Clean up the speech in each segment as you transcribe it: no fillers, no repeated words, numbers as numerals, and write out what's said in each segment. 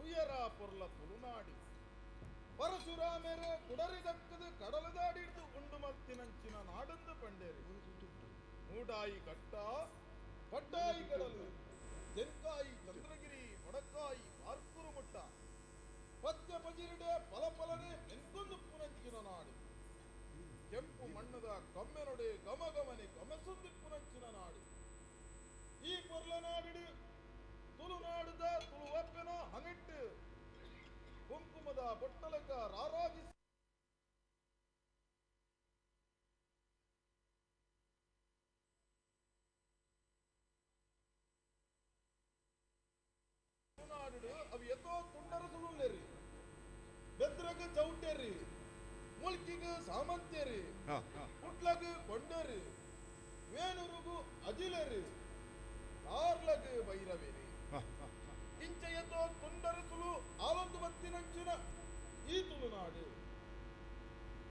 ತುಯರ ಪೊರ್ಲ ತುಳುನಾಡು ಪರಶುರಾಮೆರ್ ಕುಡರಿ ದಕ್ಕದು ಕಡಲದಾಡಿಡ್ದು ಉಂಡು ಮಲ್ತಿನಂಚಿನ ನಾಡಂದು ಪಂಡೇರು. ಮೂಡಾಯಿ ಘಟ್ಟ ಪಡ್ಡಾಯಿ ಕಡಲು ತೆನ್ಕಾಯಿ ಚಂದ್ರಗಿರಿ ಬಡಕಾಯಿ ಬಾರ್ಕೂರು ಮುಟ್ಟ ಪದ್ಯ ಪಜಿರಿಡೆ ಪಲ ಪಲನೆ ಮೆನ್ಕೊಂದು ಪುನಂಚಿನ ನಾಡು. ಕೆಂಪು ಮಣ್ಣದ ಕಮ್ಮೆನೊಡೆ ಗಮ ಗಮನೆ ಗಮಸುಂದಿ ಪುನಂಚಿನ ನಾಡು. ಈ ಪೊರ್ಲನಾಡಿಡು ತುಳುನಾಡುದ ತುಳುವಪ್ಪೆನ ಹನಿಟ್ಟು ಕುಂಕುಮದ ಬೊಟ್ಟಲಕ ರಾರಾಜಿ ತುಳುನಾಡು ಅವು ಎತ್ತೋ ತುಂಡರಸುಳುಲ್ಲೇರಿ, ಬೆದ್ರಗ ಚೌಟೇರಿ, ಮುಲ್ಕಿಗ ಸಾಮಂತೇರಿ, ಕುಟ್ಲಗ ಕೊಂಡೇರಿ, ವೇಣುರುಗು ಅಜಿಲೇರಿ, ಕಾರ್ಲಗ ಭೈರವೇರಿ. ಇಂಚ ಎತ್ತೋ ತುಂಡರಸುಲು ಆಲೊಂದು ಬತ್ತಿನಂಚಿನ ಈ ತುಳುನಾಡು.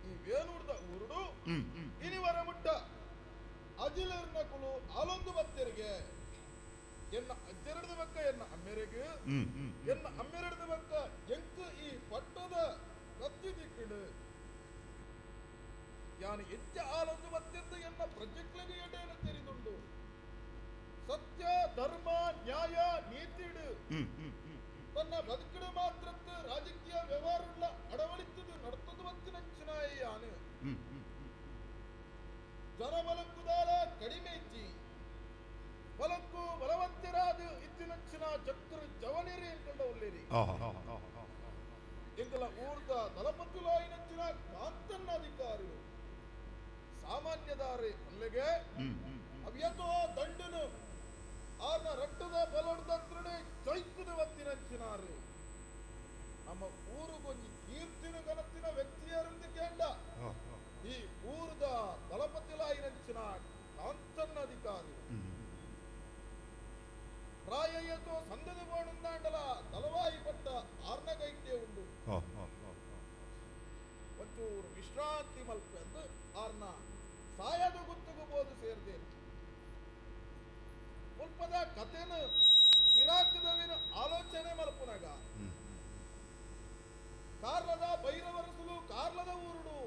ಈ ವೇಣೂರ್ದ ಊರುಡು ಇನಿವರ ಮುಟ್ಟ ಅಜಿಲೇರ್ನ ಕುಲು ಆಲೊಂದು ಬತ್ತೆರಿಗೆ. ಎನ್ನ ಅಜ್ಜರಡದ ಬಕ್ಕ ಎನ್ನ ಅಮ್ಮೆರೆಗ್, ಎನ್ನ ಅಮ್ಮೆರಡದ ಬಕ್ಕ ಎಂಕ್ ಈ ಪಟ್ಟದ ಕತ್ತಿ ದಿಕ್ಕಡು. ಯಾನು ಎಂಚ ಆಲೊಂದು ಬತ್ತೆಂದು ಎನ್ನ ಪ್ರಜೆಕ್ಲೆಗ್ ಎಡೇನ ತೆರಿದುಂಡು. ಸತ್ಯ ಧರ್ಮ ನ್ಯಾಯ ನೀತಿಡು ತನ್ನ ಬದುಕಡು ಮಾತ್ರಕ್ಕೆ ರಾಜಕೀಯ ವ್ಯವಹಾರ ಅಡವಳಿತದು ನಡ್ತದು ಬತ್ತಿನಂಚಿನಾಯ ಯಾನು. ಜನಬಲಕ್ಕುದಾಲ ಕಡಿಮೆ ಇಜ್ಜಿ, ಬಲಕ್ಕು ಬಲವಂತರಾದ ಇತ್ತಿನಂಚಿನ ಚಕ್ರ ಜವನಿರಿ ಎಂಕೊಂಡ ಉಲ್ಲೇರಿ. ಎಂಕಲ ಊರ್ದ ದಳಪತಿಲಾಯಿನಂಚಿನ ಕಾಂತನ್ನ ಅಧಿಕಾರಿ ಸಾಮಾನ್ಯದಾರಿ ಅಲ್ಲಿಗೆ ಅವ್ಯತೋ ದಂಡನು ಆರ್ನ ರಟ್ಟದ ಬಲೊಡ್ದತ್ರಡೆ ಚೈಕುದ ಬತ್ತಿನಂಚಿನಾರು. ನಮ್ಮ ಊರುಗೊಂಜಿ ಕೀರ್ತಿನ ಗನತಿನ ವ್ಯಕ್ತಿಯರಿಂದ ಕೇಂಡ ಈ ಊರದ ದಳಪತಿಲಾಯಿನಂಚಿನ ಕಾಂತನ್ನ ಅಧಿಕಾರಿ ಪ್ರಾಯಯತೋ ಸಂದದ ಬೋಣುಂದಾಂಡಲ ತಲವಾಯಿ ಪಟ್ಟ ಆರ್ನ ಕೈಟೆ ಉಂಡು. ಒಂಚೂರು ವಿಶ್ರಾಂತಿ ಮಲ್ಪೆಂದು ಆರ್ನ ಸಾಯದ ಗುತ್ತುಗು ಬೋದು ಸೇರ್ದೇನು. ಮುಲ್ಪದ ಕಥೆನು ಪಿರಾಕದವಿನ ಆಲೋಚನೆ ಮಲ್ಪುನಗ ಕಾರ್ಲದ ಭೈರವರಸುಲು ಕಾರ್ಲದ ಊರುಡು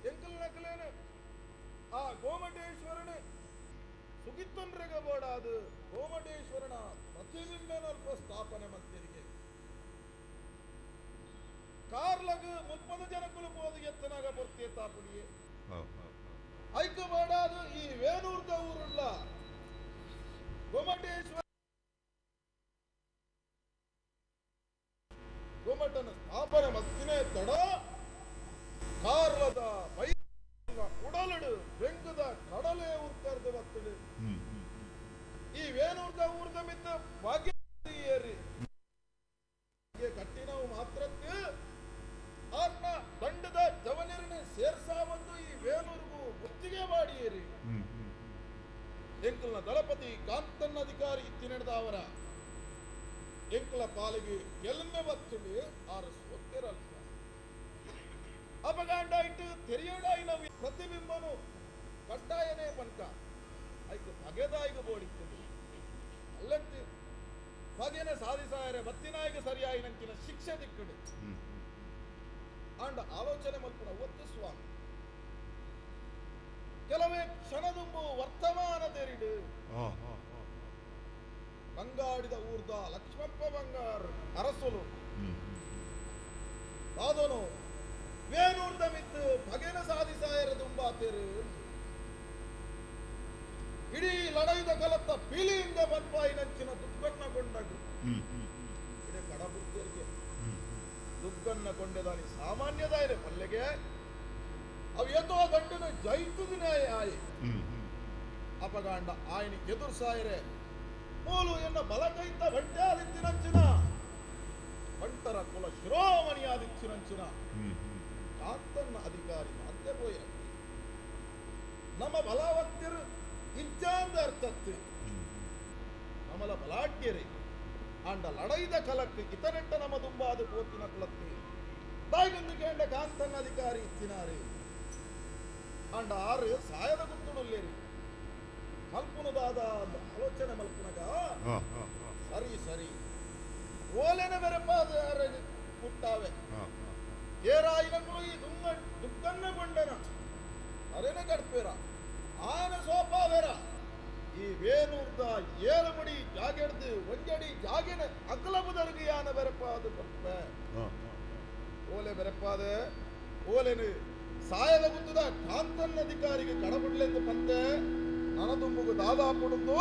ಎಂಕಲ್ ನಕಲೇನು ಆ ಗೋಮಟೇಶ್ವರನು ಸುಗಿತ್ತೊಂಡ್ರೆಗ ಬೋಡಾದು ಗೋಮಟೇಶ್ವರನ ಪ್ರತಿಬಿಂಬನಲ್ಪ ಸ್ಥಾಪನೆ ಮಲ್ತೆರಿಗೆ. ಕಾರ್ಲಗ್ ಮುಲ್ಪದ ಜನಕುಲು ಪೋದು ಎತ್ತನಾಗ ಬರ್ತೇ ತಾಪುಡಿಯೇ ಐಕ ಬೋಡಾದು ಈ ವೇಣೂರ್ದ ಊರುಳ್ಳ ಗೊಮಟೇಶ್ವರ ಗೊಮಟನ ಸ್ಥಾಪನೆ ಮತ್ತಿನೇ ತಡ ಕಾರ್ಲದ ಉಡಲಡು ಬೆಂಕದ ಕಡಲೆ ಉತ್ತರದ ಬತ್ತಡು. ಈ ವೇಣೂರ್ದ ಊರ್ದ ಮಿತ್ತ ಭಾಗ್ಯ ಏರಿ ಕಟ್ಟಿನವು ಮಾತ್ರಕ್ಕೆ ಆರ್ನ ದಂಡದ ಜವನಿರನ್ನ ಸೇರ್ಸಾವಂದು ಈ ವೇಣೂರ್ಗೂ ಗುತ್ತಿಗೆ ಮಾಡಿಯೇರಿ. ಎಂಕಲ್ನ ದಳಪತಿ ಕಾಂತನ್ನ ಅಧಿಕಾರಿ ಇತ್ತಿನೆಡೆದವರ ಎಂಕಲ ಪಾಲಿಗೆ ಎಲ್ಮೆ ಬತ್ತುಂಡು ಆರು ಸೊತ್ತಿರಲ್ಲ. ಅಪಗಾಂಡ ಇಟ್ಟು ತೆರೆಯಡಾಯಿನ ಪ್ರತಿಬಿಂಬನು ಕಟ್ಟಾಯನೇ ಪನ್ಕ ಐಕ್ ಬಗೆದಾಯಿಗ ಬೋಡಿತ್ತದು. ಅಲ್ಲತ್ತಿ ಬಗೆನ ಸಾಧಿಸಾಯರೆ ಬತ್ತಿನಾಯಿಗ ಸರಿಯಾಯಿನಂಚಿನ ಶಿಕ್ಷೆ ದಿಕ್ಕಡು. ಆಂಡ ಆಲೋಚನೆ ಮಲ್ಪುನ ಒತ್ತು ಸ್ವಾಮಿ ಕೆಲವೇ ಕ್ಷಣದುಂಬು ವರ್ತಮಾನ ತೆರಿಡು ಬಂಗಾಡಿದ ಊರ್ದ ಲಕ್ಷ್ಮಪ್ಪ ಬಂಗಾರ್ ಅರಸುಲು ಆದನು ವೇಣೂರ್ದ ಮಿತ್ತು ಬಗೆನ ಸಾಧಿಸಾಯರ ದುಂಬಾತೇರು. ಇಡೀ ಲಡೈದ ಕಲತ್ತ ಪಿಲಿಯಿಂದ ಬನ್ಪಾಯಿನಂಚಿನ ದುಗ್ಗಣ್ಣ ಕೊಂಡಗು ಇಡೀ ಕಡಬುತ್ತೇರಿಗೆ ದುಗ್ಗಣ್ಣ ಕೊಂಡೆದಾನಿ ಸಾಮಾನ್ಯದಾಯರೆ ಪಲ್ಲೆಗೆ ಅವು ಎತ್ತೋ ದಂಡನ ಜೈತುದಿನಾಯ ಆಯಿ ಅಪಗಾಂಡ ಆಯನಿ ಎದುರು ಸಾಯರೆ ಮೂಲು ಎನ್ನ ಬಲಕೈತ ಬಂಟ್ಯಾದಿತ್ತಿನಂಚಿನ ಬಂಟರ ಕುಲ ಶಿರೋಮಣಿಯಾದಿತ್ತಿನಂಚಿನ ಕಾಂತನ್ನ ಅಧಿಕಾರಿ ಅಂತೆ ಪೋಯ. ನಮ್ಮ ಬಲವಂತಿರು ಇಜ್ಜಾಂದ ಅರ್ಥತ್ತು ನಮಲ ಬಲಾಢ್ಯರೇ ಆಂಡ ಲಡೈದ ಕಲಕ್ಕೆ ಇತನೆಟ್ಟ ನಮ್ಮ ದುಂಬಾದ ಪೋತಿನ ಕುಲತ್ತಿ ತಾಯಿಗೊಂದು ಕೇಂಡ ಕಾಂತನ್ನ ಅಧಿಕಾರಿ ಇತ್ತಿನಾರೆ. ಆಂಡ ಆರು ಸಾಯದ ಗುತ್ತುಡುಲ್ಲೇರಿ ಮಲ್ಪುನದಾದ ಆಲೋಚನೆ ಮಲ್ಪುನಗ ಸರಿ ಸರಿ ಓಲೆನ ಬೆರಪಾದ ಮುಟ್ಟಾವೆ ಏರಾಯಿನಗಳು ಈ ದುಂಗ ದುಕ್ಕನ್ನ ಕೊಂಡನ ಅರೆನ ಕಡ್ಪೇರ ಆಯನ ಸೋಪಾವೇರ ಈ ವೇನೂರ್ದ ಏಳು ಮುಡಿ ಜಾಗೆಡ್ದು ಒಂಜಡಿ ಜಾಗಿನ ಅಗ್ಲಬುದರ್ಗು ಯಾನ ಬೆರಪಾದ ಕೊರ್ಪೆ ಓಲೆ ಬೆರಪಾದ ಓಲೆನು ಸಾಯದ ಗುತ್ತದ ಕಾಂತನ್ನ ಅಧಿಕಾರಿಗೆ ಕಡಬುಡ್ಲೆಂದು ಪಂತೆ ನನದುಂಬುಗು ದಾದಾ ಪುಡುಂದು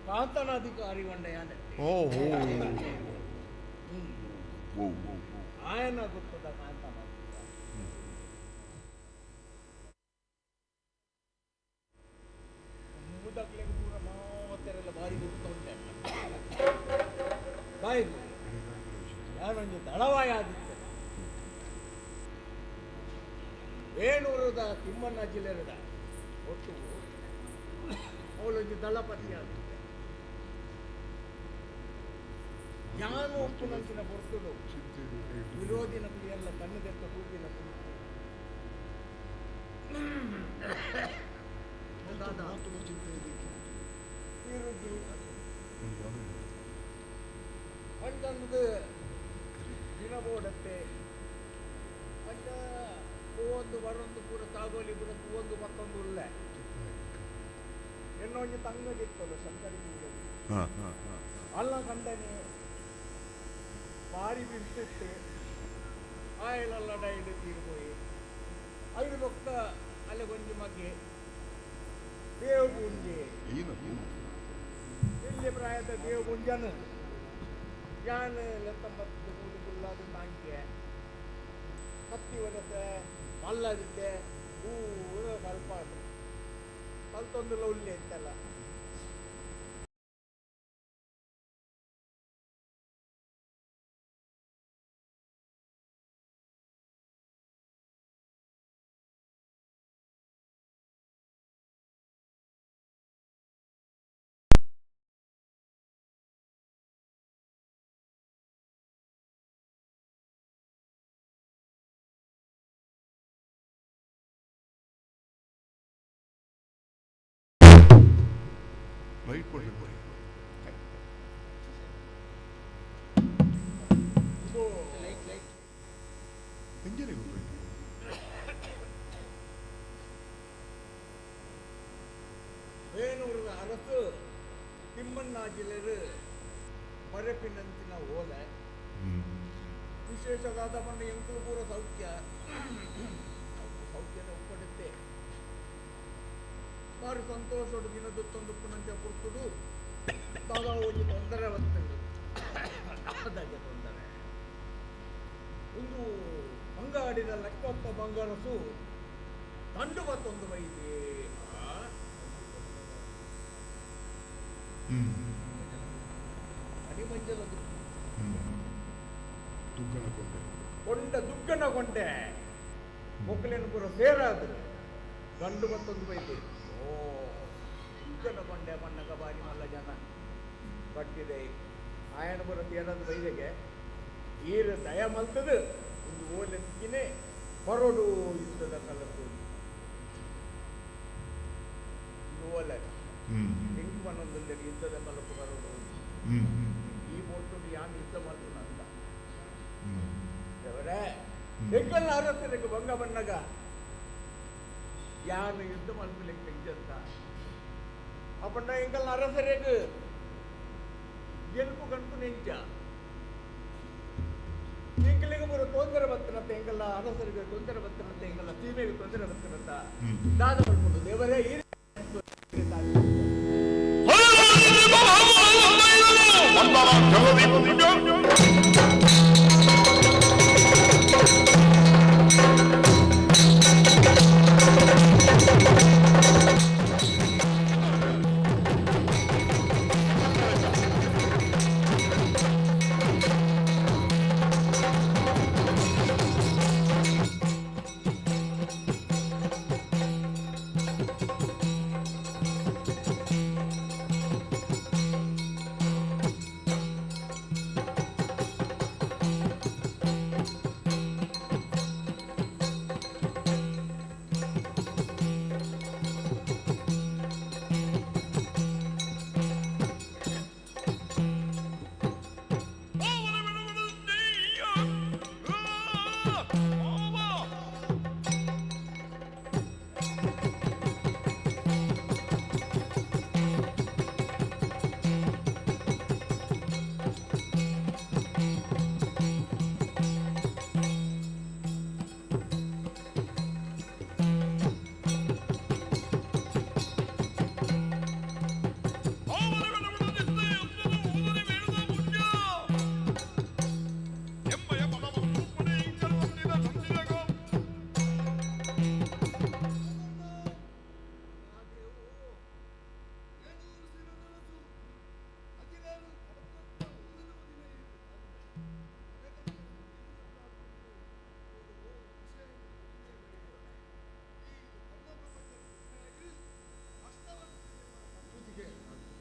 ಕಾಂತನಾಧಿಕಾರಿ ವಂಡಯಾನೆ ಆಯನ ಗೊತ್ತದ ಕಾಂತನ ಮುದಕ್ಲೆಗ್ ಪೂರ ಮಾತೆರೆಲ್ಲ ಬಾರಿ ಗುರ್ತ ಉಂಟೆ ಬಾಯಿ ಯಾರೊಂಜಿ ದಳವಾಯ ಆದಿತ್ತೆ ವೇಣೂರದ ತಿಮ್ಮಣ್ಣ ಜಿಲ್ಲೆರದ ಒಟ್ಟು ಅವಳೊಂಜಿ ದಳಪತಿ ಆದಿತ್ತೆ ಯಾನು ಉಪ್ಪುನಂಚಿನ ಪೊರ್ತುಡು ವಿರೋಧಿನ ಎಲ್ಲ ಕಣ್ಣುದೆತ್ತ ತೂಪಿನ ವಿರೋಧಿ ಅಂಚಂದು ದಿನ ಬೋಡತ್ತೆ ಅಂಚ ಪೂವೊಂದು ಬರೊಂದು ಪೂರ ತಾಗೋಲಿ ಪೂರ ಪೂವೊಂದು ಮತ್ತೊಂದು ಉಳ್ಳೆ ಎನ್ನೊಂಜಿ ತಂಗಡಿತ್ತಲ್ಲ ಶಂಕರಿ ಅಲ್ಲ ಕಂಡನೆ ಬಾರಿ ಬಿರ್ತಿತ್ತು ಆಯಲೆಲ್ಲ ಡೈಡ್ ತೀರು ಪೋಯಿ ಐದು ಬೊಕ್ಕ ಅಲ್ಲ ಕೊಂಜಿ ಮಗೆ ದೇವ್ ಪೂಂಜೆ ಎಲ್ಲಿ ಪ್ರಾಯದ ದೇವ್ ಪೂಂಜನ ಯಾನ್ ಲೆತ್ತಂಬತ್ತು ಮೂಲು ಕುಲ್ಲಾದ ತಾಂಕೆ ಕತ್ತಿ ಒಡತೆ ಮಲ್ಲದಿದ್ದೆ ಪೂರ ಕಲ್ಪಾಡು ಕಲ್ತೊಂದುಲ ಉಲ್ಲೆ ಇತ್ತಲ್ಲ. ಲೈಟ್ ಕೊಡ್ಲಿ. ಎಂಜನಿಗೆ ಗೊತ್ತಾಯ್ತು. ವೇಣೂರದ ಅರಸು ತಿಮ್ಮಣ್ಣಾಜಿಲರು ಬರೆಪಿನಂಚಿನ ಓಲೆ ವಿಶೇಷವಾದ ಪಂಡ ಎಂಕುಲು ಪೂರ ಸೌಖ್ಯ ಸೌಖ್ಯದ ಉಪ್ಪಡುತ್ತೆ ಬಾರಿ ಸಂತೋಷಡು ದಿನದೊತ್ತೊಂದು ಪುನಂಚ ಪುರ್ತುಡು ದಾದಾ ಒಂಜಿ ತೊಂದರೆ ಬರ್ತುಂಡು ದಾದಾಗೆ ತೊಂದರೆ ಒಂದು ಬಂಗಾಡಿದ ಲೆಕ್ಕೊಪ್ಪ ಬಂಗಾರಸು ದಂಡು ಬತ್ತೊಂದು ಬೈದೆ ಅಡಿಮಂಜಲ ದುಗ್ಗನ ಕೊಂಡೆ ಕೊಂಡ ದುಗ್ಗನ ಕೊಂಡೆ ಮೊಕ್ಕಲೇನು ಪೂರ ಸೇರಾದು ಗಂಡು ಮತ್ತೊಂದು ಬೈದೆ ಓ ದುಗ್ಗನ ಕೊಂಡೆ ಮಣ್ಣಗ ಬಾರಿ ಮಲ್ಲ ಜನ ಕಟ್ಟಿದೆ ಆಯನ ಪೂರ ಸೇರಾದ ಬೈದೆಗೆ ಈರ ದಯ ಮಲ್ತದು ಒಂದು ಓಲೆತ್ತಿನೇ ಬರೋಡು ಯುದ್ಧದ ಕಲಕು ಒಂದು ಓಲೆ ಎಂಕ್ ಪನ್ನೊಂದು ಯುದ್ಧದ ಕಲಕು ಬರೋಡು ಈ ಪೊರ್ತುಡು ಯಾನ್ ಯುದ್ಧ ಮಲ್ಪುನಂತ ದೇವರೇ ಎಂಕಲ್ನ ಅರಸರಿಗೆ ಬಂಗ ಬಣ್ಣಗ ಯಾನು ಯುದ್ಧ ಮಲ್ಪಲಿಕ್ಕೆ ಇಜ್ಜಂತ ಅಪಂಡ ಎಂಕಲ್ ಅರಸರೆಗ್ ಗೆಲ್ಪು ಕಣ್ಪು ನೆಂಚ ಎಂಕಲಿಗೆ ಪೂರ ತೊಂದರೆ ಬತ್ತನಂತ ಎಂಕಲ್ಲ ಅರಸರಿಗೆ ತೊಂದರೆ ಬತ್ತನಂತ ಎಂಕಲ್ಲ ಸೀಮೆಗೆ ತೊಂದರೆ ಬತ್ತನಂತ ದಾದ ಮಲ್ಪುಂಡು ದೇವರೇ ಈ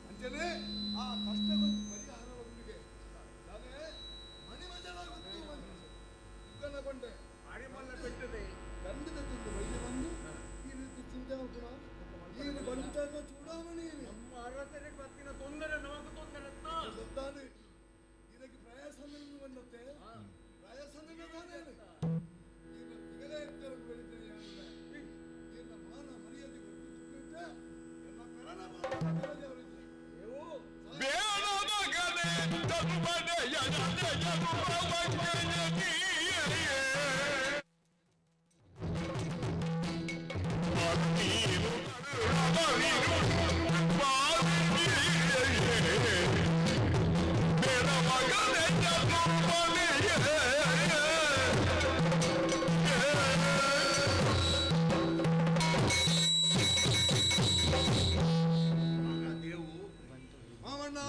ಅಂಚನೆ ಆ ಕಷ್ಟಗೊಂದು ಪರಿಹಾರವೊಂದಿಗೆ ನಾನೇ ಮಣಿಮಜಲಾಗುತ್ತು ದುಗ್ಗನಗೊಂಡೆ ಅರಿಮಲ್ಲ ಪೆಟ್ಟದೆ ಗಂಡದ ತಿಂದು ವೈದ್ಯ ಬಂದು ಈ ರೀತಿ ಚಿಂತೆ ಗುಣ ಈ ಬಂಟಾಗ ಚೂಡಾಮಣಿ ನಮ್ಮ ಅರಸರಿಗೆ ಬತ್ತಿನ ತೊಂದರೆ ನಮಗೂ ತೊಂದರೆ ಅತ್ತ. ಗೊತ್ತಾನೆ ಇದಕ್ಕೆ ಪ್ರಯಾಸನನ್ನು ಬಂದತ್ತೆ ಪ್ರಯಾಸನ ತಾನೇ ಈಗ ತಿಗಲೇ ಎತ್ತರ ಬೆಳಿತೇನೆ ಯಾರುಳ್ಳೆ ಎನ್ನ ಮಾನ ಮರ್ಯಾದೆ ಕೊಟ್ಟಿದ್ದೆ ಎನ್ನ ಕರಣ ಮಾನ ಅವರಿಗೆ ದೇವು ದೇವು ಮಾವಣ್ಣ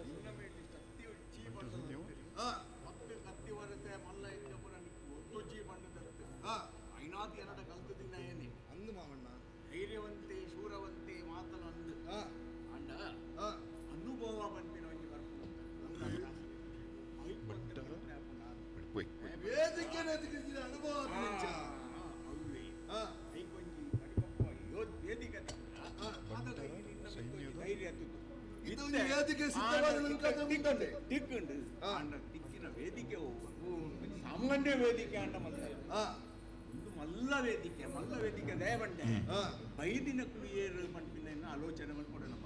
ನಿನ್ನ ಮೇಲೆ ಶಕ್ತಿ ಚೀ ಬಣ್ಣದ ಆ ಮತ್ತೆ ಕತ್ತಿ ವರಸೆ ಮಲ್ಲ ಇದ್ದ ಪುರ ನಿಕ್ಕು ಒತ್ತು ಚೀ ಬಣ್ಣದಂತೆ ಆ ಐನಾದಿ ಎರಡ ಕಲ್ತು ದಿನ ಏನೆ ಅಂದು ಮಾವಣ್ಣ ಧೈರ್ಯವಂತೆ ಶೂರವಂತೆ ಮಾತನು ಅಂದು ಆ ಅಂಡ ಆ ಅನುಭವ ಬಂದಿನ ಒಂಜಿ ಬರ್ಪುಂಡು ವೇದಿಕೆ ನೆತಿಗಿದ್ದ ಅನುಭವ ಆತ್ಮಂಚ. ಆ ಧೈರ್ಯ ಆತುದು. ಇದು ಒಂದು ವೇದಿಕೆ ಸಿದ್ಧವಾದ ನಂತರ ಉಂಟಂತೆ. ದಿಕ್ಕುಂಡು ಆ. ಆಂಡ ದಿಕ್ಕಿನ ವೇದಿಕೆ ಒವ್ವು? ಸಾಮಾನ್ಯ ವೇದಿಕೆ ಅಂಡ ಮಲ್ಲ ಆ ಒಂದು ಮಲ್ಲ ವೇದಿಕೆ ಮಲ್ಲ ವೇದಿಕೆ ದಯಬಂಡೆ ಆ ಬೈದಿನ ಕುಳಿಯೇರು ಪನ್ಪಿನ ಆಲೋಚನೆ ಮಲ್ಪೊಡು ನಮ್ಮ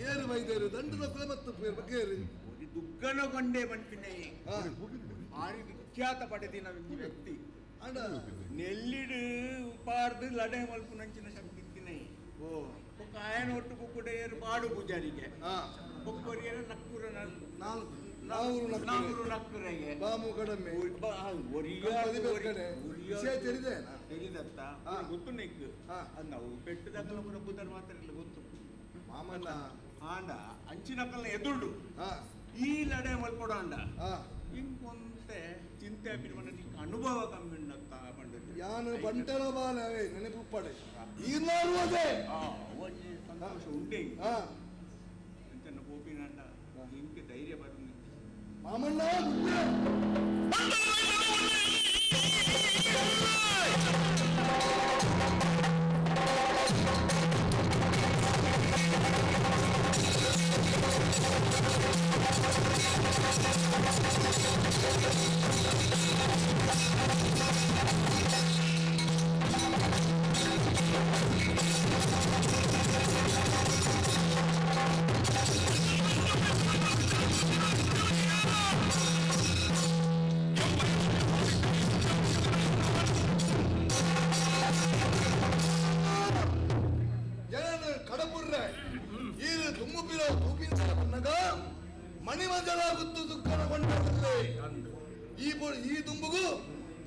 ಏರು ವೈದ್ಯರು ದಂಡದ ಕುಲ ಮತ್ತು ಬಗ್ಗೆಯರು ಒಂದು ದುಗ್ಗನ ಗೊಂಡೆ ಪನ್ಪಿನ ಆ ಭಾರಿ ವಿಖ್ಯಾತ ಪಡೆದಿನ ಒಂದು ವ್ಯಕ್ತಿ ಅಂಡ ನೆಲ್ಲಿಡು ಪಾರ್ದು ಲಡೆ ಮಲ್ಪುನಂಚಿನ ಶಕ್ತಿ ಇತ್ತಿನ ಓ ಬೊಕ್ಕ ಆಯನ ಒಟ್ಟು ಕುಕ್ಕುಡೆಯರು ಪಾಡು ಪೂಜಾರಿಗೆ ಆ ಬೊಕ್ಕೊರಿಯರ ನಕ್ಕುರ ನಾಲ್ಕು ನಾವೂರು ನಕ್ಕುರೆ. ನಾಲ್ಕೂರು ನಕ್ಕುರೆಗೆ ಬಾಮು ಕಡಮೆ ಕಡೆ. ವಿಷಯ ತಿಳಿದೇನಾ? ತಿಳಿದತ್ತ ಹಾ. ಗೊತ್ತು ನಿಕ್ ಹಾ. ಅದು ನಾವು ಪೆಟ್ಟದಕ್ಕಲ ಪೂರ ಬುಧರ್ ಮಾತ್ರ ಇಲ್ಲ ಗೊತ್ತು ಮಾಮಣ್ಣ ಆಂಡ ಅಂಚಿನಕಲ್ನ ಎದುರುಡು ಆ ಈ ಲಡೆ ಮಲ್ಪೊಡು ಅಂಡ ಆ ಇಂಕೊಂತೆ ಚಿಂತೆ ಆಪಿನ ನಿಂಗೆ ಅನುಭವ ಕಮ್ಮಿ ಉಂಡತ್ತ ಪಂಡದ್ದು. ಯಾನು ಬಂಟರ ಬಾಲವೇ ನೆನಪುಪ್ಪಡೆ ಈರ್ನಾರು ಅದೇ ಆ, ಒಂಜಿ ಸಂತೋಷ ಉಂಡೆ ಆ ಅಂಚನ ಗೋಪಿನಂಡ ಇಂಕೆ ಧೈರ್ಯ ಬರುಂದು ಮಾಮಣ್ಣ ಗುಡ್ಡೆ. ಆ ಮಣಿಮಂಜಲ ಗುತ್ತು ದುಃಖನ ಕೊಂಡೇ ಈ ಈ ದುಂಬುಗು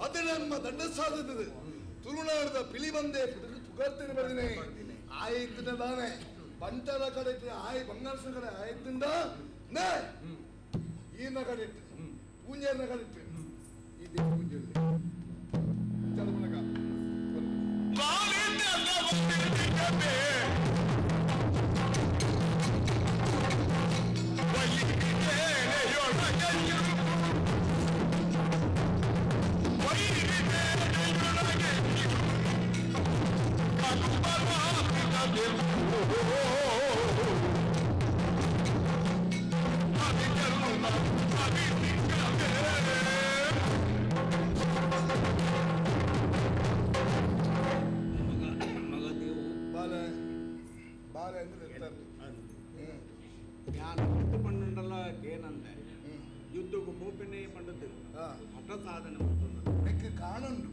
ಅದೇ ನಮ್ಮ ದಂಡ ಸಾಧಿತದೆ ತುಳುನಾಡದ ಪಿಲಿ ಬಂದೆ ಪುಗರ್ತೇನೆ ಬರೆದಿನಿ ಆಯ್ತಿನ ದಾನೆ ಬಂಟರ ಕಡೆ ಆಯ್ ಬಂಗಾರಸ ಕಡೆ ಆಯ್ತಿಂದ ನೇ ಈನ ಕಡೆ ಇಟ್ಟು ಪೂಂಜೆಯನ್ನ ಕಡೆ ಇಟ್ಟು ಈ ದೇವ ಪೂಂಜೆ ಚಲಮನಕ ಮಗ ಬಾಲೆ ಬಾಲೆ ಅಂದ್ರೆ ಇರ್ತಾರೆ. ഞാൻ ಯುದ್ಧ ಪಣ್ಣುಂಡಲ್ಲ ಕೇನಂದೆ ಯುದ್ಧಕ್ಕೂ ಪೋಪಿನೇ ಪಂಡದ್ದು ಹಠ ಸಾಧನೆ ಮಾಡ್ತದೆ. ನೆಕ್ ಕಾಣುಂಡು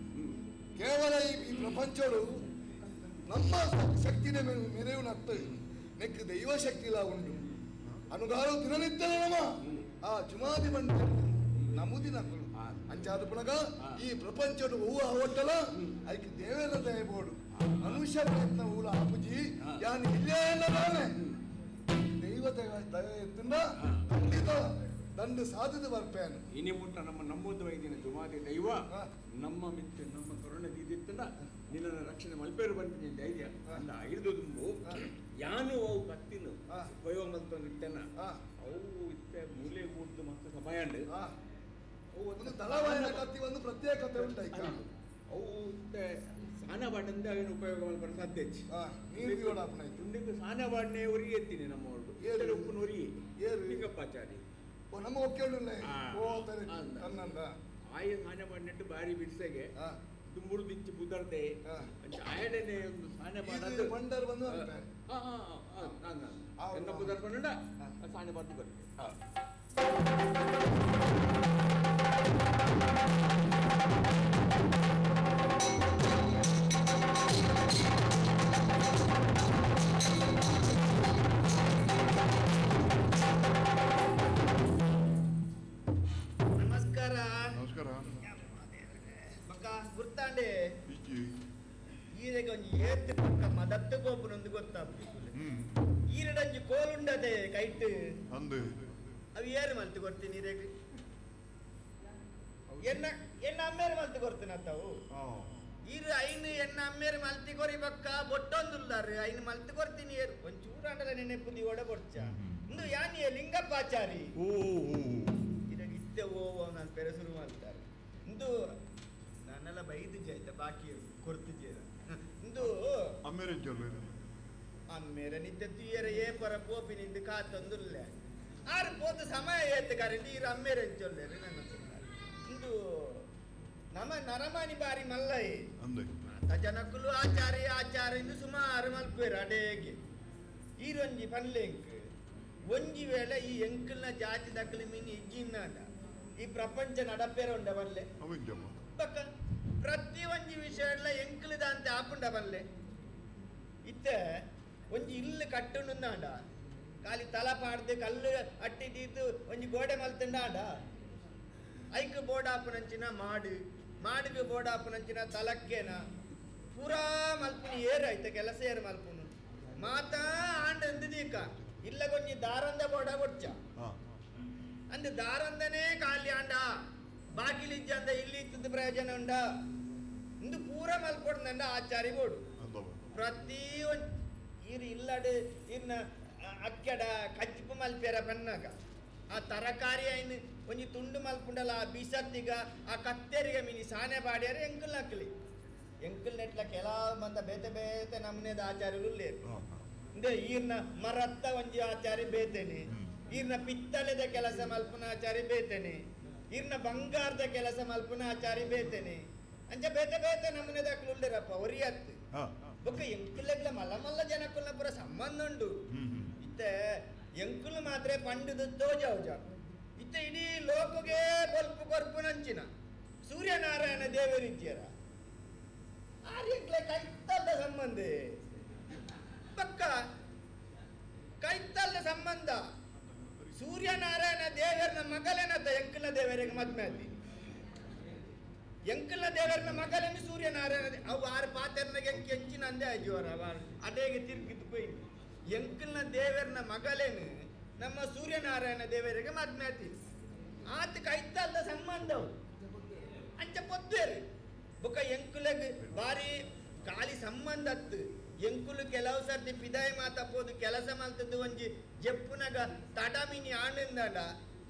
ಕೇವಲ ಈ ಪ್ರಪಂಚಡು ನಮ್ಮ ಶಕ್ತಿನ ಮೆರೆಯುನತ್ತು ನೆಕ್ ದೈವ ಶಕ್ತಿ ಲಾ ಉಂಡು ಅನುಗಾರು ದಿನನಿತ್ಯದ ನಮ ಆ ಜುಮಾದಿ ಬಂಡ ನಮುದಿನಕುಲು ಅಂಚಾದ ಪುನಗ ಈ ಪ್ರಪಂಚಡು ಹೂವು ಅವಟ್ಟಲ ಐಕ್ ದೇವರ ದಯಬೋಡು ಮನುಷ್ಯ ಪ್ರಯತ್ನ ಊಲ ಅಪುಜಿ ಯಾನ್ ಇಲ್ಲೇ ನಾನೇ ದೈವ ದಯ ಎತ್ತುಂಡ ಖಂಡಿತ ದಂಡು ಸಾಧಿತ ಬರ್ಪೇನು. ಇನಿ ಮುಟ್ಟ ನಮ್ಮ ನಮ್ಮದು ವೈದ್ಯನ ಜುಮಾದಿ ದೈವ ನಮ್ಮ ಮಿತ್ರ ನಮ್ಮ ಕರುಣೆ ದೀದಿತ್ತಂಡ ನಿನ್ನ ರಕ್ಷಣೆ ಮಲ್ಪೇರು ಬಂದಿನಿ ಧೈರ್ಯ ಅಂದ ಐದು ದುಂಬು ಯಾನು ಅವು ಕತ್ತಿನ ಉಪಯೋಗ ಮಲ್ತೊಂದಿತ್ತೇನ ಅವು ಇತ್ತೆ ಮೂಲೆ ಊರ್ದು ಮತ್ತು ಸಮಯ ಅವು ಒಂದು ತಳವಾಯನ ಕತ್ತಿ ಒಂದು ಪ್ರತ್ಯೇಕತೆ ಉಂಟಾಯ್ತ. ಅವು ಇತ್ತೆ ಸಾನ ಬಾಟಂದೆ ಅವೇನು ಉಪಯೋಗ ಮಲ್ಪರ ಸಾಧ್ಯ ನೀರು ದಿವಡ ತುಂಡಿಗೆ ಸಾನ ಬಾಡನೆ ಒರಿ ಎತ್ತೀನಿ ನಮ್ಮ ಅವರು ಉಪ್ಪುನ ಒರಿ ಲಿಂಗಪ್ಪಾಚಾರಿ ಓ ನಮ್ಮ ಒಕ್ಕೇಳುಲ್ಲ ಓ ತಾರೆ ಅನ್ನಂದ ಆಯ ಸಾನ ಬಾಡಿನೆಟ್ಟು ಬಾರಿ ಬಿಡ್ಸೆಗೆ ದುಂಬುರು ದಿಚ್ಚಿ ಬುದರ್ದೆ ಆಯಡನೆ ಒಂದು ಸಾನೆ ಬಾಡದು ಬಂಡರ್ ಬಂದು ಎನ್ನ ಬುದರ್ ಬಂಡ ಸಾನೆ ಬಾಡ್ದು ಬರ್ತದೆ. ನಮಸ್ಕಾರ. ನಮಸ್ಕಾರ. ಬಕ್ಕ ಗುರ್ತಾಂಡೆ. ಇಜ್ಜಿ. ಈರೆಗೆ ಒಂಜಿ ಏತ್ ಪಕ್ಕ ಮದತ್ತು ಪೋಪುನೊಂದು ಗೊತ್ತಾಪುಜಿ. ಈರೆಡಂಜಿ ಕೋಲುಂಡದೆ ಕೈಟ್. ಅಂದು. ಅವು ಏರು ಮಲ್ತು ಕೊಡ್ತೀನಿ ಈರೆಗ್? ಎನ್ನ ಎನ್ನ ಅಮ್ಮೇರು ಮಲ್ತು ಕೊಡ್ತೀನಿ ಅತ್ತವು. ಈರು ಐನು ಎನ್ನ ಅಮ್ಮೇರು ಮಲ್ತಿ ಕೊರಿ ಬಕ್ಕ ಬೊಟ್ಟೊಂದುಲ್ಲಾರು ಐನು ಮಲ್ತು ಕೊಡ್ತೀನಿ ಏರು ಒಂಚೂರು ಅಂಡಲ ನೆನೆಪು ದಿವಡ ಬೊಡ್ಚ ಇಂದು ಯಾನಿಯೇ ಲಿಂಗಪ್ಪಾಚಾರಿ. ಓ ಇರಾಗ ಇತ್ತೆ ಓ ನಾನು ಪೆರೆ ಶುರು ಮಾಡ್ತಾರೆ ಇಂದು ನಾನೆಲ್ಲ ಬೈದು ಜಾಯ್ತ ಬಾಕಿ ಕೊರ್ತಿದ್ದೀರ ಇಂದು. ಅಮ್ಮೇರೆ ಚೊಲ್ಲು. ಅಮ್ಮೇರ ನಿತ್ಯ ತುಯ್ಯರ ಏ ಪರ ಪೋಪಿ ನಿಂದು ಕಾತೊಂದುಲ್ಲೆ ಆರು ಪೋತು ಸಮಯ ಏತ್ ಕರೆಂದು ಈರು ಅಮ್ಮೇರೆ ಚೊಲ್ಲೇರು ನನ್ನ ಇಂದು ನಮ್ಮ ನರಮಾನಿ ಬಾರಿ ಮಲ್ಲಯಿ ಅಂದೆ. ಮಾತ ಜನಕ್ಕುಲು ಆಚಾರ ಆಚಾರ ಇಂದು ಸುಮಾರು ಮಲ್ಪೇರು ಅಡೇಗೆ ಈರೊಂಜಿ ಪನ್ಲೆಂಕ್ ಒಂಜಿ ವೇಳೆ ಈ ಎಂಕಲ್ನ ಜಾತಿ ದಕ್ಕಲು ಮೀನು ಇಜ್ಜಿನ್ನಾಂಡ ಈ ಪ್ರಪಂಚ ನಡಪೇರ ಉಂಡ ಬಲ್ಲೆ. ಅವೆಂಜಮ್ಮ. ಬಕ್ಕ ಪ್ರತಿ ಒಂಜಿ ವಿಷಯ ಎಲ್ಲ ಎಂಕಲ್ದ ಅಂತ ಆಪುಂಡ ಬಲ್ಲೆ. ಇತ್ತೆ ಒಂಜಿ ಇಲ್ಲು ಕಟ್ಟುಂಡಾಂಡ ಖಾಲಿ ತಲ ಪಾಡ್ದು ಕಲ್ಲು ಅಟ್ಟಿ ದೀದು ಒಂಜಿ ಗೋಡೆ ಮಲ್ತುಂಡಾಂಡ ಐಕ್ ಬೋಡಾಪುನಂಚಿನ ಮಾಡು ಮಾಡಿಗೆ ಬೋಡಾಪುನಂಚಿನ ತಲಕ್ಕೇನ ಪೂರಾ ಮಲ್ಪುನಿ ಏರು ಐತ ಕೆಲಸ ಏರು ಮಲ್ಪುನು ಮಾತಾ ಆಂಡ ದೀಕ ಇಲ್ಲ ಕೊಂಜಿ ದಾರಂದ ಬೋಡ ಬೊಡ್ಚ ಅಂದ್ ದಾರಂದನೇ ಖಾಲಿ ಆಂಡ ಬಾಕಿಲಿಜ್ಜ ಅಂದ ಇಲ್ಲಿ ಇತ್ತದ ಪ್ರಯೋಜನ ಉಂಡ ಇಂದು ಪೂರ ಮಲ್ಪೊಡ್ದಂಡ ಆಚಾರಿ ಬೋಡು ಪ್ರತಿ ಒಂಜಿ ಇರ್ ಇಲ್ಲಡ್ ಇರ್ನ ಅಕ್ಕಡ ಕಜ್ಪು ಮಲ್ಪೆರ ಬನ್ನಾಗ ಆ ತರಕಾರಿ ಐನ್ ಒಂಜಿ ತುಂಡು ಮಲ್ಪುಂಡಲ ಆ ಬಿಸತ್ತಿಗ ಆ ಕತ್ತೆರಿಗೆ ಮಿನಿ ಸಾನೆ ಬಾಡ್ಯಾರ ಎಂಕುಲ್ ನಕ್ಲಿ ಎಂಕುಲ್ ನೆಟ್ಲ ಕೆಲ ಮಂದ ಬೇತೆ ಬೇತೆ ನಮೂನೆದ ಆಚಾರ್ಯರು ಉಲ್ಲೇರು. ಇಂದೆ ಈರ್ನ ಮರತ್ತ ಒಂಜಿ ಆಚಾರಿ ಬೇತೇನೆ, ಈರ್ನ ಪಿತ್ತಳೆದ ಕೆಲಸ ಮಲ್ಪುನ ಆಚಾರಿ ಬೇತೇನೆ, ಈರ್ನ ಬಂಗಾರದ ಕೆಲಸ ಮಲ್ಪುನ ಆಚಾರಿ ಬೇತೇನೆ, ಅಂಚ ಬೇತೆ ಬೇತೆ ನಮೂನೆದ ಅಕ್ಲು ಉಲ್ಲೇರಪ್ಪ ಒರಿಯತ್ತು ಬೊಕ್ಕ ಎಂಕುಲೆಗ್ಲ ಮಲ್ಲ ಮಲ್ಲ ಜನಕ್ಕುಲ್ನ ಪೂರ ಸಂಬಂಧ ಉಂಡು. ಇತ್ತೆ ಎಂಕುಲು ಮಾತ್ರ ಪಂಡುದು ತೋಜಾವುಜ ಇತ್ತೆ ಇಡೀ ಲೋಕಗೆ ಬೊಲ್ಪು ಕೊರ್ಪುನಂಚಿನ ಸೂರ್ಯನಾರಾಯಣ ದೇವರಿಜ್ಯರ ಆರ್ಯಂಕ್ಲೆ ಕೈತಲ್ದ ಸಂಬಂಧ ಪಕ್ಕ ಕೈತಲ್ದ ಸಂಬಂಧ. ಸೂರ್ಯನಾರಾಯಣ ಮಗಲೇನತ್ತ ಎಂಕಲ್ನ ದೇವರಿಗೆ ಮದ್ಮೆ ಆತಿ. ಎಂಕಲ್ನ ದೇವರನ ಮಗಲೇನು ಸೂರ್ಯನಾರಾಯಣ ಅವು ಆರು ಪಾತೆರ್ನಾಗ ಎಂಕ್ ಎಂಚಿನ ಅಂದೇ ಆಜಿವರ ಅವ ಅದೇಗೆ ತಿರ್ಗಿದ್ದು ಪೋಯಿ. ಎಂಕಲ್ನ ದೇವರನ ಮಗಲೇನು ನಮ್ಮ ಸೂರ್ಯನಾರಾಯಣ ದೇವರಿಗೆ ಮದ್ಮೆ ಆತಿ. ಆತ ಕೈತಲ್ದ ಸಂಬಂಧವು ಅಂಚ ಪೊತ್ತೇರು ಬೊಕ್ಕ ಎಂಕುಲಗ್ ಬಾರಿ ಖಾಲಿ ಸಂಬಂಧ ಅತ್ತು. ಎಂಕುಲು ಕೆಲವು ಸರ್ತಿ ಪಿದಾಯಿ ಮಾತಪ್ಪೋದು ಕೆಲಸ ಮಲ್ತದ್ದು ಒಂಜಿ ಜೆಪ್ಪುನಗ ತಡಮಿನಿ ಆನಂದಡ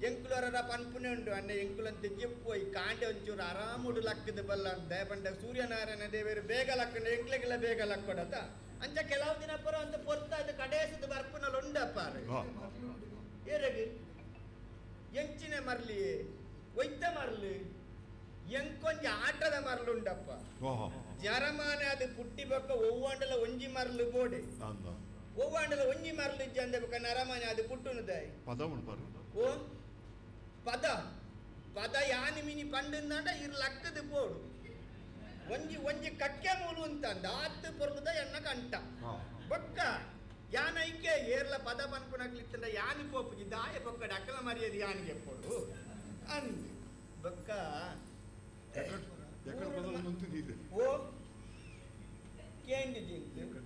ಎಂಕುಲರ ಪನ್ಪುನೆ ಉಂಡು ಅಣ್ಣ ಎಂಕುಲಂತೆ ಜೆಪ್ಪು ಈ ಕಾಂಡೆ ಒಂಚೂರು ಆರಾಮುಡು ಲಕ್ಕದ ಬಲ್ಲ ಅಂತ ಪಂಡ ಸೂರ್ಯನಾರಾಯಣ ದೇವರು ಬೇಗ ಲಕ್ಕಂಡ ಎಂಕ್ಲೆಗೆಲ್ಲ ಬೇಗ ಲಕ್ಕೊಡತ ಅಂಚ ಕೆಲವು ದಿನ ಪುರ ಅಂತ ಪೊರ್ತಾದ ಕಡೇಸದ ಬರ್ಪುನಲ್ಲ ಉಂಡಪ್ಪಾರು ಏರಗು ಎಂಚಿನ ಮರ್ಲಿ ಒಯ್ತ ಮರ್ಲು ಎಂಕೊಂಜಿ ಆಟದ ಮರ್ಲು ಉಂಡಪ್ಪ. ಜರಮಾನೆ ಅದು ಪುಟ್ಟಿ ಬೊಕ್ಕ ಒವ್ವಾಂಡಲ ಒಂಜಿ ಮರ್ಲು ಬೋಡೆ ಒವ್ವಾಂಡಲ ಒಂಜಿ ಮರ್ಲು ಇಜ್ಜಿ ಅಂದ ಬೊಕ್ಕ ನರಮಾನೆ ಅದು ಪುಟ್ಟುನುದಾಯಿ ಪದ ಉಂಡು ಓ ಪದ ಪದ ಯಾನಿ ಮಿನಿ ಪಂಡುಂದಾಂಡ ಇರ್ ಲಕ್ಕದ ಬೋಡು ಒಂಜಿ ಒಂಜಿ ಕಕ್ಕೆ ಮೂಲು ಅಂತಂದ ಆತ್ ಪೊರ್ಲುದ ಎಣ್ಣ ಕಂಟ ಬೊಕ್ಕ ಯಾನ ಐಕೆ ಏರ್ಲ ಪದ ಪನ್ಪುನಕ್ಲಿತ್ತಂಡ ಯಾನಿ ಪೋಪುಜಿ ದಾಯ ಬೊಕ್ಕ ಡಕ್ಕಲ ಮರ್ಯಾದೆ ಯಾನಿಗೆ ಎಪ್ಪೊಡು ಅಂದ್ ಬೊಕ್ಕ ಓ ಕೇಂಡಿ ಜಿಂಕ್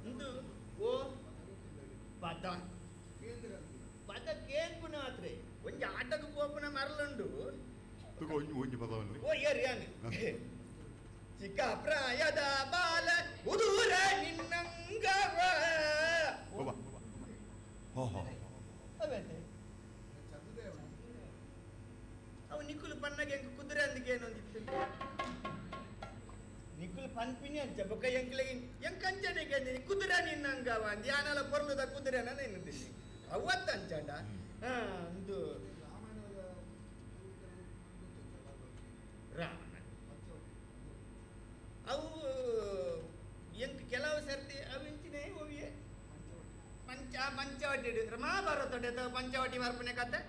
ಇಂದು ಓ ಪದ ಪದ ಕೇಂಪುನ ಆತ್ರೆ ಒಂಜಿ ಆಟకు ಪೋಪುನ ಮರಲುಂಡು ಒಂಜಿ ಪದವನ್ನು ಓ ಏರ್ ಯಾನು ಚಿಕ್ಕ ಪ್ರಾಯದ ಬಾಲ ಉದೂರ ನಿನ್ನಂಗವ ಅವು ನಿಕ್ಕುಲು ಪನ್ನಗೆ ಎಂಕ್ ಕುದುರೆ ಅಂದಿಗೆ ಏನೊಂದಿತ್ತು ನಿಕ್ಕುಲು ಪನ್ಪಿನಿ ಅಂಚ ಬೊಕ್ಕ ಎಂಕ್ಲೆಗೆ ಎಂಕಂಚನೆಗೆ ಅಂದಿನಿ ಕುದುರೆ ನಿನ್ನಂಗವ ಅಂದ್ ಯಾನಲ ಪೊರ್ಲುದ ಕುದುರೆನ ನೆನ್ನುದಿನಿ ಅವತ್ತ ಅಂಚಂಡ ಒಂದು ರಾಮನ ಅವು ಎಂಕ್ ಕೆಲವು ಸರ್ತಿ ಅವು ಇಂಚಿನೇ ಹೋವಿಯೇ ಪಂಚವಟಿ ಮಹಾಭಾರತೋಡ ಪಂಚವಟಿ ಮರ್ಪಣೆ ಕತೆ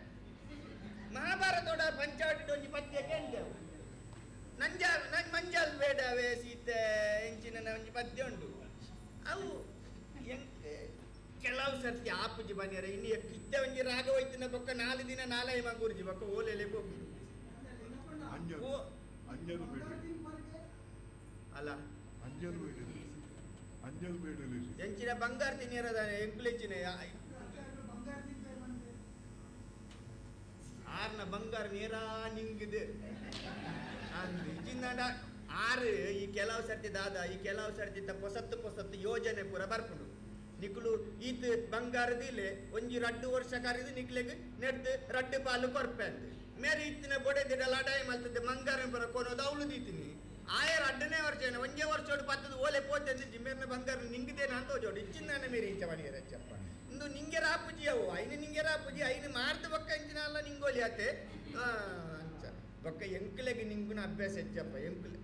ಮಹಾಭಾರತೋಡ ಪಂಚವಟಿ ಒಂಜಿ ಪದ್ಯ ಕೇಂದೆವು ನಂಜ ನನ್ ಮಂಜಾಲ್ ಬೇಡವೇ ಸೀತೆ ಎಂಚಿನ ಒಂಜಿ ಪದ್ಯ ಉಂಡು ಅವು ಎಂಕ್ ಕೆಲವು ಸರ್ತಿ ಆಪುಜಿ ಬನ್ನಿರ ಇನ್ನು ಕಿತ್ತೆ ಒಂಜಿ ರಾಗ ಹೋಯ್ತಿನ ಬೊಕ್ಕ 4 ದಿನ ನಾಲೈ ಮಂಗೂರ್ಜಿ ಬೊಕ್ಕ ಓಲೆಲೆ ಹೋಗಿ ಅಲ್ಲ ಎಂಚಿನ ಬಂಗಾರ ತಿನ್ನಿರದಾನೆ ಎಂಕುಲೆಂಚಿನ ಆರ್ನ ಬಂಗಾರ ನೇರಾ ನಿಂಗಿದೆ ಅಂದು ಆರು ಈ ಕೆಲವು ಸರ್ತಿ ದಾದ ಈ ಕೆಲವು ಸರ್ತಿ ಪೊಸತ್ತು ಪೊಸತ್ತು ಯೋಜನೆ ಪೂರ ಬರ್ಪುಂಡು ನಿಕ್ಲು ಈತ್ ಬಂಗಾರದಿಲೆ ಒಂಜಿ 2 ವರ್ಷ ಕರಿದು ನಿಕ್ಲೆಗ್ ನೆಡ್ದು ರಡ್ಡು ಪಾಲು ಕೊರ್ಪೆ ಅಂತ ಮೇರೆ ಇತ್ತಿನ ಬೊಡೆ ಲಡಾಯಿ ಮಲ್ತದೆ ಬಂಗಾರ ಪೂರ ಕೊನೋದು ಅವಳು ದೀತೀನಿ ಆಯ 2ನೇ ವರ್ಷ ಏನ ಒಂಜೇ ವರ್ಷೋಡು ಪತ್ತದ ಓಲೆ ಪೋತೆ ಅಂದಿಜ್ಜಿ ಮೇರ್ನ ಬಂಗಾರ ನಿಂಗದೇನ ಅಂತ ಹೋಜೋಡು ಇಚ್ಚಿಂದಾನೆ ಮೇರೆ ಇಂಚ ಮಣಿಯರ ಚಪ್ಪ ಇಂದು ನಿಂಗೆ ರಾಪುಜಿ ಅವು ಐನು ನಿಂಗೆ ರಾಪುಜಿ ಐನು ಮಾರ್ದ ಬೊಕ್ಕ ಇಂಚಿನ ಅಲ್ಲ ನಿಂಗೋಲಿ ಆತೆ ಅಂಚ ಬೊಕ್ಕ ಎಂಕ್ಲೆಗ್ ನಿಂಗುನ ಅಭ್ಯಾಸ ಹೆಚ್ಚಪ್ಪ ಎಂಕ್ಲೆ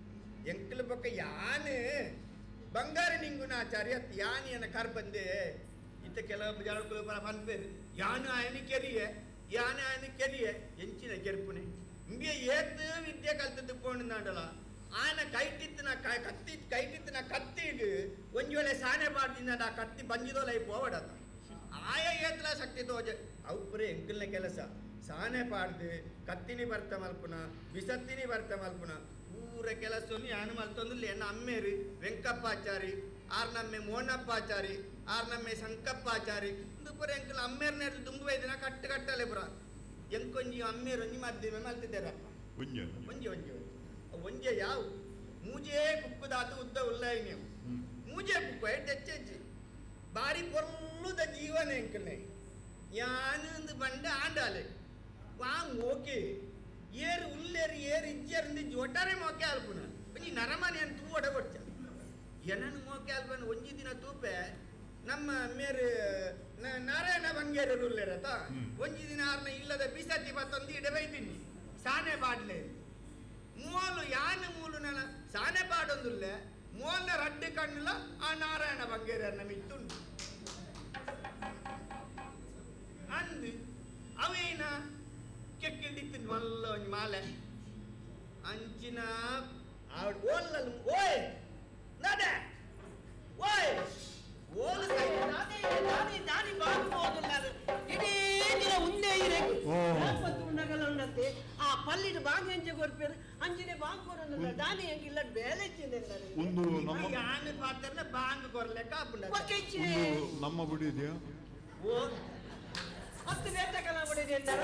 ಎಂಕ್ಲೆ ಬೊಕ್ಕ ಯಾನು ಬಂಗಾರ ನಿಂಗುನ ಆಚಾರ್ಯ ಯಾನಿ ಕರ್ ಬಂದೆ ಇತ್ತ ಕೆಲವು ಜನಗಳು ಪನ್ಪೇರು ಯಾನು ಆಯನ ಕೆರಿಯೆ ಯಾನು ಆಯನ ಕೆರಿಯೆ ಎಂಚಿನ ಕೆರ್ಪುನೆ ಇಂಬಿಯ ಏತ್ ವಿದ್ಯೆ ಕಲ್ತದ್ದು ಪೋಣಂದಾಂಡಲ ಆನ ಕೈಟಿತ್ತಿನ ಕತ್ತಿ ಕೈಟಿತ್ತಿನ ಕತ್ತಿಗೆ ಒಂಜಿ ವೇಳೆ ಸಾನೆ ಪಾಡ್ದಿಂದ ಆ ಕತ್ತಿ ಬಂಜಿದೋಲ ಪೋವಡತ ಆಯ ಏತ್ಲ ಶಕ್ತಿ ತೋಜ ಅವು ಪೂರ ಎಂಕಲ್ನ ಕೆಲಸ ಸಾನೆ ಪಾಡ್ದು ಕತ್ತಿನಿ ಬರ್ತ ಮಲ್ಪುನ ಬಿಸತ್ತಿನಿ ಬರ್ತ ಮಲ್ಪುನ ಪೂರ ಕೆಲಸವನ್ನು ಯಾನು ಮಲ್ತೊಂದಿಲ್ಲ. ಎನ್ನ ಅಮ್ಮೇರು ವೆಂಕಪ್ಪಾಚಾರಿ ಆರ್ನಮ್ಮೆ ಮೋನಪ್ಪಾಚಾರಿ ಆರ್ನಮ್ಮೆ ಸಂಕಪ್ಪಾಚಾರಿ ಇಂದು ಪೂರ ಎಂಕಲ್ ಅಮ್ಮೇರ್ನ ದುಂಬು ಬೈದಿನ ಕಟ್ಟು ಕಟ್ಟಲೆ ಪುರ ಎಂಕೊಂಜಿ ಅಮ್ಮೇರೊಂಜಿ ಮಧ್ಯಮೆ ಮಲ್ತಿದ್ದಾರಪ್ಪ ಒಂಜಿ ಒಂಜಿ ಒಂಜಿ ಒಂಜೆ ಯಾವ ಮೂಜೇ ಕುಕ್ಕುದಾತು ಉದ್ದ ಉಲ್ಲ ನೀವು ಮೂಜೆ ಕುಕ್ಕು ಹೆಚ್ಚೆಚ್ಚಿ ಬಾರಿ ಪೊರ್ಲುದ ಜೀವನ ಎಂಕಲ್ನೆ ಯಾನು ಬಂಡ ಆಂಡಾಲೆ ವಾಂಗ್ ಓಕೆ ಏರು ಉಲ್ಲೇರು ಏರು ಇಜ್ಜೇರು ಒಟ್ಟಾರೆ ಮೋಕೆ ಅಲ್ಪುನ ಒಂಜಿ ನರಮನೆ ಅಂತ ತೂ ಒಡ ಕೊಡ್ಚ ಏನನ್ನು ಮೋಕೆ ಅಲ್ಪನ ಒಂಜಿ ದಿನ ತೂಪೆ ನಮ್ಮ ಮೇರು ನಾರಾಯಣ ಬಂಗೇರು ಉಲ್ಲೇರತ ಒಂಜಿ ದಿನ ಆರ್ನ ಇಲ್ಲದ ಬಿಸತಿ ಬತ್ತೊಂದು ಇಡ ಬೈತೀನಿ ಸಾನೆ ಬಾಡ್ಲೆ ಮೂಲು ಯಾನು ಮೂಲು ನನ್ನ ಸಾನೆ ಪಾಡೊಂದುಲ್ಲೆ ಮೋಲ್ನ ರಡ್ಡು ಕಣ್ಣುಲ ಆ ನಾರಾಯಣ ಬಂಗೇರನ್ನ ಮಿತ್ತುಂಡು ಅಂದು ಅವೇನ ಕೆಕ್ಕಿಡಿತ್ತು ಮಲ್ಲ ಒಂಜಿ ಮಾಲೆ ಅಂಚಿನ ಓಲ್ಲಲ್ ಓಯ್ ನಡೆ ಓಯ್ ಓಲು ದಾನಿ ದಾನಿ ಬಾಗು ಹೋಗಲ್ಲ ಇಡೀ ದಿನ ಉಂದೇ ಇರ ಕೊರ್ಪೇರು ಅಂಚಿನೆ ಬಾಂಗ್ ಕೊರೊಂದು ದಾನಿ ಎಂಕ್ ಇಲ್ಲ ಬೇಲೆ ಇಚ್ಚಿಂದೆ ಒಂದು ನಮ್ಮ ಯಾನ್ ಪಾತ್ರನ ಬಾಂಗ್ ಕೊರ್ಲೆಕ್ಕ ಆಪುಂಡ ಒಕ್ಕೆಚ್ಚಿ ಒಂದು ನಮ್ಮ ಬುಡಿ ಇದೆಯಾ? ಓ ಹತ್ತು ಬೇತ ಕಲ ಬಡಿದೆ ಎಂದಾರ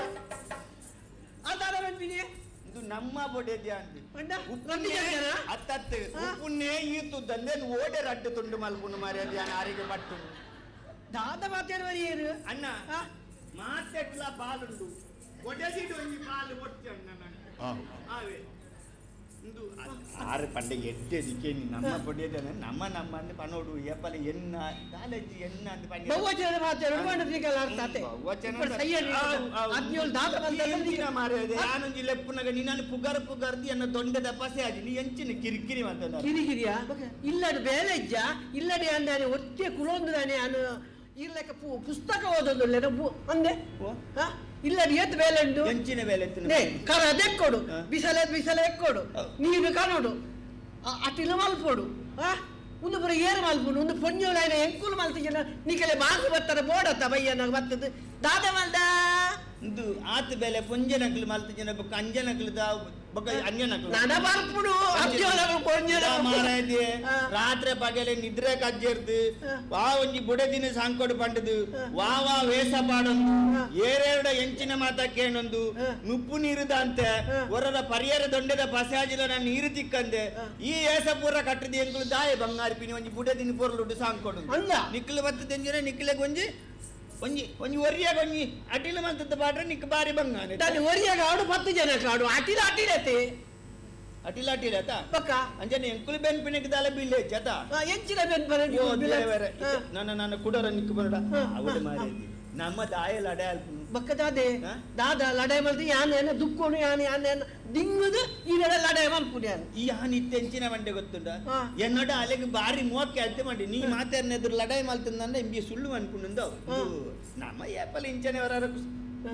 ಅದಾರ ಬಂದ್ಬಿನಿ ಇದು ನಮ್ಮ ಬೊಡೆದ್ಯಾ ಅಂತ ಉಂಡ? ರಡ್ಡು ಜನನಾ? ಅತ್ತತ್ತು ಹಾ? ಉಪ್ಪುನ್ನೇ ಈತು ದಂದೇನು ಓಡೆ ರಡ್ಡು ತುಂಡು ಮಲ್ಪುನು ಮಾರ್ಯಾದ ಆರಿಗೆ ಪಟ್ಟು ದಾದ ಮಾತಾಡುವ ಏರು ಅಣ್ಣ ಹಾ? ಮಾತೆಟ್ಲ ಪಾಲುಂಡು ಒಡೆದಿಡು ಒಂಜಿ ಪಾಲು ಒಟ್ಟು ಅಣ್ಣ ನಂಗೆ. ಹಾ ಆವೆ ಇಂದು ಆರು ಪಂಡ ಎಡ್ಡೆ ದಿಕ್ಕೇನಿ ನಮ್ಮ ಬೊಡೆದನ ನಮ್ಮ ನಮ್ಮ ಅಂದ್ ಪನೋಡು ಏಪಲ ಎನ್ನ ಕಾಲೇಜ್ ಎನ್ನ ಅಂದ್ ಪಂಡ ಬಹುವಚನದ ಮಾತಾಡೋದು ಮಂಡತ್ರಿಕಲ್ಲ ಅರ್ಥ ಆತೆ ಬಹುವಚನ ఇప్పుడు ಸಯ್ಯಡಿ ಆವು, ಆವು. ಹದಿನೇಳು ದಾದ ಈ ಎಂಚಿನ ಮಾರ್ಯಾದೆ ಯಾನೊಂಜಿ ಲೆಪ್ಪುನಗ ನಿನ್ನನ್ನು ಪುಗರ್ ಪುಗರ್ದಿ ಎನ್ನ ದೊಂಡೆದ ಪಸೆ ಆಜಿ ನೀ ಎಂಚಿನ ಕಿರಿಕಿರಿ ಮಾತಾಡ ಕಿರಿಕಿರಿಯ ಇಲ್ಲಡು ಬೇಲೆ ಇಜ್ಜ ಇಲ್ಲಡೆ ಅಂದಾನೆ ಒತ್ತೆ ಕುಲೊಂದು ದಾನೆ ಅನು ಇರ್ಲೆಕ್ಕ ಪುಸ್ತಕ ಓದೋದು ಅಂದೆ ಹಾ? ಇಲ್ಲಡು ಏತ್ ಬೇಲೆ ಉಂಟು ಎಂಚಿನ ಬೇಲೆ ಎತ್ತಿನ ನೇ ಕರ ದೆಕ್ಕೊಡು ಹಾ. ಬಿಸಲೆ ಬಿಸಲೆ ಎಕ್ಕೊಡು ಹೌದು. ನೀರು ಕನೋಡು ಅಟಿಲು ಮಲ್ಪೊಡು ಆ ಒಂದು ಪುರ ಏರು ಮಲ್ಪುಡು ಒಂದು ಪೊಣ್ಯೋಲಾಯ್ನ ಎಂಕುಲು ಮಲ್ತಿಜನ ನಿಕಲೆ ಬಾಗು ಬತ್ತರ ಬೋಡತ್ತ ಬಯ್ಯನ ಬತ್ತದು ದಾದ ಮಲ್ದ ಇಂದು ಆತ ಬೇಲೆ ಪೊಂಜನಕ್ಲು ಮಲ್ತ ಜನ ಬೊಕ್ಕ ಅಂಜನಕ್ಲು ದ ಬೊಕ್ಕ ಅಂಜನಕ್ಲು ನನ ಬರ್ಪುಡು ಅಜ್ಜೋಲಗಳು ಪೊಣ್ಯೋಲ ಮಾರಾಯ್ದೆ ಹಾ. ರಾತ್ರಿ ಪಗಲೆ ನಿದ್ರೆ ಕಜ್ಜೆರ್ದು ಹಾ. ವಾ ಒಂಜಿ ಬುಡದಿನ ಸಾಂಕೊಡು ಪಂಡದು ಹಾ. ವಾ ವಾ ವೇಷ ಪಾಡೊಂದು ಹಾ. ಏರೇರಡ ಎಂಚಿನ ಮಾತ ಕೇಣೊಂದು ಹಾ. ನುಪ್ಪು ನೀರುದಂತೆ ಹಾ. ಹೊರದ ಪರಿಯರ ದೊಂಡೆದ ಪಸಾಜಿಲ ನಾನು ನೀರು ತಿಕ್ಕಂದೆ ಹಾ. ಈ ಏಸ ಪೂರ ಕಟ್ಟದಿ ಎಂಕುಲು ದಾಯ ಬಂಗಾರಿ ಪಿನಿ ಒಂಜಿ ಬುಡದಿನ ಪೊರ್ಲುಡು ಸಾಂಕೊಡು ಅಲ್ಲ. ನಿಕ್ಲು ಬತ್ತದೆಂಜಿನ ನಿಕ್ಲೆ ಒಂಜಿ ಒಂಜಿ ಒಂಜಿ ಒರಿಯಾಗ ಒಂಜಿ ಅಟಿಲು ಮಂತದ ಪಾಡ್ರೆ ನಿಕ್ ಬಾರಿ ಬಂಗಾನೆ దాని ఒరియాಗ ఆడు పత్తు జನ కాడు అటిల అటిలతే ಅಟಿಲ ಅಟಿಲ ಆತ ಪಕ್ಕ ಅಂಜನೆ ಎಂಕುಲು ಬೆನ್ಪಿನಕ್ ದಾಲ ಬಿಲ್ಲೇಜ್ ಆತ ಎಂಚಿನ ಬೆನ್ ಅಯ್ಯೋ ದೇವರೇ, ನನ್ನ ನನ್ನ ಕುಡರ ನಿಕ್ಕು ಬರಡ ಹಾ, ಅವಳು ಹಾ, ಮಾರೇದಿ ನಮ್ಮ ದಾಯ ಲಡೆ ಅಲ್ಪುನು ಬಕ್ಕ ದಾದೆ ಹಾ? ದಾದ ಲಡಾಯಿ ಮಲ್ತಿ ಯಾನ್ ಏನ ದುಕ್ಕೋನು ಯಾನ್ ಯಾನ್ ಏನ ದಿಂಗುದು ಈರೆಡ ಲಡಾಯಿ ಮಲ್ಪುನು ಯಾನ್ ಈ ಹಾನಿ ಇತ್ತೆಂಚಿನ ಮಂಡೆ ಗೊತ್ತುಂಡ ಹಾ. ಎನ್ನಡ ಅಲೆಗ್ ಬಾರಿ ಮೋಕೆ ಅತ್ತೆ ಮಂಡಿ ನೀ ಮಾತಾಡ್ನ ಎದುರು ಲಡಾಯಿ ಮಲ್ತಂದ ಇಂಬಿ ಸುಳ್ಳು ಅನ್ಕೊಂಡು ಹಾ. ನಮ್ಮ ಏಪಲ್ ಇಂಚನೆ ವರ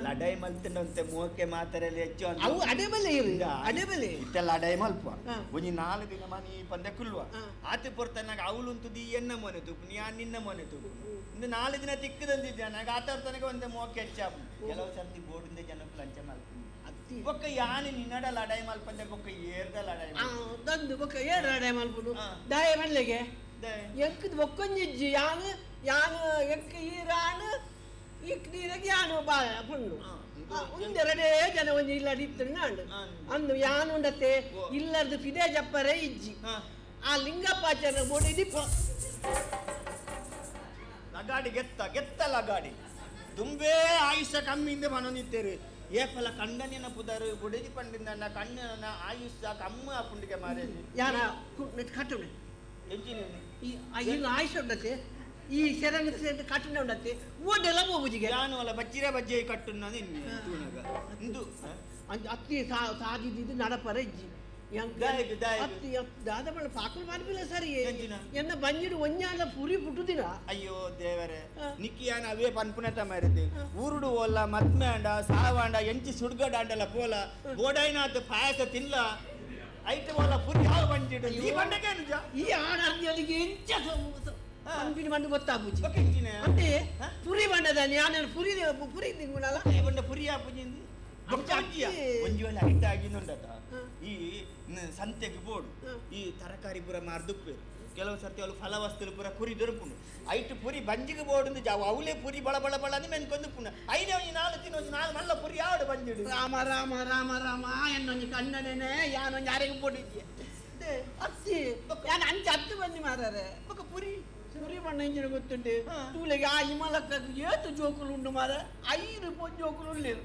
ಲಡಾಯಿ ಮಲ್ತಂಡಂತೆ ಮೋಕೆ ಮಾತಾಡಲಿ ಹೆಚ್ಚು ಅಂತ. ಅವು ಅಡೆ ಬಲೆ ಇರು ಇಂದ ಅಡೆ ಬಲೆ ಇತ್ತೆ ಲಡಾಯಿ ಮಲ್ಪ ಹಾ. ಒಂಜಿ ನಾಲ್ ದಿನ ಮನಿ ಪಂದೆ ಕುಲ್ವ ಹಾ. ಆತೆ ಪೊರ್ತನಾಗ ಅವಳುಂತುದಿ ಎನ್ನ ಮೊನೆ ತೂಪು ನೀ ಆ ನಿನ್ನ ಮೊನೆ ತೂಪು ಇಂದು ನಾಲ್ ದಿನ ತಿಕ್ಕದಂದಿದ್ದ ನಾಗ ಆತ ಒಂದೇ ಮೋಕೆ ಹೆಚ್ಚಾಪು ಕೆಲವು ಸರ್ತಿ ಬೋರ್ಡಿಂದ ಜನಕ್ಕೆ ಲಂಚ ಮಲ್ಪು ಅತ್ತಿ ಬೊಕ್ಕ ಯಾನಿ ನಿನ್ನಡ ಲಡಾಯಿ ಮಲ್ಪಂದೆ ಬೊಕ್ಕ ಏರ್ದ ಲಡಾಯಿ ಆ, ದಂದು ಬೊಕ್ಕ ಏರ್ ಲಡಾಯಿ ಮಲ್ಪುನು ಹಾ. ದಾಯ ಮಲ್ಲೆಗೆ ಮಲ್ಪು. ಎಂಕದ ಒಕ್ಕೊಂಜಿಜ್ಜಿ ಯಾನ್ ಯಾನ್ ಎಂಕ್ ಈರಾನ್ ಇಕ್ ನೀರಗೆ ಯಾನು ಬಾ ಪುಂಡು ಹಾ. ಒಂದೆರಡೇ ಜನ ಒಂಜಿ ಇಲ್ಲಡ್ ಇತ್ತು ನಾಂಡು ಹಾ. ಅಂದು ಯಾನ್ ಉಂಡತೆ ಓ. ಇಲ್ಲರ್ದು ಫಿದೆ ಜಪ್ಪರೆ ಇಜ್ಜಿ ಹಾ. ಆ ಲಿಂಗಪ್ಪಾಚಾರ್ಯ ಬೋಡಿ ಲಗಾಡಿ ಗೆತ್ತ ಗೆತ್ತ ಲಗಾಡಿ ದುಂಬೇ ಆಯುಷ್ಯ ಕಮ್ಮಿಂದ ಮನೋನಿತ್ತೇರು ಏಫಲ ಕಂಡನಿನ ಪುದರು ಬುಡದಿ ಪಂಡಿಂದ ಕಣ್ಣಿನ ಆಯುಷ್ಯ ಕಮ್ಮು ಆಪುಂಡಿಗೆ ಮಾರೇಜಿ ಯಾರ ಕಟ್ಟುಣೆ ಎಂಚಿನ ಈ ಈಗ ಆಯುಷ್ಯ ಉಂಡತೆ ಈ ಸೆರಂಗ ಕಟ್ಟುಣೆ ಉಂಡತೆ ಓಡೆಲ್ಲ ಹೋಗುಜಿಗೆ ಯಾನು ಅಲ್ಲ ಬಜ್ಜಿರ ಬಜ್ಜೆ ಕಟ್ಟುನ್ನದು ತೂನಗ ಇಂದು ಅಂಚ ಅತ್ತಿ ಸಾದಿದ್ದು ನಡಪರ ಇಜ್ಜಿ ದಾಯೆಗ್, ದಾಯೆಗ್. ಅತ್ತಿ ದಾದ ಬಳ್ಳ ಪಾಕುಲು ಮಾರ್ಪಿಲ್ಲ ಸರಿ ಎಂಚಿನ? ಎನ್ನ ಬಂಜಿಡು ಒಂಜಾಲ ಪುರಿ ಪುಟ್ಟುದಿನ ಅಯ್ಯೋ ದೇವರೇ ಹಾ. ನಿಕ್ಕಿಯಾನ ಅವೇ ಪನ್ಪುನತ ಮಾರಿದ್ದು ಊರುಡು ಓಲ್ಲ ಮತ್ಮೇಂಡ ಸಾವಾಂಡ ಎಂಚಿ ಸುಡ್ಗಡಾಂಡಲ ಪೋಲ ಬೋಡೈನಾಥ್ ಪಾಯಸ ತಿನ್ಲ ಐತೆ ಓಲ ಪುರಿ ಯಾವ ಬಂಜಿಡು ಈ ಬಂಡಕೇನು ಜ ಈ ಆಣರ್ದಿಯೊಲಿಗೆ ಎಂಚ ಹಾ. ಪನ್ಪಿನ ಬಂದು ಗೊತ್ತಾಪುಜಿ ಬೊಕ್ಕ ಎಂಚಿನ ಅಂತೆ ಹಾ? ಪುರಿ ಬಂಡದಾನಿ ಯಾನ ಪುರಿ ಪುರಿ ತಿಂಗುಣಲ್ಲ ಈ ಬಂಡ ಪುರಿ ಆಪುಜಿಂದು ಬೊಕ್ಕ ಒಂಜಿಯ ಅತ್ತಿ. ಒಂಜಿ ವೇಳೆ ಐಟ ಆಗಿನುಂಡತ ಹಾ. ಈ ಸಂತೆಗೆ ಬೋಡು ಹಾ. ಈ ತರಕಾರಿ ಪೂರ ಮಾರ್ದುಪ್ಪೇರು ಕೆಲವು ಸರ್ತಿ ಅವಳು ಫಲವಸ್ತುಲು ಪೂರ ಕುರಿ ದೊರಪುಂಡು ಐಟ್ ಪುರಿ ಬಂಜಿಗೆ ಬೋಡುಂದು ಜಾವ ಅವಲೇ ಪುರಿ ಬಳ ಬಳ ಬಳ ಅಂದ್ ಮೆನ್ಕೊಂದು ಪುಂಡು ಐನೇ ಒಂಜಿ ನಾಲ್ ತಿನ್ನು ಒಂಜಿ ನಾಲ್ ಮಲ್ಲ ಪುರಿ ಯಾವಡು ಬಂಜಿಡು ರಾಮ ರಾಮ ರಾಮ ರಾಮ ಎನ್ನೊಂಜಿ ಕಣ್ಣನೇನೆ ಯಾನೊಂಜಿ ಅರೆಗೆ ಪೊಡಿದ್ದೆ ಅತ್ತಿ ಯಾನ್ ಅಂಚ ಅತ್ತು ಬಂದಿ ಮಾರಾರೆ ಬೊಕ್ಕ ಪುರಿ ಪುರಿ ಬಣ್ಣ ಇಂಜಿನ ಗೊತ್ತುಂಟು ಹಾ. ತೂಲೆಗೆ ಆ ಹಿಮಲಕ್ಕ ಏತು ಜೋಕುಲು ಉಂಡು ಮಾರ ಐದು ಪೊಂಜು ಜೋಕುಲು ಉಳ್ಳೇರು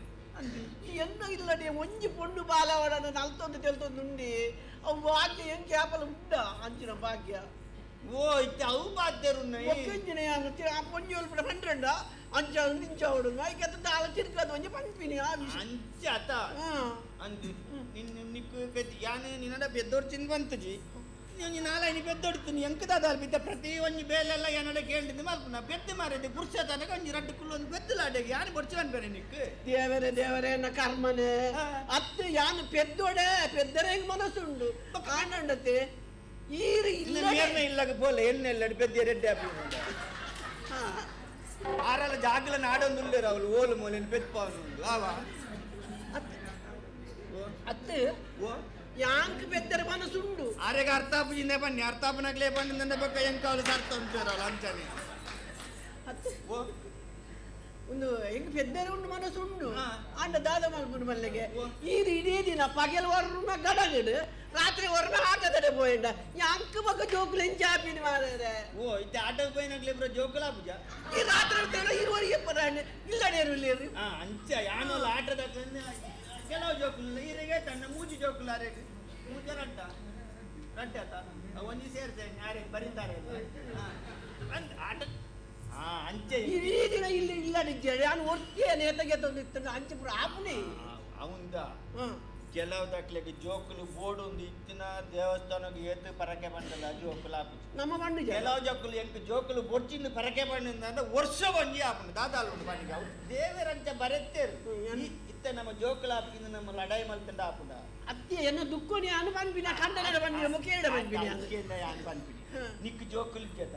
ಈ ಎನ್ನ ಇಲ್ಲಡೆ ಒಂಜಿ ಪೊಂಡು ಬಾಲವಡ ನಲ್ತೊಂದು ತೆಲ್ತೊಂದು ಉಂಡಿ ಅವು ಭಾಗ್ಯ ಎಂಕೆ ಆಪಲ ಉಂಡ ಅಂಚಿನ ಭಾಗ್ಯ ಓ ಇತ್ತೆ ಅವು ಬಾಧ್ಯರು ಒಕ್ಕಂಜಿನ ಯಾನು ಆ ಪೊಂಜಿ ಒಲ್ಪಡ ಪಂಡ್ರಂಡ ಅಂಚ ನಿಂಚ ಅವಡು ಐಕೆ ದಾಲ ತಿರ್ಕದ ಒಂಜಿ ಪನ್ಪಿನಿ ಆ ವಿಷಯ ಅಂಚ ಅತ ಹಾ ಅಂದ್ ನಿನ್ನ ನಿಕ್ಕು ಯಾನು ನಿನ್ನಡ ಬೆದ್ದೊಡ್ಚಿಂದ ಬಂತಜಿ ಒಂಜಿ ನಾಲೈನಿ ಬೆದ್ದೊಡ್ತೀನಿ ಎಂಕದಾದ ಬಿದ್ದ ಪ್ರತಿ ಒಂಜಿ ಬೇಲೆಲ್ಲ ಏನಡ ಕೇಳಿದ್ದು ಮಲ್ಪುನ ಬೆದ್ದು ಮಾರಿದ್ದು ಪುರುಷ ತನಕ ಒಂಜಿ ರಡ್ಡು ಕುಲ್ಲು ಒಂದು ಬೆದ್ದಲಾಡೆಗೆ ಯಾನು ಬೊಡ್ಚಿ ಅನ್ಬೇರೆ ನಿಕ್ಕು ದೇವರೇ ದೇವರೇ ಎನ್ನ ಕರ್ಮನೆ ಹಾ. ಅತ್ತು ಯಾನು ಪೆದ್ದೊಡೆ ಪೆದ್ದರೆ ಮನಸ್ಸುಂಡು ಕಾಣಂಡತೆ ಈರು ಇನ್ನು ಇಲ್ಲ ಮೇರ್ನ ಇಲ್ಲಗ ಪೋಲೆ ಎಣ್ಣೆಲ್ಲ ಪೆದ್ದೆ ರೆಡ್ಡಿ ಆರಲ್ಲ ಜಾಗಲ ನಾಡೊಂದು ಉಳ್ಳೇರು ಅವಳು ಓಲು ಮೂಲೆಯನ್ನು ಪೆತ್ಪಾವನು ಆವ ಅತ್ತು ಯಾಂಕ್ ಬೆತ್ತರ ಮನಸ್ಸುಂಡು ಆರೆಗ ಅರ್ಥಾಪುಜಿಂದೆ ಬನ್ನಿ ಅರ್ಥಾಪನಾಗ್ಲೇ ಬನ್ನಿ ನನ್ನ ಬೊಕ್ಕ ಎಂಕಾಲು ಸರ್ತ ಉಂಟು ಅಂಚನೆ ಅತ್ತು ಒಂದು ಹೆಂಗ್ ಪೆದ್ದರೆ ಉಂಡು ಮನಸ್ಸುಂಡು ಅಂಡ ದಾದ ಮಲ್ಪುಂಡು ಮಲ್ಲಿಗೆ ಈ ಇಡೀ ದಿನ ಪಗೆಲ್ ವರ್ನ ಗಡಗಡು ರಾತ್ರಿ ವರ್ನ ಆಟದಡೆ ಪೋಯಂಡ ಯಾಂಕ್ ಬೊಕ್ಕ ಜೋಕುಲು ಎಂಚ ಆಪಿನ ಮಾರ್ರೆ ಓ ಇತ್ತೆ ಆಟೋಗ್ ಪೋಯಿನಾಗ್ಲೇ ಬ್ರೋ ಜೋಕುಲ ಪೂಜ ಈ ರಾತ್ರಿ ಇರುವರೆಗೆ ಪರಾಣೆ ಇಲ್ಲಡೆ ಇರುವಲ್ಲಿ ಅಂಚ ಯಾನೋಲ ಆಟದ ಕೆಲವು ಜೋಕುಲು ಈರೆಗೆ ತನ್ನ ಮೂಜಿ ಜೋಕುಲು ಅರೆಗೆ ಮೂಜ ರಡ್ಡ ರಡ್ಡ ಆತ ಒಂಜಿ ಸೇರ್ತೇನೆ ಯಾರಿಗೆ ಬರೀತಾರೆ ಆಟ ಅಂಚೆ ಇಡೀ ದಿನ ಇಲ್ಲಿ ಇಲ್ಲಡಿದ್ದೆ ನಾನು ಒಟ್ಟಿಗೆ ನೇತಗೆ ತಂದಿತ್ತು ಅಂಚೆ ಪೂರ ಆಪುನಿ ಅವಂದ ಕೆಲವು ದಾಖಲೆಗೆ ಜೋಕುಲು ಬೋರ್ಡ್ ಒಂದು ಇತ್ತಿನ ದೇವಸ್ಥಾನಕ್ಕೆ ಏತು ಪರಕೆ ಬಂದಲ್ಲ ಜೋಕುಲು ಆಪುಜಿ ನಮ್ಮ ಮಣ್ಣು ಕೆಲವು ಜೋಕುಲು ಎಂಕ್ ಜೋಕುಲು ಬೊಡ್ಚಿಂದು ಪರಕೆ ಬಂದ ವರ್ಷ ಒಂಜಿ ಆಪುಂಡು ದಾದಾಲು ಉಂಡು ಪಂಡಿಗೆ ಅವು ದೇವರಂಚ ಬರೆತ್ತೇರು ಇತ್ತ ನಮ್ಮ ಜೋಕುಲು ಆಪಿಂದ ನಮ್ಮ ಲಡಾಯಿ ಮಲ್ತಂಡ ಆಪುಂಡ ಅತ್ತೆ ಎನ್ನ ದುಕ್ಕೊನಿ ಅನು ಪನ್ಪಿನ ಕಂಡನಡ ಬಂದಿನ ಮುಖೇಡ ಪನ್ಪಿನ ಯಾನ್ ಪನ್ಪಿನಿ ನಿಕ್ ಜೋಕುಲು ಜತ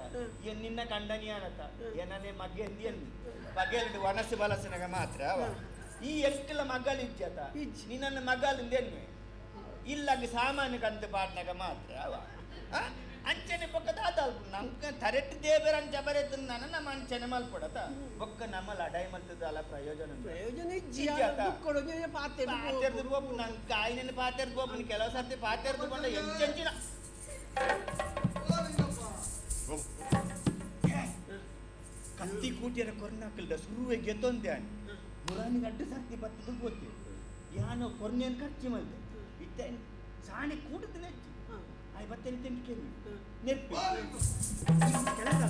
ಏನ್ ನಿನ್ನ ಕಂಡನಿ ಅನತ ಏನನೇ ಮಗ್ಗೆ ಎಂದಿ ಬಗೆಲ್ಡು ವನಸು ಬಲಸನಗ ಮಾತ್ರ ಈ ಎಂಕಲ ಮಗಲು ಇಜ್ಜತ ನಿನ್ನ ಮಗಲಿಂದ ಎನ್ನುವೆ ಇಲ್ಲಾಗ ಸಾಮಾನ್ಯ ಕಂತು ಪಾಡ್ನಾಗ ಮಾತ್ರ ಅವ ಅಂಚನೆ ಬೊಕ್ಕ ದಾದಾಲ್ಪು ನಮ್ಕ ತರೆಟ್ ದೇವರ ಅಂಚ ಬರೆತು ನಾನು ನಮ್ಮ ಅಂಚನೆ ಮಲ್ಪಡತ ಬೊಕ್ಕ ನಮ್ಮ ಲಡಾಯಿ ಮಲ್ತದಲ್ಲ ಪ್ರಯೋಜನ ಪ್ರಯೋಜನ ಪಾತೆರ್ದು ಬೋಪು ನಂಗೆ ಕಾಯಿನ ಪಾತೆರ್ದು ಬೋಪು ಕೆಲವು ಸರ್ತಿ ಪಾತೆರ್ದು ಬಂದ ಎಂಚೆಂಚಿನ ಕತ್ತಿ ಕೂಟಿಯರ ಕೊರ್ನಾಕಲ್ದ ಸುರುವೆ ಗೆತ್ತೊಂದೆ ಮುರಾನಿ ಅಡ್ಡು ಸರ್ತಿ ಬತ್ತದ ಗೊತ್ತೆ ಯಾನೋ ಕೊರ್ನೇನು ಖರ್ಚು ಮಲ್ತೆ ಇತ್ತ ಸಾಣೆ ಕೂಟದ ನೆಚ್ಚು ಆಯ್ ಬತ್ತೇನೆ ತಿಂದು ಕೇಳಿ ನೆರ್ಪಿ ಕೆಲಸ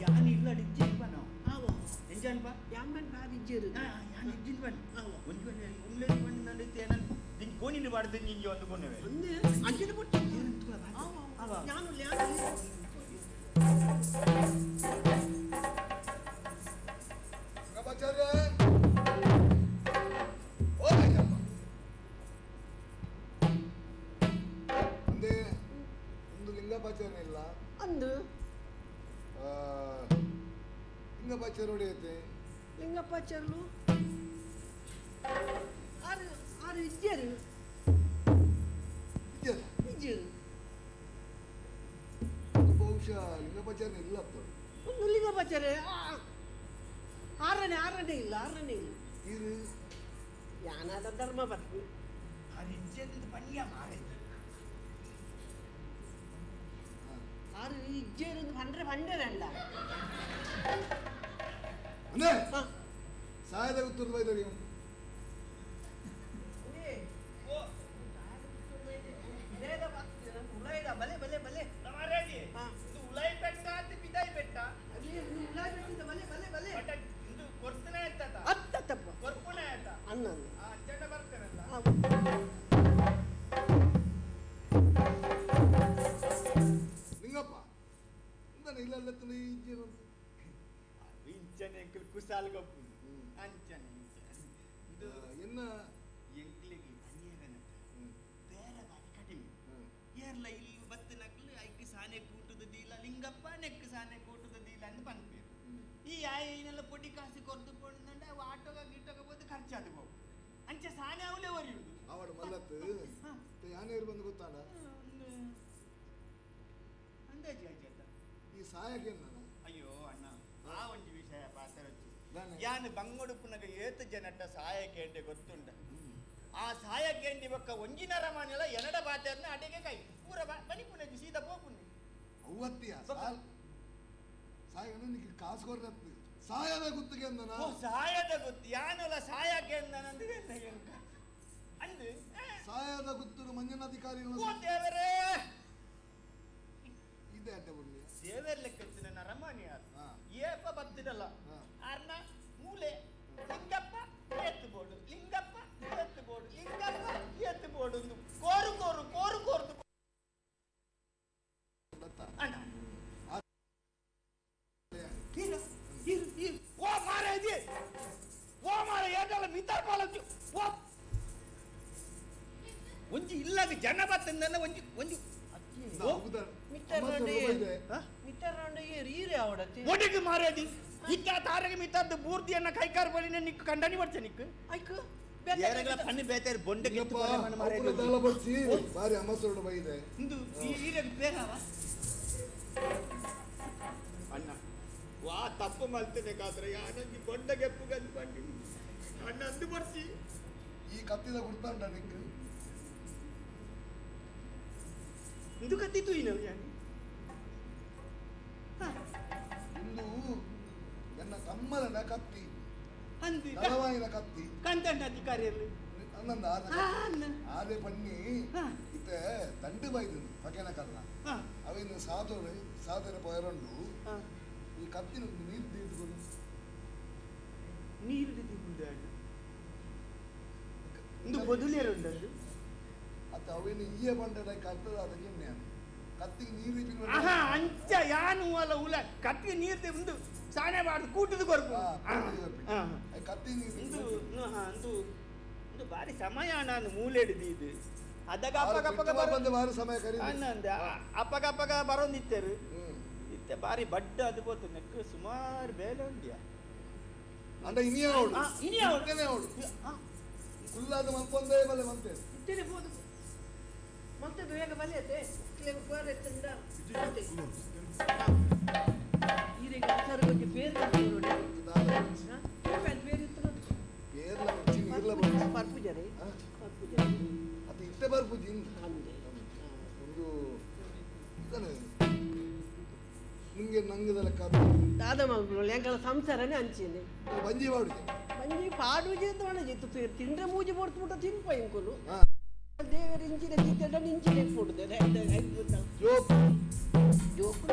ಯಾನು ಇಲ್ಲ ಇಜ್ಜೆ ನಾವು ಎಂಜಾನ್ ಬಾ ಯಾನ್ ಬಾರಿ ಇಜ್ಜೇರು ಯಾನ್ ಇಜ್ಜಿನ ಬನ್ನಿ ಒಂದು ಉಳ್ಳೆ ಬಣ್ಣಿ ನಾನು ಏನನ್ ದಿನ ಗೋಣಿನ ಬಾಡ್ದು ನಿಂಗೆ ಒಂದು ಕೊನೆವೆ ಅಂಚಿನ ಪುಟ್ಟ ಯಾನು ರಂಗಾಚಾರ್ಯ ಓ ಲಿಂಗಪ್ಪ ಅಂದೇ ಒಂದು ಲಿಂಗಪ್ಪಾಚಾರ್ಯ ಇಲ್ಲ ಅಂದು ಲಿಂಗಪ್ಪಾಚಾರ್ಯ ಹೊಡೆಯುತ್ತೆ ಲಿಂಗಪ್ಪಾಚಾರ್ಯಲು ಆರು ಆರು ಇಜ್ಜೇರು ಇಜ್ಜೇರು ಇಜ್ಜೇರು ಬಹುಶಃ ಲಿಂಗಪ್ಪಾಚಾರ್ಯ ಇಲ್ಲ ಒಂದು ಲಿಂಗಪ್ಪಾಚಾರ್ಯ ಆರನೇ ಆರನೇ ಇಲ್ಲ ಆರನೇ ಇಲ್ಲ ಇದು ಯಾನಾದ ಧರ್ಮ ಪತ್ನಿ ಆರು ಇಜ್ಜೇರು ಪಂಡ್ರೆ ಪಂಡರಲ್ಲ ಅಂದೇ ಸಾಯದ ಉತ್ತರ ಬೈದರಿ ಬಲೆ ಬಲೆ ಬಲೆ ಉಲಾಯಿ ಬೆಟ್ಟ ಅಂತ ಬಿದಾಯಿ ಬೆಟ್ಟ ಬಲೆ ಬಲೆ ಬಲೆ ಇದು ಕೊರ್ತನೆ ಆಯ್ತದ ಅತ್ತಪ್ಪ ಕೊರ್ಪುನೆ ಆಯ್ತಾ ಅನ್ನ ಅಜ್ಜಣ್ಣ ಬರ್ತಾರಲ್ಲ ಲಿಂಗಪ್ಪ ಇಂದನೆ ಇಲ್ಲ ಇಜ್ಜೇರು ಇಂಚನೆ ಎಂಕಲ್ ಕುಸಾಲ್ ಗೊಪ್ಪು ಅಂಚನೆ ಇದು ಎನ್ನ ಎಂಕ್ಲಿಗೆ ಅನ್ಯಾಗನ ಬೇರೆ ಬಾರಿ ಕಡಿಮೆ ಏರ್ಲ ಇಲ್ಲಿ ಬತ್ತಿನಕ್ಲು ಐಕ್ ಸಾನೆ ಕೂಟದ ದೀಲ ಲಿಂಗಪ್ಪ ನೆಕ್ ಸಾನೆ ಕೂಟದ ದೀಲ ಅಂತ ಪನ್ಪೇರು ಈ ಆಯಿನೆಲ್ಲ ಪೊಡಿ ಕಾಸು ಕೊರ್ದು ಪೋಂಡ ಅವು ಆಟೋಗ ಗಿಟ್ಟೋಗ ಹೋದು ಖರ್ಚಾದ ಹೋಗು ಅಂಚೆ ಸಾನೆ ಅವಲೇ ಒರಿಯುದು ಅವಡು ಮಲ್ಲತ್ತು ಯಾನೇರು ಬಂದು ಗೊತ್ತಾಡ ಅಂದಾಜಿ ಆಯ್ತು ಈ ಸಾಯಕ್ಕೆ ನಾನು ಅಯ್ಯೋ ಅಣ್ಣ ಆ ಒಂದು ವಿಷಯ ಪಾತರಚ್ಚು ಯಾನು ಬಂಗೊಡುಪುನಗ ಏತು ಜನಟ ಸಹಾಯ ಕೇಂಡೆ ಗೊತ್ತುಂಡ ಆ ಸಹಾಯ ಕೇಂಡಿ ಬೊಕ್ಕ ಒಂಜಿನ ರಮಾನೆಲ್ಲ ಎನಡ ಬಾತೆರ್ನ ಅಡೆಗೆ ಕೈ ಪೂರ ಬನಿ ಪುನಜಿ ಸೀದಾ ಪೋಪುನಿ ಅವ್ವತ್ತಿಯ ಸಾಯನ ನಿಕ್ಕೆ ಕಾಸು ಕೊರ್ರತ್ತು ಸಾಯದ ಗುತ್ತಿಗೆ ಅಂದನ ಓ ಸಹಾಯದ ಗುತ್ತು ಯಾನಲ್ಲ ಸಹಾಯ ಕೇಂದನಂದು ಅಂದು ಸಾಯದ ಗುತ್ತುಡು ಮಂಜನಾಧಿಕಾರಿ ಓ ದೇವರೇ ಇದೆ ಅಡ್ಡ ಬುಡ್ಲಿ ದೇವರ ಲೆಕ್ಕತ್ತಿನ ನರಮಾನಿ ಯಾರು ಏಪ ಬತ್ತಿರಲ್ಲ ಅರ್ನ ಮೂಲೆ ಲಿಂಗಪ್ಪ ಏತ್ತು ಬೋಡು ಲಿಂಗಪ್ಪ ಏತ್ತು ಬೋಡು ಲಿಂಗಪ್ಪ ಏತ್ತು ಬೋಡು ಒಂದು ಕೋರು ಕೋರು ಕೋರು ಕೋರ್ದು ಅಣ್ಣ ಓ ಮಾರ ಇದೆ ಓ ಮಾರ ಏಟಲ್ಲ ಮಿತಾರ್ ಪಾಲಂಚು ಓ ಒಂಜಿ ಇಲ್ಲಾಗ ಜನ ಬತ್ತಂದನ್ನ ಒಂಜಿ ಒಂಜಿ ಒಡೆಗೆ ಮಾರೇದಿ ಇತ್ತ ತಾರಗೆ ಮಿತ್ತದ್ದು ಬೂರ್ದಿಯನ್ನ ಕೈಕಾರ್ ಬಳಿನ ನಿಕ್ಕು ಕಂಡನಿ ಬರ್ಚೆ ನಿಕ್ಕು ಐಕು ಏರಗಳ ಪಣ್ಣು ಬೇತಾರೆ ಬೊಂಡ ಗೆತ್ತು ಮನೆ ಅಪ್ಪನ ದಾಲ ಬರ್ಸಿ ಬಾರಿ ಅಮಸರುಡು ಬೈದೆ ಇಂದು ಈ ಈರಗ್ ಬೇರವ ಅಣ್ಣ ವಾ ತಪ್ಪು ಮಲ್ತನೆ ಕಾದ್ರೆ ಯಾನಂಜಿ ಬೊಂಡ ಗೆಪ್ಪು ಗಂದು ಪಂಡಿ ಅಣ್ಣ ಅಂದು ಬರ್ಸಿ ಈ ಕತ್ತಿದ ಗುರ್ತಾಂಡ ನಿಂಗೆ ಇಂದು ಕತ್ತಿತ್ತು ಇನ್ನು ಯಾನು ಇಂದು ನನ್ನ ತಮ್ಮನ ಕತ್ತಿ ಅಂದು ತಲವಾಯಿನ ಕತ್ತಿ ಕಂತಂಡ ಅಧಿಕಾರಿಯಲ್ಲಿ ಅನ್ನಂದ ಅಣ್ಣ ಆದೆ ಪಣ್ಣಿ ಹಾ. ಇತ್ತೆ ದಂಡು ಬೈದು ಪಕೆನ ಕಲ್ಲ ಹಾ ಅವಿನ ಸಾಧುರು ಸಾಧನೆ ಪೊಯರಂಡು ಹಾ ಈ ಕತ್ತಿನ ನೀರು ದೀಡ್ಕೊಂಡು ನೀರು ದಿಗುಂಡು ಅಣ್ಣ ಇಂದು ಬದುಲೇರುಂಡದ್ದು ಅತ್ತ ಅವಿನ ಈಯ ಬಂಡಡ ಕತ್ತದ ಅದಕ್ಕೆ ನಾನು ಕತ್ತಿಗೆ ನೀರು ದೀಪಿನ ಆಹಾ ಅಂಚ ಯಾನು ಅಲ್ಲ ಉಲ ಕತ್ತಿ ನೀರು ಒಂದು ಸಾಣೆ ಬಾರ್ದು ಕೂಟದ ಕೊರ್ಪು ಕತ್ತಿ ನೀರು ಇಂದು ಅಂದು ಇಂದು ಬಾರಿ ಸಮಯ ನಾನು ಮೂಲೆ ಹಿಡಿದು ಅದಗ ಅಪ್ಪಗ ಅಪ್ಪಗ ಬರೋ ಬಂದ ಬಾರಿ ಸಮಯ ಕರಿ ಅನ್ನಂದೆ ಅಪ್ಪಗ ಅಪ್ಪಗ ಬರೋಂದಿತ್ತರು ಇತ್ತೆ ಬಾರಿ ಬಡ್ಡ ಅದು ಬೋತು ನೆಕ್ ಸುಮಾರು ಬೇಲೆ ಉಂಡಿಯ ಅಂಡ ಇನಿಯ ಅವಳು ಇನಿಯ ಅವಳು. ಇತ್ತನೇ ಅವಳು ಕುಲ್ಲಾದ ಮಲ್ಪೊಂದೇ ಬಲೆ ಮಂತೆ ಇತ್ತೇನೆ ಬೋದು ಮತ್ತೆ ಬೇಗ ಬಲಿಯತ್ತೆ ಕೆಲವು ಎತ್ತಂದ ಈರೆಗೆ ಸರ್ ಒಂಜಿ ಪೇರು ನೋಡಿ ಪೇರು ಇತ್ತು ಪೇರ್ಲ ಬಚ್ಚಿ ನೀರ್ಲ ಬಚ್ಚಿ ಪರ್ಪುಜರೆ ಹಾ? ಪರ್ಪುಜರೆ ಅದು ಇತ್ತೆ ಬರ್ಪುಜಿ ಅಂದೆ ಒಂದು ಇದನೆ ನಿಂಗೆ ನಂಗದ ಲೆಕ್ಕ ದಾದ ಮಗಳು ಎಂಕಲ ಸಂಸಾರನೇ ಅಂಚಿನಿ ಬಂಜಿ ಮಾಡುದು ಬಂಜಿ ಪಾಡುಜಿ ಅಂತ ಒಣಜಿತ್ತು ತಿಂದ್ರೆ ಮೂಜಿ ಪೊಡ್ತು ಮುಟ್ಟ ತಿನ್ಪ ಇಂಕುಲು ಹಾ. ದೇವರ ಇಂಚಿನ ತಿಂದ ಇಂಚಿನ ಕೊಡುದೆ ಜೋಕ್ ಜೋಕು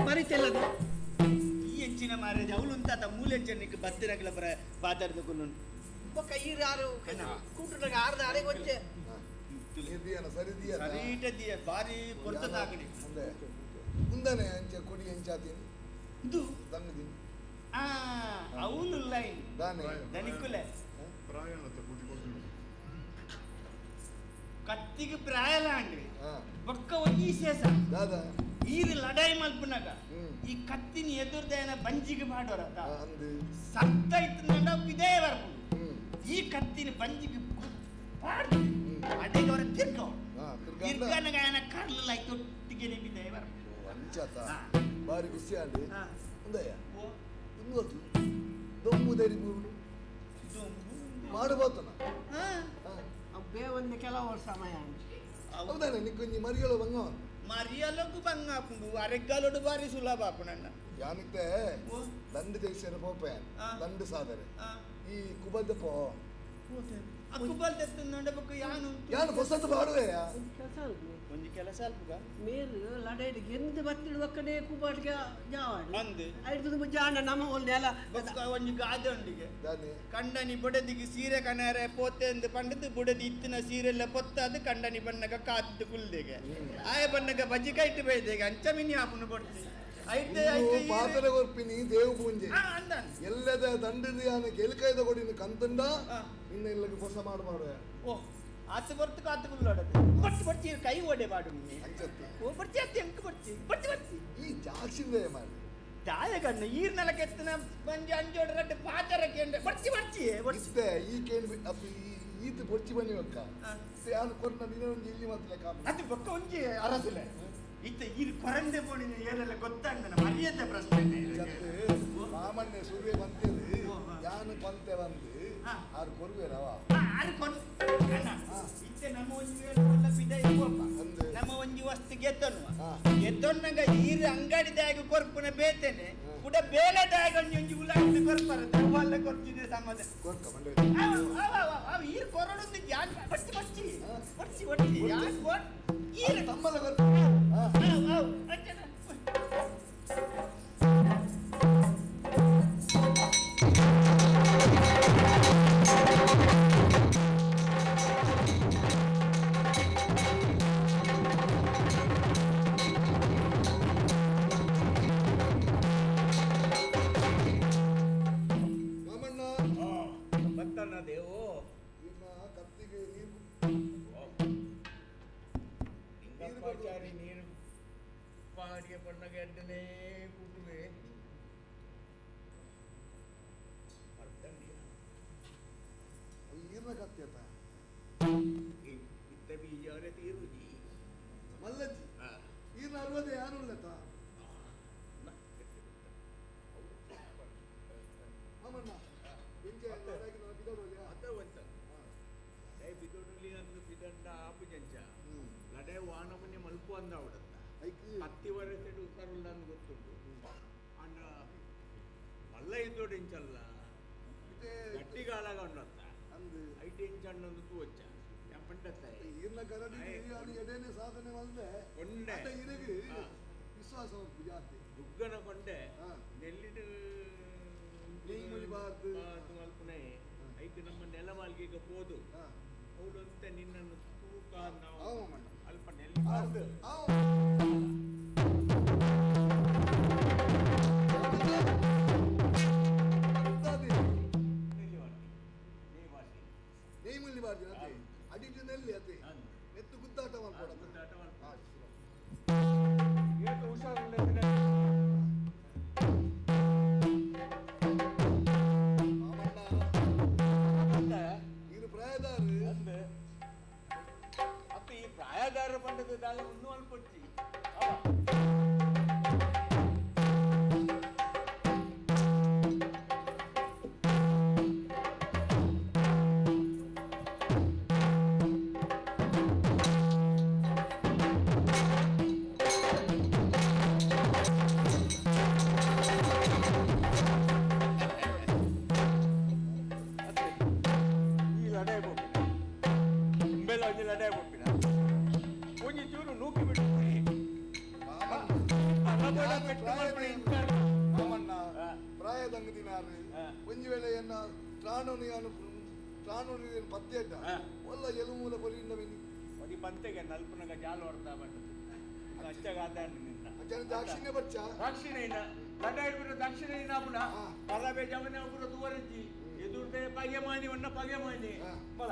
ಮರಿತೆಲ್ಲದ ಈ ಎಂಚಿನ ಮಾರೇಜ್ ಅವಳು ಅಂತ ಮೂಲೆ ಎಂಚನಿಕ್ ಬತ್ತಿನಗಲ ಬರ ಪಾತಾಡ್ದು ಬೊಕ್ಕ ಈರು ಆರು ಕೂಟದಾಗ ಆರ್ದ ಅರೆ ಗೊಚ್ಚೆ ಇದೆಯಲ್ಲ ಸರಿ ಇದೆಯಲ್ಲ ಸರೀಟ ದಿಯ ಬಾರಿ ಪೊರ್ತ ತಾಗಡಿ ಅಂದೆ ಮುಂದಾನೆ ಅಂಚ ಕೊಡಿ ಅಂಚಾತೀನಿ ಇದು ದಂಗದಿನಿ ಆ ಅವನು ಲೈನ್ ದಾನೆ ದನಿಕುಲೆ ಪ್ರಾಯಣತೆ ಕೂಟಿಕೊಂಡು ಕತ್ತಿಗೆ ಪ್ರಾಯಲ ಅಂಡ್ರಿ ಹಾ ಬೊಕ್ಕ ಒಂಜಿ ವಿಶೇಷ ದಾದಾ ಈರು ಲಡಾಯಿ ಮಲ್ಪುನಾಗ ಹ್ಮ್. ಈ ಕತ್ತಿನ ಎದುರ್ದಯನ ಬಂಜಿಗೆ ಮಾಡೋರತ್ತ ಆ, ಅಂದು ಸತ್ತ ಇತ್ತು ಇದೇ ಬರ್ಪುಂಡು ಹ್ಮ್ ಈ ಕತ್ತಿನ ಬಂಜಿಗೆ ಪಾಡ್ದು ಅಡೆಗೆ ಅವರ ತಿರ್ಗೋ ಹಾ ತಿರ್ಗಂಡ ತಿರ್ಗನಗಾಯನ ಕರ್ಲಲ್ಲ ತೊಟ್ಟಿಗೆ ನಿಂಬಿದೆ ಬರ್ಪುಂಡು ಅಂಚಾತ ಹಾ. ಬಾರಿ ಖುಷಿ ಆಂಡಿ ಹಾ. ಉಂದಯ್ಯ ಓ ಇಂದು ದೊಂಬು ದರಿ ಬೂರುಡು ದೊಂಬು. ಮಾಡಬೋತನ ಹಾ. ಅಬ್ಬೇ ಒಂದು ಕೆಲವು ಸಮಯ ಹೌದಾನೆ ನಿಕ್ಕೊಂಜಿ ಮರಿಗಳು ಬಂಗ ಮರಿಯಲೊಗು ಬಂಗ ಹಾಕೊಂಡು ಅರೆಗ್ಗಾಲೊಡು ಬಾರಿ ಸುಲಭ ಹಾಪುನಣ್ಣ ಯಾನಿತ್ತೆ ಓ. ದಂಡು ದೇಶರ ಪೋಪೆ ಆ. ದಂಡು ಸಾದರೆ ಆ. ಈ ಕುಬದ್ದ ಪೋ ಅಕ್ಕುಬಲ್ ತೆತ್ತುಂಡ ಬೊಕ್ಕ ಯಾನು ಯಾನು ಹೊಸತು ಬಾಡುವೆಯ ಒಂದು ಕೆಲಸ ಅಲ್ವೇ ಒಂಜಿ ಕೆಲಸ ಅಲ್ಪುಗ ಮೇಲು ಲಡಾಯಿ ಗೆಂದು ಬತ್ತಿಡುವಕ್ಕನೇ ಕುಬಾಟ್ಗೆ ಜಾವಾಡು ಅಂದ್ ಐದು ಜಾಣ ನಮ್ಮ ಒಂದು ನೆಲ ಬೊಕ್ಕ ಒಂಜಿ ಗಾದೆ ಉಂಡಿಗೆ ದಾನೆ ಕಂಡನಿ ಬುಡದಿಗೆ ಸೀರೆ ಕಣಾರೆ ಪೋತೆ ಎಂದು ಪಂಡದು ಬುಡದಿ ಇತ್ತಿನ ಸೀರೆಲ್ಲ ಪೊತ್ತಾದು ಕಂಡನಿ ಬಣ್ಣಗ ಕಾತು ಕುಲ್ದೆಗೆ ಆಯ ಬಣ್ಣಗ ಬಜ್ಜಿ ಕೈಟ್ ಬೈದೆಗೆ ಅಂಚ ಮಿನಿ ಆಪುನು ಕೊಡ್ತಿ ಐತೆ ಐತೆ ಪಾತ್ರ ಕೊರ್ಪಿನಿ ದೇವು ಪೂಂಜೆ ಅಂದನ್ ಎಲ್ಲದ ದಂಡದ ಯಾನ ಗೆಲ್ಕೈದ ಕೊಡಿನ ಕಂತಂಡ ಆ. ನಿನ್ನ ಇಲ್ಲಗೆ ಹೊಸ ಮಾಡು ಮಾಡುವೆ ಓ ಆತು ಬರ್ತು ಕಾತು ಕುಲ್ಲೋಡದು ಬರ್ತಿ ಬರ್ತಿ ಕೈ ಒಡೆ ಬಾಡು ನೀ ಅಂಚತ್ತು ಓ ಬರ್ತಿ ಅತ್ತೆ ಅಂಕ ಬರ್ತಿ ಬರ್ತಿ ಬರ್ತಿ ಈ ಜಾಕ್ಷಿಂದ ಮಾಡಿ ದಾಯಗಣ್ಣ ಈರ್ನೆಲ ಕೆತ್ತನ ಬಂಜಿ ಅಂಜೋಡ ರಡ್ಡು ಪಾತರ ಕೇಂದ್ರ ಬರ್ತಿ ಬರ್ತಿ ಬರ್ತಿ ಇತ್ತೆ ಈ ಕೇಂದ್ರ ಅಪ್ಪ ಈ ಈತ ಬೊಚ್ಚಿ ಬನ್ನಿ ಒಕ್ಕ ಆ. ಯಾನು ಕೊರ್ನ ದಿನ ಒಂಜಿ ಇಲ್ಲಿ ಮಾತ್ರ ಕಾಪ ಅದು ಬೊಕ್ಕ ಒಂಜಿ ಅರಸುಲೆ ಇತ್ತ ಈರ್ ಕೊರಂದೆ ಪೋಣಿನ ಏನೆಲ್ಲ ಗೊತ್ತಾಗ್ತಾನೆ ಮರ್ಯಾದೆ ಪ್ರಶ್ನೆ ಜತ್ತು ಮಾಮಣ್ಣೆ ಸೂರ್ಯ ಬಂತೇದು ಯಾನು ಪಂತೆ ಬಂದು ಹಾ. ಆರು ಕೊರುವೆರವ ಆರು ಕೊನ್ ಅಣ್ಣ ಇತ್ತೆ ನಮ್ಮ ಒಂಜಿ ವೇಳೆ ಒಲ್ಲ ಬಿದ ಇಪ್ಪಪ್ಪ ಅಂದು. ನಮ್ಮ ಒಂಜಿ ವಸ್ತು ಗೆದ್ದನು ಹಾ. ಗೆದ್ದೊನ್ನಗ ಈರ್ ಅಂಗಡಿದಾಗ ಕೊರ್ಪುನ ಬೇತೇನೆ ಕೂಡ ಬೇಲೆದಾಗ ಒಂಜಿ ಒಂಜಿ ಉಲಾಗಿದ್ದು ಕೊರ್ಪರ ದವ್ವಲ್ಲ ಕೊರ್ತಿದೆ ಸಮಾಧಾನ ಕೊರ್ಕ ಮಂಡೆ ಅವ್ ಅವ್ ಅವ್ ಅವ್ ಈರ್ ಕೊರಡೊಂದು ಯಾನ್ ಬಚ್ಚಿ ಬಚ್ಚಿ ಬಚ್ಚಿ ಬಚ್ಚಿ ಯಾನ್ ಕೊರ್ ಈರ್ ತಮ್ಮಲ ಕೊರ್ಪ ಹಾ. ಅವ್ ಅವ್ ಅಂಚನ ಮಾಮಣ್ಣ ಬತ್ತಣ್ಣ ದೇವು ಇನ್ನ ಕತ್ತಿಗೆ ನೀರು ಲಿಂಗಪ್ಪಾಚಾರಿ ನೀರು ಪಾಡಿಯ ಬಣ್ಣಗೆ ಅಡ್ಡನೇ ಕೂಟುವೆ ಲಡೆ ವಾನಮನೆ ಮಲ್ಪು ಅಂದ ಅವಡತ್ತ ಹತ್ತಿ ವರಸೆಡು ಉಸಾರುಲ್ಲ ಅಂದ್ ಗೊತ್ತುಂಟು ಅಂಡ ಮಲ್ಲ ಇದ್ದೋಡು ಇಂಚಲ್ಲ ಗಟ್ಟಿಗಾಲಾಗ ಉಂಡತ್ತ ಐಟ್ ಇಂಚ ಅಣ್ಣೊಂದು ತೂವಚ್ಚ ಪಂಡತ್ತ ಈರ್ನ ಕರಡಿ ಎಡೆನೆ ಸಾಧನೆ ಬಂದೆ ಕೊಂಡೆ ಇರಗೆ ವಿಶ್ವಾಸ ಜಾಸ್ತಿ ದುಗ್ಗನ ಕೊಂಡೆ ನೆಲ್ಲಿಡು ಮಲ್ಪುನೆ ಐಕ್ ನಮ್ಮ ನೆಲ ಮಾಲ್ಗೆ ಪೋದು ಅವಳಂತೆ ನಿನ್ನನ್ನು ತೂಕ ನಾವು ಅಲ್ಪ ನೆಲ್ಲಿ ನೇಮಲ್ಲಿ ಬಾರ್ದಿ ಅದೇ ಅಡಿಟು ನೆಲ್ಲಿ ಅದೇ ನೆತ್ತು ಗುದ್ದಾಟ ಮಾಡ್ಕೊಡ ಹುಷಾರಿಲ್ಲ. ಇದು ಪ್ರಾಯದಾರ ಅತ್ತ ಈ ಪ್ರಾಯದಾರ ಪಂಡದ ದಾಲ ಇನ್ನೂ ಅಲ್ಪೊಚ್ಚಿ ಒಂಜಿ ವೇಳೆ ತ್ರಾಣು ತ್ರಾಣು ಪತ್ತೆ ಒಲ್ಲ ಎಲುಮೂಲ ಕೊಲಿಂದ ಒಡಿ ಪಂತೆಗೆ ನಲ್ಪನಗ ಜಾಲು ಹೊಡ್ತಾ ಬಂದದ್ದು ಅಚ್ಚಗಾದ ನಿನ್ನ ದಾಕ್ಷಿಣ್ಯ ಬಚ್ಚ ದಕ್ಷಿಣ ಇನ್ನ ಲಡ ಹಿಡ್ಬಿಟ್ಟು ದಕ್ಷಿಣ ಇನ್ನ ಪುನಃ ಪರಬೆ ಜವನೆ ಒಬ್ಬರು ತುವರಂಜಿ ಎದುರ್ದೆ ಪಗೆ ಮಾನಿ ಒನ್ನ ಪಗೆ ಮಾನಿ ಬಲ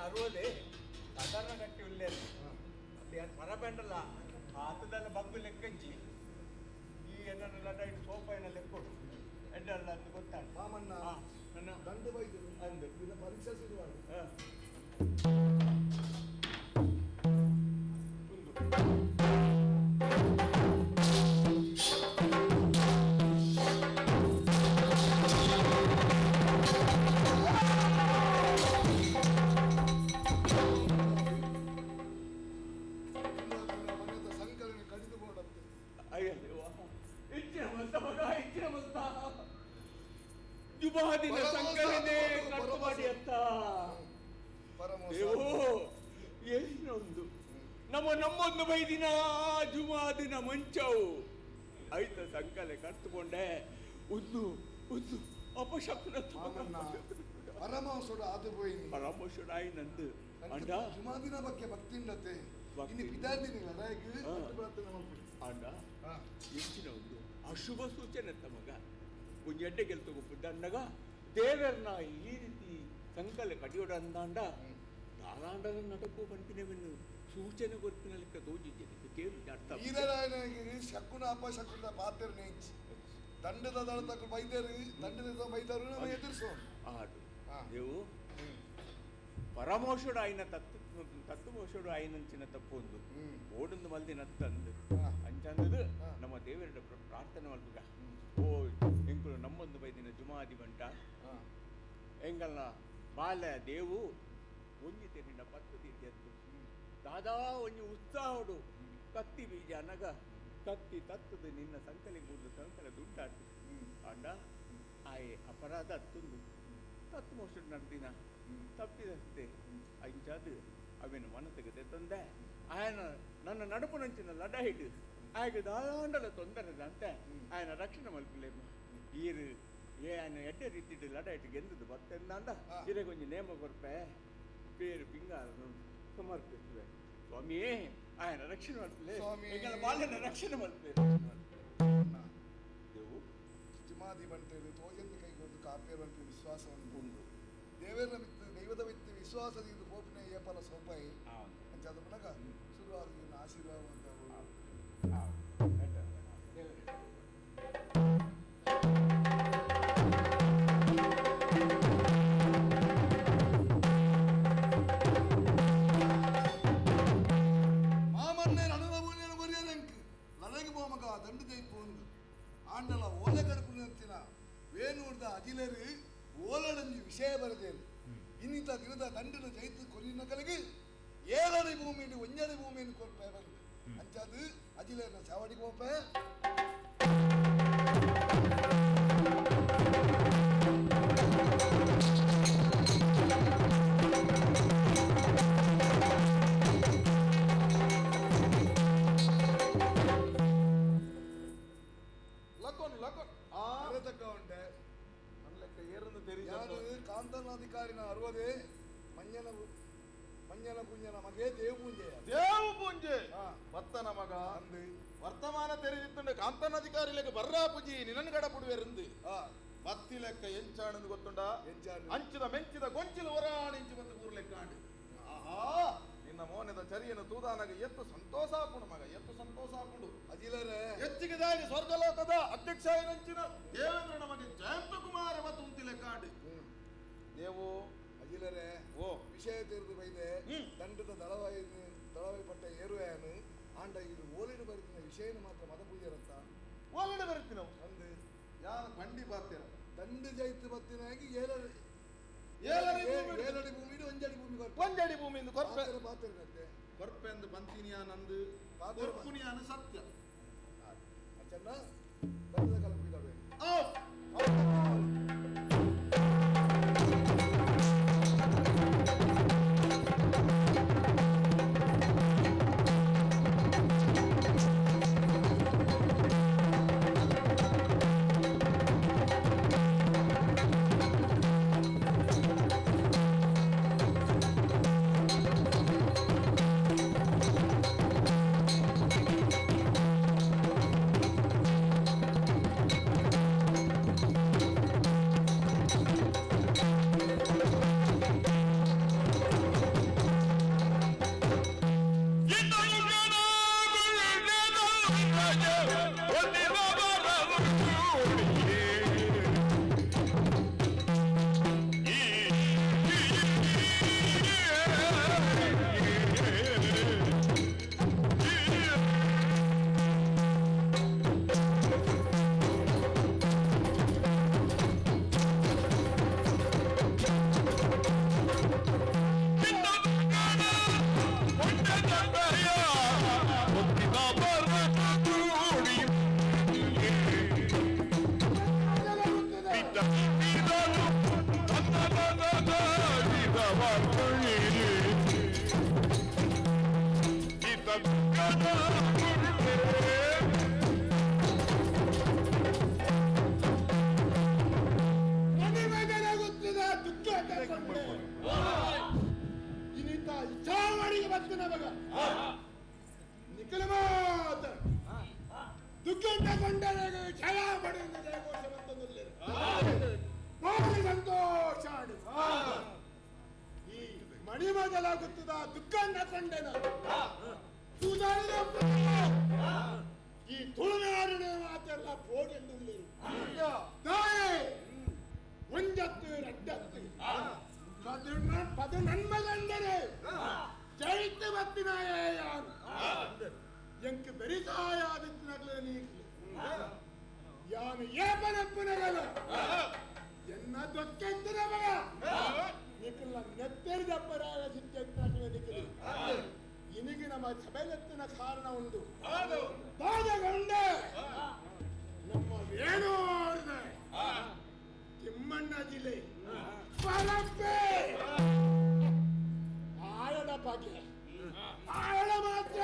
ಅರುವದೆ ಸಾಧಾರಣ ಗಟ್ಟಿ ಉಲ್ಲೇನು ಅದು ಏನು ಪರಬೆಂಡಲ್ಲ ಆತದಲ್ಲ ಬಗ್ಗು ಲೆಕ್ಕಂಚಿ ಈ ಏನನ್ನ ಲಡ ಇಟ್ಟು ಸೋಪ ಏನ ಲೆಕ್ಕೊಡು ಎಡ್ಡಲ್ಲ ಅಂತ ಗೊತ್ತಾಗ ಮಾಮಣ್ಣ ನನ್ನ ದಂಡು ಬೈದರು ಅಂದು ಇದನ್ನ ಪರೀಕ್ಷೆ ಶುರುವಾಗ ಜುಮಾದಿನ ಸಂಕಲನೆ ಕಟ್ಟು ಮಾಡಿ ಅತ್ತ ಏನೊಂದು ನಮ್ಮ ನಮ್ಮೊಂದು ಬೈದಿನ ಜುಮಾದಿನ ಮಂಚವು ಐತ ಸಂಕಲೆ ಕಟ್ಟುಕೊಂಡೆ ಒಂದು ಒಂದು ಅಪಶಕುನ ಪರಮಹಂಸೋಡು ಅದು ಪೋಯಿ ಪರಮಹಂಸೋಡು ಆಯ್ನಂದು ಅಂಡ ಜುಮಾದಿನ ಬಗ್ಗೆ ಭಕ್ತಿ ಉಂಡತೆ ಇನ್ನು ಪಿತಾರ್ದಿನಿಲ್ಲ ಅಂಡ ಹೆಚ್ಚಿನ ಒಂದು ಅಶುಭ ಸೂಚನೆ ತಮಗ ಒಂಜಿ ಎಡ್ಡೆ ಗೆಲ್ತ ಗೊಪ್ಪುದಂಡಗ ದೇವರನ್ನ ಈ ರೀತಿ ಸಂಕಲೆ ಕಡಿಯೋಡ ಅಂದಾಂಡ ದಾದಾಂಡನ ನಡಕು ಪನ್ಪಿನವೆನ್ನು ಸೂಚನೆ ಕೊರ್ಪಿನ ಲೆಕ್ಕ ತೋಜಿದ್ದೇನೆ ಕೇಳು ಅರ್ಥ ವೀರರಾಯನಿಗೆ ಶಕುನ ಅಪಶಕುನ ಪಾತ್ರ ನೇಂಚಿ ದಂಡದ ದಳತಕ್ಕ ಬೈದರು ದಂಡದ ಬೈದರು ನಮ್ಮ ಎದುರಿಸೋ ಆಡು ದೇವು ಪರಮೋಷುಡು ಆಯ್ನ ತತ್ತು ತತ್ತುಮೋಷುಡು ಆಯ್ನಂಚಿನ ತಪ್ಪು ಒಂದು ಓಡೊಂದು ಮಲ್ದಿನ ತಂದು ಅಂಚಂದದು ನಮ್ಮ ದೇವರ ಪ್ರಾರ್ಥನೆ ಮಲ್ಪುಗ ಓ ಎಂಕುಲು ನಮ್ಮೊಂದು ಬೈದಿನ ಜುಮಾದಿ ಬಂಟ ಎಂಗಲ್ನ ಬಾಲ ದೇವು ಒಂಜಿ ತೆರಿನ ಪತ್ತು ತೀರ್ಜದ್ದು ದಾದಾ ಒಂಜಿ ಉತ್ಸಾಹಡು ಕತ್ತಿ ಬೀಜ ಅನಗ ಕತ್ತಿ ತತ್ತದ ನಿನ್ನ ಸಂಕಲೆ ಕೂಡಲು ಸಂಕಲೆ ದುಡ್ಡಾಟು ಅಂಡ ಆಯೆ ಅಪರಾಧ ಅತ್ತೊಂದು ತತ್ತು ಮೋಷ ನಡೆದಿನ ತಪ್ಪಿದಷ್ಟೇ ಅಂಚಾದು ಅವೇನು ಮನಸ್ಸಿಗೆ ತಂದೆ ಆಯನ ನನ್ನ ನಡುಪುನಂಚಿನ ಲಡ ಹಿಡು ಆಯಗ ದಾದಾಂಡಲ ತೊಂದರೆ ಅಂತೆ ಆಯನ ರಕ್ಷಣೆ ಮಲ್ಪಿಲೇಮ. ಈರು ಏನ್ ಎಡ್ಡೆ ರೀತಿಡ್ ಲಡಾಯಿಟ್ ಗೆಂದದು ಬತ್ತೆಂದಾಂಡ ಇರೆಗೊಂಜಿ ನೇಮ ಕೊರ್ಪೆ ಪೇರು ಪಿಂಗಾರನು ಸಮರ್ಪಿಸುವೆ ಸ್ವಾಮಿಯೇ ಆಯನ ರಕ್ಷಣೆ ಮಾಡ್ತಲೇ ಸ್ವಾಮಿ. ಎಂಗಳ ಬಾಲ್ಯನ ರಕ್ಷಣೆ ಮಾಡ್ತೇವೆ ದೇವು ಜುಮಾದಿ ಬಂಟೇರು ತೋಜಂದ ಕೈಗೊಂದು ಕಾಪೇರು ಅಂತ ವಿಶ್ವಾಸ ಉಂಟು ದೇವರ ಮಿತ್ತು ದೈವದ ಮಿತ್ತು ವಿಶ್ವಾಸದಿಂದ ಪೋಪಿನ ಏಪಲ ಸೋಪಾಯಿ ಅಂಚಾದ ಮೂಲಕ ಶುರುವಾದ ಆಶೀರ್ವಾದ ಮಾಮನ್ನೇ ಅನುಭವನೇನು ಬರೆಯದಂಕ್ ಲಡಗೆ ಬೋಮಗ ದಂಡು ಜೈಪು ಒಂದು ಆಂಡಲ ಓಲೆ ಕಡುಪು ನಿಂತಿನ ವೇಣೂರ್ದ ಅಜಿಲರು ಓಲಡಂಜಿ ವಿಷಯ ಬರದೇನು ಇನ್ನಿತ ದಿನದ ದಂಡಿನ ಜೈತು ಕೊರಿನ ಕಲಗಿ ಏಳಡಿ ಭೂಮಿಯನ್ನು ಒಂಜಡಿ ಭೂಮಿಯನ್ನು ಕೊರ್ಪೆ ಬಂದು ಅಂಚಾದು ಅಜಿಲರ್ನ ಚಾವಡಿಗೆ ಹೋಪೆ ಲಕೋನ್ ಲಕೋನ್ ಆ ಅರತಕ್ಕ ಉಂಟೆ ನನ್ನ ಲೆಕ್ಕ ಏರನ್ನು ತೆರಿ ಯಾರು ಕಾಂತನಾಧಿಕಾರಿನ ಅರುವದೆ ಮಂಜನ ಮಂಜನ ಪುಂಜನ ಮಗೆ ದೇವಪೂಂಜೆಯ ದೇವು ಪೂಂಜೆ ಹಾ. ಬತ್ತನ ಮಗ ಅಂದು ವರ್ತಮಾನ ತೆರೆದಿತ್ತುಂಡೆ ಕಾಂತನಾಧಿಕಾರಿ ಲೆಕ್ಕ ಬರ್ರಾ ಪೂಜಿ ನಿನ್ನನ್ನು ಗಡ ಪುಡುವೆರಂದು ಆ ಬತ್ತಿ ಲೆಕ್ಕ ಎಂಚಾಣಂದು ಗೊತ್ತುಂಡ ಎಂಚಾಣು? ಅಂಚಿದ ಮೆಂಚಿದ ಗೊಂಚಿಲ ಹೊರಾಣಿಂಚಿ ಬಂದು ಊರು ಲೆಕ್ಕ ಆಂಡು ಆಹಾ ನಿನ್ನ ಮೋನೆದ ಚರಿಯನ್ನು ತೂದಾನಾಗ ಎತ್ತು ಸಂತೋಷ ಆಪುಂಡು ಮಗ ಎತ್ತು ಸಂತೋಷ ಆಪುಂಡು ಅಜಿಲರೇ ಹೆಚ್ಚಿಗೆದಾಗಿ ಸ್ವರ್ಗಲೋಕದ ಅಧ್ಯಕ್ಷ ಏನಂಚಿನ ದೇವೇಂದ್ರ ನಮಗೆ ಜಯಂತ ಕುಮಾರ ಮತ್ತು ಉಂತಿ ಲೆಕ್ಕ ಆಂಡು ದೇವು ಅಜಿಲರೇ ಓ ವಿಷಯ ತೀರ್ದು ಬೈದೆ ದಂಡದ ದಳವಾಯಿ ದಳವಾಯಿ ಪಟ್ಟ ಏರುವೆಯಾನು ಆಂಡ ಇದು ಓಲಿಡು ಬರಿತಿನ ವಿಷಯನ ಮಾತ್ರ ಮದ ಪೂಜೆರಂತ ಒಳಗಡೆ ಬರ್ತೀವಿ ನಾವು ಅಂದು ಯಾರು ಬಂಡಿ ಬಾರ್ತೀರ ದಂಡು ಜೈತು ಬತ್ತಿನಾಗಿ ಏಳಡಿ ಏಳಡಿ ಭೂಮಿ ಏಳಡಿ ಭೂಮಿ ಒಂಜಡಿ ಭೂಮಿ ಕೊರ್ಪೆ ಒಂಜಡಿ ಭೂಮಿಯಿಂದ ಕೊರ್ಪೆ ಪಾತೆರ ಪಾತೆರನಂತೆ ಕೊರ್ಪೆ ಅಂದು ಬಂತಿನಿಯಾ ನಂದು ಪಾತೆರ ಕೊರ್ಪುನಿಯಾನು ಸತ್ಯ ಅಚ್ಚನ್ನ ದಂಡದ ಕಾಲ ಕುಯ್ದಾಡುವೆ ಆ ಇನಿತ ಚಾವಡಿಗೆ ಬತ್ತಿನ ಮಗ ನಿಖಲ ಮಾತ ದುಃಖ ತಗೊಂಡರೆ ಜಯ ಪಡೆಯಿಂದ ಜಯಘೋಷ ಬಂತದಲ್ಲಿ ಭಾರಿ ಸಂತೋಷ ಆಡು. ಈ ಮಣಿ ಮೊದಲಾಗುತ್ತದ ದುಃಖ ಕೊಂಡೆನ ಈ ತುಳುನಾಡಿನ ಮಾತೆಲ್ಲ ಪೋಡೆಂದುಳ್ಳಿರು ತಾಯೇ ಒಂದತ್ತು ರಡ್ಡತ್ತು ಪದಿನನ್ಮಗಂದರೆ ಜೈತ ಬತ್ತಿನಾಯ ಯಾರು ಎಂಕ್ ಬೆರಿಸಾಯಾದಿತ್ತಿನಗಲ ನೀಕ್ಲು ಯಾನು ಏಪನಪ್ಪನಗಲ ಎನ್ನ ದೊಕ್ಕೆಂತಿನ ಮಗ ನಿಖಲ ನೆತ್ತೆರಿದಪ್ಪರಾಗ ಸಿದ್ಧನಾಗಲ ನಿಖಲು ಇನಿಗೆ ನಮ್ಮ ಸಭೆಲೆತ್ತಿನ ಕಾರಣ ಉಂಟು ಬಾಧಗೊಂಡೆ ನಮ್ಮ ವೇಣು ತಿಮ್ಮಣ್ಣ ಜಿಲ್ಲೆ ಪರಪ್ಪೆ ಆಳದ ಬಗೆ ಆಳ ಮಾತ್ರ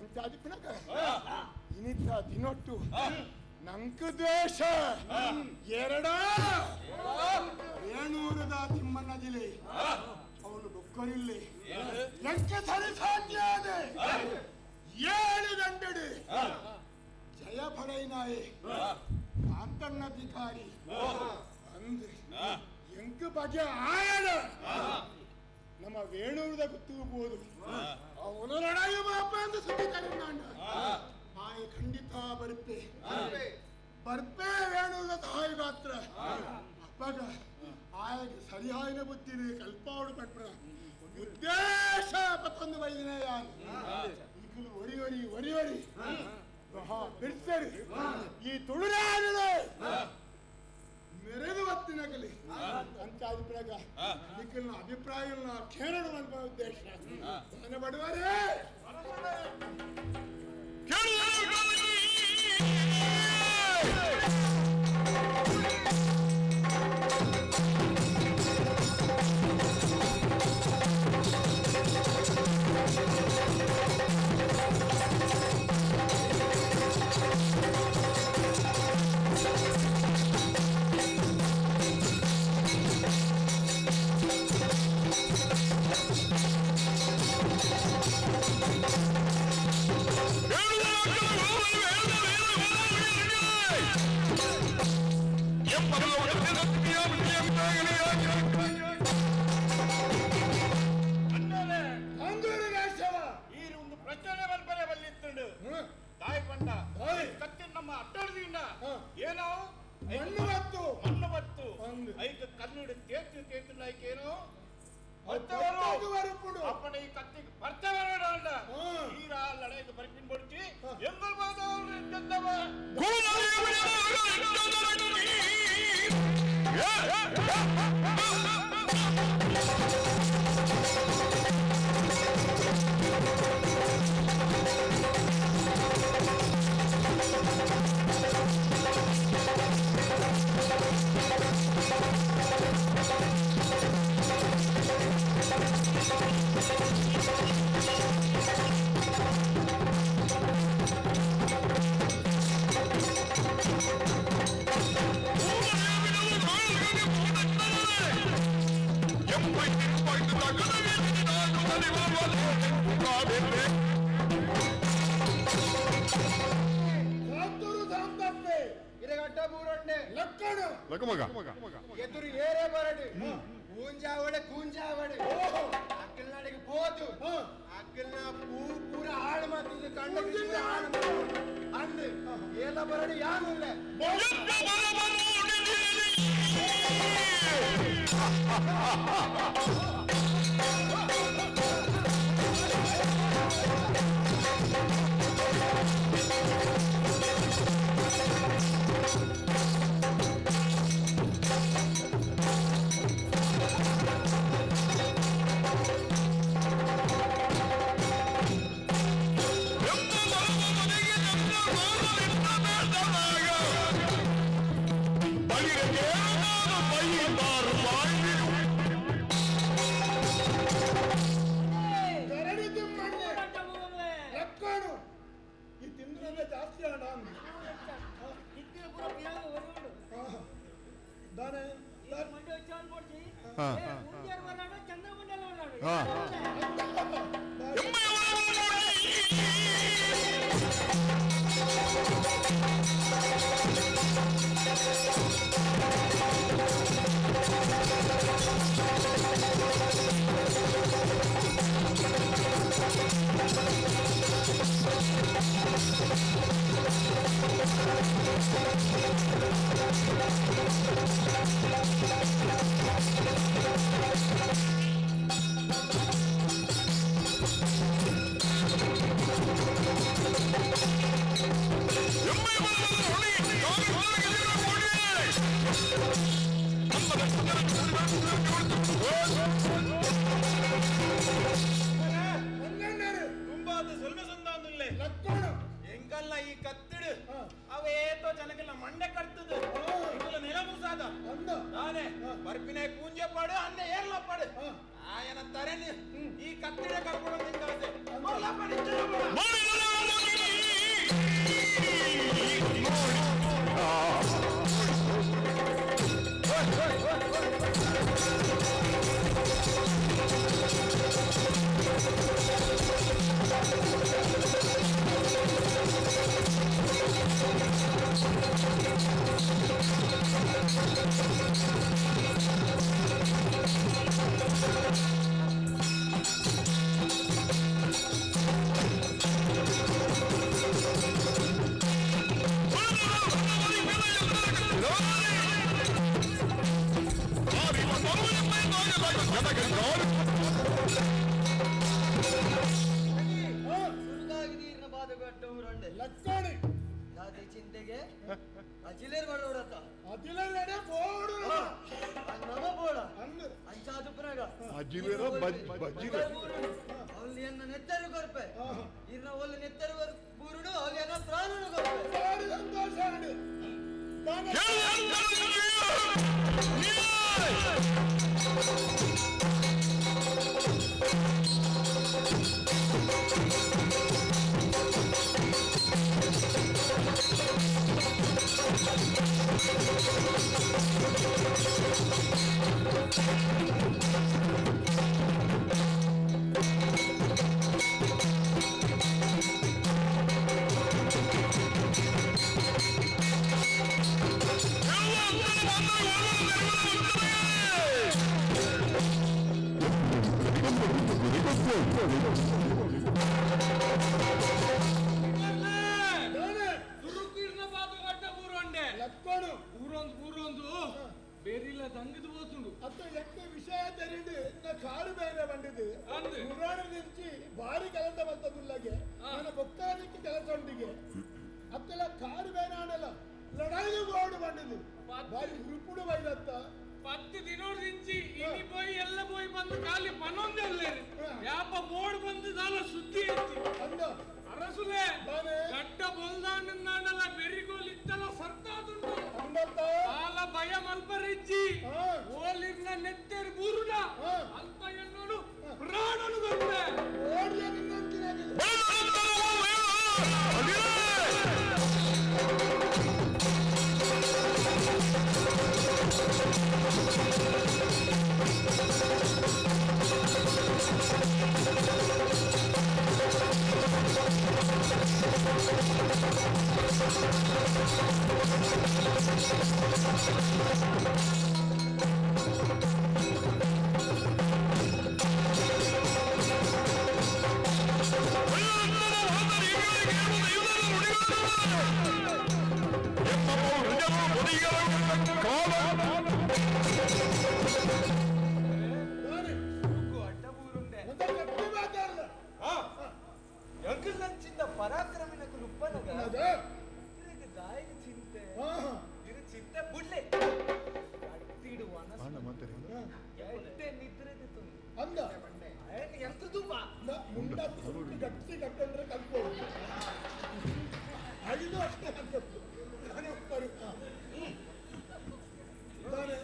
ಅಂಚಾದಿಪ್ಪನಗ ಇನಿತ ದಿನೊಟ್ಟು ನಂಕು ದ್ವೇಷ ಎರಡ ವೇಣೂರದ ತಿಮ್ಮಣ್ಣ ಜಿಲೆ ಅವನು ಬೊಕ್ಕರಿಲ್ಲೆ ಎಂಕ ಸರಿ ಸಾಧ್ಯ ಏಳು ಗಂಟೆಡು ಜಯ ಪಡೈನಾಯೆ ಕಾಂತಣ್ಣಧಿಕಾರಿ ಅಂದು ಎಂಕು ಬಗೆ ಆಯಣ ನಮ್ಮ ವೇಣೂರದ ಗುತ್ತಿಗೆ ಅವನ ಲಡಾಯಿ ಮಾಪ ಅಂತ ಸುದ್ದಿ ನಾನು ಆಯ ಖಂಡಿತ ಬರ್ಪೆ ಬರ್ಪೆ ವೇಣೂರದ ಸಹಾಯ ಮಾತ್ರ ಅಪ್ಪಾಗ ಆಯಗೆ ಸರಿಯಾಯಿನ ಬುದ್ಧಿನಿ ಕಲ್ಪಾವಡು ಪಟ್ರ ಉದ್ದೇಶ ಪತ್ತೊಂದು ವೈದಿನ ಯಾನು ಈಗಲೂ ಒರಿ ಒರಿ ಒರಿ ಒರಿ ಮಹಾ ಬಿರ್ಸರು ಈ ತುಳುನಾಡಿನ ಮೆರೆದು ಬತ್ತಿನಗಲಿ ಅಂತ ಅಭಿಪ್ರಾಯ ನಿಖಲ್ನ ಅಭಿಪ್ರಾಯ ಕೇರಳ ಉದ್ದೇಶ ದಾನ ಬಡವರೇ ಎದುರು ಏರೇ ಬರಡು ಕೂಂಜಾವಡೆ ಕೂಂಜಾವಡೆ ಅಕ್ಕಲ್ನಾಡಿಗೆ ಹೋದು ಅಕ್ಕಲ್ನ ಪೂ ಪೂರ ಹಾಳು ಮಾತಿದ್ದು ಕಣ್ಣ ಹಾಳು ಅಂದು ಏಲ ಬರಡು ಯಾನು ಇಲ್ಲ. ಎಂಕಲ್ಲ ಈ ಕತ್ತಿಡು ಅವೇತೋ ಜನಕ್ಕೆಲ್ಲ ಮಂಡೆ ಕಟ್ತದ ನೆಲಮೂಸಾದ ನಾನೇ ಬರ್ಪಿನ ಕೂಂಜೆ ಪಾಡು ಅನ್ನ ಏರ್ಲ ಪಾಡು ಆಯನ ತರೆನಿ ಈ ಕತ್ತಿಡೆ ಕರ್ಕೊಂಡು ನಿಂತ ಆಸೆ. ಕಟ್ಟುಂಡೆ ಲಕ್ಕಣಿ ದಾದೆ ಚಿಂತೆಗೆ ಅಜಿಲೇರ್ ಬರೋಡತ್ತ ಅಜಿಲೇರ್ ಬೋಡು ನಮ ಬೋಡ ಅಂದು ಅಂಚಾದು ಪುನಗ ಅಜಿಲೇರ ಬಜ್ಜಿಲೆ ಅವಳು ಎನ್ನ ನೆತ್ತರು ಕೊರ್ಪೆ ಇರ್ನ ಒಲ್ಲು ನೆತ್ತರು ಬೂರುಡು ಅವಳು ಎನ್ನ ಪ್ರಾಣನು ಕೊರ್ಪೆ ಭಾರಿ ಸಂತೋಷ ಆಂಡ್ ದಾನೆ ದಾನೆ ಸುರುಕಿರ್ನ ಪಾತ್ರ ಕಟ್ಟ ಊರೊಂಡೆ ಲಕ್ಕಣು ಊರೊಂದು ಊರೊಂದು ಬೇರಿಲ್ಲ ದಂಗದು ಹೋತುಂಡು ಅತ್ತ ಎಕ್ಕ ವಿಷಯ ತೆರಿಂಡು ಇನ್ನ ಕಾಡು ಬೇರೆ ಬಂದಿದ್ದು ಅಂದು. ಪುರಾಣ ನಿಂಚಿ ಭಾರಿ ಕೆಲಸ ಬರ್ತದುಲ್ಲಗೆ ನನ್ನ ಬೊಕ್ಕಾದಿಕ್ಕೆ ಕೆಲಸ ಉಂಟಿಗೆ ಅತ್ತೆಲ್ಲ ಕಾಡು ಬೇರೆ ಆಡಲ್ಲ ಲಡಾಯಿಗೆ ಬೋರ್ಡ್ ಬಂದಿದ್ದು ಭಾರಿ ಹುರುಪುಡು ಬೈದತ್ತ ಪತ್ತು ದಿನೋಡ್ ದಿಂಚಿ ಇನಿ ಪೋಯಿ ಎಲ್ಲ ಪೋಯಿ ಬಂದು ಖಾಲಿ ಪನೊಂದೇ ಉಳ್ಳೇರು ಯಾಪ ಬೋರ್ಡ್ ಬಂದು ದಾಲ ಸುದ್ದಿ ಎತ್ತಿ ಅಂದ ಅರಸುಲೆ ದಾನೆ. ಗಡ್ಡ ಬೊಲ್ದಾಂಡಲ್ಲ ಬೆರಿಗೋಲ್ ಇತ್ತಲ ಸರ್ತಾದುಂಡು ಅಂದತ್ತ ಕಾಲ ಭಯ ಮಲ್ಪರಿಜ್ಜಿ ಹಾ. ಓಲಿರ್ನ ನೆತ್ತೆರ್ ಬೂರುಡ ಹಾ. ಅಲ್ಪ ಎನ್ನೋಡು ಪ್ರಾಣನು ಬರ್ತೆ ಓಡ್ಲೆ ನಿನ್ನಂತಿನಾಗಿದೆ ದಾನೆ ಅಡ್ಡ ಬೂರುಂಡೆ ಒಂದ ಗಟ್ಟಿ ಮಾತಾಡಲ್ಲ ಎಂಕಲ್ ನಂಚಿಂದ ಪರಾಕ್ರಮಿನಕು ಲುಪ್ಪನಗ ಅದ ಇರಗ ದಾಯಿಗೆ ಚಿಂತೆ ಹಾ ಹಾ ಇರು ಚಿಂತೆ ಬುಡ್ಲೆ ಕಟ್ಟಿಡು ವನಸ್ ಎಡ್ಡೆ ನಿದ್ರೆಗೆ ತುಂಡು ಅಂದ ಎಂತ ದುಮ್ಮ ಮುಂಡ ಸುಟ್ಟು ಗಟ್ಟಿ ಕಟ್ಟಂದ್ರೆ ಕಲ್ಪೋಡು ಐದು ವರ್ಷ ಆಗ್ಬೇಕು. ನಾನು ಒಬ್ಬರು. ಹಾ. ದಾನೆ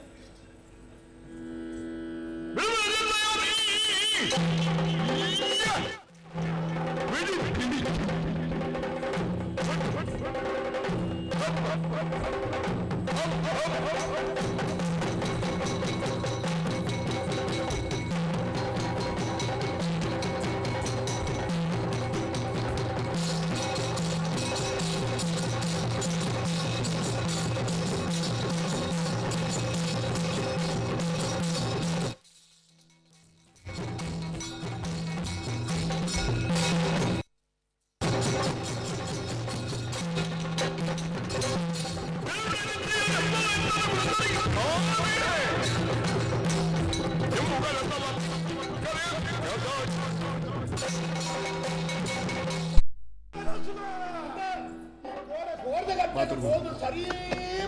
ಹೋದು ಸರಿ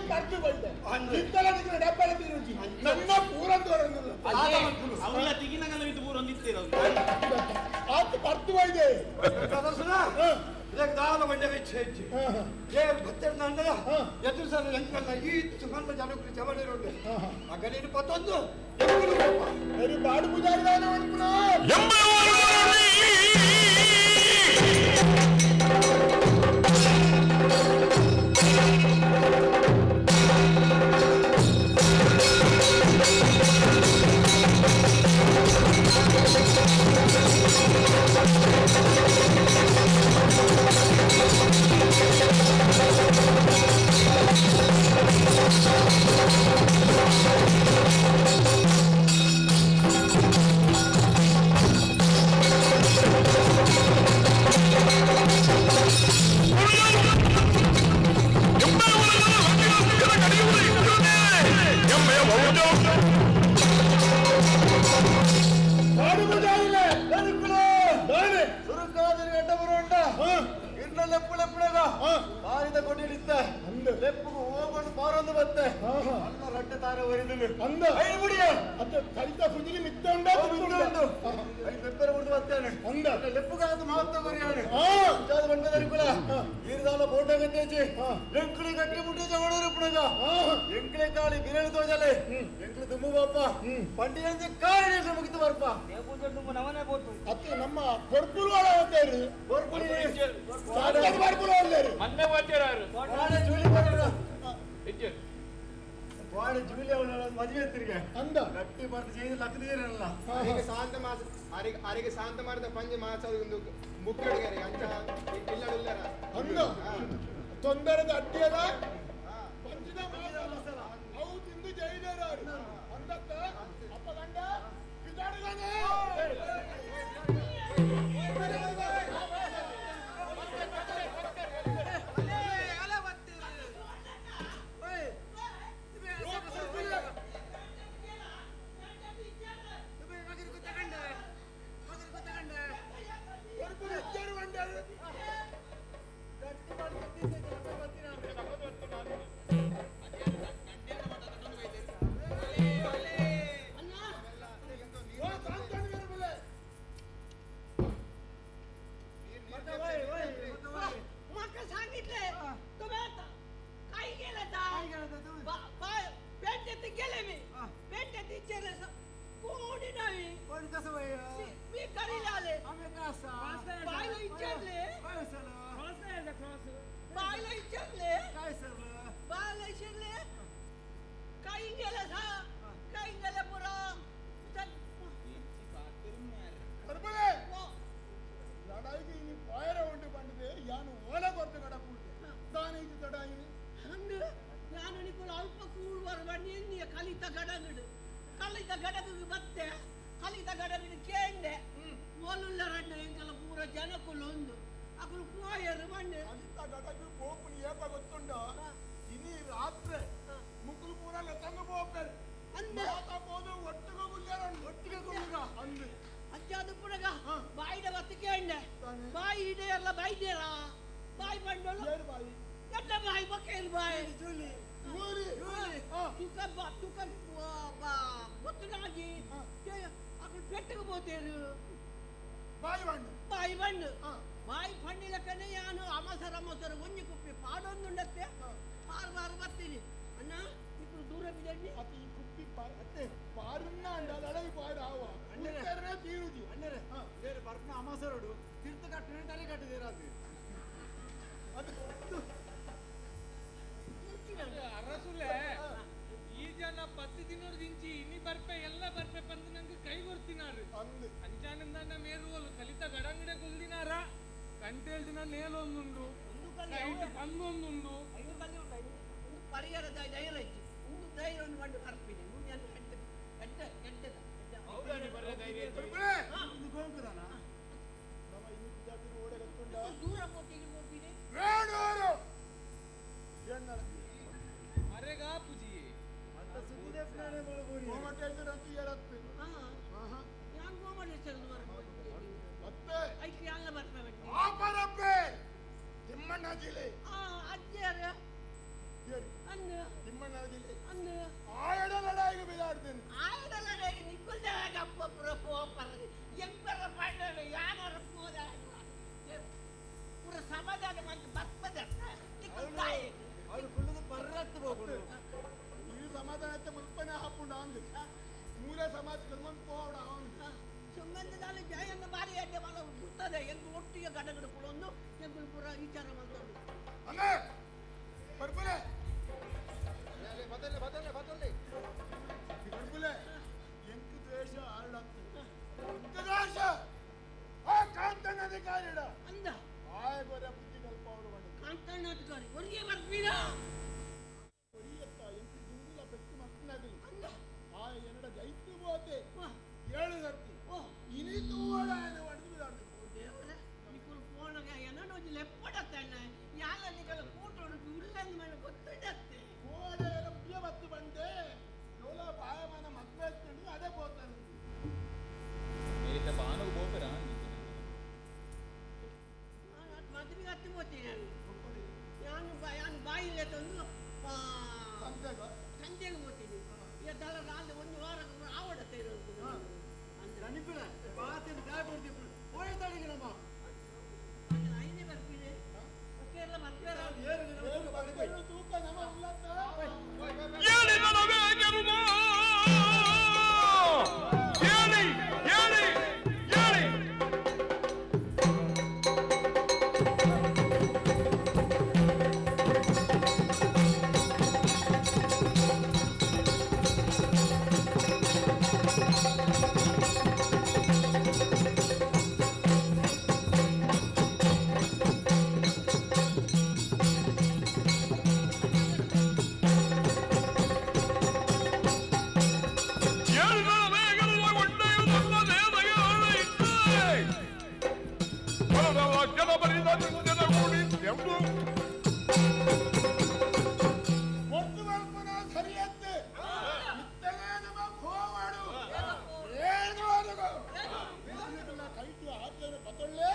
ಪರ್ದು ಬೈದೆ ಇತ್ತಲ ನಿಗ್ರ ಡಬ್ಬಲ ತಿರುಚಿ ನನ್ನ ಪೂರಂದು ಬರಂದಿಲ್ಲ ಅವಳ ತಿಗಿನಗಲ ಇದು ಊರೊಂದಿತ್ತಿರೋ ಆತ ಪರ್ದು ಬೈದೆ ಇದಕ್ಕೆ ದಾನ ಬಂಡೆ ವೆಚ್ಚ ಹೆಚ್ಚು ಏರು ಭತ್ತರ್ನಂದಲ ಎದುರು ಸಲ ಎಂಕಲ್ಲ ಈ ಸುಗಂಧ ಜನಕ್ಕೆ ಜವಳಿರುಂಡೆ ಮಗನೇನು ಪತ್ತೊಂದು ಸರಿ ಬಾಡು ಪೂಜಾರಿ ದಾನ ಅನ್ಪುನ ಠಠಠಠ ಲೆಪ್ಪುಳೆಪ್ಪುಳೆಗ ಬಾರಿದ ಕೊಟ್ಟಿಡಿತ್ತ ಲೆಪ್ಪುಗು ಹೋಗೊಂಡು ಬಾರೊಂದು ಬತ್ತೆ ಅಲ್ಲ ರಡ್ಡೆ ತಾರೆ ಒರಿದುಲು ಅಂದ ಐದು ಬುಡಿಯ ಅತ್ತ ಕಲಿತ ಕುಜಿಲಿ ಮಿತ್ತ ಉಂಡ ಉಂಡು ಐದು ಪೆಪ್ಪರ ಬುಡ್ದು ಬತ್ತೇನೆ ಅಂದ ಲೆಪ್ಪುಗಾದ ಮಹತ್ವ ಕೊರಿಯಾನು ಆ ಜಾದ ಬಂಡದರಿಕುಲ ಈರ್ದಾಲ ಫೋಟೋ ಗತ್ತೇಚಿ ಎಂಕುಳಿ ಗಟ್ಟಿ ಮುಟ್ಟಿ ಜವಳೂರು ಪುಣಗ ಎಂಕುಳಿ ಕಾಳಿ ಬಿರಳು ತೋಜಲೆ ಎಂಕುಳಿ ದುಮ್ಮು ಬಾಪ ಪಂಡಿಯಂಜಿ ಕಾಳಿ ಮುಗಿತು ಬರ್ಪ ಅತ್ತ ನಮ್ಮ ಕೊರ್ಪುಲು ಒಳ ಕೊರ್ಪುಲಿ ಕೊರ್ಪುಲು ಒಳ್ಳೆಯರು ಮೊನ್ನೆ ವಾದ್ಯರಾರು ವಾಡೆ ಜೂಲಿ ಬರೋಣ ಇಜ್ಜೆ ವಾಡೆ ಜೂಲಿ ಅವಳ ಮದುವೆ ತಿರ್ಗೆ ಅಂದ ಗಟ್ಟಿ ಬರ್ದು ചെയ്ത് ಲಕ್ಕದೀರಲ್ಲ ಅರೆಗೆ ಶಾಂತ ಮಾಸ ಅರೆಗೆ ಅರೆಗೆ ಶಾಂತ ಮಾಡಿದ ಪಂಜ ಮಾಸ ಒಂದು ಮುಖ್ಯ ಅಂಚ ಇಲ್ಲಡುಲ್ಲರ ಅಂದ ತೊಂದರೆದ ಅಡ್ಡಿಯದ ಪಂಚಿದ ಮಾಸಲ ಅವು ತಿಂದು ಜೈಲೇರಾರು ಅಂದತ್ತ ಅಪ್ಪ ಗಂಡ ಕಿತಾಡಿದಾನೆ म्हाका सांगितले तुम्ही आता काय केलं पेट्यात गेले मी पेट्यात विचारलं कोणी नाही कोण कसं मी घरी आले बायला विचारले बायला विचारले काय सर बायला विचारले काही गेलं सा काही गेलं पुरा ಲಡಾಯಿಗೆ ಇನಿ ಪಾಯರ ಉಂಟು ಬಂದಿದೆ ಯಾನು ಓಲ ಕೊರ್ತು ಕಡಪುಂಟೆ ದಾನ ಇದು ತಡಾಯಿ ಅಂದು ನಾನು ನಿಕ್ಕುಲು ಅಲ್ಪ ಕೂಡುವರ ಬನ್ನಿ ಎನ್ನಿಯ ಕಲಿತ ಗಡಗಡು ಕಲಿತ ಗಡಗು ಬತ್ತೆ ಕಲಿತ ಗಡಗಡು ಕೇಂಡೆ ಓಲುಲ್ಲ ರಣ್ಣ ಎಂಕಲ ಪೂರ ಜನಕುಲು ಒಂದು ಅಕುಲು ಪೋಯರು ಮಣ್ಣು ಕಲಿತ ಗಡಗು ಪೋಪುನಿ ಏಪ ಗೊತ್ತುಂಡ ಇನಿ ರಾತ್ರಿ ಮುಕುಲು ಪೂರ ಲತಂಗ ಪೋಪೆರ್ ಅಂದ ಮಾತ ಪೋದು ಒಟ್ಟಿಗೆ ಗುಲ್ಯಾರ ಒಟ್ಟಿಗೆ ಗುಲ್ಯಾರ ಅಂದು ಅಂಚಾದ ಪುನಗ ಬಾಯಿದ ಬತ್ತು ಕೇಂಡೆ ಬಾಯಿ ಇಡೆಯಲ್ಲ ಬಾಯ್ದೇರಾ ಬಾಯಿ ಬಂಡೋಲು ಏರು ಬಾಯಿ ಎಡ್ಡ ಬಾಯಿ ಬೊಕ್ಕೇರು ಬಾಯಿ ಜೂಲಿ ತುಕ ತುಕ ಗೊತ್ತುನಾಗಿ ಅಕುಲು ಪೆಟ್ಟಗೆ పోతేರು ಬಾಯಿ ಬಂಡು ಬಾಯಿ ಬಣ್ಣು ಬಾಯಿ ಪಣ್ಣಿಲಕ್ಕನೆ ಯಾನು ಅಮಸರ ಅಮಸರ ಒಂಜಿ ಕುಪ್ಪಿ ಪಾಡೊಂದುಂಡತ್ತೆ ಬಾರ್ ಬಾರ್ ಬರ್ತೀನಿ ಅಣ್ಣ ఇప్పుడు ದೂರ ಬಿದ್ದಂಡಿ ಅತ್ತ ಈ ಕುಪ್ಪಿ ಅತ್ತೆ ಪಾರುನ್ನ ಅಂಡ ಲಡೈ ಪಾರು ಆವ ಅಣ್ಣರೇ ತೀರುಜಿ ಅಣ್ಣರೇ ಬೇರೆ ಬರ್ಪನ ಅಮಸರುಡು ತೀರ್ಥ ಕಟ್ಟನೆ ತಲೆ ಕಟ್ಟಿದ್ದೀರ ಅದು ಅರಸುಲೆ ಈ ಜನ ಪತ್ತು ದಿನದಿಂಚಿ ಇನಿ ಬರ್ಪೆ ಎಲ್ಲ ಬರ್ಪೆ ಬಂದು ನಂಗೆ ಕೈ ಕೊಡ್ತಿನಾರು ಅಂದು ಅಂಚಾನಿಂದ ಮೇರುವಲು ಕಲಿತ ಗಡಂಗಡೆ ಕುಲ್ದಿನಾರ ಕಂಟೇಳ್ದಿನ ನೇಲೊಂದುಂಡು ಕೈಟ್ ಬಂದೊಂದುಂಡು ಐದು ಕಲ್ಲಿ ಉಂಟು ಒಂದು ಪರಿಹಾರ ಧೈರ್ಯ ಇತ್ತು ಒಂದು ಧೈರ್ಯ ಒಂದು ಬರ್ಪಿನಿ ಮುಂದೆ ಎಡ್ಡ ಎಡ್ಡ ಎಡ್ಡದ ಇದು ಗೋಂಕುದಾನ ನಮ್ಮ ಇನಿ ಬಿಜಾಪುರ ಓಡೆ ಗೊತ್ತುಂಡ ದೂರ ಹೋಗ್ತೀನಿ ಹೋಗ್ತೀನಿ ವೇಣೂರು ಏನ್ನಡ ಅರೆಗಾ ಪುಜಿ ಅಂತ ಸುದ್ದಿ ದೇಫ್ನಾನೆ ಬೋಳಿ ಗೋಮಟೇಶ್ವರ ಅಂತ ಹೇಳತ್ತು ನಾನು ಗೋಮಟೇಶ್ವರ ಮತ್ತೆ ಐಕೆ ಎಲ್ಲ ಬರ್ಪೆ ಆಪರಪ್ಪೆ ತಿಮ್ಮಣ್ಣ ಜಿಲ್ಲೆ ಆ ಅಜ್ಜಿಯರ ಏರಿ ಅಂದು ತಿಮ್ಮಣ್ಣ ಜಿಲ್ಲೆ ಅಂದು ಆಯಡ ಲಡಾಯಿಗೆ ಬಿದಾಡ್ತೀನಿ ಆಯಡ ಲಡಾಯಿ ನಿಕ್ಕುಲ್ದಾಗ ಅಪ್ಪ ಪುರ ಪೋಪರ್ ಎಂಪರ ಪಂಡರು ಯಾನರ ಪೋದ ಪುರ ಸಮಾಧಾನ ಮಂತ್ ಬರ್ತದ ನಿಕ್ಕುಲ್ದಾಯಿ ಅವಳು ಕುಳ್ಳುದು ಪರ್ರತ್ತು ಹೋಗುದು ಈ ಸಮಾಧಾನಕ್ಕೆ ಮುಲ್ಪನೆ ಹಾಪುಂಡ ಅಂದು ಮೂಲ ಸಮಾಜ ಕರ್ಮನ್ ಪೋಡ ಅಂದು ಸುಮ್ಮನೆ ಜಯನ್ನ ಬಾರಿ ಅಡ್ಡೆ ಮಲ ಗುರ್ತದೆ ಎಂಕು ಒಟ್ಟಿಗೆ ಗಡಗಡ ಪುಳೊಂದು ಎಂಕುಲು ಪುರ ವಿಚಾರ ಮಾಡ್ತಾರೆ ಅಣ್ಣ ಬರ್ಬುಲೆ ಬದಲೆ ಬದಲೆ ಬದಲೆ ಬರ್ಬುಲೆ ಎಂಕು ದ್ವೇಷ ಆಳತ್ತು ಎಂಕು ದ್ವೇಷ ಆ ಕಾಂತಣ್ಣ ಅಧಿಕಾರಿಡ ಅಂದ ಆಯ ಗೊರ ಬುದ್ಧಿ ಕಲ್ಪ ಅವರು ಬಂದ ಕಾಂತಣ್ಣ ಅಧಿಕಾರಿ ಹೊರಗೆ ಬರ್ತೀರಾ ಹೊರಿಯತ್ತ ಎಂಕು ದುಂಗುಲ ಪೆಟ್ಟು ಮಕ್ಕನಾಗಲಿ ಅಂದ ಆ ಎನ್ನಡ ಜೈತು ಬೋತೆ ಏಳು ಸರ್ತಿ ಓ ಇನಿ ತೂವಡ ಹೊಡೆದು ಬಿದಾಡ್ದು ದೇವರೇ ನಿಕ್ಕುಲು ಫೋನಾಗ ಏನೋ ಒಂಜಿ ಲೆಪ್ಪಡತ್ತಣ್ಣ ಯಾಲ ನಿಕಲ ಕೂಟೋಡು ಉಲ್ಲಂದ್ ಮೇಲೆ ಗೊತ್ತುಂಡತ್ತೆ ಕೋಡೆ ರಬ್ಬಿಯ ಬತ್ತು ಬಂದೆ ಲೋಲ ಬಾಯಮಾನ ಮದ್ವೆ ಎತ್ತುಂಡು ಅದೇ ಪೋತಾನೆ ಮೇರಿತ ಬಾನುಗು ಬೋಪೆರಾ ಮದುವೆ ಮಿತ್ತು ಪೋತೀನಿ ನಾನು ಯಾನ್ ಬಾಯಿಲೆ ತಂದು ಸಂಜೆಗೆ ಪೋತೀನಿ ಈಗ ದಳ ರಾತ್ರಿ ಒಂದು ವಾರ ಆವಡತ್ತೆ ಐನೇ ಬರ್ತೀನಿ ಕೇರಳ ಬರ್ತೀರ. ತೂಕ ನಮ್ಮ ಉಲ್ಲತ್ತ. ಹೇಳಿ ಹೇಳಿ ಹೇಳಿ ಹೇಳಿ. ಒತ್ತು ಮಲ್ಪುನ ಸರಿಯತ್ತೆ ಇತ್ತಲೇ ನಮ್ಮ ಕೋವಾಡು ಏನು ಅದು ಕೈಟಿ ಆಚೆನ ಪತೊಳ್ಳೆ.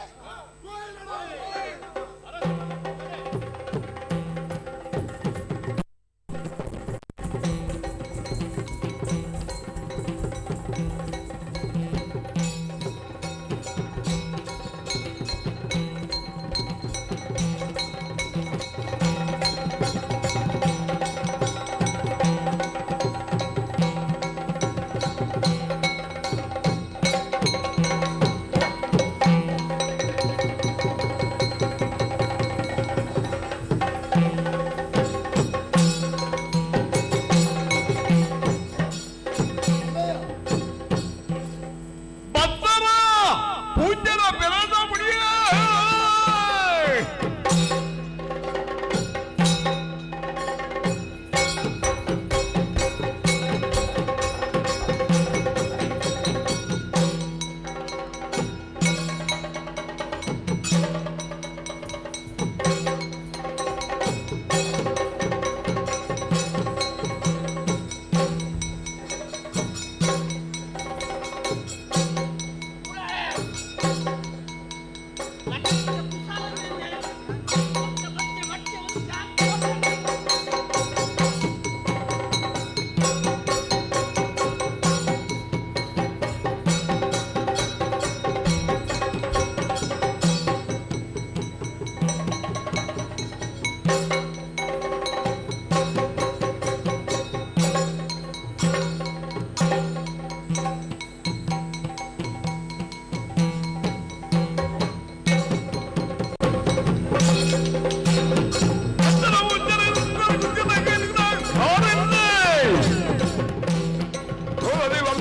ಬತ್ತನ ಪೂಜ್ಯನ ಬೆಳೆದ ಮುಡಿಯ.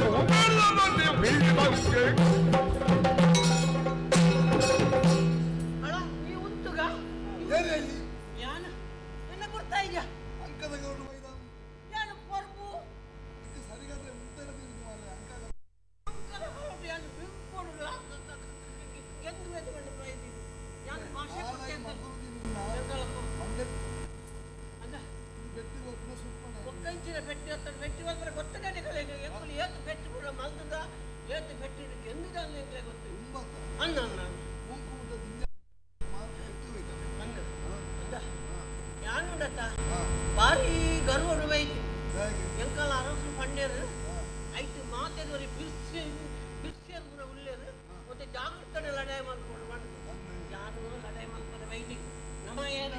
ಬತ್ತನ ಪೂಜ್ಯನ ಅಳ ನೀ ಉಂತುಗ. ಏನ್ ಹೇಳಿ? ಯಾನ ಎನ್ನ ಕೊಡ್ತಾ ಇದ್ಯಾ? ಅಂಕದ ಗೌರವ ಮೈದಾನ. ಯಾನ ಪೊರ್ಬು. ಇದಕ್ಕೆ ಸರಿಗಾದ್ರೆ ಉತ್ತರ ತಿಳಿದು ಮಾರ್ರೆ, ಅಂಕ ಅಂಕದ ಹೊರಟು ಯಾನ ಬಿಂಕೊಡು ಗೆದ್ದು ಎದ್ಕೊಂಡು ಬೈದಿನಿ ಯಾನ ಭಾಷೆ ಕೊಟ್ಟೆ ಅಂತ. ಮಂಡೆ ಅಲ್ಲ. ಬೆಟ್ಟಿಗೆ ಒಬ್ಬ ಸುಮ್ಮನೆ ಒಕ್ಕಂಚಿನ ಪೆಟ್ಟಿ ಹತ್ತ ಪೆಟ್ಟಿ ಬಂದ್ರೆ ಗೊತ್ತನೇ ಕಲೆಗೆ ಎಂಕುಲು ಏತು ಪೆಟ್ಟು ಕೂಡ ಮಲ್ತದ ಏತು ಪೆಟ್ಟಿ ಗೆಂದುದ ಎಂಕ್ಲೆ ಗೊತ್ತು. ತುಂಬ ಅನ್ನ ಅನ್ನ ಮೂಕು ಮುಟ್ಟ ದಿಂಜ ಬೆಟ್ಟಿ ಹೋಯ್ತಾನೆ. ಅನ್ನ ಅಂದ ಯಾನುಂಡತ್ತ ಭಾರಿ ಗರ್ವಡು ಬೈದಿ. ಹೇಗೆ? ಎಂಕಲ ಅರಸು ಪಂಡೇರು ಐತು ಮಾತೆದವರಿ ಬಿರ್ಸಿ ಬಿರ್ಸಿಯರ್ ಪೂರ ಉಲ್ಲೇರು ಮತ್ತೆ ಜಾಗೃತನೆ ಲಡಾಯಿ ಮಾಡ್ಕೊಂಡು ಬಂದು ಯಾರು ಲಡಾಯಿ ಮಾಡ್ಕೊಂಡು ಬೈದಿ ನಮ್ಮ ಏನು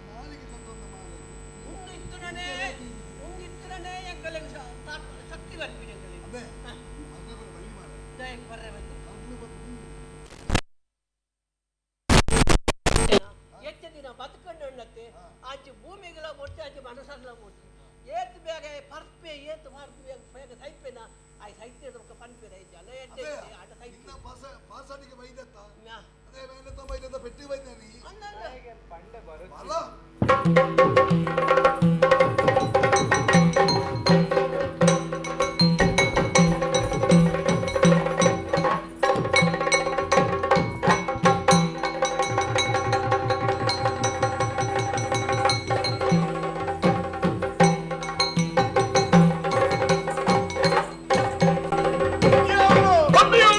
ನಾಲಿಗೆ ತಂದೊಂದು ಮಾರ್ರೆ. ಮುಂದಿತ್ತುನನೇ ಮುಂದಿತ್ತುನನೇ ಎಂಕಲೆಗ್ ಶಕ್ತಿ ಬರ್ಪಿನಿ ಎಂಕಲೆಗ್. ಅದೇ ಮದುವೆ ಬರ ಬಳ್ಳಿ ಮಾರ್ರೆ. ದಯಕ್ಕೆ ಬರ್ರೆ ಬಂದು ಕಂಪ್ನಿ ಬಂದು ಹೆಚ್ಚು ದಿನ ಬದುಕೊಂಡು ಆಚೆ ಭೂಮಿಗೆಲ್ಲ ಕೊಟ್ಟು ಆಚೆ ಮನಸ್ಸಲ್ಲ ಕೊಟ್ಟು ಏತ್ ಬೇಗ ಪರ್ಪೆ ಏತ್ ಪರ್ಪೆ ಬೇಗ ಸೈಪೆನ ಆಯ್ ಸೈತೆ ಪನ್ಪೆನ ಜನ ಎಡ್ಡೆ ಅದೇ ಆಟ ಸೈತೆ. ನಿನ್ನ ಪಾಸ ಪಾಸಾಟಿಗೆ ಬೈದತ್ತ. ಮ್ಯಾ. ಅದೇ ಮೇಲೆ ಬೈದತ್ತ ಪೆಟ್ಟಿ ಬೈದಾನಿ. ಅಂದಂದ. ಪಂಡೆ ಬರುತ್ತೆ. ಅಲ್ಲ. ಬಂದಿಯೋ.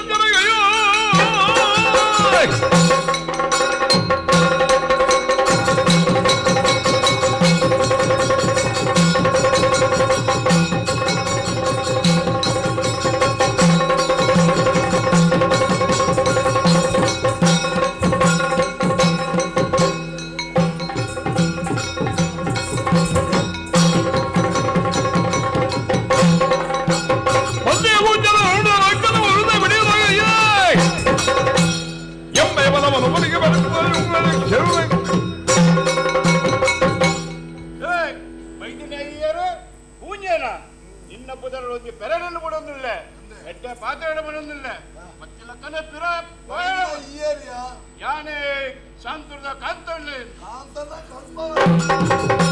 ಎಂಕಲ್ಲ ಕಲ್ಪ.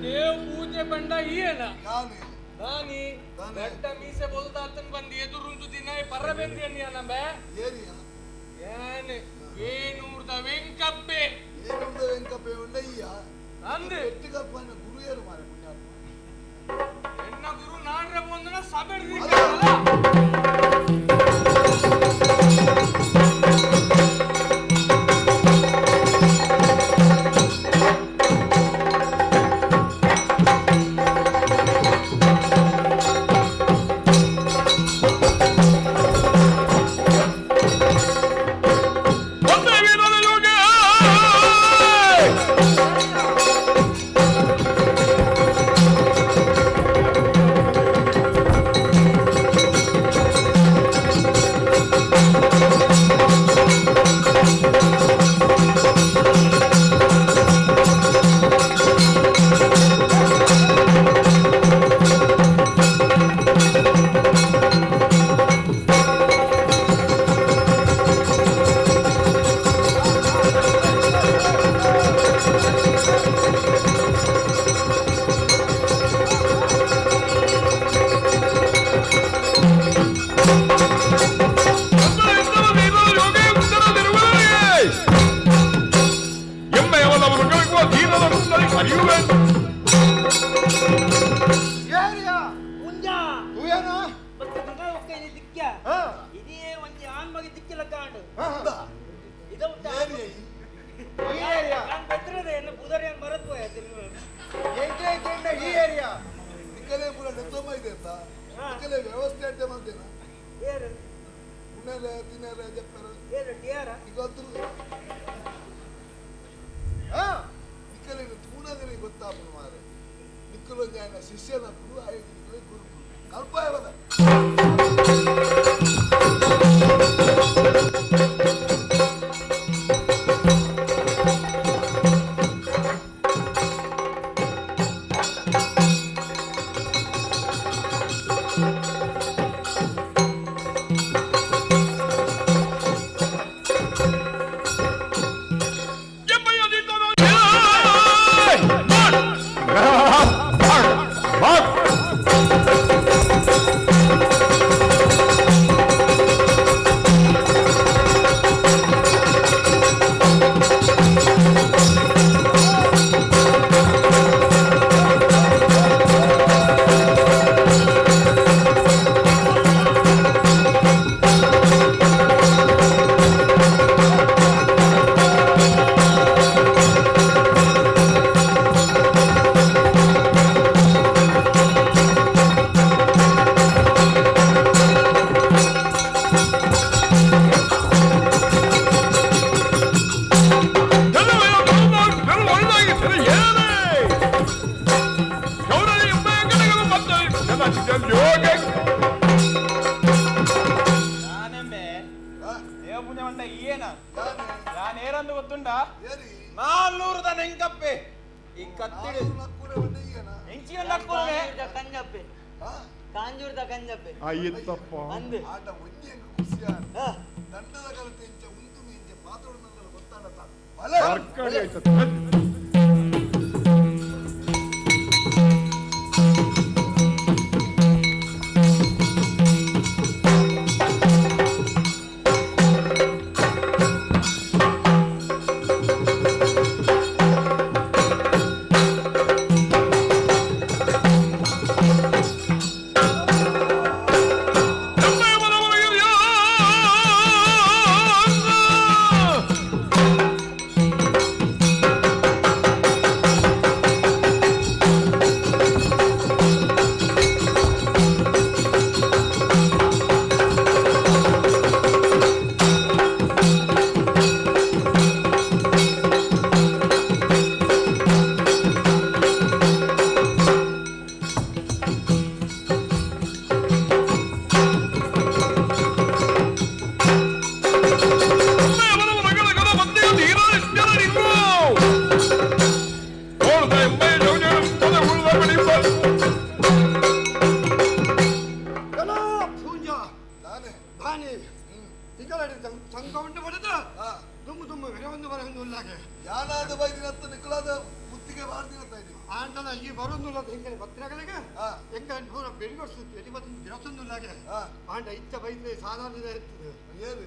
ದೇವ್ ಪೂಜೆ ಬಂಡ ಈಯನ ನಾನಿ ದಟ್ಟ ಮೀಸೆ ಬೊಲ್ದಾತನ್ ಬಂದು ಎದುರುಂದು ದಿನ ಪರಬೆಂದಿ ಅನ್ನಂಬೆ ಏನ್ ವೇಣೂರ್ದ ವೆಂಕಪ್ಪೆ. ಏನುಂದ ವೆಂಕಪ್ಪೆ ಉಂಡಯ್ಯ ಅಂದೆ ಎಟ್ಟಿಗಪ್ಪನ ಗುರು ಏರು ಮಾರೆ ಪುಣ್ಯಾತ್ಮ. ಎನ್ನ ಗುರು ನಾಡ್ರೆ ಬಂದನ ಸಬೆ. ವ್ಯವಸ್ಥೆ ಅಡ್ಡೆ ಮಾಡ್ತೇನೆ ಉಣ್ಣಲೆ ತಿನ್ನಲೆ ಜಪ್ಪರೆ ನಿಕ್ಕಲೆ ತೂಣಗನೆ ಗೊತ್ತಾಪುನು ಮಾರೆ ನಿಕ್ಕಲು ಜ್ಞಾನ ಶಿಷ್ಯನ ಗುರು ಆಯ್ತು ನಿಕ್ಕಲೆ ಗುರು ಕಲ್ಪಾಯವದ. ಬೆರಿಗೊಡ್ಸು ಎಡಿ ಬಂದು ದಿನಸೊಂದುಲ್ಲಾಗೆ ಆಂಡ ಇತ್ತ ಬೈದ್ರೆ ಸಾಧಾರಣ ಇರ್ತದೆ. ಏರು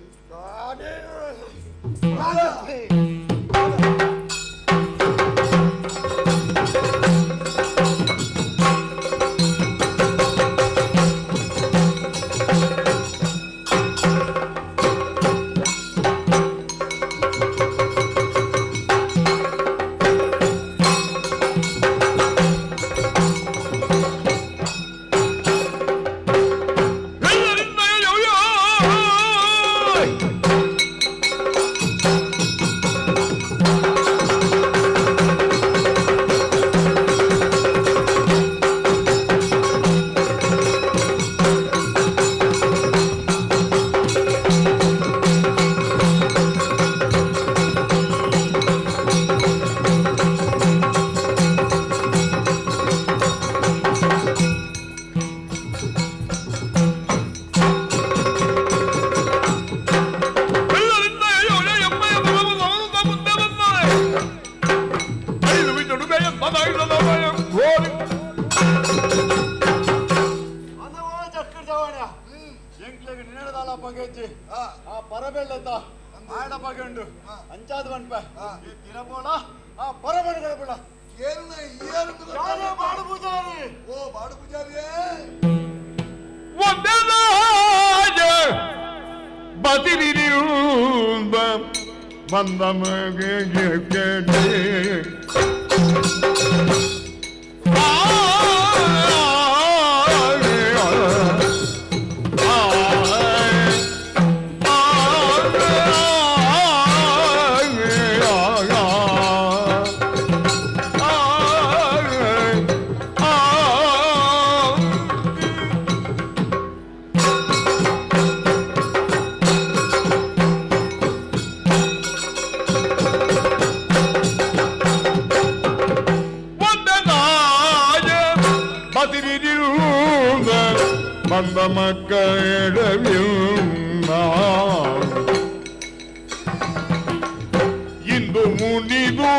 ಅಂಚಾದ ಬಂಡ್ಪ ಈ ತಿರಬೋಳ ಆ ಪರಬೆಳ್ಳ ಬಿಡ ಏನ ಏರು ಬಾಡು ಪೂಜಾರಿ. ಓ ಬಾಡು ಪೂಜಾರಿಯೇ. ಬದಿರಿಯುಂದ ಬಂದ ಬಂದ ಮಕ್ಕಳವಿಲ್ಲ ಇಂದು ಮುನಿದು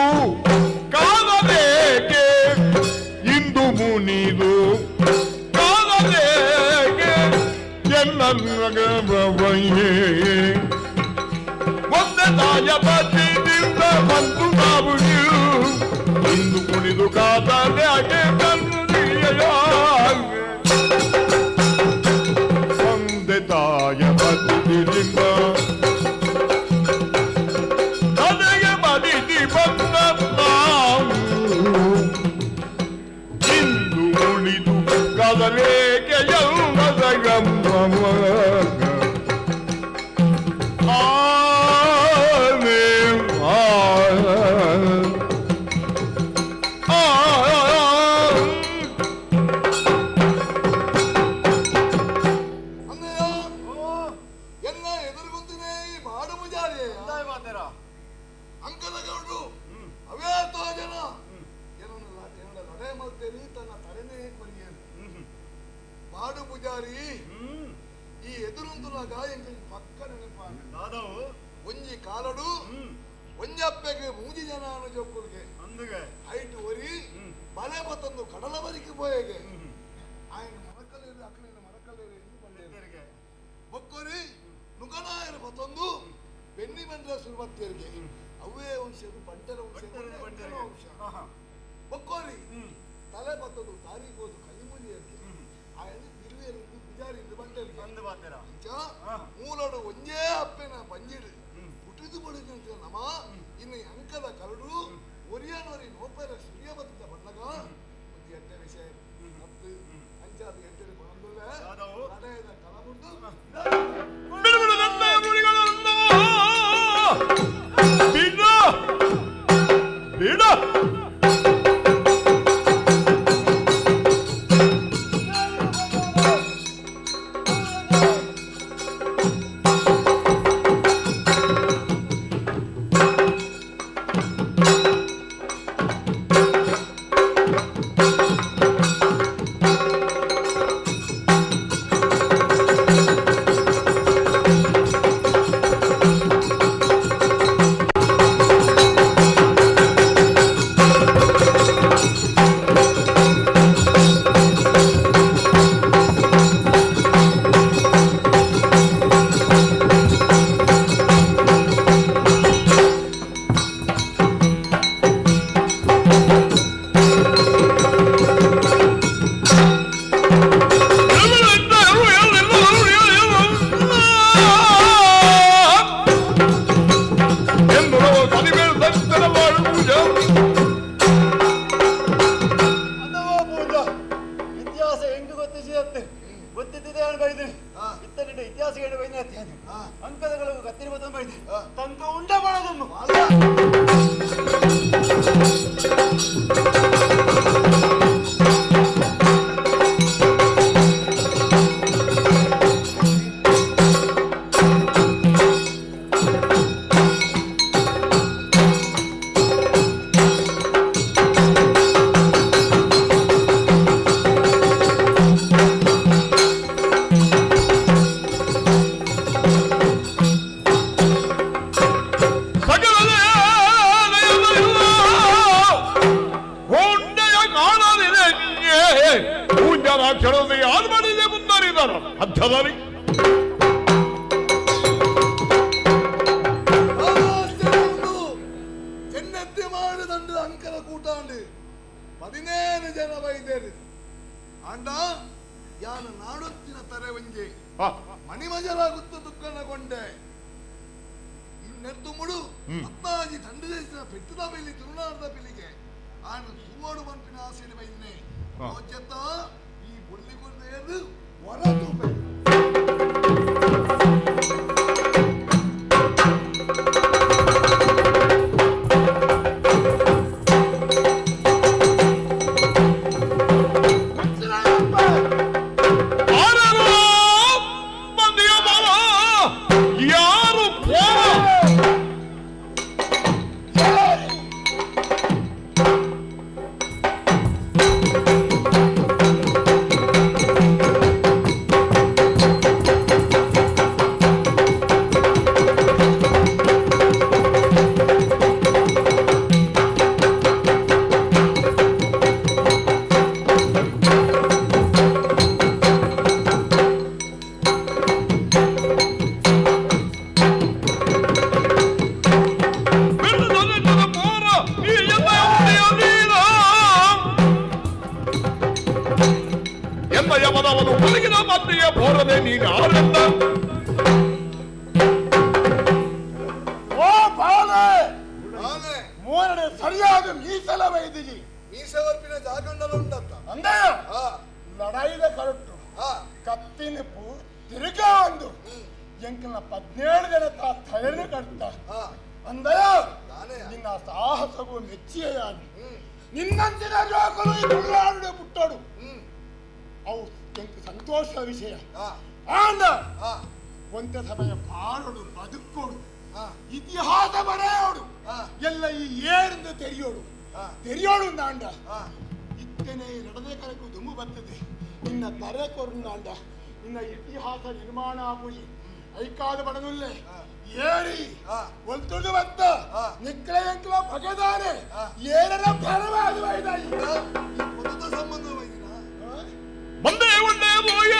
ಕಾದಬೇಕೆ, ಇಂದು ಮುನಿದು ಕಾದಬೇಕೆ ಎನ್ನ ಒಂದೇ ತಾಯ ಬದಿಯಿಂದ ಬಂದು ನಾವು ಇಂದು ಕುಣಿದು ಕಾದಬೇಕೆ ಒಂದೇ ತಾಯ ಬದಿಯಿಂದ ಕಡೆಗೆ ಬದಿತಿ ಬಂದ ನಾವು ಇಂದು ಉಳಿದು ಕದಲೇಕೆ ಎಲ್ಲದ ಆನೆ ಆ ಆ ಅನ್ನಯ್ಯ ಎಲ್ಲ ಎದುರುಗೊಂದಿನೇ ಈ ಬಾಡು ಪೂಜಾರಿ ಅಂಕದ ಗೌಡ್ರು ಅವೇ ತೋ ಜನ ಏನನ್ನ ಲಡೆ ಮಲ್ತೇರಿ ತನ್ನ ತಲೆನೇ ಕೊರಿಯೇರು ಬಾಡು ಪೂಜಾರಿ. ಈ ಎದುರುಂದುನಾಗ ಎಂಕ ಪಕ್ಕ ನೆನಪ ಒಂಜಿ ಕಾಲಡು ಒಂಜಪ್ಪೆಗೆ ಮೂಜಿ ಜನ ಜೋಕುಲ್ಗೆ ಹೈಟ್ ಒರಿ ಬಲೆ ಬತ್ತಂದು ಕಡಲ ಬರಿಕೆ ಪೋಯೆಗೆ ఆయన ಮರಕಲೇರು ಅಕ್ಕನೇನು ಮರಕಲೇರು ಎಂದು ಬಂದೇರು ಬೊಕ್ಕೊರಿ ನುಗನಾಯರು ಬತ್ತೊಂದು ಬೆನ್ನಿ ಬಂದ್ರ ಸುರುಬತ್ತೇರಿಗೆ ಅವೇ ವಂಶರು ಬಂಟರ ವಂಶ ವಂಶ ಬೊಕ್ಕೋರಿ ತಲೆ ಬತ್ತದು ತಾರೀಕೋದು ಕಲಿಮುಲಿಯರಿಗೆ ఆయన ಬಿರುವೇರಿಂದ ಪೂಜಾರಿಂದ ಬಂಟರಿಗೆ ಅಂಚ ಮೂಲಡು ಒಂಜೇ ಅಪ್ಪೆನ ಬಂಜಿಡು ಪುಟಿದು ಬಡಿದಂತ ನಮ ಇನ್ನು ಅಂಕದ ಕರಡು ಒರಿಯಾನೋರಿ ನೋಪೆರ ಸೂರ್ಯ ಬತ್ತದ ಬಣ್ಣಗ ಒಂದು ಎಡ್ಡೆ ವಿಷಯ ಮತ್ತು ಅಂಚಾದ ಎಡ್ಡೆ ಬಂದುಲ್ಲ ನಡೆಯದ ಕಲಬುಂಡು ಬಿಡ ಬಿಡ ವಿಷಯ ಗೊತ್ತಿದ್ದಿದೆ ಬೈದು ಇತ್ತನಿಡ ಇತಿಹಾಸ ಹೇಳಿ ಬೈದ ಅಂಕದಗಳು ಕತ್ತಿರಿ ಬತ್ತ ಬೈದು ತಂಕ ಉಂಡ ಮಾಡೋದನ್ನು ಚೆನ್ನೆತ್ತಿ ಮಾಡಿದಂಡು ಅಂಕದ ಕೂಟಾಂಡು 15 ಜನ ಬೈದೇರು ಅಂಡ ಯಾನ ನಾಡೊತ್ತಿನ ತರೆ ಒಂಜೆ ಮಣಿಮಜಲಾಗುತ್ತ ದುಃಖನ ಕೊಂಡೆ ಇನ್ನೆತ್ತು ಮುಡು ಅತ್ತಾಜಿ ತಂಡದೇಶನ ಪೆಟ್ಟದ ಬೆಲಿ ತುಳುನಾಡದ ಬೆಲಿಗೆ ಆನ ತೂವಡು ಬಂಪಿನ ಆಸೆನೆ ಬೈದಿನಿ ಯೋಚತ ಈ ಬುಳ್ಳಿ ಕುರಿದು ಹೊರ ತೂಪೆ. ಸರಿಯಾದ ಮೀಸಲ ವೈದಿಜಿ ಮೀಸವರ್ಪಿನ ಜಾಗಂಡಲ ಉಂಟತ್ತ ಅಂದಯ ಲಡಾಯಿದ ಕರಟು ಕತ್ತಿನ ತಿರುಗಾ ಒಂದು ಎಂಕಲ್ನ 17 ಜನ ತಲೆಯನ್ನು ಕಟ್ತ ಅಂದಯ ನಿನ್ನ ಸಾಹಸಗೂ ಮೆಚ್ಚಿಯ ನಿನ್ನಂತಿನ ಜೋಕಲು ಈ ತುಳುನಾಡು ಪುಟ್ಟೋಡು ಅವು ಎಂಕ ಸಂತೋಷದ ವಿಷಯ. ಆಂಡ ಒಂತ ಸಮಯ ಬಾಳೋಡು ಬದುಕೋಡು ಇತಿಹಾಸ ಬರೆಯೋಡು ಎಲ್ಲ ಈ ಏರಿಂದ ತೆರೆಯೋಡು ತೆರೆಯೋಡು ಅಂದ ಇತ್ತನೆ ನಡೆದೇ ಕರಕು ದುಮ್ಮು ಬರ್ತದೆ ನಿನ್ನ ತರೆ ಕೊರುಂದಾಂಡ ನಿನ್ನ ಇತಿಹಾಸ ನಿರ್ಮಾಣ ಆಗುಲಿ ಐಕಾದ ಬಡನುಲ್ಲೆ ಏರಿ ಒಲ್ತುದು ಬತ್ತ ನಿಕ್ಕಲ ಎಂಕಲ ಬಗೆದಾರೆ ಏರರ ಭರವಾದ ಸಂಬಂಧ ಬಂದೇ ಒಂದೇ ಬೋಯ.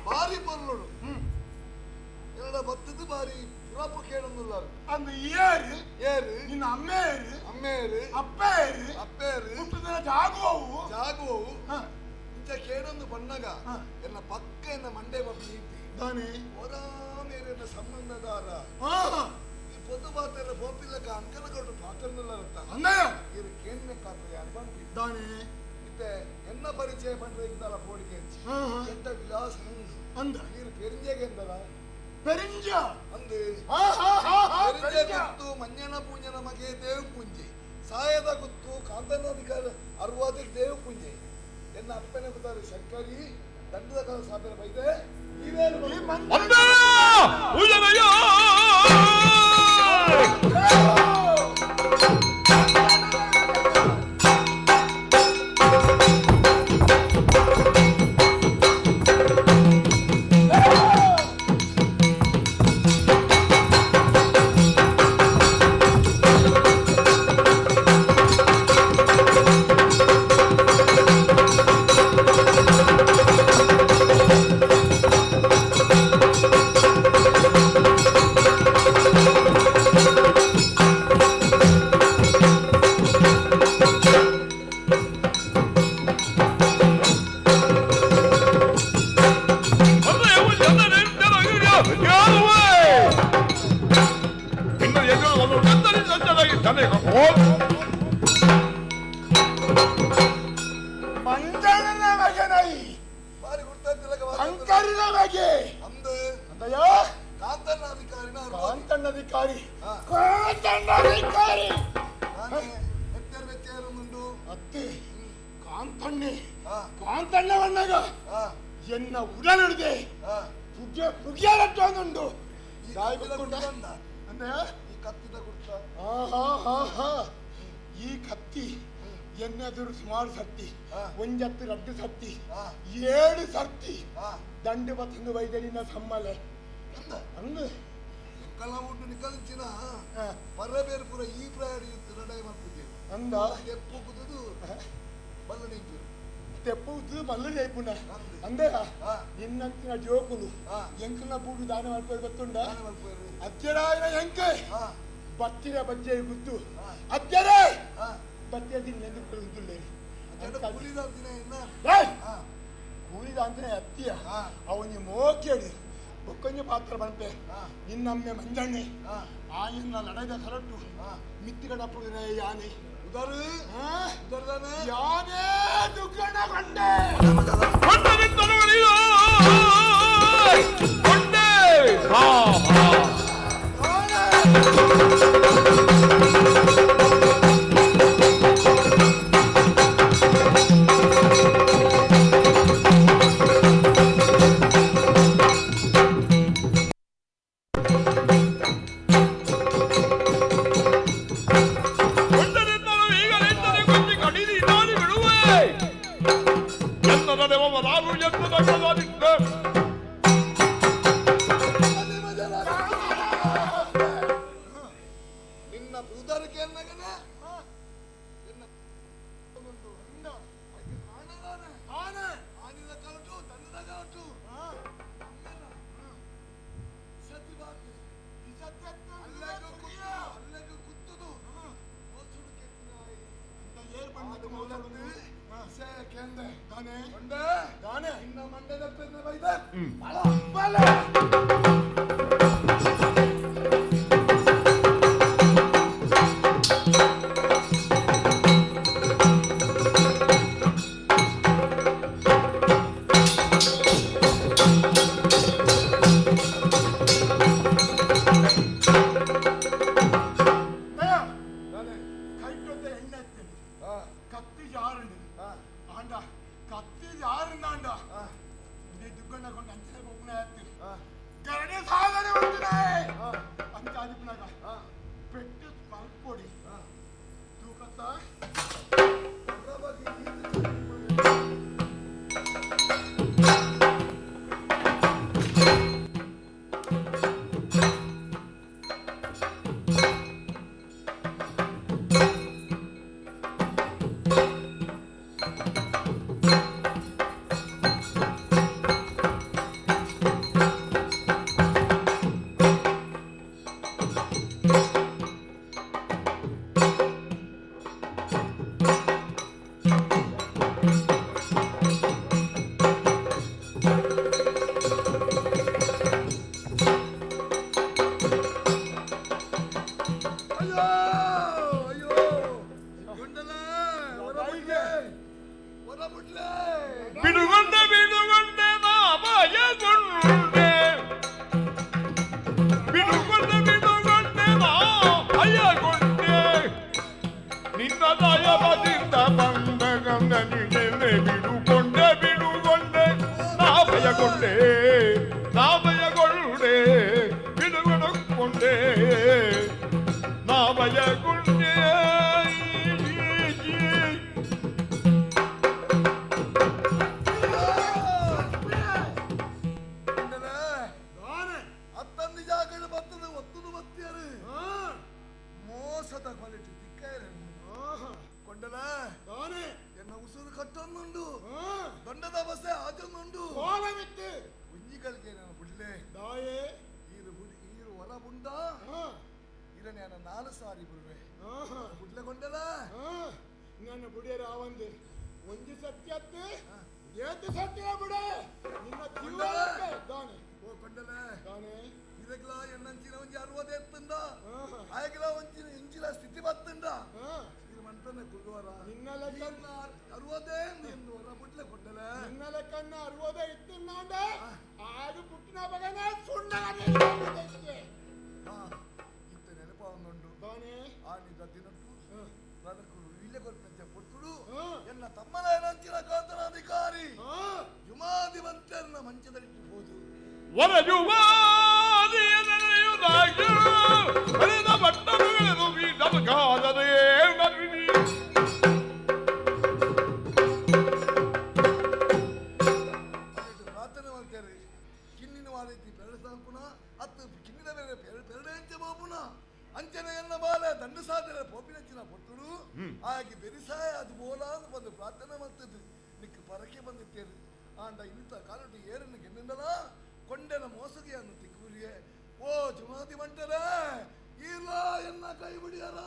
ಬಾರಿ ಪೊರ್ಲುಡು ಎರಡ ಬತ್ತದು ಬಾರಿ ಪುರಪು ಕೇಳೊಂದುಲ್ಲಾರು ಅಂದು ಏರು ಏರು ನಿನ್ನ ಅಮ್ಮೇರು ಅಮ್ಮೇರು ಅಪ್ಪೇರು ಅಪ್ಪೇರು ಹುಟ್ಟುದರ ಜಾಗುವವು ಜಾಗುವವು ಇಂಚ ಕೇಳೊಂದು ಬಣ್ಣಗ ಎನ್ನ ಪಕ್ಕ ಎನ್ನ ಮಂಡೆ ಬಪ್ಪಿ ನೀತಿ ದಾನೆ ಒರಾಮೇರಿನ ಸಂಬಂಧದಾರ ಈ ಪೊದು ಬಾತೆಲ್ಲ ಪೋಪಿಲ್ಲಕ ಅಂಕನ ಕೊಟ್ಟು ಪಾತ್ರನಲ್ಲ ಅಂದಯ ಇದು ಕೇಂದ್ರ ಕಾತ್ರ ಯಾರು ಬಂದ್ರಿ ದಾನೆ ಇತ್ತೆ ಎನ್ನ ಪರಿಚಯ ಪಂಡ್ರೆ ಪೋಡಿಗೆ ಕೆಟ್ಟ ವಿಲಾಸ ಅಂದ ನೀರು ಪೆರಿಂಜೆಗೆ ಎಂದರ ಪೆರಿಂಜ ಅಂದು ಪೆರಿಂಜ ಗುತ್ತು ಮಂಜನ ಪೂಂಜನ ಮಗೆ ದೇವ್ ಪೂಂಜೆ ಸಾಯದ ಗುತ್ತು ಕಾಂತನಾಧಿಕಾರ ಅರ್ವಾದಿ ದೇವ್ ಪೂಂಜೆ ಎನ್ನ ಅಪ್ಪನ ಗುತ್ತಾರೆ ಶಂಕರಿ ದಂಡದ ಕಾಲ ಸಾಧನೆ ಬೈದೆ Thank ಮಂಜಣ್ಣನ ಮಗನೈ ಬಾರಿ ಗುರ್ತಾತಿಲಕ ಅಂಕರಿನ ಮಗೆ ಅಂದು ಅಂದಯ್ಯ ಕಾಂತಣ್ಣಾಧಿಕಾರಿನ ಕಾಂತಣ್ಣಧಿಕಾರಿ ಕಾಂತಣ್ಣಧಿಕಾರಿ ಎತ್ತರ ವೆಚ್ಚ ಅತ್ತೆ ಕಾಂತಣ್ಣೆ ಕಾಂತಣ್ಣವಣ್ಣಗ ಎನ್ನ ಉಡಲಿಡಿದೆ ಪುಗ್ಯ ಪುಗ್ಯಾರಟ್ಟೊಂದುಂಡು ದಾಯಿ ಗೊತ್ತುಂಟ ಅಂದಯ್ಯ ಈ ಕತ್ತಿದ ಗುರ್ತ ಆಹಾ ಹಾ ಹಾ ಈ ಕತ್ತಿ ಎನ್ನೆದುರು ಸುಮಾರು ಸರ್ತಿ ಒಂಜತ್ತು ರಡ್ಡು ಸರ್ತಿ ಏಳು ಸರ್ತಿ ದಂಡು ಬತ್ತಂದು ವೈದ್ಯರಿನ ಸಮ್ಮಲೆ ಅಂದು ಕಲ್ಲ ಉಂಟು ನಿಕಲಿಂಚಿನ ಪರ್ರಬೇರು ಪೂರ ಈ ಪ್ರಾಯ ಲಡಾಯಿ ಮಾಡ್ತಿದ್ದೇವೆ ಅಂದ ತೆಪ್ಪು ಕುದುದು ಬಲ್ಲ ನಿಂತು ತೆಪ್ಪು ಉದ್ದು ಬಲ್ಲ ಜೈಪುನ ಅಂದೆಯ ನಿನ್ನಂತಿನ ಜೋಕುಲು ಎಂಕಲ್ನ ಬೂಡು ದಾನ ಮಾಡ್ಬೋದು ಗೊತ್ತುಂಡ ಅಜ್ಜರಾಯನ ಎಂಕೆ ಬತ್ತಿರ ಬಜ್ಜೆ ಗುದ್ದು ಅಜ್ಜರೇ ಬತ್ತಿಯ ದಿನ ಎಂದು ಕೊಡುವುದಿಲ್ಲ ಕೂಲಿದ ಅಂತಾನೆ ಅತ್ತಿಯ ಅವನಿ ಮೋಕೇಳಿ ಬೊಕ್ಕೊಂಜ ಪಾತ್ರ ಬಂತೆ ನಿನ್ನಮ್ಮೆ ಮಂಜಣ್ಣೆ ಆಯನ್ನ ಲಡೈದ ಕರಟು ಮಿತ್ತಿಗಡಪ್ಪುಡಿನ ಯಾನೆ ಉದಾರು ಉದಾರದಾನೆ ಯಾನೇ ದುಗ್ಗಣ ಕೊಂಡೆ ಕೊಂಡೆ ಹಾ ಹಾ ನಿನ್ನ ಉದಾರಕ್ಕೆ ಅನ್ನಗನ ನಿನ್ನ ಆನಿದ ಕರಟು ತಂದದ ಕರಟು ಅಲ್ಲಗೆ ಕುತ್ತದು ನಿನ್ನ ಮಂಡದ ಬೈದ ಬಲ ಬಲ ಕೈಟೊಂದ ಎಣ್ಣೆ ಕತ್ತಿ ಜಾರುಂಡು ಆಂಡ ಕತ್ತಿ ಜಾರುಂದಾಂಡ ಇಂದೇ ದುಗ್ಗಣ್ಣ ಕೊಂಡು ಅಂಚನೆ ಪೋಪುನ ಆಯ್ತು ಗರಡಿ ಸಾಧನೆ ಉಂಟುನೆ ಅಂಚ ಆದಿಪ್ಪುನಾಗ ಪೆಟ್ಟು ಮಲ್ಪೊಡಿ ತೂಕತ್ತ ಅಯ್ಯೋ ಅಯ್ಯೋ ಗುಂಡಲ ಹೊರ ಬಿಡ್ಲೆ ಹೊರ ಬಿಡ್ಲೆ ಬಿಡುಗೊಂಡೆ ಬಿಡುಗೊಂಡೆ ನಾಭಯಗೊಂಡೆ ಬಿಡುಗೊಂಡೆ ಬಿಡುಗೊಂಡೆ ನಾಭಯಗೊಂಡೆ ನಿನ್ನ ದಯವದಿಂದ ಬಂದ ಗಂಗನಿಗೆಲೆ ಬಿಡುಗೊಂಡೆ ಬಿಡುಗೊಂಡೆ ನಾಭಯಗೊಂಡೆ ನಾಭಯಗೊಂಡೆ ಬಿಡುಗಡಕೊಂಡೆ ನಾಭಯಗೊಂಡೆ ಗುಂಡಲ ಅತ್ತಂದಿ ಜಾಗದ ಬತ್ತದ ಒತ್ತದು ಬತ್ತಿಯರು ಮೋಸದ ಕ್ವಾಲಿಟಿ ತಿಕ್ಕಾಯರು ಕೊಂಡಲ ಎನ್ನ ಉಸುರು ಕಟ್ಟೊಂದುಂಡು ದೊಂಡದ ಬಸೆ ಆಜೊಂದುಂಡು ಒಂಜಿಗಳಿಗೆ ನಾನು ಬಿಡ್ಲೆ ಈರು ಬುಡಿ ಈರು ಹೊರ ಬುಂಡ ಇರನೆ ನಾನು ನಾಲು ಸಾರಿ ಬುರುವೆ ಬುಡ್ಲೆ ಕೊಂಡಲ ನನ್ನ ಬುಡಿಯರ ಆವಂದು ಒಂಜಿ ಸತ್ಯತ್ತು ಏತು ಸತ್ಯ ಬಿಡೆ ನಿನ್ನ ಜೀವ ದಾನೆ ಓ ಕೊಂಡಲ ದಾನೆ ಇದಕ್ಲ ಎನ್ನಂಚಿನ ಒಂಜಿ ಅರುವದ ಎತ್ತುಂಡ ಆಯಗ್ಲ ಒಂಚಿನ ಇಂಚಿನ ಸ್ಥಿತಿ ಬತ್ತುಂಡ ಇದು ಅಲ್ಪನೆ ಕುಲ್ವರ ನಿನ್ನ ಲೆಕ್ಕ ಅರುವದೇ ಎಂದು ಹೊರ ಬುಡ್ಲೆ ಕೊಟ್ಟಲೆ ನಿನ್ನ ಲೆಕ್ಕನ್ನ ಅರುವದೇ ಇತ್ತು ನಾಂಡ ಆಗ ಪುಟ್ಟಿನ ಬಗನ ಸುಣ್ಣ ಇತ್ತ ನೆನಪಾವೊಂದುಂಡು ಆ ನಿದ್ದ ದಿನಟ್ಟು ನನಕು ಇಲ್ಲೇ ಕೊರ್ಪಂಚ ಪೊರ್ತುಡು ಎನ್ನ ತಮ್ಮನ ನಂಚಿನ ಕಾಂತನಾಧಿಕಾರಿ ಜುಮಾಧಿಪಂತರನ್ನ ಮಂಚದಲ್ಲಿಟ್ಟುಬೋದು ಪ್ರಾರ್ಥನೆ ಮಾಡ್ತಾರೆ ಕಿನ್ನಿನ ವಾರೈತಿ ಪೆರಡು ಸಾಂಕುನ ಅತ್ತು ಕಿನ್ನಿನ ಮೇಲೆ ಪೆರಡೆಂಚ ಬಾಬುನ ಅಂಚನೆ ಎನ್ನ ಬಾಲ ದಂಡು ಸಾಧನೆ ಪೋಪಿನಂಚಿನ ಪೊರ್ತುಡು ಹಾಗೆ ಬೆರಿಸಾಯ ಅದು ಬೋಲ ಅಂತ ಬಂದು ಪ್ರಾರ್ಥನೆ ಮಾಡ್ತದ್ದು ನಿಕ್ಕ ಪರಕೆ ಬಂದಿತ್ತೇರು ಆಂಡ ಇನ್ನಿತ ಕಾಲುಟ್ಟು ಏರನ್ನು ಗೆನ್ನಿಂದಲ ಕೊಂಡೆನ ಮೋಸಗೆಯನ್ನು ತಿಕ್ಕುರಿಯೇ ಓ ಜುಮಾದಿ ಮಂಟರೇ ಇಲ್ಲ ಎನ್ನ ಕೈ ಬಿಡಿಯರ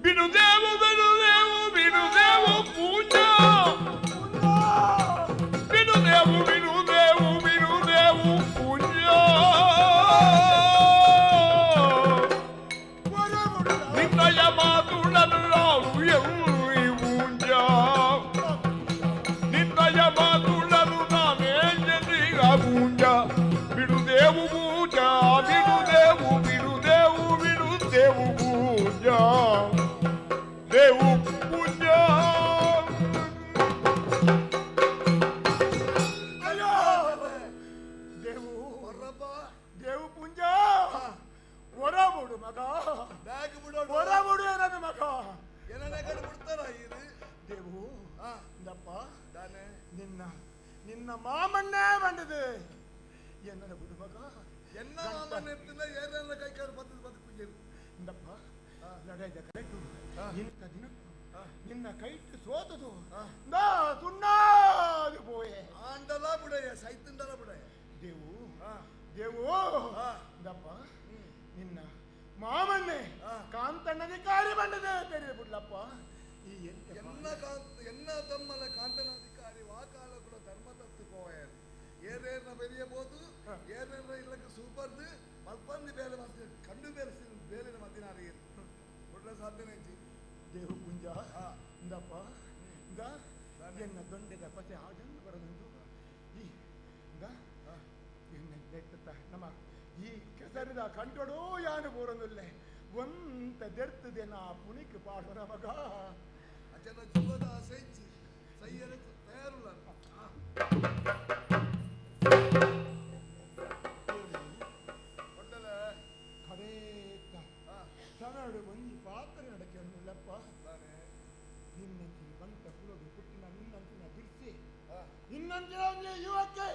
ಬಿಡುದೇವು ಬಿಡುದೇವು ಬಿಡುದೇವು ಪೂಜಾ ಬಿಡುದೇವು ಬಿಡುದೇವು ಬಿಡುದೇವು ಪೂಜಾ ನಿನ್ನಯ ಮಾತುಳನು ಪೂಜಾ ನಿನ್ನಯ ಮಾತುಳನು ನಾನೇ ಜನಿಗ ಪೂಜಾ ಬಿಡುದೇವು ಪೂಜಾ ಬಿಡುದೇವು ಬಿಡುದೇವು ಬಿಡುದೇವು ಪೂಜಾ ದೇವು ಪೂಜಾ. ಅಯ್ಯೋ ದೇವು ಹೊರಬ ದೇವು ಪುಂಜ ಹೊರ ಬಿಡು ಮಗ ಬ್ಯಾಗ್ ಬಿಡೋಡು ಹೊರ ಬಿಡು ಏನದು ಮಗ ಏನನ್ನ ಕಡೆ ಬಿಡ್ತಾರ ಇದು ದೇವು ಇಂದಪ್ಪ ದಾನೆ ನಿನ್ನ ನಿನ್ನ ಮಾಮನ್ನೇ ಬಂದது என்னದ ಬಿಡು ಮಗ ಎನ್ನ ಮಾಮನ್ನ ಎತ್ತಿಲ್ಲ ಏನೆಲ್ಲ ಕೈ ಕಾಲು ಬತ್ತದ ಬತ್ತು ಕುಂಜರು ಇಂದಪ್ಪ ಲಡಾಯ್ದ ಕರೆಕ್ಟು ಇಂಥ ದಿನಕ್ಕೂ ನಿನ್ನ ಕೈಟ್ಟು ಸೋತದು ನಾ ಸುಣ್ಣಾದು ಪೋಯೆ ಆಂಡಲ ಬಿಡಯ್ಯ ಸೈತಂಡಲ ಬಿಡಯ್ಯ ದೇವು ದೇವು ಇಂದಪ್ಪ ನಿನ್ನ ಮಾಮನ್ನೇ ಕಾಂತಣ್ಣಧಿಕಾರಿ ಬಂದದೆ ತೆರೆದು ಬಿಡ್ಲಪ್ಪ ಈ ಎನ್ನ ಕಾಂತ ಎನ್ನ ತಮ್ಮನ ಕಾಂತನಾಧಿಕಾರಿ ವಾಕಾಲ ಕೂಡ ಧರ್ಮ ತತ್ತು ಪೋಯರು ಏನೇನ ಬೆರೆಯಬಹುದು ಏನೇನ ಇಲ್ಲಕ್ಕೆ ಸೂಪರ್ದು ಮಲ್ಪಂದಿ ಬೇಲೆ ಮತ್ತೆ ಕಂಡು ಬೇಲೆ ಬೇಲಿನ ಮದ್ದಿನಾರಿ ಒಳ್ಳೆ ಸಾಧ್ಯನೇ ಇಜ್ಜಿ ದೇವು ಪುಂಜ ಇಂದಪ್ಪ ಇಂದ ಎನ್ನ ದೊಂಡೆದ ಪಸೆ ಹಾಡನ್ನು ಬರದುಂಡು ಈ ಇಂದ ಎನ್ನ ನೆಟ್ಟತ್ತ ನಮ್ಮ ಈ ಕೆಸರಿದ ಕಂಡೊಡೋ ಯಾನು ಬೋರನುಲ್ಲೆ ಒಂತ ದೆರ್ತದೆ ನಾ ಪುಣಿಕ್ ಪಾಡೋರ ಮಗ ಅಚನ ಜೀವದ ಆಸೆ ಇಜ್ಜಿ ಸೈಯರ ತಯಾರುಲ್ಲ ಕಡೇತ ಸನಡು ಒಂಜಿ ಪಾತ್ರ ನಡಕೆ ಅನ್ನುಲ್ಲಪ್ಪ ನಿನ್ನಂಚಿನ ಬಂತ ಕುಲದು ಪುಟ್ಟಿನ ನಿನ್ನಂಚಿನ ಬಿರ್ಸಿ ನಿನ್ನಂಚಿನ ಒಂಜಿ ಯುವಕೆ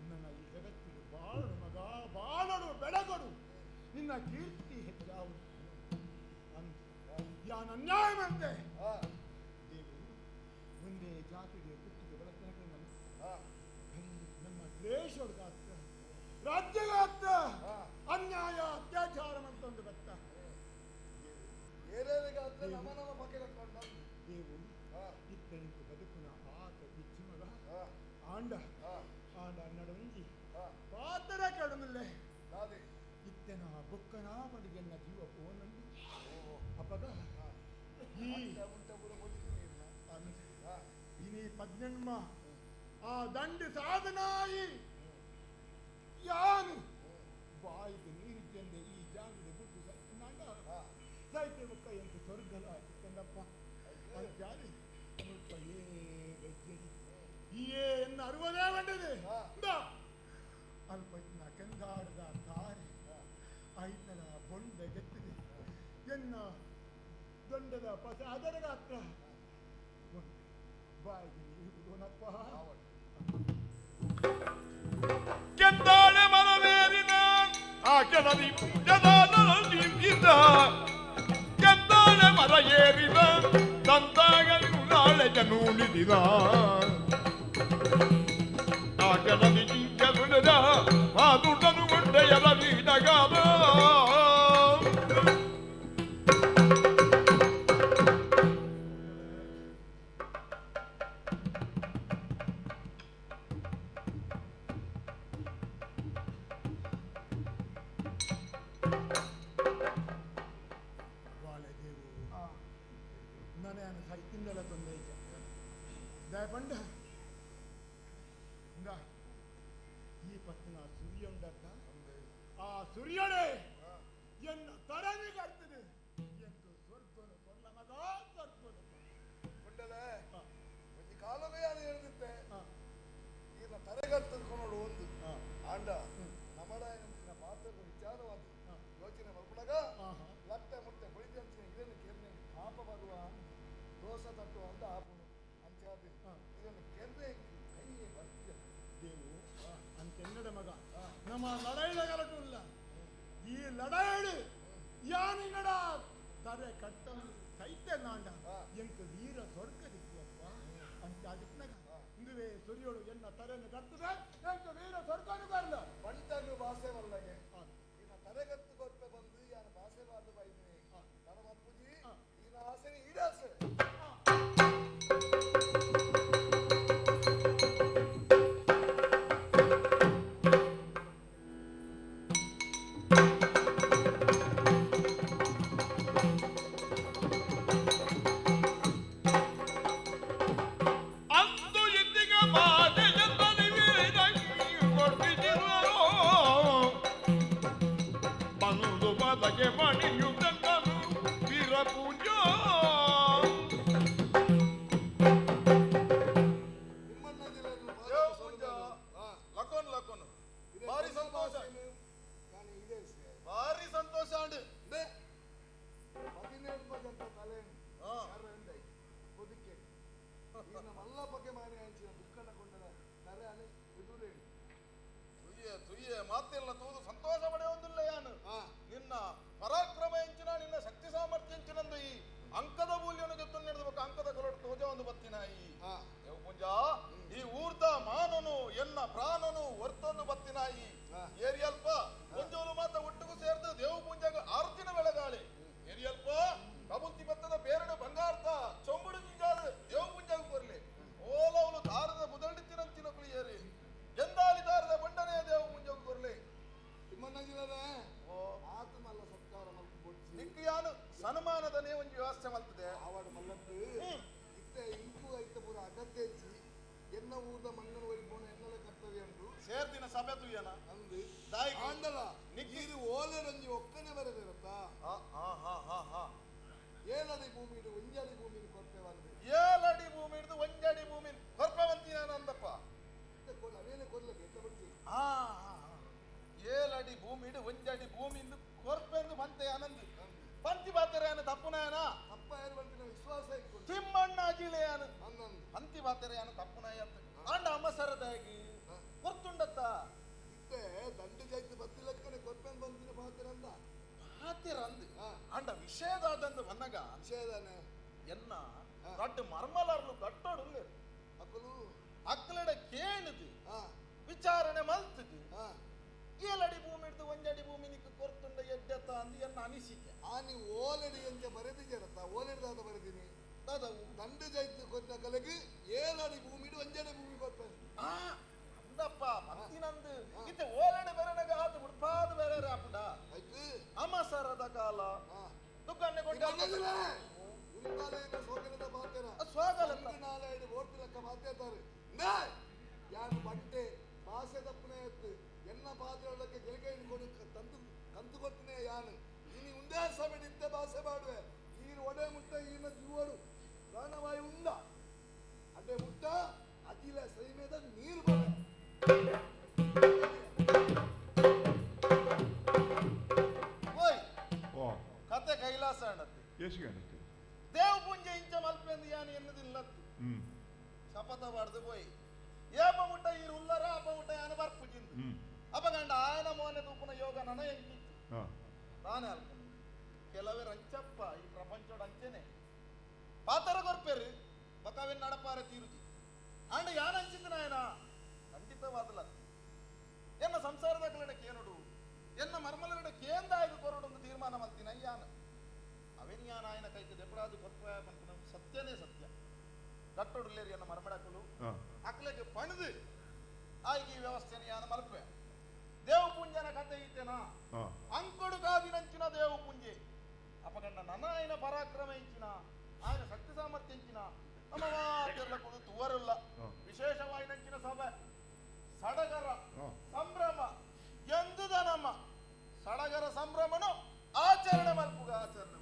ನನ್ನ ಈ ಜಗತ್ತಿಗೆ ಬಾಳಡು ಮಗ ಬಾಳಡು ಬೆಳಗಡು ನಿನ್ನ ಕೀರ್ತಿ ಹೆಚ್ಚಾವು ಅಂತ ಯಾನ ಅನ್ಯಾಯವಂತೆ ದೇವರು ಒಂದೇ ಜಾತಿಗೆ ಹುಟ್ಟಿಗೆ ಬೆಳಕಿನ ನಮ್ಮ ನಮ್ಮ ದೇಶದ ರಾಜ್ಯಗಾತ್ರ ಅನ್ಯಾಯ ಅತ್ಯಾಚಾರ ಅಂತ ಒಂದು ಗೊತ್ತ ಏನೇನಿಗಾತ್ರ ನಮ್ಮ ನಮ್ಮ ಪಕ್ಕೆ ಕಟ್ಕೊಂಡ ದೇವು ಇತ್ತನಿಂತು ಬದುಕುನ ಆತ ಇಚ್ಚಿ ಮಗ ಆಂಡ ಆಂಡ ನಡವಂಜಿ ಪಾತರ ಕಡಮಲ್ಲೆ ಇತ್ತನ ಬೊಕ್ಕನ ಪಡಿಗೆನ್ನ ಜೀವ ಪೋನಂದು ಅಪಗ ಈ ಇನಿ ಪದ್ನೆಣ್ಮ ಆ ದಂಡು ಸಾಧನಾಯಿ ಯಾನು ಬಾಯಿಗೆ ನೀರಿದ್ದಂದೆ ಈ ಜಾಗದ ಬಿಟ್ಟು ಸೈತನಾಗ ಸೈತೆ ಬೊಕ್ಕ ಎಂತ ಸ್ವರ್ಗಲ ಕಂದಪ್ಪ ಜಾರಿ ಮುಲ್ಪ ಏ ಗಜ್ಜರಿ ಈಯೇ ಎನ್ನ ಅರುವದೇ ಬಂದಿದೆ ಅಲ್ಪ ಇದ್ನ ಕೆಂದಾಡದ ತಾರೆ ಐತನ ಬೊಂಡ ಗೆತ್ತಿದೆ ಎನ್ನ ದೊಂಡದ ಪಸ ಅದರ ಗಾತ್ರ ಬಾಯಿಗೆ ನೀರು ಬಿಡೋಣಪ್ಪ. ಕೆಂದಾಳೆ ಮರವೇರಿನ ಆ ಕೆಳದಿ ಜದಾದ ಕೆಂದಾಳೆ ಮರ ಏರಿದ ತಂತಾಗಲು ನಾಳೆ ಜನೂನಿದಿನ ಆ ಕೆಳದಿ ಜಿಂಗರುಡದ ಆ ದುಡ್ಡನು ಗುಡ್ಡೆಯರ ವೀಡಗಾದ. ಬಾಲೆ ದೇವು ನಾನು ಸೈತಿಂದಲ ತೊಂದರೆ ದಯಪಂಡ ಇಂದ ಈ ಪತ್ತಿನ ಸೂರ್ಯ ಉಂಡತ್ತ ಆ ಸೂರ್ಯನೇ ಎನ್ನ ತರವಿ ಕರ್ತದೆ ಎಂದು ಸ್ವರ್ಗನು ಕೊಲ್ಲ ಮಗ ಸ್ವರ್ಗನು ಕೊಂಡಲೆ ಒಂಜಿ ಕಾಲವೇ ಅದು ಹೇಳಿರುತ್ತೆ ಈನ ತರೆಗರ್ತದ್ಕೊನೋಡು ಒಂದು ಆಂಡ ನಮಡ ಪಾತ್ರದ ವಿಚಾರವಾದ ಯೋಚನೆ ಮಲ್ಪುನಗ ಲಟ್ಟೆ ಮುಟ್ಟೆ ಕೊಳಿದಂಚಿನ ಇದನ್ನು ಕೆರ್ನೆ ಕಾಪ ಬರುವ ದೋಸೆ ತಟ್ಟುವ ಅಂತ ಆಪುನು ಅಂಚಾದ ಇದನ್ನು ಕೆರ್ನೆ ಕೈಯೇ ಬರ್ತಿದೆ ದೇವು ಅಂತೆನ್ನಡ ಮಗ ನಮ್ಮ ಲಡಾಯಿದ ಗಲಟುಲ್ಲ ಈ ಲಡಾಯಿಡು ಯಾನಿಗಡ ತರೆ ಕಟ್ಟ ಸೈತ್ಯ ನಾಂಡ ಎಂಕ ವೀರ ಸ್ವರ್ಗ ದಿಕ್ಕುವಪ್ಪ ಅಂತ ಅದಕ್ಕನಾಗ ಇಂದುವೆ ಸುರಿಯೋಳು ಎನ್ನ ತರೆಯನ್ನು ಕರ್ತದೆ ಎಂಕ ವೀರ ಸ್ವರ್ಗನು ಕರ್ಲ ಬಂಟನು ಭಾಷೆ ಬಲ್ಲಗೆ ಇನ್ನ ತರೆಗತ್ತು ಕೊಟ್ಟೆ ಬಂದು ಯಾನ ಭಾಷೆ ಬಾರ್ದು ಬೈದಿನಿ ತನ ಮಪ್ಪುಜಿ ಈನ ಆಸೆನೆ ಈಡಾಸೆ ಅಂದು ಇಂದಿಗ ಮಾತೆಯಂದಲಿ ಕೊಡ್ತಿದ್ದರು ಬಂದು ಬದಗೆ ಮಣಿಯುತ್ತಂದನು ವೀರ ಪೂಜಾ ಲಕೋನ್ ಲಕೋನ್ ಭಾರಿ ಸಂತೋಷ ಭಾರಿ ಸಂತೋಷ ಅಂಡ್ 17 ಗಂಟೆ ತಲೆ ಬದುಕೆ ಈನ ಮಲ್ಲ ಬಗ್ಗೆ ಮಾರಿ ಅಂಚಿನ ದುಃಖನ ಕೊಂಡನ ತರೆ ಅಲೆ ಎದುರೇನು ತುಯ್ಯೆ ತುಯ್ಯೆ ಮಾತೆಲ್ಲ ತೂದು ಸಂತೋಷ ಪಡೆಯುವುದಿಲ್ಲ ಯಾನು ನಿನ್ನ ಪರಾಕ್ರಮ ಎಂಚಿನ ನಿನ್ನ ಶಕ್ತಿ ಸಾಮರ್ಥ್ಯ ಎಂಚಿನಂದು ಈ ಅಂಕದ ಮೂಲ್ಯವನ್ನು ಗೆದ್ದು ನಡೆದಬೇಕು ಅಂಕದ ಕೊಲೊಟ್ಟು ತೋಜ ಒಂದು ಬತ್ತಿನ ಈ ಪುಂಜ ಈ ಊರ್ದ ಮಾನನು ಎನ್ನ ಪ್ರಾಣನು ಹೊರ್ತೊಂದು ಬತ್ತಿನ ಈ ಏರಿಯಲ್ಪ ಒಂಜೋಲು ಮಾತ ಒಟ್ಟಿಗೂ ಸೇರ್ದು ದೇವು ಪುಂಜಾಗ ಆರ್ತಿನ ಬೆಳಗಾಳಿ ಏರಿಯಲ್ಪ ಕಬುಲ್ತಿ ಬತ್ತದ ಬೇರಡು ಬಂಗಾರ್ದ ಚೊಂಬುಡು ಜಿಂಜಾದ ದೇವು ಪುಂಜಾಗ ಕೊರ್ಲಿ ಓಲವಲು ದಾರದ ಬುದಲ್ಡಿತ್ತಿನಂಚಿನ ಕುಳಿಯೇರಿ ಎಂದಾಲಿ ದಾರದ ಬಂಡನೆ ದೇವು ಪುಂಜಾಗ ಕೊರ್ಲಿ ತಿಮ್ಮಣ್ಣ ಆತ್ಮಲ್ಲ ಸತ್ಕಾರ ಮಲ್ಪು ನಿಕ್ಕು ಯಾನು ಸನ್ಮಾನದನೇ ಒಂದು ವ್ಯವಸ್ಥೆ ಮಲ್ತದೆ ಆವಾಡ ಮಲ್ಲತ್ತು ಇತ್ತೆ ಇಂಕು ಐತ ಪೂರ ಅಗತ್ಯ ಇಜ್ಜಿ ಎನ್ನ ಊರ್ದ ಮಣ್ಣನ ಒರಿಪೋಣ ಎನ್ನಲ ಕರ್ತವ್ಯ ಉಂಟು ಸೇರ್ದಿನ ಸಭೆ ತುಯ್ಯನ ಅಂದು ದಾಯಿ ಆಂಡಲ ನೀರು ಓಲೆರಂಜಿ ಒಕ್ಕನೆ ಬರದಿರತ್ತಾ ಏಳಡಿ ಭೂಮಿ ಇಡು ಒಂಜಡಿ ಭೂಮಿ ಕೊರ್ಪೆ ಬಂದು ಏಳಡಿ ಭೂಮಿ ಹಿಡಿದು ಒಂಜಡಿ ಭೂಮಿ ಕೊರ್ಪವಂತಿ ನಾನು ಅಂದಪ್ಪ ಅವೇನೆ ಕೊರ್ಲಕ್ಕೆ ಎತ್ತ ಬಿಡ್ತೀನಿ ಏಳಡಿ ಭೂಮಿ ಇಡು ಒಂಜಡಿ ಭೂಮಿ ಇಂದು ಕೊರ್ಪೆಂದು ಬಂತೆ ಆನಂದ್ ಪಂತಿ ಬಾತೆರೆಯಾನ ತಪ್ಪುನಾಯನ ತಪ್ಪ ಯಾರು ಬಂತಿನ ವಿಶ್ವಾಸ ಇಕ್ಕು ತಿಮ್ಮಣ್ಣ ಅಜಿಲೆಯಾನ ಅಂದಂದು ಪಂತಿ ಬಾತೆರೆಯಾನ ತಪ್ಪುನಾಯ ಅಂತ ಆಂಡ ಅಮಸರದಾಗಿ ಕೊರ್ತುಂಡತ್ತ ಇತ್ತೆ ದಂಡು ಜೈತು ಬತ್ತಿಲಕ್ಕನೆ ಕೊರ್ಪೆಂದು ಬಂತಿನ ಬಾತೆರಂದ ಬಾತೆರಂದು ಆಂಡ ವಿಷಯದಾದಂದು ಬನ್ನಗ ವಿಷಯದಾನೆ ಎನ್ನ ದೊಡ್ಡ ಮರ್ಮಲಾರ್ಲು ಕಟ್ಟೋಡು ಅಕ್ಕಲು ಅಕ್ಕಲಡ ಕೇಳುದು ವಿಚಾರಣೆ ಮಲ್ತದು ಏಳಡಿ ಭೂಮಿ ಹಿಡಿದು ಒಂಜಡಿ ಭೂಮಿ ನಿಕ್ಕ ಕೊರ್ತುಂಡ ಎಡ್ಡೆತ್ತ ಅಂದು ಎನ್ನ ಅನಿಸಿಕೆ ಆ ನೀವು ಓಲಡಿ ಎಂಚ ಬರೆದಿದ್ದೀರತ್ತ ಓಲಡಿದಾದ ಬರೆದೀನಿ ದಾದವು ದಂಡು ಜೈತು ಕೊಟ್ಟ ಕಲೆಗೆ ಏಳಡಿ ಭೂಮಿ ಇಡು ಒಂಜಡಿ ಭೂಮಿ ಕೊರ್ಪೆ ಅಂದಪ್ಪ ಮತ್ತಿನಂದು ಇತ್ತೆ ಓಲಡಿ ಬೆರನಗ ಆತು ಉಡ್ಪಾದ ಬೇರೆ ಆಪುಂಡ ಆಯ್ತು ಅಮಸರದ ಕಾಲ ದುಗ್ಗನ್ನೆ ಕೊಂಡ ಸೋಗಲದ ಮಾತೇರ ಸ್ವಾಗಲ ನಾಲ್ಕು ಓಟ್ ಲೆಕ್ಕ ಮಾತೇತಾರೆ ಯಾರು ಬಂಟೆ ಭಾಷೆ ತಪ್ಪನೆ ಎತ್ತು ಎನ್ನ ಪಾತ್ರಕ್ಕೆ ಗೆಲಿಕೆ ಕೊಡು ತಂದು ಕಂತು ಕೊಟ್ಟನೆ ಯಾನು ಇನಿ ಉಂದೇ ಸಮಯ ಇತ್ತೆ ಭಾಷೆ ಮಾಡುವೆ ಈರು ಒಡೆ ಮುಟ್ಟ ಈನ ಜೀವಡು ಪ್ರಾಣವಾಯು ಉಂಡ ಅಡ್ಡೆ ಮುಟ್ಟ ಅಜಿಲ ಸೈನ್ಯದ ನೀರು ಬರ ಓಯ್ ಕತೆ ಕೈಲಾಸ ಅಣ್ಣತ್ತೆ ಎಷ್ಟು ದೇವ ಪುಂಜೆ ಇಂಚ ಮಲ್ಪೆಂದು ಯಾನು ಎನ್ನುದಿಲ್ಲತ್ತು ಶಪಥ ಬಾರ್ದು ಪೋಯಿ ಏಪ ಮುಟ್ಟ ಈರು ಉಲ್ಲರ ಅಪ ಮುಟ್ಟ ಯಾನು ಬರ್ಪುಜಿಂದು ಅಪಗಂಡ ಆಯನ ಮೋನೆ ತೂಪುನ ಯೋಗ ನನ ಎಂಕಿತ್ತು ತಾನೇ ಅಲ್ಪ ಕೆಲವೇ ರಂಚಪ್ಪ ಈ ಪ್ರಪಂಚೋಡ ಅಂಚೆನೆ ಪಾತರ ಕೊರ್ಪೇರು ಬಕವೇನ್ ನಡಪಾರೆ ತೀರುಜಿ ಆಂಡ ಯಾನ ಅಂಚಿತ್ತು ನಾಯನ ಖಂಡಿತವಾದಲ ಎನ್ನ ಸಂಸಾರದ ಕಲಡ ಕೇನೋಡು ಎನ್ನ ಮರ್ಮಲಗಡ ಕೇಂದಾಯಕ ಕೊರಡು ಒಂದು ತೀರ್ಮಾನ ಮಲ್ತಿನ ಯಾನ ಅವೇನ್ ಯಾನ ಆಯನ ಕೈಗೆ ದೆಪ್ಪಡಾದು ಕೊರ್ಪ ಪನ್ಪುನ ಸತ್ಯನೇ ಸತ್ಯ ಗಟ್ಟೊಡುಲ್ಲೇರಿ ಎನ್ನ ಮರ್ಮಡಕಲು ಅಕ್ಲೆಗೆ ಪಣದು ಆಯ್ಕೆ ಈ ವ್ಯವಸ್ಥೆನ ಯಾನ ಮಲ್ಪೆ ದೇವ ಪುಂಜನ ಕತೆ ಇತ್ತೇನಾ ಅಂಕೊಡು ಕಾದಿನ ಅಪಗಂಡ ನನ ಆಯನ ಪರಾಕ್ರಮ ಇಂಚಿನ ಆಯನ ಶಕ್ತಿ ಸಾಮರ್ಥ್ಯ ಇಂಚಿನ ನಮ್ಮ ಮಾತೆಲ್ಲ ಕೊಡು ತುವರಲ್ಲ ವಿಶೇಷವಾಯಿನಂಚಿನ ಸಭೆ ಸಡಗರ ಸಂಭ್ರಮ ಎಂದುದ ನಮ್ಮ ಸಡಗರ ಸಂಭ್ರಮನು ಆಚರಣೆ ಮಲ್ಪುಗ ಆಚರಣೆ.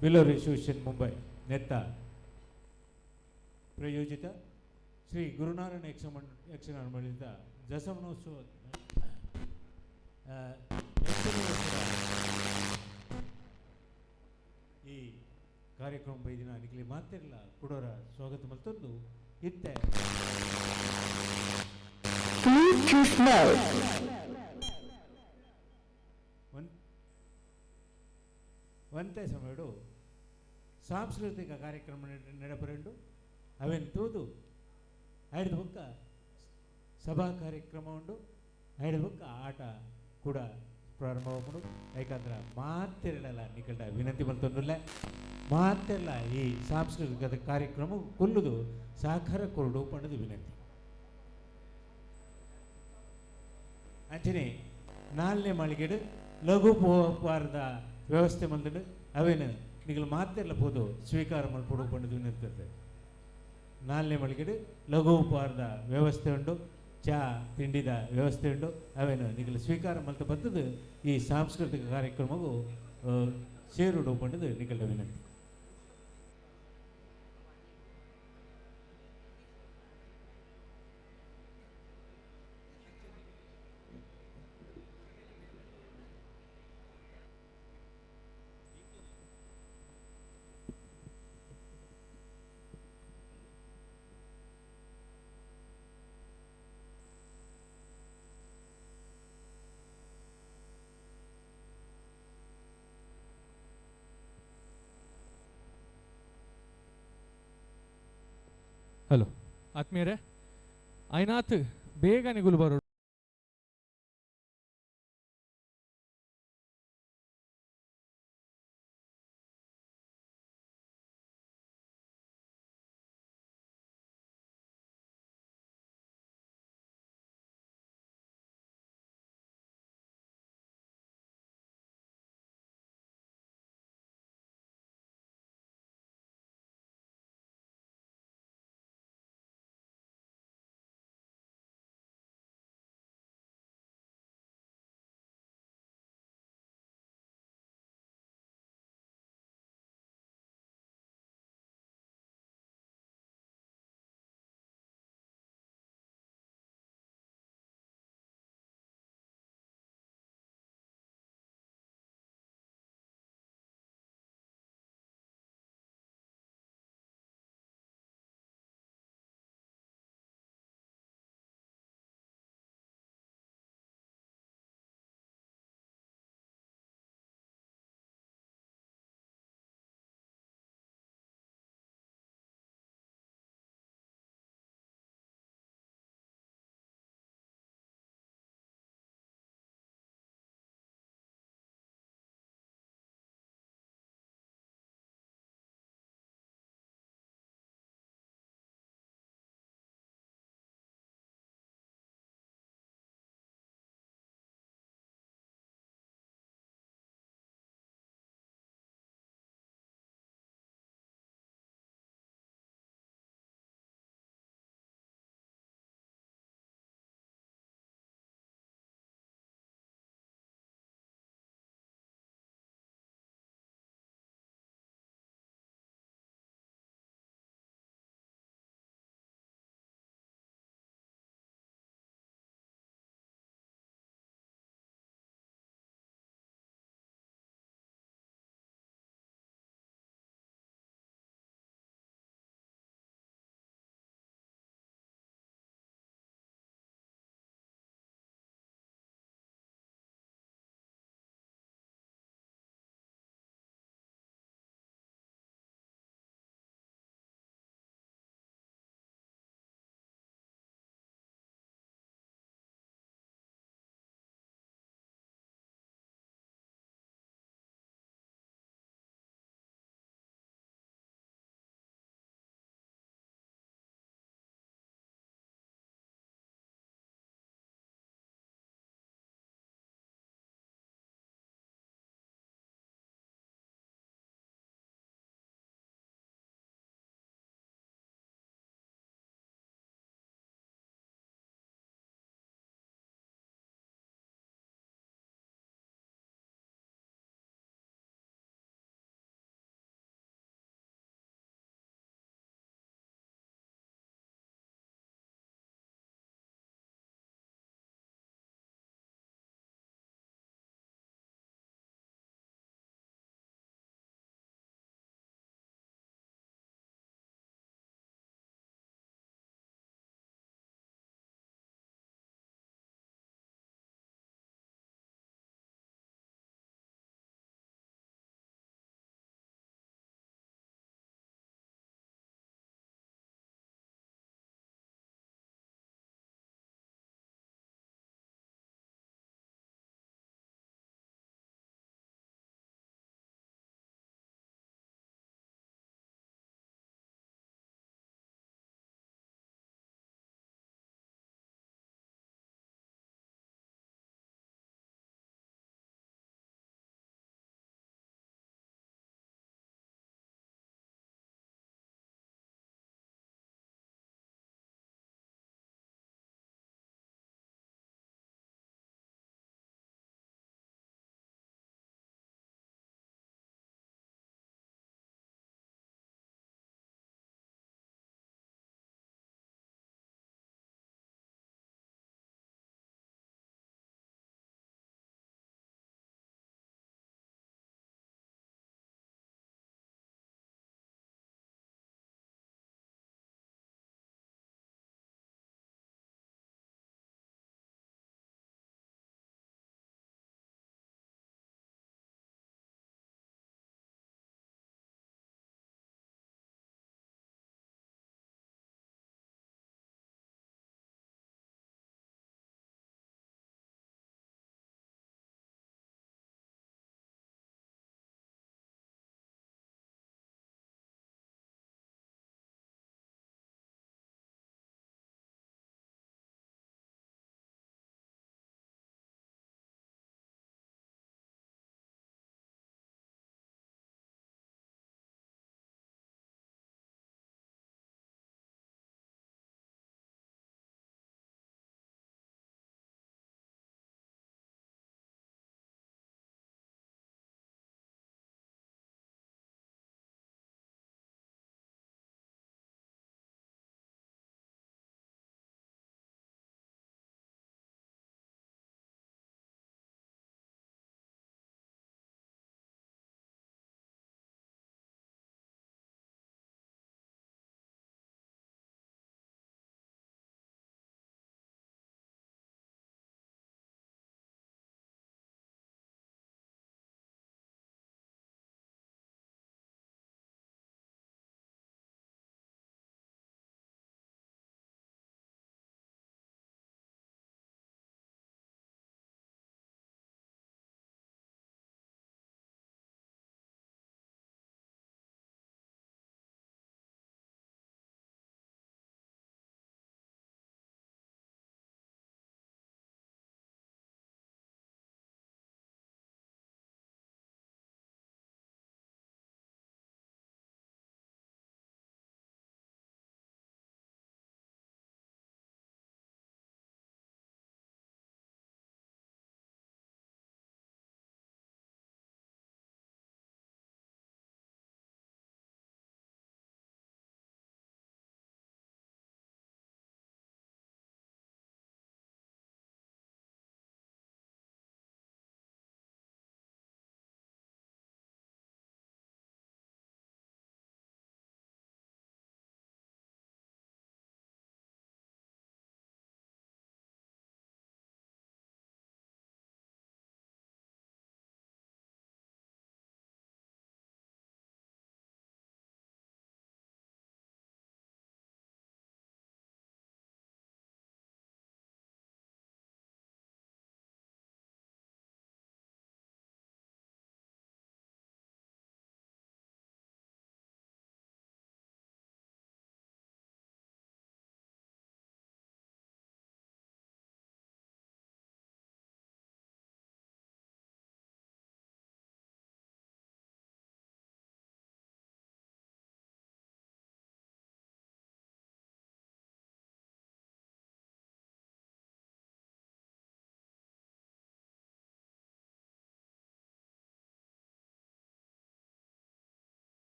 ಬಿಲ್ಲೋರ್ ಅಸೋಸಿಯೇಷನ್ ಮುಂಬೈ ನೆತ್ತ ಪ್ರಯೋಜಿತ ಶ್ರೀ ಗುರುನಾರಾಯಣ ಯಕ್ಷಗಾನ ಮಂಡಳಿದ ದಶಮನೋತ್ಸವ ಈ ಕಾರ್ಯಕ್ರಮ ಬೈದಿನ ನಿಖಲಿ ಮಾತಿರಲ್ಲ ಕುಡೋರ ಸ್ವಾಗತ ಮಲ್ತೊಂದು ಇತ್ತೆ. ಒಂತೆ ಸಮಯಡು ಸಾಂಸ್ಕೃತಿಕ ಕಾರ್ಯಕ್ರಮ ನಡೆಪರೆಂಡು ಅವೆನ್ ತೂದು ಐಡ್ದ ಬೊಕ್ಕ ಸಭಾ ಕಾರ್ಯಕ್ರಮ ಉಂಡು ಐಡ್ದ ಬೊಕ್ಕ ಆಟ ಕೂಡ ಪ್ರಾರಂಭವಾಗುಂಡು. ಏಕಂದ್ರೆ ಮಾತಿರಲ್ಲ ನಿಕಲ್ಡ ವಿನಂತಿ ಮಲ್ತೊಂದುಲ್ಲ ಮಾತೆಲ್ಲ ಈ ಸಾಂಸ್ಕೃತಿಕ ಕಾರ್ಯಕ್ರಮ ಕುಲ್ಲುದು ಸಹಕಾರ ಕೊರಡು ಪಂಡದು ವಿನಂತಿ. ಅಂಚನೆ ನಾಲ್ನೇ ಮಾಳಿಗೆಡು ಲಘು ಪೋಪಾರದ ವ್ಯವಸ್ಥೆ ಮಲ್ದುಂಡು ಅವೇನು ನಿಗಲು ಮಾತೆಲ್ಲ ಪೋದು ಸ್ವೀಕಾರ ಮಲ್ಪೊಡು ಪಂಡದು ವಿನಂತಿ. ನಾಲ್ನೇ ಮಳಿಗೆಡು ಲಘು ಉಪಹಾರದ ವ್ಯವಸ್ಥೆ ಉಂಡು, ಚಾ ತಿಂಡಿದ ವ್ಯವಸ್ಥೆ ಉಂಡು, ಅವೇನು ನಿಗಲು ಸ್ವೀಕಾರ ಮಲ್ತ ಬತ್ತದು ಈ ಸಾಂಸ್ಕೃತಿಕ ಕಾರ್ಯಕ್ರಮವು ಸೇರುಡು ಪಂಡದು ನಿಗಲ ವಿನಂತಿ. ಹಲೋ ಆತ್ಮೀಯರೇ, ಐನಾಥ್ ಬೇಗ ನಿಗುಲು ಬರೋಡು.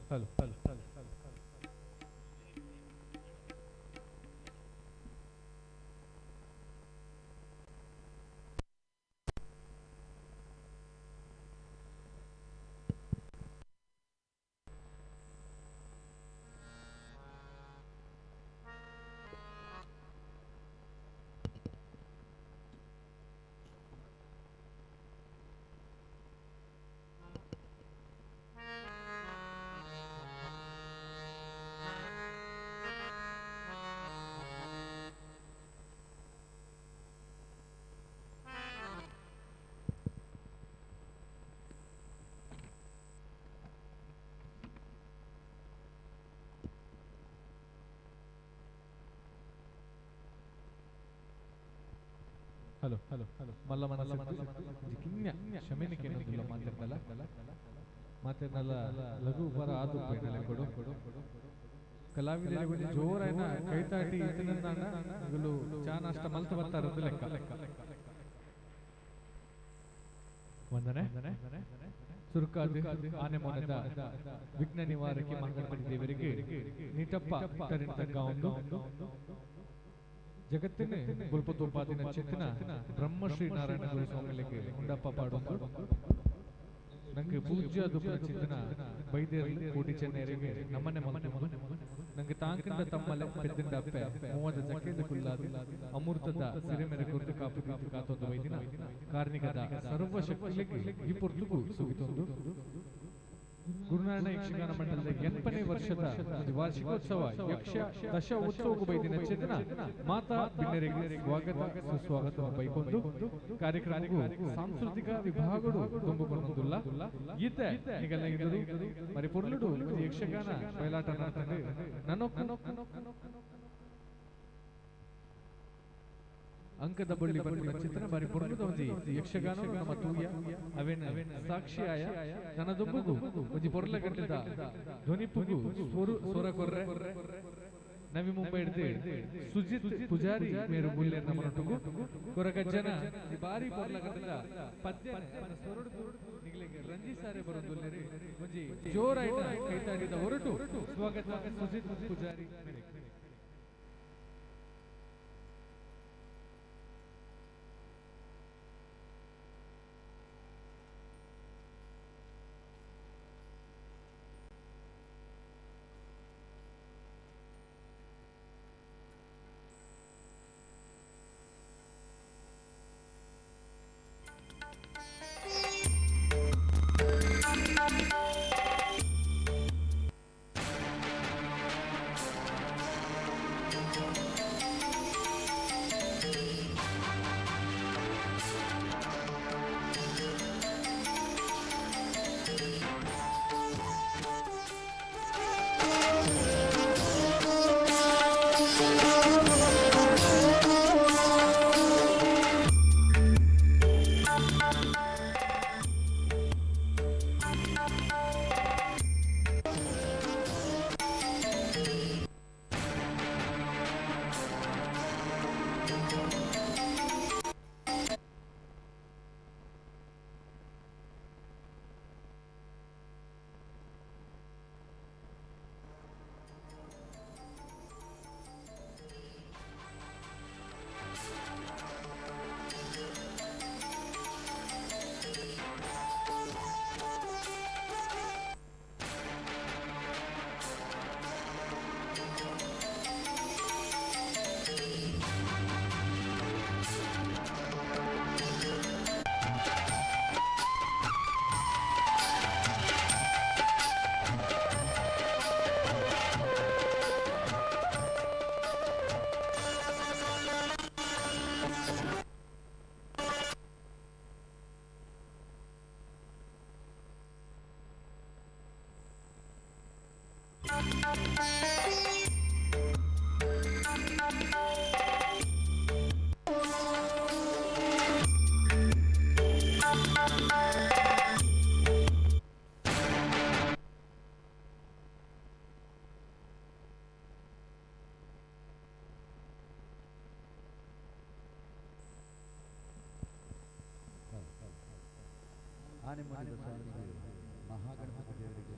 Hello hello hello. Hello hello hello. ಮಲ್ಲ ಮನಸ್ಸು ಕಿನ್ಯ ಶಮಿನಿಕೆ ನದುಲ್ಲ ಮಾತೆರ್ನಲ ಮಾತೆರ್ನಲ ಲಘು ಪರ ಆದು ಪೈನಲೆ ಕೊಡು ಕಲಾವಿದರಿಗೆ ಒಂಜಿ ಜೋರಾಯಿನ ಕೈತಾಟಿ ಇತ್ತಿನಂದಾಂಡ ಇಗುಲು ಚಾ ನಾಷ್ಟ ಮಲ್ತು ಬರ್ತಾರಂದು ಲೆಕ್ಕ. ವಂದನೆ ಸುರುಕಾದ್ ಆನೆ ಮೊನದ ವಿಘ್ನ ನಿವಾರಕಿ ಮಹಾಗಣಪತಿ ದೇವರಿಗೆ ನೀಟಪ್ಪ ತರಿನ ತಗ್ಗ ಒಂದು ಜಗತ್ತಿನ ಬುಲ್ಪತೋಪಾದಿನ ಚಿತ್ತಿನ ಬ್ರಹ್ಮಶ್ರೀ ನಾರಾಯಣ ಗುರು ಸ್ವಾಮಿಲಿಗೆ ಉಂಡಪ್ಪ ಪಾಡೊಂದು ನಂಗೆ ಪೂಜ್ಯ ದುಪ್ಪನ ಚಿತ್ತಿನ ಬೈದೇರ್ಲು ಕೋಟಿ ಚೆನ್ನೇರಿಗೆ ನಮ್ಮನೆ ಮಲ್ತೊಂದು ನಂಗೆ ತಾಂಕಿಂದ ತಮ್ಮಲೆ ಪೆದ್ದಿಂದ ಅಪ್ಪೆ ಮೂವದ ಜಕ್ಕೆದ ಕುಲ್ಲಾದ ಅಮೃತದ ಸಿರಿಮೆರೆ ಕುರ್ದು ಕಾಪು ದೀತು ಕಾತೊಂದು ವೈದಿನ ಕಾರ್ಣಿಕದ ಸರ್ವ ಶಕ್ತಿಲಿಗೆ ಈ ಪೊರ್ತುಗು ಸುಗಿತೊಂದು ಗುರುನಾರಾಯಣ ಯಕ್ಷಗಾನ ಮಂಡಲದ 80ನೇ ವರ್ಷದ ವಾರ್ಷಿಕೋತ್ಸವ ಯಕ್ಷ ದಶ ಉತ್ಸವಕ್ಕೂ ಬೈದಿನ ಚೇತನ ಮಾತಾ ಬಿಣ್ಣರಿಗೆ ಸ್ವಾಗತ ಸುಸ್ವಾಗತ ಬೈಕೊಂಡು ಕಾರ್ಯಕ್ರಮಕ್ಕೂ ಸಾಂಸ್ಕೃತಿಕ ವಿಭಾಗಗಳು ತುಂಬಿಕೊಂಡೊಂದುಲ್ಲ ಈತೆ ನಿಗಲ್ಲ ಇದ್ದರು ಮರಿ ಪೊರ್ಲುಡು ಯಕ್ಷಗಾನ ಬಯಲಾಟ ನಾಟಕ ನನೊಕ್ಕ ಅಂಕದ ಬಳ್ಳಿ ಬಣ್ಣ ಚಿತ್ರ ಬಾರಿ ಪೊರ್ಲುದ ಒಂಜಿ ಯಕ್ಷಗಾನ ನಮ್ಮ ತೂಯ ಅವೇನ ಸಾಕ್ಷಿಯಾಯ ನನದೊಬ್ಬಗು ಒಂಜಿ ಪೊರ್ಲ ಗಂಟದ ಧ್ವನಿಪುಗು ಸ್ವರ ಕೊರ್ರೆ ನವಿ ಮುಂಬೈ ಹಿಡ್ದು ಸುಜಿತ್ ಪೂಜಾರಿ ಮೇರು ಮುಲ್ಲೆ ನಮ್ಮನೊಟ್ಟುಗು ಕೊರಗಜ್ಜನ ಈ ಬಾರಿ ಪೊರ್ಲ ಗಂಟದ ಪದ್ಯ ನಿಗಲಿಗೆ ರಂಜಿ ಸಾರೆ ಬರೋದುಲ್ಲೇರಿ ಒಂಜಿ ಜೋರಾಯಿನ ಕೈತಾಡಿದ ಹೊರಟು ಸ್ವಾಗತ ಸುಜಿತ್ ಪೂಜಾರಿ. ಆನೆಮೂಡಿದ ಸ್ವಾಮಿಗೆ ಮಹಾಗಣಪತಿ ದೇವರಿಗೆ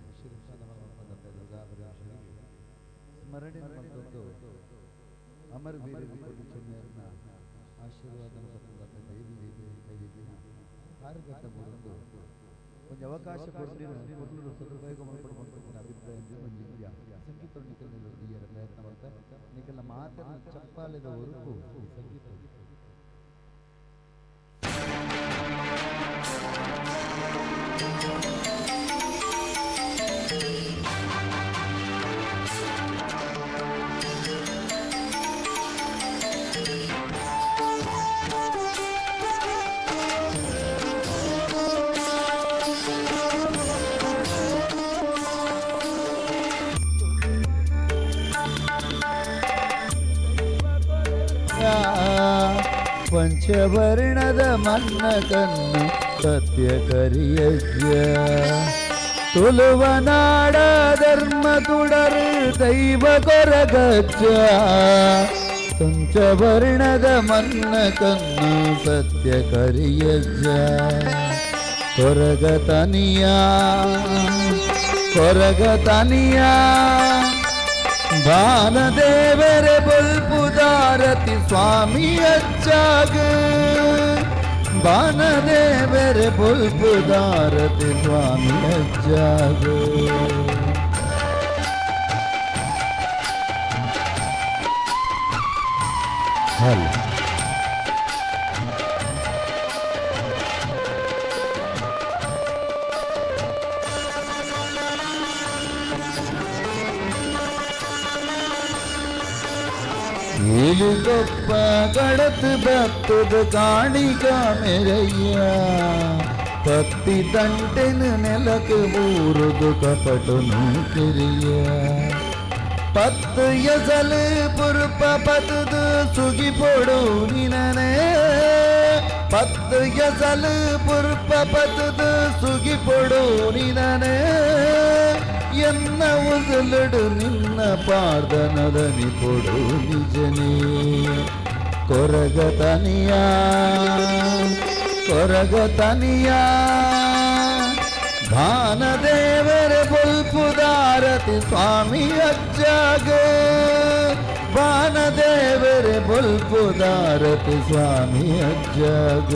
ಸ್ಮರಣೆ ಮತ್ತೊಂದು ಅಮರ ವೀರರು ಕೊಟ್ಟು ಚೆನ್ನೈಯರ್ನ ಆಶೀರ್ವಾದ ದೇವಿ ಕೈದಿನ ಕಾರ್ಯಕರ್ತ ಮೂರೊಂದು ಒಂದು ಅವಕಾಶ ಕೊರಲಿನ ಕೊರಲು ಸದುಪಯೋಗ ಮಾಡಿಕೊಂಡು ಅಭಿಪ್ರಾಯ ಒಂದು ಸಂಗೀತ ನಿಖಲ ಪ್ರಯತ್ನ ಮಾಡ್ತಾ ನಿಖಲ ಮಾತನ್ನ ಚಪ್ಪಾಲೆದ ಹೊರಕು ಈ ಸಂಗೀತ. ಪಂಚವರ್ಣದ ಮನ್ನ ಕಣ್ಣು ಸತ್ಯ ಕರಿಯಜ್ಜ ತುಳುವ ನಾಡ ಧರ್ಮ ತುಡರು ದೈವ ಕೊರಗಜ್ಜ ಪಂಚವರ್ಣದ ಮನ್ನ ಕಣ್ಣು ಸತ್ಯ ಕರಿಯಜ್ಜ ಕೊರಗತನಿಯ ಕೊರಗತನಿಯ ಬಾಲದೇವರ ಬೊಲ್ಪುದಾರತಿ ಸ್ವಾಮಿ ಅಜ್ಜಾಗ ಬಾಲದೇವರ ಬೊಲ್ಪುದಾರತಿ ಸ್ವಾಮಿ ಅಜ್ಜಾಗ. ಹಲೋ. ಏಳುಗೊಪ್ಪ ಕಡತು ಬತ್ತದ ಕಾಣಿಕ ಮೆರಯ್ಯ ಪತ್ತಿ ತಂಟೆನು ನೆಲಕ್ಕೆ ಊರುದು ಕಪಟನು ಕಿರಿಯ ಪತ್ತು ಎಸಲು ಪುರುಪ ಪತದು ಸುಗಿ ಪೊಡು ನಿನನೆ ಪತ್ತು ಎಸಲು ಪುರುಪ ಪತದು ಸುಗಿ ಪೊಡು ನಿನನೆ ಎನ್ನ ಉಸಲುಡು ನಿನ್ನ ಪಾರ್ದನದನಿ ಪೊಡು ನಿಜನೇ ಕೊರಗತನಿಯ ಕೊರಗತನಿಯ ಭಾನದೇವರ ಬೊಲ್ಪುದಾರತಿ ಸ್ವಾಮಿ ಅಜ್ಜಾಗ ಬಾನದೇವರ ಬೊಲ್ಪುದಾರತಿ ಸ್ವಾಮಿ ಅಜ್ಜಾಗ.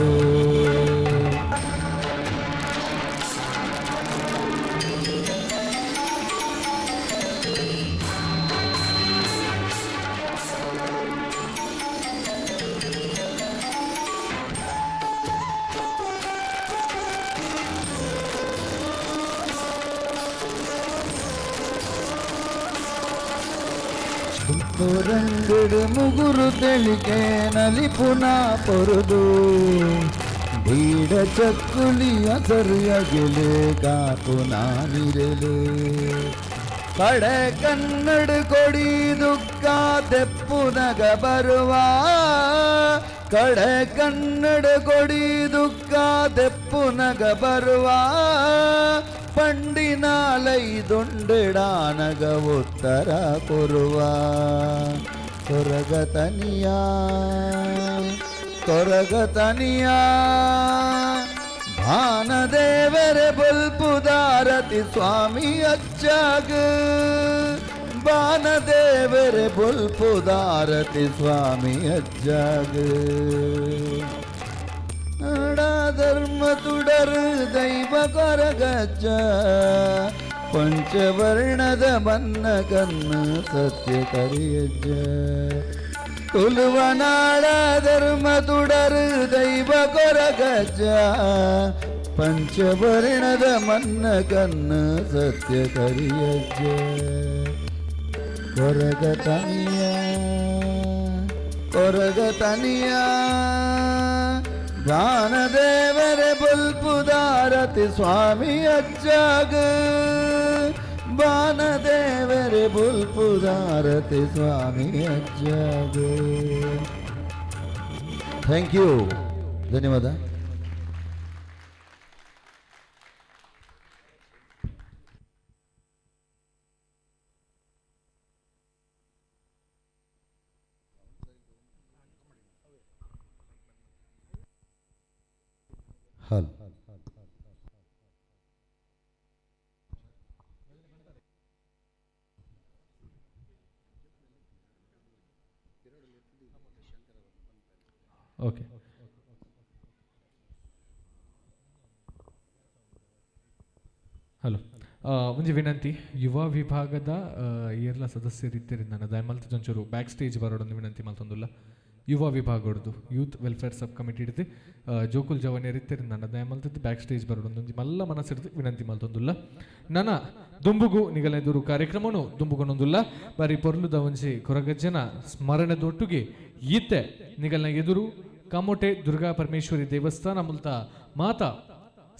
ರಂಗಡು ಮುಗುರು ತೆಳಿಕೆ ನಲಿಪುನ ಪೊರುದು ಬೀಡ ಚಕ್ಕುಲಿ ಅಸರು ಕಾಪು ನಾನಿರಲು ಕಡೆ ಕನ್ನಡ ಕೊಡಿ ದುಃಖ ತೆಪ್ಪುನಗ ಬರುವ ಕಡೆ ಕನ್ನಡ ಕೊಡಿ ದುಃಖ ತೆಪ್ಪುನಗ ಬರುವ ಪಂಡಿನಾಲೈದುಂಡೆಡಾನಗ ಉತ್ತರ ಕೊರುವ ಕೊರಗತನಿಯ ಕೊರಗತನಿಯ ಭಾನದೇವರ ಬೊಲ್ಪುದಾರತಿ ಸ್ವಾಮಿ ಅಜ್ಜಾಗ ಬಾನದೇವರ ಬೊಲ್ಪುದಾರತಿ ಸ್ವಾಮಿ ಅಜ್ಜಾಗ ಧರ್ಮ ತುಡರು ದೈವ ಕೊರಗಜ್ಜ ಪಂಚವರ್ಣದ ಬನ್ನ ಕನ್ನ ಸತ್ಯ ಕರಿಯಜ್ಜ ತುಳುವ ನಾಡ ಧರ್ಮ ತುಡರು ದೈವ ಕೊರಗಜ್ಜ ಪಂಚವರ್ಣದ ಮನ್ನ ಕನ್ನ ಸತ್ಯ ಕರಿಯಜ್ಜ ಕೊರಗತನಿಯ ಕೊರಗತನಿಯ ಗಾನದೇವರ ಬೊಲ್ಪುದಾರತಿ ಸ್ವಾಮಿ ಅಜ್ಜಾಗ ಬಾನದೇವರೆ ಬುಲ್ಪುದಾರತಿ ಸ್ವಾಮಿ ಅಜ್ಜಗೆ. Thank you, ಧನ್ಯವಾದ. ಹಲ್ ಓಕೆ. ಹಲೋ, ಒಂಜಿ ವಿನಂತಿ, ಯುವ ವಿಭಾಗದ ಏರ್ಲ ಸದಸ್ಯರಿದ್ದರಿಂದ ದಯಮಲ್ತ ಒಂಚೂರು ಬ್ಯಾಕ್ ಸ್ಟೇಜ್ ಬರೋಡೊಂದು ವಿನಂತಿ ಮಲ್ತೊಂದುಲ್ಲ. ಯುವ ವಿಭಾಗಡ್ದು ಯೂತ್ ವೆಲ್ಫೇರ್ ಸಬ್ ಕಮಿಟಿ ಹಿಡಿದು ಜೋಕುಲ್ ಜವನಿಯರಿದ್ದರಿಂದ ದಯಮಲ್ತದ್ದು ಬ್ಯಾಕ್ ಸ್ಟೇಜ್ ಬರೋಡೊಂದು ಒಂಜಿ ಮಲ್ಲ ಮನಸ್ಸಿಡ್ದು ವಿನಂತಿ ಮಲ್ತೊಂದುಲ್ಲ. ನನ ದುಂಬುಗು ನಿಗಲೆದುರು ಕಾರ್ಯಕ್ರಮನು ದುಂಬುಗೊನೊಂದುಲ್ಲ. ಬಾರಿ ಪೊರ್ಲುದ ಒಂಜಿ ಕೊರಗಜ್ಜನ ಸ್ಮರಣೆದೊಟ್ಟುಗೆ ಈತೆ ನಿಗಲ್ನ ಎದುರು ಕಾಮೋಟೆ ದುರ್ಗಾ ಪರಮೇಶ್ವರಿ ದೇವಸ್ಥಾನ ಮುಲ್ತ ಮಾತಾ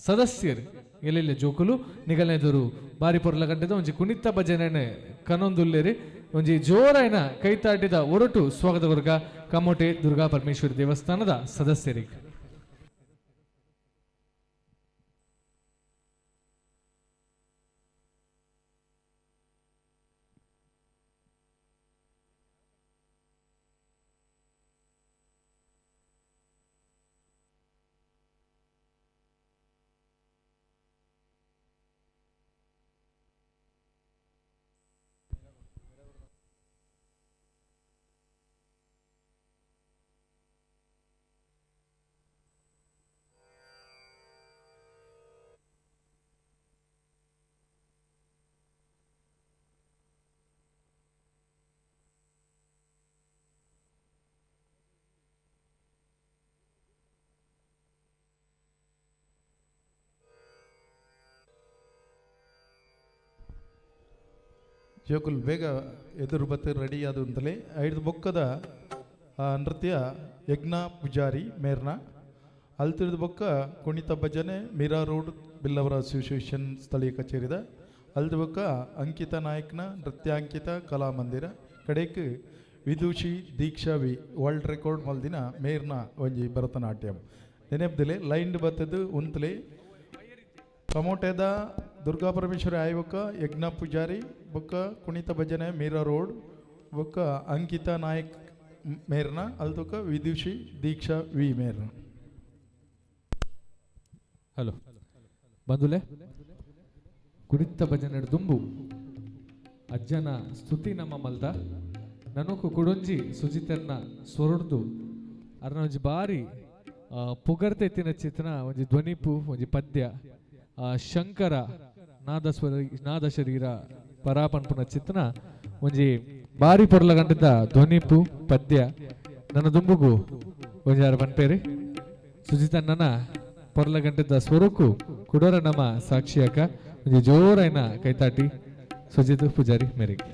ಸದಸ್ಯರು ಎಲ್ಲೆಲ್ಲ ಜೋಕುಲು ನಿಗಲ್ನೆದುರು ಬಾರಿ ಪೊರ್ಲ ಗಂಟೆದ ಒಂಜಿ ಕುಣಿತ ಭಜನೆ ಕನೊಂದುಲ್ಲೇರಿ. ಒಂಜಿ ಜೋರಾಯಿನ ಕೈತಾಟಿದ ಒರಟು ಸ್ವಾಗತ ವರ್ಗ ಕಮೋಟೆ ದುರ್ಗಾ ಪರಮೇಶ್ವರಿ ದೇವಸ್ಥಾನದ ಸದಸ್ಯರಿಗೆ. ಜೋಕುಲ್ ಬೇಗ ಎದುರು ಬತ್ತು ರೆಡಿ ಆದಂತಲೇ ಐದು ಬೊಕ್ಕದ ನೃತ್ಯ ಯಜ್ಞ ಪೂಜಾರಿ ಮೇರ್ನ ಅಲ್ತಿರ್ದ ಬೊಕ್ಕ ಕುಣಿತ ಭಜನೆ ಮೀರಾ ರೋಡ್ ಬಿಲ್ಲವರ ಅಸೋಸಿಯೇಷನ್ ಸ್ಥಳೀಯ ಕಚೇರಿದ ಅಲ್ದ ಬೊಕ್ಕ ಅಂಕಿತ ನಾಯಕ್ನ ನೃತ್ಯಾಂಕಿತ ಕಲಾಮಂದಿರ ಕಡೆಕ್ ವಿದೂಷಿ ದೀಕ್ಷಾ ವಿ ವರ್ಲ್ಡ್ ರೆಕಾರ್ಡ್ ಮಲ್ದಿನ ಮೇರ್ನ ಒಂಜಿ ಭರತನಾಟ್ಯಂ ನೆನೆಪ್ದಲೆ ಲೈನ್ ಬತ್ತದು ಉಂತಲೆ ಟೊಮೊಟೆದ ದುರ್ಗಾ ಪರಮೇಶ್ವರಿ ಆಯ್ಬೊಕ್ಕ ಯಜ್ಞ ಪೂಜಾರಿ ಬೊಕ್ಕ ಕುಣಿತ ಭಜನೆ ಮೀರಾ ರೋಡ್ ಬೊಕ್ಕ ಅಂಕಿತಾ ನಾಯಕ್ ಮೇರ್ನ ಅಲ್ದೊಕ್ಕ ವಿದುಷಿ ದೀಕ್ಷಾ ವಿ ಮೇರ್ನ. ಹಲೋ ಬಂಧುಲೆ, ಕುಣಿತ ಭಜನೆ ದುಂಬು ಅಜ್ಜನ ಸ್ತುತಿ ನಮ್ಮ ಮಲ್ದ ನನಕು ಕುಡೊಂಜಿ ಸುಜಿತರ್ನ ಸೊರಡ್ದು ಅರ್ನ ಒಂಜಿ ಬಾರಿ ಪುಗರ್ತೆ ಎತ್ತಿನ ಚಿತ್ನ ಒಂಜಿ ಧ್ವನಿಪು ಒಂಜಿ ಪದ್ಯ ಶಂಕರ ನಾದಸ್ವರ ನಾದ ಶರೀರ ಪರಾಪನ್ಪುನ ಚಿತ್ನ ಒಂಜಿ ಬಾರಿ ಪೊರ್ಲ ಗಂಟದ ಧ್ವನಿಪು ಪದ್ಯ ನನ್ನ ದುಂಬುಗು ಒಂಜಾರ ಪನ್ಪೇರಿ ಸುಜಿತಣ್ಣನ ಪೊರ್ಲ ಗಂಟದ ಸ್ವರೂಕು ಕುಡೋರ ನಮ್ಮ ಸಾಕ್ಷಿಯಾಕ ಒಂಜಿ ಜೋರಾಯ್ನ ಕೈತಾಟಿ ಸುಜಿತ್ ಪೂಜಾರಿ ಮೇರೆಗೆ.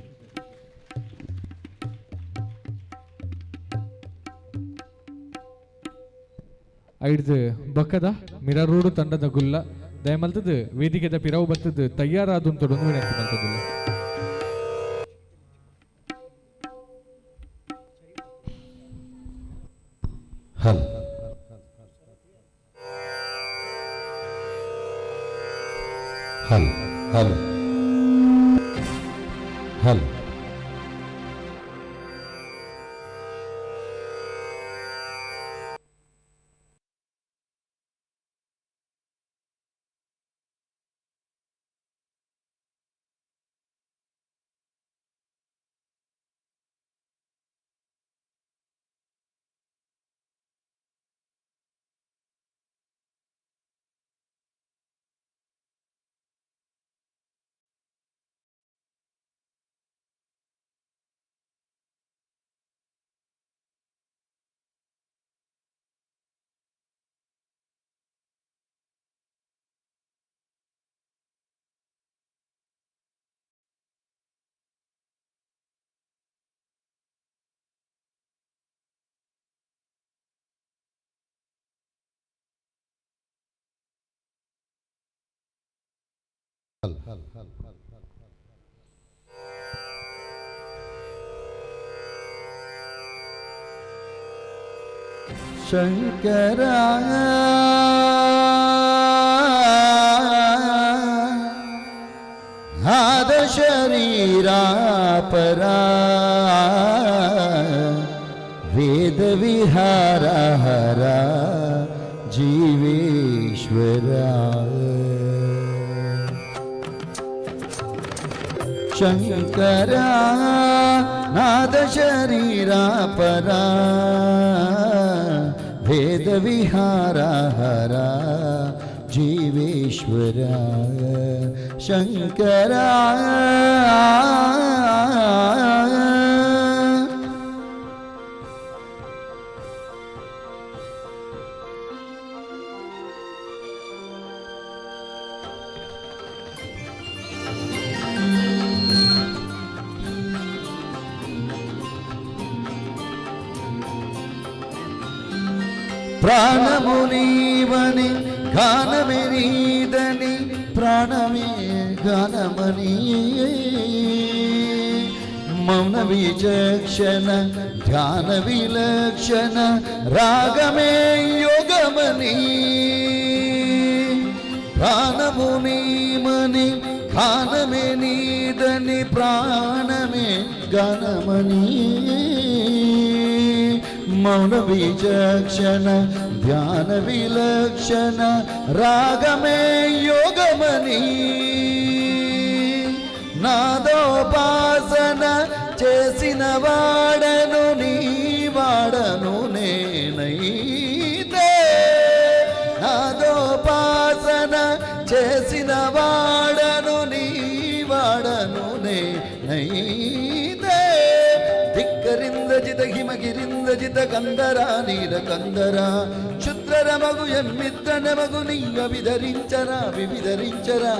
ಐಡ್ದು ಬಕ್ಕದ ಮಿರರೋಡು ತಂಡದ ಗುಲ್ಲ ದಯಮಲ್ತದ್ದು ವೇದಿಕೆದ ಪಿರವು ಬತ್ತದ್ದು ತಯಾರಾದುಂತೊಡೊಂದು ವಿನಂತಿ ಮಲ್ತದಿಲ್ಲ. ಹಲ್ ಹಲ್ ಹಲ್ ಹಲ್ ಹಲ್ ಹಲ್ ಹಲ್. ಶಂಕರ ಆದ ಶರೀರ ಪರ ವೇದ ವಿಹಾರ ಹರ ಜೀವೇಶ್ವರ. ಶಂಕರ ನಾದ ಶರೀರ ಪರ ಭೇದ ವಿಹಾರ ಹರ ಜೀವೇಶ್ವರ. ಶಂಕರ ప్రాణమునీవని గానమెరీదని ప్రాణమే గానమని మౌన విచక్షణ ధ్యాన విలక్షణ రాగమే యోగమని ప్రాణమునీమని గానమే నీదని ప్రాణమే గానమని మౌన విచక్షణ ధ్యాన విలక్షణ రాగమే యోగమని నాదోపాసన చేసిన వాడను నీ వాడను నేనైతే నాదోపాసన చేసిన వాడను నీ వాడను నేనైతే ధిక్కరింద జిత హిమగిరింద జిత కందర నీల కందర క్షుద్ర మగు ఎమ్మిద్ర నమగు నీయ విధరించరా వివిధరించరా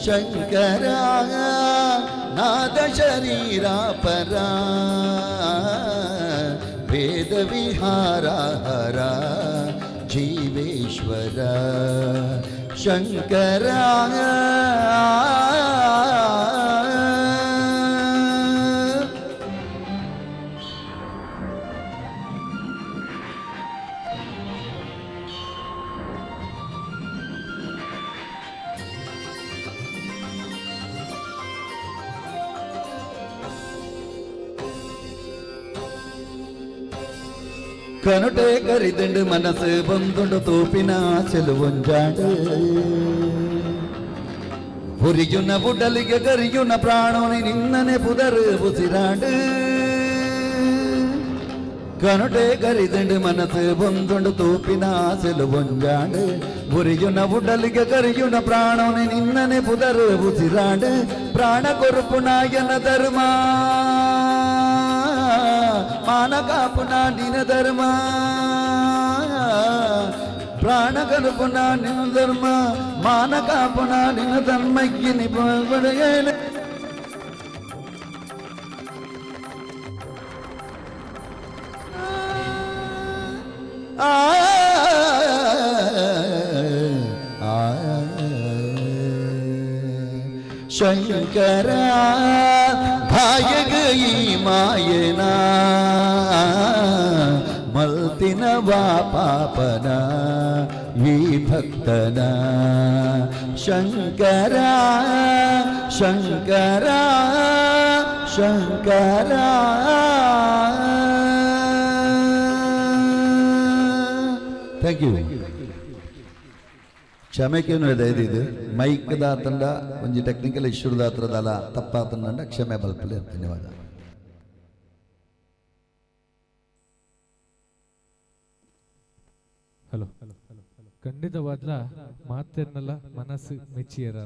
శంకర నాద శరీరా పరా వేద విహార హర జీవేశ్వర శంకర. ಕನುಟೆ ಕರಿದಂಡು ಮನಸ್ಸು ಬಂದುಂಡು ತೂಪಿನ ಚೆಲುವೊಂಜಾಡು ಉರಿಯುನ ಉಡಲಿಗೆ ಕರಿಯುನ ಪ್ರಾಣೋನಿ ನಿನ್ನನೆ ಪುದರು ಉಸಿರಾಡು ಕನುಟೆ ಕರಿದಂಡು ಮನಸ್ಸು ಬಂದುಂಡು ತೂಪಿನ ಚೆಲುವೊಂಜಾಡು ಉರಿಯುನ ಉಡಲಿಗೆ ಕರಿಯುನ ಪ್ರಾಣೋನಿ ನಿನ್ನನೆ ಪುದರು ಉಸಿರಾಡು ಪ್ರಾಣ ಕೊರುಪು ನಾಯನ ಧರ್ಮ ಮಾನ ಕಾಪುನ ನಿನ ಧರ್ಮ ಪ್ರಾಣ ಕರುಪುನ ನಿನ ಧರ್ಮ ಮಾನ ಕಾಪುನ ನಿನ ಧರ್ಮಕ್ಕೆ ನಿಪಡೆಯೇನೆ. ಆ ಶಂಕರ ಭಾಯಗೈ ಮಾಯನ ಮಲ್ತಿನ ವಾ ಪಾಪನ ಈ ಭಕ್ತನ ಶಂಕರ ಶಂಕರ ಶಂಕರ. Thank you. ಕ್ಷಮೆಕೇನು ಇದೆ ಇದು ಮೈಕ್ ದಾತಂಡ ಒಂಜಿ ಟೆಕ್ನಿಕಲ್ ಇಶ್ಯೂ ದಾತ್ರದಲ್ಲ ತಪ್ಪಾತಂಡ ಕ್ಷಮೆ ಬಲ್ಪಲೆ. ಧನ್ಯವಾದ. ಹಲೋ, ಖಂಡಿತವಾದ್ಲ ಮಾತೆರ್ನಲ್ಲ ಮನಸ್ಸು ಮೆಚ್ಚಿಯರ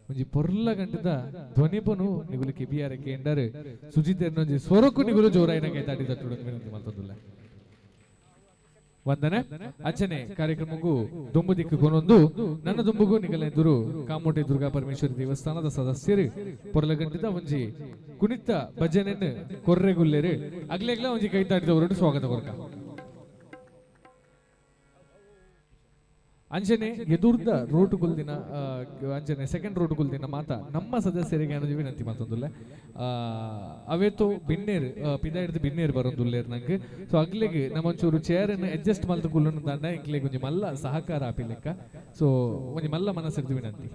ಒಂಜಿ ಪೊರ್ಲ ಗಂಟದ ಧ್ವನಿಪನು ನಿಗುಲು ಕಿಬಿಯಾರ ಕೇಂಡರ್ ಸುಜಿತ್ ಒಂಜಿ ಸ್ವರಕ್ಕೂ ನಿಗುಲು ಜೋರಾಯಿನ ಕೈತಾಡಿ ತಟ್ಟುಡು ವಿನಂತಿ ಮಲ್ತೊಂದುಲ್ಲ. ವಂದನೆ. ಅಂಚನೆ ಕಾರ್ಯಕ್ರಮಕ್ಕೂ ದುಂಬು ದಿಕ್ಕು ಕೊನೊಂದು ನನ್ನ ದುಂಬುಗೂ ನಿಗಲೆದುರು ಕಾಮೋಟೆ ದುರ್ಗಾ ಪರಮೇಶ್ವರಿ ದೇವಸ್ಥಾನದ ಸದಸ್ಯರು ಪೊರ್ಲಗಂಟಿದ ಒಂಜಿ ಕುಣಿತ ಭಜನೆಯನ್ನು ಕೊರ್ರೆಗುಲ್ಲೇರು ಅಗ್ಲೆಗ್ಲ ಒಂಜಿ ಕೈತಾಡಿದವರನ್ನು ಸ್ವಾಗತ ಕೊರ್ಕ. ಅಂಚನೆ ಎದುರ್ದ ರೋಟು ಕುಲ್ದಿನ, ಅಂಚನೆ ಸೆಕೆಂಡ್ ರೋಟು ಕುಲ್ದಿನ ಮಾತ ನಮ್ಮ ಸದಸ್ಯರಿಗೆ ಅನ್ನೋದು ವಿನಂತಿ ಮತ್ತೊಂದುಲ್ಲೆ. ಅವೇತೋ ಬಿನ್ನೇರು ಪಿದಾಯಿಡ್ದು ಬಿನ್ನೇರು ಬರೋದುಲ್ಲೇರು ನಂಗೆ. ಸೊ ಅಗ್ಲಿಗೆ ನಮ್ಮೊಂಚೂರು ಚೇರನ್ನು ಅಡ್ಜಸ್ಟ್ ಮಲ್ತು ಕುಲ್ಲುನು ದಂಡ ಇಂಕ್ಲೆಗ್ ಒಂಜಿ ಮಲ್ಲ ಸಹಕಾರ ಆಪಿ ಲೆಕ್ಕ. ಸೊ ಒಂಜಿ ಮಲ್ಲ ಮನಸ್ಸಿರ್ದು ವಿನಂತಿ.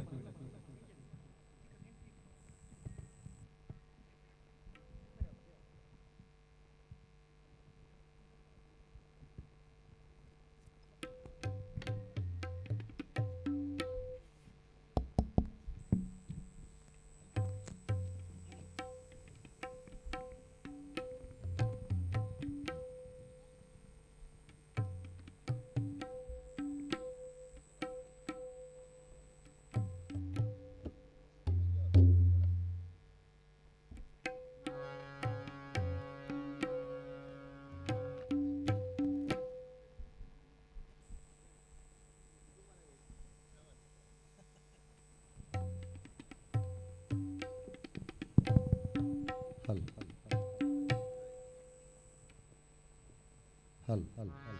ಹಲ್ ಹಲ್ ಹಲ್.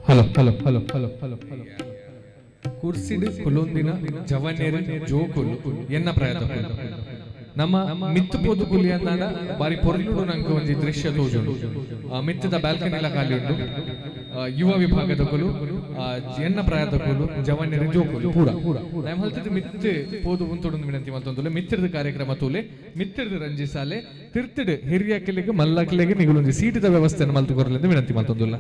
Hello hello hello hello hello hello. ಕುರ್ಸಿಡ್ ಕುಲೊಂದಿನ ಜವನೇರು ಜೋಕುಲು ಎನ್ನ ಪ್ರಯತ್ನ ನಮ್ಮ ಮಿತ್ತು ಪೋದು ಕುಲಿ ಅಂದಾಂಡ ಬಾರಿ ಪೊರ್ಲುಡು ನಂಗೆ ಒಂಜಿ ದೃಶ್ಯ ತೋಜುಂಡು. ಮಿತ್ತದ ಬ್ಯಾಲ್ಕನಿಲ ಖಾಲಿ ಉಂಡು. ಯುವ ವಿಭಾಗದ ಕುಲು, ಎನ್ನ ಪ್ರಾಯದ ಕುಲು, ಜವನೇರು ಜೋಕುಲು ಪೂರ ನಮ್ ಹಲ್ತದ ಮಿತ್ತು ಪೋದು ಉಂತುಡು ವಿನಂತಿ ಮಲ್ತೊಂದುಲ್ಲೆ. ಮಿತ್ತಿರದ ಕಾರ್ಯಕ್ರಮ ತೂಲೆ, ಮಿತ್ತಿರದ ರಂಜಿಸಾಲೆ ತಿರ್ತಿಡ್ ಹಿರಿಯಕಿಲಿಗೆ ಮಲ್ಲಕಿಲಿಗೆ ನಿಗುಲೊಂಜಿ ಸೀಟಿದ ವ್ಯವಸ್ಥೆಯನ್ನು ಮಲ್ತು ಕೊರಲೆಂದು ವಿನಂತಿ ಮಲ್ತೊಂದುಲ್ಲ.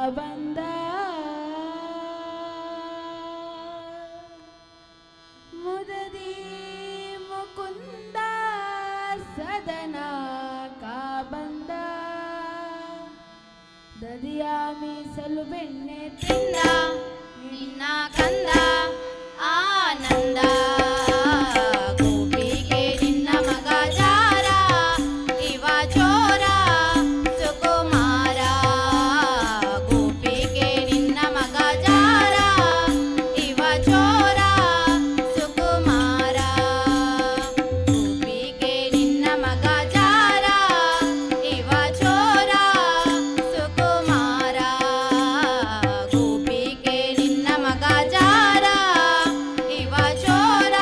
ಬಂದ. ಮುದದಿ ಮುಕುಂದ ಸದನ ಕಾ ಬಂದ. ದದಿಯ ಮೀಸಲು ಬೆಣ್ಣೆ ತಿಂದ ನಿನ್ನ ಕಂದ ಆನಂದ. ಗೋಪಿಗೆ ನಿನ್ನ ಮಗ ಜಾರ, ಇವ ಚೋರ ಸುಕುಮಾರ. ಗೋಪಿಗೆ ನಿನ್ನ ಮಗ ಜಾರ, ಇವ ಚೋರ ಸುಕುಮಾರ. ಗೋಪಿಗೆ ನಿನ್ನ ಮಗ ಜಾರ, ಇವ ಚೋರ ಸುಕುಮಾರ. ಗೋಪಿಗೆ ನಿನ್ನ ಮಗ ಜಾರ, ಇವ ಚೋರ.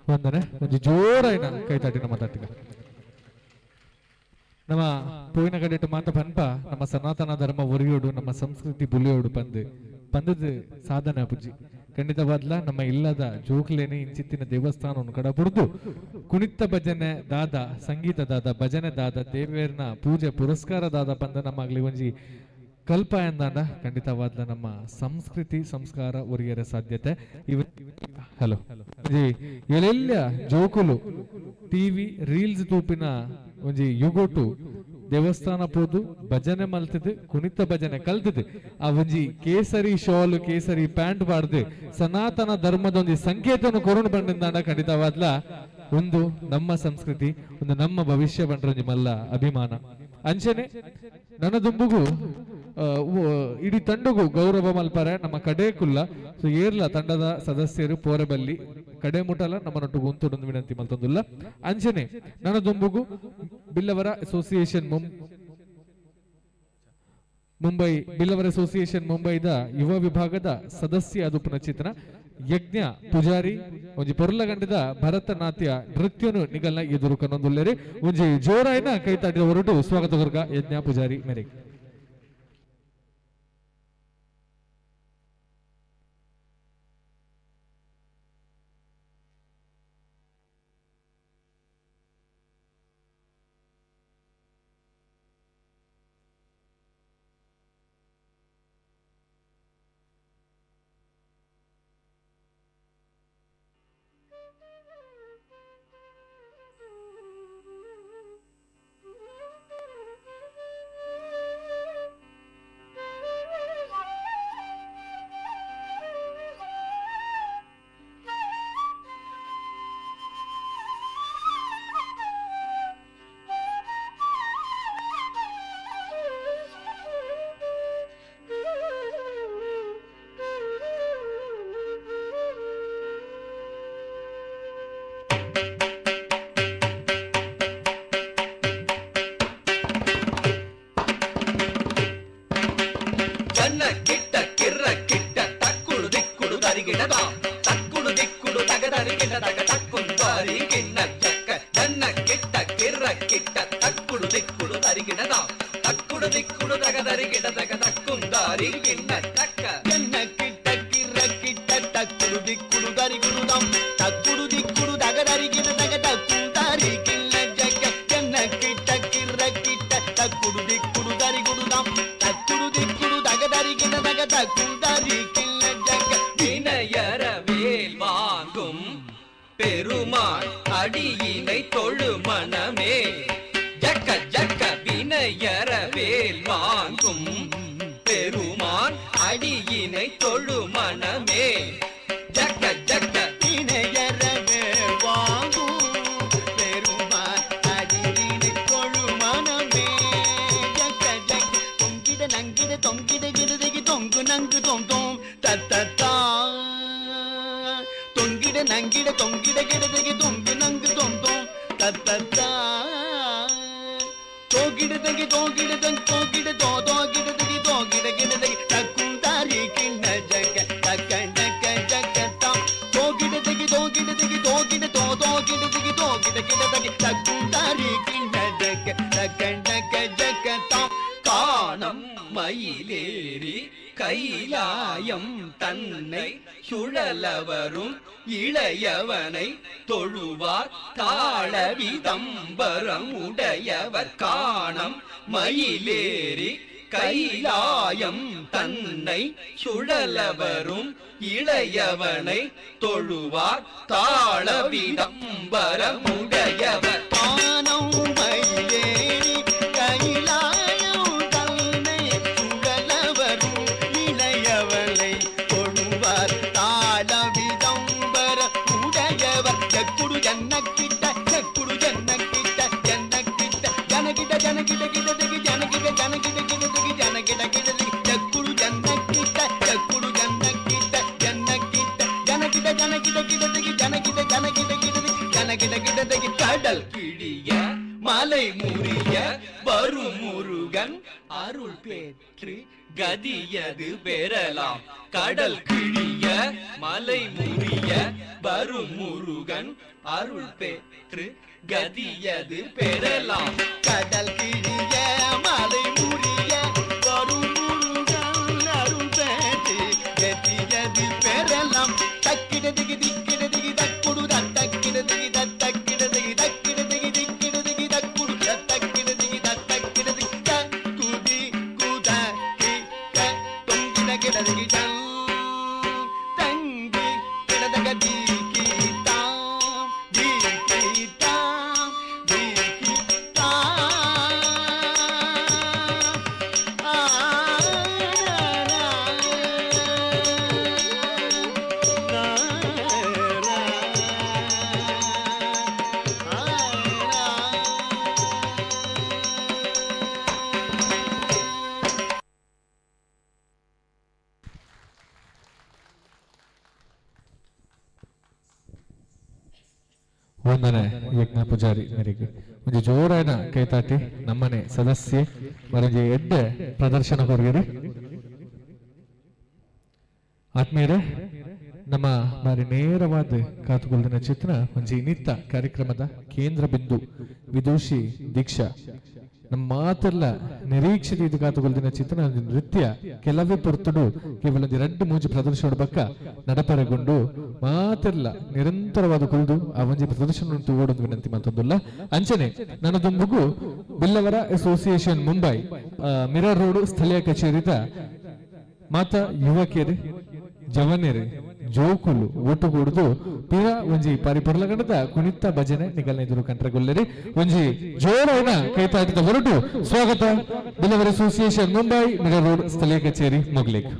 ವಂದನೆ. ಒಂಜಿ ಜೋರಾಯಿನ ಕೈ ತಟ್ಟಿನ ಮಾತಾಟಿಗ ನಮ್ಮ ಪೂವಿನ ಕಡೆಟ್ ಮಾತ ಪನ್ಪ ನಮ್ಮ ಸನಾತನ ಧರ್ಮ ಒರಿಯೋಡು, ನಮ್ಮ ಸಂಸ್ಕೃತಿ ಬುಲಿಯೋಡು ಪಂದ್ ಪಂದದ ಸಾಧನೆ ಪುಜ್ಜಿ. ಖಂಡಿತವಾದ್ಲ ನಮ್ಮ ಇಲ್ಲದ ಜೋಕ್ಲೇನೆ ಇಂಚಿತ್ತಿನ ದೇವಸ್ಥಾನವನ್ನು ಕಡ ಬುಡ್ದು ಕುಣಿತ ಭಜನೆ ದಾದ, ಸಂಗೀತ ದಾದ, ಭಜನೆ ದಾದ, ದೇವೇರ್ನ ಪೂಜೆ ಪುರಸ್ಕಾರ ದಾದ ಪಂದ ನಮ್ಮಾಗ್ಲಿ ಒಂಜಿ ಕಲ್ಪ ಎಂದಾಂಡ ಖಂಡಿತವಾದ್ಲ ನಮ್ಮ ಸಂಸ್ಕೃತಿ ಸಂಸ್ಕಾರ ಒರಿಯರ ಸಾಧ್ಯತೆ. ಇವ ಹಲೋ ಎಲ್ಲೆಲ್ಲ ಜೋಕುಲು ಟಿವಿ ರೀಲ್ಸ್ ತೂಪಿನ ಒಂಜಿ ಯುಗೋಟು ದೇವಸ್ಥಾನ ಪೋದು ಭಜನೆ ಮಲ್ತದು, ಕುಣಿತ ಭಜನೆ ಕಲ್ತದು, ಆ ಒಂಜಿ ಕೇಸರಿ ಶಾಲ್ ಕೇಸರಿ ಪ್ಯಾಂಟ್ ಪಾಡ್ದು ಸನಾತನ ಧರ್ಮದ ಒಂಜಿ ಸಂಕೇತವನ್ನು ಕೊರೋಣ ಬಂದಿಂದಾಂಡ ಖಂಡಿತವಾದ್ಲ ಒಂದು ನಮ್ಮ ಸಂಸ್ಕೃತಿ, ಒಂದು ನಮ್ಮ ಭವಿಷ್ಯ ಬಂಡ್ರ ಒಂಜಿ ಮಲ್ಲ ಅಭಿಮಾನ. ಅಂಚನೆ ನನ್ನ ದುಂಬುಗು ಇಡೀ ತಂಡಗು ಗೌರವ ಮಲ್ಪರೆ ನಮ್ಮ ಕಡೆ ಕುಲ್ಲ. ಸೊ ಏರ್ಲ ತಂಡದ ಸದಸ್ಯರು ಪೋರೆಬಲ್ಲಿ ಕಡೆ ಮುಟಲ ನಮ್ಮನೊಟ್ಟಿಗೆ ಉಂತುಡೊಂದು ವಿನಂತಿ ಮಲ್ತೊಂದುಲ್ಲ. ಅಂಚನೆ ನನ್ನ ದುಂಬುಗು ಬಿಲ್ಲವರ ಅಸೋಸಿಯೇಷನ್ ಮುಂಬೈ ಬಿಲ್ಲವರ ಅಸೋಸಿಯೇಷನ್ ಮುಂಬೈದ ಯುವ ವಿಭಾಗದ ಸದಸ್ಯ ಅದು ಪುನಚಿತನ ಯಜ್ಞ ಪೂಜಾರಿ ಒಂಜಿ ಪೊರ್ಲಗಂಡದ ಭರತನಾಟ್ಯ ನೃತ್ಯನು ನಿಗಲ್ನ ಎದುರು ಕನ್ನೊಂದುಲ್ಲೇರಿ. ಒಂಜಿ ಜೋರಾಯಿನ ಕೈತಾಟಿದ ಹೊರಟು ಸ್ವಾಗತ ಕೊರ್ಗ ಯಜ್ಞ ಪೂಜಾರಿ ಮೇರೆಗೆ. கதியது பெறலாம். கடல் கிழிய மலை முறிய வரும் முருகன் அருள் பெற்று கதியது பெறலாம். கடல் கிழிய மலை முறிய வரும் முருகன் அருள் பெற்று கதியது பெறலாம். தக்கிடதிகி திக்கிடதிகி தக்குடு தக்கிடதிகி தக்கிடதிகி தக்கிடதிகி திக்கிடதிகி தக்குடு தக்கிடதிகி தக்கிடதிகி தக்குதி குத கி க தொங்கிட கிடதிகி தங் தங்கி கிடதக தி கி தாம் தி கி தாம் தி கி தாம் ஆ ವಂದನೆ ಯಜ್ಞ ಪೂಜಾರಿ ಮೇರೆಗೆ ಒಂಜಿ ಜೋರಾಯನ ಕೈತಾಟಿ ನಮ್ಮನೆ ಸದಸ್ಯೆ ಮರಂಜಿ ಎಡ್ಡೆ ಪ್ರದರ್ಶನ ಕೊರ್ಗಿರಿ. ಆತ್ಮೀಯರೇ, ನಮ್ಮ ಬಾರಿ ನೇರವಾದ ಕಾತುಗೊಳ್ದಿನ ಚಿತ್ರ ಒಂಜಿ ನಿತ್ತ ಕಾರ್ಯಕ್ರಮದ ಕೇಂದ್ರ ಬಿಂದು ವಿದೂಷಿ ದೀಕ್ಷಾ. ನಮ್ಮ ಮಾತೆಲ್ಲ ನಿರೀಕ್ಷಿತ ಇದು ಕಾತುಗೊಳ್ದಿನ ಚಿತ್ರ ಒಂಜಿ ನೃತ್ಯ ಕೆಲವೇ ಪೊರ್ತುಡು ಕೇವಲ ಒಂಜಿ ರಡ್ಡು ಮೂಜಿ ಪ್ರದರ್ಶನ ಬಕ್ಕ ನಡಪರೆಗೊಂಡು ಮಾತೆಲ್ಲ ನಿರಂತರವಾದ ಕುಲ್ದು ಆ ಒಂಜಿ ಪ್ರದರ್ಶನ ತೂಗೋಡೊಂದು ವಿನಂತಿ ಮತ್ತೊಂದುಲ್ಲ. ಅಂಚನೆ ನನ್ನ ದುಂಬುಗು ಬಿಲ್ಲವರ ಅಸೋಸಿಯೇಷನ್ ಮುಂಬೈ ಮಿರರ್ ರೋಡ್ ಸ್ಥಳೀಯ ಕಚೇರಿದ ಮಾತ ಯುವಕಿಯರು ಜವನರು ಜೋಕುಲು ಒಟ್ಟುಗೂಡುದು ಪಿರ ಒಂಜಿ ಪರಿಪೊರ್ಲಗಂಡದ ಕುಣಿತ ಭಜನೆ ನಿಗಲ್ನ ಎದುರು ಕಂಟ್ರಗೊಲ್ಲರಿ. ಒಂಜಿ ಜೋರಾಯಿನ ಕೈತಾಟಿದ ಹೊರಟು ಸ್ವಾಗತ ಬಿಲ್ಲವರ ಅಸೋಸಿಯೇಷನ್ ಮುಂಬೈ ಮಿರರ್ ರೋಡ್ ಸ್ಥಳೀಯ ಕಚೇರಿ ಮೊಗ್ಲಿಕ್.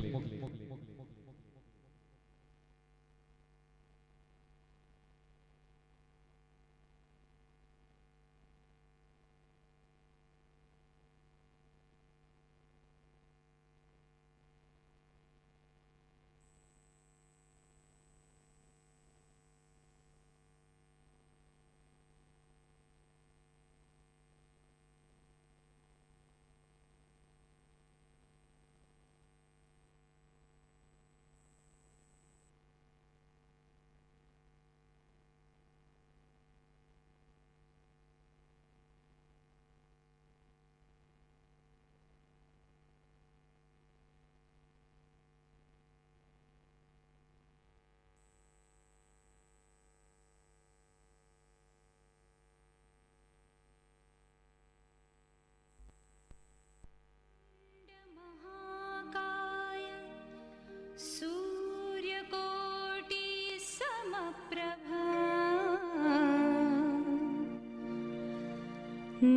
सूर्यकोटि समप्रभा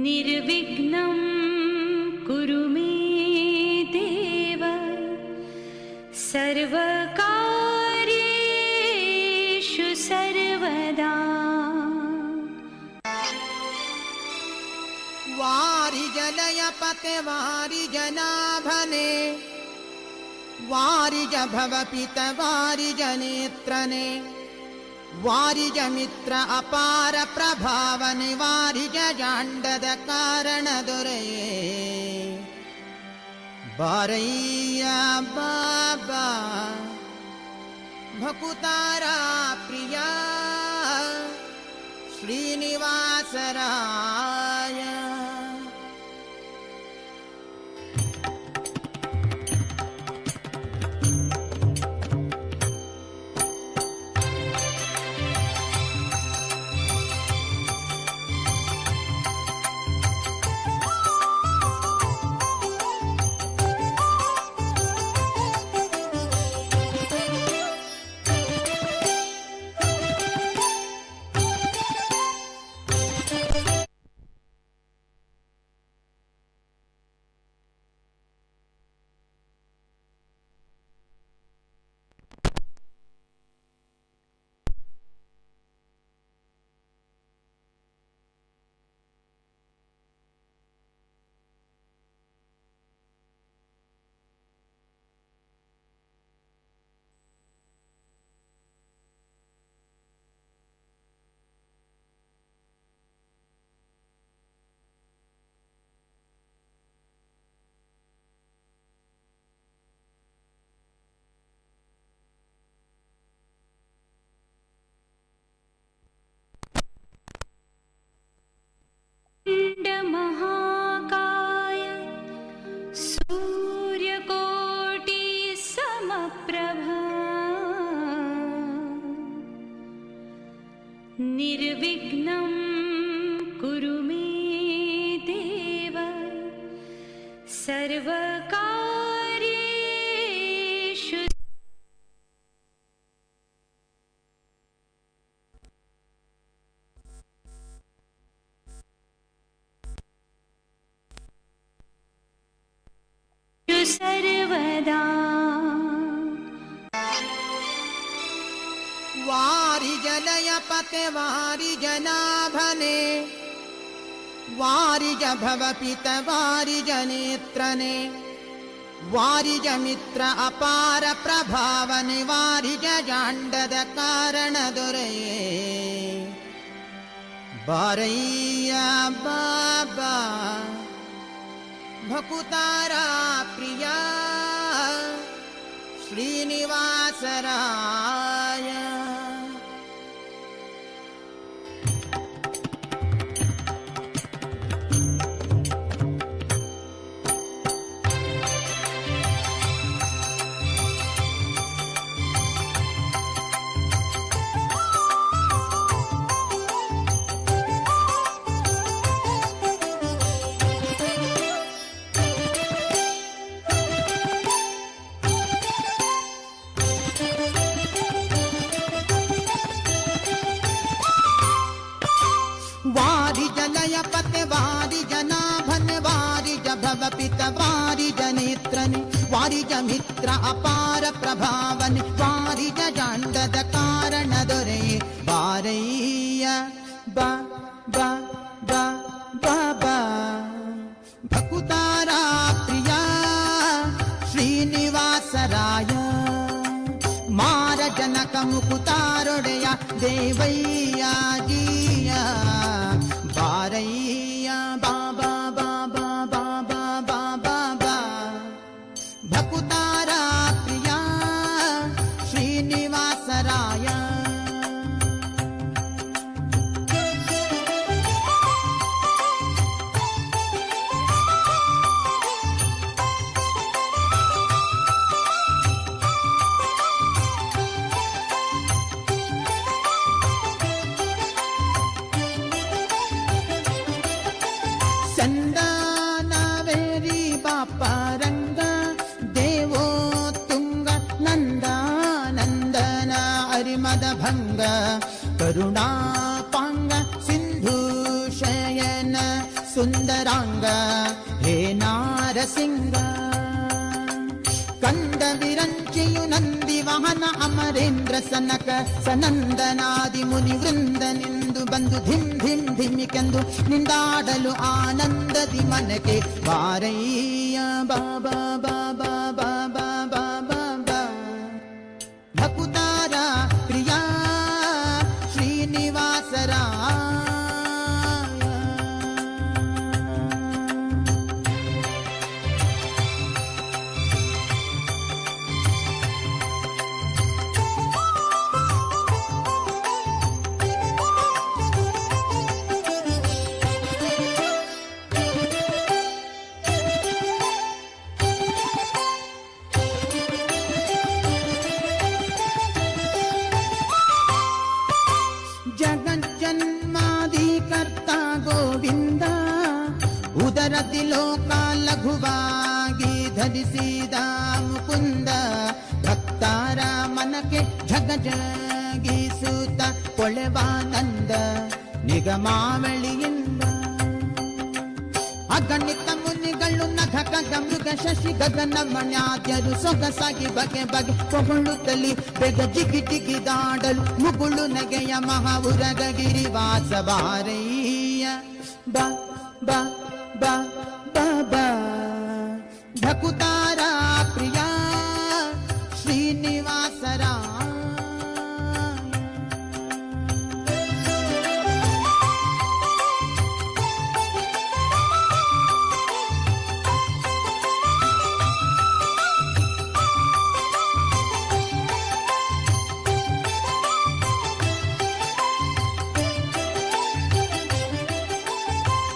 निर्विघ्नं कुरु मे देव सर्वकार्येषु सर्वदा। वारि जलय पते वारि जनाभने वारिज भव पित वारिज नेत्रने वारिज मित्र अपार प्रभावने वारिज जांडद कारण ದೊರೆಯೇ ಬಾರಯ್ಯ ಬಾಬಾ ಭಕುತಾರ ಪ್ರಿಯ ಶ್ರೀನಿವಾಸರಾಯ. निर्विघ्नं कुरु मे देव सर्वकार्येषु सर्वदा। वारि जलय पते वारि जनाभने वारिज भव पित वारिज नेत्रने वारिज मित्र अपार प्रभावने वारिज जांडद कारण ದೊರೆಯೇ ಬಾರಯ್ಯ ಬಾಬಾ ಭಕುತಾರಾ ಪ್ರಿಯ ಶ್ರೀನಿವಾಸರಾಯ. वारि जलय पते वारि जनाभन वारि भव पित वारि जनेत्रने वारिज मित्र अपार प्रभावने वारिज जांडद कारण ದೊರೆಯೇ ಬಾರಯ್ಯ ಬಾ ಬಾ ಬಾ ಬಾಬಾ ಭಕುತಾರಾ ಪ್ರಿಯ ಶ್ರೀನಿವಾಸರಾಯ ಮಾರ ಜನಕ ಮುಕುತಾರೊಡೆಯ ದೇವಯ್ಯ ಜೀಯ ಬಾರಯ್ಯ ಬಾಬಾ ಬಾಬಾ ಬಾಬಾ ಬಾಬಾ ಬಾ ಭಕುತಾರ ಪ್ರಿಯ ಶ್ರೀನಿವಾಸರಾಯ. ಚಂದನವೇರಿ ಬಾಪ ರಂಗ ದೇವೋ ತುಂಗ ನಂದ ನಂದನ ಅರಿಮದ ಭಂಗ ಕರುಣಾಪಾಂಗ ಸಿಂಧು ಶಯನ ಸುಂದರಾಂಗ ಹೇ ನಾರಸಿಂಗ. ಕಂದ ವಿರಂಚಿಯು ನಂದಿ ವಾಹನ ಅಮರೇಂದ್ರ ಸನಕ ಸನಂದನಾದಿ ಮುನಿ ವೃಂದನೆಂದು ಬಂದು ಧಿಂ ಧಿಂ ಧಿಮಿಕೆಂದು ನಿಂದಾಡಲು ಆನಂದದಿ ಮನಕ್ಕೆ ಬಾರಯ್ಯ ಬಾಬಾ ಬಾಬಾ ಬಾಬಾ ಬಾಬಾ ಬಾ ಭಕುತಾರ ಪ್ರಿಯ ಶ್ರೀನಿವಾಸರಾಯ. ಜಗಜ್ಜನ್ಮಾದಿಕರ್ತ ಗೋವಿಂದ ಉದರದಿ ಲೋಕ ಲಘುವಾಗಿ ಧರಿಸಿದ ಮುಕುಂದ ಭಕ್ತರ ಮನಕ್ಕೆ ಝಗಜಗಿಸುತ್ತ ಕೊಳೆವಾನಂದ ನಿಗಮಾವಳಿಯಿಂದ. ಅಗಣಿತ ಮುನಿಗಳು ನಖ ಕಗ ಮೃಗ ಶಶಿ ಗಗನ ಮಣ್ಯಾದ್ಯರು ಸೊಗಸಾಗಿ ಬಗೆ ಬಗೆ ಪೊಗಳುತ್ತಲಿ ಬೆಗ ಜಿಗಿ ಜಿಗಿದಾಡಲು ಮುಗುಳು ನಗೆಯ ಮಹಾ ಉರಗ ಗಿರಿವಾಸ ಬಾರಯ್ಯ ಬಾ ಬಾ ಬಾ ಬಾ ಬಾ ಭಕುತಾರ ಪ್ರಿಯ ಶ್ರೀನಿವಾಸರ.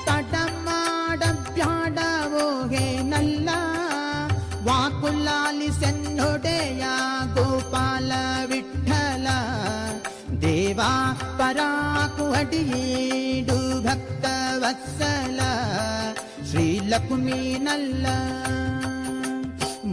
ತಡ ಮಾಡಬ್ಯಾಡವೋ ಹೇ ನಲ್ಲ. ಪಡಿಯೇಡು ಭಕ್ತ ವತ್ಸಲ ಶ್ರೀ ಲಕ್ಷ್ಮೀನಲ್ಲ.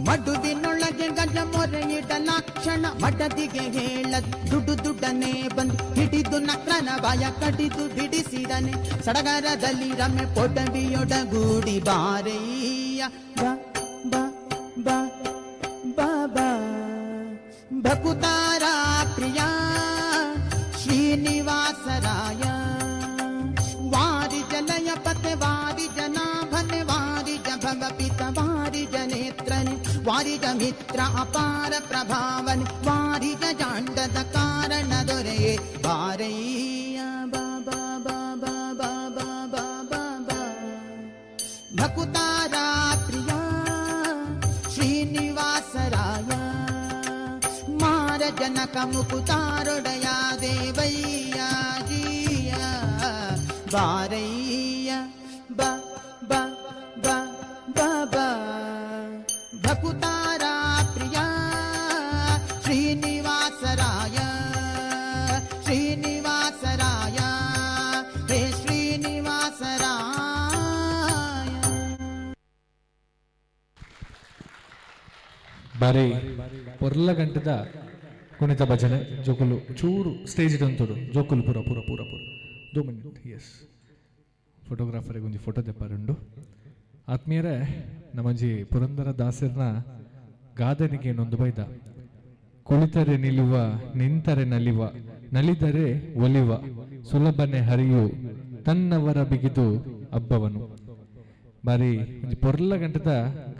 ಮಡುವಿನೊಳಗೆ ಗಜ ಮೊರೆಯಿಡಲಾಕ್ಷಣ ಮಡದಿಗೆ ಹೇಳ ದುಡು ದುಡ್ಡನೆ ಬಂದು ಹಿಡಿದು ನಕ್ರನ ಬಾಯ ಕಡಿದು ಬಿಡಿಸಿದನೆ. ಸಡಗರದಲ್ಲಿ ರಮೆ ಪೊಡವಿಯೊಡಗೂಡಿ ಬಾರಯ್ಯ ಬ ಬ ಬ ಬ ಬ ಭಕುತಾರ ಪ್ರಿಯ ಶ್ರೀನಿವಾಸರಾಯ. ವಾರಿ ಜಲಯ ಪತೆ ವಾರಿ ಜನಾಭನೆ ವಾರಿ ಭವ ಪಿತ ವಾರಿ ಜನೇತ್ರನೆ ವಾರಿಜ ಮಿತ್ರ ಅಪಾರ ಪ್ರಭಾವನೆ ವಾರಿಜ ಜಾಂಡದ ಕಾರಣ ದೊರೆಯೇ ಬಾರಯ್ಯ ಬಾ ಬಾ ಬಾ ಬಾ ಬಾ ಬಾ ಬಾ ಬಾ ಬಾ ಭಕುತಾರ ಪ್ರಿಯ ಶ್ರೀನಿವಾಸರಾಯ. ಮಾರ ಜನಕ ಮುಕುತಾರೊಡೆಯ ದೇವಯ್ಯ ಜೀಯ ಬಾರಯ್ಯ ಬ ಬ ಬ ಬ ಬ ಭಕುತಾರ ಪ್ರಿಯ ಶ್ರೀನಿವಾಸರಾಯ ಶ್ರೀನಿವಾಸರಾಯ ಹೇ ಶ್ರೀನಿವಾಸರಾಯ. ಬಾರಿ ಪೊರ್ಲ ಗಂಟದ ಕುಣಿತ ಭಜನೆ. ಜೋಕುಲು ಚೂರು ಸ್ಟೇಜ್ ಅಂತುಡು ಜೋಕುಲು ಪೂರ ಪೂರ ಪೂರ ಪೂರ ದೋ ಮಿನಿಟ್. ಎಸ್, ಫೋಟೋಗ್ರಾಫರಿಗೆ ಒಂಜಿ ಫೋಟೋ ದೆಪ್ಪಾರುಂಡು. ಆತ್ಮೀಯರೇ, ನಮ್ಮಂಜಿ ಪುರಂದರ ದಾಸರ್ನ ಗಾದನಿಗೆ ನೊಂದು ಬೈದ. ಕುಳಿತರೆ ನಿಲ್ಲುವ, ನಿಂತರೆ ನಲಿವ, ನಲಿದರೆ ಒಲಿವ, ಸುಲಭನೆ ಹರಿಯು ತನ್ನವರ ಬಿಗಿದು ಅಬ್ಬವನು. ಬಾರಿ ಒಂಜಿ ಪೊರ್ಲ ಗಂಟದ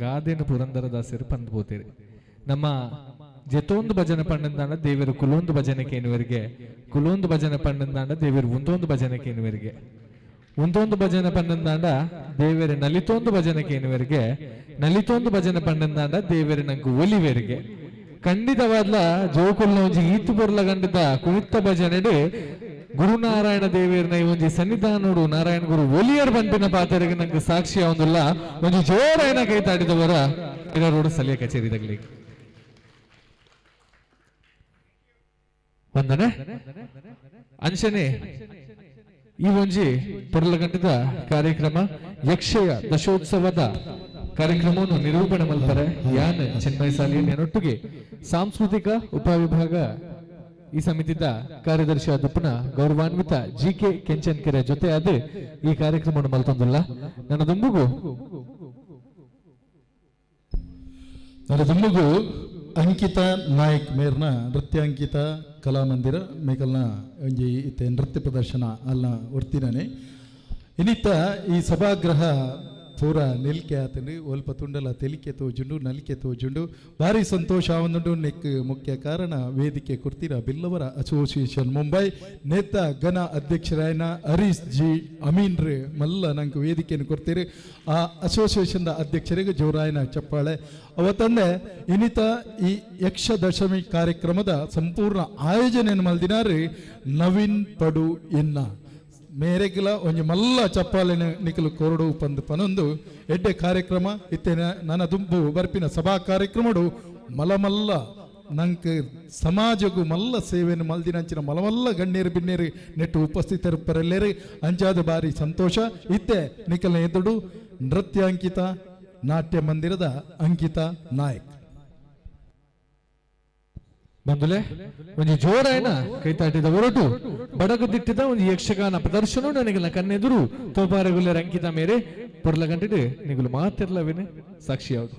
ಗಾದೆನು ಪುರಂದರ ದಾಸರು ಪಂದ್ ಪೋತೇರಿ. ನಮ್ಮ ಜೆತೊಂದು ಭಜನೆ ಪಂಡಂದಾಂಡ ದೇವರು ಕುಲೊಂದು ಭಜನೆ ಕೇನುವರಿಗೆ, ಕುಲೊಂದು ಭಜನೆ ಪಂಡಂದಾಂಡ ದೇವರು ಒಂದೊಂದು ಭಜನೆ ಕೇನುವರಿಗೆ, ಒಂದೊಂದು ಭಜನೆ ಪಂಡಂದಾಂಡ ದೇವರ ನಲಿತೊಂದು ಭಜನೆ ಕೇನುವರಿಗೆ, ನಲಿತೊಂದು ಭಜನೆ ಪಂಡಂದಾಂಡ ದೇವರ ನಂಗೆ ಒಲಿವೆರಿಗೆ. ಖಂಡಿತವಾದ್ಲ ಜೋಕುಲ್ನ ಒಂಜಿ ಈತು ಪೊರ್ಲ ಗಂಡದ ಕುಣಿತ ಭಜನೆಡು ಗುರುನಾರಾಯಣ ದೇವೇರ್ನ ಈ ಒಂಜಿ ಸನ್ನಿಧಾನೋಡು ನಾರಾಯಣ ಗುರು ಒಲಿಯರ್ ಬಂಪಿನ ಪಾತೆರೆಗೆ ನಂಗೆ ಸಾಕ್ಷಿ ಒಂದುಲ್ಲ. ಒಂಜಿ ಜೋರಾಯನ ಕೈ ತಾಡಿದವರ ರೋಡ್ ಸಲಿಯ ಕಚೇರಿ ತಗಲಿ ವಂದನೆ ಅಂಶನೆ. ಈ ಒಂಜಿ ಪೊರ್ಲಗಂಟದ ಕಾರ್ಯಕ್ರಮ ಯಕ್ಷಯ ದಶೋತ್ಸವದ ಕಾರ್ಯಕ್ರಮವನ್ನು ನಿರೂಪಣೆ ಮಲ್ಪರೆ ಯಾನ್ ಚಿನ್ಮಯ ಸಾಲಿಯನ್ನೊಟ್ಟಿಗೆ ಸಾಂಸ್ಕೃತಿಕ ಉಪವಿಭಾಗ ಈ ಸಮಿತಿದ ಕಾರ್ಯದರ್ಶಿ ಆದಪ್ಪನ ಗೌರವಾನ್ವಿತ ಜಿ ಕೆ ಕೆಂಚನ್ಕೆರೆ ಜೊತೆ ಅದೇ ಈ ಕಾರ್ಯಕ್ರಮವನ್ನು ಮಲ್ತೊಂದುಲ್ಲ. ನನ್ನ ದುಂಬುಗು ನನ್ನ ದುಂಬುಗು ಅಂಕಿತಾ ನಾಯಕ್ ಮೇರ್ನ ನೃತ್ಯ ಅಂಕಿತ ಕಲಾಮಂದಿರ ಮೇಕಲ್ನ ಒಂಜಿ ಇತ್ತೆ ನೃತ್ಯ ಪ್ರದರ್ಶನ ಅಲ್ಲ ಒರ್ತಿನಾನೆ. ಇನ್ನಿತ್ತ ಈ ಸಭಾಗೃಹ ಪೂರ ನಿಲ್ಕೆ ಆತನು ಒಲ್ಪ ತುಂಡಲ ತೆಲಿಕೆ ತೋಜುಂಡು ನಲಿಕೆ ತೋಜುಂಡು ಭಾರಿ ಸಂತೋಷ ಆವೊಂದುಂಡು. ನೆಕ್ ಮುಖ್ಯ ಕಾರಣ ವೇದಿಕೆ ಕೊಡ್ತೀರ ಬಿಲ್ಲವರ ಅಸೋಸಿಯೇಷನ್ ಮುಂಬೈ ನೇತ ಘನ ಅಧ್ಯಕ್ಷರಾಯನ ಹರೀಶ್ ಜಿ ಅಮೀನ್ ರೇ ಮಲ್ಲ ನಂಗೆ ವೇದಿಕೆಯನ್ನು ಕೊಡ್ತೀರಿ. ಆ ಅಸೋಸಿಯೇಷನ್ ಅಧ್ಯಕ್ಷರಿಗೆ ಜೋರಾಯನ ಚಪ್ಪಾಳೆ. ಅವತ್ತಂದೆ ಇನ್ನಿತ ಈ ಯಕ್ಷದಶಮಿ ಕಾರ್ಯಕ್ರಮದ ಸಂಪೂರ್ಣ ಆಯೋಜನೆಯನ್ನು ಮಲ್ದಿನಾರಿ ನವೀನ್ ಪಡು ಇನ್ನ ಮೇರೆಗಿಲ ಒಂಜಿ ಮಲ್ಲ ಚಪ್ಪಾಲೆನ ನಿಕಲು ಕೊರಡು ಪಂದು ಪನೊಂದು ಎಡ್ಡೆ ಕಾರ್ಯಕ್ರಮ ಇತ್ತೇನೆ. ನನ್ನ ದುಂಬು ಬರ್ಪಿನ ಸಭಾ ಕಾರ್ಯಕ್ರಮಡು ಮಲಮಲ್ಲ ನಂಕ್ ಸಮಾಜಗೂ ಮಲ್ಲ ಸೇವೆಯನ್ನು ಮಲ್ದಿನಂಚಿನ ಮಲಮಲ್ಲ ಗಣ್ಯರು ಬಿನ್ನೇರು ನೆಟ್ಟು ಉಪಸ್ಥಿತರಿಪ್ಪರೆಲ್ಲೇರು ಅಂಚಾದ ಬಾರಿ ಸಂತೋಷ ಇತ್ತೆ. ನಿಕಲ್ನ ಎದುಡು ನೃತ್ಯ ಅಂಕಿತ ನಾಟ್ಯ ಮಂದಿರದ ಅಂಕಿತ ನಾಯಕ್. ಬಂದುಲೆ ಒಂಜಿ ಜೋರಾಯನ ಕೈತಾಟಿದ ಹೊರಟು ಬಡಗು ದಿಟ್ಟಿದ ಒಂದು ಯಕ್ಷಗಾನ ಪ್ರದರ್ಶನ ನನಗೆಲ್ಲ ಕಣ್ಣೆದುರು ತೋಪಾರೆಗುಲ್ಲೆ ಅಂಕಿತ ಮೇರೆ ಪೊರ್ಲ ಗಂಟೆಡ್ ನಿಗುಲು ಮಾತಿರ್ಲವೇನೆ ಸಾಕ್ಷಿ ಯಾವುದು.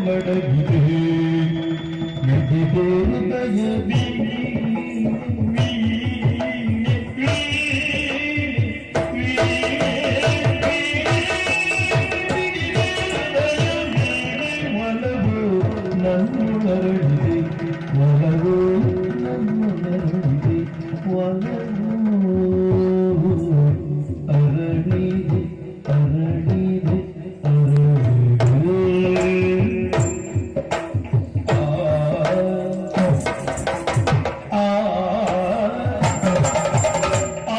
ಬಡಗಿದೆ ಮಿಡಿದೆ ಹೃದಯ ಒಲವು ನನ್ನುಳರಳಿದೆ ಒಲವು ನನ್ನುಳರಳಿದೆ ಒಲವು ಅರಳಿದೆ ಅರಳಿದೆ ಅರಳಿದೆ ಆ ಆ ಆ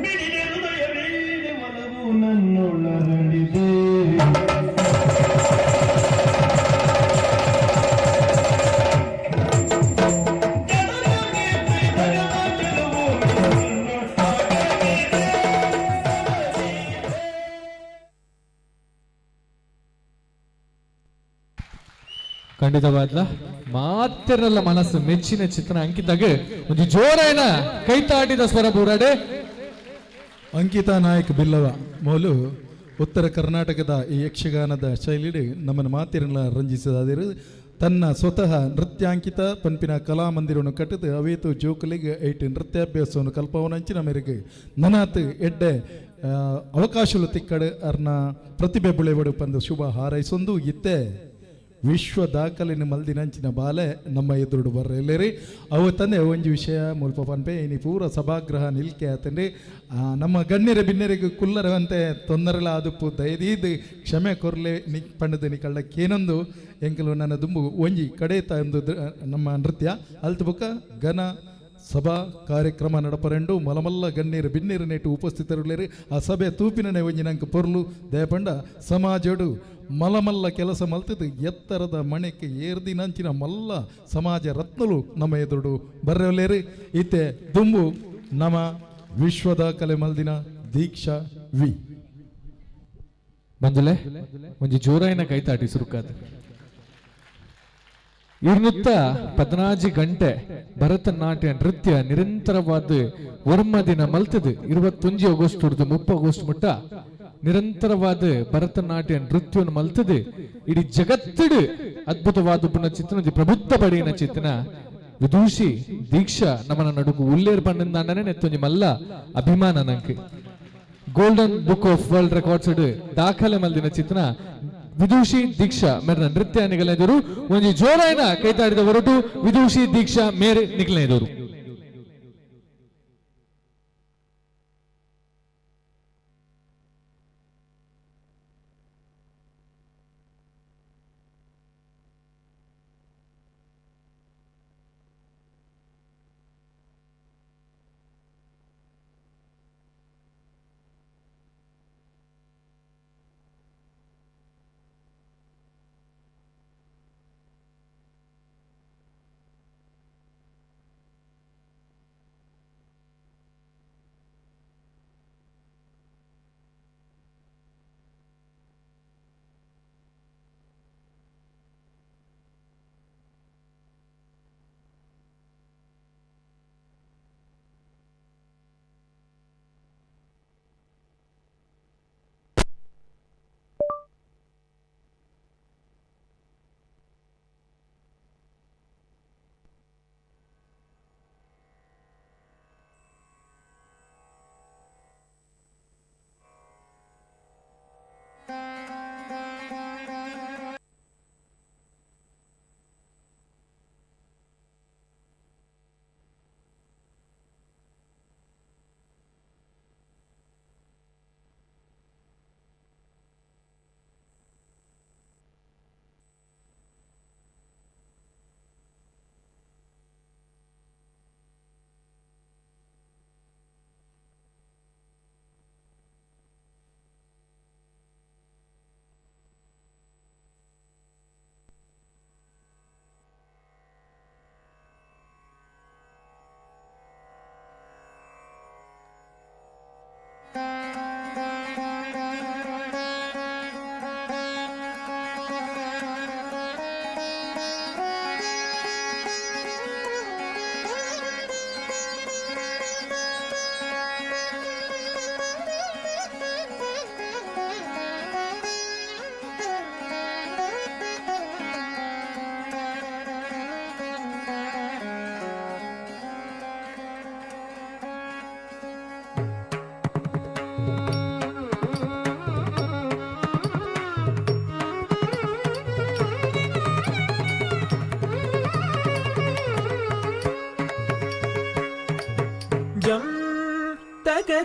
ಮಿಡಿದೆ ಹೃದಯ ವೀಣೆ ಒಲವು ನನ್ನೊಳರಳಿದೆ. ಖಂಡಿತವಾದ್ಲ ಮಾತೆರಲ್ಲ ಮನಸ್ಸು ಮೆಚ್ಚಿನ ಚಿತ್ರ ಅಂಕಿತಾಗ ಒಂದು ಜೋರಾಯನ ಕೈತಾಟಿದ ಸ್ವರ ಬೂರಾಡೆ. ಅಂಕಿತಾ ನಾಯಕ್ ಬಿಲ್ಲವ ಮೋಲು ಉತ್ತರ ಕರ್ನಾಟಕದ ಈ ಯಕ್ಷಗಾನದ ಶೈಲಿಡು ನಮ್ಮನ್ನು ಮಾತಿರಲ್ಲ ರಂಜಿಸಿದಾದಿರು. ತನ್ನ ಸ್ವತಃ ನೃತ್ಯಾಂಕಿತ ಪನ್ಪಿನ ಕಲಾಮಂದಿರವನ್ನು ಕಟ್ಟಿದು ಅವೇತು ಜೋಕುಲಿಗೆ ಐಟ್ ನೃತ್ಯಾಭ್ಯಾಸವನ್ನು ಕಲ್ಪವನಂಚಿನ ಮೇರೆಗೆ ನನಾತ್ ಎಡ್ಡೆ ಅವಕಾಶಲು ತಿಕ್ಕಡು ಅರ್ನ ಪ್ರತಿಭೆ ಬುಳೆವಡು ಪಂದು ಶುಭ ಹಾರೈಸೊಂದು ಇತ್ತೆ ವಿಶ್ವ ದಾಖಲಿನ ಮಲ್ದಿನಂಚಿನ ಬಾಲೆ ನಮ್ಮ ಎದುರುಡು ಬರ್ರೆಲ್ಲೇರಿ. ಅವು ತಂದೆ ಒಂಜಿ ವಿಷಯ ಮುಲ್ಪ ಪನ್ಪೆ ಇನಿ ಪೂರ ಸಭಾಗೃಹ ನಿಲ್ಕೆ ಆತಂದ್ರೆ ನಮ್ಮ ಗಣ್ಯರ ಬಿನ್ನೆರಿಗೆ ಕುಲ್ಲರವಂತೆ ತೊಂದರೆಲ ಆದುಪ್ಪು ದಯದೀದ್ ಕ್ಷಮೆ ಕೊರ್ಲೆ ನಿ ಪಂಡದ ನಿ ಕಳ್ಳಕ್ಕೇನೊಂದು ಎಂಕಲು ನನ್ನ ದುಂಬು ಒಂಜಿ ಕಡೆ ಒಂದು ನಮ್ಮ ನೃತ್ಯ ಅಲ್ತು ಬೊಕ್ಕ ಘನ ಸಭಾ ಕಾರ್ಯಕ್ರಮ ನಡಪರೆಂಡು ಮಲಮಲ್ಲ ಗಣ್ಯರು ಬಿನ್ನೇರು ನೆಟ್ಟು ಉಪಸ್ಥಿತರುಳ್ಳೇರು. ಆ ಸಭೆ ತೂಪಿನನೆ ಒಂಜಿ ನಂಗೆ ಪೊರ್ಲು ದಯಪಂಡ ಸಮಾಜಡು ಮಲಮಲ್ಲ ಕೆಲಸ ಮಲ್ತದು ಎತ್ತರದ ಮಣೆಗೆ ಏರ್ದಿನಂಚಿನ ಮಲ್ಲ ಸಮಾಜ ರತ್ನಲು ನಮ್ಮ ಎದುರುಡು ಬರ್ರೆವಲೇರು. ಇತ್ತೆ ದುಂಬು ನಮ್ಮ ವಿಶ್ವದ ಕಲೆ ಮಲ್ದಿನ ದೀಕ್ಷಾ ವಿ ಮಂಜುಲೆ ಒಂಜಿ ಜೋರಾಯಿನ ಕೈತಾಟಿ ಸುರುಕಾದ 214 ಗಂಟೆ ಭರತನಾಟ್ಯ ನೃತ್ಯ ನಿರಂತರವಾದ ವರ್ಮ ದಿನ ಮಲ್ತದು 21 ಆಗಸ್ಟ್ 30 ಆಗಸ್ಟ್ ಮುಟ್ಟ ನಿರಂತರವಾದ ಭರತನಾಟ್ಯ ನೃತ್ಯವನ್ನು ಮಲ್ತದು ಇಡೀ ಜಗತ್ತಿಡು ಅದ್ಭುತವಾದ ಪುನಃ ಚಿತ್ರನ ಪ್ರಬುದ್ಧ ಪಡೆಯಿನ ಚಿತ್ರನ ವಿದೂಷಿ ದೀಕ್ಷಾ ನಮ್ಮನ ನಡುಕು ಉಲ್ಲೇರ್ ಪಣ್ಣಂದಾಂಡನೆ ನೆತ್ತೊಂಜಿ ಮಲ್ಲ ಅಭಿಮಾನ ನಂಗೆ. Golden book of world records ದಾಖಲೆ ಮಲ್ದಿನ ಚಿತ್ರ ವಿದೂಷಿ ದೀಕ್ಷಾ ಮೇರ್ನ ನೃತ್ಯ ನಿಗಲೆದರು. ಒಂಜಿ ಜೋರಾಯನ ಕೈತಾಡಿದ ಹೊರಟು ವಿದೂಷಿ ದೀಕ್ಷಾ ಮೇರೆ ನಿಗಲೆದರು.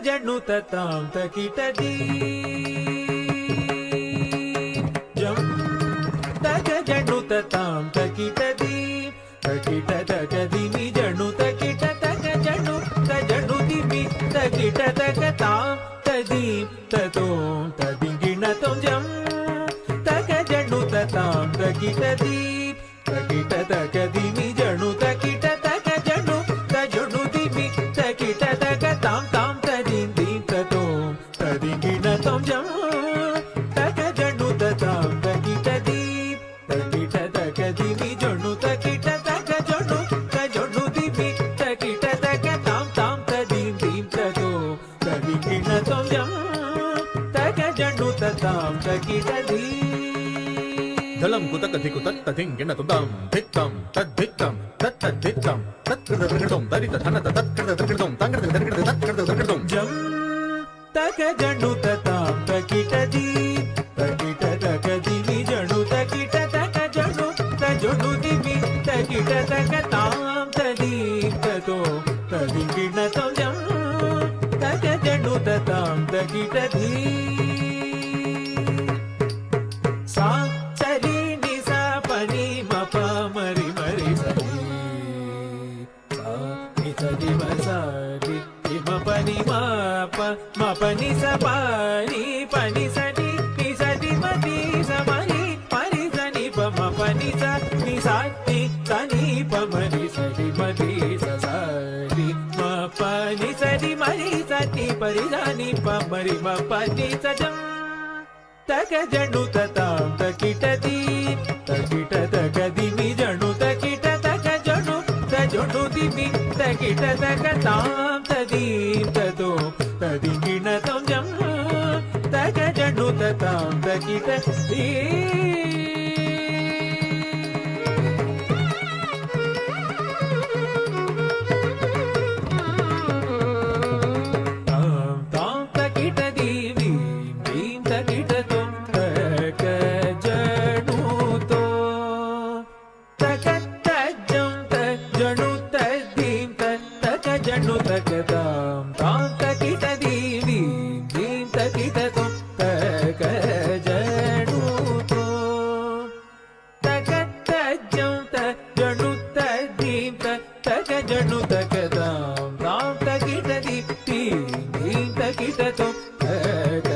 ಜಣು ತಾಂ ತಕಿಟ ಜಂ ತಕ ಜಣು ತಾಂ ತಕಿಟ ದೀಂ ತಕಿಟ ತಕ ದಿಮಿ ಜಣು ತಕಿಟ ತಕ ಜಣು ತ ಜಣು ದಿಮಿ ತಕಿಟ ತಕ ತಾಂ ತದೀಂ ತತೋಂ ತದಿಂಗಿಣ ತೋಂ ಜಂ ತಕ ಜಣು ತಾಂ ತಕಿಟ ದೀಂ ತಕಿಟ ತಕ ದಿಮಿ ಜಣು ತಕಿಟ ತಕ ಜಣು ತ ಜಣು ದಿಮಿ ತಕಿಟ ತಕ ತಾಂ ತಾಂ ತದೀಂ ದೀಂ ತತೋಂ ತದಿಂಗಿಣ ತೋಂ ಜಂ ತಕ ಜಣು ತಾಂ ತಕಿಟ ದೀಂ ತಕಿಟ ತಕ ದಿಮಿ ಜಣು ತಕಿಟ ತಕ ಜಣು ತ ಜಣು ದಿಮಿ ತಕಿಟ ತಕ ತಾಂ ತಾಂ ತದೀಂ ದೀಂ ತತೋಂ ತದಿಂಗಿಣ ತೋಂ ಜಂ ತಕ ಜಣು ತಾಂ ತಕಿಟ ದೀಂ ಧಲಂ ಕುತಕ ಧಿಕು ತತ್ತ ಧಿಂಗಿಣ ತುದಂ ಧಿತ್ತಂ ತದ್ಧಿತ್ತಂ ತತ್ತದ್ಧಿತ್ತಂ ತತ್ಕೃತ ತ್ರಿಕೃತಂ ದರಿತ ಧನತ ತತ್ಕೃತ ತ್ರಿಕೃತಂ ತಂಗೃತ ತ್ರಿಕೃತ ತತ್ಕೃತ ತ್ರಿಕೃತಂ ಜಂ ತಕ ಜಣು ತಾಂ ತಕಿಟ ದೀಂ ತಕಿಟ ತಕ ದಿಮಿ ಜಣು ತಕಿಟ ತಕ ಜಣು ತ ಜಣು ದಿಮಿ ತಕಿಟ ತಕ ತಾಂ ತದೀಂ ತತೋ ತದಿಂಗಿಣ ತೋಂ ಜಂ ತಕ ಜಣು ತಾಂ ತಕಿಟ ದೀಂ ಸಾ ಸರಿ ನಿ ಸಾ ಪನಿ ಮ ಪ ಮರಿ ಮರಿ ಸರಿ ಸಾ ನಿ ಸ ನಿ ಮ ಸ ರಿ ನಿ ಮ ಪ ನಿ ಮ ಪ ಮ ಪ ನಿ ಸ ಪ ನಿ ಪ ನಿ ಸ ನಿ ನಿ ಸ ನಿ ಮ ನಿ ಸ ಮ ರಿ ಮ ರಿ ಸ ನಿ ಪ ಮ ಪ ನಿ ಸ ನಿ ಸ ನಿ ಸ ನಿ ಪ ಮ ರಿ ಸ ರಿ ಮ ರಿ ಸ ಸ ರಿ ಮ ಪ ನಿ ಸ ರಿ ಮ ರಿ ಸ ನಿ ಪ ರಿ ಸ ನಿ ಪ ಮ ರಿ ಮ ಪ ನಿ ಸ ಜಂ ತಕ ಜಣು ತಾಂ ತಕಿಟ ದೀಂ ತಕಿಟ ತಕ ದಿಮಿ ಜಣು ತಕಿಟ ತಕ ಜಣು ತ ಜಣು ದಿಮಿ ತಕಿಟ ತಕ ತಾಂ ತದೀಂ ತತೋ ತದಿಂಗಿಣ ತೋಂ ಜಂ ತಕ ಜಣು ತಾಂ ತಕಿಟ ದೀಂ. ತಾಂ ತಾಂ ತಕಿಟ ದೀಂ ದೀಂ ದೀಂ ತಕಿಟ ತೋಂ ತಕ ಜಣು ತೋ ತಕ ತಜ್ಜಂ ತ ಜಣು ತದ್ದೀಂ ತ ತಕ ಜಣು ತಕ ತಾಂ ತಾಂ ತಕಿಟ ದೀಂ ದೀಂ ದೀಂ ತಕಿಟ ತೋಂ ತಕ ಜಣು ತೋ ತಕ ತಜ್ಜಂ ತ ಜಣು ತದ್ದೀಂ ತ ತಕ ಜಣು ತಕ ತಾಂ ತಾಂ ತಕಿಟ ದೀಂ ದೀಂ ದೀಂ ತಕಿಟ ತೋಂ ತಕ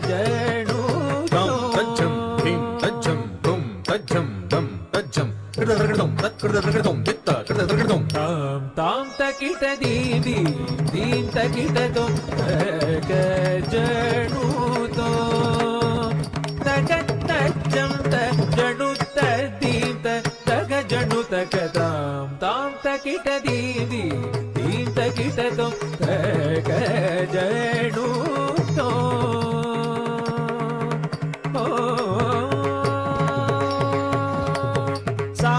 ಜಣು ತಾಂ ತಜ್ಜಂ ಧೀಂ ತಜ್ಜಂ ತುಂ ತಜ್ಜಂ ದಂ ತಜ್ಜಂ ಕೃತ ತ್ರಿಕೃತಂ ತತ್ಕೃತ ತ್ರಿಕೃತಂ ದಿತ್ತ ಕೃತ ತ್ರಿಕೃತಂ ತಾಂ ತಾಂ ತಕಿಟ ದೀಂ ದೀಂ ದೀಂ ತಕಿಟ ತೋಂ ತಕ ಜಣು ತೋ ತಕ ತಜ್ಜಂ ತ ಜಣು ತದ್ದೀಂ ತ ತಕ ಜಣು ತಕ ತಾಂ ತಾಂ ತಕಿಟ ದೀಂ ದೀಂ ದೀಂ ತಕಿಟ ತೋಂ ತಕ ಜಣು ತೋ ಸಾ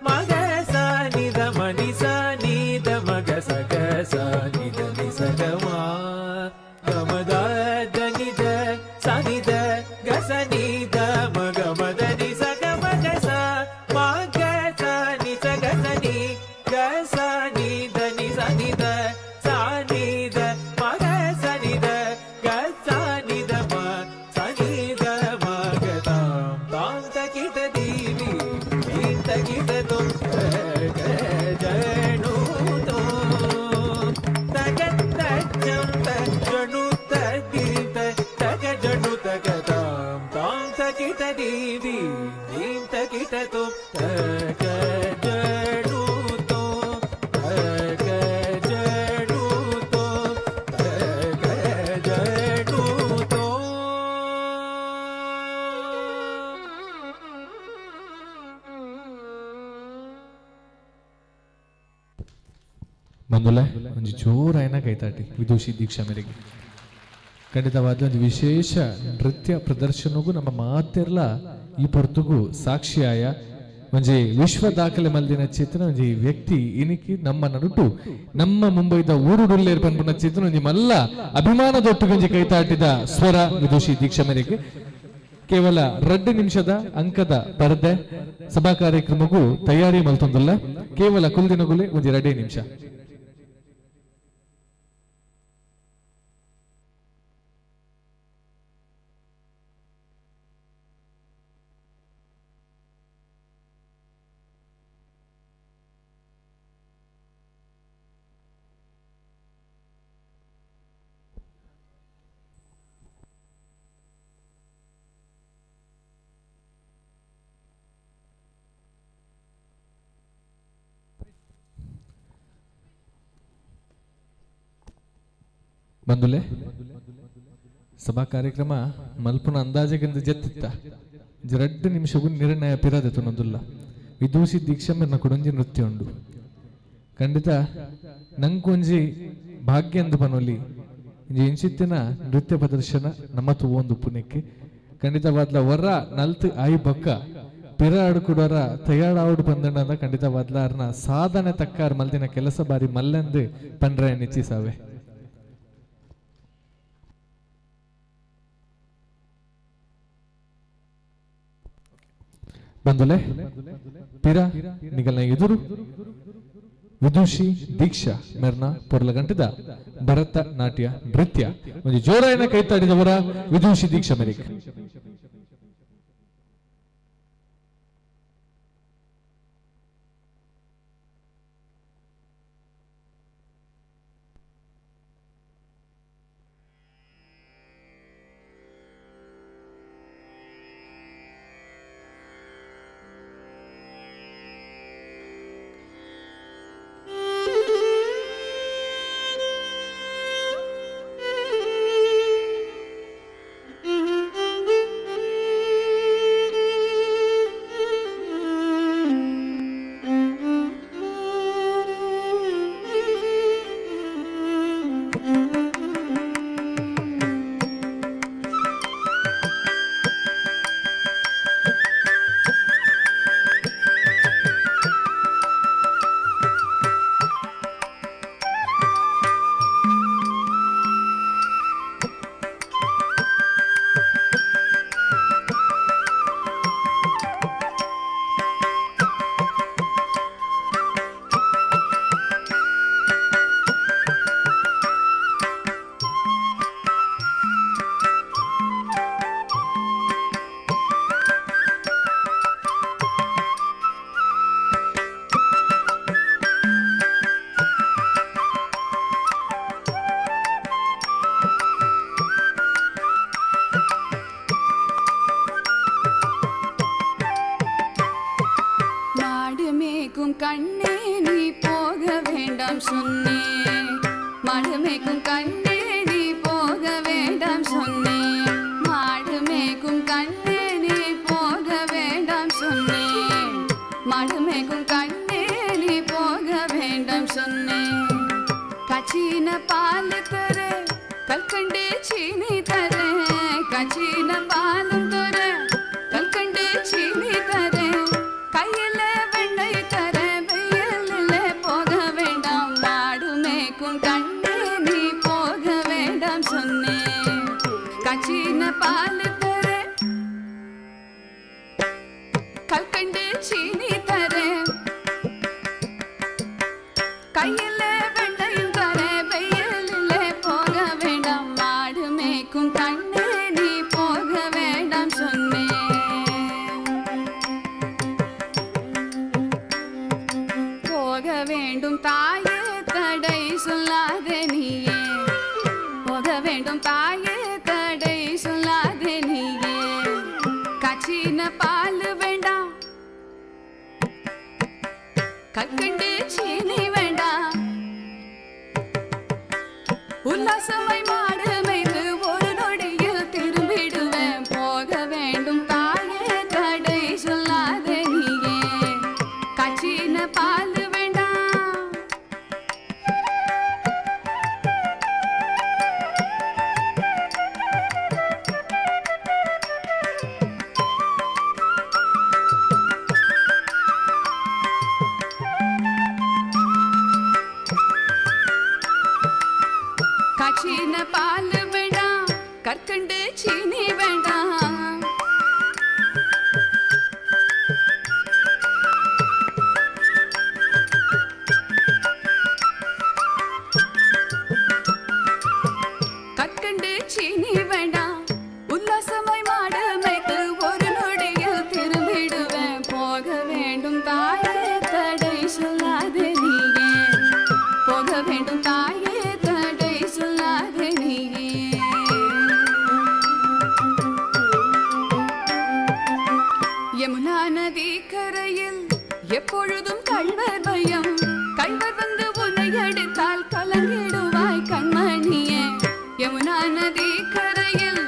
ಮಗ ಸ ನಿ the ಮ ನಿ ಸ ನಿ the ಮ ಗ ಸ ಗ ಸ ನಿ the ನಿ ಸ ಗ ಮ ಗ ಮ the the ನಿ the ಸ ನಿ the ಗ ಸ ನಿ the ಮ ಗ ಮ the ನಿ ಸ ಗ ಮ ಗ ಸ ಮ ಗ ಸ ನಿ ಸ ಗ ಸ ನಿ ಗ ಸ ನಿ the ನಿ ಸ ನಿ the ಸ ನಿ the ಮ ಗ ಸ ನಿ the ಗ ಸ ನಿ the ಮ ಸ ನಿ the ಮ ಗ ತಾಂ ತಾಂ ತಕಿಟ ದೀವಿ ದೀಂ ತಕಿಟ ತೋಂ ತಕ ಜಣು ತೋ ತಕ ತಜ್ಜಂ ತ ಜಣು ತದ್ದೀಂ ತ ತಕ ಜಣು ತಕ ತಾಂ ತಾಂ ತಕಿಟ ದೀವಿ ದೀಂ ತಕಿಟ ತೋಂ ತಕ ಜಣು ತೋ ತಕ ಜಣು ತೋ ತಕ ಜಣು ತೋ. ಬಂದುಲೆ ಒಂಜಿ ಜೋರಾಯಿನ ಕೈತಾಟಿ ವಿದೂಷಿ ದೀಕ್ಷಾ ಮೇರೆಗೆ. ಖಂಡಿತವಾದ ಒಂದು ವಿಶೇಷ ನೃತ್ಯ ಪ್ರದರ್ಶನಗೂ ನಮ್ಮ ಮಾತೆರ್ಲ ಈ ಪೊರ್ತುಗು ಸಾಕ್ಷಿಯಾಯ. ಒಂಜಿ ವಿಶ್ವ ದಾಖಲೆ ಮಲ್ದಿನ ಚೇತನ ಒಂಜಿ ವ್ಯಕ್ತಿ ಇನಿಕಿ ನಮ್ಮ ನಡುಟು ನಮ್ಮ ಮುಂಬೈದ ಊರುಡುಲ್ಲೇರ್ ಪನ್ಪುನ ಚೇತನ ಒಂಜಿ ಮಲ್ಲ ಅಭಿಮಾನದೊಟ್ಟುಗೊಂಜಿ ಒಂಜಿ ಕೈತಾಟಿದ ಸ್ವರ ವಿದೂಷಿ ದೀಕ್ಷಾ ಮೇರೆಗೆ. ಕೇವಲ 2 ನಿಮಿಷದ ಅಂಕದ ಪರದೆ ಸಭಾ ಕಾರ್ಯಕ್ರಮಕ್ಕೂ ತಯಾರಿ ಮಲ್ತೊಂದುಲ್ಲ. ಕೇವಲ ಕುಲ್ದಿನಗುಲೆ ಒಂಜಿ 2 ನಿಮಿಷ. ಬಂದುಲೆ ಸಭಾ ಕಾರ್ಯಕ್ರಮ ಮಲ್ಪುನ ಅಂದಾಜಿಗಿಂದ ಜೆತ್ತಿತ್ತ 2 ನಿಮಿಷಗೂ ನಿರ್ಣಯ ಪಿರದೆ ತುನದುಲ್ಲ ವಿದೂಷಿ ದೀಕ್ಷಾ ಮೆರ್ನ ಕೊಡೊಂಜಿ ನೃತ್ಯ ಉಂಡು ಖಂಡಿತ ನಂಕೊಂಜಿ ಭಾಗ್ಯ ಎಂದು ಪನೊಲಿ ಇಂಜಿ ಇಂಚಿತ್ತಿನ ನೃತ್ಯ ಪ್ರದರ್ಶನ ನಮ್ಮ ತೂವೊಂದು ಪುಣೆಕ್ಕೆ ಖಂಡಿತವಾದ್ಲ ವರ ನಲ್ತ್ ಆಯಿ ಬೊಕ್ಕ ಪಿರ ಆಡುಕುಡೋರ ತಯಾರಾವುಡು ಬಂದಣ್ಣ ಖಂಡಿತವಾದ್ಲ ಅರ್ನ ಸಾಧನೆ ತಕ್ಕಾರ್ ಮಲ್ದಿನ ಕೆಲಸ ಬಾರಿ ಮಲ್ಲಂದು ಪಂಡ್ರೆ ನಿಶ್ಚಿಸಾವೆ. ಬಂದುಲೆ ಪಿರ ನಿಗಲ್ನ ಎದುರು ವಿದುಷಿ ದೀಕ್ಷಾ ಮೆರ್ನ ಪೊರ್ಲಗಂಟದ ಭರತನಾಟ್ಯ ನೃತ್ಯ ಒಂದು ಜೋರಾಯನ ಕೈತಾಡಿದವರ ವಿದುಷಿ ದೀಕ್ಷಾ ಮೆರಿಕ್. கண்ணே நீ போக வேண்டாம் சொன்னேன், மாடு மேய்க்கும் கண்ணே நீ போக வேண்டாம் சொன்னேன், மாடு மேய்க்கும் கண்ணே நீ போக வேண்டாம் சொன்னேன், மாடு மேய்க்கும் கண்ணே நீ போக வேண்டாம் சொன்னேன். கச்சின பால் தர கல்கண்டு சீனி தர, கச்சின பாலும் தர கல்கண்டு சீனி தர, கையில வெண்ணெய் தர வெயிலில் போக வேண்டாம், மாடு மேய்க்கும் கண்ணே நீ போக வேண்டாம் சொன்னேன். கச்சின பால் தர கல்கண்டு சீனி தர, கையில வெண்ணையும் தர வெயிலில் போக வேண்டாம், மாடு மேய்க்கும் கண்ணே நீ போக வேண்டாம் சொன்னேன். போக வேண்டும் தாயே தடை சொல்லாதே நீயே, போக வேண்டும் தாயே தடை சொல்லாதே நீயே, காய்ச்சின பால் வேண்டாம் கற்கண்டு சீனி வேண்டாம், உல்லாசமாய் மாடு மேய்த்து ஒரு நொடியில் திரும்பிடுவேன், போக வேண்டும் தாயே தடை சொல்லாதே நீயே, காய்ச்சின பால் வேண்டாம். காய்ச்சின பால் வேண்டாம் கற்கண்டு சீனி வேண்டாம், கற்கண்டு சீனி வேண்டாம், உல்லாசமாய் மாடு மேய்த்து ஒரு நொடியில் திரும்பிடுவேன், போக வேண்டும் தாயே தடை சொல்லாதே நீயே, போக வேண்டும் தாயே தடை சொல்லாதே நீயே. யமுனா நதி கரையில் எப்பொழுதும் கள்வர் பயம், கள்வர் வந்து உன்னை அடித்தால் கலங்கிடுவாய் கண்மணியே, யமுனா நதி கரையில்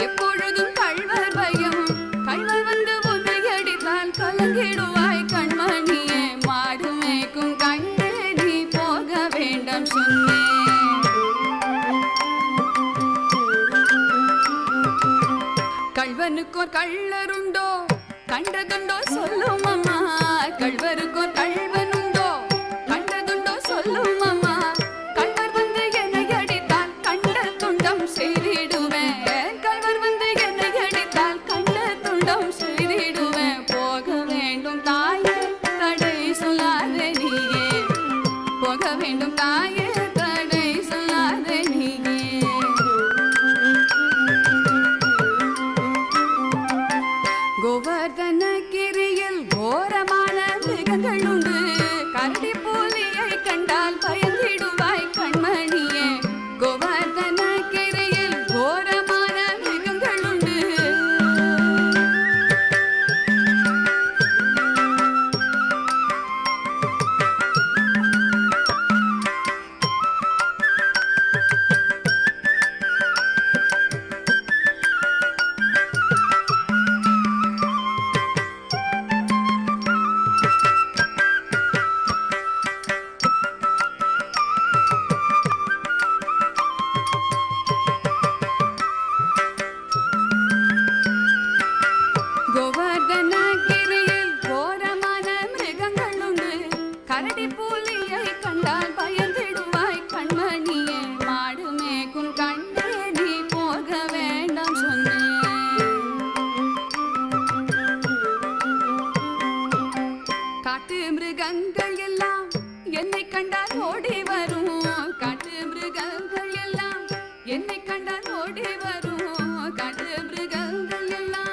எப்பொழுதும் கள்வர் பயம். கள்வர் வந்து உன்னை அடித்தால் கலங்கிடுவாய் கண்மணியே. மாடு மேய்க்கும் கண்ணே நீ போக வேண்டாம் சொன்னேன். கள்வனுக்கோர் கள்ளருண்டோ கண்டதுண்டோ சொல்லும் அம்மா. கள்வருக்கோர் கள்வனுண்டோ கண்டதுண்டோ சொல்லும் அம்மா. கள்வர் வந்து என்னை அடித்தால் கண்ட துண்டம் செய்திடுவேன். கள்வர் வந்து என்னை அடித்தால் கண்ட துண்டம் செய்திடுவேன். போக வேண்டும் தாயே தடை சொல்லாதே நீயே. போக வேண்டும் தாயே தடை சொல்லாதே நீயே. கோவர்தனகிரியில் கோரமான மிருகங்கள் உண்டு. கரடி புலியை கண்டால் பயந்திடுவாய் கண்மணியே. கோவர்தனகிரியில் கோரமான மிருகங்கள் உண்டு. கோவர்தனகிரியில் கோரமான மிருகங்கள் உண்டு. கரடி புலியை கண்டால் பயந்திடுவாய் கண்மணியே. மாடு மேய்க்கும் கண்ணே நீ போக வேண்டாம் சொன்னேன். காட்டு மிருகங்கள் எல்லாம் என்னை கண்டால் ஓடி வரும். காட்டு மிருகங்கள் எல்லாம் என்னை கண்டால் ஓடி வரும். காட்டு மிருகங்கள் எல்லாம்.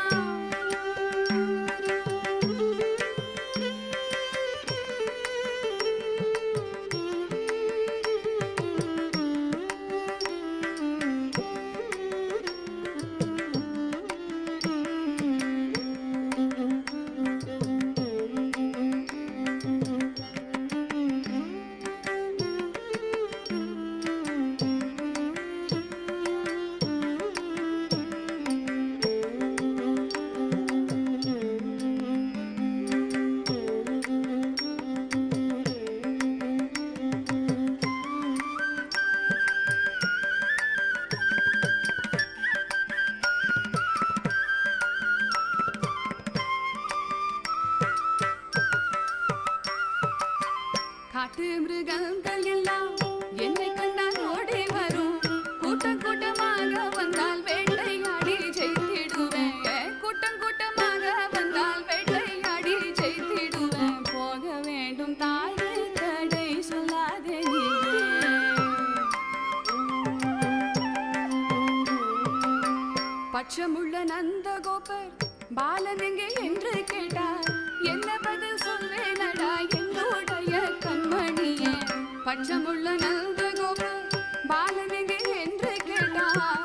காட்டு மிருகங்கள் எல்லாம் என்னை கண்டால் ஓடி வரும். கூட்டம் கூட்டமாக வந்தால் வேட்டையாடி ஜெயித்திடுவேன். கூட்டம் கூட்டமாக வந்தால் வேட்டையாடி ஜெயித்திடுவேன். போக வேண்டும் தாயே தடை சொல்லாதே நீயே. பட்சமுள்ள நந்தகோபர் பாலன் எங்கே என்று கேட்டார். என்ன பதில் சொல்வேனடா என்னுடைய கண்மணியே. பட்சமுள்ள நந்தகோபர் பாலன் எங்கே என்று கேட்டார்.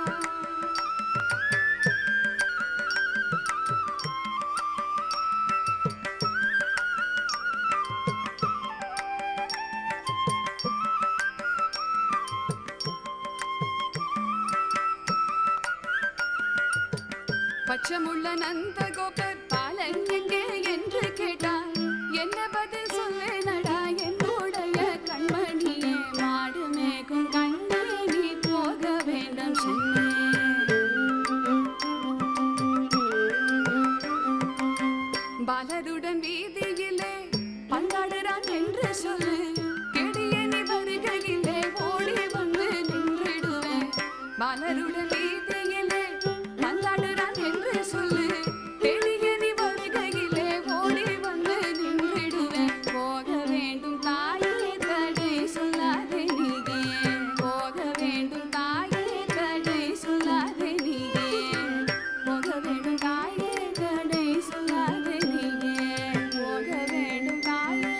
பட்சமுள்ள நந்தகோபர் பாலன் எங்கே என்று கேட்டார். என்ன பதில் சொல்வேனடா என்னுடைய கண்மணியே. மாடு மேய்க்கும் கண்ணே நீ போக வேண்டாம் சொன்னேன். பாலருடன் வீதியிலே பந்தாடுறான் என்று சொல்லு. கெடிய நீ வருகையிலே ஓடி வந்து நின்றிடுவேன். பாலருடன் வீதியிலே பந்தாடுறான் என்று சொல்லு. தேடிய நீ வருகையிலே ஓடி வந்து நின்றிடுவேன். போக வேண்டும் தாயே தடை சொல்லாதே நீயே. போக வேண்டும் தாயே தடை சொல்லாதே நீயே. போக வேண்டும் தாயே தடை சொல்லாதே நீயே. போக வேண்டும் தாயே.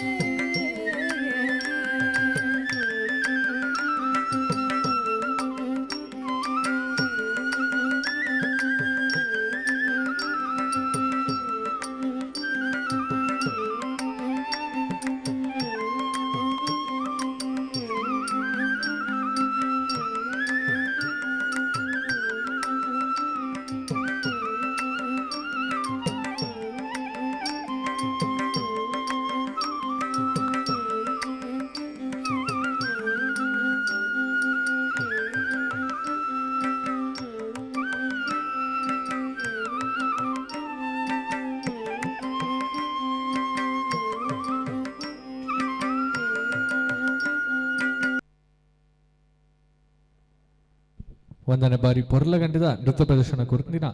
ವಂದನೆ ಬಾರಿ ಪೊರ್ಲಗಂಟಿದ ನೃತ್ಯ ಪ್ರದರ್ಶನ ಕೊರ್ತಿನ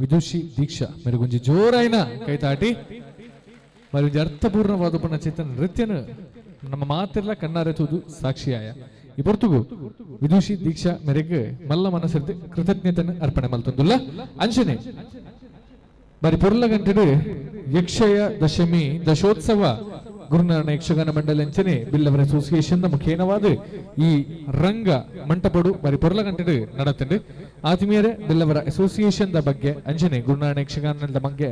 ವಿದುಷಿ ದೀಕ್ಷಾ ಮೆರುಗುಂಜಿ ಜೋರಾಯಿನ ಕೈತಾಟಿ మరి ಒಂಜಿ ಅರ್ಥಪೂರ್ಣವಾದ ಪುನ ಚೇತನ ನೃತ್ಯನು ನಮ್ಮ ಮಾತೆಲ್ಲ ಕಣ್ಣಾರೆ ತೂದು ಸಾಕ್ಷಿಯಾಯ. ಈ ಪೊರ್ತುಗು ವಿದುಷಿ ದೀಕ್ಷಾ ಮೇರೆಗೆ ಮಲ್ಲ ಮನಸ್ಸಿರ್ದು ಕೃತಜ್ಞತೆಯನ್ನು ಅರ್ಪಣೆ ಮಲ್ತೊಂದುಲ್ಲ. ಅಂಚನೆ ಬಾರಿ ಪೊರ್ಲಗಂಟೆಡು ಯಕ್ಷಯ ದಶಮಿ ದಶೋತ್ಸವ ಗುರುನಾರಾಯಣ ಯಕ್ಷಗಾನ ಮಂಡಳಿ ಅಂಚನೆ ಬಿಲ್ಲವರ ಅಸೋಸಿಯೇಷನ್ ಮುಖೇನವಾದ ಈ ರಂಗ ಮಂಟಪಡು ಬಾರಿ ಪೊರ್ಲಗಂಟೆಡು ನಡತಂಡು. ಆತ್ಮೀಯರೇ, ಬಿಲ್ಲವರ ಅಸೋಸಿಯೇಷನ್ the ಬಗ್ಗೆ ಅಂಚನೆ ಗುರುನಾರಾಯಣ ಯಕ್ಷಗಾನದ ಬಗ್ಗೆ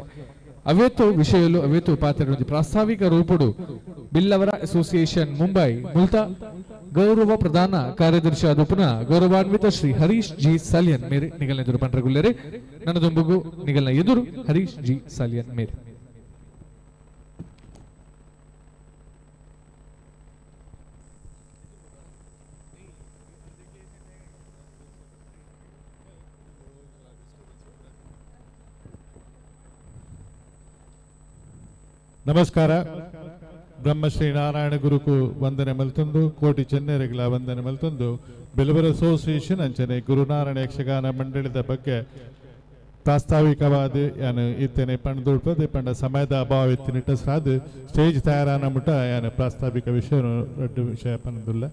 ಅವೇತು ವಿಷಯಲು ಅವೇತು ಪಾತ್ರ ಪ್ರಾಸ್ತಾವಿಕ ರೂಪುಡು ಬಿಲ್ಲವರ ಅಸೋಸಿಯೇಷನ್ ಮುಂಬೈ ಮುಲ್ತ ಗೌರವ ಪ್ರಧಾನ ಕಾರ್ಯದರ್ಶಿ ಆದಪುನ ಗೌರವಾನ್ವಿತ ಶ್ರೀ ಹರೀಶ್ ಜಿ ಸಾಲಿಯನ್ ಮೇರೆ ನಿಗಲ್ನ ಎದುರು ಪಂಡ್ರಗುಲ್ಲೆರೆ. ನನ್ನ ದೊಂಬುಗು ನಿಗಲ್ನ ಎದುರು ಹರೀಶ್ ಜಿ ಸಾಲಿಯನ್ ಮೇರೆ. ನಮಸ್ಕಾರ. ಬ್ರಹ್ಮಶ್ರೀ ನಾರಾಯಣ ಗುರುಕು ವಂದನೆ ಮಲ್ತೊಂದು, ಕೋಟಿ ಚೆನ್ನೆರೆಗಳ ವಂದನೆ ಮಲ್ತೊಂದು, ಬಿಲವರ ಅಸೋಸಿಯೇಷನ್ ಅಂಚನೆ ಗುರುನಾರಾಯಣ ಯಕ್ಷಗಾನ ಮಂಡಳಿದ ಬಗ್ಗೆ ಪ್ರಾಸ್ತಾವಿಕವಾದ ಯಾನು ಇತ್ತೇನೆ ಪಂಡ ಪಂಡ ಸಮಯದ ಅಭಾವ ಇತ್ತಿನಿಟ್ಟ ಸಾದು ಸ್ಟೇಜ್ ತಯಾರಾನ ಮುಟ ಯಾನು ಪ್ರಾಸ್ತಾವಿಕ ವಿಷಯ ರಡ್ಡು ವಿಷಯ ಪಂದುಲ್ಲ.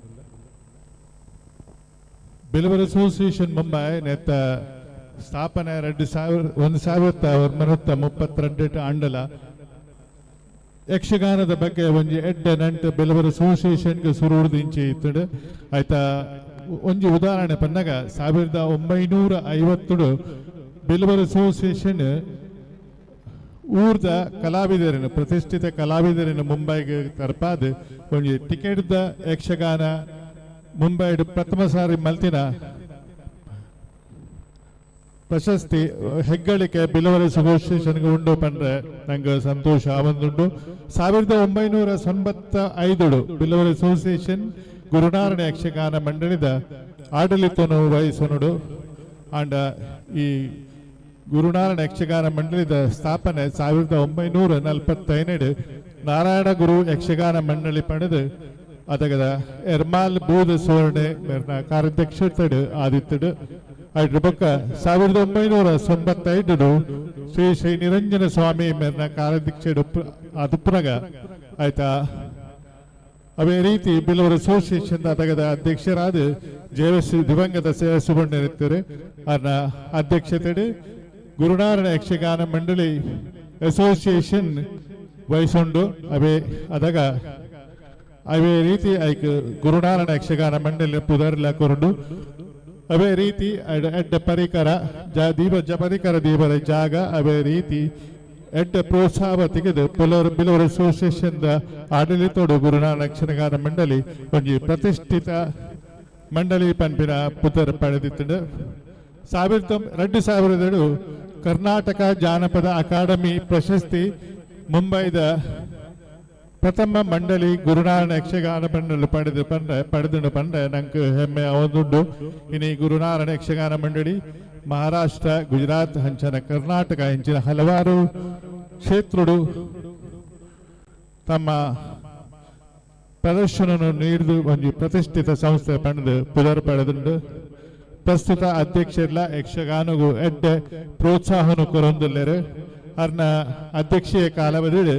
ಬಿಲವರ ಅಸೋಸಿಯೇಷನ್ ಮುಂಬೈ ನೆತ್ತ ಸ್ಥಾಪನೆ 1932 ಆಂಡಲ ಯಕ್ಷಗಾನದ ಬಗ್ಗೆ ಒಂಜಿ ಎಡ್ಡೆ ನಂಟು ಬಿಲವರ ಅಸೋಸಿಯೇಷನ್ಗೆ ಸುರುವುದು ಇಂಚೆ ಇತ್ತುಡು. ಆಯ್ತಾ, ಒಂಜಿ ಉದಾಹರಣೆ ಪನ್ನಾಗ 1950 ಬಿಲವರ ಅಸೋಸಿಯೇಷನ್ ಊರ್ದ ಕಲಾವಿದರನ್ನು ಪ್ರತಿಷ್ಠಿತ ಕಲಾವಿದರನ್ನು ಮುಂಬೈಗೆ ತರ್ಪಾದ ಒಂಜಿ ಟಿಕೆಟ್ದ ಯಕ್ಷಗಾನ ಮುಂಬೈ ಪ್ರಥಮ ಸಾರಿ ಮಲ್ತಿನ ಪ್ರಶಸ್ತಿ ಹೆಗ್ಗಳಿಕೆ ಬಿಲವರ ಅಸೋಸಿಯೇಷನ್ಗೆ ಉಂಡು ಪಂಡ್ರೆ ನಂಗೆ ಸಂತೋಷ ಆವಂದುಂಡು. 1995 ಬಿಲವರ ಅಸೋಸಿಯೇಷನ್ ಗುರುನಾರಾಯಣ ಯಕ್ಷಗಾನ ಮಂಡಳಿದ ಆಡಳಿತನು ವಹಿಸನುಡು. ಅಂಡ ಈ ಗುರುನಾರಾಯಣ ಯಕ್ಷಗಾನ ಮಂಡಳಿದ ಸ್ಥಾಪನೆ 1945 ನಾರಾಯಣ ಗುರು ಯಕ್ಷಗಾನ ಮಂಡಳಿ ಪಡೆದು ಅದಗದ ಎರ್ಮಾಲ್ ಬೂದ ಸುವರ್ಣೆ ಮೇರ್ನ ಕಾರ್ಯಾಧ್ಯಕ್ಷತೆಡು ಆದಿತ್ತಡು. ಐಟ್ರ ಬೊಕ್ಕ 1995 ಶ್ರೀ ಶ್ರೀ ನಿರಂಜನ ಸ್ವಾಮಿ ಮೇರ್ನ ಕಾರ್ಯಾಧ್ಯಕ್ಷ ಅದುಪುನಗ ಆಯ್ತಾ. ಅವೇ ರೀತಿ ಬಿಲವರ ಅಸೋಸಿಯೇಷನ್ ಅದಗದ ಅಧ್ಯಕ್ಷರಾದ ಜೇವಸ್ ದಿವಂಗತ ಸುವರ್ಣ ಅವರ ಅಧ್ಯಕ್ಷತೆಡು ಗುರುನಾರಾಯಣ ಯಕ್ಷಗಾನ ಮಂಡಳಿ ಅಸೋಸಿಯೇಷನ್ ವಹಿಸೊಂಡು ಅವೇ ಅದಾಗ ಅವೇ ರೀತಿ ಐಕ್ ಗುರುನಾರಾಯಣ ಯಕ್ಷಗಾನ ಮಂಡಳಿ ಪುದರ್ಲ ಕೊರಡು. ಅವೇ ರೀತಿ ಎಡ್ಡ ಪರಿಕರ ದೀಪ ಪರಿಕರ ದೀಪದ ಜಾಗ ಅವೇ ರೀತಿ ಎಡ್ಡ ಪ್ರೋತ್ಸಾಹ ತೆಗೆದು ಪುಲರ್ ಬಿಲವರ ಅಸೋಸಿಯೇಷನ್ ಆಡಳಿತೋಡು ಗುರುನಾರಾಯಣ ಯಕ್ಷಗಾನ ಮಂಡಳಿ ಒಂಜಿ ಪ್ರತಿಷ್ಠಿತ ಮಂಡಳಿ ಪನ್ಪಿನ ಪುದರ್ ಪಡೆದಿತ್ತು. 2002 ಕರ್ನಾಟಕ ಜಾನಪದ ಅಕಾಡೆಮಿ ಪ್ರಶಸ್ತಿ ಮುಂಬೈದ ಪ್ರಥಮ ಮಂಡಳಿ ಗುರುನಾರಾಯಣ ಯಕ್ಷಗಾನ ಮಂಡಳಿ ಪಡೆದು ಪಡೆದು ಪಂಡ ನಂಗೆ ಹೆಮ್ಮೆ ಅವಂದುಂಡು. ಇನಿ ಗುರುನಾರಾಯಣ ಯಕ್ಷಗಾನ ಮಂಡಳಿ ಮಹಾರಾಷ್ಟ್ರ, ಗುಜರಾತ್, ಹಂಚನ ಕರ್ನಾಟಕ ಇಂಚಿನ ಹಲವಾರು ಕ್ಷೇತ್ರಡು ತಮ್ಮ ಪ್ರದರ್ಶನವನ್ನು ನೀಡಿದು ಒಂದು ಪ್ರತಿಷ್ಠಿತ ಸಂಸ್ಥೆ ಪಡೆದು ಪುದರ್ ಪಡೆದುಂಡು. ಪ್ರಸ್ತುತ ಅಧ್ಯಕ್ಷರ್ಲ ಯಕ್ಷಗಾನಗೂ ಎಡ್ಡೆ ಪ್ರೋತ್ಸಾಹನು ಕೊರೊಂದುಲ್ಲೆರು. ಅರ್ನ ಅಧ್ಯಕ್ಷೀಯ ಕಾಲಾವಧಿ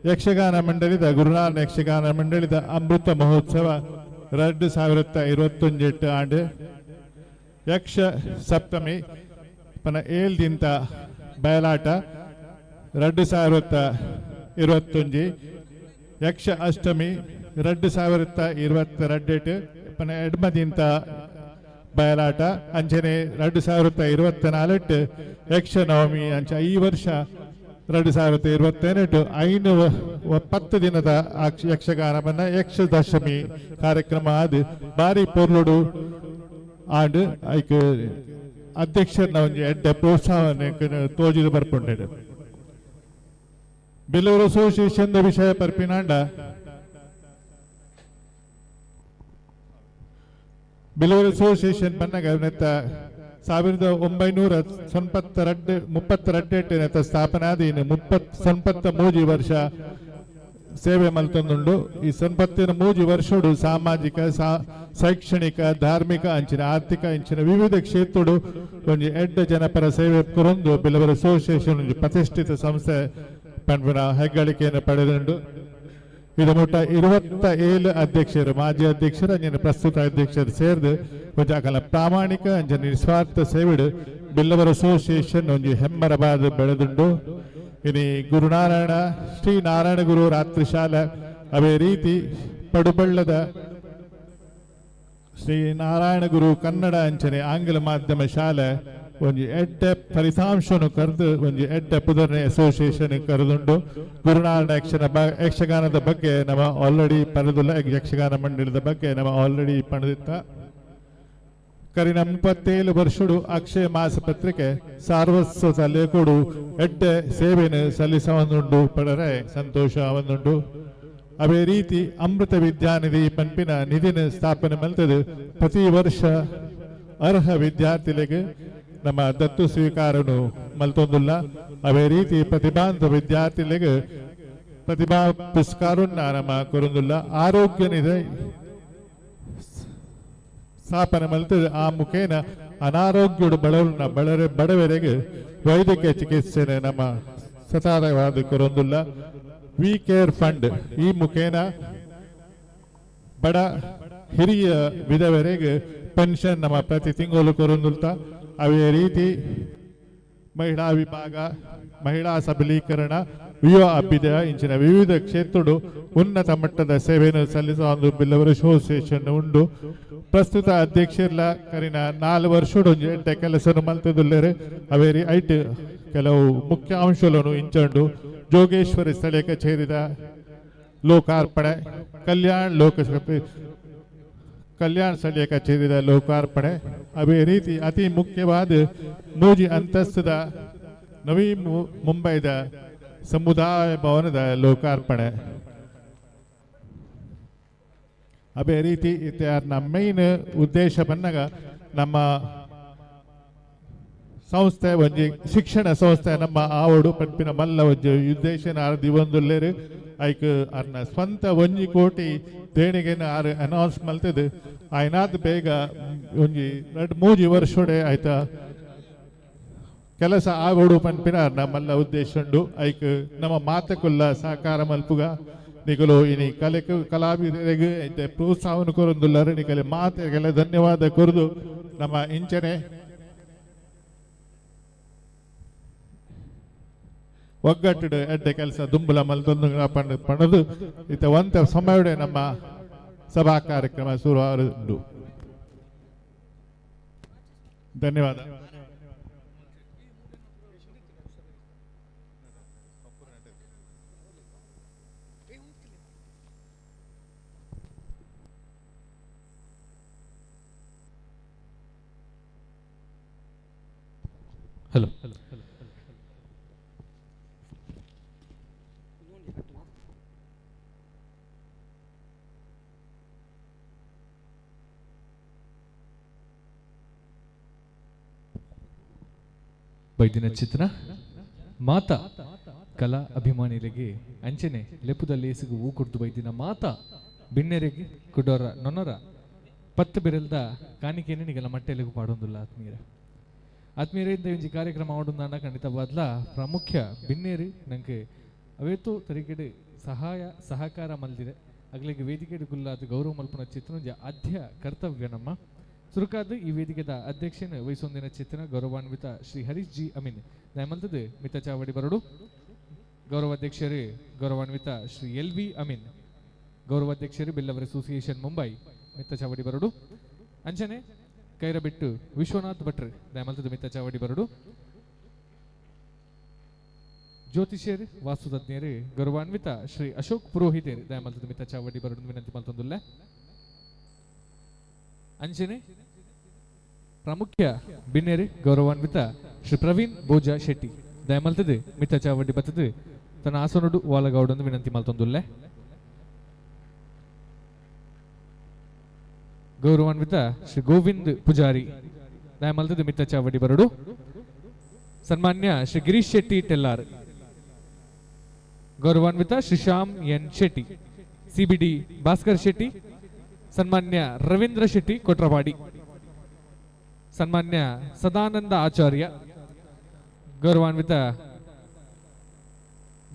ಯಕ್ಷಗಾನ ಮಂಡಳಿದ ಗುರುನಾರಾಯಣ ಯಕ್ಷಗಾನ ಮಂಡಳಿದ ಅಮೃತ ಮಹೋತ್ಸವ 2021 ಆಂಡು ಯಕ್ಷ ಸಪ್ತಮಿ ಪನ 7 ದಿಂತ ಬಯಲಾಟ 2021 ಯಕ್ಷ ಅಷ್ಟಮಿ 2022 ಪನ ಎಡ್ಮದಿಂತ ಬಯಲಾಟ ಅಂಚನೆ 2024 ಯಕ್ಷ ನವಮಿ ಅಂಚ ಈ ವರ್ಷ 2022 5 10 ದಿನದ ಯಕ್ಷಗಾನವನ್ನ ಯಕ್ಷದಶಮಿ ಕಾರ್ಯಕ್ರಮ ಅದು ಬಾರಿ ಪೊರ್ಲುಡು ಆಂಡ್ ಐಕ್ ಅಧ್ಯಕ್ಷರನ್ನ ಒಂಜಿ ಎಡ್ಡೆ ಪ್ರೋತ್ಸಾಹವನ್ನು ತೋಜಿದು ಬರ್ಪುಂಡು. ಬಿಲ್ಲೂರು ಅಸೋಸಿಯೇಷನ್ ವಿಷಯ ಪರ್ಪಿನಾಂಡ ಬಿಲ್ಲೂರು ಅಸೋಸಿಯೇಷನ್ ಪನ್ನಗ ನೆತ್ತ 1992 32 ಸ್ಥಾಪನೆ ಆದ ಇನ್ನು 33 ವರ್ಷ ಸೇವೆ ಮಲ್ತೊಂದುಂಡು. ಈ ಸಂಪತ್ತಿನ ಮೂಜಿ ವರ್ಷಡು ಸಾಮಾಜಿಕ, ಶೈಕ್ಷಣಿಕ, ಧಾರ್ಮಿಕ ಅಂಚಿನ ಆರ್ಥಿಕ ಅಂಚಿನ ವಿವಿಧ ಕ್ಷೇತ್ರಡು ಒಂಜಿ ಎಡ್ಡ ಜನಪರ ಸೇವೆ ಕೊರೊಂದು ಬಿಲ್ಲವರ ಅಸೋಸಿಯೇಷನ್ ಒಂಜಿ ಪ್ರತಿಷ್ಠಿತ ಸಂಸ್ಥೆ ಪನ್ಪಿನ ಹೆಗ್ಗಳಿಕೆಯನ್ನು ಪಡೆದುಂಡು. ಇದು ಮುಟ್ಟ 27 ಅಧ್ಯಕ್ಷರು, ಮಾಜಿ ಅಧ್ಯಕ್ಷರು ಅಂಚಿನ ಪ್ರಸ್ತುತ ಅಧ್ಯಕ್ಷರು ಸೇರ್ದು ಒಂಜಿ ಅಕಲ ಪ್ರಾಮಾಣಿಕ ಅಂಚಿನ ನಿಸ್ವಾರ್ಥ ಸೇವೆಡು ಬಿಲ್ಲವರ ಅಸೋಸಿಯೇಷನ್ ಒಂಜಿ ಹೆಮ್ಮರವಾದ ಬೆಳೆದುಂಡು. ಇನಿ ಗುರುನಾರಾಯಣ ಶ್ರೀ ನಾರಾಯಣ ಗುರು ರಾತ್ರಿ ಶಾಲೆ ಅವೇ ರೀತಿ ಪಡುಬಳ್ಳದ ಶ್ರೀ ನಾರಾಯಣ ಗುರು ಕನ್ನಡ ಅಂಚನೆ ಆಂಗ್ಲ ಮಾಧ್ಯಮ ಶಾಲೆ ಒಂಜಿ ಎಡ್ಡೆ ಫಲಿತಾಂಶನು ಕರೆದು ಒಂಜಿ ಎಡ್ಡೆ ಪುದರ್ನೆ ಅಸೋಸಿಯೇಷನ್ ಕರೆದುಂಡು. ಗುರುನಾರಾಯಣ ಯಕ್ಷಗಾನದ ಬಗ್ಗೆ ನಮ್ಮ ಆಲ್ರೆಡಿ ಪಡೆದುಲ್ಲ, ಯಕ್ಷಗಾನ ಮಂಡಳಿದ ಬಗ್ಗೆ ನಮ್ಮ ಆಲ್ರೆಡಿ ಪಡೆದಿತ್ತ. ಕರಿನ 37 ವರ್ಷಡು ಅಕ್ಷಯ ಮಾಸ ಪತ್ರಿಕೆ ಸಾರ್ವಸ್ವತ ಲೇಖೋಡು ಎಡ್ಡೆ ಸೇವೆಯನ್ನು ಸಲ್ಲಿಸವನ್ನುಂಡು ಪಡರೆ ಸಂತೋಷ ಅವನ್ನುಂಡು. ಅದೇ ರೀತಿ ಅಮೃತ ವಿದ್ಯಾನಿಧಿ ಪಂಪಿನ ನಿಧಿನ ಸ್ಥಾಪನೆ ಮಲ್ತದೆ. ಪ್ರತಿ ವರ್ಷ ಅರ್ಹ ವಿದ್ಯಾರ್ಥಿಗಳಿಗೆ ನಮ್ಮ ದತ್ತು ಸ್ವೀಕಾರನು ಮಲ್ತೊಂದುಲ್ಲ. ಅದೇ ರೀತಿ ಪ್ರತಿಭಾಂತ ವಿದ್ಯಾರ್ಥಿಗಳಿಗೆ ಪ್ರತಿಭಾ ಪುರಸ್ಕಾರನ್ನ ನಮ್ಮ ಕೊರೊಂದುಲ್ಲ. ಆರೋಗ್ಯ ನಿಧಿ ಸ್ಥಾಪನೆ ಮಲ್ತದೆ. ಆ ಮುಖೇನ ಅನಾರೋಗ್ಯಡು ಬಡವರನ್ನ ಬಡವರಿಗೆ ವೈದ್ಯಕೀಯ ಚಿಕಿತ್ಸೆ ನಮ್ಮ ಸತಾರವಾದ ಕೊರೊಂದುಲ್ಲ. We care fund ಈ ಮುಖೇನ ಬಡ ಹಿರಿಯ ವಿಧವರಿಗೆ ಪೆನ್ಷನ್ ನಮ್ಮ ಪ್ರತಿ ತಿಂಗಳು ಕೊರೊಂದುಲ್ತ. ಅದೇ ರೀತಿ ಮಹಿಳಾ ವಿಭಾಗ, ಮಹಿಳಾ ಸಬಲೀಕರಣ, ಯುವ ಅಭ್ಯುದಯ ಇಂಚಿನ ವಿವಿಧ ಕ್ಷೇತ್ರಡು ಉನ್ನತ ಮಟ್ಟದ ಸೇವೆಯನ್ನು ಸಲ್ಲಿಸುವ ಒಂದು ಬಿಲ್ಲವರ ಅಸೋಸಿಯೇಷನ್ ಉಂಡು. ಪ್ರಸ್ತುತ ಅಧ್ಯಕ್ಷರ್ಲ ಕರಿನ 4 ವರ್ಷಡು ಒಂಜಿ ಎಡ್ಡೆ ಕೆಲಸನು ಮಲ್ತದುಲ್ಲೆರ್. ಅವೇರಿ ಐಟ್ ಕೆಲವು ಮುಖ್ಯ ಅಂಶಗಳನ್ನು ಇಂಚಂಡು ಜೋಗೇಶ್ವರಿ ಸ್ಥಳೀಯ ಕಚೇರಿದ ಲೋಕಾರ್ಪಣೆ, ಕಲ್ಯಾಣ ಲೋಕಸಭೆ ಕಲ್ಯಾಣ ಸ್ಥಳೀಯ ಕಚೇರಿದ ಲೋಕಾರ್ಪಣೆ, ಅದೇ ರೀತಿ ಅತಿ ಮುಖ್ಯವಾದ ಮೂಜಿ ಅಂತಸ್ತದ ನವಿ ಮುಂಬೈದ ಸಮುದಾಯ ಭವನದ ಲೋಕಾರ್ಪಣೆ. ಅದೇ ರೀತಿ ನಮ್ಮ ಮೇನ್ ಉದ್ದೇಶ ಬಂದಾಗ ನಮ್ಮ ಸಂಸ್ಥೆ ಒಂಜಿ ಶಿಕ್ಷಣ ಸಂಸ್ಥೆ ನಮ್ಮ ಆವಡು ಪನ್ಪಿನ ಮಲ್ಲ ಒಂಜಿ ಉದ್ದೇಶನ ಆರ್ ದಿವೊಂದುಲ್ಲೆರ್. ಐಕ್ ಅರ್ನ ಸ್ವಂತ 1 ಕೋಟಿ ದೇಣಿಗೆನ ಆರ್ ಅನೌನ್ಸ್ ಮಲ್ತದು. ಆಯ್ನಾತ್ ಬೇಗ ಒಂಜಿ 2-3 ವರ್ಷೋಡೆ ಆಯ್ತಾ ಕೆಲಸ ಆವಡು ಪನ್ಪಿನ ನಮ್ಮಲ್ಲ ಉದ್ದೇಶ ಉಂಡು. ಐಕ್ ನಮ್ಮ ಮಾತಕುಲ್ಲ ಸಹಕಾರ ಮಲ್ಪುಗ ನಿಕಲು ಇನಿ ಕಲೆಕು ಕಲಾವಿದರಿಗೆ ಐತೆ ಪ್ರೋತ್ಸಾಹವನ್ನು ಕೊರೊಂದುಲ್ಲರು. ನಿಕಲೆ ಮಾತೆಗೆಲ್ಲ ಧನ್ಯವಾದ ಕೊರದು ನಮ್ಮ ಇಂಚನೆ ಒಗ್ಗಟ್ಟು ಎಡ್ಡೆ ಕೆಲಸ ದುಂಬುಲ ಮಲ್ತೊಂದು ಪಣದು ಇತ್ತ ಒಂತ ಸಮಯಡೆ ನಮ್ಮ ಸಭಾ ಕಾರ್ಯಕ್ರಮ ಶುರು ಉಂಡು. ಧನ್ಯವಾದ. ಹಲೋ. ಬೈದಿನ ಚಿತ್ರ ಮಾತಾ ಕಲಾ ಅಭಿಮಾನಿಗಳಿಗೆ ಅಂಚನೆ ಲೆಪ್ಪುದಲ್ಲಿ ಎಸುಗು ಹೂ ಕೊಡ್ದು ಬೈದಿನ ಮಾತಾ ಬಿನ್ನೆರೆಗೆ ಕುಡೋರ ನೊನರ 10 ಬಿರಲ್ದ ಕಾಣಿಕೆಯನ್ನು ನಿಗಲ ಮಟ್ಟೆಲೆಗೂ ಪಾಡೊಂದುಲ್ಲ. ಆತ್ಮೀಯರೇ, ಆತ್ಮೀಯರೇ, ಇಂದ ಒಂಜಿ ಕಾರ್ಯಕ್ರಮ ಆಡೊಂದಾಂಡ ಖಂಡಿತ ಬದಲ ಪ್ರಾಮುಖ್ಯ ಬಿನ್ನೇರಿ ನಂಗೆ ಅವೇತು ತರಿಕೆಡೆ ಸಹಾಯ ಸಹಕಾರ ಮಲ್ದಿದೆ. ಅಗಲಿಗೆ ವೇದಿಕೆ ಗುಲ್ಲಾದ ಗೌರವ ಮಲ್ಪುನ ಚಿತ್ರ ಆದ್ಯ ಕರ್ತವ್ಯ ನಮ್ಮ ಸುರುಕಾದ ಈ ವೇದಿಕೆದ ಅಧ್ಯಕ್ಷನ ವಹಿಸೊಂದಿನ ಚಿತ್ರ ಗೌರವಾನ್ವಿತ ಶ್ರೀ ಹರೀಶ್ ಜಿ ಅಮೀನ್ ನ್ಯಾಯಮಂತದ ಮಿತ ಚಾವಡಿ ಬರಡು. ಗೌರವಾಧ್ಯಕ್ಷರೇ ಗೌರವಾನ್ವಿತ ಶ್ರೀ ಎಲ್ ವಿ ಅಮೀನ್, ಗೌರವಾಧ್ಯಕ್ಷರೇ ಬಿಲ್ಲವರ್ ಅಸೋಸಿಯೇಷನ್ ಮುಂಬೈ ಮಿತ್ತ ಚಾವಡಿ ಬರಡು. ಅಂಚನೆ ಕೈರಬಿಟ್ಟು ವಿಶ್ವನಾಥ್ ಭಟ್ರು ನ್ಯಾಯಮಂತದ ಮಿತ್ತ ಚಾವಡಿ ಬರಡು. ಜ್ಯೋತಿಷ್ಯರು ವಾಸ್ತುತಜ್ಞರು ಗೌರವಾನ್ವಿತ ಶ್ರೀ ಅಶೋಕ್ ಪುರೋಹಿತರು ದಯಮಲ್ತದ ಮಿತ್ತ ಚಾವಡಿ ಬರಡು ವಿನಂತಿ ಮಲ್ತೊಂದುಲ್ಲ. ಅಂಚನೆ ಪ್ರಾಮುಖ್ಯ ಬಿನ್ನೇರಿ ಗೌರವಾನ್ವಿತ ಶ್ರೀ ಪ್ರವೀಣ್ ಭೋಜ ಶೆಟ್ಟಿ ದಯಮಲ್ತದ ಮಿತ್ತ ಚಾವಡಿ ಬತ್ತದು ತನ್ನ ಆಸನುಡು ವಾಲಗೌಡೊಂದು ವಿನಂತಿ ಮಲ್ತೊಂದುಲ್ಲೆ. ಗೌರವಾನ್ವಿತ ಶ್ರೀ ಗೋವಿಂದ್ ಪೂಜಾರಿ ದಯಮಲ್ತದ ಮಿತ್ತ ಚಾವಡಿ ಬರಡು. ಸನ್ಮಾನ್ಯ ಶ್ರೀ ಗಿರೀಶ್ ಶೆಟ್ಟಿ ಟೆಲ್ಲಾರ್ ಗೌರವಾನ್ವಿತ ಶ್ರೀ ಶ್ಯಾಮ್ ಎನ್ ಶೆಟ್ಟಿ, ಸಿಬಿಡಿ ಭಾಸ್ಕರ್ ಶೆಟ್ಟಿ, ಸನ್ಮಾನ್ಯ ರವೀಂದ್ರ ಶೆಟ್ಟಿ ಕೊಟ್ರವಾಡಿ, ಸನ್ಮಾನ್ಯ ಸದಾನಂದ ಆಚಾರ್ಯ, ಗೌರವಾನ್ವಿತ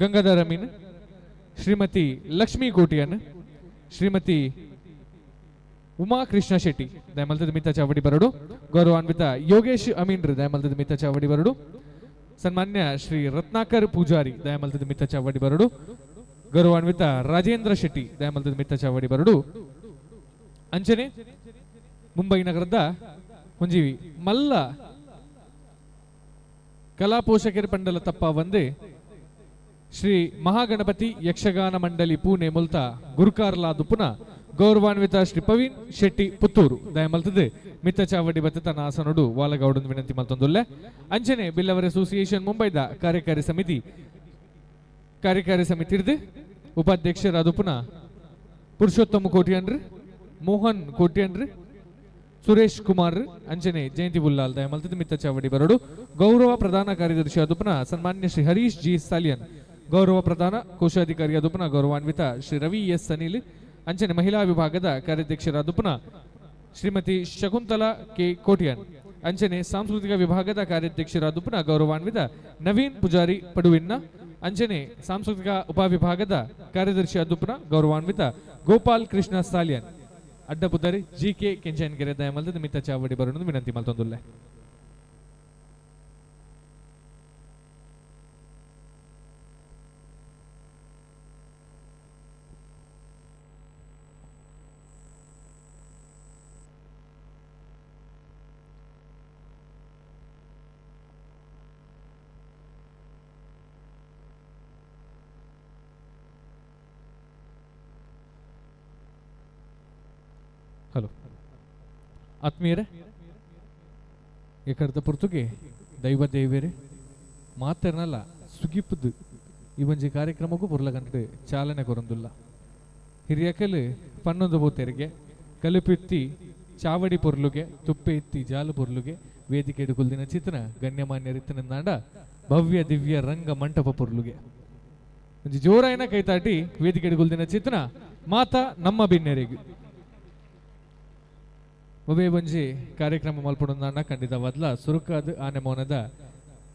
ಗಂಗಾಧರ ಮೀನ್, ಶ್ರೀಮತಿ ಲಕ್ಷ್ಮೀ ಕೋಟಿಯನ್, ಶ್ರೀಮತಿ ಉಮಾ ಕೃಷ್ಣ ಶೆಟ್ಟಿ ದಯಮಲ್ತದ ಮಿತ್ತ ಚಾವಡಿ ಬರಡು, ಗೌರವಾನ್ವಿತ ಯೋಗೇಶ್ ಅಮೀನ್ರು ದಯಮಲ್ತದ ಮಿತ್ತ ಚಾವಡಿ ಬರಡು, ಸನ್ಮಾನ್ಯ ಶ್ರೀ ರತ್ನಾಕರ್ ಪೂಜಾರಿ ದಯಮಲ್ತದ ಮಿತ್ತ ಚಾವಡಿ ಬರಡು, ಗೌರವಾನ್ವಿತ ರಾಜೇಂದ್ರ ಶೆಟ್ಟಿ ದಯಮಲ್ತದ ಮಿತ್ತ ಚಾವಡಿ ಬರಡು. ಅಂಚನೆ ಮುಂಬೈ ನಗರದ ಒಂಜಿ ಮಲ್ಲ ಕಲಾ ಪೋಷಕರ ಪಂಡಲ ತಪ್ಪ ಒಂದೇ ಶ್ರೀ ಮಹಾಗಣಪತಿ ಯಕ್ಷಗಾನ ಮಂಡಳಿ ಪೂನೆ ಮುಲ್ತ ಗುರುಕಾರ್ಲಾ ದುಪುನ ಗೌರವಾನ್ವಿತ ಶ್ರೀ ಪ್ರವೀಣ್ ಶೆಟ್ಟಿ ಪುತ್ತೂರು ದಯಮಲ್ತದೆ ಮಿತ್ತ ಚಾವಡಿ ಬತ್ತ ಆಸನುಡು ವಾಲಗೌಡನ್ ವಿನಂತಿ ಮಲ್ತೊಂದುಲ್ಲೆ. ಅಂಚನೆ ಬಿಲ್ಲವರ್ ಅಸೋಸಿಯೇಷನ್ ಮುಂಬೈದ ಕಾರ್ಯಕಾರಿ ಸಮಿತಿ ಉಪಾಧ್ಯಕ್ಷರಾದ ಪುನಃ ಪುರುಷೋತ್ತಮ ಕೋಟಿಯನ್ರಿ, ಮೋಹನ್ ಕೋಟಿಯನ್ರಿ, ಸುರೇಶ್ ಕುಮಾರ್, ಅಂಚನೆ ಜಯಂತಿ ಉಲ್ಲಾಲ್ ದಯಮಲ್ತದ ಮಿತ್ತ ಚಾವಡಿ ಬರಡು. ಗೌರವ ಪ್ರಧಾನ ಕಾರ್ಯದರ್ಶಿ ಆದುಪುನ ಸನ್ಮಾನ್ಯ ಶ್ರೀ ಹರೀಶ್ ಜಿ ಸಾಲಿಯನ್, ಗೌರವ ಪ್ರಧಾನ ಕೋಶಾಧಿಕಾರಿ ಆದುಪುನ ಗೌರವಾನ್ವಿತ ಶ್ರೀ ರವಿ ಎಸ್ ಅನಿಲ್, ಅಂಚನೆ ಮಹಿಳಾ ವಿಭಾಗದ ಕಾರ್ಯಾಧ್ಯಕ್ಷರಾದುಪುನ ಶ್ರೀಮತಿ ಶಕುಂತಲಾ ಕೆ ಕೋಟಿಯನ್, ಅಂಚನೆ ಸಾಂಸ್ಕೃತಿಕ ವಿಭಾಗದ ಕಾರ್ಯಾಧ್ಯಕ್ಷರಾದುಪುನ ಗೌರವಾನ್ವಿತ ನವೀನ್ ಪೂಜಾರಿ ಪಡುವಿನ್ನ, ಅಂಚನೆ ಸಾಂಸ್ಕೃತಿಕ ಉಪವಿಭಾಗದ ಕಾರ್ಯದರ್ಶಿ ಆದುಪುನ ಗೌರವಾನ್ವಿತ ಗೋಪಾಲ್ ಕೃಷ್ಣ ಸಾಲಿಯನ್, ಅಡ್ಡಪುದರಿ ಜಿ ಕೆ ಕೆಂಚನ್ಗೆರೆ ದಯಮಲ್ದ ಮಿತ್ತ ಚಾವಡಿ ಬರಲು ವಿನಂತಿ ಮಲ್ತೊಂದುಲ್ಲೆ. ಹಲೋ ಆತ್ಮೀಯರೇ, ಎಕರ್ದ ಪುರ್ತುಗೆ ದೈವ ದೇವೇರೆ ಮಾತೆರ್ನಲ್ಲ ಸುಗಿಪುದು ಈ ಒಂಜಿ ಕಾರ್ಯಕ್ರಮಕ್ಕೂ ಪುರ್ಲಗಂಟು ಚಾಲನೆ ಕೊರಂದುಲ್ಲ. ಹಿರಿಯಕಲ್ ಪನ್ನೊಂದು ಬೋತೆರಿಗೆ ಕಲಿಪಿತ್ತಿ ಚಾವಡಿ ಪೊರ್ಲುಗೆ ತುಪ್ಪೆ ಇತ್ತಿ ಜಾಲು ಪೊರ್ಲುಗೆ ವೇದಿಕೆ ಕುಲ್ದಿನ ಚಿತ್ರನ ಗಣ್ಯಮಾನ್ಯರಿತ್ತನಾಡ ಭವ್ಯ ದಿವ್ಯ ರಂಗ ಮಂಟಪ ಪೊರ್ಲುಗೆ ಒಂಜಿ ಜೋರಾಯನ ಕೈತಾಟಿ ವೇದಿಕೆ ಕುಲ್ದಿನ ಚಿತ್ರನ ಮಾತಾ ನಮ್ಮ ಬಿನ್ನೆರೆಗೆ ಒಬ್ಬೇ ಒಂಜಿ ಕಾರ್ಯಕ್ರಮ ಮಲ್ಪಡೊಂದಾಂಡ ಖಂಡಿತವಾದ್ಲ ಸುರುಕಾದ ಆನೆ ಮೌನದ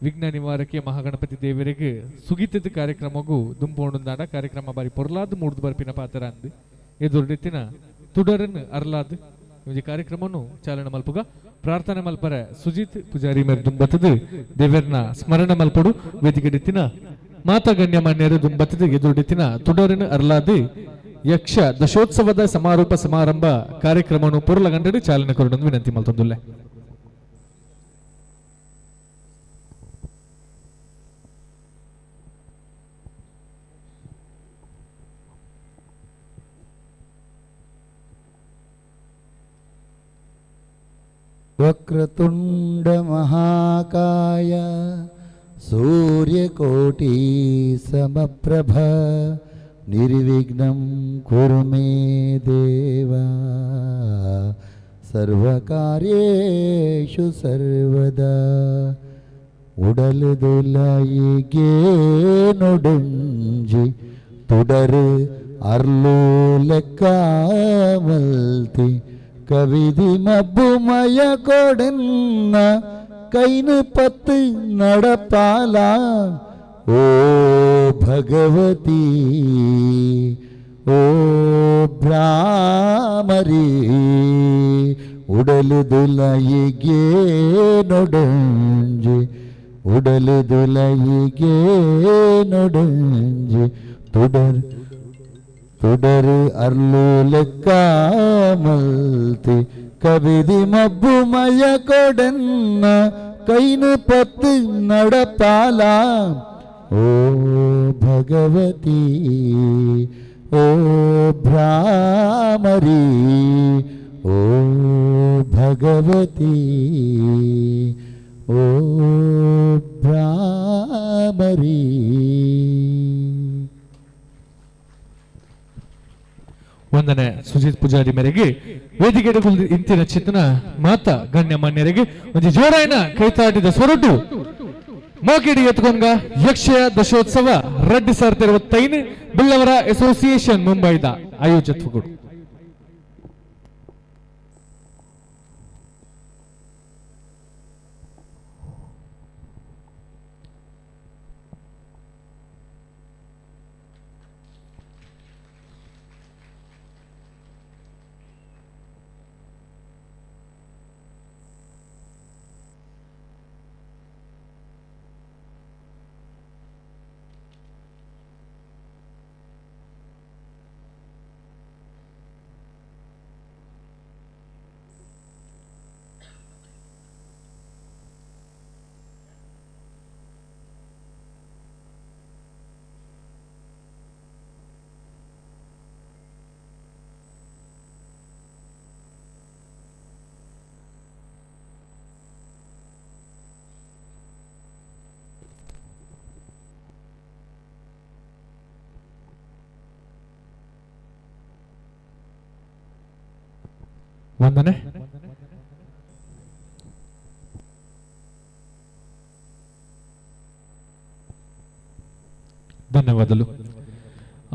ವಿಘ್ನ ನಿವಾರಕ್ಕೆ ಮಹಾಗಣಪತಿ ದೇವರಿಗೆ ಸುಗಿತದ ಕಾರ್ಯಕ್ರಮಗೂ ದುಂಪೋಂಡೊಂದಾಂಡ ಕಾರ್ಯಕ್ರಮ ಬಾರಿ ಪೊರ್ಲಾದ್ ಮೂಡ್ದು ಬರ್ಪಿನ ಪಾತ್ರ ಅಂದ್ ಎದುರುಡಿತ್ತಿನ ತುಡರನ್ ಅರ್ಲಾದ್ ಒಂಜಿ ಕಾರ್ಯಕ್ರಮನು ಚಾಲನೆ ಮಲ್ಪುಗ ಪ್ರಾರ್ಥನೆ ಮಲ್ಪರ ಸುಜಿತ್ ಪೂಜಾರಿ ಮೇರ್ ದುಂಬತ್ತದು ದೇವರನ ಸ್ಮರಣೆ ಮಲ್ಪಡು ವೇದಿಕೆಡಿತ್ತಿನ ಮಾತಾ ಗಣ್ಯಮಾನ್ಯರು ದುಂಬತ್ತದು ಎದುರುಡಿತ್ತಿನ ತುಡರನ್ ಅರ್ಲಾದ್ ಯಕ್ಷ ದಶೋತ್ಸವದ ಸಮಾರೋಪ ಸಮಾರಂಭ ಕಾರ್ಯಕ್ರಮವನ್ನು ಪೊರ್ಲಗಂಟೆಡ್ ಚಾಲನೆ ಕೊರಡೊಂದು ವಿನಂತಿ ಮಲ್ತೊಂದುಲ್ಲೆ. ವಕ್ರತುಂಡ ಮಹಾಕಾಯ ಸೂರ್ಯಕೋಟಿ ಸಮಪ್ರಭ ನಿರ್ವಿಘ್ನಂ ಕುರು ಮೇ ದೇವ ಸರ್ವಕಾರ್ಯೇಷು ಸರ್ವದಾ. ಉಡಲುದುಲಯಿಗೆ ನುಡುಂಜಿ ತುಡರು ಅರ್ಲು ಲೆಕ್ಕ ಮಲ್ತಿ ಕವಿದಿ ಮಬ್ಬುಮಯ ಕೊಡನ್ನ ಕೈನು ಪತ್ತು നടപ്പാല. ಓ ಭಗವತಿ ಓ ಭ್ರಾಮರಿ ಉಡಲುದುಲಯಿಗೆ ನೊಡಂಜಿ ಉಡಲುದುಲಯಿಗೆ ನೊಡಂಜಿ ತುಡರ್ ತುಡರು ಅರ್ಲು ಲೆಕ್ಕ ಮಲ್ತಿ ಕವಿದಿ ಮಬ್ಬುಮಯ ಕೊಡನ್ನ ಕೈನು ಪತ್ತು നടപ്പാല. ಓ ಭಗವತಿ ಓ ಭ್ರಾಮರಿ ಓ ಭಗವತಿ ಓ ಭ್ರಾಮರಿ. ವಂದನೆ ಸುಜಿತ್ ಪೂಜಾರಿ ಮೇರೆಗೆ ವೇದಿಕೆ ಇಂತಿನ ಚಿತ್ತನ ಮಾತಾ ಗಣ್ಯಮಾನ್ಯರಿಗೆ ಒಂದು ಜೋರಾಯನ ಕೈತಾಟಿದ ಸ್ವರಟು ಮೋಕಿಡಿ ಎತ್ಕೊಂಗ ಯಕ್ಷಯ ದಶೋತ್ಸವ ರಡ್ಡಿ ಸಾವಿರದ ಬಿಲ್ಲವರ ಅಸೋಸಿಯೇಷನ್ ಮುಂಬೈದ ಆಯೋಜತ್ವಗಳು. ವಂದನೆ. ಧನ್ಯವಾದಗಳು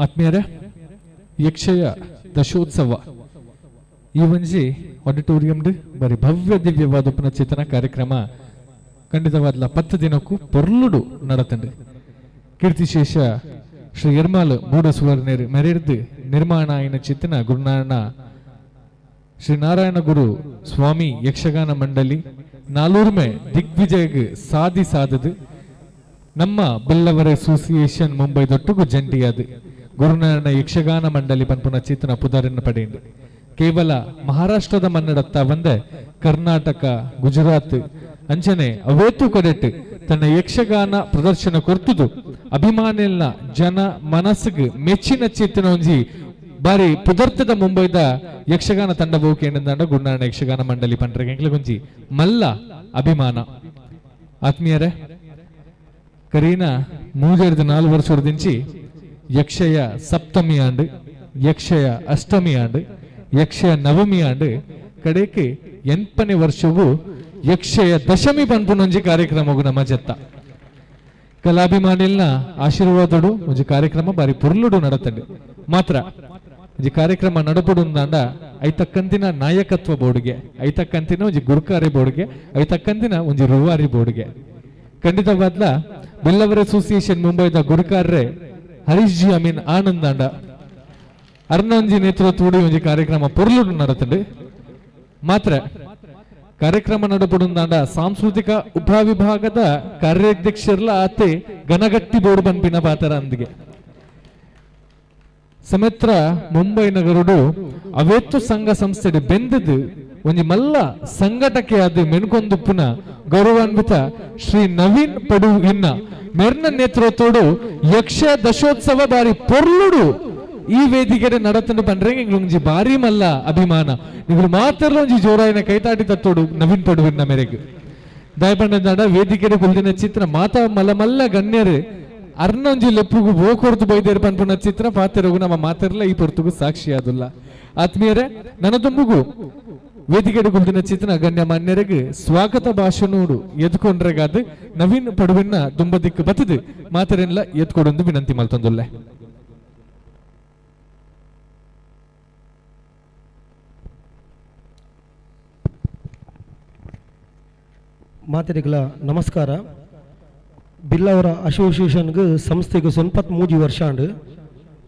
ಆತ್ಮೀಯರೇ. ಯಕ್ಷಯ ದಶೋತ್ಸವ ಈ ಒಂಜಿ ಆಡಿಟೋರಿಯಂ ಬರಿ ಭವ್ಯ ದಿವ್ಯವಾದ ಪುನಶ್ಚೇತನ ಕಾರ್ಯಕ್ರಮ ಖಂಡಿತವಾದ್ಲ 10 ದಿನಕ್ಕೂ ಪೊರ್ಲುಡು ನಡತಂಡು. ಕೀರ್ತಿಶೇಷ ಶ್ರೀ ಎರ್ಮಾಲ್ ಮೂಡಸುವರ್ನೇರ್ ಮೆರೆರ್ದು ನಿರ್ಮಾಣ ಆಯಿನ ಚಿತ್ತನ ಗುರುನಾರಾಯಣ ಶ್ರೀ ನಾರಾಯಣ ಗುರು ಸ್ವಾಮಿ ಯಕ್ಷಗಾನ ಮಂಡಳಿ ನಾಲೂರ್ಮೆ ದಿಗ್ವಿಜಯಗ್ ಸಾಧಿ ಸಾಧದು ನಮ್ಮ ಬಿಲ್ಲವರ ಅಸೋಸಿಯೇಷನ್ ಮುಂಬೈ ದೊಟ್ಟುಗು ಜಂಟಿಯಾದ ಗುರುನಾರಾಯಣ ಯಕ್ಷಗಾನ ಮಂಡಳಿ ಪನ್ಪುನ ಚೇತನ ಪುದಾರನ್ನು ಪಡೆಯಿಂದ ಕೇವಲ ಮಹಾರಾಷ್ಟ್ರದ ಮನ್ನಡತ್ತ ಬಂದೆ ಕರ್ನಾಟಕ ಗುಜರಾತ್ ಅಂಚನೆ ಅವೇತು ಕಡೆಟ್ ತನ್ನ ಯಕ್ಷಗಾನ ಪ್ರದರ್ಶನ ಕೊರ್ತುದು ಅಭಿಮಾನಿಲ್ನ ಜನ ಮನಸ್ಸಿಗೆ ಮೆಚ್ಚಿನ ಚೇತನ ಒಂಜಿ ಬಾರಿ ಪುದರ್ತದ ಮುಂಬೈದ ಯಕ್ಷಗಾನ ತಂಡ ಬೋಕೇಂಡ ಗುರುನಾರಾಯಣ ಯಕ್ಷಗಾನ ಮಂಡಳಿ ಪಂಡ್ರೆ ಎಂಕ್ಲಗೊಂಜಿ ಮಲ್ಲ ಅಭಿಮಾನ. ಆತ್ಮೀಯರೇ, ಕರೀನಾ 3-4 ವರ್ಷದಿಂಚಿ ಯಕ್ಷಯ ಸಪ್ತಮಿ ಆಂಡ್, ಯಕ್ಷಯ ಅಷ್ಟಮಿ ಆಂಡ್, ಯಕ್ಷಯ ನವಮಿ ಆಂಡ್, ಕಡೆಗೆ 8ನೇ ವರ್ಷವೂ ಯಕ್ಷಯ ದಶಮಿ ಪನ್ಪುನೊಂಜಿ ಕಾರ್ಯಕ್ರಮಗೂ ನಮ್ಮ ಜತ್ತ ಕಲಾಭಿಮಾನಿಲ್ನ ಆಶೀರ್ವಾದಡು ಒಂಜಿ ಕಾರ್ಯಕ್ರಮ ಬಾರಿ ಪುರ್ಲುಡು ನಡತಂಡು. ಮಾತ್ರ ಒಂಜಿ ಕಾರ್ಯಕ್ರಮ ನಡಪುಡುಂದಾಂಡ ಐತಕ್ಕಂತಿನ ನಾಯಕತ್ವ ಬೋರ್ಡ್ಗೆ, ಐತಕ್ಕಂತಿನ ಒಂಜಿ ಗುರುಕಾರಿ ಬೋರ್ಡ್ಗೆ, ಐತಕ್ಕಂತಿನ ಒಂಜಿ ರೂವಾರಿ ಬೋರ್ಡ್ಗೆ ಖಂಡಿತವಾದ್ಲ ಬಿಲ್ಲವರ ಅಸೋಸಿಯೇಷನ್ ಮುಂಬೈದ ಗುರುಕಾರ್ರೆ ಹರೀಶ್ ಜಿ ಅಮೀನ್ ಆನಂದಾಂಡ ಅರ್ನೊಂಜಿ ನೇತೃತ್ವಡು ಒಂಜಿ ಕಾರ್ಯಕ್ರಮ ಪೊರ್ಲುಡು ನಡತಂಡು. ಮಾತ್ರ ಕಾರ್ಯಕ್ರಮ ನಡಪುಡುಂದಾಂಡ ಸಾಂಸ್ಕೃತಿಕ ಉಪವಿಭಾಗದ ಕಾರ್ಯಾಧ್ಯಕ್ಷರ್ಲ ಆತೆ ಗಣಗಟ್ಟಿ ಬೋರ್ಡ್ ಬಂಪಿನ ಪಾತ್ರ ಅಂದಿಗೆ ಸಮೇತ್ರ ಮುಂಬೈ ನಗರುಡು ಅವೇತ್ತು ಸಂಘ ಸಂಸ್ಥೆ ಬೆಂದದು ಒಂಜಿ ಮಲ್ಲ ಸಂಘಟಕೆ ಆದ ಮೆನ್ಕೊಂದುಪ್ಪುನ ಗೌರವಾನ್ವಿತ ಶ್ರೀ ನವೀನ್ ಪಡು ಇನ್ನ ಮೆರ್ನ ನೇತೃತ್ವಡು ಯಕ್ಷ ದಶೋತ್ಸವ ಬಾರಿ ಪೊರ್ಲುಡು ಈ ವೇದಿಕೆ ನಡತನು ಪಂಡ್ರೆ ಒಂಜಿ ಬಾರಿ ಮಲ್ಲ ಅಭಿಮಾನ. ನೀವು ಮಾತ್ರ ಒಂಜಿ ಜೋರಾಯಿನ ಕೈತಾಟಿ ತತ್ತೋಡು ನವೀನ್ ಪಡುವಿನ ಮೇರೆಗೆ ದಯಪಂಡ ವೇದಿಕೆ ಕುಲ್ದಿನ ಚಿತ್ರ ಮಾತಾ ಮಲ್ಲ ಮಲ್ಲ ಗಣ್ಯರು ಅರ್ನೊಂಜಿ ಲೆಪ್ಪುಗು ಬೋಕೊರ್ದು ಬೈದೇರು ಪನ್ಪುನ ಚಿತ್ರ ಪಾತೆರಗು ನಮ್ಮ ಮಾತೆರ್ಲ ಈ ಪೊರ್ತುಗು ಸಾಕ್ಷಿ ಆದುಲ್ಲ. ಆತ್ಮೀಯರೇ, ನನ್ನ ತುಂಬುಗು ವೇದಿಕೆ ಕುಲ್ದಿನ ಚಿತ್ರ ಗಣ್ಯ ಮಾನ್ಯರಿಗೆ ಸ್ವಾಗತ ಭಾಷಣೋಡು ಎದ್ಕೊಂಡ್ರೆಗಾದ ನವೀನ್ ಪಡುವಿನ ದುಂಬದಿಕ್ಕು ಬತ್ತದು ಮಾತೆರೆಲ್ಲ ಎದ್ಕೊಡೊಂದು ವಿನಂತಿ ಮಲ್ತೊಂದುಲ್ಲೆ. ಮಾತೆರಿಗಳ ನಮಸ್ಕಾರ. ಬಿಲ್ಲವರ ಅಸೋಸಿಯೇಷನ್ಗೆ ಸಂಸ್ಥೆಗೆ 93 ವರ್ಷ ಅಂಡು.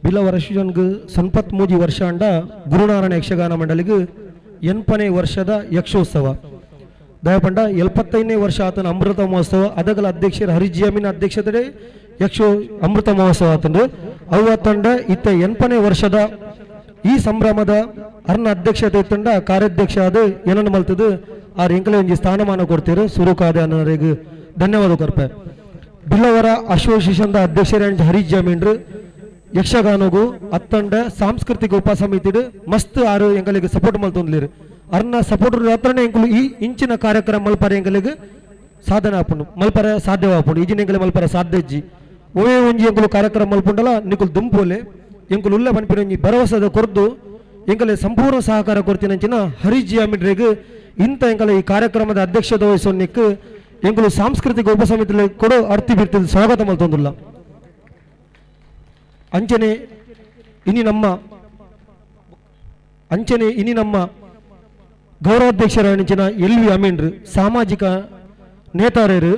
ಬಿಲ್ಲವರ ಅಸೋಸಿಯೇಷನ್ಗೆ 93 ವರ್ಷ ಅಂಡ ಗುರುನಾರಾಯಣ ಯಕ್ಷಗಾನ ಮಂಡಳಿಗೆ 8ನೇ ವರ್ಷದ ಯಕ್ಷೋತ್ಸವ ದಯಪಂಡ 75ನೇ ವರ್ಷ ಆತನ ಅಮೃತ ಮಹೋತ್ಸವ. ಅದಗಲ ಅಧ್ಯಕ್ಷರು ಹರಿಜಿ ಅಮೀನ್ ಅಧ್ಯಕ್ಷತೆ ಯಕ್ಷೋ ಅಮೃತ ಮಹೋತ್ಸವ ಆತಂಡು ಅವು ತಂಡ ಇತ್ತ 8ನೇ ವರ್ಷದ ಈ ಸಂಭ್ರಮದ ಅರ್ನ ಅಧ್ಯಕ್ಷತೆ ತಂಡ ಕಾರ್ಯಾಧ್ಯಕ್ಷ ಆದ ಏನನ್ನು ಮಲ್ತದು ಆರ್ ಎಂಕಲೆ ಒಂಜಿ ಸ್ಥಾನಮಾನ ಕೊಡ್ತೀರು ಸುರುಕಾದ ಅನ್ನೋರಿಗೆ ಧನ್ಯವಾದ ಕೊರ್ಪೆ. ಬಿಲ್ಲವರ ಅಸೋಸಿಯೇಷನ್ದ ಅಧ್ಯಕ್ಷರ ಹರೀಶ್ ಜಮೀನ್ರು ಯಕ್ಷಗಾನಗು ಅತ್ತಂಡ ಸಾಂಸ್ಕೃತಿಕ ಉಪಸಮಿತಿಡು ಮಸ್ತ್ ಆರು ಎಂಕಲಿಗೆ ಸಪೋರ್ಟ್ ಮಲ್ತೊಂದ್ಲಿರು. ಅರ್ನ ಸಪೋರ್ಟ್ ಹತ್ರನೇ ಎಂಕುಲು ಈ ಇಂಚಿನ ಕಾರ್ಯಕ್ರಮ ಮಲ್ಪರ ಎಂಕಲಿಗೆ ಸಾಧನೆ ಆಪುಂಡು, ಮಲ್ಪರ ಸಾಧ್ಯವಾಪುಂಡು. ಈಜಿನ ಎಂಕಲೆ ಮಲ್ಪರ ಸಾಧ್ಯ ಇಜ್ಜಿ ಓವೇ ಒಂಜಿ ಎಂಕುಲು ಕಾರ್ಯಕ್ರಮ ಮಲ್ಪುಂಡಲ ನಿಕುಲು ದುಂಪೋಲೆ ಎಂಕುಲು ಉಲ್ಲ ಪನ್ಪಿನ ಒಂಜಿ ಭರವಸೆದ ಕೊರ್ದು ಎಂಕಲೆ ಸಂಪೂರ್ಣ ಸಹಕಾರ ಕೊರ್ತಿನಂಚಿನ ಹರೀಶ್ ಜಿ ಅಮೀನ್ರಿಗೆ ಇಂಥ ಎಂಕಲ ಈ ಕಾರ್ಯಕ್ರಮದ ಅಧ್ಯಕ್ಷತೆ ವಹಿಸೋನಿಕ್ ಎಂಕುಲು ಸಾಂಸ್ಕೃತಿಕ ಉಪಸಮಿತಿ ಕೊಡು ಅರ್ತಿ ಬಿರ್ತದೆ ಸ್ವಾಗತ ಮಲ್ತೊಂದುಲ್ಲ. ಅಂಚನೆ ಇನಿ ನಮ್ಮ ಗೌರವಾಧ್ಯಕ್ಷರ ಎಲ್ ವಿ ಅಮೀನ್ರು ಸಾಮಾಜಿಕ ನೇತಾರರು,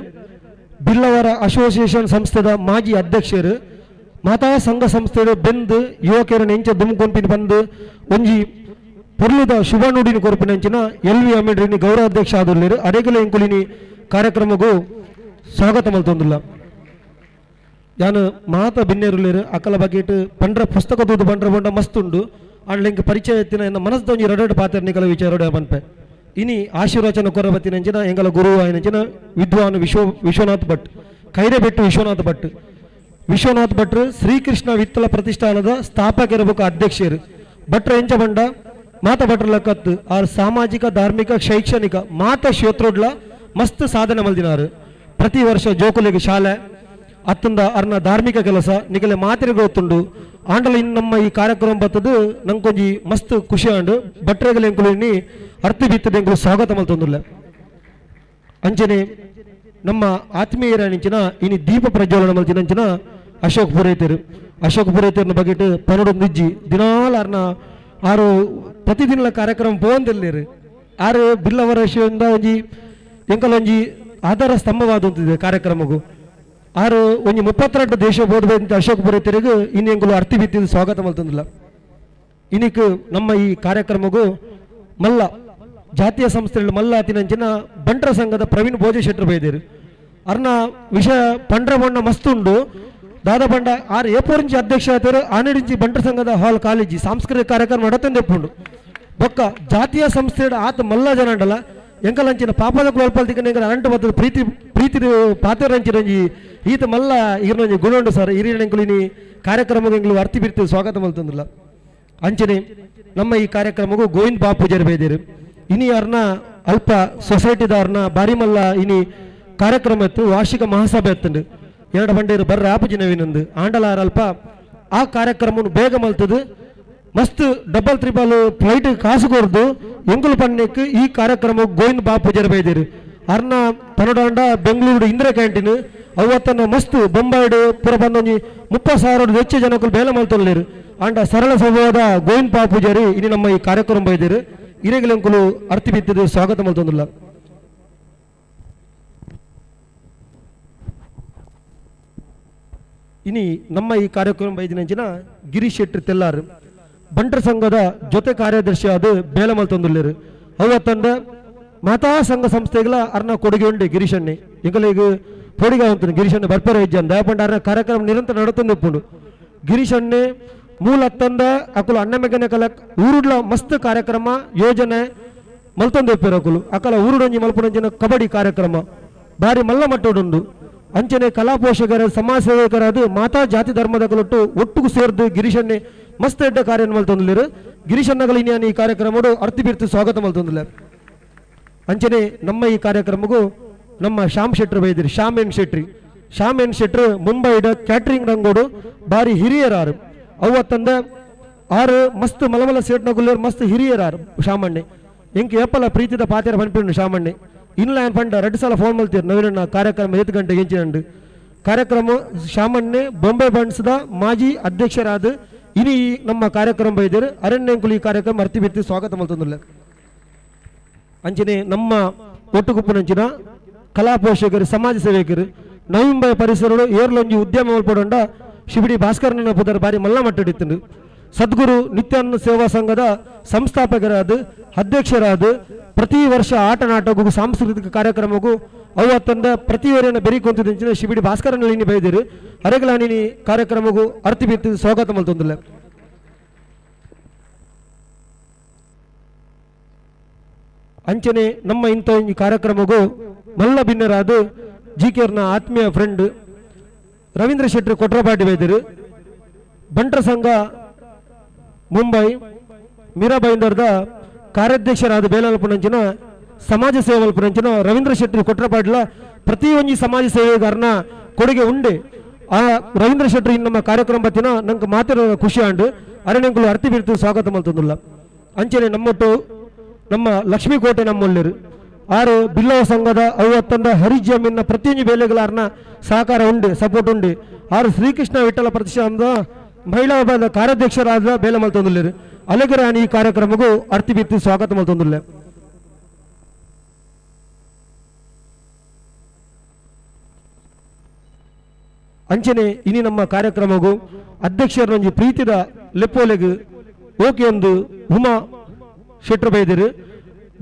ಬಿಲ್ಲವರ ಅಸೋಸಿಯೇಷನ್ ಸಂಸ್ಥೆದ ಮಾಜಿ ಅಧ್ಯಕ್ಷರು, ಮಾತಾ ಸಂಘ ಸಂಸ್ಥೆಯ ಬೆಂದು ಯುವಕರನ್ನ ಎಂಚ ದುಮ್ಕೊಂಪಿನ ಬಂದು ಒಂಜಿ ಪೊರ್ಲುದ ಶುಭ ನುಡಿನ ಕೊರ್ಪಿನ ಅಂಚಿನ ಎಲ್ ವಿ ಅಮೀನ್ರಿನಿ ಗೌರವಾಧ್ಯಕ್ಷ ಆದುಲ್ಲೇರು ಅರೆಗಲ ಎಂಕುಲಿನಿ ಕಾರ್ಯಕ್ರಮಗೂ ಸ್ವಾಗತ ಮಲ್ತೊಂದುಲ್ಲ. ಯಾನು ಮಾತ ಬಿನ್ನೇರುಲ್ಲೇರು ಅಕಲ ಬಗೆಟ್ ಪಂಡ್ರ ಪುಸ್ತಕ ದೂದು ಪಂಡ್ರ ಬಂಡ ಮಸ್ತುಂಡು ಅಂಡ್ ಎಂಕ್ ಪರಿಚಯ ಎತ್ತಿನ ಎನ್ನ ಮನಸ್ದ ಒಂಜಿ ರಡಡ್ ಪಾತ್ರ ನಿಕಲ ವಿಚಾರ ಪನ್ಪೆ. ಇನಿ ಆಶೀರ್ವಚನ ಕೊರಬತ್ತಿನಂಚಿನ ಎಂಗಲ ಗುರು ಆಯಿನಂಚಿನ ವಿದ್ವಾನ್ ವಿಶ್ವನಾಥ್ ಭಟ್, ಕೈರೆಬೆಟ್ಟು ವಿಶ್ವನಾಥ್ ಭಟ್. ವಿಶ್ವನಾಥ್ ಭಟ್ರು ಶ್ರೀಕೃಷ್ಣ ವಿತ್ತಲ ಪ್ರತಿಷ್ಠಾನದ ಸ್ಥಾಪಕರ ಅಧ್ಯಕ್ಷರು. ಭಟ್ರ ಎಂಚ ಬಂಡ ಮಾತ ಭಟ್ರ ಲಕ್ಕತ್ತು ಆರ್ ಸಾಮಾಜಿಕ ಧಾರ್ಮಿಕ ಶೈಕ್ಷಣಿಕ ಮಾತ ಕ್ಷೇತ್ರಡ್ಲ ಮಸ್ತ್ ಸಾಧನೆ ಮಲ್ದಿನಾರು. ಪ್ರತಿ ವರ್ಷ ಜೋಕುಲಿಗೆ ಶಾಲೆ ಅತ್ತಂದ ಅರ್ನ ಧಾರ್ಮಿಕ ಕೆಲಸ ನಿಗಲೆ ಮಾತಿಗೆ ಗೊತ್ತುಂಡು. ಆಂಡಲ ಇನ್ನು ನಮ್ಮ ಈ ಕಾರ್ಯಕ್ರಮ ಬತ್ತದು ನಂಕೊಂಜಿ ಮಸ್ತ್ ಖುಷಿ ಆಂಡು ಭಟ್ರೆಗಲ ಎಂಕುಲು ಅರ್ತಿ ಬಿತ್ತದ ಎಂಕುಲು ಸ್ವಾಗತ ಮಲ್ತೊಂದುಲ್ಲ. ಅಂಚನೆ ನಮ್ಮ ಆತ್ಮೀಯರ ಅಂಚಿನ ಇನಿ ದೀಪ ಪ್ರಜ್ವಲನ ಮಲ್ತಿನಂಚಿನ ಅಶೋಕ್ ಪುರೇತರು. ಅಶೋಕ್ ಪುರೇತರನ ಬಗೆಟ್ ಪನಡೊಂದು ಇಜ್ಜಿ ದಿನಾಲ ಅರ್ನ ಆರು ಪ್ರತಿದಿನ ಕಾರ್ಯಕ್ರಮ ಪೋಂದಿಲ್ಲೇರು. ಆರು ಬಿಲ್ಲವರ ವಿಷಯದಿಂದ ಒಂಜಿ ಎಂಕಲೊಂಜಿ ಆಧಾರ ಸ್ತಂಭವಾದಂತಿದೆ ಕಾರ್ಯಕ್ರಮಗೂ. ಆರು ಒಂಜಿ 32 ದೇಶ ಬೋಧಬೇಂತ ಅಶೋಕ್ ಪುರೇತರಿಗೆ ಇನ್ನು ಎಂಕುಲು ಅರ್ತಿ ಬಿತ್ತಿದ್ದು ಸ್ವಾಗತ ಮಲ್ತಂದಿಲ್ಲ. ಇನಿಕ್ ನಮ್ಮ ಈ ಕಾರ್ಯಕ್ರಮಗೂ ಮಲ್ಲ ಜಾತೀಯ ಸಂಸ್ಥೆಗಳು ಮಲ್ಲ ಅತಿನಂಚಿನ ಬಂಟ್ರ ಸಂಘದ ಪ್ರವೀಣ್ ಭೋಜ ಶೆಟ್ಟರು ಬೈದೇರು. ಅರ್ನ ವಿಷಯ ಪಂಡ್ರ ಬಣ್ಣ ಮಸ್ತುಂಡು ದಾದ ಬಂಡ ಆರು ಏಪೋರಿಂಚಿ ಅಧ್ಯಕ್ಷ ಆತರು ಆನೆడించి ಬಂಟ್ರ ಸಂಘದ ಹಾಲ್ ಕಾಲೇಜಿ ಸಾಂಸ್ಕೃತಿಕ ಕಾರ್ಯಕ್ರಮ ನಡತಂದೆಪ್ಪುಂಡು. ಬೊಕ್ಕ ಜಾತೀಯ ಸಂಸ್ಥೆ ಆತ ಮಲ್ಲ ಜನ ಅಂಡಲ ಎಂಕಲಂಚಿನ ಪಾಪದ ಕೋಲ್ಪಲ್ತಿಕ ಎಂಕಲ ಅರಂಟು ಬತ್ತದ ಪ್ರೀತಿ ಪ್ರೀತಿ ಪಾತ್ರರಂಚಿರಂಜಿ ಈತ ಮಲ್ಲ ಈರ್ನೊಂಜಿ ಗುಣಂಡು ಸರ್ ಹಿರಿಯಣಂಕುಲಿನಿ ಕಾರ್ಯಕ್ರಮಕ್ಕೆ ಎಂಕಲು ಅರ್ತಿ ಬಿರ್ತಿ ಸ್ವಾಗತ ಮಲ್ತಂದಿಲ್ಲ. ಅಂಚನೆ ನಮ್ಮ ಈ ಕಾರ್ಯಕ್ರಮಕ್ಕೂ ಗೋವಿಂದ ಬಾಪು ಪೂಜಾರಿ ಬೈದೇರು. ಇನಿ ಅರ್ನ ಅಲ್ಪ ಸೊಸೈಟಿದಾರ್ನ ಬಾರಿ ಮಲ್ಲ ಇನಿ ಕಾರ್ಯಕ್ರಮ ಇತ್ತು ವಾರ್ಷಿಕ ಮಹಾಸಭೆ ಎತ್ತಂಡು ಎರಡು ಬಂಡೇರು ಬರ್ರ ಆಪುಜಿ ನವೀನಂದು ಆಂಡಲಾರ ಅಲ್ಪ ಆ ಕಾರ್ಯಕ್ರಮವನ್ನು ಬೇಗ ಮಲ್ತದು ಮಸ್ತ್ double triple flight ಕಾಸು ಕೊರ್ದು ಎಂಕುಲು ಪಣ್ಣಕ್ಕೆ ಈ ಕಾರ್ಯಕ್ರಮ ಗೋವಿಂದ ಬಾಪು ಪೂಜಾರಿ ಬೈದೇರು. ಅರ್ನ ಪನಡಾಂಡ ಬೆಂಗಳೂರು ಇಂದಿರಾ ಕ್ಯಾಂಟೀನ್ ಅವತ್ತನ್ನ ಮಸ್ತ್ ಬೊಂಬಾಯ್ಡು ಪುರ ಬಂದೊಂಜಿ 30,000 ಹೆಚ್ಚು ಜನಕ್ಕೂ ಬೇಲೆ ಮಲ್ತೊಲ್ಲೇರು. ಆಂಡ ಸರಳ ಸ್ವಭಾವದ ಗೋವಿಂದ ಬಾಪು ಪೂಜಾರಿ ಇನಿ ನಮ್ಮ ಈ ಕಾರ್ಯಕ್ರಮ ಬೈದೇರು. ಇರೆಗಲೆಂಕುಲು ಅರ್ತಿ ಬಿತ್ತದು ಸ್ವಾಗತ ಮಲ್ತೊಂದಿಲ್ಲ. ಇನಿ ನಮ್ಮ ಈ ಕಾರ್ಯಕ್ರಮ ಬೈದಿನಂಚಿನ ಗಿರೀಶ್ ಶೆಟ್ಟಿ ತೆಲ್ಲಾರು ಬಂಟರ ಸಂಘದ ಜೊತೆ ಕಾರ್ಯದರ್ಶಿ ಅದು ಬೇಲೆ ಮಲ್ತೊಂದುಲ್ಲೇರು. ಅವತ್ತಂದ ಮಾತಾ ಸಂಘ ಸಂಸ್ಥೆಗಳ ಅರ್ನ ಕೊಡುಗೆ ಉಂಡೆ ಗಿರೀಶಣ್ಣೆ ಎಂಕಲಿಗೆ ಪೋಡಿಗೆ ಅಂತಾನೆ ಗಿರೀಶಣ್ಣೆ ಬರ್ಪರ ಇಜ್ಜನ್ ದಯಪಂಡ ಅರ್ನ ಕಾರ್ಯಕ್ರಮ ನಿರಂತರ ನಡತೊಂದಿಪ್ಪುಂಡು. ಗಿರೀಶಣ್ಣೆ ಮೂಲ ಅತ್ತಂದ ಅಕುಲು ಅಣ್ಣಮೆಗನೆ ಕಲಕ್ ಊರುಡ್ಲ ಮಸ್ತ್ ಕಾರ್ಯಕ್ರಮ ಯೋಜನೆ ಮಲ್ತೊಂದಿಪ್ಪೇರು ಅಕುಲು ಅಕಲ ಊರುಡೊಂಜಿ ಮಲ್ಪುಡೊಂಜಿನ ಕಬಡ್ಡಿ ಕಾರ್ಯಕ್ರಮ ಬಾರಿ ಮಲ್ಲ ಮಟ್ಟೋಡುಂಡು. ಅಂಚನೆ ಕಲಾ ಪೋಷಕರ ಸಮಾಜ ಸೇವಕರಾದ ಮಾತಾ ಜಾತಿ ಧರ್ಮದ ಕೊಲೊಟ್ಟು ಒಟ್ಟುಗು ಸೇರ್ದು ಗಿರೀಶಣ್ಣೆ ಮಸ್ತ್ ಎಡ್ಡ ಕಾರ್ಯ ಮಲ್ತೊಂದುಲ್ಲೇರು. ಗಿರೀಶಣ್ಣಗಳು ಇನ್ಯಾನ ಈ ಕಾರ್ಯಕ್ರಮಡು ಅರ್ತಿ ಬಿರ್ತಿ ಸ್ವಾಗತ ಮಲ್ತೊಂದುಲ್ಲೇರು. ಅಂಚನೆ ನಮ್ಮ ಈ ಕಾರ್ಯಕ್ರಮಕ್ಕೂ ನಮ್ಮ ಶ್ಯಾಮ್ ಶೆಟ್ರು ಬೈದಿರಿ. ಶ್ಯಾಮ್ ಎನ್ ಶೆಟ್ರಿ, ಶ್ಯಾಮ್ ಎನ್ ಶೆಟ್ರು ಮುಂಬೈಡ ಕ್ಯಾಟ್ರಿಂಗ್ ರಂಗೋಡು ಬಾರಿ ಹಿರಿಯರಾರು. ಅವತ್ತಂದ ಆರು ಮಸ್ತ್ ಮಲಮಲ ಸೇಟ್ನಗುಲ್ಲೇರು ಮಸ್ತ್ ಹಿರಿಯರಾರು ಶ್ಯಾಮಣ್ಣೆ. ಎಂಕ್ ಏಪಲ ಪ್ರೀತಿದ ಪಾತ್ರೆ ಪನ್ಪಿಂಡು ಶ್ಯಾಮಣ್ಣೆ. ಇನ್ಲ ಪಂಡ 2 ಸಲ ಫೋನ್ ಮಲ್ತೀರು ನವೀನಣ್ಣ ಕಾರ್ಯಕ್ರಮ 8 ಗಂಟೆಗೆ ಎಂಚಿನಂಡು ಕಾರ್ಯಕ್ರಮ. ಶ್ಯಾಮಣ್ಣೆ ಬೊಂಬೆ ಬಂಡ್ಸದ ಮಾಜಿ ಅಧ್ಯಕ್ಷರಾದ ಇನಿ ನಮ್ಮ ಕಾರ್ಯಕ್ರಮ ಬೈದರು. ಅರಣ್ಯಂಕುಲು ಈ ಕಾರ್ಯಕ್ರಮ ಅರ್ತಿ ಬಿತ್ತಿ ಸ್ವಾಗತ ಮಲ್ತೊಂದುಲ್ಲ. ಅಂಚನೆ ನಮ್ಮ ಒಟ್ಟುಗುಪ್ಪುನಂಚಿನ ಕಲಾ ಪೋಷಕರು ಸಮಾಜ ಸೇವಕರು ನವಿಂಬೈ ಪರಿಸರಡು ಏರ್ಲೊಂಜಿ ಉದ್ಯಮ ಮಲ್ಪಡೊಂಡ ಶಿಬಿಡಿ ಭಾಸ್ಕರನ ಪುದರ್ ಬಾರಿ ಮಲ್ಲ ಮಟ್ಟಡಿತ್ತಂಡು. ಸದ್ಗುರು ನಿತ್ಯಾನಂದ ಸೇವಾ ಸಂಘದ ಸಂಸ್ಥಾಪಕರಾದ ಅಧ್ಯಕ್ಷರಾದ ಪ್ರತಿ ವರ್ಷ ಆಟ ನಾಟಕಕ್ಕೂ ಸಾಂಸ್ಕೃತಿಕ ಕಾರ್ಯಕ್ರಮಕ್ಕೂ ಅವು ಅತ್ತಂದ ಪ್ರತಿ ವರೆಯನ್ನು ಬೆರಿಕೊಂತಿದ್ದ ಶಿಬಿಡಿ ಭಾಸ್ಕರನಲ್ಲಿ ಬೈದಿರು. ಅರೆಗಲಾನಿನಿ ಕಾರ್ಯಕ್ರಮಕ್ಕೂ ಅರ್ತಿ ಬಿತ್ತು ಸ್ವಾಗತ ಮಲ್ತೊಂದಿಲ್ಲ. ಅಂಚನೆ ನಮ್ಮ ಇಂಥ ಈ ಕಾರ್ಯಕ್ರಮಕ್ಕೂ ಮಲ್ಲ ಭಿನ್ನರಾದ ಜಿ ಕೆರ್ನ ಆತ್ಮೀಯ ಫ್ರೆಂಡ್ ರವೀಂದ್ರ ಶೆಟ್ಟರು ಕೊಟ್ರಪಾಟಿ ಬೈದಿರು. ಬಂಟ್ರ ಸಂಘ ಮುಂಬೈ ಮೀರಾ ಬೈಂದರ್ದ ಕಾರ್ಯಾಧ್ಯಕ್ಷರಾದ ಬೇಲಲ್ಪುನಂಚಿನ ಸಮಾಜ ಸೇವೆ ರವೀಂದ್ರ ಶೆಟ್ಟಿ ಕೊಟ್ರಪಾಡ್ಲ ಪ್ರತಿ ಒಂಜಿ ಸಮಾಜ ಸೇವೆಗಾರನ ಕೊಡುಗೆ ಉಂಡೆ. ಆ ರವೀಂದ್ರ ಶೆಟ್ಟಿ ನಮ್ಮ ಕಾರ್ಯಕ್ರಮ ಬತ್ತಿನ ನಂಗೆ ಮಾತಿರ ಖುಷಿ ಆಂಡು ಅರಣ್ಯಂಕುಲು ಅರ್ತಿ ಬಿರ್ತು ಸ್ವಾಗತ ಮಲ್ತೊಂದುಲ್ಲ. ಅಂಚನೆ ನಮ್ಮೊಟ್ಟು ನಮ್ಮ ಲಕ್ಷ್ಮೀಕೋಟೆ ನಮ್ಮೊಲ್ಲೇರು ಆರು ಬಿಲ್ಲವ ಸಂಘದ ಅವು ಅತ್ತಂದ ಹರಿಜಮೀನ ಪ್ರತಿಯೊಂದು ಬೇಲೆಗಳಾರ್ನ ಸಹಕಾರ ಉಂಡು, ಸಪೋರ್ಟ್ ಉಂಡು. ಆರು ಶ್ರೀಕೃಷ್ಣ ವಿಠಲ ಪ್ರತಿಷ್ಠಾನದ ಮಹಿಳಾ ವಿಭಾಗದ ಕಾರ್ಯಾಧ್ಯಕ್ಷರಾದ ಬೇಲೆ ಮಲ್ತೊಂದುಲ್ಲೇರು. ಅಲೆಗರ ಈ ಕಾರ್ಯಕ್ರಮಕ್ಕೂ ಅರ್ತಿ ಬಿತ್ತಿ ಸ್ವಾಗತ ಮಲ್ತೊಂದುಲ್ಲೆ. ಅಂಚನೆ ಇನಿ ನಮ್ಮ ಕಾರ್ಯಕ್ರಮಗೂ ಅಧ್ಯಕ್ಷರೊಂಜಿ ಪ್ರೀತಿದ ಲೆಪ್ಪೋಲೆಗ್ ಓಕೆ ಒಂದು ಉಮಾ ಶೆಟ್ರು ಬೈದಿರು.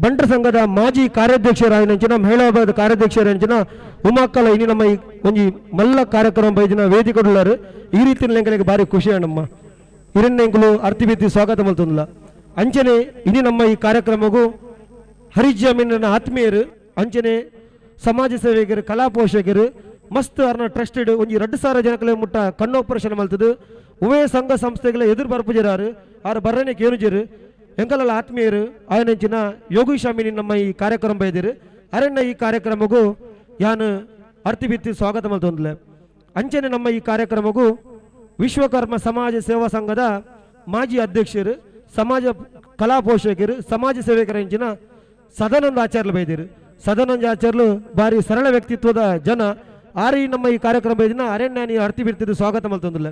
ಬಂಟರ ಸಂಘದ ಮಾಜಿ ಕಾರ್ಯಾಧ್ಯಕ್ಷರಾಯಿನಂಚಿನ ಮಹಿಳಾ ವಿಭಾಗದ ಕಾರ್ಯಾಧ್ಯಕ್ಷರಾಯಿನಂಚಿನ ಉಮಾಕ್ಕಲ ಇನಿ ನಮ್ಮ ಒಂಜಿ ಮಲ್ಲ ಕಾರ್ಯಕ್ರಮ ಬೈದಿನ ವೇದಿಕೆಡುಳ್ಳಾರು. ಈ ರೀತಿ ಎಂಕಲೆಗ್ ಬಾರಿ ಖುಷಿ ನಮ್ಮ ಹಿರಣ್ಯಂಕುಲು ಅರ್ತಿ ಬಿತ್ತಿ ಸ್ವಾಗತ ಮಲ್ತೊಂದುಲ್ಲ. ಅಂಚನೆ ಇನಿ ನಮ್ಮ ಈ ಕಾರ್ಯಕ್ರಮಗೂ ಹರಿಜಮೀನ ಆತ್ಮೀಯರು, ಅಂಚನೆ ಸಮಾಜ ಸೇವಕರು, ಕಲಾ ಪೋಷಕರು, ಮಸ್ತ್ ಅರ್ನ ಟ್ರಸ್ಟೆಡ್ ಒಂಜಿ 2000 ಜನಕಲೆ ಮುಟ್ಟ ಕಣ್ಣು ಆಪರೇಷನ್ ಮಲ್ತದು. ಉಭಯ ಸಂಘ ಸಂಸ್ಥೆಗಳ ಎದುರು ಬರ್ಪುಜರಾರು ಆರು ಬರ್ರನೆ ಕೇನುಜರು ಎಂಕಲಲ್ಲ ಆತ್ಮೀಯರು ಆಯನಂಚಿನ ಯೋಗೀಶಾಮಿನಿ ನಮ್ಮ ಈ ಕಾರ್ಯಕ್ರಮ ಬೈದಿರು. ಅರಣ್ಯ ಈ ಕಾರ್ಯಕ್ರಮಗೂ ಯಾನು ಅರ್ತಿ ಬಿತ್ತಿ ಸ್ವಾಗತ ಮಲ್ತೊಂದ್ಲೆ. ಅಂಚನೆ ನಮ್ಮ ಈ ಕಾರ್ಯಕ್ರಮಗೂ ವಿಶ್ವಕರ್ಮ ಸಮಾಜ ಸೇವಾ ಸಂಘದ ಮಾಜಿ ಅಧ್ಯಕ್ಷರು, ಸಮಾಜ ಕಲಾ ಪೋಷಕರು, ಸಮಾಜ ಸೇವಕರ ಅಂಚಿನ ಸದಾನಂದ ಆಚಾರ್ಯರು ಬೈದಿರು. ಸದಾನಂದ ಆಚಾರ್ಯರು ಬಾರಿ ಸರಳ ವ್ಯಕ್ತಿತ್ವದ ಜನ. ಆರಿ ನಮ್ಮ ಈ ಕಾರ್ಯಕ್ರಮ ಬೈದಿನ ಅರಣ್ಯ ಅರ್ತಿ ಬಿಡ್ತಿದ್ದು ಸ್ವಾಗತ ಮಲ್ತೊಂದಿಲ್ಲ.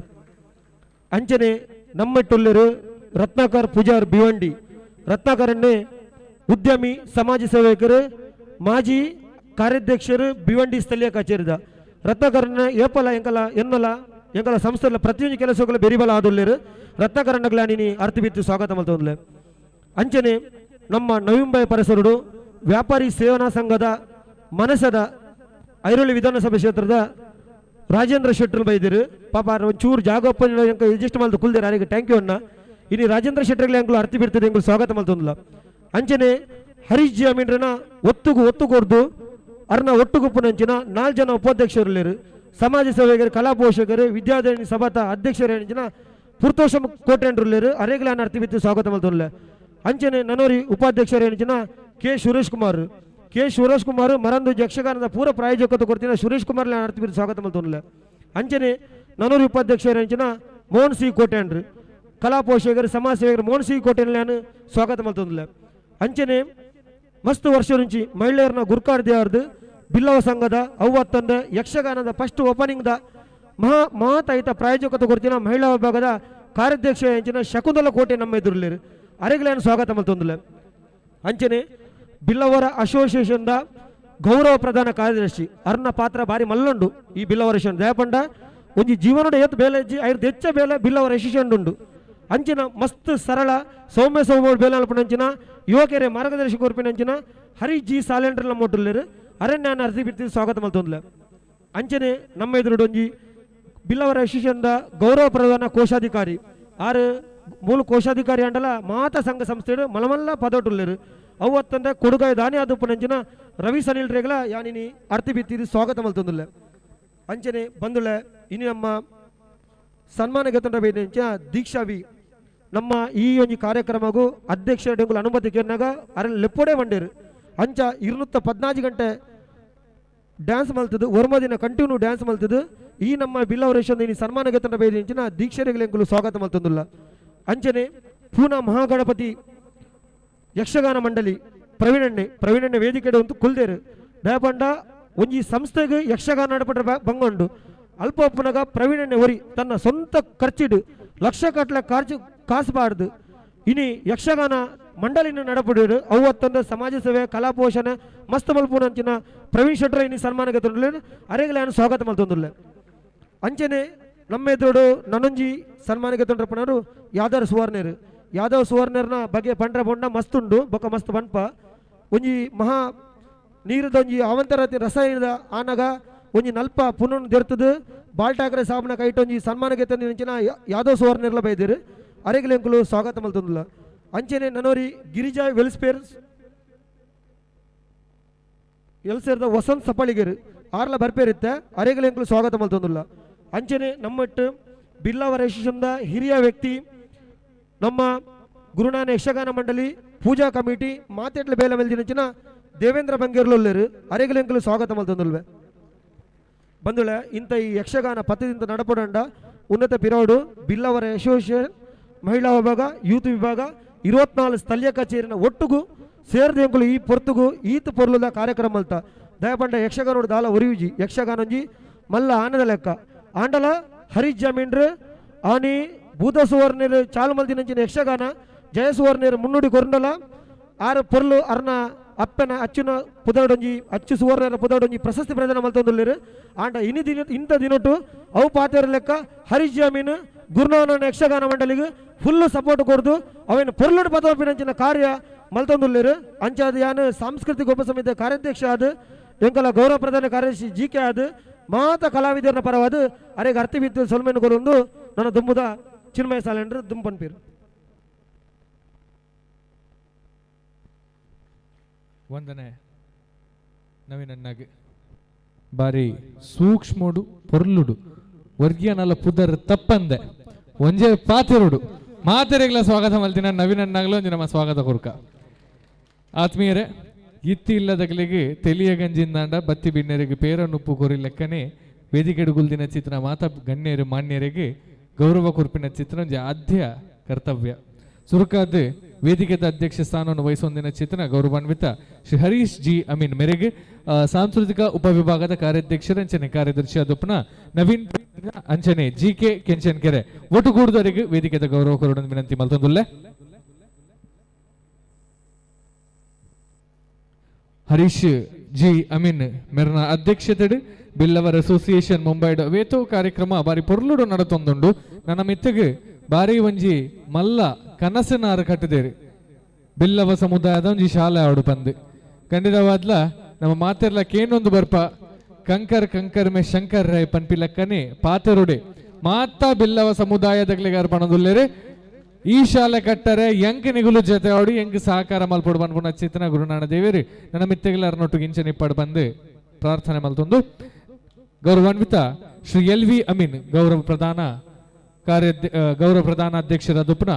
ಅಂಚನೆ ನಮ್ಮೆಟ್ಟುಲ್ಲರು ರತ್ನಾಕರ್ ಪೂಜಾರ್ ಭಿವಂಡಿ, ರತ್ನಾಕರನ್ನೇ ಉದ್ಯಮಿ, ಸಮಾಜ ಸೇವಕರು, ಮಾಜಿ ಕಾರ್ಯಾಧ್ಯಕ್ಷರು ಭಿವಂಡಿ ಸ್ಥಳೀಯ ಕಚೇರಿದ ರತ್ನಾಕರನ್ನ ಏಪಲ ಎಂಕಲ ಎನ್ನಲ ಎಂಕಲ ಸಂಸ್ಥೆಲ ಪ್ರತಿಯೊಂದು ಕೆಲಸಗಳ ಬೆರಿಬಲ ಆದುಲ್ಲೇರು. ರತ್ನಾಕರಣ್ಣಗ್ಲಾನಿನಿ ಅರ್ತಿ ಬಿತ್ತು ಸ್ವಾಗತ ಮಲ್ತೊಂದ್ಲೆ. ಅಂಚನೆ ನಮ್ಮ ನವಿಂಬೈ ಪರಿಸರುಡು ವ್ಯಾಪಾರಿ ಸೇವನಾ ಸಂಘದ ಮನಸದ ಐರೋಳಿ ವಿಧಾನಸಭೆ ಕ್ಷೇತ್ರದ ರಾಜೇಂದ್ರ ಶೆಟ್ಟರ್ ಬೈದಿರು. ಪಾಪ ಒಂಚೂರು ಜಾಗ ರಿಜಿಸ್ಟರ್ ಮಲ್ತು ಕುಲ್ದಿರ, ಅವರಿಗೆ thank you ಅಣ್ಣ. ಇನ್ನು ರಾಜೇಂದ್ರ ಶೆಟ್ಟರ್ಗೆ ಅಂಕಲು ಅರ್ತಿ ಬಿಡ್ತದೆ, ಎಂಕಲು ಸ್ವಾಗತ ಮಲ್ತೊಂದ್ಲ. ಅಂಚನೆ ಹರೀಶ್ ಜಿ ಅಮೀನ್ರನ ಒತ್ತುಗು ಒತ್ತು ಕೊರ್ದು ಅರ್ನ ಒಟ್ಟುಗುಪ್ಪುನಂಚಿನ 4 ಜನ ಉಪಾಧ್ಯಕ್ಷರುಳ್ಳೇರು, ಸಮಾಜ ಸೇವಕರು, ಕಲಾ ಪೋಷಕರು, ವಿದ್ಯಾಧರಣಿ ಸಭಾತ ಅಧ್ಯಕ್ಷರು ಪುರ್ತೋಷ ಕೋಟೆಂಡ್ರುಳ್ಳೇರು. ಅರೇಗ್ಲಾನ್ ಅರ್ತಿ ಬಿತ್ತು ಸ್ವಾಗತ ಮಲ್ತೊಂದ್ಲೆ. ಅಂಚನೆ ನನೋರಿ ಉಪಾಧ್ಯಕ್ಷರು ಎಂಚಿನ ಕೆ ಸುರೇಶ್ ಕುಮಾರ್, ಕೆ ಸುರೇಶ್ ಕುಮಾರ್ ಮರಂದು ಯಕ್ಷಗಾನದ ಪೂರ ಪ್ರಾಯೋಜಕತ್ವ ಕೊಡ್ತಿನ ಸುರೇಶ್ ಕುಮಾರ್ ಅರ್ತಿ ಬಿತ್ತು ಸ್ವಾಗತ ಮಲ್ತೊಂದ್ಲೆ. ಅಂಚನೆ ನನೋರಿ ಉಪಾಧ್ಯಕ್ಷರು ಎಂಚಿನ ಮೋಹನ್ ಸಿ ಕೋಟೆಂಡ್ರು, ಕಲಾ ಪೋಷಕರು, ಸಮಾಜ ಸೇವಕರು ಮೋಹನ್ ಸಿ ಕೋಟೆನ್ಲಾನ್ ಸ್ವಾಗತ ಮಲ್ತೊಂದ್ಲೆ. ಅಂಚನೆ ಮಸ್ತ್ ವರ್ಷ నుంచి ಮಹಿಳೆಯರನ್ನ ಗುರ್ಕಾರ್ ದೇವರದು ಬಿಲ್ಲವ ಸಂಘದ ಅವ್ವತ್ತಂದ ಯಕ್ಷಗಾನದ ಫಸ್ಟ್ ಓಪನಿಂಗ್ the ಮಹಾ ಮಹತಾಯಿತ ಪ್ರಾಯೋಜಕತ್ವ ಕೊಡ್ತಿನ ಮಹಿಳಾ ವಿಭಾಗದ ಕಾರ್ಯಾಧ್ಯಕ್ಷ ಎಂಚಿನ ಶಕುಂತಲ ಕೋಟೆ ನಮ್ಮ ಎದುರುಳ್ಳೇರು. ಅರೆಗ್ಲಾನ್ ಸ್ವಾಗತ ಮಲ್ತೊಂದ್ಲೆ. ಅಂಚನೆ ಬಿಲ್ಲವರ ಅಸೋಸಿಯೇಷನ್ದ ಗೌರವ ಪ್ರಧಾನ ಕಾರ್ಯದರ್ಶಿ ಅರ್ನ ಪಾತ್ರ ಬಾರಿ ಮಲ್ಲುಂಡು ಈ ಬಿಲ್ಲವರ ಅಸೋಸಿಯೇಷನ್. ದಯಪಂಡ ಒಂಜಿ ಜೀವನದ ಏತ್ ಬೇಲೆ ಐದು ಹೆಚ್ಚ ಬೇಲೆ ಬಿಲ್ಲವರ ಅಸೋಸಿಯೇಷನ್ ಉಂಡು. ಅಂಚಿನ ಮಸ್ತ್ ಸರಳ ಸೌಮ್ಯ ಸೌಮ್ಯ ಬೇಲೆ ಅಂಚಿನ ಯುವಕರೇ ಮಾರ್ಗದರ್ಶಿ ಕೊರ್ಪಿನ ಅಂಚಿನ ಹರೀಶ್ ಜಿ ಸಾಲೆಂಡ್ರ ನಮ್ಮ ಒಟ್ಟುಲ್ಲೇರು. ಅರಣ್ಯಾನ ಅರ್ಜಿ ಬಿಡ್ತಿ ಸ್ವಾಗತ ಮಲ್ತೊಂದ್ಲೆ. ಅಂಚನೆ ನಮ್ಮ ಎದುರುಡು ಒಂಜಿ ಬಿಲ್ಲವರ ಅಸೋಸಿಯೇಷನ್ದ ಗೌರವ ಪ್ರಧಾನ ಕೋಶಾಧಿಕಾರಿ ಆರು ಮೂಲ ಕೋಶಾಧಿಕಾರಿ ಅಂಡಲ ಮಾತಾ ಸಂಘ ಸಂಸ್ಥೆಡು ಮಲಮಲ್ಲ ಪದೊಟ್ಟುಲ್ಲೇರು. ಅವು ಅತ್ತಂದ್ರೆ ಕೊಡುಗಾಯಿ ದಾನಿ ಆದುಪ್ಪನಂಚಿನ ರವಿ ಸನಿಲ್ ರೇಗಲ ಯಾನಿನಿ ಅರ್ತಿ ಬಿತ್ತಿದು ಸ್ವಾಗತ ಮಲ್ತೊಂದುಲ್ಲೆ. ಅಂಚನೆ ಬಂದುಳೆ ಇನಿ ನಮ್ಮ ಸನ್ಮಾನ ಗೆತ್ತಂಡ ಬೇದಂಚ ದೀಕ್ಷಾ ವಿ ನಮ್ಮ ಈ ಒಂಜಿ ಕಾರ್ಯಕ್ರಮಗೂ ಅಧ್ಯಕ್ಷ ಡೆಂಗುಲ ಅನುಮತಿ ಕೇರ್ನಾಗ ಅರಲ್ ಲೆಪ್ಪೋಡೆ ಬಂಡೇರು. ಅಂಚ 214 ಗಂಟೆ ಡ್ಯಾನ್ಸ್ ಮಲ್ತದು, ಒರ್ಮ ದಿನ ಕಂಟಿನ್ಯೂ ಡ್ಯಾನ್ಸ್ ಮಲ್ತದು. ಈ ನಮ್ಮ ಬಿಲ್ಲವರೇಶನ್ ಇನಿ ಸನ್ಮಾನ ಗೆತ್ತಂಡ ಬೇದಿಂಚಿನ ದೀಕ್ಷೆರೆಗಲೆಂಕುಲು ಸ್ವಾಗತ ಮಲ್ತೊಂದುಲ್ಲ. ಅಂಚನೆ ಪೂನಾ ಮಹಾಗಣಪತಿ ಯಕ್ಷಗಾನ ಮಂಡಳಿ ಪ್ರವೀಣಣ್ಣೆ, ಪ್ರವೀಣಣ್ಣೆ ವೇದಿಕೆ ಒಂದು ಕುಲ್ದೇರು. ದಯಪಂಡ ಒಂಜಿ ಸಂಸ್ಥೆಗೆ ಯಕ್ಷಗಾನ ನಡಪಟ್ಟ ಬಂಗೊಂಡು ಅಲ್ಪ ಒಪ್ಪನಗ ಪ್ರವೀಣಣ್ಣೆ ಒರಿ ತನ್ನ ಸ್ವಂತ ಖರ್ಚಿಡು ಲಕ್ಷ ಕಟ್ಲೆ ಖರ್ಚು ಕಾಸು ಬಾರ್ದು ಇನಿ ಯಕ್ಷಗಾನ ಮಂಡಳಿನ ನಡಪಡಿರು. ಅವು ಅತ್ತಂದ ಸಮಾಜ ಸೇವೆ ಕಲಾ ಪೋಷಣೆ ಮಸ್ತ್ ಮಲ್ಪುನಂಚಿನ ಪ್ರವೀಣ್ ಶೆಟ್ಟರ್ ಇನಿ ಸನ್ಮಾನ ಗೆತ್ತೊಂದುಲ್ಲೆ. ಅರೆಗಲ ಸ್ವಾಗತ ಮಲ್ತೊಂದುಲ್ಲೆ. ಅಂಚನೆ ನಮ್ಮ ಎದುರುಡು ನನೊಂಜಿ ಸನ್ಮಾನ ಗೆತ್ತೊಂಡ್ರಪ್ಪನವರು ಯಾದವ್ ಸುವರ್ಣರು. ಯಾದವ್ ಸುವರ್ಣರ್ನ ಬಗ್ಗೆ ಪಂಡ್ರ ಬೊಂಡ ಮಸ್ತ್ ಉಂಡು ಬೊಕ್ಕ ಮಸ್ತ್ ಪನ್ಪ ಒಂಜಿ ಮಹಾ ನೀರದ ಒಂಜಿ ಅವಂತರತಿ ರಸಾಯನದ ಆನಗ ಒಂಜಿ ನಲ್ಪ ಪುನನ್ ದೆರ್ತದು ಬಾಲ್ ಠಾಕ್ರೆ ಸಾಬನ ಕೈಟೊಂಜಿ ಸನ್ಮಾನ ಗೆತ್ತೊಂದಿನ ಯಾದವ್ ಸುವರ್ಣರ್ಲ ಬೈದಿರು. ಅರೆಗಲೆಂಕುಲು ಸ್ವಾಗತ ಮಲ್ತೊಂದುಲ್ಲ. ಅಂಚನೆ ನನೋರಿ ಗಿರಿಜಾ ವೆಲ್ಸ್ಪೇರ್ ಎಲ್ಸೇರ್ದ ವಸಂತ್ ಸಪಳಿಗೇರು ಆರ್ಲ ಬರ್ಪೇರಿತ್ತೆ ಅರೆಗಲೆಂಕುಲು ಸ್ವಾಗತ ಮಲ್ತೊಂದುಲ್ಲ. ಅಂಚನೆ ನಮ್ಮಟ್ಟು ಬಿಲ್ಲವರ ಯಶಸ್ಸಂದ ಹಿರಿಯ ವ್ಯಕ್ತಿ ನಮ್ಮ ಗುರುನಾನ ಯಕ್ಷಗಾನ ಮಂಡಳಿ ಪೂಜಾ ಕಮಿಟಿ ಮಾತೆಟ್ಲ ಬೇಲೆ ಮೆಲ್ದಿನಂಚಿನ ದೇವೇಂದ್ರ ಬಂಗೇರ್ಲೊಲ್ಲೇರು ಅರೆಗಲೆಂಕುಲು ಸ್ವಾಗತ ಮಲ್ತೊಂದುಲ್ವೆ. ಬಂದುಳೆ ಇಂಥ ಈ ಯಕ್ಷಗಾನ ಪತ್ತದಿಂದ ನಡಪಡಂಡ ಉನ್ನತ ಪಿರೋಡು ಬಿಲ್ಲವರ ಅಸೋಸಿಯೇಷನ್ ಮಹಿಳಾ ವಿಭಾಗ ಯೂತ್ ವಿಭಾಗ 24 ಸ್ಥಳೀಯ ಕಚೇರಿನ ಒಟ್ಟುಗು ಸೇರ್ದು ಎಂಕುಲು ಈ ಪೊರ್ತುಗು ಈತ್ ಪೊರ್ಲುದ ಕಾರ್ಯಕ್ರಮ ಅಲ್ತ ದಯಪಂಡ ಯಕ್ಷಗಾನೋಡು ದಾಲ ಒರಿಯುಜಿ ಯಕ್ಷಗಾನೊಂಜಿ ಮಲ್ಲ ಆನದ ಲೆಕ್ಕ ಆಂಡಲ ಹರೀಶ್ ಜಮೀನ್ರು ಆನಿ ಭೂತ ಸುವರ್ಣರು ಚಾಲು ಮಲ್ದಿನಂಚಿನ ಯಕ್ಷಗಾನ ಜಯ ಸುವರ್ಣರು ಮುನ್ನುಡಿ ಕೊರಂಡಲ ಆರು ಪೊರ್ಲು ಅರ್ನ ಅಪ್ಪನ ಅಚ್ಚುನ ಪುದಡೊಂಜಿ ಅಚ್ಚು ಸುವರ್ಣರ ಪುದಡೊಂಜಿ ಪ್ರಶಸ್ತಿ ಪ್ರದಾನ ಮಲ್ತೊಂದುಲ್ಲೆರ್ ಆಂಡ ಇನಿ ದಿನ ಇಂಥ ದಿನೊಟ್ಟು ಅವು ಪಾತೆರ ಲೆಕ್ಕ ಹರೀಶ್ ಜಮೀನ್ ಗುರುನಾನನ ಯಕ್ಷಗಾನ ಮಂಡಳಿಗೆ ಫುಲ್ ಸಪೋರ್ಟ್ ಕೊರ್ದು ಅವೇನು ಪೊರ್ಲುಡು ಪದಪಿನಂಚಿನ ಕಾರ್ಯ ಮಲ್ತೊಂದುಲ್ಲೆರ್ ಅಂಚಾದ ಯಾನ್ ಸಾಂಸ್ಕೃತಿಕ ಉಪಸಮಿತಿಯ ಕಾರ್ಯಾಧ್ಯಕ್ಷ ಆದ್ ಎಂಕಲ ಗೌರವ ಪ್ರಧಾನ ಕಾರ್ಯದರ್ಶಿ ಜಿ ಕೆ ಆದ್ ಮಾತ ಕಲಾವಿದರನ ಪರವಾದ ಅರೆಗೆ ಅರ್ಥ ಬಿತ್ತು ಸೊಲ್ಮೆನ್ ಕೊರೊಂದು ನನ್ನ ದುಂಬುದ ಚಿನ್ಮಯ ಸಾಲೆಂಡ್ರು ದುಂಪನ್ಪೀರು. ವಂದನೆ ನವೀನಣ್ಣಗೆ ಬಾರಿ ಸೂಕ್ಷ್ಮೋಡು ಪೊರ್ಲುಡು ವರ್ಗೀಯನಲ್ಲ ಪುದರ್ ತಪ್ಪಂದೆ ಒಂಜೆ ಪಾತಿರುಡು ಮಾತೆರೆಗ್ಲ ಸ್ವಾಗತ ಮಲ್ತಿನ ನವೀನಣ್ಣಾಗ್ಲೂ ಒಂಜಿ ನಮ್ಮ ಸ್ವಾಗತ ಕೊರ್ಕ. ಆತ್ಮೀಯರೇ, ಇತ್ತಿ ಇಲ್ಲದಗಳಿಗೆ ತೆಲಿಯ ಗಂಜಿಂದಾಂಡ ಬತ್ತಿ ಬಿನ್ನೆರಿಗೆ ಪೇರನುಪ್ಪು ಕೊರಿ ಲೆಕ್ಕನೆ ವೇದಿಕೆಡುಗುಲ್ದಿನ ಚಿತ್ರ ಮಾತಾ ಗಣ್ಯರು ಮಾನ್ಯರಿಗೆ ಗೌರವ ಕೊರ್ಪಿನ ಚಿತ್ರ ಒಂಜಿ ಆದ್ಯ ಕರ್ತವ್ಯ. ಸುರುಕಾದ ವೇದಿಕೆದ ಅಧ್ಯಕ್ಷ ಸ್ಥಾನವನ್ನು ವಹಿಸೊಂದಿನ ಚಿತ್ರ ಗೌರವಾನ್ವಿತ ಶ್ರೀ ಹರೀಶ್ ಜಿ ಅಮೀನ್ ಮೇರೆಗೆ ಸಾಂಸ್ಕೃತಿಕ ಉಪವಿಭಾಗದ ಕಾರ್ಯಾಧ್ಯಕ್ಷರ ಅಂಚನೆ ಕಾರ್ಯದರ್ಶಿ ಅದೊಪ್ಪನ ನವೀನ್ ಅಂಚನೆ ಜಿ ಕೆ ಕೆಂಚನ್ಕೆರೆ ಒಟ್ಟುಗೂಡುದವರೆಗೆ ವೇದಿಕೆದ ಗೌರವ ಕೊರಡನ್ನು ವಿನಂತಿ ಮಲ್ತೊಂದುಲ್ಲೆ. ಹರೀಶ್ ಜಿ ಅಮೀನ್ ಮೆರ್ನ ಅಧ್ಯಕ್ಷತೆಡು ಬಿಲ್ಲವರ್ ಅಸೋಸಿಯೇಷನ್ ಮುಂಬೈಡ್ ವೇತೋ ಕಾರ್ಯಕ್ರಮ ಬಾರಿ ಪೊರ್ಲುಡು ನಡತೊಂದುಂಡು. ನನ್ನ ಮಿತ್ತಗೆ ಬಾರಿ ಒಂಜಿ ಮಲ್ಲ ಕನಸಿನಾರು ಕಟ್ಟದೇರಿ ಬಿಲ್ಲವ ಸಮುದಾಯದ ಒಂಜಿ ಶಾಲೆ ಆಡು ಪಂದು ಖಂಡಿತವಾದ್ಲ ನಮ್ಮ ಮಾತೆರ್ಲ ಕೇನೊಂದು ಬರ್ಪ ಕಂಕರ್ ಕಂಕರ್ ಮೇ ಶಂಕರ್ ರೈ ಪನ್ಪಿ ಲೆಕ್ಕನೆ ಪಾತೆರುಡೆ ಮಾತಾ ಬಿಲ್ಲವ ಸಮುದಾಯದಗಳಿಗೆ ಅರ್ಪಣದುಲ್ಲೇರೆ ಈ ಶಾಲೆ ಕಟ್ಟರೆ ಎಂಕ್ ನಿಗುಲು ಜೊತೆ ಆಡಿ ಎಂಕ್ ಸಹಕಾರ ಮಲ್ಪೊಡು ಪನ್ಪುನ ಚಿತ್ರನ ಗುರುನಾನ ದೇವೇರಿ ನನ್ನ ಮಿತ್ತೆಗಳ ಅರ್ನೊಟ್ಟು ಗಿಂಚ ನಿಪ್ಪಾಡು ಬಂದು ಪ್ರಾರ್ಥನೆ ಮಲ್ತೊಂದು ಗೌರವಾನ್ವಿತ ಶ್ರೀ ಎಲ್ ವಿ ಅಮೀನ್ ಗೌರವ ಪ್ರಧಾನ ಕಾರ್ಯ ಗೌರವ ಪ್ರಧಾನ ಅಧ್ಯಕ್ಷರ ದುಪ್ನ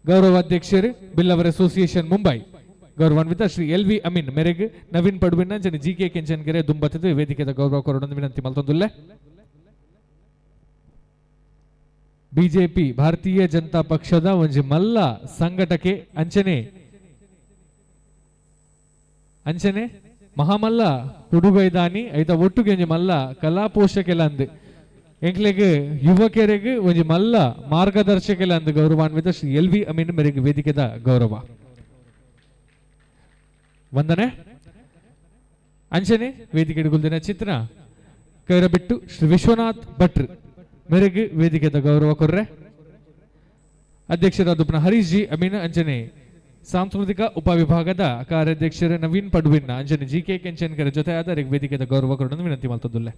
ಗೌರವ ಅಧ್ಯಕ್ಷರು ಬಿಲ್ಲವರ್ ಅಸೋಸಿಯೇಷನ್ ಮುಂಬೈ ಗೌರವಾನ್ವಿತ ಶ್ರೀ ಎಲ್ ವಿ ಅಮೀನ್ ಮೇರೆಗೆ ನವೀನ್ ಪಡುವಿನ ಜನ ಜಿ ಕೆ ಕೆಂಚನ್ಗೆರೆ ದುಂಬತ್ತಿದ್ದು ವೇದಿಕೆದ ಗೌರವ ಕೊರಡೊಂದು ವಿನಂತಿ ಮಲ್ತೊಂದುಲ್ಲೆ. ಬಿಜೆಪಿ ಭಾರತೀಯ ಜನತಾ ಪಕ್ಷದ ಒಂಜಿ ಮಲ್ಲ ಸಂಘಟಕೆ ಅಂಚನೆ ಅಂಚನೆ ಮಹಾಮಲ್ಲ ಹುಡುಗೈದಾನಿ ಐತ ಒಟ್ಟುಗೆ ಒಂಜಿ ಮಲ್ಲ ಕಲಾ ಪೋಷಕೆಲ ಅಂದ್ ಎಂಕ್ಲೆಗ್ ಯುವಕರಿಗೆ ಒಂಜಿ ಮಲ್ಲ ಮಾರ್ಗದರ್ಶಕೆಲ ಅಂದ್ ಗೌರವಾನ್ವಿತ ಶ್ರೀ ಎಲ್ ವಿ ಅಮೀನ್ ಮೇರೆಗೆ ವೇದಿಕೆದ ಗೌರವ ವಂದನೆ. ಅಂಚನೆ ವೇದಿಕೆ ಗುಲ್ದಿನ ಚಿತ್ರ ಕೈರಬಿಟ್ಟು ಶ್ರೀ ವಿಶ್ವನಾಥ್ ಭಟ್ರು ಮೇರೆಗೆ ವೇದಿಕೆದ ಗೌರವ ಕೊರ್ರೆ. ಅಧ್ಯಕ್ಷರಾದ ಹರೀಶ್ ಜಿ ಅಮೀನ್ ಅಂಚನೆ ಸಾಂಸ್ಕೃತಿಕ ಉಪವಿಭಾಗದ ಕಾರ್ಯಾಧ್ಯಕ್ಷರ ನವೀನ್ ಪಡ್ವಿನ್ ಅಂಚನೆ ಜಿ ಕೆ ಕೆಂಚನ್ಕರ ಜೊತೆ ಆದ ವೇದಿಕೆದ ಗೌರವ ಕೊರಡನ್ನು ವಿನಂತಿ ಮಾಡ್ತದುಲ್ಲೆ.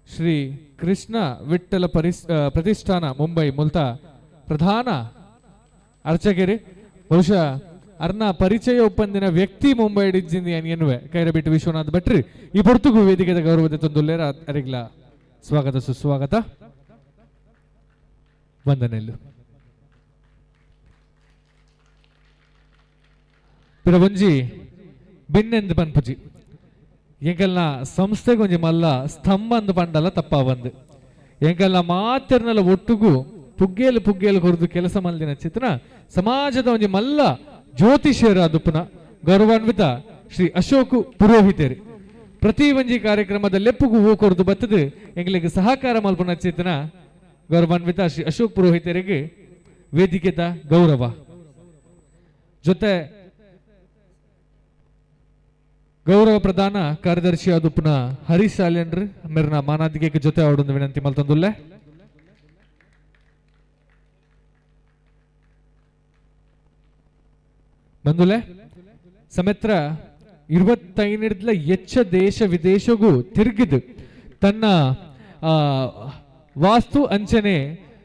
ಶ್ರೀ ಕೃಷ್ಣ ವಿಠ್ಠಲ ಪ್ರತಿಷ್ಠಾನ ಮುಂಬೈ ಮುಲ್ತ ಪ್ರಧಾನ ಅರ್ಚಕರಿ ಬಹುಶಃ ಅರ್ನ ಪರಿಚಯ ಒಪ್ಪಂದಿನ ವ್ಯಕ್ತಿ ಮುಂಬೈ ಡಿಜ್ಜಿಂದಿ ಎನ್ನುವೆ ಕೈರಬಿಟ್ಟು ವಿಶ್ವನಾಥ್ ಭಟ್ರಿ ಈ ಪೊರ್ತುಗು ವೇದಿಕೆದ ಗೌರವದ ತಂದುಲ್ಲೇರ ಅರಿಗ್ಲ ಸ್ವಾಗತ ಸುಸ್ವಾಗತ ವಂದನೆಲ್ಲು. ಪಿರವಂಜಿ ಬಿನ್ನೆಂದು ಪನ್ಪುಜಿ ಎಂಕಲ್ನ ಸಂಸ್ಥೆಗೆ ಒಂಜಿ ಮಲ್ಲ ಸ್ತಂಭ ಅಂದ್ ಪಂಡಲ ತಪ್ಪ ಬಂದು ಎಂಕಲ್ನ ಮಾತೆರ್ನಲ ಒಟ್ಟುಗು ಪುಗ್ಗೇಲು ಪುಗ್ಗೇಲು ಕೊರದು ಕೆಲಸ ಮಲ್ದಿನ ಚಿತ್ರ ಸಮಾಜದ ಒಂಜಿ ಮಲ್ಲ ಜ್ಯೋತಿಷ್ಯರ ದುಪ್ಪನ ಗೌರವಾನ್ವಿತ ಶ್ರೀ ಅಶೋಕ್ ಪುರೋಹಿತೇರಿ ಪ್ರತಿ ಒಂಜಿ ಕಾರ್ಯಕ್ರಮದ ಲೆಪ್ಪುಗು ಹೂ ಕೊರದು ಬತ್ತದು ಎಂಗ್ಲಿಗೆ ಸಹಕಾರ ಮಲ್ಪುನ ಚೇತನ ಗೌರವಾನ್ವಿತ ಶ್ರೀ ಅಶೋಕ್ ಪುರೋಹಿತರಿಗೆ ವೇದಿಕೆದ ಗೌರವ ಜೊತೆ ಗೌರವ ಪ್ರಧಾನ ಕಾರ್ಯದರ್ಶಿ ಆದುಪ್ಪನ ಹರೀಶ್ ಸಾಲೇನ್ರು ಮೆರ್ನ ಮಾನಾದಿಗೆ ಜೊತೆ ಅವಡೊಂದು ವಿನಂತಿ ಮಲ್ತೊಂದುಲ್ಲೆ. ಬಂದುಲೆ ಸಮೇತ್ರ 25 ಹೆಚ್ಚ ದೇಶ ವಿದೇಶಗೂ ತಿರುಗಿದು ತನ್ನ ವಾಸ್ತು ಅಂಚನೆ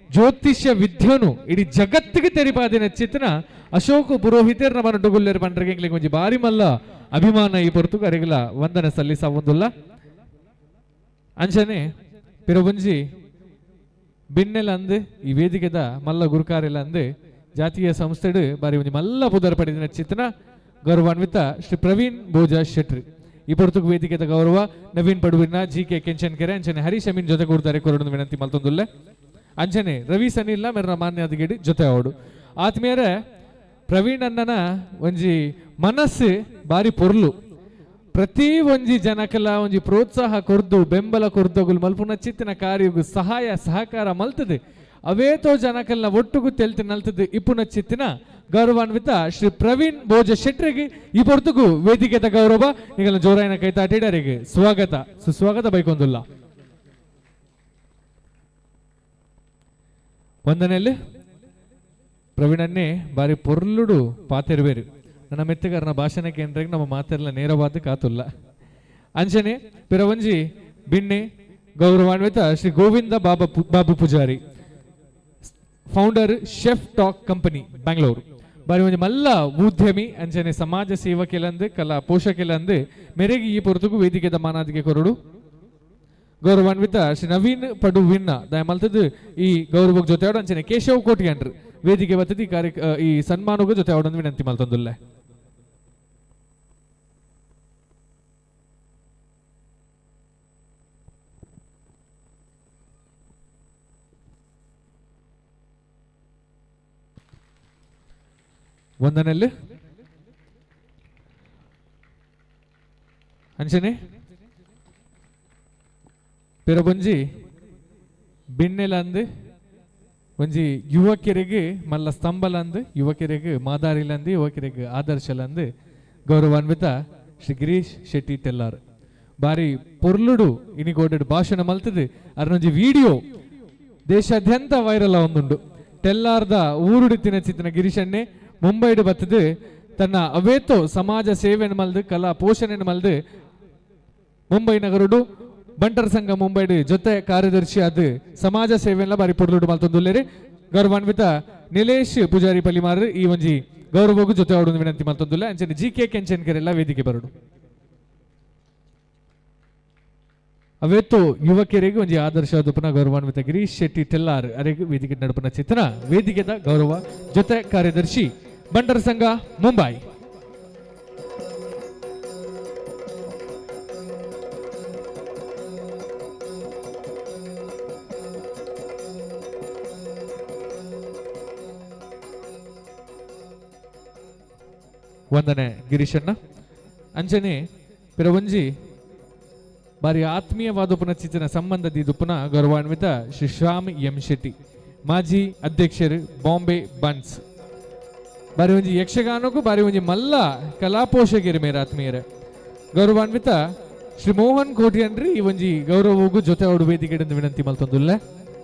ಜ್ಯೋತಿಷ್ಯ ವಿದ್ಯನು ಇಡೀ ಜಗತ್ತಿಗೆ ತೆರಿಪಾದಿನ ಚಿತ್ರ ಅಶೋಕ ಪುರೋಹಿತರ್ ನಮ್ಮ ನಡುಗುಲ್ಲೇರು ಪಂಡ್ರಿಗೆ ಎಂಗ್ಲಿಗೆ ಒಂಜಿ ಬಾರಿ ಮಲ್ಲ ಅಭಿಮಾನ ಈ ಪೊರ್ತುಗು ಅರಿಗಲ ವಂದನೆ ಸಲ್ಲಿಸವೊಂದುಲ್ಲ. ಅಂಚನೆ ಪಿರವಂಜಿ ಬಿನ್ನೆಲ ಅಂದು ಈ ವೇದಿಕೆದ ಮಲ್ಲ ಗುರುಕಾರೆಲ್ಲ ಅಂದು ಜಾತೀಯ ಸಂಸ್ಥೆಡು ಬಾರಿ ಒಂಜಿ ಮಲ್ಲ ಪುದರ್ ಪಡೆದಿನ ಚಿತ್ರ ಗೌರವಾನ್ವಿತ ಶ್ರೀ ಪ್ರವೀಣ್ ಭೋಜ ಶೆಟ್ರಿ ಈ ಪೊರ್ತುಗು ವೇದಿಕೆದ ಗೌರವ ನವೀನ್ ಪಡುವಿನ ಜಿ ಕೆ ಕೆಂಚನ್ ಕೆರೆ ಅಂಚನೆ ಹರೀಶ್ ಅಮೀನ್ ಜೊತೆ ಕೂಡ್ತಾರೆ ಕೊರಡು ವಿನಂತಿ ಮಲ್ತೊಂದುಲ್ಲೆ. ಅಂಚನೆ ರವಿ ಸನಿಲ್ಲ ಮೆರ್ನ ಮಾನ್ಯ ಅದಿಗೇಡಿ ಜೊತೆ ಅವಡು. ಆತ್ಮೀಯರೇ, ಪ್ರವೀಣ್ ಅಣ್ಣನ ಒಂಜಿ ಮನಸ್ಸು ಬಾರಿ ಪೊರ್ಲು. ಪ್ರತಿ ಒಂಜಿ ಜನಕಲ ಒಂಜಿ ಪ್ರೋತ್ಸಾಹ ಕೊರ್ದು ಬೆಂಬಲ ಕೊರ್ದೋಗುಲು ಮಲ್ಪುನ ಚಿತ್ತಿನ ಕಾರ್ಯಗು ಸಹಾಯ ಸಹಕಾರ ಮಲ್ತದೆ. ಅವೇತೋ ಜನಕಲ್ನ ಒಟ್ಟುಗು ತೆಲ್ತಿ ನಲ್ತದೆ ಇಪ್ಪುನ ಚಿತ್ತಿನ ಗೌರವಾನ್ವಿತ ಶ್ರೀ ಪ್ರವೀಣ್ ಭೋಜ ಶೆಟ್ಟರಿಗೆ ಈ ಪೊರ್ತುಗು ವೇದಿಕೆದ ಗೌರವ ನಿಗಲ ಜೋರಾಯನ ಕೈತಾಟಿಡರಿಗೆ ಸ್ವಾಗತ ಸುಸ್ವಾಗತ ಬೈಕೊಂದುಲ್ಲ. ಒಂದನೆಯಲ್ಲಿ ಪ್ರವೀಣನ್ನೇ ಬಾರಿ ಪೊರ್ಲುಡು ಪಾತೆರ್ವೇರು. ನನ್ನ ಮೆತ್ತಗಾರನ ಭಾಷಣ ಕೇಂದ್ರಕ್ಕೆ ನಮ್ಮ ಮಾತೆಲ್ಲ ನೇರವಾದ ಕಾತುಲ್ಲ. ಅಂಚನೆ ಪಿರವಂಜಿ ಬಿಣ್ಣೆ ಗೌರವಾನ್ವಿತ Shri Govinda Babu Pujari, founder chef talk company Bangalore. ಬಾರಿ ಒಂಜಿ ಮಲ್ಲ ಉದ್ಯಮಿ ಅಂಚನೆ ಸಮಾಜ ಸೇವಕಿಲಂದು ಕಲಾ ಪೋಷಕಿಲಂದು ಮೆರೆಗೆ ಈ ಪೊರ್ತುಗು ವೇದಿಕೆದ ಮಾನಾದಿಗೆ ಕೊರಡು. ಗೌರವಾನ್ವಿತ ಶ್ರೀ ನವೀನ್ ಪಡುವಿನ್ನ ದಯಮಲ್ತದ್ದು ಈ ಗೌರವಕ್ಕೆ ಜೊತೆ ಆಡೋ ಅಂಚನೆ ಕೇಶವ್ ಕೋಟಿಯನ್ರು ವೇದಿಕೆ ಬರ್ತದೆ ಈ ಕಾರ್ಯ ಈ ಸನ್ಮಾನಕ್ಕೆ ಜೊತೆ ಆಡೋದು ವಿನಂತಿ ಮಲ್ತೊಂದುಲ್ಲೆ. ಒಂದನಲ್ಲಿ ಅಂಚನೆ ಪಿರಬೊಂಜಿ ಬಿಣ್ಣೆಲಂದು ಒಂಜಿ ಯುವಕರಿಗೆ ಮಲ್ಲ ಸ್ತಂಭಲಂದು ಯುವಕರಿಗೆ ಮಾದಾರಿಲಂದು ಯುವಕರಿಗೆ ಆದರ್ಶಲಂದು ಗೌರವಾನ್ವಿತ ಶ್ರೀ ಗಿರೀಶ್ ಶೆಟ್ಟಿ ಟೆಲ್ಲಾರ್. ಬಾರಿ ಪೊರ್ಲುಡು ಇನಿಗೋಡೆಡ್ ಭಾಷಣ ಮಲ್ತದೆ. ಅರ್ನೊಂಜಿ ವಿಡಿಯೋ ದೇಶಾದ್ಯಂತ ವೈರಲ್ ಒಂದುಂಡು. ಟೆಲ್ಲಾರ್ದ ಊರುಡಿತ್ತಿನ ಚಿತ್ತಿನ ಗಿರೀಶನ್ನೇ ಮುಂಬೈಡು ಬತ್ತದು ತನ್ನ ಅವೇತೋ ಸಮಾಜ ಸೇವೆಯನ್ನು ಮಲ್ದು ಕಲಾ ಪೋಷಣೆಯನ್ನು ಮಲ್ದು ಮುಂಬೈ ನಗರುಡು ಬಂಟರ ಸಂಘ ಮುಂಬೈಡು ಜೊತೆ ಕಾರ್ಯದರ್ಶಿ ಅದು ಸಮಾಜ ಸೇವೆಲ್ಲ ಬಾರಿ ಪೊರ್ಲುಡು ಮಲ್ತೊಂದುಲ್ಲೇರಿ. ಗೌರವಾನ್ವಿತ ನಿಲೇಶ್ ಪೂಜಾರಿ ಪಲಿಮಾರ್ ಈ ಒಂಜಿ ಗೌರವಗೂ ಜೊತೆ ಆಡುವ ವಿನಂತಿ ಮಲ್ತೊಂದುಲ್ಲ. ಅಂಚನೆ ಜಿ ಕೆ ಕೆಂಚನ್ಕೆರೆಲ್ಲ ವೇದಿಕೆ ಬರಡು. ಅವೇತು ಯುವಕರಿಗೆ ಒಂಜಿ ಆದರ್ಶ ದುಪನ ಗೌರವಾನ್ವಿತ ಗಿರೀಶ್ ಶೆಟ್ಟಿ ಟೆಲ್ಲಾರ್ ಅರೆಗ್ ವೇದಿಕೆ ನಡುಪನ ಚಿತ್ರ ವೇದಿಕೆದ ಗೌರವ ಜೊತೆ ಕಾರ್ಯದರ್ಶಿ ಬಂಟರ ಸಂಘ ಮುಂಬೈ. ವಂದನೆ ಗಿರೀಶಣ್ಣ. ಅಂಚನೆ ಪಿರವಂಜಿ ಬಾರಿ ಆತ್ಮೀಯವಾದ ಪುನಚಿತನ ಸಂಬಂಧ ದೀದುಪುನ ಗೌರವಾನ್ವಿತ ಶ್ರೀ ಶ್ಯಾಮ್ ಎಂ ಶೆಟ್ಟಿ ಮಾಜಿ ಅಧ್ಯಕ್ಷರು ಬಾಂಬೆ ಬನ್ಸ್. ಬಾರಿ ಒಂಜಿ ಯಕ್ಷಗಾನಕ್ಕೂ ಬಾರಿ ಒಂಜಿ ಮಲ್ಲ ಕಲಾಪೋಷಕರು ಮೇರ ಆತ್ಮೀಯರ ಗೌರವಾನ್ವಿತ ಶ್ರೀ ಮೋಹನ್ ಕೋಟಿಯನ್ರಿ ಈ ಒಂಜಿ ಗೌರವಗೂ ಜೊತೆ ಆಡು ವೇದಿಕೆ ವಿನಂತಿ ಮಲ್ತೊಂದುಲ್ಲ.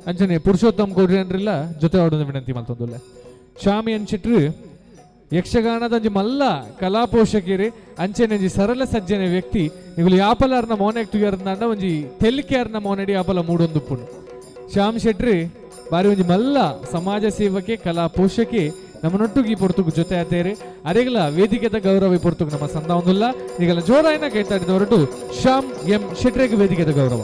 ಅಂಚನೆ ಪುರುಷೋತ್ತಮ್ ಕೋಟಿಯನ್ರಿಲ್ಲ ಜೊತೆ ಆಡುವ ವಿನಂತಿ ಮಲ್ತೊಂದುಲ್ಲ. ಶ್ಯಾಮ್ ಎನ್ ಶೆಟ್ರು ಯಕ್ಷಗಾನದ ಒಂಜಿ ಮಲ್ಲ ಕಲಾಪೋಷಕರು ಅಂಚನೆ ಒಂಜಿ ಸರಳ ಸಜ್ಜನೆ ವ್ಯಕ್ತಿ. ನಿಗುಲು ಯಾಪಲಾರ್ನ ಮೋನೆಗ್ ತುಯರ್ನ ಒಂಜಿ ತೆಲಿಕೆಯಾರ್ನ ಮೋನೆಡಿ ಯಾಪಲ ಮೂಡೊಂದುಪ್ಪುಂಡು. ಶ್ಯಾಮ್ ಶೆಟ್ರಿ ಬಾರಿ ಒಂಜಿ ಮಲ್ಲ ಸಮಾಜ ಸೇವಕೆ ಕಲಾ ಪೋಷಕೆ ನಮ್ಮನೊಟ್ಟುಗೆ ಈ ಪೊರ್ತುಗು ಜೊತೆ ಆತೇರಿ. ಅರೆಗಲ ವೇದಿಕೆದ ಗೌರವ ಈ ಪೊರ್ತುಗು ನಮ್ಮ ಸಂದ ಒಂದುಲ್ಲ. ಈಗಲ ಜೋರಾಯನ ಕೈತಾಡಿದ ಹೊರಟು ಶ್ಯಾಮ್ ಎಂ ಶೆಟ್ರಿಗೆ ವೇದಿಕೆದ ಗೌರವ.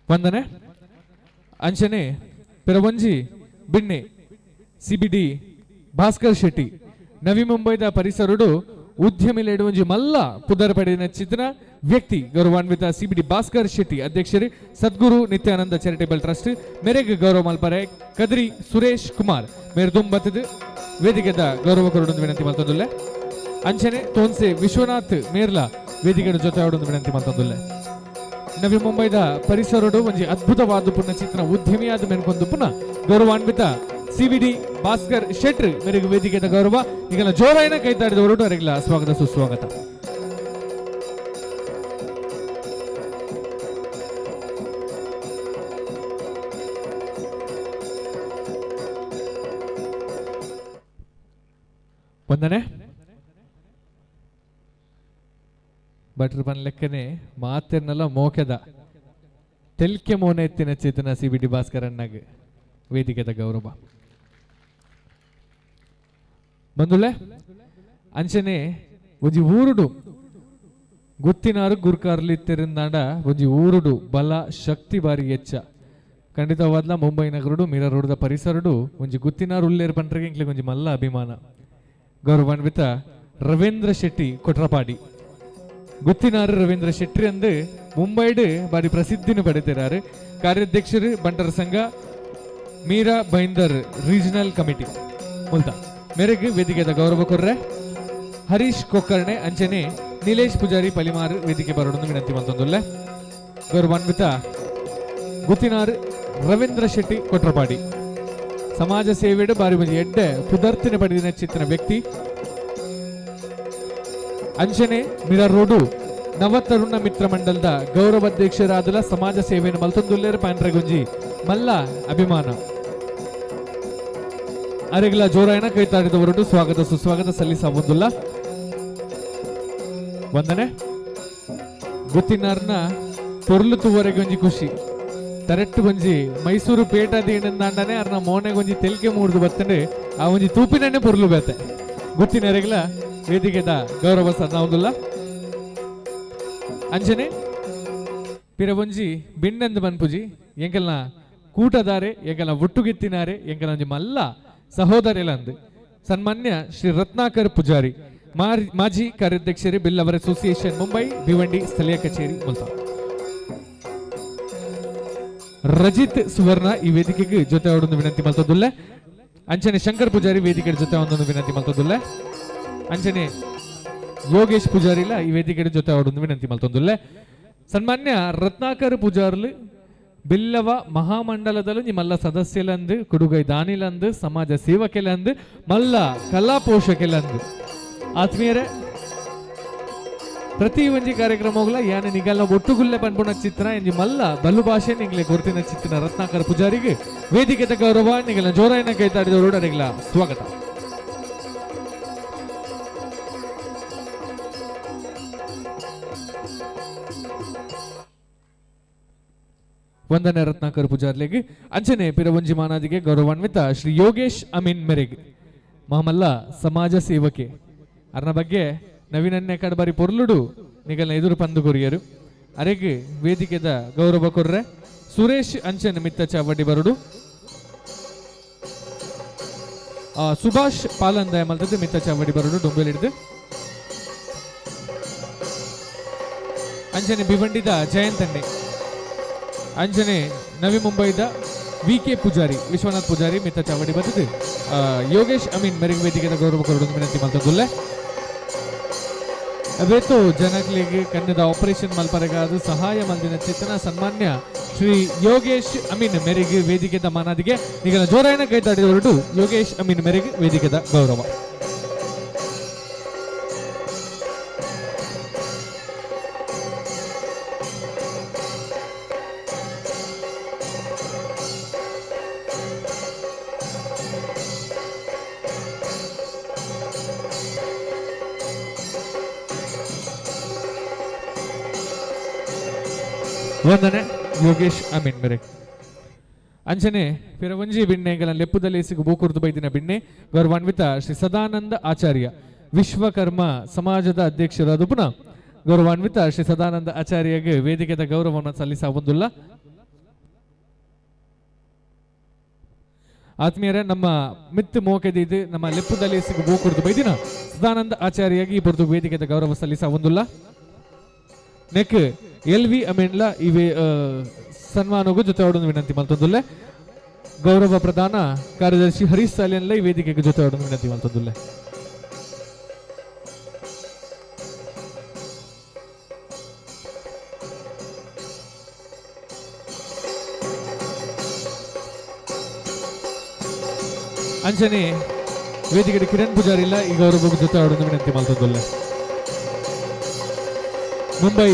ವಂದನೆ. ಅಂಚನೆ ಪಿರವಂಜಿ ಬಿಣ್ಣೆ ಸಿಬಿಡಿ ಭಾಸ್ಕರ್ ಶೆಟ್ಟಿ ನವಿ ಮುಂಬೈದ ಪರಿಸರುಡು ಉದ್ಯಮಿಲೇಡು ಒಂಜಿ ಮಲ್ಲ ಪುದರ್ ಪಡೆದಿನ ಚಿತ್ರ ವ್ಯಕ್ತಿ ಗೌರವಾನ್ವಿತ ಸಿಬಿಡಿ ಭಾಸ್ಕರ್ ಶೆಟ್ಟಿ ಅಧ್ಯಕ್ಷರು ಸದ್ಗುರು ನಿತ್ಯಾನಂದ ಚಾರಿಟೇಬಲ್ ಟ್ರಸ್ಟ್ ಮೇರೆಗೆ ಗೌರವ ಮಲ್ಪರೆ ಕದ್ರಿ ಸುರೇಶ್ ಕುಮಾರ್ ಮೇರೆ ದುಂಬತ್ತದು ವೇದಿಕೆದ ಗೌರವ ಕೊರಡೊಂದು ವಿನಂತಿ ಮಲ್ತೊಂದುಲ್ಲೆ. ಅಂಚನೆ ತೋನ್ಸೆ ವಿಶ್ವನಾಥ್ ಮೇರ್ಲ ವೇದಿಕೆದ ಜೊತೆ ಆಡೊಂದು ವಿನಂತಿ ಮಲ್ತೊಂದುಲ್ಲೆ. ನವಿ ಮುಂಬೈದ ಪರಿಸರಡು ಒಂಜಿ ಅದ್ಭುತವಾದ ಪುಣ್ಯ ಚಿತ್ರ ಉದ್ಯಮಿಯಾದ ಮೆನ್ಕೊಂದು ಪುನಃ ಗೌರವಾನ್ವಿತ ಸಿವಿಡಿ ಭಾಸ್ಕರ್ ಶೆಟ್ರ್ ಮೇರೆಗೆ ವೇದಿಕೆದ ಗೌರವ. ಈಗಲ ಜೋರಾಯನ ಕೈತಾಡಿದವರು ಅವರಿಗೆಲ್ಲ ಸ್ವಾಗತ ಸುಸ್ವಾಗತ. ವಂದನೆ. ಭಟ್ರು ಪನ್ ಲೆಕ್ಕನೆ ಮಾತೆರ್ನಲ್ಲ ಮೋಕೆದ ತೆಲ್ಕೆ ಮೋನೆ ಎತ್ತಿನ ಚೇತನ ಸಿ ಬಿ ಡಿ ಭಾಸ್ಕರಣ್ಣಗ್ ವೇದಿಕೆದ ಗೌರವ. ಬಂದುಳೆ ಅಂಚನೆ ಒಂಜಿ ಊರುಡು ಗುತ್ತಿನಾರು ಗುರ್ಕಾರ್ಲಿ ತೆರಿಂದಾಂಡ ಒಂಜಿ ಊರುಡು ಬಲ ಶಕ್ತಿ ಬಾರಿ ಹೆಚ್ಚ ಖಂಡಿತವಾದ್ಲ ಮುಂಬೈ ನಗರುಡು ಮೀರಾ ರೋಡ್ದ ಪರಿಸರಡು ಒಂಜಿ ಗುತ್ತಿನಾರು ಉಲ್ಲೇರು ಪಂಡ್ರಿಗೆ ಇಂಕ್ಲೆಗ್ ಒಂಜಿ ಮಲ್ಲ ಅಭಿಮಾನ. ಗೌರವಾನ್ವಿತ ರವೀಂದ್ರ ಶೆಟ್ಟಿ ಕೊಟ್ರಪಾಡಿ ಗುತ್ತಿನಾರು ರವೀಂದ್ರ ಶೆಟ್ಟಿ ಅಂದು ಮುಂಬೈಡು ಬಾರಿ ಪ್ರಸಿದ್ಧಿನ ಪಡೆದಿದ್ದಾರೆ. ಕಾರ್ಯಾಧ್ಯಕ್ಷರು ಬಂಟರ ಸಂಘ ಮೀರಾ ಬೈಂದರ್ ರೀಜನಲ್ ಕಮಿಟಿ ಮುಲ್ತ ಮೇರೆಗೆ ವೇದಿಕೆದ ಗೌರವ ಕೊರ್ರೆ ಹರೀಶ್ ಕೊಕ್ಕರ್ಣೆ ಅಂಚನೆ ನೀಲೇಶ್ ಪೂಜಾರಿ ಪಲಿಮಾರು ವೇದಿಕೆ ಬರೋಡೊಂದು ವಿನಂತಿ ಮಲ್ತೊಂದುಲ್ಲೆ. ಗೌರವಾನ್ವಿತ ಗುತ್ತಿನಾರ್ ರವೀಂದ್ರ ಶೆಟ್ಟಿ ಕೊಟ್ರಪಾಡಿ ಸಮಾಜ ಸೇವೆಡು ಬಾರಿ ಮಂಜಿ ಎಡ್ಡೆ ಪುದರ್ತಿನ ಪಡೆದಿನ ಚಿತ್ತಿನ ವ್ಯಕ್ತಿ. ಅಂಚನೆ ಮೀರಾ ರೋಡು ನವತರುಣ ಮಿತ್ರ ಮಂಡಲದ ಗೌರವಾಧ್ಯಕ್ಷರಾದಲ ಸಮಾಜ ಸೇವೆಯನ್ನು ಮಲ್ತೊಂದುಲ್ಲೇರು ಪ್ಯಾಂಟ್ರಗುಂಜಿ ಮಲ್ಲ ಅಭಿಮಾನ. ಅರೆಗಲ ಜೋರಾಯಣ ಕೈತಾಡಿದವರಡು ಸ್ವಾಗತ ಸುಸ್ವಾಗತ ಸಲ್ಲಿಸಬಹುದಿಲ್ಲ. ವಂದನೆ. ಗುತ್ತಿನಾರ್ನ ಪೊರ್ಲು ತುವರೆಗೆ ಒಂಜಿ ಖುಷಿ ತರೆಟ್ಟು ಒಂಜಿ ಮೈಸೂರು ಪೇಟ ದೀನಂದಾಂಡನೆ ಅರ್ನ ಮೋನೆಗೊಂಜಿ ತೆಲ್ಕೆ ಮೂಡ್ದು ಬತ್ತಂಡೆ ಆ ಒಂಜಿ ತೂಪಿನನ್ನೇ ಪೊರ್ಲು ಬೇತೆ. ಗುತ್ತಿನರೆಗಲ ವೇದಿಕೆದ ಗೌರವ ಸದಾವುದಿಲ್ಲ. ಅಂಜನೆ ಪಿರವೊಂಜಿ ಬಿಣ್ಣಂದು ಮನ್ಪುಜಿ ಎಂಕಲ್ನ ಕೂಟದಾರೆ ಎಂಕಲ್ನ ಒಟ್ಟುಗಿತ್ತಿನಾರೆ ಎಂಕಲ್ನ ಒಂಜಿ ಮಲ್ಲ ಸಹೋದರೆಲಂದು ಸನ್ಮಾನ್ಯ ಶ್ರೀ ರತ್ನಾಕರ್ ಪೂಜಾರಿ ಮಾಜಿ ಕಾರ್ಯಾಧ್ಯಕ್ಷರೇ ಬಿಲ್ಲವರ ಅಸೋಸಿಯೇಷನ್ ಮುಂಬೈ ಭಿವಂಡಿ ಸ್ಥಳೀಯ ಕಚೇರಿ ಮುಲ್ತಾನ್. ರಜಿತ್ ಸುವರ್ಣ ಈ ವೇದಿಕೆಗೆ ಜೊತೆ ಅವರೊಂದು ವಿನಂತಿ ಮಲ್ತದುಲ್ಲೆ. ಅಂಚನೆ ಶಂಕರ್ ಪೂಜಾರಿ ವೇದಿಕೆ ಜೊತೆ ಒಂದೊಂದು ವಿನಂತಿ ಮಲ್ತದುಲ್ಲೆ. ಅಂಚನೆ ಯೋಗೇಶ್ ಪೂಜಾರಿಲ ಈ ವೇದಿಕೆ ಜೊತೆ ಅವರೊಂದು ವಿನಂತಿ ಮಲ್ತೊಂದುಲ್ಲೆ. ಸನ್ಮಾನ್ಯ ರತ್ನಾಕರ್ ಪೂಜಾರ್ಲು ಬಿಲ್ಲವ ಮಹಾಮಂಡಲದಲ್ಲೂ ನಿಮ್ಮಲ್ಲ ಸದಸ್ಯಲಂದು ಕುಡುಗೈ ದಾನಿಲಂದು ಸಮಾಜ ಸೇವಕೆಲಂದು ಮಲ್ಲ ಕಲಾ ಪೋಷಕೆಲಂದು ಆತ್ಮೀಯರೇ ಪ್ರತಿ ಒಂಜಿ ಕಾರ್ಯಕ್ರಮಗಳ ಯಾನೆ ನಿಗಲ್ನ ಒಟ್ಟುಗುಲ್ಲೆ ಪನ್ಪುನ ಚಿತ್ರ ಎಂಜಿ ಮಲ್ಲ ಬಲು ಭಾಷೆ ನಿಂಗ್ಲೆ ಗುರ್ತಿನ ಚಿತ್ರ ರತ್ನಾಕರ್ ಪೂಜಾರಿಗೆ ವೇದಿಕೆದ ಗೌರವ ನಿಗಲ್ನ ಜೋರಾಯನ ಕೈತಾಡಿದವರು ಅರೆಗ್ಲ ಸ್ವಾಗತ. ವಂದನೆ ರತ್ನಾಕರ್ ಪೂಜಾರ್ಲೆಗ್. ಅಂಚನೆ ಪಿರವಂಜಿ ಮಾನಾದಿಗೆ ಗೌರವಾನ್ವಿತ ಶ್ರೀ ಯೋಗೇಶ್ ಅಮೀನ್ ಮೆರೆಗ್ ಮಹಮಲ್ಲ ಸಮಾಜ ಸೇವಕೆ ಅರ್ನ ಬಗ್ಗೆ ನವೀನನ್ನೇ ಕಡಬಾರಿ ಪೊರ್ಲುಡು ನಿಗಲ್ನ ಎದುರು ಪಂದು ಕೊರಿಯರು ಅರೆಗ್ ವೇದಿಕೆದ ಗೌರವ ಕೊರ್ರೆ ಸುರೇಶ್ ಅಂಚನ್ ಮಿತ್ತ ಚಾವಡಿ ಬರುಡು ಸುಭಾಷ್ ಪಾಲಂದಾಯ ಮಲ್ತದ್ದು ಮಿತ್ತ ಚಾವಡಿ ಬರುಡು ಡೊಂಬೆಲಿಡ್ದು ಅಂಚನೆ ಭಿವಂಡಿದ ಜಯಂತಣ್ಣೆ ಅಂಚನೆ ನವಿ ಮುಂಬೈದ ವಿ ಕೆ ಪೂಜಾರಿ ವಿಶ್ವನಾಥ್ ಪೂಜಾರಿ ಮಿತ್ತ ಚಾವಡಿ ಬರ್ತದೆ ಯೋಗೇಶ್ ಅಮೀನ್ ಮೆರೆಗ್ ವೇದಿಕೆದ ಗೌರವ ಕೊರಡು ವಿನಂತಿ ಮಲ್ತದುಲ್ಲೆ. ಅವೇತು ಜನಕ್ಲಿಗೆ ಕನ್ನಡ ಆಪರೇಷನ್ ಮಲ್ಪರೆಗಾದ ಸಹಾಯ ಮಂದಿನ ಚೇತನ ಸನ್ಮಾನ್ಯ ಶ್ರೀ ಯೋಗೇಶ್ ಅಮೀನ್ ಮೆರೆಗ್ ವೇದಿಕೆದ ಮಾನಾದಿಗೆ ನಿಗಲ ಜೋರಾಯಣ ಕೈತಾಡಿದ ಹೊರಟು ಯೋಗೇಶ್ ಅಮೀನ್ ಮೆರೆಗ್ ವೇದಿಕೆದ ಗೌರವ. ವಂದನೆ ಯೋಗೇಶ್ ಅಮೀನ್ ಮೆರೆಗ್. ಅಂಚನೆ ಪಿರವಂಜಿ ಬಿಣ್ಣೆಗಳ ಲೆಪ್ಪುದಲ್ಲಿ ಸಿಗು ಬೂಕುರ್ದು ಬೈದಿನ ಬಿಣ್ಣೆ ಗೌರವಾನ್ವಿತ ಶ್ರೀ ಸದಾನಂದ ಆಚಾರ್ಯ ವಿಶ್ವಕರ್ಮ ಸಮಾಜದ ಅಧ್ಯಕ್ಷರಾದ ಪುನಃ ಗೌರವಾನ್ವಿತ ಶ್ರೀ ಸದಾನಂದ ಆಚಾರ್ಯಗೆ ವೇದಿಕೆದ ಗೌರವವನ್ನು ಸಲ್ಲಿಸಬಂದುಲ್ಲ. ಆತ್ಮೀಯರೇ ನಮ್ಮ ಮಿತ್ತು ಮೋಕೆದಿದ್ದು ನಮ್ಮ ಲೆಪ್ಪುದಲ್ಲಿ ಸಿಗು ಬೂಕುರ್ದು ಬೈದಿನ ಸದಾನಂದ ಆಚಾರ್ಯಗೆ ಈ ಬುರ್ದು ವೇದಿಕೆದ ಗೌರವ ಸಲ್ಲಿಸಬಂದುಲ್ಲ. ನೆಕ್ ಎಲ್ ವಿ ಅಮೇನ್ಲ ಇವೆ ಸನ್ಮಾನಗೂ ಜೊತೆ ಆಡೋದು ವಿನಂತಿ ಮಲ್ತೊಂದುಲ್ಲೆ. ಗೌರವ ಪ್ರಧಾನ ಕಾರ್ಯದರ್ಶಿ ಹರೀಶ್ ಸಾಲಿಯನ್ಲ ಈ ವೇದಿಕೆಗೆ ಜೊತೆ ಆಡೋದು ವಿನಂತಿ ಮಲ್ತೊಂದುಲ್ಲೆ. ಅಂಚನೆ ವೇದಿಕೆ ಕಿರಣ್ ಪೂಜಾರಿಲ್ಲ ಈ ಗೌರವಗೂ ಜೊತೆ ಆಡೋದು ವಿನಂತಿ ಮಲ್ತೊಂದುಲ್ಲೆ. ಮುಂಬೈ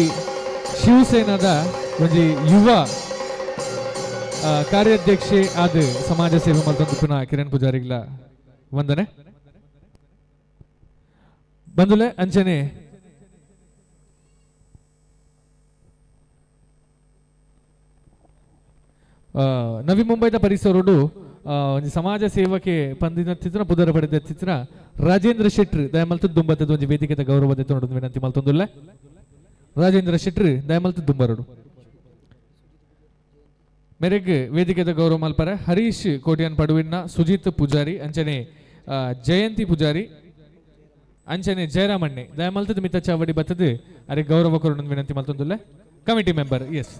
ಶಿವಸೇನಾದ ಒಂಜಿ ಯುವ ಕಾರ್ಯಾಧ್ಯಕ್ಷೆ ಆದ ಸಮಾಜ ಸೇವೆ ಮಲ್ತೊಂದು ಪುನಃ ಕಿರಣ್ ಪೂಜಾರಿಗ್ಲ ವಂದನೆ ಬಂದುಲೆ. ಅಂಚನೆ ನವಿ ಮುಂಬೈದ ಪರಿಸರಡು ಒಂಜಿ ಸಮಾಜ ಸೇವಕೆ ಪಂದಿನ ಚಿತ್ರ ಪುದರ ಪಡೆದ ಚಿತ್ರ ರಾಜೇಂದ್ರ ಶೆಟ್ರ್ ದಯಮಲ್ತು ದುಂಬತ್ತದ ಒಂಜಿ ವೇದಿಕೆದ ಗೌರವ ನೋಡೋದು ವಿನಂತಿ ಮಲ್ತೊಂದುಲ್ಲೆ. ರಾಜೇಂದ್ರ ಶೆಟ್ರು ದಯಮಲ್ತು ದುಂಬರಡು. ಮೇರೆಗ್ ವೇದಿಕೆದ ಗೌರವ ಮಲ್ಪರೆ ಹರೀಶ್ ಕೋಟ್ಯಾನ್ ಪಡುವಿನ ಸುಜಿತ್ ಪೂಜಾರಿ ಅಂಚನೆ ಜಯಂತಿ ಪೂಜಾರಿ ಅಂಚನೆ ಜಯರಾಮಣ್ಣೆ ದಯಮಲ್ತದ ಮಿತ್ತ ಚಾವಡಿ ಬತ್ತದು ಅರೆ ಗೌರವ ಕೊರೊಂದು ವಿನಂತಿ ಮಲ್ತೊಂದುಲ್ಲೆ. ಕಮಿಟಿ ಮೆಂಬರ್ ಎಸ್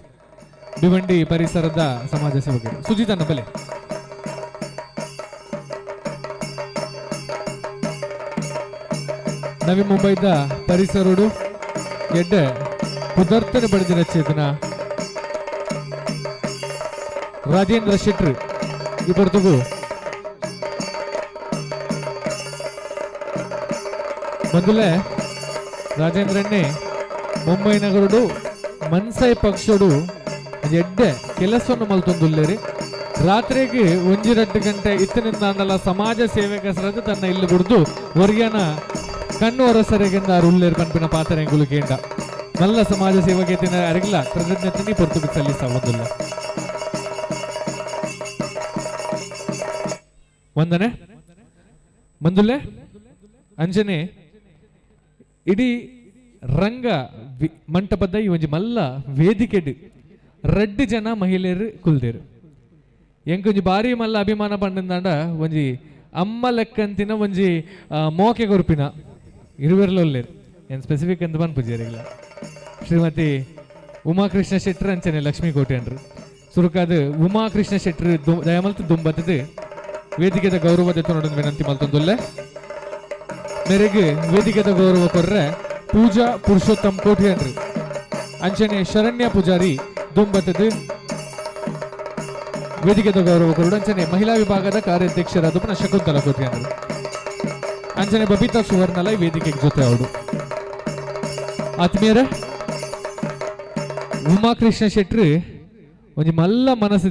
ಭಿವಂಡಿ ಪರಿಸರದ ಸಮಾಜ ಸೇವಕರು ಸುಜಿತ್ ಅನ್ನ ಬಲೆ. ನವಿ ಮುಂಬೈದ ಪರಿಸರುಡು ಎಡ್ಡೆ ಪುದರ್ತನೆ ಪಡೆದಿನ ಚೇತನ ರಾಜೇಂದ್ರ ಶೆಟ್ರು ಈ ಪೊರ್ತುಗು ಮೊದಲೇ ರಾಜೇಂದ್ರನ್ನೇ ಮುಂಬೈ ನಗರುಡು ಮನ್ಸೈ ಪಕ್ಷಡು ಎಡ್ಡೆ ಕೆಲಸವನ್ನು ಮಲ್ತೊಂದುಲ್ಲೇರಿ. ರಾತ್ರಿಗೆ 1-2 ಗಂಟೆ ಇತ್ತನಿಂದ ಸಮಾಜ ಸೇವೆ ಕಸರದು ತನ್ನ ಇಲ್ಲಿ ಬಿಡ್ದು ಹೊರ್ಗ್ಯಾನ ಕಣ್ಣು ಹೊರಸರೆಗೆಂದ ಉಲ್ಲೇರು ಪನ್ಪಿನ ಪಾತ್ರ ಎಂಗುಲು ಕೇಂಡ ಮಲ್ಲ ಸಮಾಜ ಸೇವೆಗೆ ತಿನ್ನ ಅರಿಗಿಲ್ಲ ಕೃತಜ್ಞತೆ ಪೊರ್ತುಗು ಸಲ್ಲಿಸ ಒಂದುಲ್ಲ. ವಂದನೆ ಮಂದುಲೆ. ಅಂಜನೆ ಇಡೀ ರಂಗ ಮಂಟಪದ ಈ ಒಂಜಿ ಮಲ್ಲ ವೇದಿಕೆಡ್ ರಡ್ಡು ಜನ ಮಹಿಳೆಯರು ಕುಲ್ದೇರು. ಎಂಕೊಂಜಿ ಬಾರಿ ಮಲ್ಲ ಅಭಿಮಾನ ಪಂಡಂದಾಂಡ ಒಂಜಿ ಅಮ್ಮ ಲೆಕ್ಕಂತಿನ ಒಂಜಿ ಮೋಕೆ ಕೊರ್ಪಿನ ಇರುವೆರ್ಲೊಲ್ಲೇರು ಏನು ಸ್ಪೆಸಿಫಿಕ್ ಅಂತ ಪನ್ಪುಜೇರಿಲ್ಲ. ಶ್ರೀಮತಿ ಉಮಾಕೃಷ್ಣ ಶೆಟ್ರು ಅಂಚನೆ ಲಕ್ಷ್ಮೀ ಕೋಟ್ಯನ್ರು ಸುರುಕಾದ ಉಮಾಕೃಷ್ಣ ಶೆಟ್ರು ದಯಮಲ್ತು ದುಂಬತ್ತದು ವೇದಿಕೆದ ಗೌರವ ದೆತ್ತೊಂದು ವಿನಂತಿ ಮಲ್ತೊಂದುಲ್ಲೆ. ಮೇರೆಗೆ ವೇದಿಕೆದ ಗೌರವ ಕೊರ್ರೆ ಪೂಜಾ ಪುರುಷೋತ್ತಮ್ ಕೋಟ್ಯನ್ರು ಅಂಚನೆ ಶರಣ್ಯ ಪೂಜಾರಿ ದುಂಬತ್ತದು ವೇದಿಕೆದ ಗೌರವ ಕೊರಡು. ಅಂಚನೆ ಮಹಿಳಾ ವಿಭಾಗದ ಕಾರ್ಯಾಧ್ಯಕ್ಷರಾದ ಪುನಃ ಶಕುಂತಲ ಕೋಟ್ಯನ್ರು ಅಂಚನೆ ಬಬಿತಾ ಸುವರ್ಣಲ ವೇದಿಕೆಗೆ ಜೊತೆ ಅವಳು. ಆತ್ಮೀಯರೇ, ಉಮಾಕೃಷ್ಣ ಶೆಟ್ರು ಒಂಜಿ ಮಲ್ಲ ಮನಸ್ಸು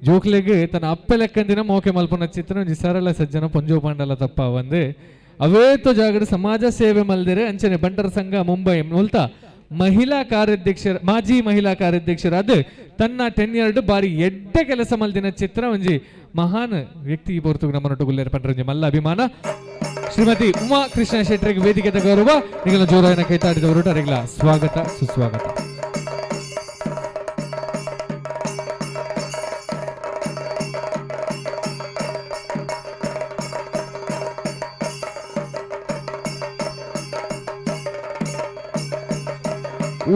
ಜೋಕ್ಲೆಗ್ ತನ್ನ ಅಪ್ಪೆ ಲೆಕ್ಕಂದಿನ ಮೋಕೆ ಮಲ್ಪುನ ಚಿತ್ರ ಒಂಜಿ ಸರಳ ಸಜ್ಜನ ಪೊಂಜೋ ಪಾಂಡಲ ತಪ್ಪ ಬಂದು ಅವೇತೋ ಜಾಗಡ ಸಮಾಜ ಸೇವೆ ಮಲ್ದಿರೆ. ಅಂಚನೆ ಬಂಟರ ಸಂಘ ಮುಂಬೈ ಮುಲ್ತ ಮಹಿಳಾ ಕಾರ್ಯಾಧ್ಯಕ್ಷರ ಮಾಜಿ ಮಹಿಳಾ ಕಾರ್ಯಾಧ್ಯಕ್ಷರಾದ ತನ್ನ 10 ಬಾರಿ ಎಡ್ಡೆ ಕೆಲಸ ಮಲ್ದಿನ ಚಿತ್ರ ಒಂಜಿ ಮಹಾನ್ ವ್ಯಕ್ತಿ ಪೊರ್ತುಗು ನಮ್ಮನೊಟ್ಟು ಪಂಡ್ರ ಒಂಜಿ ಮಲ್ಲ ಅಭಿಮಾನ. ಶ್ರೀಮತಿ ಉಮಾ ಕೃಷ್ಣ ಶೆಟ್ಟರಿಗೆ ವೇದಿಕೆದ ಗೌರವ ನಿಗಲ ಜೋರಾಯನ ಕೈತಾಡಿದವರು ಅರಿಗ್ಲ ಸ್ವಾಗತ ಸುಸ್ವಾಗತ.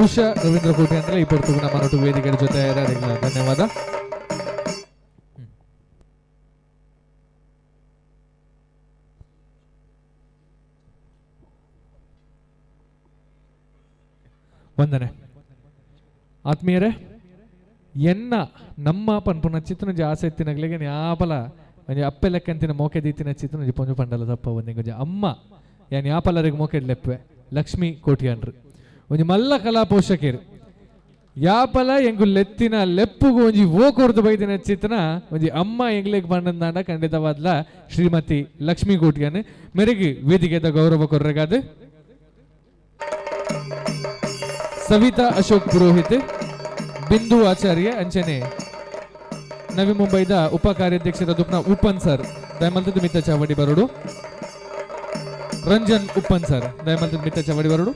ಉಷಾ ರವೀಂದ್ರ ಕೋಟೆ ಅಂದ್ರೆ ಈ ಪೊರ್ತುಗು ನಮ್ಮನೊಟ್ಟು ವೇದಿಕೆ ಜೊತೆ ಧನ್ಯವಾದ. ವಂದನೆ ಆತ್ಮೀಯರೇ, ಎನ್ನ ನಮ್ಮ ಪನ್ಪುನ ಚಿತ್ರನೊಂಜಿ ಆಸೆ ಎತ್ತಿನಗ್ಲಿಗೆ ಯಾಪಲ ಒಂಜಿ ಅಪ್ಪೆ ಲೆಕ್ಕಂತಿನ ಮೋಕೆ ದೀತಿನ ಚಿತ್ರನೊಂಜಿ ಪೊಂಜು ಪಂಡಲ ತಪ್ಪ ಒಂಜಿ ಅಮ್ಮ ಯಾನ್ ಯಾಪಲರಿಗೆ ಮೋಕೆ ಲೆಪ್ಪೆ ಲಕ್ಷ್ಮೀ ಕೋಟ್ಯಾನ್ರು ಒಂಜಿ ಮಲ್ಲ ಕಲಾ ಪೋಷಕರು ಯಾಪಲ ಎಂಗು ಲೆತ್ತಿನ ಲೆಪ್ಪುಗು ಒಂಜಿ ಓ ಕೊರ್ದು ಬೈದಿನ ಚಿತ್ರನ ಒಂಜಿ ಅಮ್ಮ ಎಂಗ್ಲೆಗ್ ಪಂಡಂದಾಂಡ ಖಂಡಿತವಾದ್ಲ ಶ್ರೀಮತಿ ಲಕ್ಷ್ಮೀ ಕೋಟ್ಯಾನ್ ಮೆರೆಗೆ ವೇದಿಕೆದ ಗೌರವ ಕೊರ್ರೆಗಾದ ಸವಿತಾ ಅಶೋಕ್ ಪುರೋಹಿತ್, ಬಿಂದು ಆಚಾರ್ಯ ಅಂಚನೆ ನವಿ ಮುಂಬೈದ ಉಪ ಕಾರ್ಯಾಧ್ಯಕ್ಷರ ದುಪ್ನ ಉಪ್ಪನ್ ಸರ್ ದಯಮಲ್ತದ ಮಿತ್ತ ಚಾವಡಿ ಬರೋಡು, ರಂಜನ್ ಉಪ್ಪನ್ ಸರ್ ದಯಮಲ್ತದ ಮಿತ್ತ ಚಾವಡಿ ಬರೋಡು.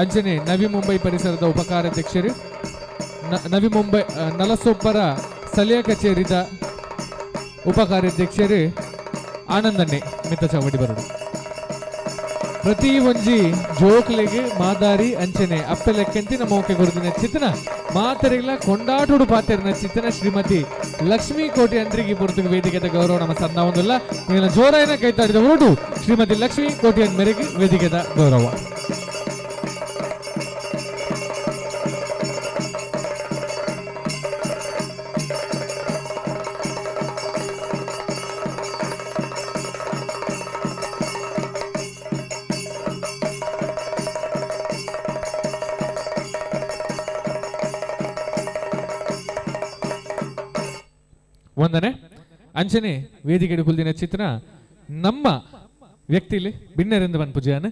ಅಂಚನೆ ನವಿ ಮುಂಬೈ ಪರಿಸರದ ಉಪ ಕಾರ್ಯಾಧ್ಯಕ್ಷರು ನವಿ ಮುಂಬೈ ನಲಸೊಬ್ಬರ ಸ್ಥಳೀಯ ಕಚೇರಿದ ಉಪ ಕಾರ್ಯಾಧ್ಯಕ್ಷರು ಆನಂದನ್ನೇ ಮಿತ್ತ ಚಾವಡಿ ಬರೋಡು. ಪ್ರತಿ ಒಂಜಿ ಜೋಕ್ಲೆಗ್ ಮಾದಾರಿ ಅಂಚನೆ ಅಪ್ಪೆ ಲೆಕ್ಕಂತಿನ ಮೋಕೆ ಗುರುದಿನ ಚಿತ್ತನ ಮಾತರಿಗಳ ಕೊಂಡಾಟುಡು ಪಾತೆರ್ನ ಚಿತ್ತನ ಶ್ರೀಮತಿ ಲಕ್ಷ್ಮೀ ಕೋಟಿ ಅಂದ್ರಿಗೆ ಪೊರ್ತುಗು ವೇದಿಕೆದ ಗೌರವ ನಮ್ಮ ಸನ್ನ ಒಂದುಲ್ಲ ನಿನ್ನ ಜೋರಾಯನ ಕೈತಾಡಿದ ಹೊರಟು ಶ್ರೀಮತಿ ಲಕ್ಷ್ಮೀ ಕೋಟಿ ಮೇರೆಗೆ ವೇದಿಕೆದ ಗೌರವ. ವಂದನೆ ಅಂಚನೆ ವೇದಿಕೆ ಕುಲ್ದಿನ ಚಿತ್ರ ನಮ್ಮ ವ್ಯಕ್ತಿಲಿ ಬಿನ್ನೆರೆಂದು ಬನ್ ಪೂಜೆಯನ್ನು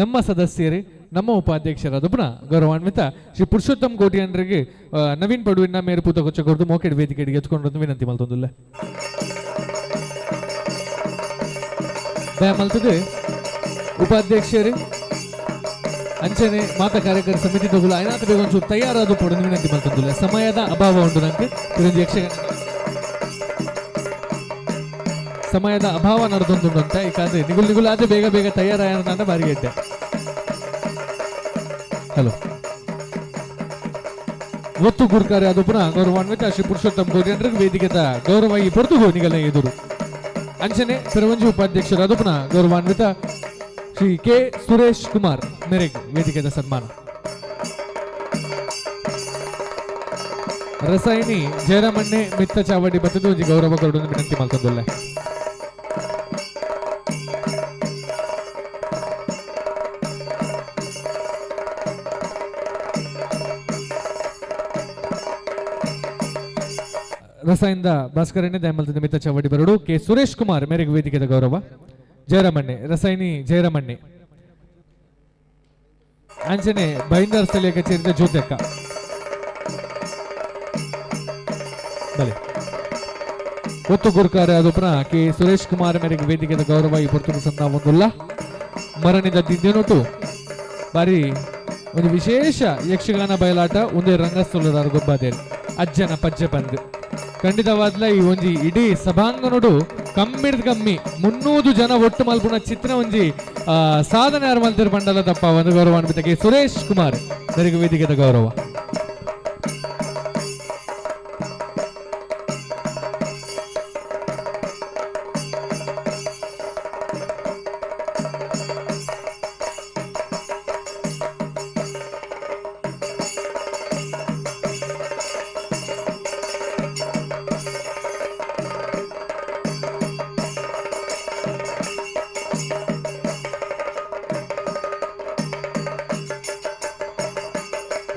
ನಮ್ಮ ಸದಸ್ಯರು ನಮ್ಮ ಉಪಾಧ್ಯಕ್ಷರಾದ ಪುನಃ ಗೌರವಾನ್ವಿತ ಶ್ರೀ ಪುರುಷೋತ್ತಮ್ ಕೋಟಿಯನ್ರಿಗೆ ನವೀನ್ ಪಡುವಿನ ಮೇರು ಪೂತ ಕೊಚ್ಚ ಕೊರದು ಮೋಕೆಡ್ ವೇದಿಕೆಗೆ ಎತ್ಕೊಂಡು ವಿನಂತಿ ಮಲ್ತೊಂದುಲ್ಲ. ದಯ ಮಲ್ತದೆ ಉಪಾಧ್ಯಕ್ಷರು ಅಂಚನೆ ಮಾತಾ ಕಾರ್ಯಕಾರಿ ಸಮಿತಿ ತಗುಲು ಐನಾಥ ಬೇಗ ಒಂಚೂರು ತಯಾರಾದ ಪೊಡೊಂದು ವಿನಂತಿ ಮಲ್ತೊಂದುಲ್ಲೆ. ಸಮಯದ ಅಭಾವ ಉಂಡು ನಂಗೆ ಇದೊಂದು ಯಕ್ಷಗಾನ ಸಮಯದ ಅಭಾವ ನಡೆದೊಂದುಂಡು ಅಂತ ಈಕಾದ್ರೆ ನಿಗುಲ್ ನಿಗುಲಾದ್ರೆ ಬೇಗ ಬೇಗ ತಯಾರಾಯ ಬಾರಿಗೆಡ್ಡೆ. ಹಲೋ ಒತ್ತು ಗುರ್ಕಾರೆ ಅದು ಪುನಃ ಗೌರವಾನ್ವಿತ ಶ್ರೀ ಪುರುಷೋತ್ತಮ ಕೋಟ್ಯಂಡ್ರಿಗೆ ವೇದಿಕೆದ ಗೌರವ ಈ ಪೊರ್ತುಗು ನಿಗಲ ಎದುರು. ಅಂಚನೆ ಪೆರವಂಜಿ ಉಪಾಧ್ಯಕ್ಷರಾದ ಪುನಃ ಗೌರವಾನ್ವಿತ ಶ್ರೀ ಕೆ ಸುರೇಶ್ ಕುಮಾರ್ ಮೇರೆಗ್ ವೇದಿಕೆದ ಸನ್ಮಾನ. ರಸಾಯನಿ ಜಯರಾಮಣ್ಣೆ ಮಿತ್ತ ಚಾವಡಿ ಬತ್ತದು ಒಂಜಿ ಗೌರವ ಕೊರಡು ವಿನಂತಿ ಮಲ್ತೊಂದುಲ್ಲೆ. ರಸಾಯನದ ಭಾಸ್ಕರಣ್ಣೆ ದಯಮಲ್ತದ ಮಿತ್ತ ಚಾವಡಿ ಬರಡು ಕೆ ಸುರೇಶ್ ಕುಮಾರ್ ಮೇರೆಗೆ ವೇದಿಕೆದ ಗೌರವ. ಜಯರಾಮಣ್ಣೆ ರಸಾಯನಿ ಜಯರಾಮಣ್ಣೆ ಅಂಚನೆ ಬೈಂದರ್ ಸ್ಥಳೀಯ ಕಚೇರಿದ ಜ್ಯೋತಕ್ಕ ಬಲೆ ಒತ್ತು ಗುರುಕಾರ ಅದು ಪುನಃ ಕೆ ಸುರೇಶ್ ಕುಮಾರ್ ಮೇರೆಗೆ ವೇದಿಕೆದ ಗೌರವ ಈ ಪೊರ್ತುಗು ಸಂದ ಒಂದುಲ್ಲ. ಮರಣಿದ ದಿನೊಟು ಬಾರಿ ಒಂದು ವಿಶೇಷ ಯಕ್ಷಗಾನ ಬಯಲಾಟ ಒಂದೇ ರಂಗಸ್ಥಳದ ಗೊಬ್ಬಾದೇರು ಅಜ್ಜನ ಪಜ್ಜೆ ಬಂದು ಖಂಡಿತವಾದ್ಲ ಈ ಒಂಜಿ ಇಡೀ ಸಭಾಂಗನೋಡು ಕಮ್ಮಿಡ್ದ ಕಮ್ಮಿ 300 ಜನ ಒಟ್ಟು ಮಲ್ಪುನ ಚಿತ್ರ ಒಂಜಿ ಸಾಧನೆ ಯಾರು ಮಲ್ತಿರು ಬಂಡಲ ತಪ್ಪ ಒಂದು ಗೌರವ ಕೆ ಸುರೇಶ್ ಕುಮಾರ್ ಮೇರೆಗೆ ವೇದಿಕೆದ ಗೌರವ.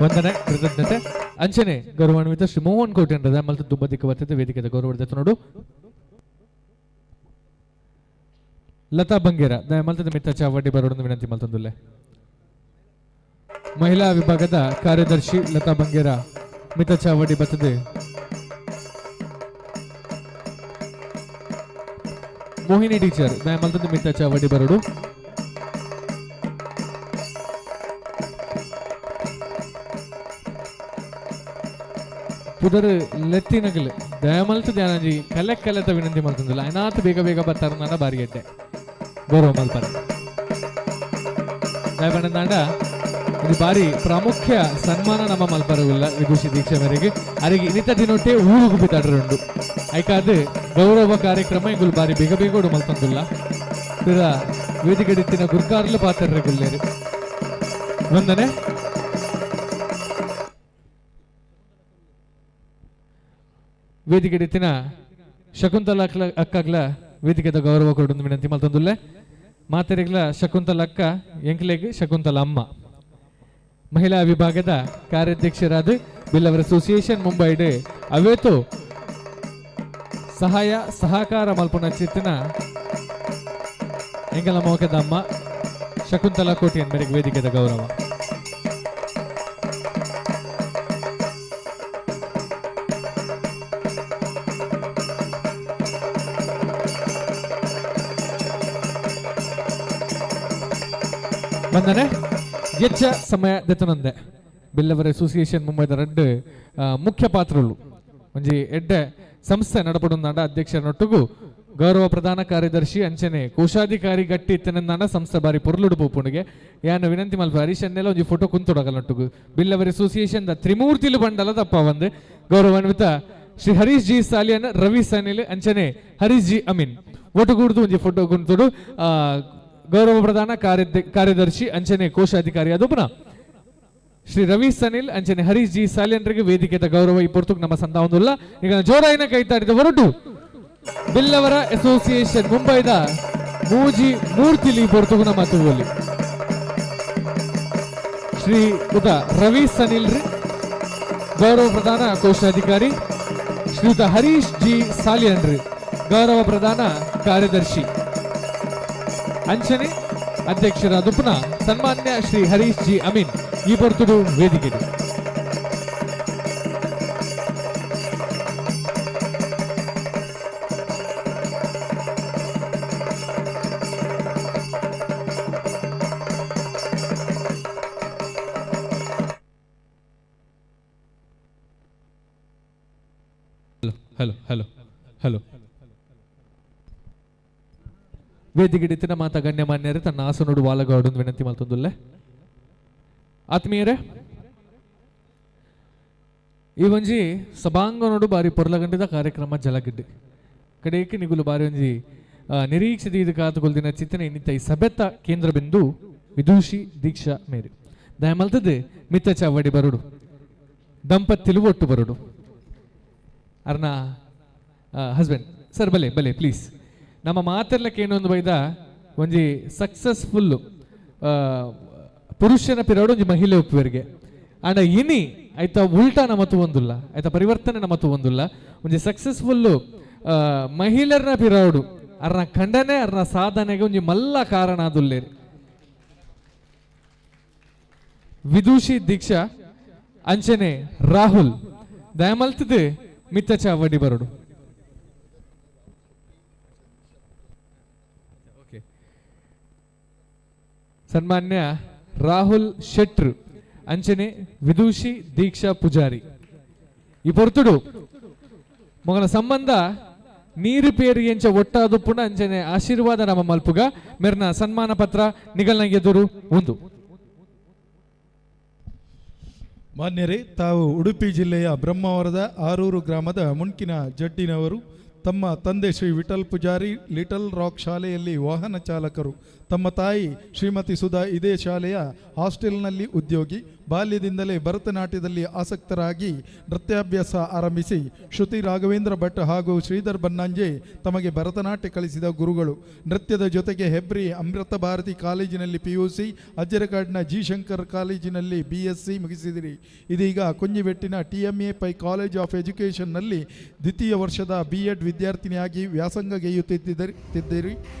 ವಂದನೆ ಕೃತಜ್ಞತೆ. ಅಂಚನೆ ಗೌರವಾನ್ವಿತ ಶ್ರೀ ಮೋಹನ್ ಕೋಟೆಂಡ್ರದ ಮಲ್ತ ದುಬ್ಬದಿಕ್ಕ ಬರ್ತದೆ ವೇದಿಕೆದ ಗೌರವ ನೋಡು. ಲತಾ ಬಂಗೇರ ಮಲ್ತದ ಮಿತ್ತ ಚಾವಡಿ ಬರೋಡೊಂದು ವಿನಂತಿ ಮಲ್ತೊಂದುಲ್ಲೆ. ಮಹಿಳಾ ವಿಭಾಗದ ಕಾರ್ಯದರ್ಶಿ ಲತಾ ಬಂಗೇರ ಮಿತ್ತ ಚಾವಡಿ ಬರ್ತದೆ. ಮೋಹಿನಿ ಟೀಚರ್ ಮಲ್ತದ ಮಿತ್ತ ಚಾವಡಿ ಬರೋಡು. ಪುದರ್ ಲೆತ್ತಿನಗಲು ದಯಮಲ್ತು ಧ್ಯಾನಜಿ ಕಲೆ ಕಲೆತ ವಿನಂತಿ ಮಲ್ತೊಂದುಲ್ಲ. ಐನಾತ್ ಬೇಗ ಬೇಗ ಬತ್ತಾರ ಬಾರಿಗೆಡ್ಡೆ ಗೌರವ ಮಲ್ಪರ ದಯಬಣ್ಣದಾಂಡ ಇದು ಬಾರಿ ಪ್ರಾಮುಖ್ಯ ಸನ್ಮಾನ ನಮ್ಮ ಮಲ್ಪರವಿಲ್ಲ ವಿದುಷಿ ದೀಕ್ಷೆ ಮೇರೆಗೆ ಅರಿಗೆ ಇನ್ನಿತ ದಿನೊಟ್ಟೆ ಊರುಗು ಬಿತ್ತಾಡ್ರುಂಡು ಐಕಾದ ಗೌರವ ಕಾರ್ಯಕ್ರಮ ಇಂಗುಲು ಬಾರಿ ಬೇಗ ಬೇಗ ಮಲ್ತೊಂದುಲ್ಲ. ಪಿರ ವೇದಿಕೆಡಿತ್ತಿನ ಗುರ್ಕಾರ್ಲು ಪಾತ್ರರೆ ಗುಲ್ಲೇರು. ವಂದನೆ. ವೇದಿಕೆಡಿತ್ತಿನ ಶಕುಂತಲ ಅಕ್ಕಗ್ಲ ವೇದಿಕೆದ ಗೌರವ ಕೊಡೊಂದು ವಿನಂತಿ ಮಲ್ತೊಂದುಲ್ಲೆ. ಮಾತೆರಿಗ್ಲ ಶಕುಂತಲ ಅಕ್ಕ ಎಂಕ್ಲೆಗ್ ಶಕುಂತಲ ಅಮ್ಮ. ಮಹಿಳಾ ವಿಭಾಗದ ಕಾರ್ಯಾಧ್ಯಕ್ಷರಾದ ಬಿಲ್ಲವರ್ ಅಸೋಸಿಯೇಷನ್ ಮುಂಬೈಡ್ ಅವೇತು ಸಹಾಯ ಸಹಕಾರ ಮಲ್ಪುನ ಚಿತ್ತಿನ ಎಂಗಲ ಮೋಕದ ಅಮ್ಮ ಶಕುಂತಲಾ ಕೋಟಿಯನ್ ಮೇರೆಗೆ ವೇದಿಕೆದ ಗೌರವ. ಬಂದನೆ ಹೆಚ್ಚ ಸಮಯ ದೆತ್ತನಂದೆ ಬಿಲ್ಲವರ್ ಅಸೋಸಿಯೇಷನ್ ಮುಂಬೈದ ರಡ್ಡು ಮುಖ್ಯ ಪಾತ್ರಗಳು ಒಂಜಿ ಎಡ್ಡೆ ಸಂಸ್ಥೆ ನಡಪಡುಂದಾಂಡ ಅಧ್ಯಕ್ಷರನೊಟ್ಟುಗು ಗೌರವ ಪ್ರಧಾನ ಕಾರ್ಯದರ್ಶಿ ಅಂಚನೆ ಕೋಶಾಧಿಕಾರಿ ಗಟ್ಟಿ ಇತ್ತನಂದಾಂಡ ಸಂಸ್ಥೆ ಬಾರಿ ಪೊರ್ಲುಡು ಪೋಪುಂಡುಗೆ ಯಾನು ವಿನಂತಿ ಮಲ್ಪ ಹರೀಶ್ ಅನ್ನೆಲ್ಲ ಒಂಜಿ ಫೋಟೋ ಕುಂತೊಡಗಲೊಟ್ಟುಗು ಬಿಲ್ಲವರ್ ಅಸೋಸಿಯೇಷನ್ the ತ್ರಿಮೂರ್ತಿಲು ಬಂಡಲ ತಪ್ಪ ಒಂದು ಗೌರವಾನ್ವಿತ ಶ್ರೀ ಹರೀಶ್ ಜಿ ಸಾಲಿಯನ್, ರವಿ ಸನಿಲ್ ಅಂಚನೆ ಹರೀಶ್ ಜಿ ಅಮೀನ್ ಒಟ್ಟುಗೂಡ್ದು ಒಂಜಿ ಫೋಟೋ ಕುಂತೊಡು. ಗೌರವ ಪ್ರಧಾನ ಕಾರ್ಯದರ್ಶಿ ಅಂಚನೆ ಕೋಶಾಧಿಕಾರಿ ಅದು ಪುನಃ ಶ್ರೀ ರವಿ ಸನಿಲ್ ಅಂಚನೆ ಹರೀಶ್ ಜಿ ಸಾಲಿಯನ್ರಿಗೆ ವೇದಿಕೆದ ಗೌರವ ಈ ಪೊರ್ತುಗ್ ನಮ್ಮ ಸಂದಾವೊಂದುಲ್ಲ. ಈಗ ಜೋರಾಯಿನ ಕೈತಾಡಿದ ಹೊರಟು ಬಿಲ್ಲವರ ಅಸೋಸಿಯೇಷನ್ ಮುಂಬೈದ ಮೂಜಿ ಮೂರ್ತಿಲಿ ಪೊರ್ತುಗು ನಮ್ಮ ತೂವಲಿ ಶ್ರೀ ಉದ ರವಿ ಸನಿಲ್ ಗೌರವ ಪ್ರಧಾನ ಕೋಶಾಧಿಕಾರಿ, ಶ್ರೀಯುತ ಹರೀಶ್ ಜಿ ಸಾಲಿಯನ್ರಿ ಗೌರವ ಪ್ರಧಾನ ಕಾರ್ಯದರ್ಶಿ ಅಂಚನೆ ಅಧ್ಯಕ್ಷರಾದ ಪುನಃ ಸನ್ಮಾನ್ಯ ಶ್ರೀ ಹರೀಶ್ ಜಿ ಅಮೀನ್ ಈ ಬರ್ತುಡು ವೇದಿಕೆ. Hello hello hello. ವೇದಿಕೆಡಿತ್ತಿನ ಮಾತಾ ಗಣ್ಯಮಾನ್ಯರೇ ತನ್ನ ಆಸನೋಡು ವಾಲಗೌಡೊಂದು ವಿನಂತಿ ಮಲ್ತೊಂದುಲ್ಲೆ. ಆತ್ಮೀಯರೇ, ಈ ಒಂಜಿ ಸಭಾಂಗನೋಡು ಬಾರಿ ಪೊರ್ಲಗಂಟಿದ ಕಾರ್ಯಕ್ರಮ ಜಲಗಿಡ್ಡು ಕಡೆಗೆ ನಿಗುಲು ಬಾರಿ ಒಂಜಿ ನಿರೀಕ್ಷಿತ ಇದು ಕಾತುಕೊಲ್ದಿನ ಚಿತ್ತನೆ ಇನ್ನಿತ ಈ ಸಭೆತ ಕೇಂದ್ರ ಬಿಂದು ವಿದೂಷಿ ದೀಕ್ಷಾ ಮೇರು ದಯಮಲ್ತದೆ ಮಿತ್ತ ಚಾವಡಿ ಬರುಡು ದಂಪತಿಲು ಒಟ್ಟು ಬರುಡು ಅರ್ನ ಹಸ್ಬೆಂಡ್ ಸರ್ ಬಲೆ ಬಲೆ ಪ್ಲೀಸ್. ನಮ್ಮ ಮಾತೆರ್ಲಕ್ಕೆ ಏನೊಂದು ಬೈದ ಒಂಜಿ ಸಕ್ಸಸ್ಫುಲ್ಲು ಪುರುಷನ ಪಿರೋಡು ಒಂಜಿ ಮಹಿಳೆ ಉಪ್ಪುವರಿಗೆ ಆಂಡ ಇನಿ ಆಯ್ತಾ ಉಲ್ಟಾ ನಮತು ಒಂದುಲ್ಲ, ಆಯ್ತಾ ಪರಿವರ್ತನೆ ನಮತು ಒಂದುಲ್ಲ. ಒಂಜಿ ಸಕ್ಸಸ್ಫುಲ್ಲು ಮಹಿಳೆಯರ್ನ ಪಿರೋಡು ಅರ್ನ ಖಂಡನೆ ಅರ್ನ ಸಾಧನೆಗೆ ಒಂಜಿ ಮಲ್ಲ ಕಾರಣ ಅದುಲ್ಲೇರಿ. ವಿದೂಷಿ ದೀಕ್ಷಾ ಅಂಚನೆ ರಾಹುಲ್ ದಯಮಲ್ತದೆ ಮಿತ್ತ ಚಾವಡಿ ಬರೋಡು. ಸನ್ಮಾನ್ಯ ರಾಹುಲ್ ಶೆಟ್ರು ಅಂಚನೆ ವಿದೂಷಿ ದೀಕ್ಷಾ ಪೂಜಾರಿ ಈ ಪೊರ್ತುಡು ಮೊಗಲ ಸಂಬಂಧ ನೀರು ಪೇರು ಎಂಚ ಒಟ್ಟಾದು ಪುಣ ಅಂಚನೆ ಆಶೀರ್ವಾದ ನಮ್ಮ ಮಲ್ಪುಗ ಮೆರ್ನ ಸನ್ಮಾನ ಪತ್ರ ನಿಗಲ್ನ ಎದುರು ಒಂದು. ಮಾನ್ಯರೇ, ತಾವು ಉಡುಪಿ ಜಿಲ್ಲೆಯ ಬ್ರಹ್ಮಾವರದ ಆರೂರು ಗ್ರಾಮದ ಮುಣ್ಕಿನ ಜಡ್ಡಿನವರು. ತಮ್ಮ ತಂದೆ ಶ್ರೀ ವಿಠಲ್ ಪೂಜಾರಿ ಲಿಟಲ್ ರಾಕ್ ಶಾಲೆಯಲ್ಲಿ ವಾಹನ ಚಾಲಕರು. ತಮ್ಮ ತಾಯಿ ಶ್ರೀಮತಿ ಸುಧಾ ಇದೇ ಶಾಲೆಯ ಹಾಸ್ಟೆಲ್ನಲ್ಲಿ ಉದ್ಯೋಗಿ. ಬಾಲ್ಯದಿಂದಲೇ ಭರತನಾಟ್ಯದಲ್ಲಿ ಆಸಕ್ತರಾಗಿ ನೃತ್ಯಾಭ್ಯಾಸ ಆರಂಭಿಸಿ ಶ್ರುತಿ ರಾಘವೇಂದ್ರ ಭಟ್ ಹಾಗೂ ಶ್ರೀಧರ್ ಬನ್ನಂಜೆ ತಮಗೆ ಭರತನಾಟ್ಯ ಕಲಿಸಿದ ಗುರುಗಳು. ನೃತ್ಯದ ಜೊತೆಗೆ ಹೆಬ್ರಿ ಅಮೃತ ಭಾರತಿ ಕಾಲೇಜಿನಲ್ಲಿ PUC, ಅಜ್ಜರಕಾಡಿನ ಜಿ ಶಂಕರ್ ಕಾಲೇಜಿನಲ್ಲಿ BSc ಮುಗಿಸಿದಿರಿ. ಇದೀಗ ಕುಂಜಿಬೆಟ್ಟಿನ TMA pi college of ಎಜುಕೇಷನ್ನಲ್ಲಿ ದ್ವಿತೀಯ ವರ್ಷದ B.Ed ವಿದ್ಯಾರ್ಥಿನಿಯಾಗಿ ವ್ಯಾಸಂಗ ಗೈಯುತ್ತಿದ್ದೀರಿ.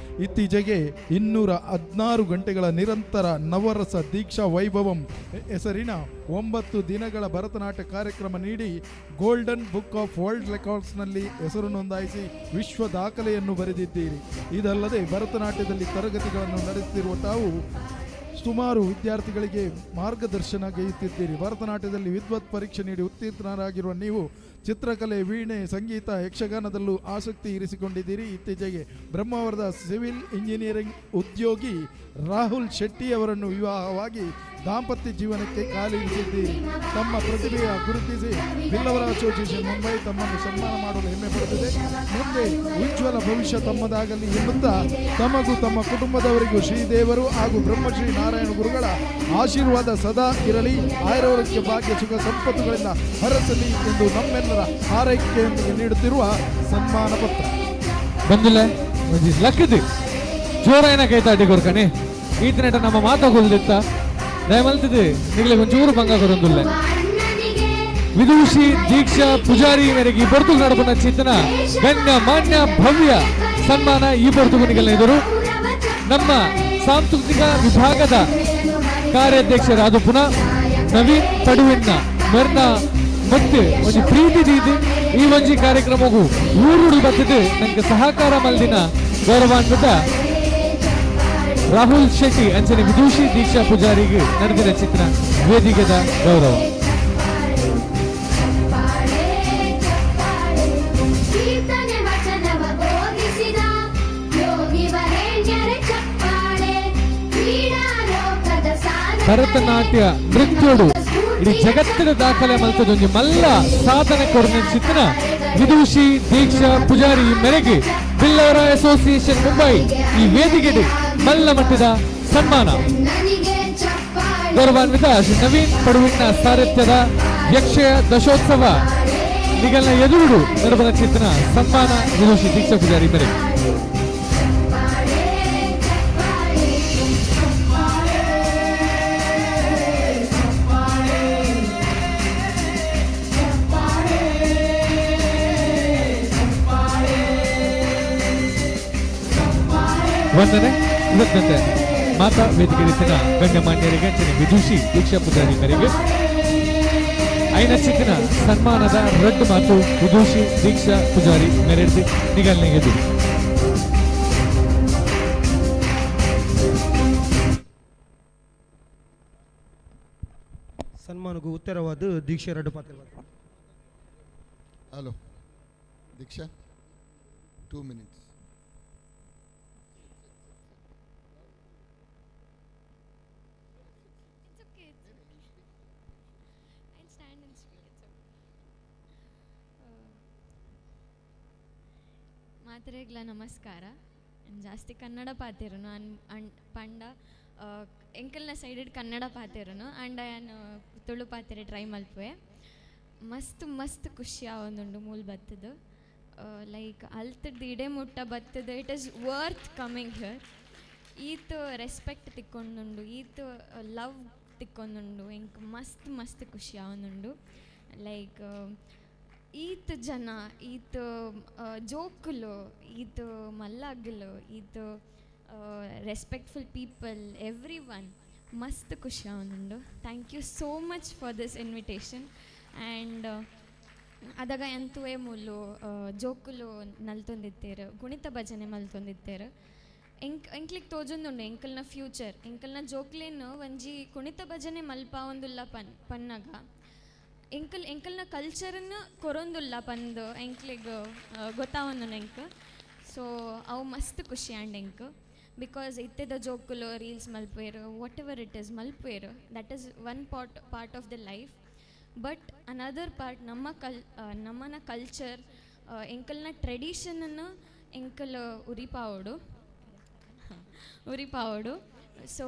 ಇತ್ತೀಚೆಗೆ 216 ಗಂಟೆಗಳ ನಿರಂತರ ನವರಸ ದೀಕ್ಷಾ ವೈಭವಂ ಹೆಸರಿನ 9 ದಿನಗಳ ಭರತನಾಟ್ಯ ಕಾರ್ಯಕ್ರಮ ನೀಡಿ ಗೋಲ್ಡನ್ ಬುಕ್ ಆಫ್ ವರ್ಲ್ಡ್ ರೆಕಾರ್ಡ್ಸ್ನಲ್ಲಿ ಹೆಸರು ನೋಂದಾಯಿಸಿ ವಿಶ್ವ ದಾಖಲೆಯನ್ನು ಬರೆದಿದ್ದೀರಿ. ಇದಲ್ಲದೆ ಭರತನಾಟ್ಯದಲ್ಲಿ ತರಗತಿಗಳನ್ನು ನಡೆಸುತ್ತಿರುವ ತಾವು ಸುಮಾರು ವಿದ್ಯಾರ್ಥಿಗಳಿಗೆ ಮಾರ್ಗದರ್ಶನ ಗೈಯುತ್ತಿದ್ದೀರಿ. ಭರತನಾಟ್ಯದಲ್ಲಿ ವಿದ್ವತ್ ಪರೀಕ್ಷೆ ನೀಡಿ ಉತ್ತೀರ್ಣರಾಗಿರುವ ನೀವು ಚಿತ್ರಕಲೆ, ವೀಣೆ, ಸಂಗೀತ, ಯಕ್ಷಗಾನದಲ್ಲೂ ಆಸಕ್ತಿ ಇರಿಸಿಕೊಂಡಿದ್ದೀರಿ. ಇತ್ತೀಚೆಗೆ ಬ್ರಹ್ಮಾವರದ ಸಿವಿಲ್ ಇಂಜಿನಿಯರಿಂಗ್ ಉದ್ಯೋಗಿ ರಾಹುಲ್ ಶೆಟ್ಟಿ ಅವರನ್ನು ವಿವಾಹವಾಗಿ ದಾಂಪತ್ಯ ಜೀವನಕ್ಕೆ ಕಾಲಿರಿಸಿದ್ದೀರಿ. ತಮ್ಮ ಪ್ರತಿಭೆಯ ಗುರುತಿಸಿ ಬಿಲ್ಲವರ ಅಸೋಸಿಯೇಷನ್ ಮುಂಬೈ ತಮ್ಮನ್ನು ಸನ್ಮಾನ ಮಾಡಲು ಹೆಮ್ಮೆ ಪಡುತ್ತಿದೆ. ಮುಂದೆ ಉಜ್ವಲ ಭವಿಷ್ಯ ತಮ್ಮದಾಗಲಿ ಎನ್ನುತ್ತಾ ತಮಗೂ ತಮ್ಮ ಕುಟುಂಬದವರಿಗೂ ಶ್ರೀದೇವರು ಹಾಗೂ ಬ್ರಹ್ಮಶ್ರೀ ನಾರಾಯಣ ಗುರುಗಳ ಆಶೀರ್ವಾದ ಸದಾ ಇರಲಿ. ಆಯುರಾರೋಗ್ಯ ಭಾಗ್ಯ ಸುಖ ಸಂಪತ್ತುಗಳಿಂದ ಹರಸಲಿ ಎಂದು ನಮ್ಮೆಲ್ಲರ ಹಾರೈಕೆಯೊಂದಿಗೆ ನೀಡುತ್ತಿರುವ ಸನ್ಮಾನ ಪತ್ರ. ಬಂದಿಲ್ಲ ಲಕ್ಕದು ಜೋರಾಯನ ಕೈತಾಟಿ ಕೊರ್ಕಣೆ ಈತನೇಟ ನಮ್ಮ ಮಾತಾಗೋದಿತ್ತ ದಯಮಲ್ತಿದೆ ನಿಗಲೆ ಒಂಚೂರು ಭಂಗ ಕೊರೊಂದುಲ್ಲ. ವಿದೂಷಿ ದೀಕ್ಷಾ ಪೂಜಾರಿ ಮೇರೆಗೆ ಈ ಬರ್ತುಗ್ ನಡಪುನ ಚಿತ್ತನ ಗಣ್ಯ ಮಾನ್ಯ ಭವ್ಯ ಸನ್ಮಾನ ಈ ಬರ್ತುಗು ನಿಗಲ್ನ ಎದುರು ನಮ್ಮ ಸಾಂಸ್ಕೃತಿಕ ವಿಭಾಗದ ಕಾರ್ಯಾಧ್ಯಕ್ಷರಾದ ಪುನಃ ನವೀನ್ ಪಡುವಿನ ಮೆರ್ನ ಮತ್ತೆ ಒಂಜಿ ಪ್ರೀತಿ ದೀದಿ ಈ ಒಂಜಿ ಕಾರ್ಯಕ್ರಮಗೂ ಊರುಡು ಬತ್ತಿದ್ದು ನಂಗೆ ಸಹಕಾರ ಮಲ್ದಿನ ಗೌರವಾನ್ವಿತ ರಾಹುಲ್ ಶೆಟ್ಟಿ ಅಂಚನೆ ವಿದೂಷಿ ದೀಕ್ಷಾ ಪೂಜಾರಿಗೆ ನಡೆದಿನ ಚಿತ್ರ ವೇದಿಕೆದ ಗೌರವ. ಭರತನಾಟ್ಯ ನೃತ್ಯೋಡು ಇಡೀ ಜಗತ್ತಿನ ದಾಖಲೆ ಮಲ್ತದೊಂಜಿ ಮಲ್ಲ ಸಾಧನೆ ಕೊರ್ನ ಚಿತ್ರ ವಿದೂಷಿ ದೀಕ್ಷಾ ಪೂಜಾರಿ ಮೇರೆಗೆ ಬಿಲ್ಲವರ ಅಸೋಸಿಯೇಷನ್ ಮುಂಬೈ ಈ ವೇದಿಕೆಗೆ ಮಲ್ಲ ಮಟ್ಟದ ಸನ್ಮಾನ. ಗೌರವಾನ್ವಿತ ಶ್ರೀ ನವೀನ್ ಪಡುವಿನ ಸಾರಥ್ಯದ ಯಕ್ಷ ದಶೋತ್ಸವ ನಿಗಲ್ನ ಎದುರುಡು ನಡುವನ ಚಿತ್ರ ಸನ್ಮಾನ ವಿದೂಷಿ ದೀಕ್ಷಾ ಪೂಜಾರಿ ಮೇರೆಗೆ. ವಂದನೆ ಕೃತಜ್ಞತೆ ಮಾತಾ ವೇದಿಕೆ ರೀತಿನ ಗಣ್ಯಮಾನ್ಯರಿಗೆ ಅಂಚನೆ ವಿದುಷಿ ದೀಕ್ಷಾ ಪೂಜಾರಿ ಮೇರೆಗೆ ಐನ ಚಿತ್ತಿನ ಸನ್ಮಾನದ ರಡ್ಡು ಮಾತು ವಿದುಷಿ ದೀಕ್ಷಾ ಪೂಜಾರಿ ಮೇರೆಡ್ದು ನಿಗಲ್ನೆಗೆದು. ಸನ್ಮಾನಗೂ ಉತ್ತರವಾದ ದೀಕ್ಷೆ ರಡ್ಡು ಪಾತ್ರ. Hello. Diksha, 2 minutes. It's okay, it's okay. I'll stand and speak, it's okay. ಮಾತ್ರೆಗ್ಲ ನಮಸ್ಕಾರ. ಜಾಸ್ತಿ ಕನ್ನಡ ಪಾತೆರುನು ಅನ್ ಅಣ್ ಪಂಡ ಎಂಕಲ್ನ ಸೈಡೆಡ್ ಕನ್ನಡ ಪಾತೆರುನು ಆಂಡ ಯಾನ್ ತುಳು ಪಾತೆರೆ ಟ್ರೈ ಮಲ್ಪುವೆ. ಮಸ್ತ್ ಮಸ್ತ್ ಖುಷಿ ಆವೊಂದುಂಡು ಮೂಲು ಬತ್ತದು, ಲೈಕ್ ಅಲ್ತದ್ದು ಇಡೆ ಮುಟ್ಟ ಬತ್ತದು. It is worth coming here. ಈತ್ ರೆಸ್ಪೆಕ್ಟ್ ತಿಕ್ಕೊಂದುಂಡು, ಈತ್ ಲವ್ ತಿಕ್ಕೊಂದುಂಡು, ಎಂಕ್ ಮಸ್ತ್ ಮಸ್ತ್ ಖುಷಿ ಆವೊಂದುಂಡು. ಲೈಕ್ ಈತ್ ಜನ, ಈತ್ ಜೋಕುಲು, ಈತ್ ಮಲ್ಲಾಗ್ಲು, ಈತ್ ರೆಸ್ಪೆಕ್ಟ್ಫುಲ್ ಪೀಪಲ್, ಎವ್ರಿ ಒನ್, ಮಸ್ತ್ ಖುಷಿ ಆವೊಂದುಂಡು. Thank you so much for this invitation. And ಅದಾಗ ಎಂತುವೇ ಮೂಲು ಜೋಕುಲು ನಲ್ತೊಂದಿತ್ತೇರು, ಗುಣಿತ ಭಜನೆ ಮಲ್ತೊಂದಿತ್ತೇರು. ಎಂಕ್ ಎಂಕ್ಲಿಗ್ ತೋಜೊಂದುಂಡು ಎಂಕಲ್ನ ಫ್ಯೂಚರ್, ಎಂಕಲ್ನ ಜೋಕ್ಲೇನ್ ಒಂಜಿ ಕುಣಿತ ಭಜನೆ ಮಲ್ಪಾವೊಂದುಲ್ಲ ಪನ್ನಗ ಎಂಕಲ್ ಎಂಕಲ್ನ ಕಲ್ಚರನ್ನು ಕೊರೊಂದುಲ್ಲ ಪಂದು ಎಂಕ್ಲಿಗ್ ಗೊತ್ತಾವೊಂದುಂಡು ಎಂಕ್. ಸೊ ಅವು ಮಸ್ತ್ ಖುಷಿ ಆಂಡ್ ಎಂಕ್, because ಇತ್ತೆದ ಜೋಕುಲು ರೀಲ್ಸ್ ಮಲ್ಪುವೆರು, what ever it is ಮಲ್ಪುವೆರು, that is one part of the life. But another part ನಮ್ಮ ನಮ್ಮನ ಕಲ್ಚರ್, ಎಂಕಲ್ನ ಟ್ರೆಡಿಷನನ್ನು ಎಂಕಲ್ ಉರಿಪಾವೊಡು ಉರಿಪಾವೊಡು. ಸೊ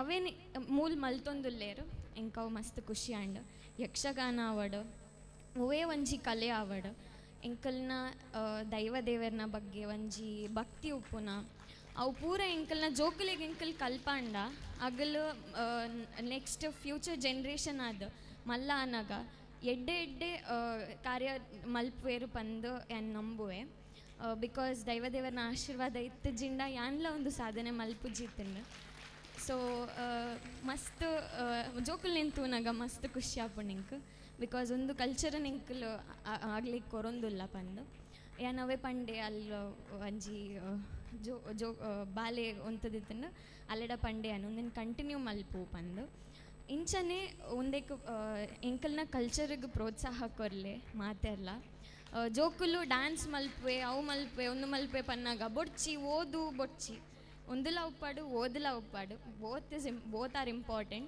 ಅವೇನು ಮೂಲ್ ಮಲ್ತೊಂದುಲ್ಲೇರು, ಎಂಕವು ಮಸ್ತ್ ಖುಷಿ ಆಂಡ್. ಯಕ್ಷಗಾನ ಆವಡ್, ಒವೇ ಒಂಜಿ ಕಲೆ ಆವಡ್, ಎಂಕಲ್ನ ದೈವ ದೇವರ್ನ ಬಗ್ಗೆ ಒಂಜಿ ಭಕ್ತಿ ಉಪ್ಪುನ ಅವು ಪೂರ ಎಂಕಲ್ನ ಜೋಕುಲೆಗ್ ಎಂಕಲ್ ಕಲ್ಪಾಂಡ ಅಗಲು ನೆಕ್ಸ್ಟ್ ಫ್ಯೂಚರ್ ಜನ್ರೇಷನ್ ಆದ ಮಲ್ಲ ಆನಗ ಎಡ್ಡೆ ಎಡ್ಡೆ ಕಾರ್ಯ ಮಲ್ಪುವೆರು ಪಂದು ಯಾನ್ ನಂಬುವೆ. Because ದೈವದೇವರನ ಆಶೀರ್ವಾದ ಇತ್ತು ಜಿಂಡ ಯಾನ್ಲ ಒಂದು ಸಾಧನೆ ಮಲ್ಪುಜಿತ್ತುಂಡು. ಸೊ ಮಸ್ತ್ ಜೋಕುಲು ನಿಂತೂನಾಗ ಮಸ್ತ್ ಖುಷಿ ಆಪುಂಡು ಎಂಕ್, because ಒಂದು ಕಲ್ಚರನ್ ಎಂಕುಲು ಆಗ್ಲಿಕ್ಕೆ ಕೊರೊಂದುಲ್ಲ ಪಂದು. ಯಾನ್ ಅವೇ ಪಂಡೆ ಅಲ್ಲ ಒಂಜಿ ಜೋ ಜೋ ಬಾಲೆ ಉಂತದಿತ್ತುಂಡು ಅಲ್ಲೆಡ ಪಂಡೆ ಅನ್ ಒಂದನ್ನು ಕಂಟಿನ್ಯೂ ಮಲ್ಪು ಪಂದು. ಇಂಚನೆ ಒಂದೇಕ್ ಎಂಕಲ್ನ ಕಲ್ಚರ್ಗೆ ಪ್ರೋತ್ಸಾಹ ಕೊರ್ಲೆ ಮಾತೆರ್ಲ. ಜೋಕುಲು ಡ್ಯಾನ್ಸ್ ಮಲ್ಪುವೆ, ಅವು ಮಲ್ಪುವೆ, ಒಂದು ಮಲ್ಪುವೆ ಪನ್ನಾಗ ಬೊಡ್ಚಿ ಓದು ಬೊಡ್ಚಿ, ಒಂದುಲ ಉಪ್ಪಾಡು ಓದುಲ ಉಪ್ಪಾಡು, both are important.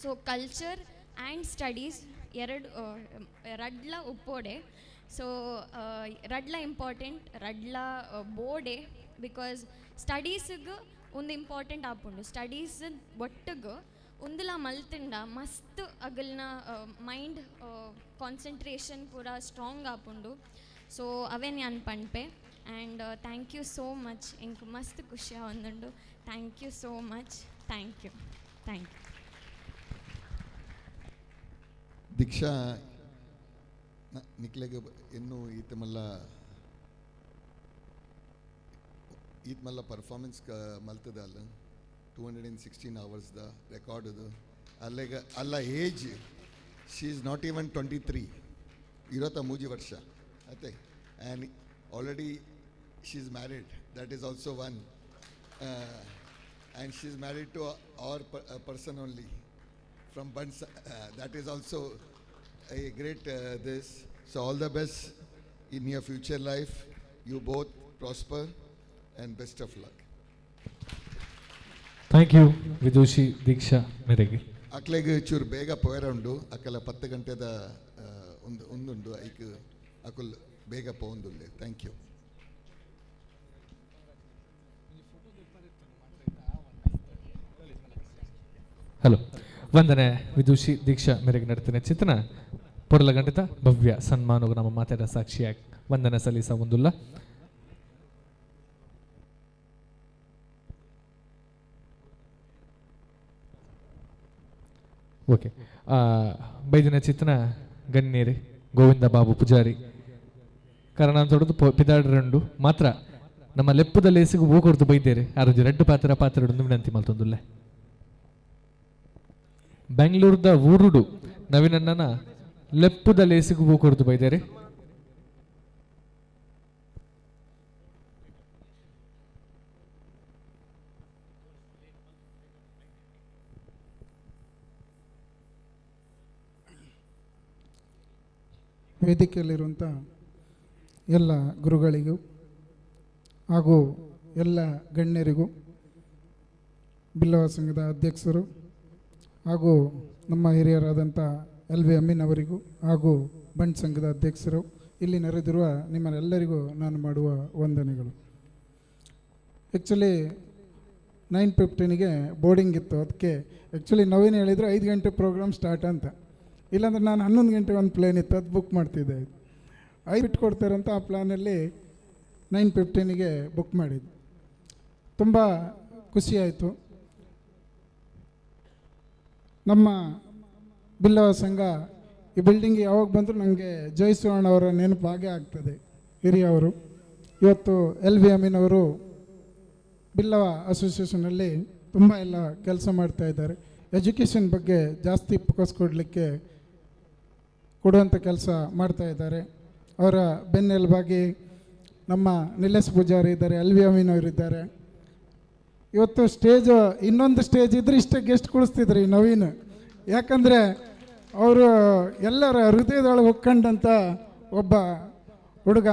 So culture and studies ಎರಡು ರಡ್ಲ ಉಪ್ಪೋಡೆ. ಸೊ ರಡ್ಲ ಇಂಪಾರ್ಟೆಂಟ್, ರಡ್ಲ ಬೋಡೆ, because ಸ್ಟಡೀಸ್ಗೆ ಒಂದು ಇಂಪಾರ್ಟೆಂಟ್ ಆಪುಂಡು. ಸ್ಟಡೀಸ್ ಒಟ್ಟಿಗೆ ಒಂದುಲ ಮಲ್ತಿಂಡ ಮಸ್ತ್ ಅಗಲ್ನ ಮೈಂಡ್ ಕಾನ್ಸಂಟ್ರೇಷನ್ ಪೂರ ಸ್ಟ್ರಾಂಗ್ ಆಪುಂಡು. ಸೊ ಅವೇ ನಾನು ಪನ್ಪೆ. And thank you so much, ಎಂಕ್ ಮಸ್ತ್ ಖುಷಿ ಆವೊಂದುಂಡು. Thank you so much, thank you, thank you. Diksha ನಿಕ್ಲೆಗ್ ಇನ್ನು ಈತ ಮಲ್ಲ ಪರ್ಫಾರ್ಮೆನ್ಸ್ ಮಲ್ತದ ಅಲ್ಲ, 216 ಅವರ್ಸ್ the record ಅದು. ಅಲ್ಲೆಗ ಅಲ್ಲ age, she is not even 23, 23 ವರ್ಷ ಅತ್ತೆ. And already she is married, that is also one. And she is married to our person only from Bunts, that is also a great this. So all the best in your future life. You both prosper and best of luck. Thank you Vidushi Diksha ಮೆರೆಗೆ. ಅಕ್ಲೆಗ್ ಚೂರು ಬೇಗ ಪೋಯರ ಉಂಡು, ಅಕ್ಕಲ 10 ಗಂಟೆದ ಒಂದುಂಡು, ಐಕ್ ಅಕುಲ್ ಬೇಗ ಪೋಂದುಲ್ಲೆ. Thank you. Hello, ವಂದನೆ ವಿದುಷಿ ದೀಕ್ಷಾ ಮೇರೆಗೆ ನಡತಿನ ಚಿತ್ರನ ಪೊರ್ಲಗಂಟಿತ ಭವ್ಯ ಸನ್ಮಾನವು ನಮ್ಮ ಮಾತಾಡ ಸಾಕ್ಷಿಯಾಗಿ ವಂದನೆ ಸಲ್ಲಿಸ ಒಂದುಲ್ಲ. ಓಕೆ, ಬೈದಿನ ಚಿತ್ರನ ಗಣ್ಯರಿ ಗೋವಿಂದ ಬಾಬು ಪೂಜಾರಿ ಕಾರಣ ಅಂತ ಪಿದಾಡ್ರಂಡು ಮಾತ್ರ ನಮ್ಮ ಲೆಪ್ಪದ ಲೇಸಿಗೆ ಹೂ ಕೊಡ್ತು ಬೈದೇರಿ ಆರೋಗ್ಯ ರೆಡ್ಡು ಪಾತ್ರ ಪಾತ್ರ ವಿನಂತಿ ಮಲ್ತೊಂದುಲ್ಲೆ. ಬೆಂಗಳೂರದ ಊರುಡು ನವೀನಣ್ಣನ ಲೆಪ್ಪುದ ಲೇಸಿಗೆ ಹೂ ಕೊಡ್ತು ಬೈದೇರಿ. ವೇದಿಕೆಯಲ್ಲಿರುವಂಥ ಎಲ್ಲ ಗುರುಗಳಿಗೂ ಹಾಗೂ ಎಲ್ಲ ಗಣ್ಯರಿಗೂ, ಬಿಲ್ಲವ ಸಂಘದ ಅಧ್ಯಕ್ಷರು ಹಾಗೂ ನಮ್ಮ ಹಿರಿಯರಾದಂಥ ಎಲ್ ವಿ ಅಮೀನ್ ಅವರಿಗೂ ಹಾಗೂ ಬಂಟ್ ಸಂಘದ ಅಧ್ಯಕ್ಷರು, ಇಲ್ಲಿ ನೆರೆದಿರುವ ನಿಮ್ಮೆಲ್ಲರಿಗೂ ನಾನು ಮಾಡುವ ವಂದನೆಗಳು. ಆ್ಯಕ್ಚುಲಿ 9:15ಗೆ ಬೋರ್ಡಿಂಗ್ ಇತ್ತು. ಅದಕ್ಕೆ ಆ್ಯಕ್ಚುಲಿ ನವೀನ್ ಹೇಳಿದರು 5 ಗಂಟೆ ಪ್ರೋಗ್ರಾಮ್ ಸ್ಟಾರ್ಟ್ ಅಂತ. ಇಲ್ಲಾಂದರೆ ನಾನು 11 ಗಂಟೆಗೆ ಒಂದು ಪ್ಲೇನ್ ಇತ್ತು, ಅದು ಬುಕ್ ಮಾಡ್ತಿದ್ದೆ. 5 ಬಿಟ್ಟು ಕೊಡ್ತಾರಂತ ಆ ಪ್ಲ್ಯಾನಲ್ಲಿ 9:15ಗೆ ಬುಕ್ ಮಾಡಿದ್ದು. ತುಂಬ ಖುಷಿಯಾಯಿತು. ನಮ್ಮ ಬಿಲ್ಲವ ಸಂಘ ಈ ಬಿಲ್ಡಿಂಗ್ ಯಾವಾಗ ಬಂದರೂ ನನಗೆ ಜಯಸುವರ್ಣ ಅವರ ನೆನಪು ಹಾಗೆ ಆಗ್ತದೆ, ಹಿರಿಯವರು. ಇವತ್ತು ಎಲ್ ವಿ ಅಮೀನ್ ಅವರು ಬಿಲ್ಲವ ಅಸೋಸಿಯೇಷನಲ್ಲಿ ತುಂಬ ಎಲ್ಲ ಕೆಲಸ ಮಾಡ್ತಾಯಿದ್ದಾರೆ. ಎಜುಕೇಷನ್ ಬಗ್ಗೆ ಜಾಸ್ತಿ ಫೋಕಸ್ ಕೊಡುವಂಥ ಕೆಲಸ ಮಾಡ್ತಾಯಿದ್ದಾರೆ. ಅವರ ಬೆನ್ನೆಲುಬಾಗಿ ನಮ್ಮ ನಿಲೇಶ್ ಪೂಜಾರಿ ಇದ್ದಾರೆ, ಎಲ್ ವಿ ಅಮೀನ್ ಅವರಿದ್ದಾರೆ. ಇವತ್ತು ಸ್ಟೇಜ್, ಇನ್ನೊಂದು ಸ್ಟೇಜ್ ಇದ್ದರೆ ಇಷ್ಟೇ ಗೆಸ್ಟ್ ಕುಳಿಸ್ತಿದ್ರು ಈ ನವೀನ್. ಯಾಕಂದರೆ ಅವರು ಎಲ್ಲರ ಹೃದಯದೊಳಗೆ ಹೊಕ್ಕಂಡಂಥ ಒಬ್ಬ ಹುಡುಗ,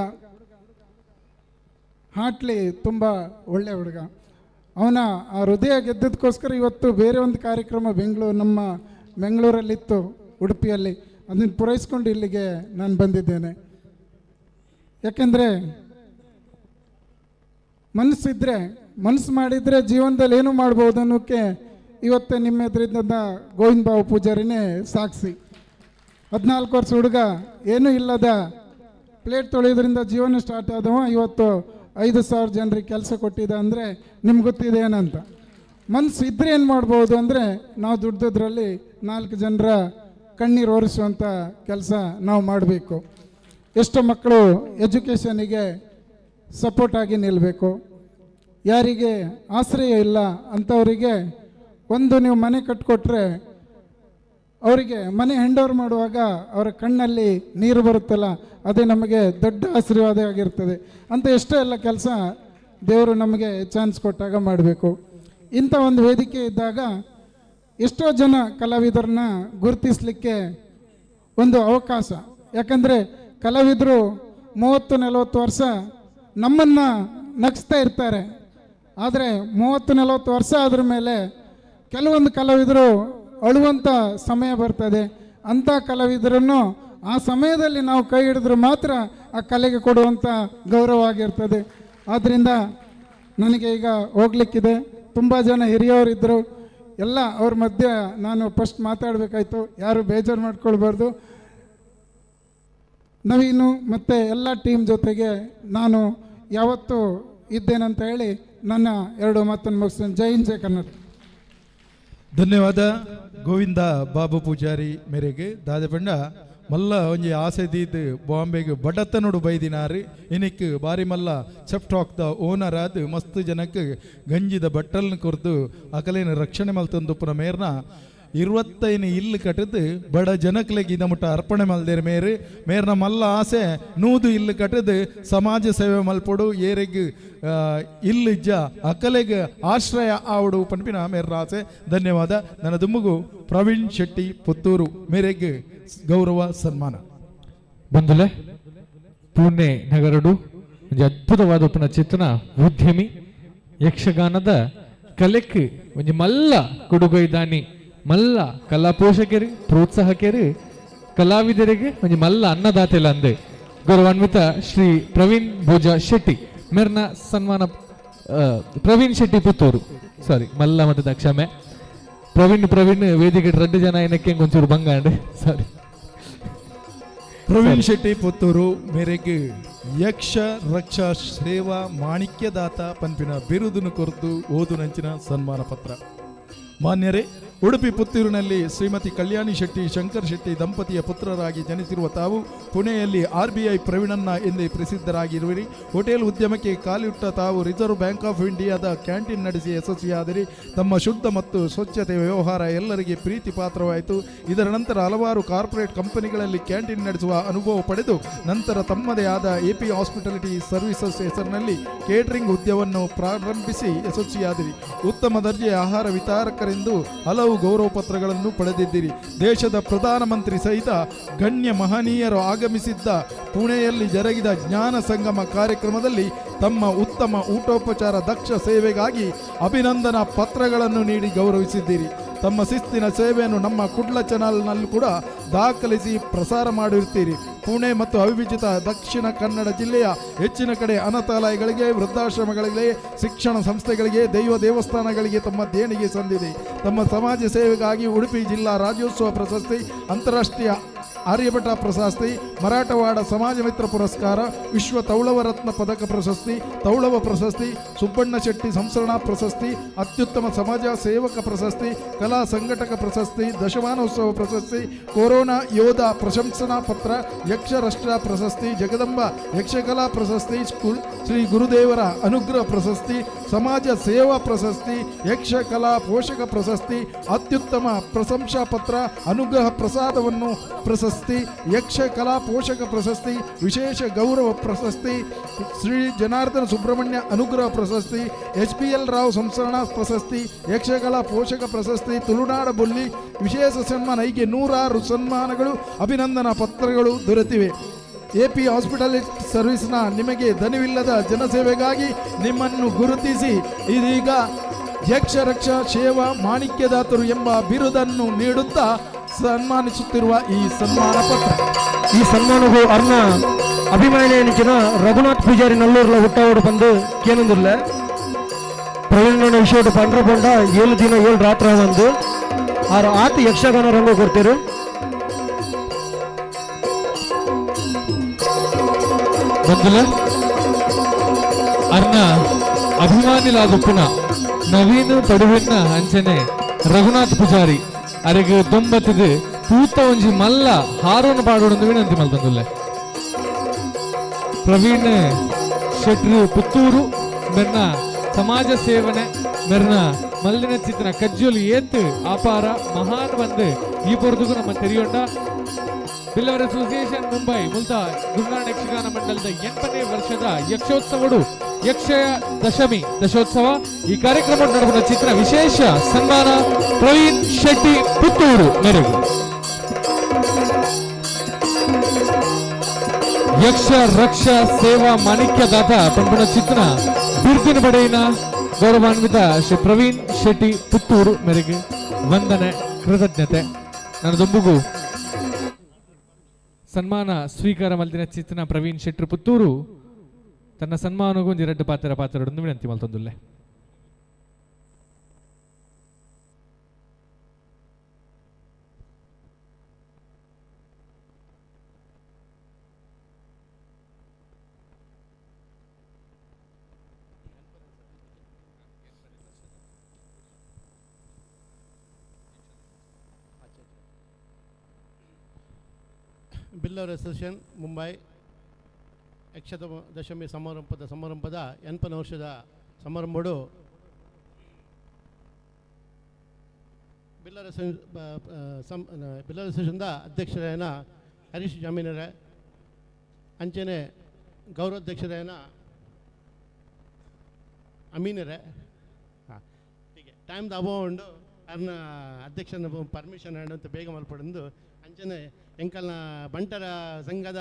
ಹಾಟ್ಲಿ ತುಂಬ ಒಳ್ಳೆಯ ಹುಡುಗ. ಅವನ ಆ ಹೃದಯ ಗೆದ್ದದಕ್ಕೋಸ್ಕರ ಇವತ್ತು ಬೇರೆ ಒಂದು ಕಾರ್ಯಕ್ರಮ ನಮ್ಮ ಬೆಂಗಳೂರಲ್ಲಿತ್ತು, ಉಡುಪಿಯಲ್ಲಿ, ಅದನ್ನು ಪೂರೈಸ್ಕೊಂಡು ಇಲ್ಲಿಗೆ ನಾನು ಬಂದಿದ್ದೇನೆ. ಯಾಕೆಂದರೆ ಮನಸ್ಸಿದ್ರೆ, ಮನಸ್ಸು ಮಾಡಿದರೆ ಜೀವನದಲ್ಲಿ ಏನೂ ಮಾಡ್ಬೋದು ಅನ್ನೋಕ್ಕೆ ಇವತ್ತು ನಿಮ್ಮ ಎದುರಿದ್ದಂಥ ಗೋವಿಂದ ಬಾಬು ಪೂಜಾರಿನೇ ಸಾಕ್ಷಿ. 14 ವರ್ಷ ಹುಡುಗ, ಏನೂ ಇಲ್ಲದ ಪ್ಲೇಟ್ ತೊಳೆಯೋದ್ರಿಂದ ಜೀವನ ಸ್ಟಾರ್ಟ್ ಆದವ ಇವತ್ತು 5,000 ಜನರಿಗೆ ಕೆಲಸ ಕೊಟ್ಟಿದ್ದ ಅಂದರೆ ನಿಮ್ಗೆ ಗೊತ್ತಿದೆ ಏನಂತ. ಮನಸ್ಸು ಇದ್ದರೆ ಏನು ಮಾಡ್ಬೋದು ಅಂದರೆ ನಾವು ದುಡ್ದದ್ರಲ್ಲಿ 4 ಜನರ ಕಣ್ಣೀರು ಒರೆಸುವಂಥ ಕೆಲಸ ನಾವು ಮಾಡಬೇಕು. ಎಷ್ಟೋ ಮಕ್ಕಳು ಎಜುಕೇಷನಿಗೆ ಸಪೋರ್ಟಾಗಿ ನಿಲ್ಲಬೇಕು. ಯಾರಿಗೆ ಆಶ್ರಯ ಇಲ್ಲ ಅಂಥವರಿಗೆ ಒಂದು ನೀವು ಮನೆ ಕಟ್ಟಿಕೊಟ್ರೆ ಅವರಿಗೆ ಮನೆ ಹ್ಯಾಂಡ್ ಓವರ್ ಮಾಡುವಾಗ ಅವರ ಕಣ್ಣಲ್ಲಿ ನೀರು ಬರುತ್ತಲ್ಲ, ಅದೇ ನಮಗೆ ದೊಡ್ಡ ಆಶೀರ್ವಾದ ಆಗಿರ್ತದೆ. ಅಂತ ಎಷ್ಟೋ ಎಲ್ಲ ಕೆಲಸ ದೇವರು ನಮಗೆ ಚಾನ್ಸ್ ಕೊಟ್ಟಾಗ ಮಾಡಬೇಕು. ಇಂಥ ಒಂದು ವೇದಿಕೆ ಇದ್ದಾಗ ಎಷ್ಟೋ ಜನ ಕಲಾವಿದರನ್ನ ಗುರುತಿಸಲಿಕ್ಕೆ ಒಂದು ಅವಕಾಶ. ಯಾಕಂದರೆ ಕಲಾವಿದರು 30-40 ವರ್ಷ ನಮ್ಮನ್ನು ನಗಿಸ್ತಾ ಇರ್ತಾರೆ. ಆದರೆ 30-40 ವರ್ಷ ಆದ್ರ ಮೇಲೆ ಕೆಲವೊಂದು ಕಲಾವಿದರು ಅಳುವಂಥ ಸಮಯ ಬರ್ತದೆ. ಅಂಥ ಕಲಾವಿದರನ್ನು ಆ ಸಮಯದಲ್ಲಿ ನಾವು ಕೈ ಹಿಡಿದ್ರೆ ಮಾತ್ರ ಆ ಕಲೆಗೆ ಕೊಡುವಂಥ ಗೌರವ ಆಗಿರ್ತದೆ. ಆದ್ದರಿಂದ ನನಗೆ ಈಗ ಹೋಗ್ಲಿಕ್ಕಿದೆ. ತುಂಬ ಜನ ಹಿರಿಯವರಿದ್ದರು, ಎಲ್ಲ ಅವ್ರ ಮಧ್ಯೆ ನಾನು ಫಸ್ಟ್ ಮಾತಾಡಬೇಕಾಯ್ತು. ಯಾರು ಬೇಜಾರು ಮಾಡ್ಕೊಳ್ಬಾರ್ದು. ನವೀನು ಮತ್ತು ಎಲ್ಲ ಟೀಮ್ ಜೊತೆಗೆ ನಾನು ಯಾವತ್ತೂ ಇದ್ದೇನಂತ ಹೇಳಿ ನನ್ನ 2 ಮಾತನ್ನು ಮುಗಿಸ್ತೇನೆ. ಜೈ ಹಿಂದ್, ಜೈ ಕರ್ನಾಟಕ. ಧನ್ಯವಾದ ಗೋವಿಂದ ಬಾಬು ಪೂಜಾರಿ ಮೇರೆಗೆ. ದಾದಪಂಡ ಮಲ್ಲ ಒಂಜಿ ಆಸೆ ದೀದ್ ಬಾಂಬೆಗೆ ಬಡತನೋಡು ಬೈದಿನಾರು ಇನಿಕ್ ಬಾರಿ ಮಲ್ಲ ಚೆಫ್ ಟಾಕ್ the owner ಆದ್ ಮಸ್ತ್ ಜನಕ್ಕೆ ಗಂಜಿದ ಬಟ್ಟಲ್ನ ಕೊರ್ದು ಅಕಲೇನ ರಕ್ಷಣೆ ಮಲ್ತಂದುಪ್ಪುನ ಮೇರ್ನ 25 ಇಲ್ಲು ಕಟ್ಟದು ಬಡ ಜನಕ್ಲೆಗ್ ಇದ ಮುಟ್ಟ ಅರ್ಪಣೆ ಮಲ್ದೇರು ಮೇರು ಮೇರ್ನ ಮಲ್ಲ ಆಸೆ 100 ಇಲ್ಲು ಕಟ್ಟದು ಸಮಾಜ ಸೇವೆ ಮಲ್ಪೊಡು ಏರೆಗ್ ಇಲ್ಲು ಇಜ್ಜ ಅಕಲೆಗ್ ಆಶ್ರಯ ಆವಡು ಪನ್ಪಿನ ಮೇರ್ನ ಆಸೆ. ಧನ್ಯವಾದ. ನನ್ನ ದುಮ್ಮಗು ಪ್ರವೀಣ್ ಶೆಟ್ಟಿ ಪುತ್ತೂರು ಮೇರೆಗ್ ಗೌರವ ಸನ್ಮಾನ. ಬಂಧುಲೆ, ಪುಣೆ ನಗರಡು ಒಂಜಿ ಅದ್ಭುತವಾದ ಉಪ್ಪುನ ಚಿತ್ರನ ಉದ್ಯಮಿ ಯಕ್ಷಗಾನದ ಕಲೆಕ್ ಒಂಜಿ ಮಲ್ಲ ಕೊಡುಗೈದಾನಿ ಮಲ್ಲ ಕಲಾ ಪೋಷಕರು ಪ್ರೋತ್ಸಾಹಕರು ಕಲಾವಿದರಿಗೆ ಒಂಜಿ ಮಲ್ಲ ಅನ್ನದಾತೆಲ ಅಂದೆ ಗೌರವಾನ್ವಿತ ಶ್ರೀ ಪ್ರವೀಣ್ ಭೋಜ ಶೆಟ್ಟಿ ಮೇರ್ನ ಸನ್ಮಾನ. ಪ್ರವೀಣ್ ಶೆಟ್ಟಿ ಪುತ್ತೂರು, ಸಾರಿ ಮಲ್ಲ ಮತ್ತು ಕ್ಷಮೆ. ಪ್ರವೀಣ್ ಪ್ರವೀಣ್ ವೇದಿಕೆ ರಡ್ಡು ಜನ ಏನಕ್ಕೆ ಒಂಚೂರು ಬಂಗಾಂಡ್, ಸಾರಿ. ಪ್ರವೀಣ್ ಶೆಟ್ಟಿ ಪುತ್ತೂರು ಮೇರೆಗೆ ಯಕ್ಷ ರಕ್ಷಾ ಸೇವಾ ಮಾಣಿಕ್ಯದಾತ ಪನ್ಪಿನ ಬಿರುದನ್ನು ಕೊರತು ಓದು ನಂಚಿನ ಸನ್ಮಾನ ಪತ್ರ. ಮಾನ್ಯರೇ, ಉಡುಪಿ ಪುತ್ತೂರಿನಲ್ಲಿ ಶ್ರೀಮತಿ ಕಲ್ಯಾಣಿ ಶೆಟ್ಟಿ ಶಂಕರ್ ಶೆಟ್ಟಿ ದಂಪತಿಯ ಪುತ್ರರಾಗಿ ಜನಿಸಿರುವ ತಾವು ಪುಣೆಯಲ್ಲಿ RBI ಪ್ರವೀಣಣ್ಣ ಎಂದೇ ಪ್ರಸಿದ್ಧರಾಗಿರುವಿರಿ. ಹೋಟೆಲ್ ಉದ್ಯಮಕ್ಕೆ ಕಾಲಿಟ್ಟ ತಾವು ರಿಸರ್ವ್ ಬ್ಯಾಂಕ್ ಆಫ್ ಇಂಡಿಯಾದ ಕ್ಯಾಂಟೀನ್ ನಡೆಸಿ ಯಶಸ್ವಿಯಾದಿರಿ. ತಮ್ಮ ಶುದ್ಧ ಮತ್ತು ಸ್ವಚ್ಛತೆ ವ್ಯವಹಾರ ಎಲ್ಲರಿಗೆ ಪ್ರೀತಿ ಪಾತ್ರವಾಯಿತು. ಇದರ ನಂತರ ಹಲವಾರು ಕಾರ್ಪೊರೇಟ್ ಕಂಪನಿಗಳಲ್ಲಿ ಕ್ಯಾಂಟೀನ್ ನಡೆಸುವ ಅನುಭವ ಪಡೆದು ನಂತರ ತಮ್ಮದೇ ಆದ ಎಪಿ ಹಾಸ್ಪಿಟಾಲಿಟಿ ಸರ್ವಿಸಸ್ ಹೆಸರಿನಲ್ಲಿ ಕೇಟರಿಂಗ್ ಉದ್ಯಮವನ್ನು ಪ್ರಾರಂಭಿಸಿ ಯಶಸ್ವಿಯಾದಿರಿ. ಉತ್ತಮ ದರ್ಜೆಯ ಆಹಾರ ವಿತರಕರೆಂದು ಹಲವು ಹಲವು ಗೌರವ ಪತ್ರಗಳನ್ನು ಪಡೆದಿದ್ದೀರಿ. ದೇಶದ ಪ್ರಧಾನಮಂತ್ರಿ ಸಹಿತ ಗಣ್ಯ ಮಹನೀಯರು ಆಗಮಿಸಿದ್ದ ಪುಣೆಯಲ್ಲಿ ಜರುಗಿದ ಜ್ಞಾನ ಸಂಗಮ ಕಾರ್ಯಕ್ರಮದಲ್ಲಿ ತಮ್ಮ ಉತ್ತಮ ಊಟೋಪಚಾರ ದಕ್ಷ ಸೇವೆಗಾಗಿ ಅಭಿನಂದನಾ ಪತ್ರಗಳನ್ನು ನೀಡಿ ಗೌರವಿಸಿದ್ದೀರಿ. ತಮ್ಮ ಶಿಸ್ತಿನ ಸೇವೆಯನ್ನು ನಮ್ಮ ಕುಡ್ಲ ಚಾನಲ್ನಲ್ಲೂ ಕೂಡ ದಾಖಲಿಸಿ ಪ್ರಸಾರ ಮಾಡಿರುತ್ತೀರಿ. ಪುಣೆ ಮತ್ತು ಅವಿಭಜಿತ ದಕ್ಷಿಣ ಕನ್ನಡ ಜಿಲ್ಲೆಯ ಹೆಚ್ಚಿನ ಕಡೆ ಅನಾಥಾಲಯಗಳಿಗೆ, ವೃದ್ಧಾಶ್ರಮಗಳಿಗೆ, ಶಿಕ್ಷಣ ಸಂಸ್ಥೆಗಳಿಗೆ, ದೈವ ದೇವಸ್ಥಾನಗಳಿಗೆ ತಮ್ಮ ದೇಣಿಗೆ ಸಂದಿದೆ. ತಮ್ಮ ಸಮಾಜ ಸೇವೆಗಾಗಿ ಉಡುಪಿ ಜಿಲ್ಲಾ ರಾಜ್ಯೋತ್ಸವ ಪ್ರಶಸ್ತಿ, ಅಂತಾರಾಷ್ಟ್ರೀಯ ಆರ್ಯಭಟ ಪ್ರಶಸ್ತಿ, ಮರಾಠವಾಡ ಸಮಾಜ ಮಿತ್ರ ಪುರಸ್ಕಾರ, ವಿಶ್ವ ತೌಳವ ರತ್ನ ಪದಕ ಪ್ರಶಸ್ತಿ, ತೌಳವ ಪ್ರಶಸ್ತಿ, ಸುಬ್ಬಣ್ಣ ಶೆಟ್ಟಿ ಸಂಸ್ಮರಣಾ ಪ್ರಶಸ್ತಿ, ಅತ್ಯುತ್ತಮ ಸಮಾಜ ಸೇವಕ ಪ್ರಶಸ್ತಿ, ಕಲಾ ಸಂಘಟಕ ಪ್ರಶಸ್ತಿ, ದಶಮಾನೋತ್ಸವ ಪ್ರಶಸ್ತಿ, ಕೊರೋನಾ ಯೋಧ ಪ್ರಶಂಸನಾ ಪತ್ರ, ಯಕ್ಷರಾಷ್ಟ್ರ ಪ್ರಶಸ್ತಿ, ಜಗದಂಬ ಯಕ್ಷಕಲಾ ಪ್ರಶಸ್ತಿ, ಶ್ರೀ ಗುರುದೇವರ ಅನುಗ್ರಹ ಪ್ರಶಸ್ತಿ, ಸಮಾಜ ಸೇವಾ ಪ್ರಶಸ್ತಿ, ಯಕ್ಷಕಲಾ ಪೋಷಕ ಪ್ರಶಸ್ತಿ, ಅತ್ಯುತ್ತಮ ಪ್ರಶಂಸಾ ಪತ್ರ, ಅನುಗ್ರಹ ಪ್ರಸಾದವನ್ನು ಪ್ರಶಸ್ತಿ, ಯಕ್ಷಕಲಾ ಪೋಷಕ ಪ್ರಶಸ್ತಿ, ವಿಶೇಷ ಗೌರವ ಪ್ರಶಸ್ತಿ, ಶ್ರೀ ಜನಾರ್ದನ ಸುಬ್ರಹ್ಮಣ್ಯ ಅನುಗ್ರಹ ಪ್ರಶಸ್ತಿ, HPL Rao ಸಂಸ್ಮರಣಾ ಪ್ರಶಸ್ತಿ, ಯಕ್ಷಕಲಾ ಪೋಷಕ ಪ್ರಶಸ್ತಿ, ತುಳುನಾಡ ಬೊಲ್ಲಿ ವಿಶೇಷ ಸನ್ಮಾನ, ಹೀಗೆ ನೂರಾರು ಸನ್ಮಾನಗಳು, ಅಭಿನಂದನಾ ಪತ್ರಗಳು ದೊರೆತಿವೆ. ಎಪಿ ಹಾಸ್ಪಿಟಲ್ ಸರ್ವಿಸ್ನ ನಿಮಗೆ ದನಿವಿಲ್ಲದ ಜನಸೇವೆಗಾಗಿ ನಿಮ್ಮನ್ನು ಗುರುತಿಸಿ ಇದೀಗ ಯಕ್ಷರಕ್ಷ ಸೇವಾ ಮಾಣಿಕ್ಯದಾತರು ಎಂಬ ಬಿರುದನ್ನು ನೀಡುತ್ತಾ ಸನ್ಮಾನಿಸುತ್ತಿರುವ ಈ ಸನ್ಮಾನ ಪತ್ರ. ಈ ಸನ್ಮಾನಗೂ ಅರ್ನ ಅಭಿಮಾನಿಯಂಚಿನ ರಘುನಾಥ್ ಪೂಜಾರಿ ನಲ್ಲೂರ್ಲ ಹುಟ್ಟಾವಡು ಬಂದು ಕೇನಂದಿರ್ಲ ಪ್ರವೀಣನ ವಿಷಯ ಪಂಡ್ರ ಪೊಂಡ 7 ದಿನ 7 ರಾತ್ರಿ ಬಂದು ಆರು ಆತ ಯಕ್ಷಗಾನ ರಂಗ ಕೊಡ್ತೀರು. ಬಂದಿಲ್ಲ ಅರ್ನ ಅಭಿಮಾನಿಲಾದುಪ್ಪುನ ನವೀನ್ ಪಡುವಿನ ಅಂಚನೆ ರಘುನಾಥ್ ಪೂಜಾರಿ ಅರೆಗ್ ದೊಂಬತ್ತಿದು ಪೂತ ಒಂಜಿ ಮಲ್ಲ ಹಾರೋನು ಪಾಡೋಡು ವಿನಂತಿ ಮಲ್ತಂದುಲ್ಲೆ. ಪ್ರವೀಣ್ ಶೆಟ್ರು ಪುತ್ತೂರು ಮೆರ್ನ ಸಮಾಜ ಸೇವನೆ ಮೆರ್ನ ಮಲ್ಲಿನ ಚಿತ್ರ ಕಜ್ಜೊಲಿ ಏತ್ ಆಪಾರ ಮಹಾನ್ ಬಂದು ಈ ಪೊರ್ತುಗು ನಮ್ಮ ತೆರಿಯೊಂಡ ಬಿಲ್ಲವರ್ ಅಸೋಸಿಯೇಷನ್ ಮುಂಬೈ ಮುಲ್ತಾ ಗುರುನಾರಾಯಣ ಯಕ್ಷಗಾನ ಮಂಡಲದ 80ನೇ ವರ್ಷದ ಯಕ್ಷೋತ್ಸವಡು ಯಕ್ಷಯ ದಶಮಿ ದಶೋತ್ಸವ ಈ ಕಾರ್ಯಕ್ರಮ ನಡೆದ ಚಿತ್ರ ವಿಶೇಷ ಸನ್ಮಾನ ಪ್ರವೀಣ್ ಶೆಟ್ಟಿ ಪುತ್ತೂರು ಮೇರೆಗೆ. ಯಕ್ಷ ರಕ್ಷ ಸೇವಾ ಮಾಣಿಕ್ಯದಾತ ಪಂಪಣ ಚಿತ್ರ ಬಿರುದಿನ ಬಡೆಯಿನ ಗೌರವಾನ್ವಿತ ಶ್ರೀ ಪ್ರವೀಣ್ ಶೆಟ್ಟಿ ಪುತ್ತೂರು ಮೇರೆಗೆ ವಂದನೆ ಕೃತಜ್ಞತೆ. ನನ್ನ ದೊಂಬುಗು ಸನ್ಮಾನ ಸ್ವೀಕಾರ ಮಲ್ದಿನ ಚಿತ್ರ ಪ್ರವೀಣ್ ಶೆಟ್ಟಿ ಪುತ್ತೂರು ತನ್ನ ಸನ್ಮಾನಗೂ ಒಂಜಿ ರಡ್ಡು ಪಾತ್ರ ಪಾತ್ರರೊಂದು ವಿನಂತಿ ಮಲ್ತೊಂದುಲ್ಲೆ. ಬಿಲ್ಲವರ್ ಅಸೋಸಿಯೇಷನ್ ಮುಂಬೈ ಯಕ್ಷದ ದಶಮಿ ಸಮಾರಂಭದ 80ನೇ ವರ್ಷದ ಸಮಾರಂಭಡು ಬಿಲ್ಲವರ್ ಅಸೋಸಿಯೇಷನ್ದ ಅಧ್ಯಕ್ಷರಾಯನ ಹರೀಶ್ ಜಾಮೀನರೇ, ಅಂಚನೆ ಗೌರವಾಧ್ಯಕ್ಷರಾಯನ ಅಮೀನರೇ, ಹಾಂ ಹೀಗೆ ಟೈಮ್ದ ಅಭಾವ ಉಂಡು ಅರ್ನ ಅಧ್ಯಕ್ಷನ ಪರ್ಮಿಷನ್ ಅಂತ ಬೇಗ ಮಲ್ಪಡಂದು ಅಂಚನೆ ಎಂಕಲ್ನ ಬಂಟರ ಸಂಘದ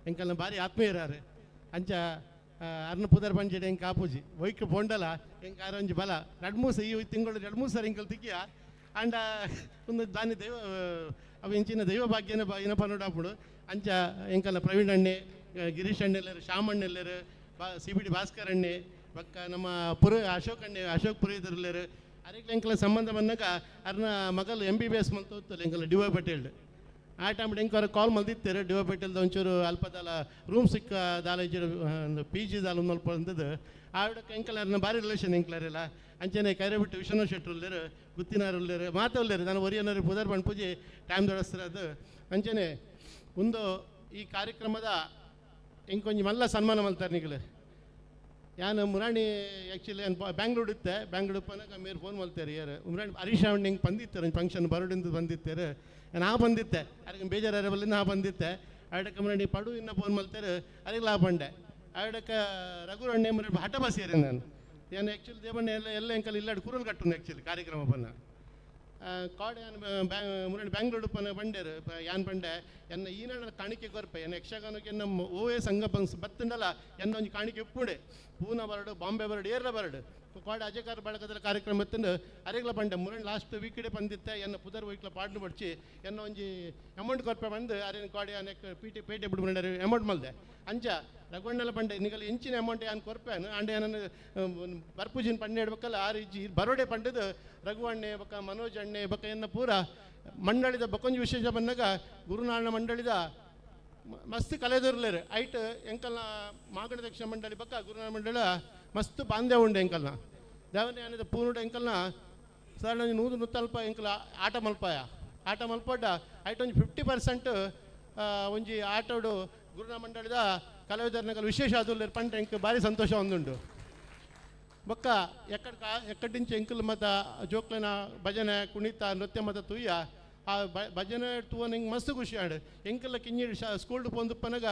ಎಂಕಲ್ನ ಭಾರಿ ಆತ್ಮೀಯರಾರು ಅಂಚ ಅರ್ನ ಪುದರ್ ಪಂಚೆಡ್ ಎಂಕ ಆಪೂಜಿ ಒಯ್ಕ್ ಪೋಂಡಲ ಎಂಕ ಆರೊಂಜಿ ಬಲ ರಡ್ಮೂಸ ಮೂಸ ಈ ತಿಂಗಳು 2-3 ಸರಿ ಎಂಕಲ್ ತಿಕ್ಕಿಯ ಅಂಡ ಒಂದು ದಾನಿ ದೈವ ಅವು ಇಂಚಿನ ದೈವ ಭಾಗ್ಯನ ಏನಪ್ಪ ನೋಡಾಪುಡು ಅಂಚ ಎಂಕಲ್ನ ಪ್ರವೀಣ್ ಅಣ್ಣೆ, ಗಿರೀಶ್ ಅಣ್ಣೆಲ್ಲರು, ಶ್ಯಾಮಣ್ಣೆಲ್ಲರು, ಸಿ.ಬಿ.ಡಿ ಭಾಸ್ಕರ್ ಅಣ್ಣೆ, ಬಕ್ಕ ನಮ್ಮ ಅಶೋಕ್ ಅಣ್ಣೆ, ಅಶೋಕ್ ಪುರೋಹಿತರುಲ್ಲೇರು ಅರೆಗ್ಲ ಎಂಕಲ ಸಂಬಂಧ ಬಂದಾಗ ಅರ್ನ ಮಗಲು MBBS ಮಲ್ತೋತ್ತಲ್ಲ ಎಂಕಲ ಡಿ.ವೈ. ಪಟೇಲ್ ಆ ಟೈಮ್ ಎಂಕ ಅವ್ರ ಕಾಲ್ ಮಲ್ದಿತ್ತೇರು ಡಿ.ವೈ. ಪಟೇಲ್ದ ಒಂಚೂರು ಅಲ್ಪ ದಾಲ ರೂಮ್ ಸಿಕ್ಕ ದಾಲ ಪಿ.ಜಿ ದಾಲ ಮಲ್ಪ ಅಂದದ್ದು ಆವಿಡಕ್ಕೆ ಎಂಕಲಾರ್ನ ಭಾರಿ ರಿಲೇಷನ್ ಎಂಕಲಾರೆಲ್ಲ ಅಂಚನೆ ಕೈರಬಿಟ್ಟು ವಿಶ್ವನಾಥ್ ಶೆಟ್ರು ಉಲ್ಲೇರು, ಗುತ್ತಿನಾರು ಉಲ್ಲೇರು, ಮಾತ ಉಲ್ಲೇರು ನಾನು ಒರಿಯನವರು ಪುದರ್ ಪೂಜೆ ಟೈಮ್ ದೊಡಸ್ತಿರೋದು ಅಂಚನೆ ಒಂದು ಈ ಕಾರ್ಯಕ್ರಮದ ಎಂಕೊಂಜಿ ಮಲ್ಲ ಸನ್ಮಾನ ಮಲ್ತಾರೆ ನಿಗಲು. ಯಾನು ಮುರಾಣಿ ಆ್ಯಕ್ಚುಲಿ ನಾನು ಬ್ಯಾಂಗ್ಳೂರು ಇತ್ತೆ, ಬ್ಯಾಂಗ್ಳೂರು ಪನಕ ಮೇರು ಫೋನ್ ಮಲ್ತೇರು ಯಾರು ಮುರಾಣಿ ಹರೀಶ್ ಅವಣ್ಣ ಹಿಂಗೆ ಬಂದಿತ್ತಾರೆ ಒಂದು ಫಂಕ್ಷನ್ ಬರೋಡಿಂದ ಬಂದಿತ್ತೇರು ನಾ ಬಂದಿತ್ತೆ ಅದಕ್ಕೆ ಬೇಜಾರು ನಾ ಬಂದಿತ್ತೆ ಆಡಕ್ಕೆ ಮುರಾಣಿ ಪಡು ಇನ್ನ ಫೋನ್ ಮಲ್ತೇರು ಅದಕ್ಕೆ ಲಾ ಬಂಡೆ ಆಡಕ್ಕೆ ರಘುರಣ್ಣೆ ಮುರಾಣಿ ಹಠ ಬಸಿಯರೆ ನಾನು ನಾನು ಆ್ಯಕ್ಚುಲಿ ದೇವಣ್ಣ ಎಲ್ಲ ಎಲ್ಲ ಎಂಕಲ್ ಇಲ್ಲಾಡು ಕುರಲ್ ಕಟ್ಟುಂದು ಆ್ಯಕ್ಚುಲಿ ಕಾರ್ಯಕ್ರಮ ಬನ್ನ ಕಾಡೆ ಯಾನ್ ಮುರಳಿ ಬ್ಯಾಂಗ್ಳೂರು ಪನ ಬಂಡೇರು ಯಾನ್ ಬಂಡೆ ಎನ್ನ ಈನಾಡ ಕಾಣಿಕೆ ಕೊರ್ಪೆ ಎನ್ನ ಯಕ್ಷಗಾನಕ್ಕೆ ಎನ್ನ ಓವೇ ಸಂಘ ಬಂಸ್ ಬತ್ತಂಡಲ್ಲ ಎನ್ನ ಒಂಜಿ ಕಾಣಿಕೆ ಉಪ್ಪುಡೆ ಪೂನಾ ಬರಡು ಬಾಂಬೆ ಬರಡು ಏರ್ಲ ಬರಡು ಕೋಡೆ ಅಜಕಾರ ಬಳಕದ ಕಾರ್ಯಕ್ರಮ ಎತ್ತಂಡು ಅರೆಗ್ಲ ಬಂಡೆ ಮುರಳಿ ಲಾಸ್ಟ್ ವೀಕಿಡೆ ಬಂದಿತ್ತೆ ಎನ್ನ ಪುದರ್ ವೈಕ್ಲ ಪಾಡ್ಲು ಬಡ್ಚಿ ಎನ್ನ ಒಂಜಿ ಅಮೌಂಟ್ ಕೊರ್ಪೆ ಬಂದು ಅರೇನು ಕೋಡೆ ಅನೇಕ ಪೀಟಿ ಪೇಟೆ ಬಿಡು ಬಂಡಾರೆ ಅಮೌಂಟ್ ಮಲ್ದೆ ಅಂಚ ರಘುವಣ್ಣಲ ಬಂಡೆ ನಿಗಲ ಇಂಚಿನ ಅಮೌಂಟ್ ಯಾನ್ ಕೊರ್ಪೇನು ಅಂಡೆ ಏನನ್ನು ಬರ್ಪೂಜಿನ ಪಂಡೆ ಇಡ್ಬೇಕಲ್ಲ ಆ ರೀತಿ ಬರೋಡೆ ಪಂಡದು ರಘುವಣ್ಣೆ ಬೊಕ್ಕ ಮನೋಜ್ ಅಣ್ಣೆ ಬೊಕ್ಕ ಎನ್ನ ಪೂರ ಮಂಡಳಿದ ಬೊಕೊಂಜಿ ವಿಶೇಷ ಬಂದಾಗ ಗುರುನಾರಾಯಣ ಮಂಡಳಿದ ಮಸ್ತ್ ಕಲೆದರ್ಲೇರು ಐಟ್ ಎಂಕಲ್ನ ಮಾಗಣ ದಕ್ಷಿಣ ಮಂಡಳಿ ಬೊಕ್ಕ ಗುರುನಾರಾಯಣ ಮಂಡಳ ಮಸ್ತ್ ಬಾಂಧವ್ಯ ಉಂಡು ಎಂಕಲ್ನ ದೇವನೇ ಏನಿದೆ ಪೂರ್ಣ ಎಂಕಲ್ನ ಸರ್ ನಂಗೆ ನೂದು ನೂತಲ್ಪ ಎಂಕಲ್ ಆಟ ಮಲ್ಪಾಯ ಆಟ ಮಲ್ಪಡ್ಡ ಐಟ್ ಒಂಜಿ 50% ಒಂಜಿ ಆಟೋಡು ಗುರುನ ಮಂಡಳಿದ ಕಲಾವಿದರ್ನಗಲ್ ವಿಶೇಷ ಅದುಲ್ಲೇರು ಪಂಟ ಎಂಕ್ ಭಾರಿ ಸಂತೋಷ ಒಂದುಂಡು ಬೊಕ್ಕ ಎಕ್ಕಡ್ ಎಕ್ಕಡ್ నుంచి ಎಂಕಲ್ ಮತ ಜೋಕ್ಲೆನ ಭಜನೆ ಕುಣಿತ ನೃತ್ಯ ಮತ ತುಯ್ಯ ಆ ಭಜನೆ ತೂವನ ಎಂಕ್ ಮಸ್ತ್ ಖುಷಿ ಆಂಡ್ ಎಂಕಲ್ನ ಕಿಂಜಿಡ್ ಸ್ಕೂಲ್ಡ್ ಪೋಂದುಪ್ಪನಗ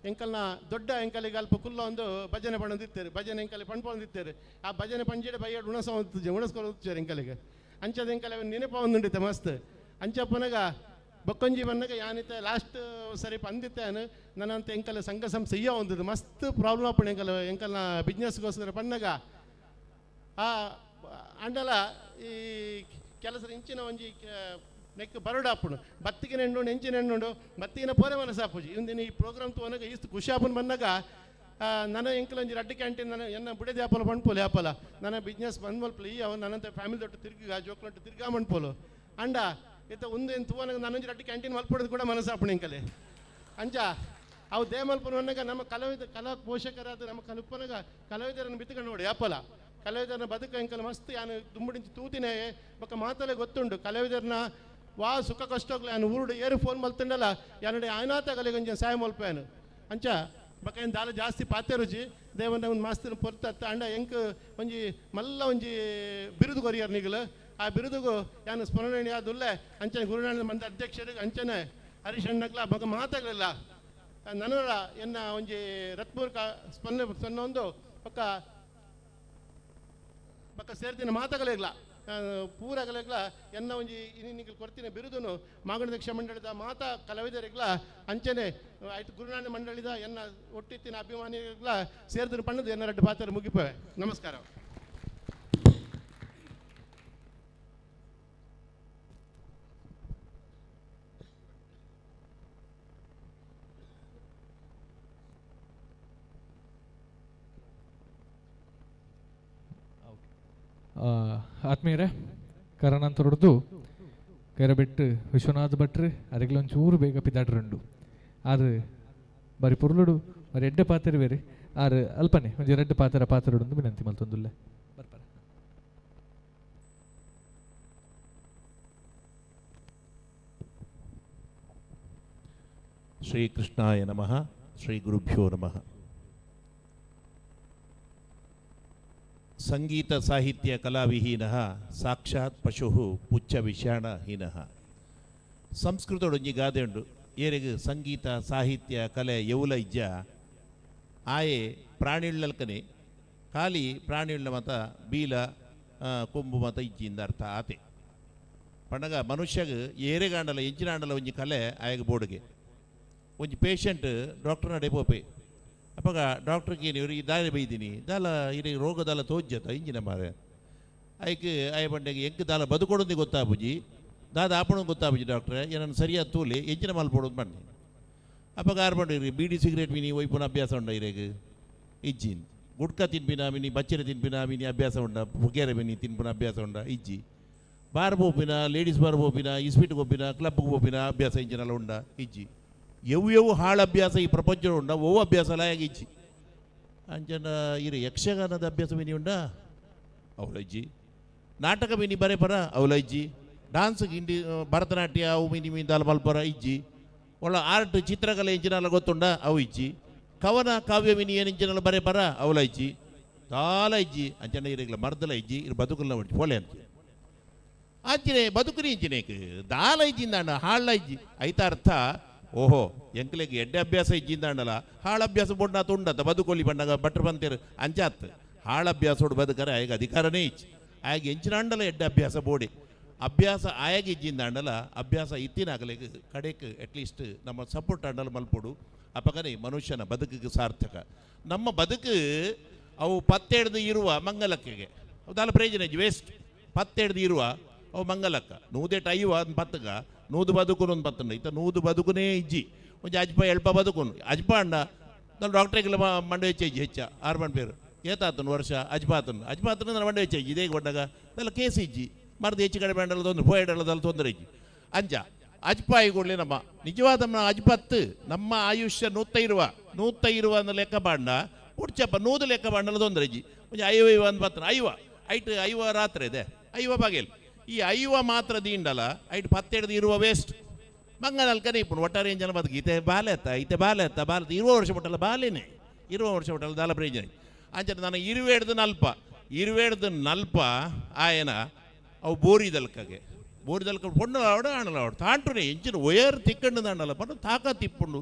ಎಂಕಲ್ನ ದೊಡ್ಡ ಎಂಕಲಿಗೆ ಅಲ್ಪ ಕುಲ್ಲ ಒಂದು ಭಜನೆ ಪಣೊಂದಿತ್ತೇರು ಭಜನೆ ಎಂಕಲಿ ಪಣ್ಪೊಂದಿತ್ತೇರು ಆ ಭಜನೆ ಪಂಜಿಡೆ ಬಯ್ಯಡ್ ಉಣಸ ಉಣಸ್ಕೊಂಡು ಎಂಕಲಿಗೆ ಅಂಚದ ಎಂಕಲೆ ನೆನಪ ಒಂದುಂಡಿತ್ತೆ ಮಸ್ತ್ ಅಂಚಪ್ಪನಗ ಬೊಕ್ಕೊಂಜಿ ಬನ್ನಗ ಯಾನಿತ್ತೆ ಲಾಸ್ಟ್ ಸರಿ ಪಂದಿತ್ತೇನು ನನ್ನಂತ ಎಂಕಲ ಸಂಘ ಸಂಸ್ಥೆ ಇಯ್ಯ ಒಂದದು ಮಸ್ತ್ ಪ್ರಾಬ್ಲಮ್ ಆಪುಂಡು ಎಂಕಲ್ ಎಂಕಲ್ನ ಬಿಸ್ನೆಸ್ಗೋಸ್ಕರ ಪನ್ನಗ ಆ ಅಂಡಲ ಈ ಕೆಲಸ ಇಂಚಿನ ಒಂಜಿ ನೆಕ್ ಬರೋಡ ಆಪುಂಡು ಬತ್ತಿಗೆ ಎಣ್ಣುಂಡು ಎಂಚಿನ ಎಣ್ಣುಂಡು ಬತ್ತಿಗಿನ ಪೋರೆ ಮನಸ್ಸಾಪುಜಿ ಇಂದಿನ ಈ ಪ್ರೋಗ್ರಾಮ್ ತೋನಗ ಇಷ್ಟು ಖುಷಿ ಆಪುನ್ ಬಂದಾಗ ನನ್ನ ಎಂಕಲ್ ಒಂಜಿ ರಡ್ಡು ಕ್ಯಾಂಟೀನ್ ನನ್ನ ಎನ್ನ ಬುಡದಿ ಆಪಲ ಪಣ್ಪೋಲು ಯಾಪಲ ನನ್ನ ಬಿಸ್ನೆಸ್ ಬಂದ್ ಮಲ್ಪಲು ಈ ಅವ ನನ್ನಂತ ಫ್ಯಾಮಿಲಿ ದೊಡ್ಡ ತಿರ್ಗ ಜೋಕ್ಲೊಟ್ಟು ತಿರ್ಗಾ ಮಣ್ಪೋಲು ಅಂಡ ಇತ್ತ ಒಂದು ಏನು ತೂವನಗ ನನ್ನೊಂಜಿ ರಡ್ಡು ಕ್ಯಾಂಟೀನ್ ಮಲ್ಪಡೋದು ಕೂಡ ಮನಸ್ಸಾಪುಂಡು ಎಂಕಲೆ ಅಂಚ ಅವು they ಮಲ್ಪನು ಅನ್ನಗ ನಮ್ಮ ಕಲಾವಿದ ಕಲಾ ಪೋಷಕರಾದ ನಮ್ಮ ಕಲುಪನಗ ಕಲಾವಿದರನ್ನು ಬಿತ್ತುಕೊಂಡು ನೋಡಿ ಯಾಪಲ ಕಲಾವಿದರನ್ನ ಬದುಕು ಎಂಕಲ್ ಮಸ್ತ್ ಯಾನು ದುಂಬುಡಿಂಚಿ ತೂತಿನೇ ಬೊಕ್ಕ ಮಾತಲ್ಲೇ ಗೊತ್ತುಂಡು ಕಲಾವಿದರನ್ನ ವಾ ಸುಖ ಕಷ್ಟಗ್ಲ ಯಾನು ಊರುಡು ಏರು ಫೋನ್ ಮಲ್ತಂಡಲ್ಲ ಯಾನುಡೆ ಆಯ್ನಾತಗಲಿ ಕೊಂಚ ಸಾಯ ಮಲ್ಪೇನು ಅಂಚ ಬೊಕ್ಕ ಏನು ದಾಲ ಜಾಸ್ತಿ ಪಾತೆ ರುಚಿ ದೇವನ ಒಂದು ಮಸ್ತ್ ಪೊರ್ತತ್ತ ಅಂಡ ಎಂಕ್ ಒಂಜಿ ಮಲ್ಲ ಒಂಜಿ ಬಿರುದು ಕೊರಿಯರ್ ನಿಗಲು ಆ ಬಿರುದುಗು ಯಾನು ಸ್ಮರಣೀಯ ಆದುಲ್ಲೆ ಅಂಚನೆ ಗುರುನಾರಾಯಣ ಮಂದ ಅಧ್ಯಕ್ಷರಿಗೆ ಅಂಚನೆ ಹರೀಶ್ ಅಣ್ಣಗ್ಲ ಬೊಕ್ಕ ಮಾತಾಗಲಿಲ್ಲ ನನರ ಎನ್ನ ಒಂಜಿ ರತ್ಮೂರ್ಕ ಸ್ಪಂದನೆ ಸೊನ್ನೊಂದು ಬೊಕ್ಕ ಬೊಕ್ಕ ಸೇರ್ತಿನ ಮಾತಾಗಲಿಲ್ಲ ಪೂರಗಲಿಗ್ಲ ಎನ್ನ ಒಂಜಿ ಇನ್ನಿಗೆ ಕೊರ್ತಿನ ಬಿರುದುನು ಮಾಗಣ ದಕ್ಷ ಮಂಡಳಿದ ಮಾತಾ ಕಲಾವಿದರಿಗ್ಲ ಅಂಚನೆ ಆಯ್ತು ಗುರುನಾರಾಯಣ ಮಂಡಳಿದ ಎನ್ನ ಒಟ್ಟಿತ್ತಿನ ಅಭಿಮಾನಿಗಳ ಸೇರ್ದಿನ ಪಣ್ಣದು ಎನ್ನ ರಡ್ಡು ಪಾತ್ರ ಮುಗಿಪವೆ. ನಮಸ್ಕಾರ. ಆತ್ಮೀಯರೇ, ಕರನಂತರದ್ದು ಕೈರಬೆಟ್ಟು ವಿಶ್ವನಾಥ್ ಭಟ್ರು ಅರೆಗ್ಲೊಂಚೂರು ಬೇಗ ಪಿದಾಡ್ರುಂಡು ಆರು ಬಾರಿ ಪೊರ್ಲುಡು ಬಾರಿ ಎಡ್ಡೆ ಪಾತ್ರ ಬೇರೆ ಆರು ಅಲ್ಪನೆ ಒಂಜಿ ರಡ್ಡು ಪಾತ್ರ ಪಾತ್ರಡುಂದು ವಿನಂತಿ ಮಲ್ತೊಂದುಲ್ಲೆ ಬರ್ಪಾರ. ಶ್ರೀಕೃಷ್ಣಾಯ ನಮಃ, ಶ್ರೀ ಗುರುಭ್ಯೋ ನಮಃ. ಸಂಗೀತ ಸಾಹಿತ್ಯ ಕಲಾವಿಹೀನಃ ಸಾಕ್ಷಾತ್ ಪಶು ಪುಚ್ಚ ವಿಷಾಣಹೀನಃ. ಸಂಸ್ಕೃತದೊಂಜಿ ಗಾದೆ ಉಂಡು, ಏರೆಗ್ ಸಂಗೀತ ಸಾಹಿತ್ಯ ಕಲೆ ಯೌಲ ಇಜ್ಜ ಆಯೆ ಪ್ರಾಣಿಳ್ಳಲ್ಕನೆ ಖಾಲಿ ಪ್ರಾಣಿಳ್ಳ ಮತ ಬೀಲ ಕೊಂಬು ಮತ ಇಜ್ಜಿಂದ ಅರ್ಥ ಆತೆ. ಪಂಡಗ ಮನುಷ್ಯಗ್ ಏರೆಗಾಂಡಲ ಎಂಚಿನಾಂಡಲ ಒಂಜಿ ಕಲೆ ಆಯಗ್ ಬೋಡುಗೆ. ಒಂಜಿ ಪೇಷಂಟ್ ಡಾಕ್ಟರ್ನ ಡೆಪೋಪೆ ಅಪ್ಪಗ ಡಾಕ್ಟ್ರಿಗೆ ಏನು ಈ ದಾರಿ ಬೈದೀನಿ ದಾಲ ಇರಿ ರೋಗದಾಲ ತೋಜ್ಜತ ಇಂಜಿನ ಮಾರೆ ಐಕ್ ಆಯ ಬಂಡೆಗೆ ಎಂಕ್ ದಾಲ ಬದುಕೊಡೋದು ಗೊತ್ತಾಪುಜಿ ದಾದ ಆಪಣು ಗೊತ್ತಾಪುಜಿ ಡಾಕ್ಟ್ರೆ ಏನನ್ನು ಸರಿಯಾದ ತೂಲಿ ಎಂಚಿನ ಮಲ್ಪೊಡೋದು ಬನ್ನಿ. ಅಪ್ಪಗ ಆರು ಬಂಡೆ ಇರಿ ಬೀಡಿ ಸಿಗರೇಟ್ ಮಿನಿ ಒಯ್ಪುನ ಅಭ್ಯಾಸ ಉಂಡ ಇರೇಗ್ ಇಜ್ಜಿನ್ ಗುಟ್ಕ ತಿನ್ಪಿನ ಮಿನಿ ಬಚ್ಚರೆ ತಿನ್ಪಿನ ಮಿನಿ ಅಭ್ಯಾಸ ಉಂಡ ಪುಗೇರೆ ಮಿನಿ ತಿನ್ಪಿನ ಅಭ್ಯಾಸ ಉಂಡ ಇಜ್ಜಿ ಬಾರ್ ಪೋಪಿನ ಲೇಡೀಸ್ ಬಾರ್ ಪೋಪಿನ ಇಸ್ಪೀಟ್ ಪೋಪಿನ ಕ್ಲಬ್ಗೆ ಪೋಪಿನ ಅಭ್ಯಾಸ ಇಂಚಿನೆಲ್ಲ ಉಂಡ ಇಜ್ಜಿ ಎವು ಎವು ಹಾಳು ಅಭ್ಯಾಸ ಈ ಪ್ರಪಂಚ ಉಂಡ ಓ ಅಭ್ಯಾಸ ಲಾಯಾಗಿ ಇಜ್ಜಿ ಅಂಚನ ಇರು ಯಕ್ಷಗಾನದ ಅಭ್ಯಾಸ ಮಿನಿ ಉಂಡ ಅವಳ ಇಜ್ಜಿ ನಾಟಕ ಮಿನಿ ಬರೆ ಪರ ಅವಳ ಇಜ್ಜಿ ಡಾನ್ಸ್ ಗಿಂಡಿ ಭರತನಾಟ್ಯ ಅವು ಮಿನಿ ಮೀಂದಾಲ ಮಲ್ಪರ ಇಜ್ಜಿ ಒಳ್ಳ ಆರ್ಟ್ ಚಿತ್ರಕಲೆ ಇಂಚಿನೆಲ್ಲ ಗೊತ್ತುಂಡ ಅವು ಇಜ್ಜಿ ಕವನ ಕಾವ್ಯ ಮಿನಿ ಏನು ಇಂಚಿನೆಲ್ಲ ಬರೆ ಪರ ಅವಳ ಇಜ್ಜಿ ದಾಲ ಇಜ್ಜಿ ಅಂಚನ ಇರಗ್ಲ ಮರ್ದಲ ಇಜ್ಜಿ ಇರು ಬದುಕಲ್ಲ ಉಂಟು ಪೋಲೆ ಅಂತ ಆಂಚಿನೆ ಬದುಕುನಿ ಇಂಚಿನೇಕ್ ದಾಲ ಇಜ್ಜಿಂದಾಂಡ ಹಾಳ ಇಜ್ಜಿ ಐತ ಅರ್ಥ ಓಹೋ ಎಂಕ್ಲೆಗ್ ಎಡ್ಡೆ ಅಭ್ಯಾಸ ಇಜ್ಜಿಂದಾಂಡಲ ಹಾಳ ಅಭ್ಯಾಸ ಬೊಡ್ಡ ತುಂಡತ್ತ ಬದುಕೊಲಿ ಬಣ್ಣಗ ಭಟ್ರು ಬಂತೇರು ಅಂಚಾತ್ ಹಾಳ ಅಭ್ಯಾಸೋಡು ಬದುಕರೆ ಆಯಗ ಅಧಿಕಾರನೇ ಇಚ್ಚಿ ಆಯಗ ಎಂಚಿನಾಂಡಲ ಎಡ್ಡೆ ಅಭ್ಯಾಸ ಬೋಡಿ. ಅಭ್ಯಾಸ ಆಯಗಿಜ್ಜಿಂದಾಂಡಲ ಅಭ್ಯಾಸ ಇತ್ತಿನಾಗಲಿಗೆ ಕಡೆಕ್ ಅಟ್ಲೀಸ್ಟ್ ನಮ್ಮ ಸಪೋರ್ಟ್ ಆಂಡಲ ಮಲ್ಪೊಡು. ಅಪಗನೆ ಮನುಷ್ಯನ ಬದುಕಿಗೆ ಸಾರ್ಥಕ. ನಮ್ಮ ಬದುಕು ಅವು ಪತ್ತೆಡ್ದು ಇರುವ ಮಂಗಲಕ್ಕೆಗೆ ಅವು ಪ್ರಯೋಜನ ವೇಸ್ಟ್. ಪತ್ತೆಡ್ದು ಇರುವ ಅವು ಮಂಗಲಕ್ಕ ನೂದೆಟ್ ಐವ ಒಂದು ಪತ್ತಗ ನೂದು ಬದುಕುನು ಒಂದು ಪತ್ತಂಡ ಇತ್ತ ನೂದು ಬದುಕುನೇ ಇಜ್ಜಿ ಒಂಜಿ ಅಜ್ಪ ಎಲ್ಪ ಬದುಕುನು ಅಜ್ಪ ಅಣ್ಣ ನಾನು ಡಾಕ್ಟ್ರಿಗೆ ಮಂಡೆ ಹೆಚ್ಚ ಇಜ್ಜಿ ಹೆಚ್ಚ ಆರು ಮಣ್ ಪೇರು ಏತಾತನು ವರ್ಷ ಅಜ್ಪಾತನು ಅಜ್ಪಾತನು ನನ್ನ ಮಂಡೆ ಹೆಚ್ಚ ಇಜ್ಜಿ ಇದೇ ಕೊಟ್ಟಾಗ ಅದೆಲ್ಲ ಕೇಸ್ ಇಜ್ಜಿ ಮರದು ಹೆಚ್ಚು ಕಡಿಮೆ ಅಂಡಲ ತೊಂದರೆ ಪೋಯಡಲದಲ್ಲಿ ತೊಂದರೆ ಇಜ್ಜಿ ಅಂಚ ಅಜ್ಪಾಯಿ ಕೂಡಲೇ ನಮ್ಮ ನಿಜವಾದ ನಮ್ಮ ಅಜ್ಪತ್ತು ನಮ್ಮ ಆಯುಷ್ಯ ನೂತ್ತ ಇರುವ ಅಂದ ಲೆಕ್ಕ ಬಾಂಡ ಉಡ್ಚಪ್ಪ ನೂದು ಲೆಕ್ಕ ಬಾಂಡಲ ತೊಂದರೆ ಇಜ್ಜಿ ಒಂಜಿ ಐವ ಐವ ಅಂದ್ ಪತ್ತನ ಐವ ಐಟ್ ಐವ ರಾತ್ರಿ ಇದೆ ಐವ ಬಗೆಲ್ ಈ ಐವ ಮಾತ್ರ ದೀಂಡಲ ಐಟ್ ಪತ್ತೆಡ್ದು ಇರುವ ವೇಸ್ಟ್ ಮಂಗನಲ್ಕನೆ ಇಪ್ಪುನು ಒಟ್ಟಾರೆ ಏನು ಜನ ಬದುಕಿ ಇತೆ ಬಾಲೆ ಅತ್ತ ಇತೆ ಬಾಲೆ ಅತ್ತ ಬಾಲೆ ಇರುವ ವರ್ಷ ಮುಟ್ಟಲ್ಲ ಬಾಲೇನೆ ಇರುವ ವರ್ಷ ಮುಟ್ಟಲ್ಲ ದಾಲ ಪ್ರಯೋಜನ. ಅಂಚನೆ ನಾನು ಇರುವೆಡ್ದು ನಲ್ಪ ಇರುವೆಡ್ದು ನಲ್ಪ ಆಯನ ಅವು ಬೋರಿದಲ್ಕಗೆ ಬೋರಿದಲ್ಕ ಪೊಣ್ಣು ಆವಡ ಆಣಲ ಆವಡ ತಾಂಟುನೆ ಎಂಚಿನ ಒಯರ್ ತಿಕ್ಕಂಡು ದಾಂಡಲ ಪಂಡು ತಾಕತ್ ಇಪ್ಪುಂಡು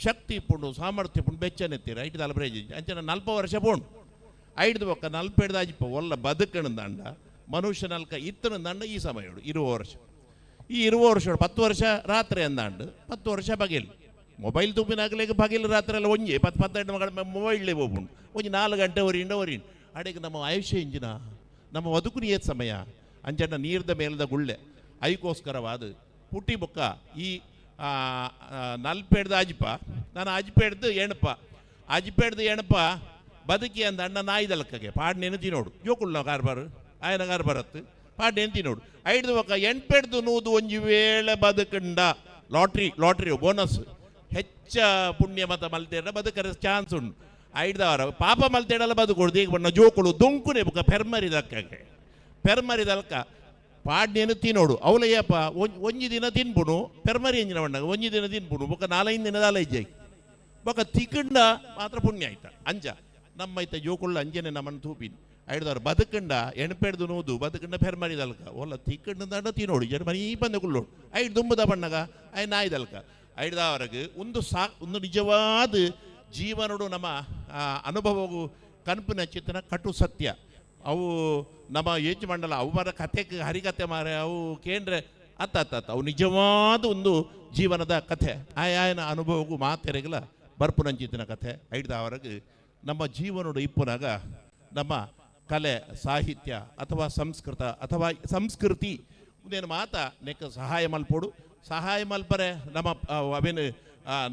ಶಕ್ತಿ ಇಪ್ಪುಂಡು ಸಾಮರ್ಥ್ಯ ಇಪ್ಪುಂಡು ಬೆಚ್ಚನೆತ್ತೀರ ಐಟ್ ದಾಲ ಪ್ರಯೋಜನ. ಅಂಚನೆ ನಲ್ಪ ವರ್ಷ ಪೋಂಡು ಐಡ್ದು ಬೊಕ್ಕ ನಲ್ಪೆಡ್ದು ಅಜಿಪ ಒಲ್ಲ ಬದುಕಣ ದಂಡ ಮನುಷ್ಯನಲ್ಕ ಇತ್ತನ ದಂಡ ಈ ಸಮಯಡು ಇರುವ ವರ್ಷ ಈ ಇರುವ ವರ್ಷ 10 ವರ್ಷ ರಾತ್ರಿ ಅಂದಾಂಡು 10 ವರ್ಷ ಬಗೆಲ್ ಮೊಬೈಲ್ ತುಪ್ಪಿನಾಗಲೇಗ ಬಗೆಲ್ ರಾತ್ರಿ ಎಲ್ಲ ಒಂಜಿ ಪತ್ತು ಪತ್ತೆಂಟು ಮಗಳ ಮೊಬೈಲ್ಲೇ ಹೋಗ್ಬುಂಡು ಒಂಜಿ 4 ಗಂಟೆ ಒರಿಂಡ ಒರಿಂಡು ಅಡೆಗೆ ನಮ್ಮ ಆಯುಷ್ಯ ಇಂಜಿನ ನಮ್ಮ ಬದುಕುನಿ ಏತ್ ಸಮಯ ಅಂಚಣ್ಣ ನೀರ್ದ ಮೇಲದ ಗುಳ್ಳೆ ಐಕೋಸ್ಕರವಾದ ಪುಟ್ಟಿ ಬೊಕ್ಕ ಈ ನಲ್ಪೆಡ್ದು ಅಜ್ಪ ನಾನು ಅಜ್ಪೆಡ್ದು ಎಣಪ ಅಜ್ಪೆಡ್ದು ಎಣಪ ಬದುಕಿ ಅಂದ ಅಣ್ಣ ನಾಯಿದಲ್ಕಗೆ ಪಾಡ್ ನೆನತಿ ನೋಡು ಜೋಕುಳ್ನ ಕಾರ್ಬಾರು ಆಯನ ಕಾರ್ಬಾರತ್ತು ಪಾಡ್ ನೆಂತಿ ನೋಡು ಐಡ್ದು ಬೊಕ್ಕ ಎಣ್ಪೆಡ್ದು ನೂದು ಒಂಜಿ ವೇಳೆ ಬದುಕಂಡ ಲಾಟ್ರಿ ಲಾಟ್ರಿ ಬೋನಸ್ ಹೆಚ್ಚ ಪುಣ್ಯ ಮತ ಮಲ್ತೇಡ ಬದುಕರ ಚಾನ್ಸ್ ಉಂಡು ಐಡ್ದವರ ಪಾಪ ಮಲ್ತೇಡಲ್ಲ ಬದುಕೊಡ್ದು ಈಗ ಬಣ್ಣ ಜೋಕುಳು ದೊಂಕುನೆ ಬೊಕ್ಕ ಪೆರ್ಮರಿದಕ್ಕಗೆ ಪೆರ್ಮರಿದಲ್ಕ ಪಾಡ್ನೇನು ತಿನ್ನೋಡು ಅವಲಯ್ಯಪ್ಪ ಒಂಜಿ ದಿನ ತಿನ್ಪುನು ಪೆರ್ಮರಿ ಎಂಜಿನ ಬಣ್ಣಗ ಒಂಜಿ ದಿನ ತಿನ್ಪುನು ಬೊಕ್ಕ 4-5 ದಿನದ ಇಜ್ಜಾಯಿ ಬೊಕ್ಕ ತಿಕ್ಕಂಡ ಮಾತ್ರ ಪುಣ್ಯ ಆಯ್ತ ಅಂಜ ನಮ್ಮ ಐತ ಜೋಕುಳ್ಳ ಅಂಜನೆ ನಮ್ಮನ್ನು ತೂಪಿನಿ ಐಡ್ದವ್ರು ಬದುಕಂಡ ಎಣ್ಪೆಡ್ದು ನೂದು ಬದುಕಂಡ ಪೆರ್ಮರಿದಲ್ಕ ಒಲ್ಲ ತಿಕ್ಕಂಡ ದಂಡ ತಿನ್ನೋಡು ಜನ ಮನೀ ಬಂದ ಕುಳ್ಳೋಡು ಐಡ್ ದುಂಬುದ ಬಣ್ಣಗ I ನಾಯ್ದಲ್ಕ ಐಡ್ದವರೆಗೆ ಒಂದು ಸಾ ಒಂದು ನಿಜವಾದ ಜೀವನಡು ನಮ್ಮ ಅನುಭವವು ಕನ್ಪಿನ ಚಿತ್ತನ ಕಟು ಸತ್ಯ ಅವು ನಮ್ಮ ಏಜ್ ಮಂಡಲ ಅವು ಮಾರ ಕಥೆ ಹರಿಕಥೆ ಮಾರೆ ಅವು ಕೇಂದ್ರ ಅತ್ತ ಅತ್ತ ಅತ್ತ ಅವು ನಿಜವಾದ ಒಂದು ಜೀವನದ ಕಥೆ ಆಯಾಯನ ಅನುಭವಕ್ಕೂ ಮಾತೆರೆಗಲ ಬರ್ಪುನಂಚಿತ್ತಿನ ಕಥೆ ಐಡ್ದವರೆಗೆ ನಮ್ಮ ಜೀವನಡು ಇಪ್ಪುನಾಗ ನಮ್ಮ ಕಲೆ ಸಾಹಿತ್ಯ ಅಥವಾ ಸಂಸ್ಕೃತ ಅಥವಾ ಸಂಸ್ಕೃತಿ ಉಂದೇನು ಮಾತ ನೆಕ್ಕ ಸಹಾಯ ಮಲ್ಪೋಡು ಸಹಾಯ ಮಲ್ಪರೆ ನಮ್ಮ ಅವೇನು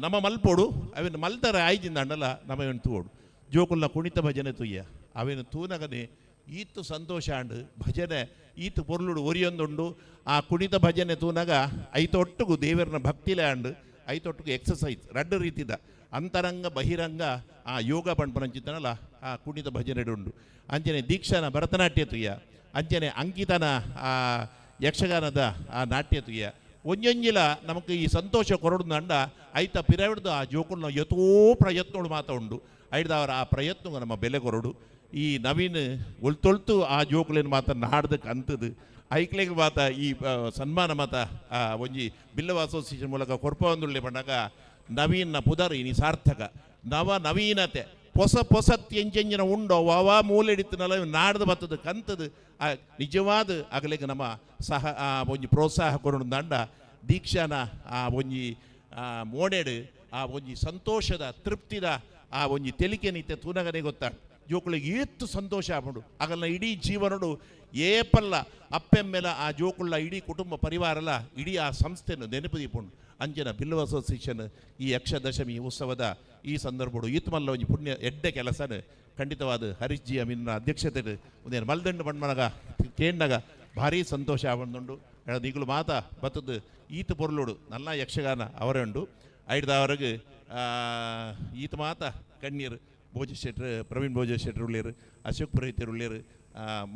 ನಮ್ಮ ಮಲ್ಪೋಡು ಅವೇನು ಮಲ್ತರ ಆಯ್ಜಿಂದ ಅಂಡಲ ನಮ್ಮ ಏನು ತೂಡು ಜೋಕುಲ್ನ ಕುಣಿತ ಭಜನೆ ತುಯ್ಯ ಅವೇನು ತೂನಗನೆ ಈತು ಸಂತೋಷ ಅಂಡು ಭಜನೆ ಈತು ಪೊರ್ಲುಡು ಒರಿಯೊಂದುಂಡು ಆ ಕುಣಿತ ಭಜನೆ ತೂನಗ ಐತೊಟ್ಟುಗು ದೇವರನ ಭಕ್ತಿಲೆ ಅಂಡು ಐತೊಟ್ಟುಗು ಎಕ್ಸಸೈಸ್ ರಡ್ಡು ರೀತಿದ ಅಂತರಂಗ ಬಹಿರಂಗ ಆ ಯೋಗ ಪಂಪನಂಚಿತ್ತನಲ್ಲ ಆ ಕುಣಿತ ಭಜನೆ ಉಂಡು ಅಂಚನೆ ದೀಕ್ಷಾನ ಭರತನಾಟ್ಯ ತುಯ್ಯ ಅಂಚನೆ ಅಂಕಿತನ ಆ ಯಕ್ಷಗಾನದ ಆ ನಾಟ್ಯ ತುಯ್ಯ ಒಂಜೊಂಜಿಲ ನಮಕ್ ಈ ಸಂತೋಷ ಕೊರಡು ಅಂಡ ಐತ ಪಿರವಿಡ್ದು ಆ ಜೋಕುಲ್ನ ಯಥೋ ಪ್ರಯತ್ನಗಳು ಮಾತ ಉಂಡು ಐಡ್ದವರ ಆ ಪ್ರಯತ್ನ ನಮ್ಮ ಬೆಲೆ ಕೊರಡು ಈ ನವೀನ್ ಒಳ್ತೊಳ್ತು ಆ ಜೋಕುಲೇನು ಮಾತ ನಾಡ್ದಕ್ಕೆ ಅಂತದು ಐಕ್ಲೆಗ್ ಮಾತ ಈ ಸನ್ಮಾನ ಮಾತ ಒಂಜಿ ಬಿಲ್ಲವ ಅಸೋಸಿಯೇಷನ್ ಮೂಲಕ ಕೊರ್ಪ ಒಂದುಳ್ಳೆ ಪಂಡಾಗ ನವೀನ ಪುದರ್ ಇನಿ ಸಾರ್ಥಕ ನವ ನವೀನತೆ ಪೊಸ ಪೊಸತ್ ಎಂಜೆಂಜಿನ ಉಂಡೋ ವಾವಾ ಮೂಲೆಡಿತ್ತನಲ್ಲ ನಾಡ್ದು ಬತ್ತದು ಕಂತದು ಆ ನಿಜವಾದ ಅಗಲಿಗೆ ನಮ್ಮ ಸಹ ಒಂಜಿ ಪ್ರೋತ್ಸಾಹ ಕೊರಡು ದಂಡ ದೀಕ್ಷಾನ ಆ ಒಂಜಿ ಮೋಡೆಡು ಆ ಒಂಜಿ ಸಂತೋಷದ ತೃಪ್ತಿದ ಆ ಒಂಜಿ ತೆಲಿಕೆ ನಿತ್ಯ ತೂನಗನೆ ಗೊತ್ತ ಜೋಕುಳಿಗೆ ಏತ್ತು ಸಂತೋಷ ಆಪುಂಡು ಆಗಲ್ನ ಇಡೀ ಜೀವನಡು ಏಪಲ್ಲ ಅಪ್ಪೆಮ್ಮೆಲ ಆ ಜೋಕುಳ್ಳ ಇಡೀ ಕುಟುಂಬ ಪರಿವಾರಲ ಇಡೀ ಆ ಸಂಸ್ಥೆಯನ್ನು ನೆನಪು ದೀಪುಂಡು ಅಂಜನ ಬಿಲ್ಲವ ಅಸೋಸಿಯೇಷನ್ ಈ ಯಕ್ಷದಶಮಿ ಉತ್ಸವದ ಈ ಸಂದರ್ಭಡು ಈತ್ಮಲ್ಲ ಒಂಜಿ ಪುಣ್ಯ ಎಡ್ಡೆ ಕೆಲಸನ ಖಂಡಿತವಾದ ಹರೀಶ್ ಜಿ ಅಮೀನ್ನ ಅಧ್ಯಕ್ಷತೆ ಒಂದೇನು ಮಲ್ದಂಡು ಬಣ್ಮನಗ ಕೇಂಡಗ ಭಾರೀ ಸಂತೋಷ ಆವೊಂದುಂಡು ಈಗಲೂ ಮಾತ ಬತ್ತದ್ದು ಈತ ಪೊರ್ಲುಡು ನಲ್ಲ ಯಕ್ಷಗಾನ ಅವರೇ ಉಂಡು ಐಡ್ದವರೆಗೆ ಈತ ಮಾತ ಕಣ್ಣೀರು ಭೋಜ ಶೆಟ್ರು ಪ್ರವೀಣ್ ಭೋಜ ಶೆಟ್ರು ಉಳ್ಳೇರು ಅಶೋಕ್ ಪುರೋಹಿತರು ಉಳ್ಳೇರು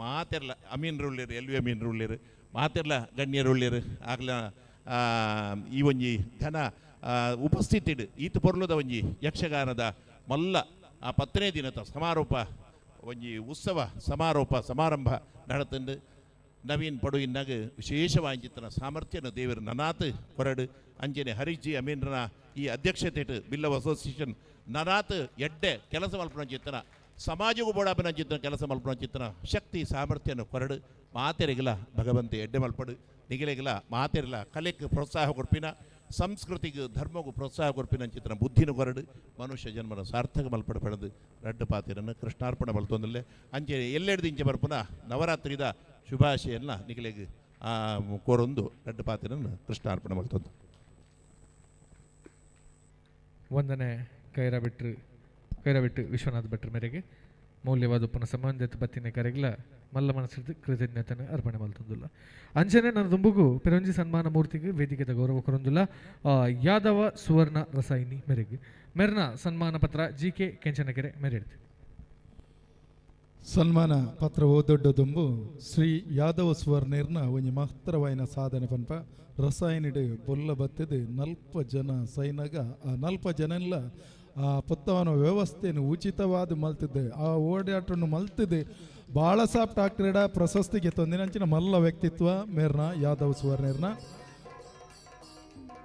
ಮಾತೆರ್ಲ ಅಮೀನ್ರು ಉಳ್ಳೇರು ಎಲ್ ವಿ ಅಮೀನ್ರು ಉಳ್ಳೇರು ಮಾತೆರ್ಲ ಗಣ್ಯರು ಉಳ್ಳೇರು ಆಗ್ಲ ಈ ಒಂಜಿ ಘನ ಉಪಸ್ಥಿತಿಡ್ ಈತ ಪೊರ್ಲುದ ಒಂಜಿ ಯಕ್ಷಗಾನದ ಮಲ್ಲ ಆ 10ನೇ ದಿನದ ಸಮಾರೋಪ ಒಂಜಿ ಉತ್ಸವ ಸಮಾರೋಪ ಸಮಾರಂಭ ನಡತಂಡು ನವೀನ್ ಪಡುವಿನಾಗ ವಿಶೇಷವಾಂಚಿತನ ಸಾಮರ್ಥ್ಯನ ದೇವರು ನನಾತ್ ಕೊರಡು ಅಂಜನೆ ಹರೀಶ್ ಜಿ ಅಮೀನ್ರನ ಈ ಅಧ್ಯಕ್ಷತೆ ಬಿಲ್ಲವ ಅಸೋಸಿಯೇಷನ್ ನನಾತ್ ಎಡ್ಡೆ ಕೆಲಸ ಮಲ್ಪುನ ಚಿತ್ತನ ಸಮಾಜಗೂ ಬೋಡಾಪಿನ ಚಿತ್ರ ಕೆಲಸ ಮಲ್ಪುನ ಚಿತ್ರ ಶಕ್ತಿ ಸಾಮರ್ಥ್ಯನ ಕೊರಡು ಮಾತೆರಿಗಿಲ ಭಗವಂತೆ ಎಡ್ಡೆ ಮಲ್ಪಡು ನಿಗಿಲೆಗಿಲ ಮಾತೆರಿಲ ಕಲೆಕ್ ಪ್ರೋತ್ಸಾಹ ಕೊರ್ಪಿನ ಸಂಸ್ಕೃತಿಗೆ ಧರ್ಮಗೂ ಪ್ರೋತ್ಸಾಹ ಕೊರ್ಪಿನ ಚಿತ್ರ ಬುದ್ಧಿನ ಕೊರಡು ಮನುಷ್ಯ ಜನ್ಮನ ಸಾರ್ಥಕ ಮಲ್ಪಡ ಪಡೆದು ರಡ್ಡು ಪಾತಿರನ್ನು ಕೃಷ್ಣಾರ್ಪಣ ಮಲ್ತೊಂದಿಲ್ಲ ಅಂಚೆ ಎಲ್ಲೆಡ್ದು ಇಂಚೆ ಬರ್ಪುನ ನವರಾತ್ರಿದ ಶುಭಾಶಯನ್ನ ನಿಗಿಲೆಗ್ ಕೋರೊಂದು ರಡ್ಡು ಪಾತಿರನ್ನು ಕೃಷ್ಣಾರ್ಪಣ ಮಲ್ತೊಂದು. ವಂದನೆ ಕೈರಬಿಟ್ಟು ವಿಶ್ವನಾಥ್ ಭಟ್ರ ಮೇರೆಗೆ ಮೌಲ್ಯವಾದ ಪುನಃ ಸಂಬಂಧಿತ ಬತ್ತಿನ ಕರೆಗ್ಲ ಮಲ್ಲ ಮನಸ್ಸಿದ್ದು ಕೃತಜ್ಞತೆಯನ್ನು ಅರ್ಪಣೆ ಮಲ್ತೊಂದುಲ್ಲ. ಅಂಚನೆ ನನ್ನ ದುಂಬುಗು ಪೆರೊಂಜಿ ಸನ್ಮಾನ ಮೂರ್ತಿಗೆ ವೇದಿಕೆದ ಗೌರವ ಕೊರೊಂದುಲ್ಲ ಯಾದವ ಸುವರ್ಣ ರಸಾಯಿನಿ ಮೇರೆಗೆ ಮೆರ್ನ ಸನ್ಮಾನ ಪತ್ರ ಜಿ ಕೆ ಕೆಂಚನಕೆರೆ ಮೆರೆಡ್ತು. ಸನ್ಮಾನ ಪತ್ರ ಓದೊಡ್ಡ ದುಂಬು ಶ್ರೀ ಯಾದವ ಸುವರ್ಣರ್ನ ಒಂಜಿ ಮಹತ್ತರವಾಯಿನ ಸಾಧನೆ ಪನ್ಪ ರಸಾಯನಿಡು ಬೊಲ್ಲ ಬತ್ತಿದ್ದು ನಲ್ಪ ಜನ ಸೈನಗ ಆ ನಲ್ಪ ಜನ ಆ ಪುತ್ತವನ ವ್ಯವಸ್ಥೆಯನ್ನು ಉಚಿತವಾದ ಮಲ್ತಿದ್ದೆ ಆ ಓಡಾಟವನ್ನು ಮಲ್ತಿದ್ದೆ ಬಾಳ ಸಾಬ್ ಠಾಕ್ರೆಡ ಪ್ರಶಸ್ತಿಗೆ ತೊಂದಿನಂಚಿನ ಮಲ್ಲ ವ್ಯಕ್ತಿತ್ವ ಮೇರ್ನ ಯಾದವ್ ಸುವರ್ಣರ್ನ.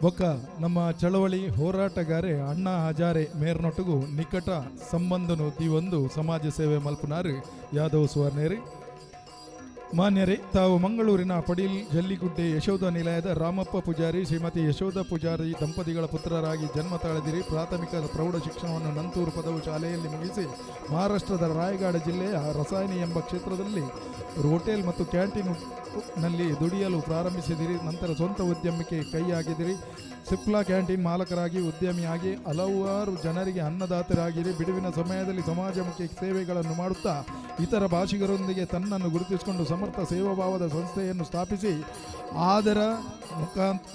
ಬೊಕ್ಕ ನಮ್ಮ ಚಳವಳಿ ಹೋರಾಟಗಾರೆ ಅಣ್ಣಾ ಹಜಾರೆ ಮೇರ್ನೊಟ್ಟಿಗೂ ನಿಕಟ ಸಂಬಂಧನು ಒಂದು ಸಮಾಜ ಸೇವೆ ಮಲ್ಪುನಾರು ಯಾದವ್ ಸುವರ್ಣೇರಿ. ಮಾನ್ಯರೇ, ತಾವು ಮಂಗಳೂರಿನ ಪಡೀಲ್ ಜಲ್ಲಿಗುಡ್ಡೆ ಯಶೋಧ ನಿಲಯದ ರಾಮಪ್ಪ ಪೂಜಾರಿ ಶ್ರೀಮತಿ ಯಶೋಧ ಪೂಜಾರಿ ದಂಪತಿಗಳ ಪುತ್ರರಾಗಿ ಜನ್ಮ ತಾಳಿದಿರಿ. ಪ್ರಾಥಮಿಕ ಪ್ರೌಢ ಶಿಕ್ಷಣವನ್ನು ನಂತೂರು ಪದವು ಶಾಲೆಯಲ್ಲಿ ಮುಗಿಸಿ ಮಹಾರಾಷ್ಟ್ರದ ರಾಯಗಢ ಜಿಲ್ಲೆಯ ರಸಾಯನಿ ಎಂಬ ಕ್ಷೇತ್ರದಲ್ಲಿ ಹೋಟೆಲ್ ಮತ್ತು ಕ್ಯಾಂಟೀನ್ ನಲ್ಲಿ ದುಡಿಯಲು ಪ್ರಾರಂಭಿಸಿದಿರಿ. ನಂತರ ಸ್ವಂತ ಉದ್ಯಮಕ್ಕೆ ಕೈ ಹಾಕಿದಿರಿ. ಸಿಪ್ಲಾ ಕ್ಯಾಂಟೀನ್ ಮಾಲಕರಾಗಿ ಉದ್ಯಮಿಯಾಗಿ ಹಲವಾರು ಜನರಿಗೆ ಅನ್ನದಾತರಾಗಿರಿ. ಬಿಡುವಿನ ಸಮಯದಲ್ಲಿ ಸಮಾಜಮುಖಿ ಸೇವೆಗಳನ್ನು ಮಾಡುತ್ತಾ ಇತರ ಭಾಷಿಗರೊಂದಿಗೆ ತನ್ನನ್ನು ಗುರುತಿಸಿಕೊಂಡು ಸಮರ್ಥ ಸೇವಾಭಾವದ ಸಂಸ್ಥೆಯನ್ನು ಸ್ಥಾಪಿಸಿ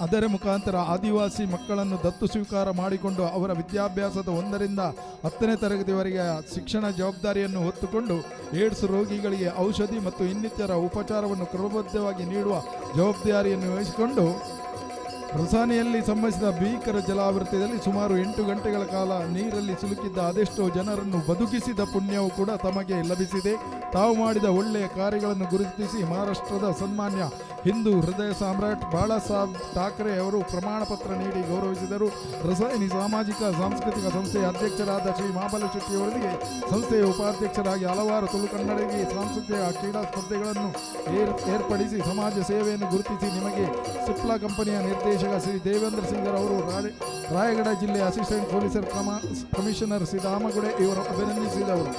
ಅದರ ಮುಖಾಂತರ ಆದಿವಾಸಿ ಮಕ್ಕಳನ್ನು ದತ್ತು ಸ್ವೀಕಾರ ಮಾಡಿಕೊಂಡು ಅವರ ವಿದ್ಯಾಭ್ಯಾಸದ 1 ರಿಂದ 10ನೇ ತರಗತಿವರೆಗೆ ಶಿಕ್ಷಣ ಜವಾಬ್ದಾರಿಯನ್ನು ಹೊತ್ತುಕೊಂಡು ಏಡ್ಸ್ ರೋಗಿಗಳಿಗೆ ಔಷಧಿ ಮತ್ತು ಇನ್ನಿತರ ಉಪಚಾರವನ್ನು ಕ್ರಮಬದ್ಧವಾಗಿ ನೀಡುವ ಜವಾಬ್ದಾರಿಯನ್ನು ವಹಿಸಿಕೊಂಡು ರಸಾನಿಯಲ್ಲಿ ಸಂಭವಿಸಿದ ಭೀಕರ ಜಲಾವೃತದಲ್ಲಿ ಸುಮಾರು 8 ಗಂಟೆಗಳ ಕಾಲ ನೀರಲ್ಲಿ ಸಿಲುಕಿದ್ದ ಅದೆಷ್ಟೋ ಜನರನ್ನು ಬದುಕಿಸಿದ ಪುಣ್ಯವು ಕೂಡ ತಮಗೆ ಲಭಿಸಿದೆ. ತಾವು ಮಾಡಿದ ಒಳ್ಳೆಯ ಕಾರ್ಯಗಳನ್ನು ಗುರುತಿಸಿ ಮಹಾರಾಷ್ಟ್ರದ ಸನ್ಮಾನ್ಯ ಹಿಂದೂ ಹೃದಯ ಸಾಮ್ರಾಟ್ ಬಾಳಾ ಸಾಹೇಬ್ ಠಾಕ್ರೆ ಅವರು ಪ್ರಮಾಣ ಪತ್ರ ನೀಡಿ ಗೌರವಿಸಿದರು. ರಸಾಯನಿ ಸಾಮಾಜಿಕ ಸಾಂಸ್ಕೃತಿಕ ಸಂಸ್ಥೆಯ ಅಧ್ಯಕ್ಷರಾದ ಶ್ರೀ ಮಹಾಬಲ ಶೆಟ್ಟಿಯವರೊಂದಿಗೆ ಸಂಸ್ಥೆಯ ಉಪಾಧ್ಯಕ್ಷರಾಗಿ ಹಲವಾರು ತುಳು ಕನ್ನಡಿಗೆ ಸಾಂಸ್ಕೃತಿಕ ಕ್ರೀಡಾ ಸ್ಪರ್ಧೆಗಳನ್ನು ಏರ್ಪಡಿಸಿ ಸಮಾಜ ಸೇವೆಯನ್ನು ಗುರುತಿಸಿ ನಿಮಗೆ ಸಿಪ್ಲಾ ಕಂಪನಿಯ ನಿರ್ದೇಶಕ ಶ್ರೀ ದೇವೇಂದ್ರ ಸಿಂಗರ್ ಅವರು ರಾಯಗಢ ಜಿಲ್ಲೆಯ ಅಸಿಸ್ಟೆಂಟ್ ಪೊಲೀಸರ್ ಕಮಿಷನರ್ ಶ್ರೀ ರಾಮಗುಡೆ ಇವರು ಅಭಿನಂದಿಸಿದವರು.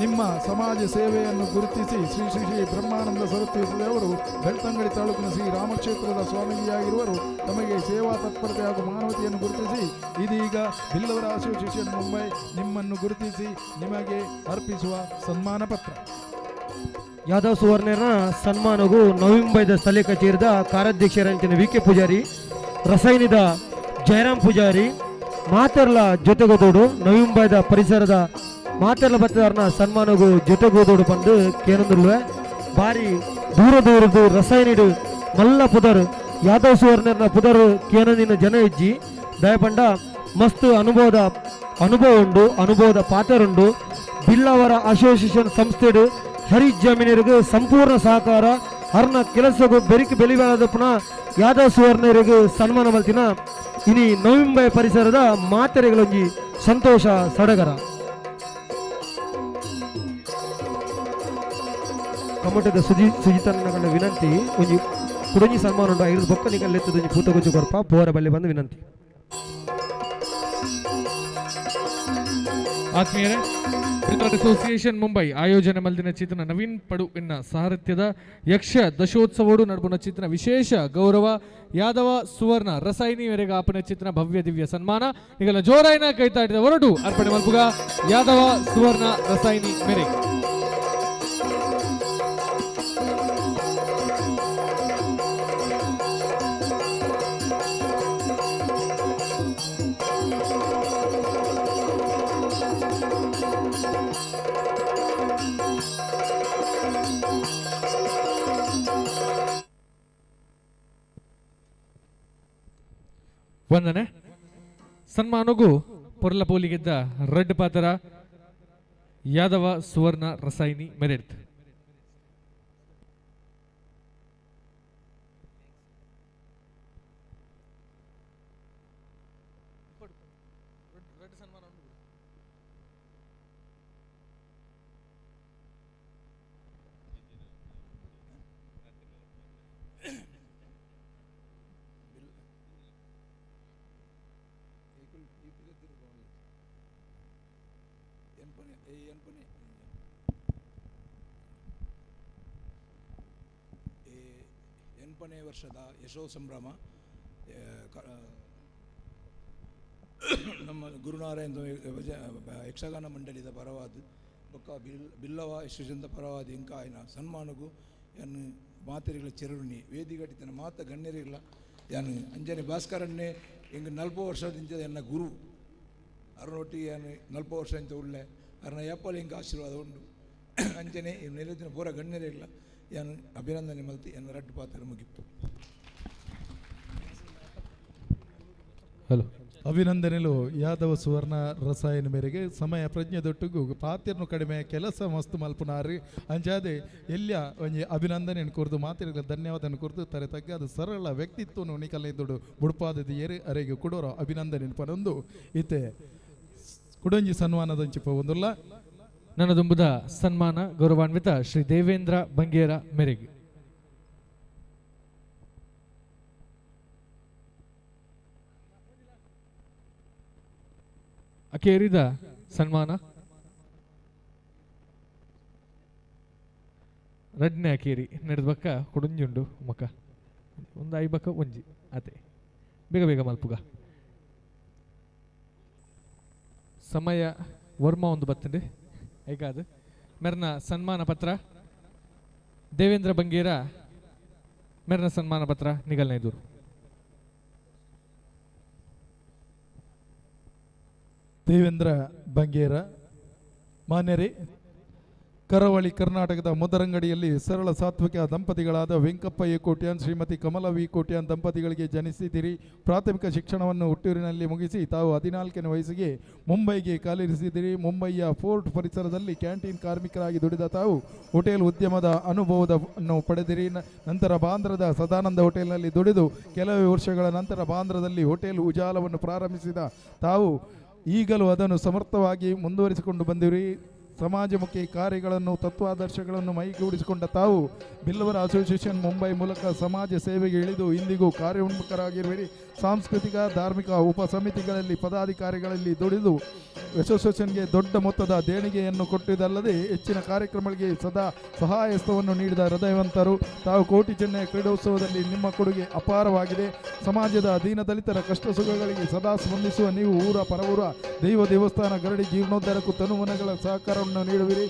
ನಿಮ್ಮ ಸಮಾಜ ಸೇವೆಯನ್ನು ಗುರುತಿಸಿ ಶ್ರೀ ಶ್ರೀ ಶ್ರೀ ಬ್ರಹ್ಮಾನಂದ ಸರಸ್ವತಿ ಅವರು ಬೆಳ್ತಂಗಡಿ ತಾಲೂಕಿನ ಶ್ರೀ ರಾಮಕ್ಷೇತ್ರದ ಸ್ವಾಮೀಜಿಯಾಗಿರುವರು. ತಮಗೆ ಸೇವಾ ತತ್ಪರತೆ ಹಾಗೂ ಮಾನವತೆಯನ್ನು ಗುರುತಿಸಿ ಇದೀಗ ಬಿಲ್ಲವರ ಅಸೋಸಿಯೇಷನ್ ಮುಂಬೈ ನಿಮ್ಮನ್ನು ಗುರುತಿಸಿ ನಿಮಗೆ ಅರ್ಪಿಸುವ ಸನ್ಮಾನ ಪತ್ರ. ಯಾದವ್ ಸುವರ್ಣರ ಸನ್ಮಾನಗೂ ನವಿ ಮುಂಬೈದ ಸ್ಥಳೀಯ ಕಚೇರಿದ ಕಾರ್ಯಾಧ್ಯಕ್ಷರಂಚಿನ ವಿ ಕೆ ಪೂಜಾರಿ, ರಸಾಯನಿದ ಜಯರಾಮ್ ಪೂಜಾರಿ ಮಾತೆರ್ಲ ಜೊತೆಗೋದೋಡು ನವಿ ಮುಂಬೈದ ಪರಿಸರದ ಮಾತೆರ್ಲ ಬತ್ತದಾರನ ಸನ್ಮಾನಗೂ ಜೊತೆಗೋದೋಡು ಬಂದು ಕೇನಂದುಲ್ವೆ. ಬಾರಿ ದೂರ ದೂರದ್ದು ರಸಾಯನಿಡು ಮಲ್ಲ ಪುದರ್ ಯಾದವ್ ಸುವರ್ಣರ ಪುದರ್ ಕೇನಂದಿನ ಜನ ಇಜ್ಜಿ ದಯಪಂಡ ಮಸ್ತ್ ಅನುಭವದ ಅನುಭವ ಉಂಡು, ಅನುಭವದ ಪಾತ್ರರುಂಡು. ಬಿಲ್ಲವರ ಅಸೋಸಿಯೇಷನ್ ಸಂಸ್ಥೆಡು ಹರೀಶ್ ಜಮೀನರಿಗೆ ಸಂಪೂರ್ಣ ಸಹಕಾರ ಹರ್ನ ಕೆಲಸಗೂ ಬೆರಿಕೆ ಬೆಲಿವಾದ ಪುನಃ ಯಾದವ್ ಸುವರ್ಣರಿಗೆ ಸನ್ಮಾನ ಮಲ್ತಿನ ಇನಿ ನವಿ ಮುಂಬೈ ಪರಿಸರದ ಮಾತೆರೆಗಳೊಂಜಿ ಸಂತೋಷ ಸಡಗರ. ಕಮಟದ ಸುಜಿತನ ಕಂಡ ವಿನಂತಿ ಒಂಜಿ ಕುಡಂಜಿ ಸನ್ಮಾನ ಉಂಡು ಐದು ಬೊಕ್ಕ ನಿಗಲ್ಲೆತ್ತದೊಂಜಿ ಪೂತಗುಜ್ಜು ಕೊರ್ಪ ಪೋರ ಬಲ್ಲಿ ಬಂದು ವಿನಂತಿ. ಆತ್ಮೀಯರೇ, ಅಸೋಸಿಯೇಷನ್ ಮುಂಬೈ ಆಯೋಜನೆ ಮಲ್ದಿನ ಚಿತ್ರನ ನವೀನ್ ಪಡು ಎನ್ನ ಸಾರಥ್ಯದ ಯಕ್ಷ ದಶೋತ್ಸವೋಡು ನಡುಬುನ ಚಿತ್ರನ ವಿಶೇಷ ಗೌರವ ಯಾದವ ಸುವರ್ಣ ರಸಾಯನಿ ವರೆಗೆ ಆಪನ ಚಿತ್ರನ ಭವ್ಯ ದಿವ್ಯ ಸನ್ಮಾನ ಈಗಲ ಜೋರಾಯಿನ ಕೈತಾಟಿದ ಹೊರಟು ಅರ್ಪಣೆ ಮಲ್ಪುಗ ಯಾದವ ಸುವರ್ಣ ರಸಾಯನಿ ಮೇರೆಗೆ. ವಂದನೆ ಸನ್ಮಾನಗೂ ಪೊರ್ಲ ಪೋಲಿಗೆದ್ದ ರೆಡ್ ಪಾತ್ರ ಯಾದವ ಸುವರ್ಣ ರಸಾಯನಿ ಮೆರೆಡ್ತ್. ಎನ್ಪನೆ ಎನ್ಪನೆ ಎನ್ಪನೆ ವರ್ಷದ ಯಶೋ ಸಂಭ್ರಮ ನಮ್ಮ ಗುರುನಾರಾಯಣ ಯಕ್ಷಗಾನ ಮಂಡಳಿದ ಪರವಾದ ಬೊಕ್ಕ ಬಿಲ್ಲವ ಯಶಸ್ಸಿಂದ ಪರವಾದ ಇಂಕಾಯನ ಸನ್ಮಾನಗು ಯಾನು ಮಾತೆರಿಗಳ ಚೆರುಣಿ ವೇದಿಗಟ್ಟಿತನ ಮಾತ ಗಣ್ಯರಿಲ್ಲ ಯಾನು ಅಂಜನೆ ಭಾಸ್ಕರನ್ನೇ ಎಂಗ್ ನಲ್ಪ ವರ್ಷದಿಂದ ಎನ್ನ ಗುರು ಅರುಣೊಟ್ಟಿಗೆ ಯಾನು ನಲ್ಪ ವರ್ಷ ಅಂತ ಉಳ್ಳೆ ಅರ್ನ ಯಪ್ಪಲ ಹಿಂಗೆ ಆಶೀರ್ವಾದ ಉಂಡು ಅಂಜನೆ ನೆಲದಿನ ಪೂರ ಗಣ್ಯರಿಲ್ಲ ಯಾನು ಅಭಿನಂದನೆ ಮಲ್ತಿ ಎನ್ನ ರಡ್ಡು ಪಾತ್ರ ಮುಗಿಪ್ಪು. ಹಲೋ. ಅಭಿನಂದನೆಲು ಯಾದವ ಸುವರ್ಣ ರಸಾಯನ ಮೇರೆಗೆ ಸಮಯ ಪ್ರಜ್ಞೆ ದೊಟ್ಟುಗು ಪಾತಿರ್ನು ಕಡಿಮೆ ಕೆಲಸ ಮಸ್ತು ಮಲ್ಪುನಾರಿ ಅಂಚಾದೆ ಎಲ್ಲಿಯ ಒಂಜಿ ಅಭಿನಂದನೆಯನ್ನು ಕೊರ್ದು ಮಾತಿರ್ಗ ಧನ್ಯವಾದನ ಕೊರ್ದು ತರೆ ತಗ್ಗಾದ ಸರಳ ವ್ಯಕ್ತಿತ್ವನು ನಿಕಲ ಇದ್ದೊಡು ಬುಡ್ಪಾದದ ಏರು ಅರೆಗೆ ಕೊಡೋರ ಅಭಿನಂದನೆ ಪನೊಂದು ಇತ್ತೆ ಕುಡೊಂಜಿ ಸನ್ಮಾನದಂಚಿಪ ಒಂದುಲ್ಲ. ನನ್ನ ದುಂಬುದ ಸನ್ಮಾನ ಗೌರವಾನ್ವಿತ ಶ್ರೀ ದೇವೇಂದ್ರ ಬಂಗೇರ ಮೆರೆಗೆ. ಅಕೇರಿದ ಸನ್ಮಾನ ರಡ್ನೆ ಅಕೇರಿ ನಡೆದ ಬಕ್ಕ ಕೊಡುಂಜುಂಡು ಮಕ್ಕ ಒಂದು I ಬಕ್ಕ ಒಂಜಿ ಅತೆ ಬೇಗ ಬೇಗ ಮಲ್ಪುಗ ಸಮಯ ವರ್ಮ ಒಂದು ಬತ್ತಂಡೆ ಐಕಾದು ಮೆರ್ನ ಸನ್ಮಾನ ಪತ್ರ ದೇವೇಂದ್ರ ಬಂಗೇರ ಮೆರ್ನ ಸನ್ಮಾನ ಪತ್ರ ನಿಗಲ್ನೈದೂರು. ದೇವೇಂದ್ರ ಬಂಗೇರ ಮಾನ್ಯರೇ, ಕರಾವಳಿ ಕರ್ನಾಟಕದ ಮುದರಂಗಡಿಯಲ್ಲಿ ಸರಳ ಸಾತ್ವಿಕ ದಂಪತಿಗಳಾದ ವೆಂಕಪ್ಪ ಎ ಕೋಟ್ಯಾನ್, ಶ್ರೀಮತಿ ಕಮಲಾ ವಿ ಕೋಟ್ಯಾನ್ ದಂಪತಿಗಳಿಗೆ ಜನಿಸಿದಿರಿ. ಪ್ರಾಥಮಿಕ ಶಿಕ್ಷಣವನ್ನು ಹುಟ್ಟೂರಿನಲ್ಲಿ ಮುಗಿಸಿ ತಾವು 14ನೇ ವಯಸ್ಸಿಗೆ ಮುಂಬೈಗೆ ಕಾಲಿರಿಸಿದಿರಿ. ಮುಂಬೈಯ ಫೋರ್ಟ್ ಪರಿಸರದಲ್ಲಿ ಕ್ಯಾಂಟೀನ್ ಕಾರ್ಮಿಕರಾಗಿ ದುಡಿದ ತಾವು ಹೋಟೆಲ್ ಉದ್ಯಮದ ಅನುಭವವನ್ನು ಪಡೆದಿರಿ. ನಂತರ ಬಾಂದ್ರದ ಸದಾನಂದ ಹೋಟೆಲ್ನಲ್ಲಿ ದುಡಿದು ಕೆಲವೇ ವರ್ಷಗಳ ನಂತರ ಬಾಂದ್ರದಲ್ಲಿ ಹೋಟೆಲ್ ಉಜಾಲವನ್ನು ಪ್ರಾರಂಭಿಸಿದ ತಾವು ಈಗಲೂ ಅದನ್ನು ಸಮರ್ಥವಾಗಿ ಮುಂದುವರಿಸಿಕೊಂಡು ಬಂದಿರಿ. ಸಮಾಜಮುಖಿ ಕಾರ್ಯಗಳನ್ನು, ತತ್ವಾದರ್ಶಗಳನ್ನು ಮೈಗೂಡಿಸಿಕೊಂಡ ತಾವು ಬಿಲ್ಲವರ ಅಸೋಸಿಯೇಷನ್ ಮುಂಬೈ ಮೂಲಕ ಸಮಾಜ ಸೇವೆಗೆ ಇಳಿದು ಇಂದಿಗೂ ಕಾರ್ಯೋನ್ಮುಖರಾಗಿರುವಿರಿ. ಸಾಂಸ್ಕೃತಿಕ, ಧಾರ್ಮಿಕ ಉಪಸಮಿತಿಗಳಲ್ಲಿ ಪದಾಧಿಕಾರಿಗಳಲ್ಲಿ ದುಡಿದು ಅಸೋಸಿಯೇಷನ್ಗೆ ದೊಡ್ಡ ಮೊತ್ತದ ದೇಣಿಗೆಯನ್ನು ಕೊಟ್ಟಿದ್ದಲ್ಲದೆ ಹೆಚ್ಚಿನ ಕಾರ್ಯಕ್ರಮಗಳಿಗೆ ಸದಾ ಸಹಾಯಹಸ್ತವನ್ನು ನೀಡಿದ ಹೃದಯವಂತರು ತಾವು. ಕೋಟಿ ಚೆನ್ನೈ ಕ್ರೀಡೋತ್ಸವದಲ್ಲಿ ನಿಮ್ಮ ಕೊಡುಗೆ ಅಪಾರವಾಗಿದೆ. ಸಮಾಜದ ದೀನದಲಿತರ ಕಷ್ಟ ಸುಖಗಳಿಗೆ ಸದಾ ಸ್ಪಂದಿಸುವ ನೀವು ಊರ ಪರವೂರ ದೈವ ದೇವಸ್ಥಾನ ಗರಡಿ ಜೀರ್ಣೋದ್ಧಾರಕ್ಕೂ ತನುಮನಗಳ ಸಹಕಾರವನ್ನು ನೀಡುವಿರಿ.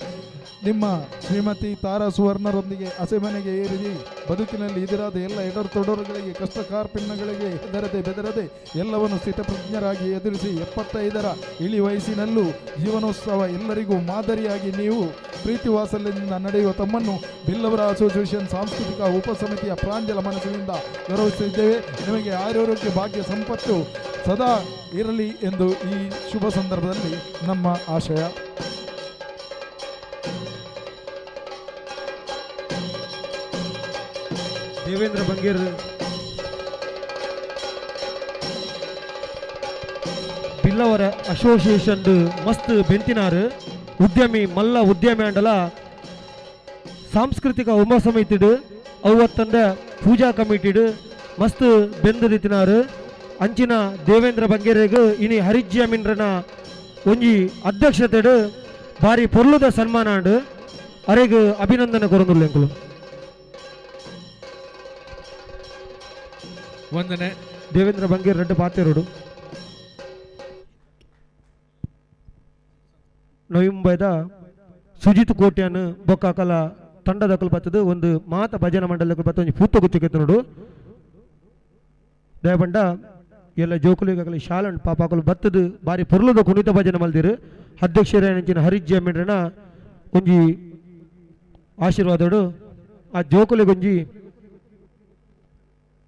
ನಿಮ್ಮ ಶ್ರೀಮತಿ ತಾರಾ ಸುವರ್ಣರೊಂದಿಗೆ ಹಸೆಮನೆಗೆ ಏರಿರಿ. ಬದುಕಿನಲ್ಲಿ ಎದುರಾದ ಎಲ್ಲ ಎಡರು ತೊಡರುಗಳಿಗೆ, ಕಷ್ಟ ಕಾರ್ಪಿಣ್ಯಗಳಿಗೆ ಹೆದರದೆ ಬೆದರದೆ ಎಲ್ಲವನ್ನು ಸ್ಥಿತಪ್ರಜ್ಞರಾಗಿ ಎದುರಿಸಿ 75ರ ಇಳಿ ವಯಸ್ಸಿನಲ್ಲೂ ಜೀವನೋತ್ಸವ ಎಲ್ಲರಿಗೂ ಮಾದರಿಯಾಗಿ ನೀವು ಪ್ರೀತಿ ವಾತ್ಸಲ್ಯದಿಂದ ನಡೆಯುವ ತಮ್ಮನ್ನು ಬಿಲ್ಲವರ ಅಸೋಸಿಯೇಷನ್ ಸಾಂಸ್ಕೃತಿಕ ಉಪಸಮಿತಿಯ ಪ್ರಾಂಜಲ ಮನಸ್ಸಿನಿಂದ ಗೌರವಿಸುತ್ತಿದ್ದೇವೆ. ನಿಮಗೆ ಆರೋಗ್ಯ ಭಾಗ್ಯ ಸಂಪತ್ತು ಸದಾ ಇರಲಿ ಎಂದು ಈ ಶುಭ ಸಂದರ್ಭದಲ್ಲಿ ನಮ್ಮ ಆಶಯ. ದೇವೇಂದ್ರ ಬಂಗೇರ್ ಬಿಲ್ಲವರ ಅಸೋಸಿಯೇಷನ್ ಮಸ್ತ್ ಬೆಂತಿನಾರು ಉದ್ಯಮಿ ಮಲ್ಲ ಉದ್ಯಮಿ ಅಂಡಲ ಸಾಂಸ್ಕೃತಿಕ ಉಮ ಸಮಿತಿಡು ಅವತ್ತಂದ ಪೂಜಾ ಕಮಿಟಿಡು ಮಸ್ತ್ ಬೆಂದು ಅಂಚಿನ ದೇವೇಂದ್ರ ಬಂಗೇರೆಗ್ ಇನಿ ಹರಿಜ್ಯಮಿನ್ರನ ಒಂಜಿ ಅಧ್ಯಕ್ಷತೆಡು ಭಾರಿ ಪೊರ್ಲುದ ಸನ್ಮಾನ ಅಂಡು ಅರೆಗ್ ಅಭಿನಂದನೆ ಕೊರೊಂದುಲ್ಲೆಂಕುಲು. ವಂದನೆ. ದೇವೇಂದ್ರ ಬಂಗೇರ್ ರೆಡ್ಡು ಪಾತೆರೋಡು. ನೊಂಬೈದ ಸುಜಿತ್ ಕೋಟ್ಯಾನ್ ಬೊಕ್ಕಾಕಲ ತಂಡದಕಲ್ ಬತ್ತದು ಒಂದು ಮಾತ ಭಜನಾ ಮಂಡಲದಕಲ್ ಬತ್ತ ಒಂಜಿ ಪೂತ ಗುಚ್ಚಕ್ಕೆ ನೋಡು ದಯಪಂಡ ಎಲ್ಲ ಜೋಕುಲಿಗಕಲಿ ಶಾಲನ್ ಪಾಪಾಕಲು ಬತ್ತದು ಬಾರಿ ಪೊರ್ಲುದ ಕುಣಿತ ಭಜನೆ ಮಲ್ದಿರು. ಅಧ್ಯಕ್ಷರೇನಂಚಿನ ಹರಿಜ್ಯ ಮಿಂಡ್ರನ ಒಂಜಿ ಆಶೀರ್ವಾದಡು ಆ ಜೋಕುಲಿಗೊಂಜಿ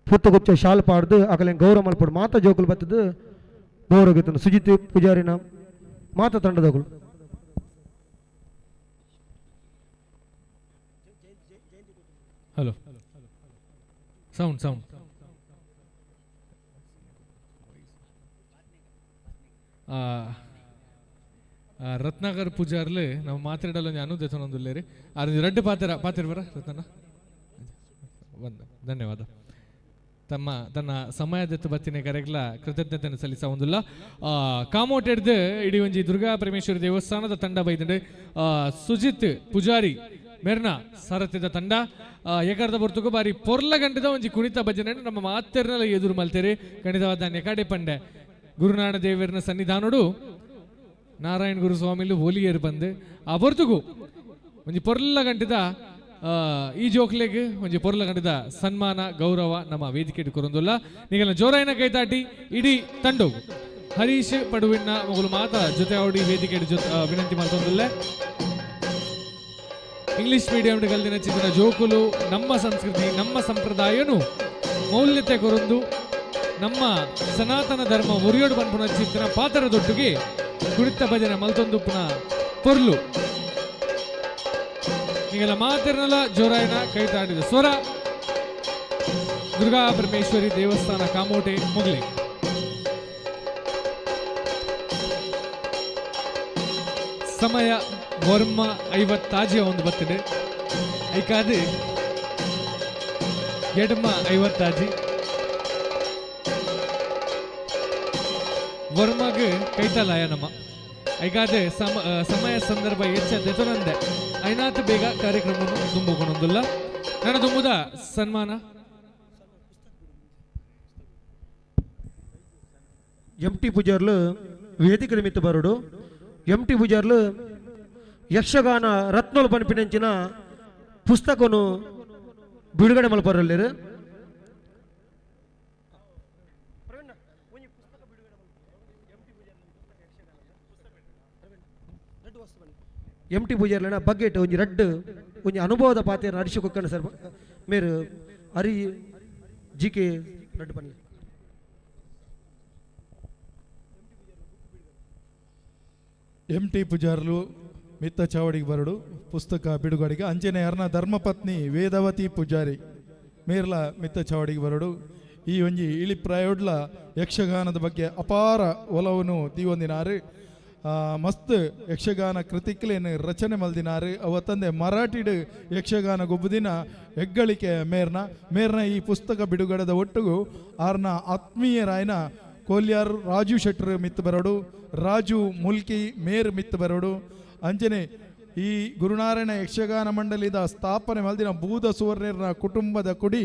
ಪೂತ ಗುಚ್ಚ ಶಾಲ್ ಪಾಡ್ದು ಅಕಲೆ ಗೌರವ ಮಲ್ಪಡು ಮಾತ ಜೋಕುಲು ಬತ್ತದು ಗೌರವ ಸುಜಿತ್ ಪೂಜಾರಿನ ಮಾತ ತಂಡದಗಳು. Hello, sound sound. Ratnakar ಪೂಜಾರ್ಲು ನಮ್ಮ ಮಾತಾಡಲು ಅನು ದೆತೊನೊಂದುಲ್ಲೇರಿ ಆರ್ ರಡ್ಡು ಪಾತೆರ ಪಾತೆರ್ ಬರ ರತ್ನ ಬಂದ ಧನ್ಯವಾದ. ತಮ್ಮ ತನ್ನ ಸಮಯದತ್ತು ಬತ್ತಿನ ಕರೆಗ್ಲ ಕೃತಜ್ಞತೆಯನ್ನು ಸಲ್ಲಿಸ ಕಾಮೋಟೆಡ್ದು ಇಡೀ ಒಂಜಿ ದುರ್ಗಾ ಪರಮೇಶ್ವರಿ ದೇವಸ್ಥಾನದ ತಂಡ ಬೈದಂಡು ಸುಜಿತ್ ಪೂಜಾರಿ ಮೆರ್ನ ಸಾರಥ್ಯದ ತಂಡ ಏಕಾರ್ದ ಬರ್ತುಗು ಬಾರಿ ಪೊರ್ಲ ಗಂಟದ ಒಂಜಿ ಕುಣಿತ ಭಜನೆ ನಮ್ಮ ಮಾತೆರ್ನಲ ಎದುರು ಮಲ್ತೇರಿ ಖಂಡಿತವಾದ ನೆಕಾಡೆ ಪಂಡೆ ಗುರುನಾಡ ದೇವರನ ಸನ್ನಿಧಾನೋಡು ನಾರಾಯಣ ಗುರು ಸ್ವಾಮಿಲು ಹೋಲಿಯರು ಬಂದು ಆ ಬರ್ತುಗು ಒಂಜಿ ಪೊರ್ಲ ಗಂಟದ ಈ ಜೋಕ್ಲೆಗ್ ಒಂಜಿ ಪೊರ್ಲ ಗಂಟದ ಸನ್ಮಾನ ಗೌರವ ನಮ್ಮ ವೇದಿಕೆ ಕೊರೊಂದುಲ್ಲ ನಿಗಲ ಜೋರಾಯಿನ ಕೈತಾಟಿ ಇಡೀ ತಂಡೋಗು ಹರೀಶ್ ಪಡುವಿನ ಮಗಳು ಮಾತಾ ಜೊತೆ ಅವಡಿ ವೇದಿಕೆ ಜೊತೆ ವಿನಂತಿ ಮಾಡ್ತೊಂದುಲ್ಲ. ಇಂಗ್ಲಿಷ್ ಮೀಡಿಯಂ ಕಲ್ದಿನ ಚಿತ್ರ ಜೋಕುಲು ನಮ್ಮ ಸಂಸ್ಕೃತಿ ನಮ್ಮ ಸಂಪ್ರದಾಯನು ಮೌಲ್ಯತೆ ಕೊರೊಂದು ನಮ್ಮ ಸನಾತನ ಧರ್ಮ ಒರಿಯೋಡು ಪನ್ಪುನ ಚಿತ್ರ ಪಾತ್ರ ದೊಡ್ಡುಗೆ ಕುಡಿತ ಭಜನೆ ಮಲ್ತೊಂದುಪ್ಪುನ ಪೊರ್ಲು ನಿಗಲ ಮಾತಿರ್ನಲ ಜೋರಾಯನ ಕೈತಾಡಿದ ಸ್ವರ ದುರ್ಗಾ ಪರಮೇಶ್ವರಿ ದೇವಸ್ಥಾನ ಕಾಮೋಟೆ ಮುಗ್ಲಿ. ಸಮಯ ವರ್ಮ 50 ಒಂದು ಬರ್ತದೆ ಐಕಾದು ಎಡಮ 50 ವರ್ಮಗ್ ಕೈತಲಾಯ ನಮ್ಮ ಐಕಾದೆ ಸಮಯ ಸಂದರ್ಭ ಹೆಚ್ಚ ದೆತೊನಂದೆ ಐನಾತ್ ಬೇಗ ಕಾರ್ಯಕ್ರಮವನ್ನು ತುಂಬಿಕೊಂಡೊಂದುಲ್ಲ. ನನ್ನ ತುಂಬುದ ಸನ್ಮಾನ ಎಂ ಟಿ ಪೂಜಾರ್ಲು ವೇದಿಕೆ ನಿಮಿತ್ತ ಬರುಡು. ಎಂ ಟಿ ಪೂಜಾರ್ಲು ಯಕ್ಷಗಾನ ರತ್ನೋಲ್ ಪನ್ಪಿನಂಚಿನ ಪುಸ್ತಕನು ಬಿಡುಗಡೆ ಮಲ್ಪರಲ್ಲಿರು. ಎಂ ಟಿ ಪೂಜಾರ್ಲೆನ ಬಗ್ಗೆಟ್ ಒಂಜಿ ರಡ್ಡ್ ಒಂಜಿ ಅನುಭವದ ಪಾತ್ರ ಹರೀಶ್ ಕೊಕ್ಕಣ್ಣ ಸರ್ ಮೇರು ಹರಿ ಜಿ ಕೆ ರಡ್ಡು ಪನ್ಲೆ. ಎಂ ಟಿ ಪೂಜಾರ್ಲು ಮಿತ್ತ ಚಾವಡಿಗೆ ಬರಡು ಪುಸ್ತಕ ಬಿಡುಗಡೆಗೆ. ಅಂಚನೆ ಅರ್ನ ಧರ್ಮಪತ್ನಿ ವೇದವತಿ ಪೂಜಾರಿ ಮೇರ್ಲ ಮಿತ್ತ ಚಾವಡಿಗೆ ಬರಡು. ಈ ಒಂಜಿ ಇಳಿ ಪ್ರಾಯೋಡ್ಲ ಯಕ್ಷಗಾನದ ಬಗ್ಗೆ ಅಪಾರ ಒಲವನ್ನು ದೀವೊಂದಿನಾರು. ಮಸ್ತ್ ಯಕ್ಷಗಾನ ಕೃತಿಕ್ಲೇನು ರಚನೆ ಮಲ್ದಿನಾರು. ಅವ ತಂದೆ ಮರಾಠಿಡು ಯಕ್ಷಗಾನ ಗೊಬ್ಬುದಿನ ಹೆಗ್ಗಳಿಕೆ ಮೇರ್ನ ಮೇರ್ನ ಈ ಪುಸ್ತಕ ಬಿಡುಗಡೆದ ಒಟ್ಟಿಗೂ ಆರ್ನ ಆತ್ಮೀಯರಾಯನ ಕೋಲ್ಯಾರ್ ರಾಜು ಶೆಟ್ಟರು ಮಿತ್ತು ಬರೋಡು, ರಾಜು ಮುಲ್ಕಿ ಮೇರ್ ಮಿತ್ತು ಬರೋಡು. ಅಂಚನೆ ಈ ಗುರುನಾರಾಯಣ ಯಕ್ಷಗಾನ ಮಂಡಳಿದ ಸ್ಥಾಪನೆ ಮಲ್ದಿನ ಬೂದ ಸುವರ್ಣರ್ನ ಕುಟುಂಬದ ಕುಡಿ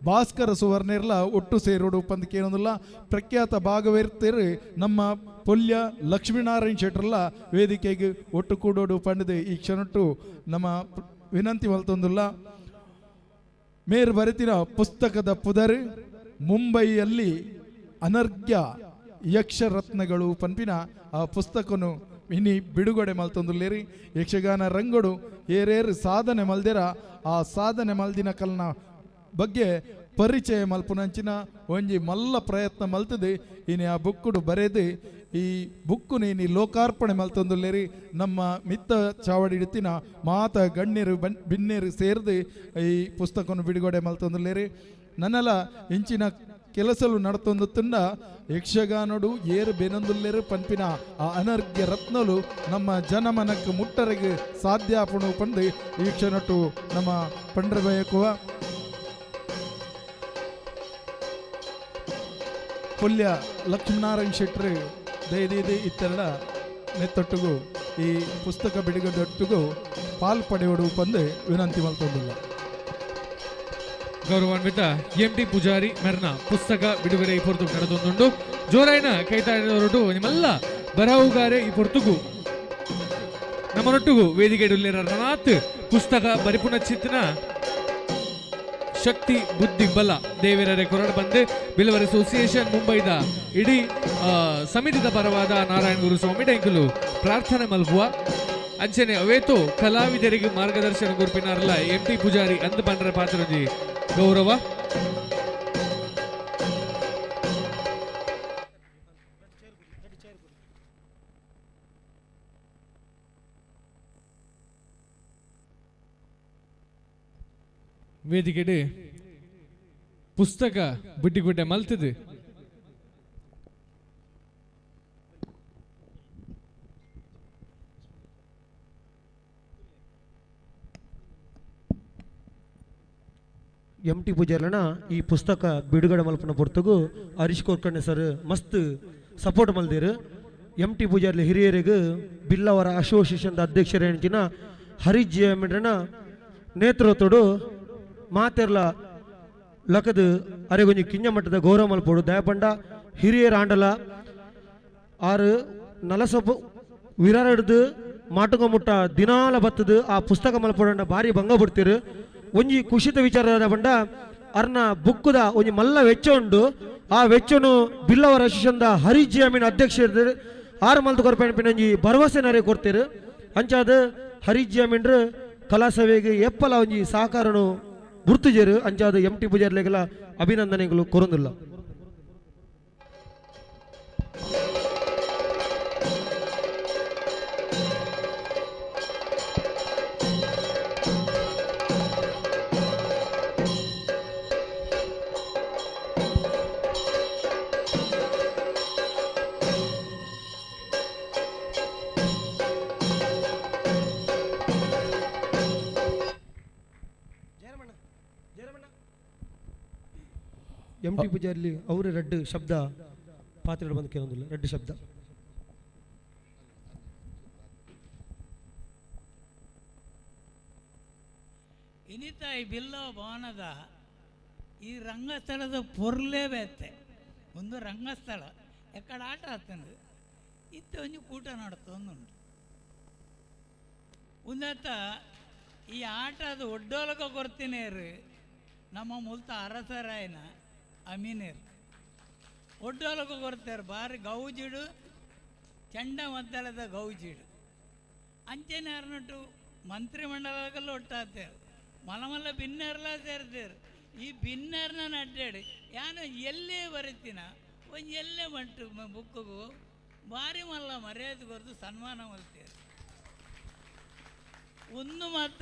ಭಾಸ್ಕರ ಸುವರ್ಣರ್ಲ ಒಟ್ಟು ಸೇರೋಡು ಪಂದಕೇನೊಂದಿಲ್ಲ ಪ್ರಖ್ಯಾತ ಭಾಗವಹಿರ್ತಿರು ನಮ್ಮ ಪೊಲ್ಯ ಲಕ್ಷ್ಮೀನಾರಾಯಣ ಶೆಟ್ಟರ್ಲ ವೇದಿಕೆಗೆ ಒಟ್ಟು ಕೂಡೋಡು ಪಂಡದು ಈ ಕ್ಷಣಟ್ಟು ನಮ್ಮ ವಿನಂತಿ ಮಲ್ತೊಂದಿಲ್ಲ. ಮೇರ್ ಬರೆತಿನ ಪುಸ್ತಕದ ಪುದರ್ ಮುಂಬೈಯಲ್ಲಿ ಅನರ್ಘ್ಯ ಯಕ್ಷರತ್ನಗಳು ಪನ್ಪಿನ ಆ ಪುಸ್ತಕನು ಇನಿ ಬಿಡುಗಡೆ ಮಲ್ತೊಂದುಲ್ಲೇರಿ. ಯಕ್ಷಗಾನ ರಂಗಡು ಏರೇರು ಸಾಧನೆ ಮಲ್ದಿರ ಆ ಸಾಧನೆ ಮಲ್ದಿನ ಕಲ್ನ ಬಗ್ಗೆ ಪರಿಚಯ ಮಲ್ಪುನಂಚಿನ ಒಂಜಿ ಮಲ್ಲ ಪ್ರಯತ್ನ ಮಲ್ತದೆ. ಇನಿ ಆ ಬುಕ್ಕುಡು ಬರೆದು ಈ ಬುಕ್ಕು ನೀನಿ ಲೋಕಾರ್ಪಣೆ ಮಲ್ತೊಂದುಲ್ಲೇರಿ. ನಮ್ಮ ಮಿತ್ತ ಚಾವಡಿ ಇಡ್ತಿನ ಮಾತ ಗಣ್ಯರು ಬಿನ್ನೇರು ಸೇರಿದು ಈ ಪುಸ್ತಕವನ್ನು ಬಿಡುಗಡೆ ಮಲ್ತೊಂದುಲ್ಲೇರಿ. ನನ್ನೆಲ್ಲ ಇಂಚಿನ ಕೆಲಸಲು ನಡತೊಂದು ತುಂಡ ಯಕ್ಷಗಾನಡು ಏರು ಬೆನೊಂದುಲ್ಲೇರು ಪನ್ಪಿನ ಆ ಅನರ್ಘ್ಯ ರತ್ನಲು ನಮ್ಮ ಜನಮನಕ್ಕೆ ಮುಟ್ಟರೆಗೆ ಸಾಧ್ಯ ಆಪಣು ಪಂದು ಈ ಕ್ಷಣಟ್ಟು ನಮ್ಮ ಪಂಡ್ರ ಬಯಕುವ ಪುಲ್ಯ ಲಕ್ಷ್ಮೀನಾರಾಯಣ ಶೆಟ್ಟರು ದಯದೀದಿ ಇತ್ತೆರಡ ನೆತ್ತೊಟ್ಟಿಗೂ ಈ ಪುಸ್ತಕ ಬಿಡುಗಡೆಯೊಟ್ಟಿಗೂ ಪಾಲ್ ಪಡೆಯೋಡು ಪಂದು ವಿನಂತಿ ಮಲ್ತೊಂದಿಲ್ಲ. ಗೌರವಾನ್ವಿತ ಎಂ ಟಿ ಪೂಜಾರಿ ಮೆರ್ನ ಪುಸ್ತಕ ಬಿಡುಗಡೆ ಈ ಪೊರ್ತು ನಡೆದೊಂದುಂಡು. ಜೋರಾಯನ ಕೈತಾಡಿದವರೊಟ್ಟು ನಿಮ್ಮೆಲ್ಲ ಬರಹುಗಾರೆ ಈ ಪೊರ್ತುಗು ನಮ್ಮನೊಟ್ಟಿಗೂ ವೇದಿಕೆ ರಣನಾಥ್ ಪುಸ್ತಕ ಬರಿಪುಣ ಚಿತ್ನ ಶಕ್ತಿ ಬುದ್ಧಿ ಬಲ ದೇವರರೆ ಕೊರಡು ಬಂದು ಬಿಲ್ಲವರ್ ಅಸೋಸಿಯೇಷನ್ ಮುಂಬೈದ ಇಡೀ ಸಮಿತಿದ ಪರವಾದ ನಾರಾಯಣ ಗುರು ಸ್ವಾಮಿ ಡೈಂಕುಲು ಪ್ರಾರ್ಥನೆ ಮಲ್ಪುವ ಅಂಚನೆ ಅವೇತು ಕಲಾವಿದರಿಗೆ ಮಾರ್ಗದರ್ಶನ ಗುರುಪಿನಾರಲ್ಲ ಎಂ ಟಿ ಪೂಜಾರಿ ಅಂದು ಪಂಡ್ರ ಪಾತ್ರಜಿ ಗೌರವ. ವೇದಿಕೆಡೆ ಪುಸ್ತಕ ಬುಡ್ಡಿಗುಡ್ಡೆ ಮಲ್ತದೆ. ಎಂ ಟಿ ಪೂಜಾರ್ಲನ ಈ ಪುಸ್ತಕ ಬಿಡುಗಡೆ ಮಲ್ಪನ ಪೊರ್ತುಗು ಹರೀಶ್ ಕೋರ್ಕಣ್ಣೆ ಸರ್ ಮಸ್ತ್ ಸಪೋರ್ಟ್ ಮಲ್ದಿರು. ಎಂ ಟಿ ಪೂಜಾರ್ಲಿ ಹಿರಿಯರಿಗೆ ಬಿಲ್ಲವರ ಅಸೋಸಿಯೇಷನ್ದ ಅಧ್ಯಕ್ಷರೇಂಚಿನ ಹರೀಶ್ ಜಿ ಮಿಂಡ್ರನ ನೇತೃತ್ವಡು ಮಾತೆರ್ಲ ಲಕದ ಅರೆಗೊಂಜಿ ಕಿಂಜ ಮಟ್ಟದ ಗೌರವ ಮಲ್ಪೋಡು. ದಯಪಂಡ ಹಿರಿಯರ ಆಂಡಲ ಆರು ನಲಸೊಬ್ಬ ವಿರಾರಡ್ದು ಮಾಟುಗ ಮುಟ್ಟ ದಿನಾಲ ಬತ್ತದು ಆ ಪುಸ್ತಕ ಮಲ್ಪೋಡಂಡ ಭಾರಿ ಭಂಗ ಬಿಡ್ತೀರು. ಒಂಜಿ ಕುಶಿತ ವಿಚಾರದ ಪಂಡ ಅರ್ನ ಬುಕ್ಕುದ ಒಂಜಿ ಮಲ್ಲ ವೆಚ್ಚ ಉಂಡು. ಆ ವೆಚ್ಚನು ಬಿಲ್ಲವರ ಅಸೋಸಿಯೇಷನ್ದ ಹರೀಶ್ ಜಿ ಅಮೀನ್ ಅಧ್ಯಕ್ಷ ಇರ್ದಿರು. ಆರು ಮಲ್ತು ಕೊರ್ಪೆನ್ ಒಂಜಿ ಭರವಸೆ ನರೆ ಕೊಡ್ತೀರು. ಅಂಚಾದ ಹರೀಶ್ ಜಿ ಅಮೀನ್ರು ಕಲಾಸಭೆಗೆ ಎಪ್ಪಲ ಒಂಜಿ ಸಹಕಾರನು ಗುರ್ತುಜೇರು. ಅಂಚಾದ ಎಂ ಟಿ ಪೂಜಾರ್ಲೆಗೆಲ್ಲ ಅಭಿನಂದನೆಗಳು ಕೊರೊಂದಿಲ್ಲ. ಎಂ ಟಿ ಪೂಜಾರ್ಲಿ ಅವರು ರಡ್ಡು ಶಬ್ದ ಪಾತ್ರೆ ಬಂದು ಕೇಳೋದಿಲ್ಲ. ರಡ್ಡು ಶಬ್ದ ಇನಿತ ಈ ಬಿಲ್ಲೋ ಭವನದ ಈ ರಂಗಸ್ಥಳದ ಪೊರ್ಲೇ ಬೇತೆ ಒಂದು ರಂಗಸ್ಥಳ ಎಕ್ಕಡ ಆಟ ಆಗ್ತದೆ ಇತ್ತ ಒಂಜಿ ಕೂಟ ನಡತೊಂದುಂಟು. ಒಂದತ್ತ ಈ ಆಟದ ಒಡ್ಡೋಲಕ ಕೊರ್ತಿನೇರು ನಮ್ಮ ಮುಲ್ತ ಅರಸರಾಯನ ಅಮೀನೇರು ಒಡ್ಡೋಲಕ ಕೊರ್ತಾರೆ. ಬಾರಿ ಗೌಜಿಡು ಚಂಡ ಮದ್ದಳದ ಗೌಜಿಡು ಅಂಚೆನೆ ಅರ್ನಟ್ಟು ಮಂತ್ರಿಮಂಡಲದಲ್ಲ ಒಟ್ಟಾಗ್ತಾರೆ ಮಲಮಲ್ಲ ಬಿನ್ನರ್ಲ ಸೇರ್ತಾರೆ. ಈ ಬಿನ್ನರ್ನ ನಡ್ಡಾಡಿ ಯಾನು ಎಲ್ಲೇ ಬರೀತೀನ ಒಂದು ಎಲ್ಲೇ ಬಂಟು ಬುಕ್ಕಿಗೂ ಭಾರಿ ಮಲ್ಲ ಮರ್ಯಾದೆ ಕೊರ್ದು ಸನ್ಮಾನ ಮಲ್ತೀರಿ. ಒಂದು ಮತ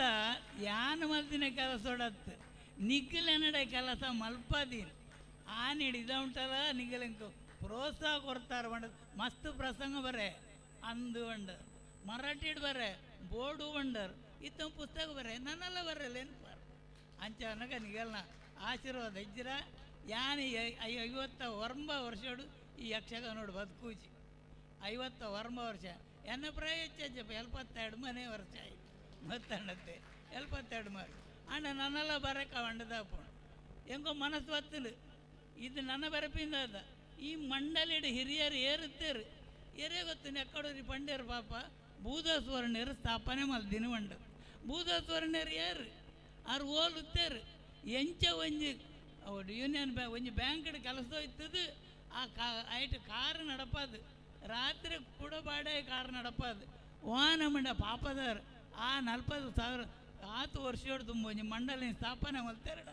ಯಾನು ಮಲ್ದಿನ ಕೆಲಸ ಒಡತ್ತು ನಿಗ್ಗಲೆನಡ ಕೆಲಸ ಮಲ್ಪದೀನಿ ಆನಿಡ್ ಇದ ಉಂಟಲ್ಲ ನಿಗ್ಗಲೆಂಕು ಪ್ರೋತ್ಸಾಹ ಕೊಡ್ತಾರೆ ಬಂಡ ಮಸ್ತ್ ಪ್ರಸಂಗ ಬರೆ ಅಂದು ಬಂಡರ್ ಮರಾಠಿಡ್ ಬರೆ ಬೋರ್ಡು ಬಂಡರ್ ಇತ್ತ ಪುಸ್ತಕ ಬರೆ ನನ್ನೆಲ್ಲ ಬರಲ್ಲ ಏನು ಪಾರ್ ಅಂಚ ನಿಗಲ್ನ ಆಶೀರ್ವಾದ ಇಜ್ಜಿರ ಯಾನು 59 ವರ್ಷಡು ಈ ಯಕ್ಷಗಾನೋಡು ಬದುಕೂಜಿ 59 ವರ್ಷ ಎನ್ನ ಪ್ರಾಯ ಹೆಚ್ಚಪ್ಪ 72 ಮನೆ ವರ್ಷ ಆಯ್ತು ಮತ್ತಣ್ಣತ್ತೆ 72 ಮಾರು ಅಣ್ಣ ನನ್ನೆಲ್ಲ ಬರಕ వంಡದಾಪು ಹೆಂಗೋ ಮನಸ್ಸು ಬತ್ತಲು ಇದು ನನ್ನ ಬರಪಿಂದ ಅದ ಈ ಮಂಡಲಿಡು ಹಿರಿಯರು ಏರುತ್ತೇರು ಏರೇ ಗೊತ್ತು ಎಕ್ಕಡೂರಿ ಪಂಡ್ಯರು ಪಾಪ ಭೂದಸ್ವರ್ಣ್ಯರು ಸ್ಥಾಪನೆ ಮಲ್ದಿನ ಮಂಡ ಭೂದಸ್ವರ್ಣ್ಯರು ಯಾರು ಆರು ಓಲುತ್ತೇರು ಎಂಚ ಒಂಜಿ ಯೂನಿಯನ್ ಬ್ಯಾ ಒಂಜಿ ಬ್ಯಾಂಕ್ಡ್ ಕೆಲಸ ಇತ್ತದು ಆ ಕಾ ಐಟ್ ಕಾರು ನಡಪಾದು ರಾತ್ರಿ ಕೂಡ ಬಾಡೆ ಕಾರು ನಡಪಾದು ವಾನ ಮಂಡ ಪಾಪದಾರ ಆ 40,000 ಆತು ವರ್ಷೋಡು ತುಂಬ ಒಂಜಿ ಮಂಡಲಿ ಸ್ಥಾಪನೆ ಮಲ್ತೇರಡ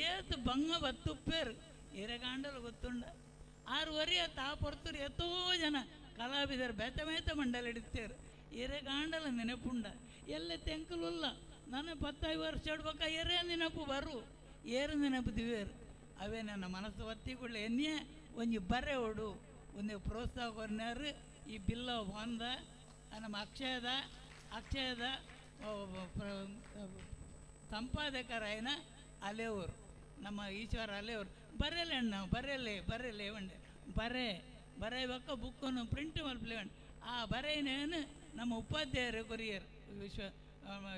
ಏತು ಬಂಗ ಬತ್ತುಪ್ಪೇರು ಎರೆಗಾಂಡಲು ಗೊತ್ತುಂಡ ಆರು ವರಿಯ ತಾ ಪೊರ್ತುರು ಎತ್ತೋ ಜನ ಕಲಾವಿದರು ಬೇತ ಮೇತ ಮಂಡಲಿ ಹಿಡಿತೇರು ಎರೆಗಾಂಡಲ ನೆನಪುಂಡ ಎಲ್ಲ ತೆಂಕಲುಲ್ಲ ನನ್ನ 10 ವರ್ಷ ಇಡ್ಬೇಕ ಎರೆ ನೆನಪು ಬರು ಏರು ನೆನಪು ದಿವೇರು ಅವೇ ನನ್ನ ಮನಸ್ಸು ಒತ್ತಿ ಕೂಡಲೇ ಎನ್ನೇ ಒಂಜಿ ಬರೆ ಓಡು ಒಂದು ಪ್ರೋತ್ಸಾಹ ಕೊರ್ನಾರು ಈ ಬಿಲ್ಲ ಬಂದ ನಮ್ಮ ಅಕ್ಷಯದ ಅಕ್ಷಯದ ಸಂಪಾದಕರಾಯನ ಅಲೆಯವರು ನಮ್ಮ ಈಶ್ವರ ಅಲೆಯವರು ಬರೆಯಲೆ ಅಣ್ಣ ಬರೆಯಲೆ ಬರೆಯಲೆ ಒಂಡೆ ಬರೆ ಬರೆಯಬೇಕ ಬುಕ್ಕನ್ನು ಪ್ರಿಂಟ್ ಮಲ್ಪಲೆ ಉಂಡು ಆ ಬರೆಯನೇನು ನಮ್ಮ ಉಪಾಧ್ಯಾಯರು ಕೊರಿಯರ್ ವಿಶ್ವ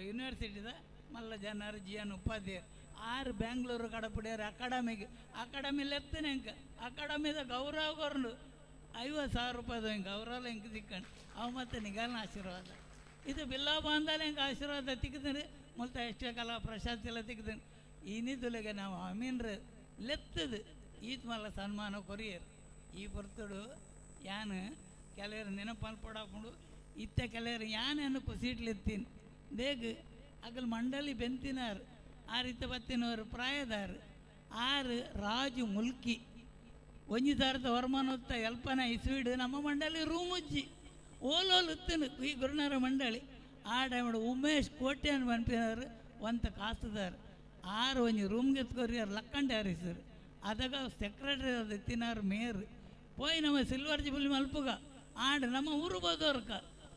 ಯೂನಿವರ್ಸಿಟಿದ ಮಲ್ಲ ಜನರು ಜಿ ಎನ್ ಉಪಾಧ್ಯಾಯರು ಆರು ಬ್ಯಾಂಗ್ಳೂರು ಕಡಪುಡಿಯರು ಅಕಾಡೆಮಿಗೆ ಅಕಾಡೆಮಿ ಲೆತ್ತನೆ ಇಂಕ ಅಕಾಡೆಮಿದ ಗೌರವ ಕೊರ್ನು 50,000 ರೂಪಾಯಿದ ಹಿಂಗೆ ಗೌರವ ಹಿಂಗೆ ತಿಕ್ಕಂಡು ಅವು ಮತ್ತು ನಿಗಲ್ನ ಆಶೀರ್ವಾದ ಇದು ಬಿಲ್ಲ ಬಾಂಧಲೆ ಹಿಂಗೆ ಆಶೀರ್ವಾದ ತಿಕ್ಕಿದ್ರೆ ಮೊಲ್ತ ಎಷ್ಟೇ ಕಲಾ ಪ್ರಶಸ್ತಿ ಎಲ್ಲ ತಿಕ್ಕಿದ್ರೆ ಈ ನಾವು ಅಮೀನ್ರು ಲೆತ್ತದು ಈತ್ ಮಲ್ಲ ಸನ್ಮಾನ ಕೊರಿಯರ್ ಈ ಪೊರ್ತುಡು ಯಾನು ಕೆಲವರು ನೆನಪಲ್ಲಿ ಪಡಾಕೊಂಡು ಇತ್ತ ಕೆಲವರು ಯಾನೇನು ಕುಸಿಟ್ಲಿತ್ತೀನಿ ದೇಗ್ ಅಗಲ್ ಮಂಡಲಿ ಬೆಂತಿನಾರು ಆ ರೀತಿ ಬತ್ತಿನವರು ಪ್ರಾಯದಾರು ಆರು ರಾಜು ಮುಲ್ಕಿ ಒಂಜಿ ಸಾರದ ವರಮಾನೋತ್ತ ಎಲ್ಪನ ಇಸ್ವೀಡು ನಮ್ಮ ಮಂಡಲಿ ರೂಮುಜ್ಜಿ ಓಲೋಲು ಇತ್ತನು ಈ ಗುರುನಾರ ಮಂಡಳಿ ಆ ಟೈಮ್ ಉಮೇಶ್ ಕೋಟ್ಯಾನ್ ಪನ್ಪಿನವರು ಒಂತ ಕಾಸುದಾರ್ ಆರು ಒಂಜಿ ರೂಮ್ಗೆ ಎತ್ಕೊರಿಯಾರು ಲಕ್ಕಂಡೆ ಹರಿಸರು ಅದಾಗ ಸೆಕ್ರೆಟರಿ ಎತ್ತಿನಾರು ಮೇಯರ್ ಪೋಯ್ ನಮ್ಮ ಸಿಲ್ವರ್ ಜುಬ್ಲಿ ಮಲ್ಪುಗ ಆಂಡ್ ನಮ್ಮ ಊರು ಬೋದೋರ್ಕ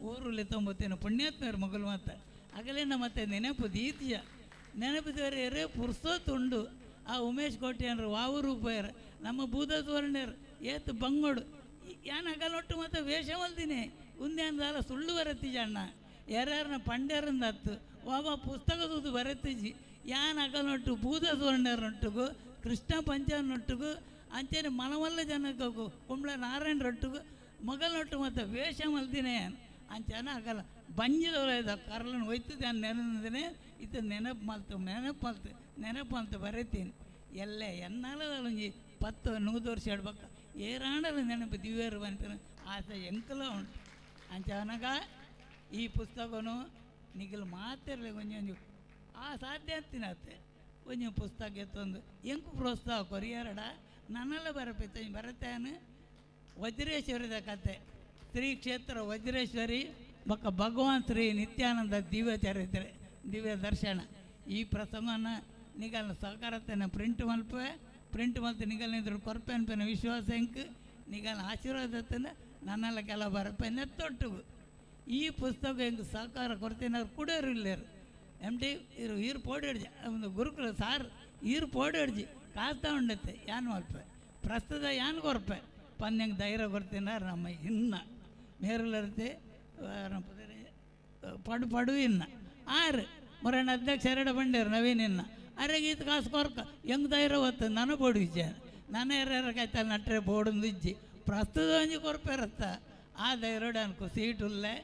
ಊರಲ್ಲಿ ತೊಂಬತ್ತೇನು ಪುಣ್ಯಾತ್ಮರು ಮಗಲು ಮಾತ ಅಗಲೇನ ಮತ್ತೆ ನೆನಪು ದೀತಿಯ ನೆನಪು ದೇವರೇ ಪುರ್ಸೋತುಂಡು ಆ ಉಮೇಶ್ ಕೋಟ್ಯಾನ್ರು ವಾವೂರು ಪೋಯರ್ ನಮ್ಮ ಭೂತ ಸುವರ್ಣರು ಏತ್ ಬಂಗೋಡು. ಯಾನ್ ಅಗಲೊಟ್ಟು ಮತ್ತೆ ವೇಷ ಮಲ್ದಿನಿ ಉಂದ್ಯಾನ್ ದಾಲ ಸುಳ್ಳು ಬರತ್ತಿಜ ಅಣ್ಣ. ಯಾರ್ಯಾರನ ಪಂಡ್ಯರಂದ ಅತ್ತು ವಾವ ಪುಸ್ತಕ ತೂದು ಬರತ್ತಿಜಿ. ಯಾನ್ ಅಗಲೊಟ್ಟು ಭೂತ ಸುವರ್ಣರೊಟ್ಟುಗು ಕೃಷ್ಣ ಪಂಚನೊಟ್ಟುಗು ಅಂಚನೆ ಮನವಲ್ಲ ಜನಕ್ಕೂ ಕುಂಬ್ಳ ನಾರಾಯಣರೊಟ್ಟುಗು ಮಗಲೊಟ್ಟು ಮತ್ತೆ ವೇಷ ಮಲ್ದಿನಿ ಅಂಚನ ಅಗಲ ಬಂಜಿದವರ ಕರ್ಲನ್ ಹೋಯ್ತದೆ ನೆನದಿನಿ. ಇದು ನೆನಪು ಮಲ್ತು ನೆನಪು ಮಲ್ತು ನೆನಪು ಮಲ್ತು ಬರೀತೀನಿ. ಎಲ್ಲೆ ಎನ್ನಾಲ ಒಂಜಿ 10 100 ವರ್ಷ ಹೇಳ್ಬೇಕು ಏರಾಂಡಲ ನೆನಪು ದಿವ್ಯರು ಬಂತಿನ ಆಸೆ ಎಂಕಲ ಉಂಟು. ಅಂಚನಗ ಈ ಪುಸ್ತಕನು ನಿಗಲು ಮಾತಿರಲಿ ಒಂಜಿ ಒಂಜಿ ಆ ಸಾಧ್ಯ ಅಂತಿನತ್ತೆ ಒಂಜಿ ಪುಸ್ತಕ ಎತ್ತೊಂದು ಎಂಕು ಪ್ರೋತ್ಸಾಹ ಕೊರಿಯರಡ ನನ್ನೆಲ್ಲ ಬರಪಿತ್ತು ಬರತ್ತೇನು. ವಜ್ರೇಶ್ವರಿದ ಕತೆ, ಶ್ರೀ ಕ್ಷೇತ್ರ ವಜ್ರೇಶ್ವರಿ ಬಕ್ಕ ಭಗವಾನ್ ಶ್ರೀ ನಿತ್ಯಾನಂದ ದಿವ್ಯ ಚರಿತ್ರೆ ದಿವ್ಯ ದರ್ಶನ. ಈ ಪ್ರಸಂಗನ ನಿಗಲ್ನ ಸಹಕಾರತನ ಪ್ರಿಂಟ್ ಮಲ್ಪೆ ಪ್ರಿಂಟ್ ಮಲ್ತು ನಿಗಲ್ ನಿದ್ರು ಕೊರ್ಪೆ ಅನ್ಪೆನ ವಿಶ್ವಾಸ ಎಂಕ್ ನಿಗಲ್ನ ಆಶೀರ್ವಾದ ನನ್ನೆಲ್ಲ ಕೆಲ ಬರಪೆ ನೆತ್ತೊಟ್ಟು ಈ ಪುಸ್ತಕ ಹೆಂಗೆ ಸಹಕಾರ ಕೊಡ್ತೀನಿ ಕುಡಿಯೋರು ಇಲ್ಲೇರು ಎಮ್ ಟಿ ಇರು ಈರು ಪೋಡಿಡ್ಜಿ ಒಂದು ಗುರುಕುಲ ಸಾರ್ ಈರು ಪೋಡಿಡ್ಜಿ ಕಾಸ್ತಾ ಉಂಡತ್ತೆ ಯಾನ್ ಮಲ್ಪೆ ಪ್ರಸ್ತುತ ಯಾನ್ ಕೊರ್ಪೆ ಪಂದ್ಯಂಗೆ ಧೈರ್ಯ ಕೊಡ್ತೀನಾರ ನಮ್ಮ ಇನ್ನ ಮೇರುಲರ್ತೆ ಪಡು ಪಡು ಇನ್ನ ಆರು ಮೊರಣ್ಣ ಅಧ್ಯಕ್ಷ ಎರಡು ಬಂಡೇರು ನವೀನ್ ಇನ್ನ ಅರೆಗೆ ಈತ ಕಾಸು ಕೊರ್ಕ ಹೆಂಗೆ ಧೈರ್ಯ ಹೊತ್ತು ನಾನು ಬೋಡು ಇಜ್ಜೆ ನಾನು ಯಾರ್ಯಾರ ಕಾಯ್ತಲ್ಲ ನಟ್ರೆ ಬೋಡೊಂದು ಇಜ್ಜಿ ಪ್ರಸ್ತುತ ಒಂಜಿ ಕೊರ್ಪೆರತ್ತ ಆ ಧೈರ್ಯ ಅನ್ಕೋ ಸೀಟ್ ಉಲ್ಲೆ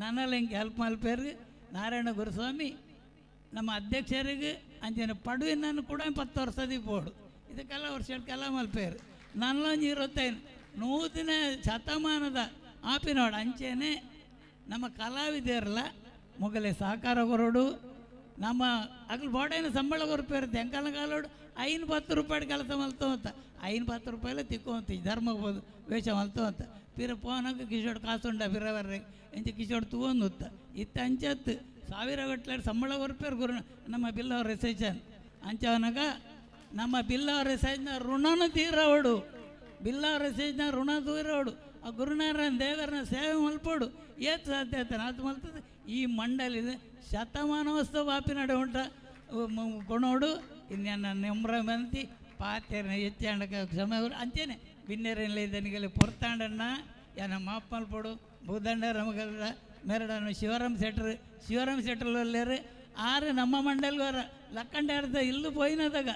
ನನ್ನೆಲ್ಲ ಹಿಂಗೆ ಹೆಲ್ಪ್ ಮಲ್ಪೇರು ನಾರಾಯಣ ಗುರುಸ್ವಾಮಿ ನಮ್ಮ ಅಧ್ಯಕ್ಷರಿಗೆ ಅಂಚನೆ ಪಡುವಿನ ಕೂಡ 10 ವರ್ಷದಿ ಬೋಡು ಇದಕ್ಕೆಲ್ಲ ವರ್ಷ ಕೆಲ ಮಲ್ಪೇರು ನನ್ನೊಂಜಿ 25 ನೂತನ ಶತಮಾನದ ಆಪಿನೋಡು ಅಂಚೆನೆ ನಮ್ಮ ಕಲಾವಿದರಲ್ಲ ಮೊಗಲೆ ಸಹಕಾರ ಕೊರೋಡು ನಮ್ಮ ಅಗಲು ಬೋಡೇನು ಸಂಬಳ ಕೊರ್ಪೇರುತ್ತೆ ಎಂಕಲ್ನ ಕಾಲೋಡು 5 10 ರೂಪಾಯಿ ಕೆಲಸ ಮಲ್ತೋ ಅಂತ 5 10 ರೂಪಾಯಿಲೆ ತಿಕ್ಕೋಂತ ಧರ್ಮಕ್ಕೆ ವೇಷ ಮಲ್ತೋ ಅಂತ ಪಿರ ಪೋನಾಗ ಕಿಶೋಡ್ ಕಾಸುಂಡ ಪಿರ ಬರ್ರೆ ಎಂಚ ಕಿಶೋಡ್ ತೂವೊಂದು ಇತ್ತ ಅಂಚತ್ತು ಸಾವಿರ ಗಟ್ಟಲೆ ಸಂಬಳ ಕೊರ್ಪೇರು ಗುರು ನಮ್ಮ ಬಿಲ್ಲವ್ರ ರಿಸೆಷನ್ ಅಂಚವನಾಗ ನಮ್ಮ ಬಿಲ್ಲವ್ರ ರಿಸೆಷನ್ ಋಣನೂ ತೀರವಡು ಬಿಲ್ಲವ್ರ ರಿಸೆಷನ್ ಋಣ ತೀರವಡು ಆ ಗುರುನಾರಾಯಣ ದೇವರನ್ನ ಸೇವೆ ಮಲ್ಪೋಡು ಏತ್ ಸಾಧ್ಯ ಆಯ್ತಾನೆ ಅದು ಮಲ್ತದೆ. ಈ ಮಂಡಲಿದೆ ಶತಮಾನೋತ್ಸವ ಆಪಿ ನಡೆ ಉಂಟ ಕೊಣೋಡು ಇನ್ನು ನೆಮ್ರ ಬಂತಿ ಪಾತೆರ್ನ ಹೆಚ್ಚಾಂಡಕ ಕ್ಷಮೆ ಅಂಚೇನೆ ಬಿನ್ನೆರೆಲ್ಲ ಇದನಿಗೆಲ್ಲ ಪೊರ್ತಾಂಡಣ್ಣ ಯಾನ ಮಾಪ್ ಮಲ್ಪೋಡು ಭೂದಂಡ ರಮಗಲ್ರ ಮೆರಡನು ಶಿವರಾಮ್ ಶೆಟ್ರು ಶಿವರಾಮ್ ಶೆಟ್ರಲ್ಲೇರು ಆರು ನಮ್ಮ ಮಂಡಲ್ವರ ಲಕ್ಕಂಡಾರ್ದ ಇಲ್ಲು ಪೋಯಿನದಾಗ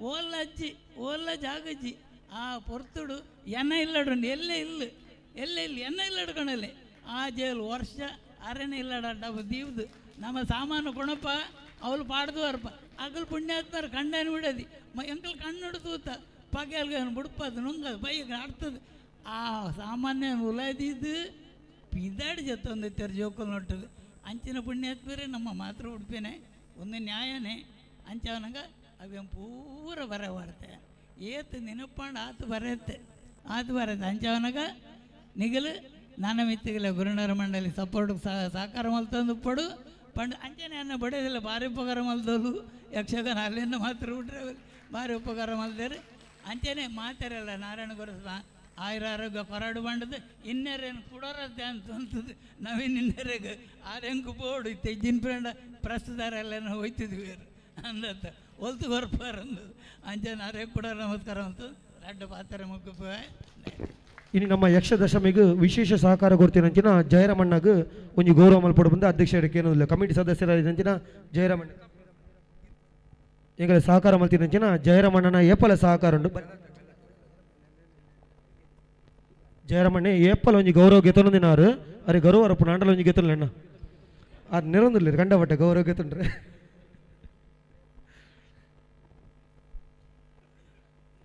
ಓಲ್ಲ ಅಜ್ಜಿ ಓಲ್ಲ ಜಾಗಜ್ಜಿ ಆ ಪೊರ್ತುಡು ಎನ್ನ ಇಲ್ಲಡು ಎಲ್ಲೇ ಇಲ್ಲ ಎಲ್ಲೇ ಇಲ್ಲ ಎನ್ನ ಇಲ್ಲಡ್ಕೊಳಲೆ ಆ ಜೇಲು ವರ್ಷ ಅರೆನ ಇಲ್ಲಡ ಡಬ್ಬ ದೀವ್ದು ನಮ್ಮ ಸಾಮಾನು ಕೊಣಪ್ಪ ಅವಳು ಪಾಡ್ದುವರಪ್ಪ ಅಗಲು ಪುಣ್ಯಾತ್ಮರ ಕಣ್ಣನ್ನು ಬಿಡದಿ ಎಂಕಲ್ ಕಣ್ಣು ತೂತ ಪಗೆಲ್ಗೆ ಬುಡ್ಪದು ನುಂಗದು ಬೈಗೆ ಆಡ್ತದೆ ಆ ಸಾಮಾನ್ಯ ಉಲದಿದ್ದು ಪಿದಾಡಿ ಜೊತ್ತೊಂದು ತೆರ ಜೋಕಲ್ ನೋಟದು ಅಂಚಿನ ಪುಣ್ಯಾತ್ಮರೇ ನಮ್ಮ ಮಾತೃ ಉಡುಪಿನೇ ಒಂದು ನ್ಯಾಯನೇ ಅಂಚವನಗ ಅವೇನು ಪೂರ ಬರ ಬರುತ್ತೆ ಏತು ನೆನಪಾಂಡು ಆತು ಬರತ್ತೆ ಆತು ಬರತ್ತೆ ಅಂಚವನಗ ನಿಗಲು ನನ್ನ ಮಿತ್ತಿಗಲ ಗುರುನರ ಮಂಡಳಿ ಸಪೋರ್ಟ್ ಸಹಕಾರ ಮಲ್ತೊಂದು ಪಡು ಪಂಡು ಅಂಚನೆ ಅನ್ನ ಬಡಿಯೋದಿಲ್ಲ ಭಾರಿ ಉಪಕಾರ ಮಲ್ದೋಲು ಯಕ್ಷಗಾನ ಅಲ್ಲಿಂದ ಮಾತ್ರ ಬಿಟ್ರೆ ಭಾರಿ ಉಪಕಾರ ಮಲ್ದೇರು ಅಂಚನೆ ಮಾತಾರಲ್ಲ ನಾರಾಯಣ ಗುರು ಆಯುರ ಆರೋಗ್ಯ ಕೊರಡು ಬಂಡದು ಇನ್ನೇರೇನು ಕೊಡೋರದ್ದೆ ಅಂತ ಅಂತದ್ದು ನವೀನ್ ಇನ್ನೇರೆಗೆ ಆರೆಂಕು ಬೋರ್ಡು ಇತ್ತು ಜಿನ್ ಫ್ರೆಂಡ್ ಪ್ರಸ್ತುತಾರೆಲ್ಲ ಹೋಯ್ತಿದ್ವಿ ಅಂದತ್ತ ಒಲ್ತು ಕೊರ್ಪಾರ ಅಂದದ್ದು ಅಂಚನೆ ಆರೇ ಕೂಡ ನಮಸ್ಕಾರ ಅಂತ ರಡ್ಡು ಪಾತ್ರೆ ಮುಗ್ಗುಪ್ಪೆ. ಇನ್ನು ನಮ್ಮ ಯಕ್ಷದಶಮಿಗೆ ವಿಶೇಷ ಸಹಕಾರ ಕೊಡ್ತೀನಂಚಿನ ಜಯರಾಮಣ್ಣಗೆ ಒಂಜಿ ಗೌರವ ಮಲ್ಪಡು ಬಂದು ಅಧ್ಯಕ್ಷರಿಗೆ ಏನೂ ಕಮಿಟಿ ಸದಸ್ಯರಾದಂಚಿನ ಜಯರಾಮಣ್ಣ ಎಂಗಲ ಸಹಕಾರ ಮಲ್ತಿನಂಚಿನ ಜಯರಾಮಣ್ಣನ ಏಪಲ ಸಹಕಾರ ಉಂಡು. ಜಯರಾಮಣ್ಣೆ ಏಪಲ ಒಂಜಿ ಗೌರವ ಗೆತ್ತೊಂದಿನಾರು ಅರೆ ಗೌರವ ಅರಪು ನಾಂಡಲ ಒಂಜಿ ಗೆತ್ತೊಂದಿಲ್ಲ ಅಣ್ಣ ಅದು ನಿರೊಂದಿಲ್ಲ ಕಂಡಪಟ್ಟೆ ಗೌರವ ಗೆತ್ತೊಂಡ್ರೆ.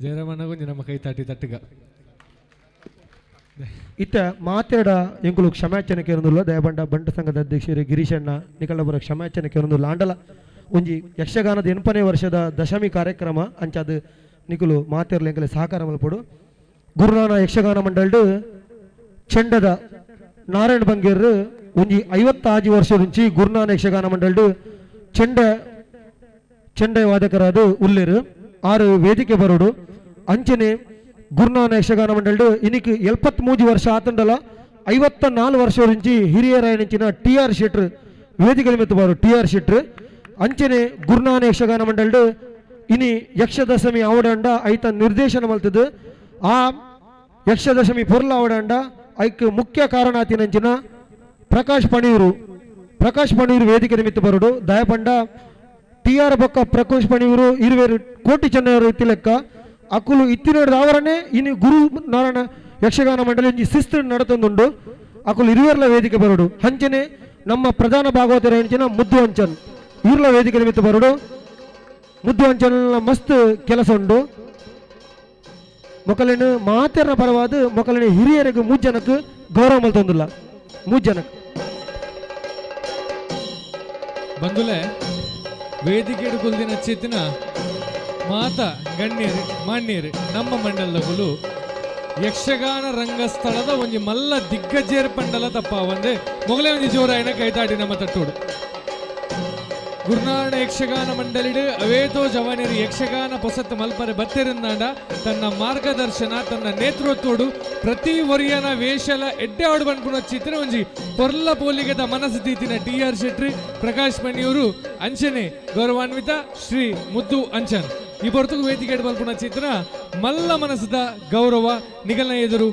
ಜಯರಾಮಣ್ಣಗೊಂಜಿ ನಮ್ಮ ಕೈ ತಾಟಿ ತಟ್ಟುಗ. ಇತ್ತ ಮಾತೆರಡ ಎಂಕುಲು ಕ್ಷಮಾಚನೆ ಕೇರೊಂದುಲ್ಲ ದಯಬಂಡ ಬಂಟ ಸಂಘದ ಅಧ್ಯಕ್ಷರು ಗಿರೀಶಣ್ಣ ನಿಕಲಬರ ಕ್ಷಮಾಚನೆ ಕೇರೊಂದುಲ್ಲ ಆಂಡಲ ಒಂಜಿ ಯಕ್ಷಗಾನದ 8ನೇ ವರ್ಷದ ದಶಮಿ ಕಾರ್ಯಕ್ರಮ ಅಂಚಾದ ನಿಕುಲು ಮಾತೆರ್ಲ ಎಂಕಲೆ ಸಹಕಾರ ಮಲ್ಪೊಡು. ಗುರುನಾನ ಯಕ್ಷಗಾನ ಮಂಡಲ್ಡು ಚೆಂಡದ ನಾರಾಯಣ ಬಂಗೇರ್ ಒಂಜಿ 55 ವರ್ಷ ಗುರುನಾನ ಯಕ್ಷಗಾನ ಮಂಡಲ್ಡು ಚೆಂಡ ವಾದಕರಾದ ಉಲ್ಲೇರು 6 ವೇದಿಕೆ ಬರೋಡು. ಅಂಚನೆ ಗುರುನಾನ ಯಕ್ಷಗಾನ ಮಂಡಲ್ಡು ಇನಿಕ್ 73 ವರ್ಷ ಆತಂಡಲ 54 ವರ್ಷ ಹಿರಿಯರಾಯನಂಚಿನ ಟಿ ಆರ್ ಶೆಟ್ರು ವೇದಿಕೆ ಮಿತ್ತು ಬಾರು ಟಿ ಆರ್ ಶೆಟ್ರು. ಅಂಚನೆ ಗುರುನಾನ ಯಕ್ಷಗಾನ ಮಂಡಲ್ಡು ಇನಿ ಯಕ್ಷದಶಮಿ ಆವಡಂಡ ಐತ ನಿರ್ದೇಶನ ಮಲ್ತದು ಆ ಯಕ್ಷದಶಮಿ ಪೊರ್ಲ ಆವಡಂಡ ಐಕ್ ಮುಖ್ಯ ಕಾರಣ ಆತಿನಂಚಿನ ಪ್ರಕಾಶ್ ಪಣೀರು ಪ್ರಕಾಶ್ ಪಣೀರು ವೇದಿಕೆ ನಿಮಿತ್ತ ಬರೋಡು ದಯಪಂಡ ಟಿ ಆರ್ ಬೊಕ್ಕ ಪ್ರಕಾಶ್ ಪಣೀರು ಇರುವೇರು ಕೋಟಿ ಚೆನ್ನಯವರು ಇತ್ತಿಲೆಕ್ಕ ಅಕುಲು ಇತ್ತಿನ ಆವರಣೆ ಇನಿ ಗುರು ನಾರಾಯಣ ಯಕ್ಷಗಾನ ಮಂಡಳಿ ಒಂಜಿ ಶಿಸ್ತು ನಡತೊಂದುಂಡು ಅಕುಲು ಇರುವೆರ್ಲ ವೇದಿಕೆ ಬರೋಡು ಹಂಚನೆ ನಮ್ಮ ಪ್ರಧಾನ ಭಾಗವತರ ಅಂಚಿನ ಮುದ್ದು ಅಂಚನ್ ಇರ್ಲ ವೇದಿಕೆ ನಿಮಿತ್ತ ಬರೋಡು ಮುದ್ದು ಅಂಚನ್ ಮಸ್ತ್ ಕೆಲಸ ಉಂಡು ಮೊಕಲಿನ ಮಾತೆರ್ನ ಪರವಾದ ಮೊಕಲಿನ ಹಿರಿಯರಿಗೆ ಮೂಜನಕ್ಕೆ ಗೌರವ ಮಲ್ತೊಂದಿಲ್ಲ ಮೂಜನಕ್ಕೆ ಬಂಧುಲೆ ವೇದಿಕೆಡು ಕುಲ್ದಿನ ಚಿತ್ತಿನ ಮಾತ ಗಣ್ಯರು ಮಾನ್ಯರು ನಮ್ಮ ಮಂಡಲದಗುಲು ಯಕ್ಷಗಾನ ರಂಗಸ್ಥಳದ ಒಂಜಿ ಮಲ್ಲ ದಿಗ್ಗಜೇರ್ ಪಂಡಲ ತಪ್ಪ ಒಂದೆ ಮೊಗಲೇ ಒಂಜಿ ಜೋರಾಯಿನ ಕೈತಾಡಿ ನಮ್ಮ ತಟ್ಟೋಡು. ಗುರುನಾರಾಯಣ ಯಕ್ಷಗಾನ ಮಂಡಳಿಡು ಅವೇತೋ ಜವಾನಿಯರು ಯಕ್ಷಗಾನ ಪೊಸತ್ತು ಮಲ್ಪರೆ ಬತ್ತೆರಿಂದಾಂಡ ತನ್ನ ಮಾರ್ಗದರ್ಶನ ತನ್ನ ನೇತೃತ್ವಡು ಪ್ರತಿ ಒರಿಯನ ವೇಷಲ ಎಡ್ಡೆ ಆಡು ಬನ್ಪುನ ಚಿತ್ರ ಒಂಜಿ ಪೊರ್ಲ ಪೋಲಿಗೆದ ಮನಸ್ಸು ತೀತಿನ ಟಿ ಆರ್ ಶೆಟ್ಟಿ ಪ್ರಕಾಶ್ ಮಣಿಯವರು ಅಂಚನೆ ಗೌರವಾನ್ವಿತ ಶ್ರೀ ಮುದ್ದು ಅಂಚನ್ ಈ ಹೊರತುಗು ವೇದಿಕೆ ಬಲ್ಪುನ ಚಿತ್ರ ಮಲ್ಲ ಮನಸ್ಸದ ಗೌರವ ನಿಗಲ್ನ ಎದುರು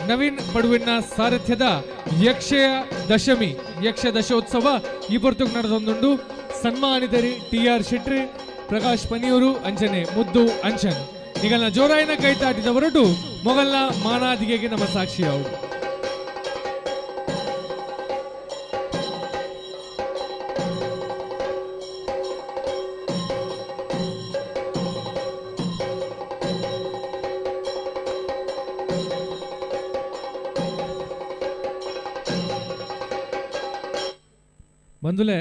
ನವೀನ್ ಪಡುವಿನ ಸಾರಥ್ಯದ ಯಕ್ಷಯ ದಶಮಿ ಯಕ್ಷ ದಶೋತ್ಸವ ಈ ಹೊರತುಗು ನಡೆದೊಂದುಂಡು. ಸನ್ಮಾನಿತರಿ ಟಿ ಆರ್ ಶೆಟ್ಟಿ ಪ್ರಕಾಶ್ ಪನಿಯೂರು ಅಂಚನೆ ಮುದ್ದು ಅಂಚನ್ ನಿಗಲ್ನ ಜೋರಾಯಿನ ಕೈತಾಟಿದ ಹೊರಟು ಮೊಗಲ್ನ ಮಾನಾದಿಗೆಗೆ ನಮ್ಮ ಸಾಕ್ಷಿಯಾವು. ಬಂದುಲೆ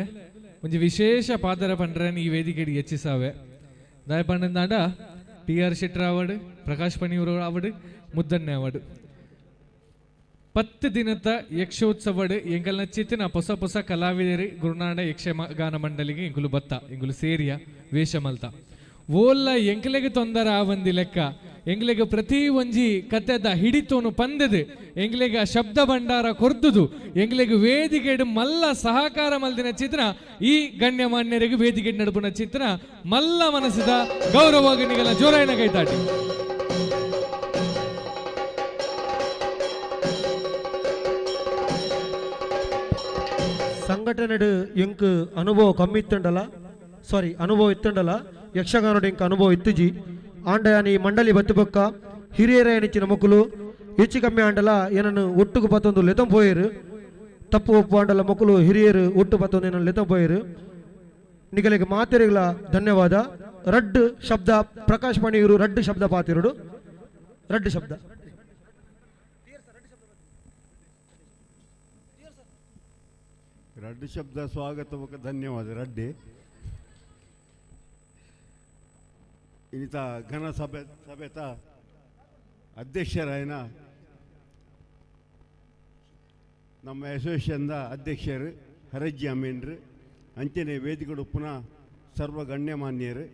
ಒಂಜಿ ವಿಶೇಷ ಪಾದರ ಪಂಡ್ರನ್ ಈ ವೇದಿಕೆಡ್ ಹೆಚ್ಚಿಸಾವೆ ದಾಯ ಟಿ ಆರ್ ಶೆಟ್ಟರ್ ಆವಡ್ ಪ್ರಕಾಶ್ ಪಣಿಯೂರು ಆವಡ್ ಮುದ್ದನ್ನೆ ಆವಡ್ 10 ದಿನದ ಯಕ್ಷೋತ್ಸವಡ್ ಎಂಕಲ್ನ ಚಿತ್ತಿನ ಹೊಸ ಹೊಸ ಕಲಾವಿದರು ಗುರುನಾಡ ಯಕ್ಷಗಾನ ಮಂಡಳಿಗೆ ಎಂಕುಲು ಬತ್ತ ಎಂಕುಲು ಸೇರಿಯ ವೇಷ ಮಲ್ತ ಓಲ್ಲ ಎಂಕಲೆಗೆ ತೊಂದರೆ ಆವಂದಿ ಲೆಕ್ಕ ಎಂಗ್ಲೆಗೆ ಪ್ರತಿ ಒಂಜಿ ಕತೆದ ಹಿಡಿತೋನು ಪಂದೆದು ಎಂಗ್ಲೆಗೆ ಆ ಶಬ್ದ ಭಂಡಾರ ಕೊರ್ದುದು ಎಂಗ್ಲೆಗೆ ವೇದಿಕೆಡ್ ಮಲ್ಲ ಸಹಕಾರ ಮಲ್ದಿನ ಚಿತ್ರ ಈ ಗಣ್ಯಮಾನ್ಯರಿಗೆ ವೇದಿಕೆ ನಡುಪುನ ಚಿತ್ರ ಮಲ್ಲ ಮನಸ್ಸಿದ ಗೌರವಗನಿಗಳ ಜೋರಾಯಣ ಕೈತಾಟಿ. ಸಂಘಟನೆಡು ಎಂಕ್ ಅನುಭವ ಕಮ್ಮಿ ಇತ್ತಂಡಲ ಸಾರಿ ಅನುಭವ ಇತ್ತಂಡಲ ಯಕ್ಷಗಾನಡು ಎಂಕ್ ಅನುಭವ ಇತ್ತುಜಿ ಆಂಡಯಾನಿ ಮಂಡಳಿ ಬತ್ತುಬೊಕ್ಕ ಹಿರಿಯರ ಎನಿಚಿನ ಮೊಕ್ಕಲು ಹೆಚ್ಚು ಕಮ್ಮಿ ಆಂಡಲ ಏನನ್ನು ಒಟ್ಟುಗು ಪತ್ತೊಂದು ಲೆತಂ ಪೋಯರು ತಪ್ಪು ಒಪ್ಪು ಆಂಡಲ ಮೊಕ್ಕಲು ಹಿರಿಯರು ಒಟ್ಟು ಪತ್ತೊಂದು ಏನನ್ನು ಲೆತಂ ಪೋಯರು ನಿಗಲಿಗೆ ಮಾತೆರಿಗಳ ಧನ್ಯವಾದ. ರಡ್ಡು ಶಬ್ದ ಪ್ರಕಾಶ್ ಪಣಿಯವರು ರಡ್ಡು ಶಬ್ದ ಪಾತಿರುಡು ರಡ್ಡು ಶಬ್ದ. ರಡ್ಡು ಶಬ್ದ ಸ್ವಾಗತ ಧನ್ಯವಾದ ರಡ್ಡೆ. ಇನ್ನಿತ ಘನ ಸಭೆ ಸಭೆತ ಅಧ್ಯಕ್ಷರಾಯನ ನಮ್ಮ ಅಸೋಸಿಯೇಷನ್ದ ಅಧ್ಯಕ್ಷರು ಹರಜ್ಜಿ ಅಮೀನ್ರು ಅಂಚನೆ ವೇದಿಕೆಡುಪ್ಪುನ ಸರ್ವ ಗಣ್ಯಮಾನ್ಯರು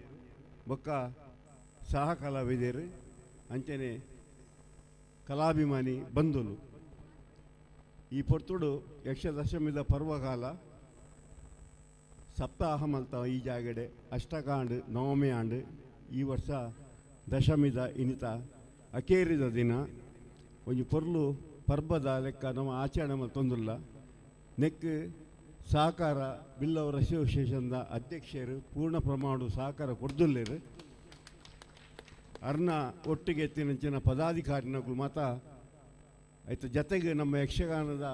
ಬೊಕ್ಕ ಸಹ ಕಲಾವಿದರು ಅಂಚನೆ ಕಲಾಭಿಮಾನಿ ಬಂಧುಲು. ಈ ಪೊರ್ತುಡು ಯಕ್ಷದಶಮಿದ ಪರ್ವಕಾಲ ಸಪ್ತಾಹ ಮಲ್ತ ಈ ಜಾಗಡೆ ಅಷ್ಟಕಾಂಡ್ ನವಮಿ ಆಂಡ್ ಈ ವರ್ಷ ದಶಮಿದ ಇನಿತ ಅಕೇರಿದ ದಿನ ಒಂಜಿ ಪೊರ್ಲು ಪರ್ಬದ ಲೆಕ್ಕ ನಮ್ಮ ಆಚರಣೆ ಮಲ್ತೊಂದುಲ್ಲ. ನೆಕ್ ಸಹಕಾರ ಬಿಲ್ಲವರ ಅಸೋಸಿಯೇಷನ್ದ ಅಧ್ಯಕ್ಷರು ಪೂರ್ಣ ಪ್ರಮಾಣ ಸಹಕಾರ ಕೊಡ್ದುಲ್ಲೇರು. ಅರ್ನ ಒಟ್ಟಿಗೆ ಎತ್ತಿನಂಚಿನ ಪದಾಧಿಕಾರಿನಗಳು ಮಾತ ಆಯ್ತು ಜತೆಗೆ ನಮ್ಮ ಯಕ್ಷಗಾನದ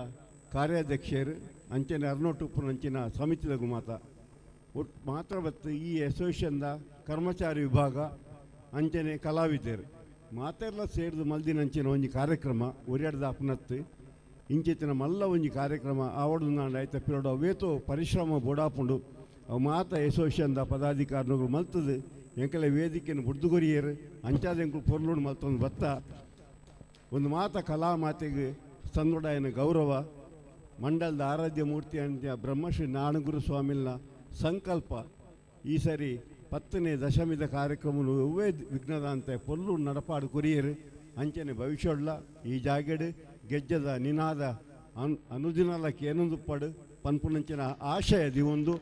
ಕಾರ್ಯಾಧ್ಯಕ್ಷರು ಅಂಚನೆ ಅರ್ನೋಟುಪ್ಪುನಂಚಿನ ಸಮಿತಿದಗು ಮಾತ ಒಟ್ಟು ಮಾತ್ರ ಬತ್ತು ಈ ಅಸೋಸಿಯೇಷನ್ದ ಕರ್ಮಚಾರಿ ವಿಭಾಗ ಅಂಚನೆ ಕಲಾವಿದರು ಮಾತೆಲ್ಲ ಸೇರಿದು ಮಲ್ದಿನಂಚಿನ ಒಂಜಿ ಕಾರ್ಯಕ್ರಮ ಒರಿಯಡ್ದ ಅಪ್ನತ್ತು ಇಂಚಿತ್ತಿನ ಮಲ್ಲ ಒಂಜಿ ಕಾರ್ಯಕ್ರಮ ಆವಡು ನಾಂಡ ಆಯ್ತ ಪಿರೋಡು ಅವೇತೋ ಪರಿಶ್ರಮ ಬೋಡಾಪುಂಡು ಅವು ಮಾತ ಅಸೋಸಿಯೇಷನ್ದ ಪದಾಧಿಕಾರಿಗಳು ಮಲ್ತದು ಎಂಕಲೆ ವೇದಿಕೆಯನ್ನು ಬುಡ್ದುಗೊರಿಯರು ಅಂಚಾದ ಎಂಕುಲು ಪೊರ್ಲುಡು ಮಲ್ತೊಂದು ಬತ್ತ ಒಂದು ಮಾತ ಕಲಾ ಮಾತೆಗೆ ಸಂದೊಡಾಯನ ಗೌರವ ಮಂಡಲದ ಆರಾಧ್ಯ ಮೂರ್ತಿ ಅಂತ ಬ್ರಹ್ಮಶ್ರೀ ನಾಣಗುರು ಸ್ವಾಮಿಲ್ನ ಸಂಕಲ್ಪ ಈ ಸರಿ 10ನೇ ದಶಮಿದ ಕಾರ್ಯಕ್ರಮನು ಒವ್ವೇ ವಿಘ್ನದಂತೆ ಪೊಲ್ಲು ನಡಪಾಡು ಕೊರಿಯರು ಅಂಚನೆ ಭವಿಷ್ಯೊಡ್ಲ ಈ ಜಾಗೆಡು ಗೆಜ್ಜದ ನಿನಾದ ಅನುದಿನಲಕ್ಕೆ ಏನೊಂದು ಪನ್ಪುನಂಚಿನ ಆಶಯ ದಿವೊಂದು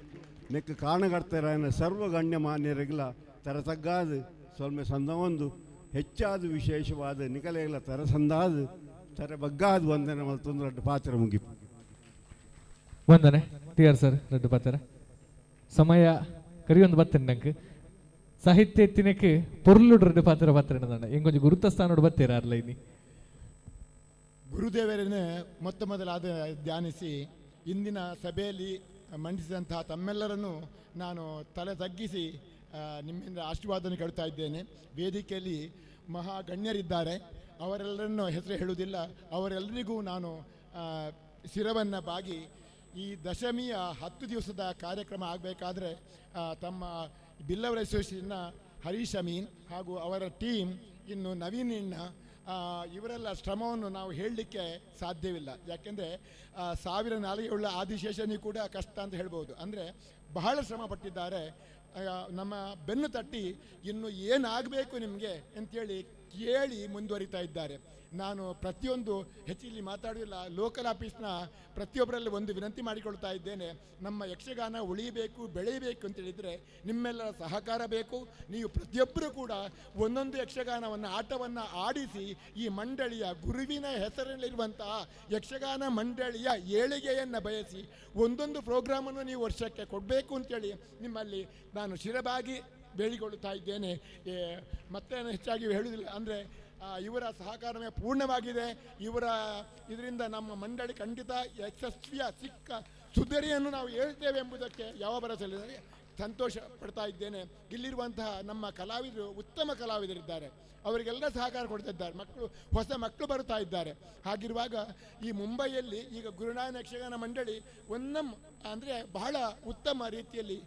ನೆಕ್ ಕಾರಣಕರ್ತರಾಯನ ಸರ್ವ ಗಣ್ಯಮಾನ್ಯರಿಗೆಲ್ಲ ತರತಗ್ಗಾದ ಸೊಲ್ಮೆ ಸಂದವೊಂದು ಹೆಚ್ಚಾದ ವಿಶೇಷವಾದ ನಿಕಲೆಗಳ ತರಸಂದಾದ ತರ ಬಗ್ಗಾದ ವಂದನೆ ಮಲ್ತೊಂದು ರಡ್ಡು ಪಾತ್ರ ಮುಗಿಪು. ವಂದನೆ ಟಿ ಆರ್ ಸರ್ ರಡ್ಡು ಪಾತ್ರ ಸಮಯ ಕರಿಯೊಂದು ಬತ್ತೇನೆ ನಂಗೆ ಸಾಹಿತ್ಯ ಎತ್ತಿನಕ್ಕೆ ಪೊರ್ಲುಡು ರಡ್ಡು ಪಾತ್ರ ಪಾತ್ರ ಎಂಗೊಂಜಿ ಗುರುತ ಸ್ಥಾನೋಡು ಬತ್ತೀರ ಅರ್ಲ ಇನಿ. ಗುರುದೇವರನ್ನೇ ಮೊತ್ತ ಮೊದಲಾದ ಧ್ಯಾನಿಸಿ ಇಂದಿನ ಸಭೆಯಲ್ಲಿ ಮಂಡಿಸಿದಂತಹ ತಮ್ಮೆಲ್ಲರನ್ನು ನಾನು ತಲೆ ತಗ್ಗಿಸಿ ನಿಮ್ಮಿಂದ ಆಶೀರ್ವಾದವನ್ನು ಕೇಳ್ತಾ ಇದ್ದೇನೆ. ವೇದಿಕೆಯಲ್ಲಿ ಮಹಾ ಗಣ್ಯರಿದ್ದಾರೆ, ಅವರೆಲ್ಲರನ್ನು ಹೆಸರು ಹೇಳುವುದಿಲ್ಲ. ಅವರೆಲ್ಲರಿಗೂ ನಾನು ಶಿರವನ್ನು ಬಾಗಿ ಈ ದಶಮಿಯ 10 ದಿವಸದ ಕಾರ್ಯಕ್ರಮ ಆಗಬೇಕಾದ್ರೆ ತಮ್ಮ ಬಿಲ್ಲವರ ಅಸೋಸಿಯೇಷನ್ನ ಹರೀಶ್ ಅಮೀನ್ ಹಾಗೂ ಅವರ ಟೀಮ್, ಇನ್ನು ನವೀನ್ ಇಣ್ಣ, ಇವರೆಲ್ಲ ಶ್ರಮವನ್ನು ನಾವು ಹೇಳಲಿಕ್ಕೆ ಸಾಧ್ಯವಿಲ್ಲ. ಯಾಕೆಂದರೆ 1000 ನಾಲಿಗೆಯುಳ್ಳ ಆದಿಶೇಷನಿಗೂ ಕೂಡ ಕಷ್ಟ ಅಂತ ಹೇಳ್ಬೋದು. ಅಂದರೆ ಬಹಳ ಶ್ರಮ ಪಟ್ಟಿದ್ದಾರೆ. ನಮ್ಮ ಬೆನ್ನು ತಟ್ಟಿ ಇನ್ನು ಏನಾಗಬೇಕು ನಿಮಗೆ ಅಂಥೇಳಿ ಕೇಳಿ ಮುಂದುವರಿತಾ ಇದ್ದಾರೆ. ನಾನು ಪ್ರತಿಯೊಂದು ಹೆಚ್ಚಿಲ್ಲಿ ಮಾತಾಡಲಿಲ್ಲ. ಲೋಕಲ್ ಆಫೀಸ್ನ ಪ್ರತಿಯೊಬ್ಬರಲ್ಲಿ ಒಂದು ವಿನಂತಿ ಮಾಡಿಕೊಳ್ತಾ ಇದ್ದೇನೆ, ನಮ್ಮ ಯಕ್ಷಗಾನ ಉಳಿಬೇಕು ಬೆಳೆಯಬೇಕು ಅಂತೇಳಿದರೆ ನಿಮ್ಮೆಲ್ಲರ ಸಹಕಾರ ಬೇಕು. ನೀವು ಪ್ರತಿಯೊಬ್ಬರೂ ಕೂಡ ಒಂದೊಂದು ಯಕ್ಷಗಾನವನ್ನು ಆಟವನ್ನು ಆಡಿಸಿ ಈ ಮಂಡಳಿಯ ಗುರುವಿನ ಹೆಸರಿನಲ್ಲಿರುವಂತಹ ಯಕ್ಷಗಾನ ಮಂಡಳಿಯ ಏಳಿಗೆಯನ್ನು ಬಯಸಿ ಒಂದೊಂದು ಪ್ರೋಗ್ರಾಮನ್ನು ನೀವು ವರ್ಷಕ್ಕೆ ಕೊಡಬೇಕು ಅಂತೇಳಿ ನಿಮ್ಮಲ್ಲಿ ನಾನು ಶಿರಬಾಗಿ ಬೇಡಿಕೊಳ್ಳುತ್ತಾ ಇದ್ದೇನೆ. ಮತ್ತೆ ಹೆಚ್ಚಾಗಿ ಹೇಳುವುದಿಲ್ಲ. ಅಂದರೆ ಇವರ ಸಹಕಾರವೇ ಪೂರ್ಣವಾಗಿದೆ. ಇವರ ಇದರಿಂದ ನಮ್ಮ ಮಂಡಳಿ ಖಂಡಿತ ಯಶಸ್ವಿಯ ಸಿಕ್ಕ ಸುಧರಿಯನ್ನು ನಾವು ಹೇಳ್ತೇವೆ ಎಂಬುದಕ್ಕೆ ಯಾವ ಭರವಸೆ ಇಲ್ಲ. ಸಂತೋಷ ಪಡ್ತಾ ಇದ್ದೇನೆ. ಇಲ್ಲಿರುವಂತಹ ನಮ್ಮ ಕಲಾವಿದರು ಉತ್ತಮ ಕಲಾವಿದರಿದ್ದಾರೆ, ಅವರಿಗೆಲ್ಲ ಸಹಕಾರ ಕೊಡ್ತಾ ಇದ್ದಾರೆ. ಮಕ್ಕಳು, ಹೊಸ ಮಕ್ಕಳು ಬರುತ್ತಾ ಇದ್ದಾರೆ. ಹಾಗಿರುವಾಗ ಈ ಮುಂಬೈಯಲ್ಲಿ ಈಗ ಗುರುನಾರಾಯಣ ಯಕ್ಷಗಾನ ಮಂಡಳಿ ಒಂದಮ್ ಅಂದರೆ ಬಹಳ ಉತ್ತಮ ರೀತಿಯಲ್ಲಿ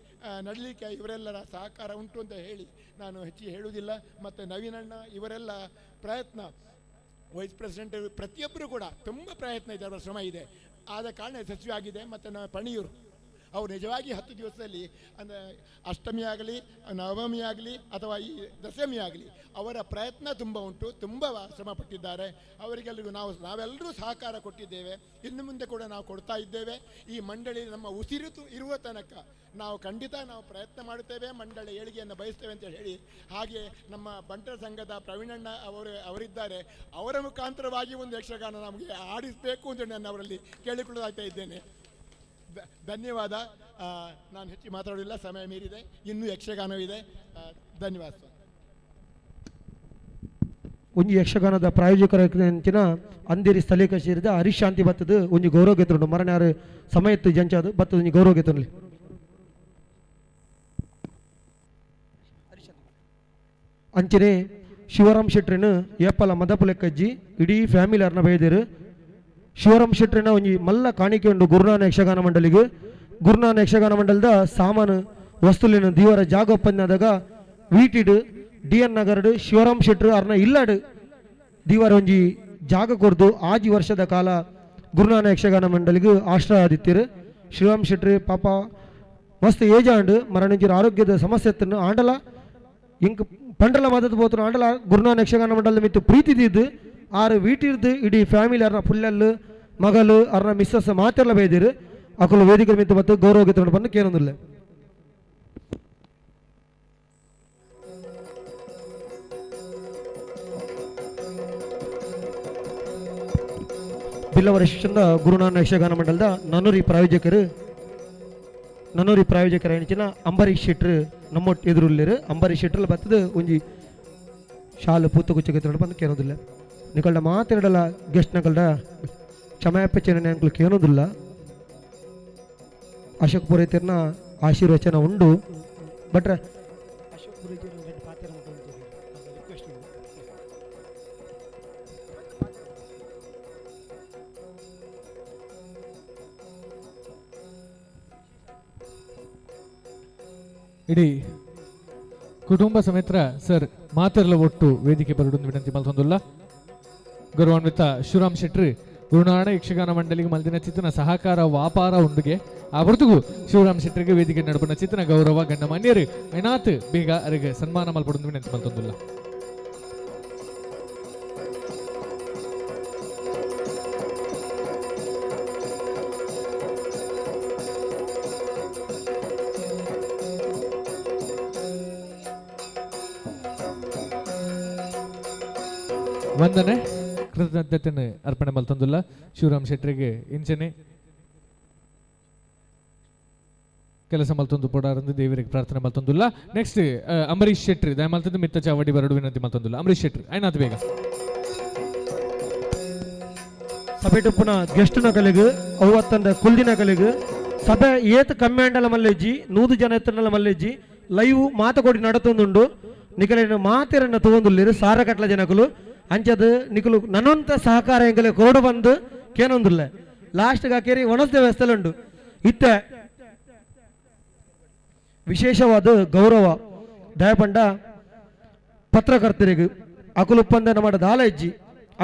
ನಡೀಲಿಕ್ಕೆ ಇವರೆಲ್ಲರ ಸಹಕಾರ ಉಂಟು ಅಂತ ಹೇಳಿ ನಾನು ಹೆಚ್ಚಿಗೆ ಹೇಳುವುದಿಲ್ಲ. ಮತ್ತು ನವೀನಣ್ಣ ಇವರೆಲ್ಲ ಪ್ರಯತ್ನ, ವೈಸ್ ಪ್ರೆಸಿಡೆಂಟ್ ಪ್ರತಿಯೊಬ್ಬರು ಕೂಡ ತುಂಬ ಪ್ರಯತ್ನ ಇದೆ, ಅವರ ಶ್ರಮ ಇದೆ. ಆದ ಕಾರಣ ಯಶಸ್ವಿಯಾಗಿದೆ. ಮತ್ತು ನಮ್ಮ ಪಣಿಯೂರು ಅವರು ನಿಜವಾಗಿ 10 ದಿವಸದಲ್ಲಿ ಅಂದರೆ ಅಷ್ಟಮಿ ಆಗಲಿ, ನವಮಿ ಆಗಲಿ ಅಥವಾ ಈ ದಶಮಿ ಆಗಲಿ ಅವರ ಪ್ರಯತ್ನ ತುಂಬ ಉಂಟು, ತುಂಬ ಶ್ರಮ ಪಟ್ಟಿದ್ದಾರೆ. ಅವರಿಗೆಲ್ಲರಿಗೂ ನಾವೆಲ್ಲರೂ ಸಹಕಾರ ಕೊಟ್ಟಿದ್ದೇವೆ, ಇನ್ನು ಮುಂದೆ ಕೂಡ ನಾವು ಕೊಡ್ತಾ ಇದ್ದೇವೆ. ಈ ಮಂಡಳಿ ನಮ್ಮ ಉಸಿರು ಇರುವ ತನಕ ನಾವು ಖಂಡಿತ ನಾವು ಪ್ರಯತ್ನ ಮಾಡುತ್ತೇವೆ, ಮಂಡಳಿ ಏಳಿಗೆಯನ್ನು ಬಯಸ್ತೇವೆ ಅಂತ ಹೇಳಿ, ಹಾಗೆ ನಮ್ಮ ಬಂಟರ ಸಂಘದ ಪ್ರವೀಣಣ್ಣ ಅವರಿದ್ದಾರೆ, ಅವರ ಮುಖಾಂತರವಾಗಿ ಒಂದು ಯಕ್ಷಗಾನ ನಮಗೆ ಆಡಿಸಬೇಕು ಅಂತ ನಾನು ಅವರಲ್ಲಿ ಕೇಳಿಕೊಳ್ಳುತ್ತಾ ಇದ್ದೇನೆ. ಧನ್ಯವಾದ. ನಾನು ಹೆಚ್ಚು ಮಾತಾಡೋದಿಲ್ಲ, ಸಮಯ ಮೀರಿದೆ, ಇನ್ನೂ ಯಕ್ಷಗಾನವಿದೆ. ಧನ್ಯವಾದ ಸರ್. ಒಂಜಿ ಯಕ್ಷಗಾನದ ಪ್ರಾಯೋಜಕರ ಅಂದೇರಿ ಸ್ಥಳೀಯ ಕಚೇರಿದ ಹರೀಶ್ ಶಾಂತಿ ಬತ್ತದ ಒಂಜಿ ಗೌರವ ಗೆತ್ತುಂಡು ಮರಣಾರು ಸಮಯತ್ತು ಜಂಚಾದ ಬತ್ತದ ಒಂಜಿ ಗೌರವ ಗೆತ್ತುಂಡ್ಲಿ. ಅಂಚನೆ ಶಿವರಾಮ್ ಶೆಟ್ರಿನ ಏಪಲ ಮದಪುಲೆಕ್ಕಜ್ಜಿ ಇಡೀ ಫ್ಯಾಮಿಲಿ ಅರ್ನ ಬೈದಿರು. ಶಿವರಾಮ್ ಶೆಟ್ರಿನ ಒಂಜಿ ಮಲ್ಲ ಕಾಣಿಕೆ ಉಂಡು ಗುರುನಾನ ಯಕ್ಷಗಾನ ಮಂಡಳಿಗೆ. ಗುರುನಾನ ಯಕ್ಷಗಾನ ಮಂಡಲದ ಸಾಮಾನು ವಸ್ತುಲಿನ ದೀವರ ಜಾಗ ಒಪ್ಪಂದದಾಗ ವೀಟಿಡು ಡಿ ಎನ್ ನಗರಡು ಶಿವರಾಮ್ ಶೆಟ್ರು ಅರ್ನ ಇಲ್ಲಾಡು ದೀವರ ಒಂಜಿ ಜಾಗ ಕೊರ್ದು 6 ವರ್ಷದ ಕಾಲ ಗುರುನಾನ ಯಕ್ಷಗಾನ ಮಂಡಳಿಗೆ ಆಶ್ರಯ ಆದಿತ್ತಿರು. ಶಿವರಾಮ್ ಶೆಟ್ರು ಪಾಪ ಮಸ್ತ್ ಏಜ್ ಆಂಡು ಮರಣಂಜಿರ ಆರೋಗ್ಯದ ಸಮಸ್ಯೆ ಎತ್ತನ್ನು ಆಂಡಲ ಇಂಕ್ ಪಂಡಲ ಮದದ ಪೋತನು ಆಂಡಲ ಗುರುನಾನ ಯಕ್ಷಗಾನ ಮಂಡಲದ ಮಿತ್ತು ಪ್ರೀತಿ ದಿದ್ದು ಆರು ವೀಟಿರ್ದು ಇಡೀ ಫ್ಯಾಮಿಲಿ ಅರ್ನ ಪುಲ್ಲಲ್ಲು ಮಗಲು ಅರ್ನ ಮಿಸ್ಸಸ್ ಮಾತೆಲ್ಲ ಬೈದಿರು. ಅಕುಲು ವೇದಿಕೆ ಮಿತ್ತು ಮತ್ತು ಗೌರವ ಗೆತ್ತೊಂಡು ಬಂದು ಕೇನೊಂದಿಲ್ಲ. ಬಿಲ್ಲವರ ಶಿಕ್ಷಣದ ಗುರುನಾನ ಯಕ್ಷಗಾನ ಮಂಡಲದ ನಾನೂರಿ ಪ್ರಾಯೋಜಕರು ಎಣಿಚಿನ ಅಂಬರೀಶ್ ಶೆಟ್ರು ನಮ್ಮೊಟ್ಟು ಎದುರುಳ್ಳೇರು. ಅಂಬರೀಶ್ ಶೆಟ್ರಲ್ಲಿ ಬತ್ತದ ಒಂಜಿ ಶಾಲು ಪೂತ ಕುಚ್ಚ ಬಂದು ಕೇಳೋದಿಲ್ಲ. ನಿಕಲ್ಡ ಮಾತಾಡಲ್ಲ ಗೆಸ್ಟ್ ನಕಲ್ಡ ಕ್ಷಮಾಪಚನೆ ಅಂಕಲ್ ಕೇಳೋದಿಲ್ಲ. ಅಶೋಕ್ ಪುರೋಹಿತರ್ನ ಆಶೀರ್ವಚನ ಉಂಡು. ಬಟ್ರೆ ಅಶೋಕ್ ಪುರೋಹಿತರು ಇಡೀ ಕುಟುಂಬ ಸಮೇತ ಸರ್ ಮಾತೆರ್ಲ ಒಟ್ಟು ವೇದಿಕೆ ಬರಡು ವಿನಂತಿ ಮಲ್ತೊಂದುಲ್ಲ. ಗೌರವಾನ್ವಿತ ಶಿವರಾಮ್ ಶೆಟ್ರಿ ಗುರುನಾರಾಯಣ ಯಕ್ಷಗಾನ ಮಂಡಳಿಗೆ ಮಲ್ದಿನ ಚಿತ್ತನ ಸಹಕಾರ ವ್ಯಾಪಾರ ಉಂಡುಗೆ ಆ ಹೊರತುಗು ಶಿವರಾಮ್ ಶೆಟ್ಟರಿಗೆ ವೇದಿಕೆ ನಡುಪನ ಚಿತ್ತನ ಗೌರವ ಗಣ್ಯಮಾನ್ಯರು ಐನಾತ್ ಬೇಗ ಅರಿಗೆ ಸನ್ಮಾನ ಮಲ್ಪಡುಂದು ವಿನಂತಿ ಮಲ್ತೊಂದುಲ್ಲ. ವಂದನೆ ಕೃತಜ್ಞತೆಯನ್ನು ಅರ್ಪಣೆ ಮಲ್ತೊಂದುಲ್ಲ ಶಿವರಾಮ್ ಶೆಟ್ಟರಿಗೆ ಇಂಚನೆ ಕೆಲಸ ಮಲ್ತೊಂದು ಪೊಡಾರಂದು ದೇವರಿಗೆ ಪ್ರಾರ್ಥನೆ ಮಲ್ತೊಂದುಲ್ಲ. ನೆಕ್ಸ್ಟ್ ಅಂಬರೀಶ್ ಶೆಟ್ಟಿ ದಯ ಮಲ್ತಂದು ಮಿತ್ತ ಚಾವಡಿ ಬರಡು ವಿನಂತಿ ಮಲ್ತೊಂದುಲ್ಲ. ಅಂಬರೀಶ್ ಶೆಟ್ಟಿ ಐನಾತ್ ಬೇಗ. ಸಭೆಟುಪ್ಪುನ ಗೆಸ್ಟ್ನ ಕಲೆಗು ಅವ್ವತ್ತಂದ ಕುಲ್ದಿನ ಕಲೆಗು ಸಭೆ ಏತ್ ಕಮ್ಯಾಂಡಲ ಮಲ್ಲೆಜ್ಜಿ 100 ಜನ ಎತ್ತನಲ ಮಲ್ಲೆಜ್ಜಿ ಲೈವ್ ಮಾತುಕೊಡಿ ನಡತೊಂದುಂಡು. ನಿಕಲಿನ ಮಾತೆರನ್ನ ತಗೊಂದುಲ್ಲೇರು ಸಾರಕಟ್ಲ ಜನಕುಲು ಅಂಚದ ನಿಕಲು ನನ್ನಂತ ಸಹಕಾರ ಎಂಗಲೆ ಕೊರಡು ಬಂದು ಕೇನೊಂದುಲ್ಲೆ ಲಾಸ್ಟ್ಗೆ ಹಾಕೇರಿ ಒಣಸ್ದ ವ್ಯವಸ್ಥೆಲುಂಡು. ಇತ್ತ ವಿಶೇಷವಾದ ಗೌರವ ದಯಪಂಡ ಪತ್ರಕರ್ತರಿಗೆ ಅಕುಲುಪ್ಪಂದ ನಮ್ಮ ದಾಲ ಇಜ್ಜಿ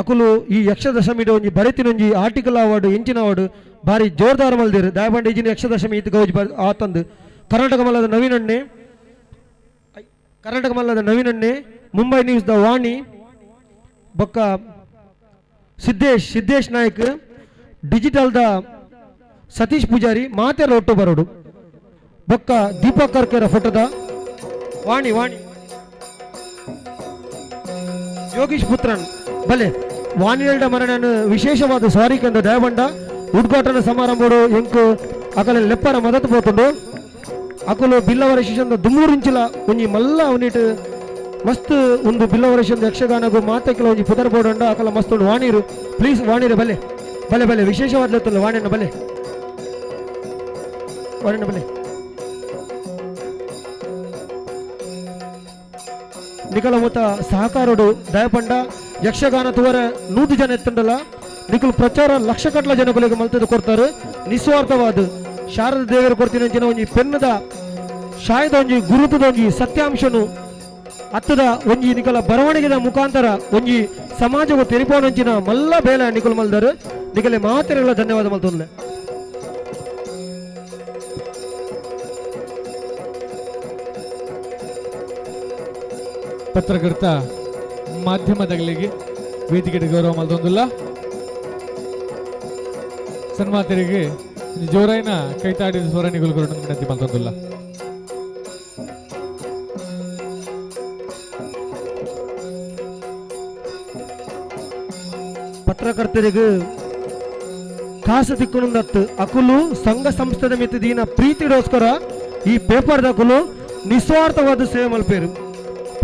ಅಕುಲು ಈ ಯಕ್ಷದಶಮಿ ಒಂಜಿ ಬರೆತಿನೊಂಜಿ ಆರ್ಟಿಕಲ್ ಅವಾರ್ಡ್ ಇಂಚಿನ ಅವಾರ್ಡ್ ಭಾರಿ ಜೋರ್ದಾರ ಮಲ್ದಿರು. ದಯಪಂಡ ಇಜಿನ ಯಕ್ಷದಶಮಿ ಇತ್ತು ಗೌಜ್ ಆತಂದು ಕರ್ನಾಟಕ ಮಲ್ಲದ ನವೀನಣ್ಣೆ, ಕರ್ನಾಟಕ ಮಲ್ಲದ ನವೀನಣ್ಣೆ, ಮುಂಬೈ ನ್ಯೂಸ್ the ವಾಣಿ ಬೊಕ್ಕ Siddesh, Siddesh Naik, digital the Satish Poojary ಮಾತೆರ ಒಟ್ಟು ಬರೋಡು ಬೊಕ್ಕ ದೀಪಕ್ ಕರ್ಕೆರ ಫೋಟೋದ ವಾಣಿ ವಾಣಿ ಯೋಗೀಶ್ ಪುತ್ರನ್ ಬಲೆ ವಾಣಿಯಲ್ಡ ಮರಣನ ವಿಶೇಷವಾದ ಸ್ವಾರಿಕಂದ ದಯಬಂಡ ಉದ್ಘಾಟನಾ ಸಮಾರಂಭಡು ಎಂಕು ಅಕಲ ಲೆಪ್ಪರ ಮದತ್ ಪೋತುಂಡು. ಅಕುಲು ಬಿಲ್ಲವರ ಶಿಶಂದ ದುಮ್ಮೂರಿಂಚಿಲ ಒಂಜಿ ಮಲ್ಲ ಅವನಿಟ್ ಮಸ್ತ್ ಒಂದು ಬಿಲ್ಲವರ ಶಿಶಂದ ಯಕ್ಷಗಾನಗು ಮಾತೆಕ್ಲ ಒಂಜಿ ಪುದರ್ ಬೋಡಂಡ ಅಕಲ ಮಸ್ತ್ ಉಂಡು. ವಾಣಿರು ಪ್ಲೀಸ್ ವಾಣಿರು ಬಲೆ ಬಲೆ ಬಲೆ ವಿಶೇಷವಾದ ವಾಣಿನ ಬಲೆ ವಾಣಿನ ಬಲೆ ನಿಕಲ ಮುತ ಸಹಕಾರೋಡು ದಯಪಂಡ ಯಕ್ಷಗಾನ ತುವರ 100 ಜನ ಎತ್ತಂಡಲ ನಿಕಲು ಪ್ರಚಾರ ಲಕ್ಷಕಟ್ಲ ಜನಗಳಿಗೆ ಮಲ್ತದ ಕೊಡ್ತಾರೆ. ನಿಸ್ವಾರ್ಥವಾದ ಶಾರದ ದೇವರು ಕೊಡ್ತೀನಿ ಅಂಚಿನ ಒಂಜಿ ಪೆನ್ನದ ಶಾಯದ ಒಂಜಿ ಗುರುತದ ಒಂಜಿ ಸತ್ಯಾಂಶನು ಅತ್ತದ ಒಂಜಿ ನಿಕಲ ಬರವಣಿಗೆದ ಮುಖಾಂತರ ಒಂಜಿ ಸಮಾಜವು ತೆರಿಪೋನಂಚಿನ ಮಲ್ಲ ಬೇಲೆ ನಿಕುಲು ಮಲ್ದರು. ನಿಕಲೆ ಮಾತೆರೆಗಳ ಧನ್ಯವಾದ ಮಲ್ತೊಂದ್ಲೆ. ಪತ್ರಕರ್ತ ಮಾಧ್ಯಮದಗಳಿಗೆ ವೇದಿಕೆ ಗೌರವ ಮಲ್ತೊಂದುಲ್ಲ. ಸನ್ಮಾತರಿಗೆ ಜೋರಾಯಿನ ಕೈತಾಡಿದ ಸ್ವರಣಿಗಳು ವಿನಂತಿ ಮಲ್ತೊಂದುಲ್ಲ. ಪತ್ರಕರ್ತರಿಗೆ ಕಾಸು ತಿಕ್ಕುನಂದತ್ತು ಅಕುಲು ಸಂಘ ಸಂಸ್ಥೆದ ಮಿತ್ತ ದೀನ ಪ್ರೀತಿಗೋಸ್ಕರ ಈ ಪೇಪರ್ ದಕುಲು ನಿಸ್ವಾರ್ಥವಾದ ಸೇವೆ ಮಲ್ಪೇರು.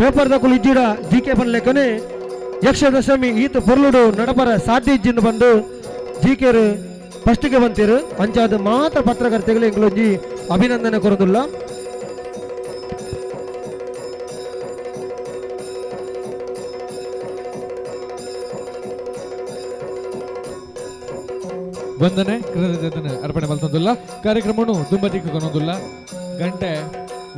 ಪೇಪರ್ ದಕುಲು ಇಜ್ಜಿಡ ಜಿ ಕೆ ಪನ್ಲೆಕ್ಕನೆ ಯಕ್ಷದಶಮಿ ಈತ ಪೊರ್ಲುಡು ನಡಪರ ಸಾಧ್ಯ ಇಜ್ಜಿಂದು ಬಂದು ಜಿ ಕೆರು ಫಸ್ಟಿಗೆ ಬಂತೀರು. ಅಂಚಾದ ಮಾತ್ರ ಪತ್ರಕರ್ತೆಗಳು ಎಂಗ್ಲೊಂಜಿ ಅಭಿನಂದನೆ ಕೊರದುಲ್ಲ. ವಂದನೆ ಕೃತಜ್ಞತೆ ಅರ್ಪಣೆ ಮಲ್ತೊಂದುಲ್ಲ. ಕಾರ್ಯಕ್ರಮನು ದುಂಬದಿಕ್ಕು ಕೊನೊಂದುಲ್ಲ. ಗಂಟೆ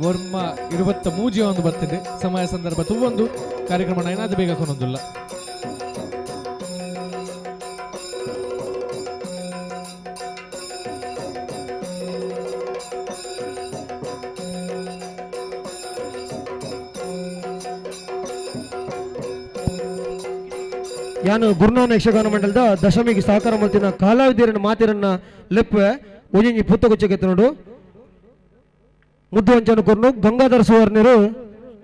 ವರ್ಮ 23 ಒಂದು ಬರ್ತದೆ. ಸಮಯ ಸಂದರ್ಭ ತುವೊಂದು ಕಾರ್ಯಕ್ರಮ ಏನಾದ್ರು ಬೇಗ ಕೊನೊಂದುಲ್ಲ. ಯಾನು ಗುರುನಾನ ಯಕ್ಷಗಾನ ಮಂಡಲದ ದಶಮಿಗೆ ಸಹಕಾರ ಮಲ್ತಿನ ಕಲಾವಿದರನ್ನ ಮಾತಿರನ್ನ ಲೆಪ್ಪೆ ಒಂಜಿ ಪುತ್ತಗುಚ್ಚಕ್ಕೆ ನೋಡು ಮುದ್ದು ಅಂಚನ ಕೊರ್ನು ಗಂಗಾಧರ ಸುವರ್ಣರು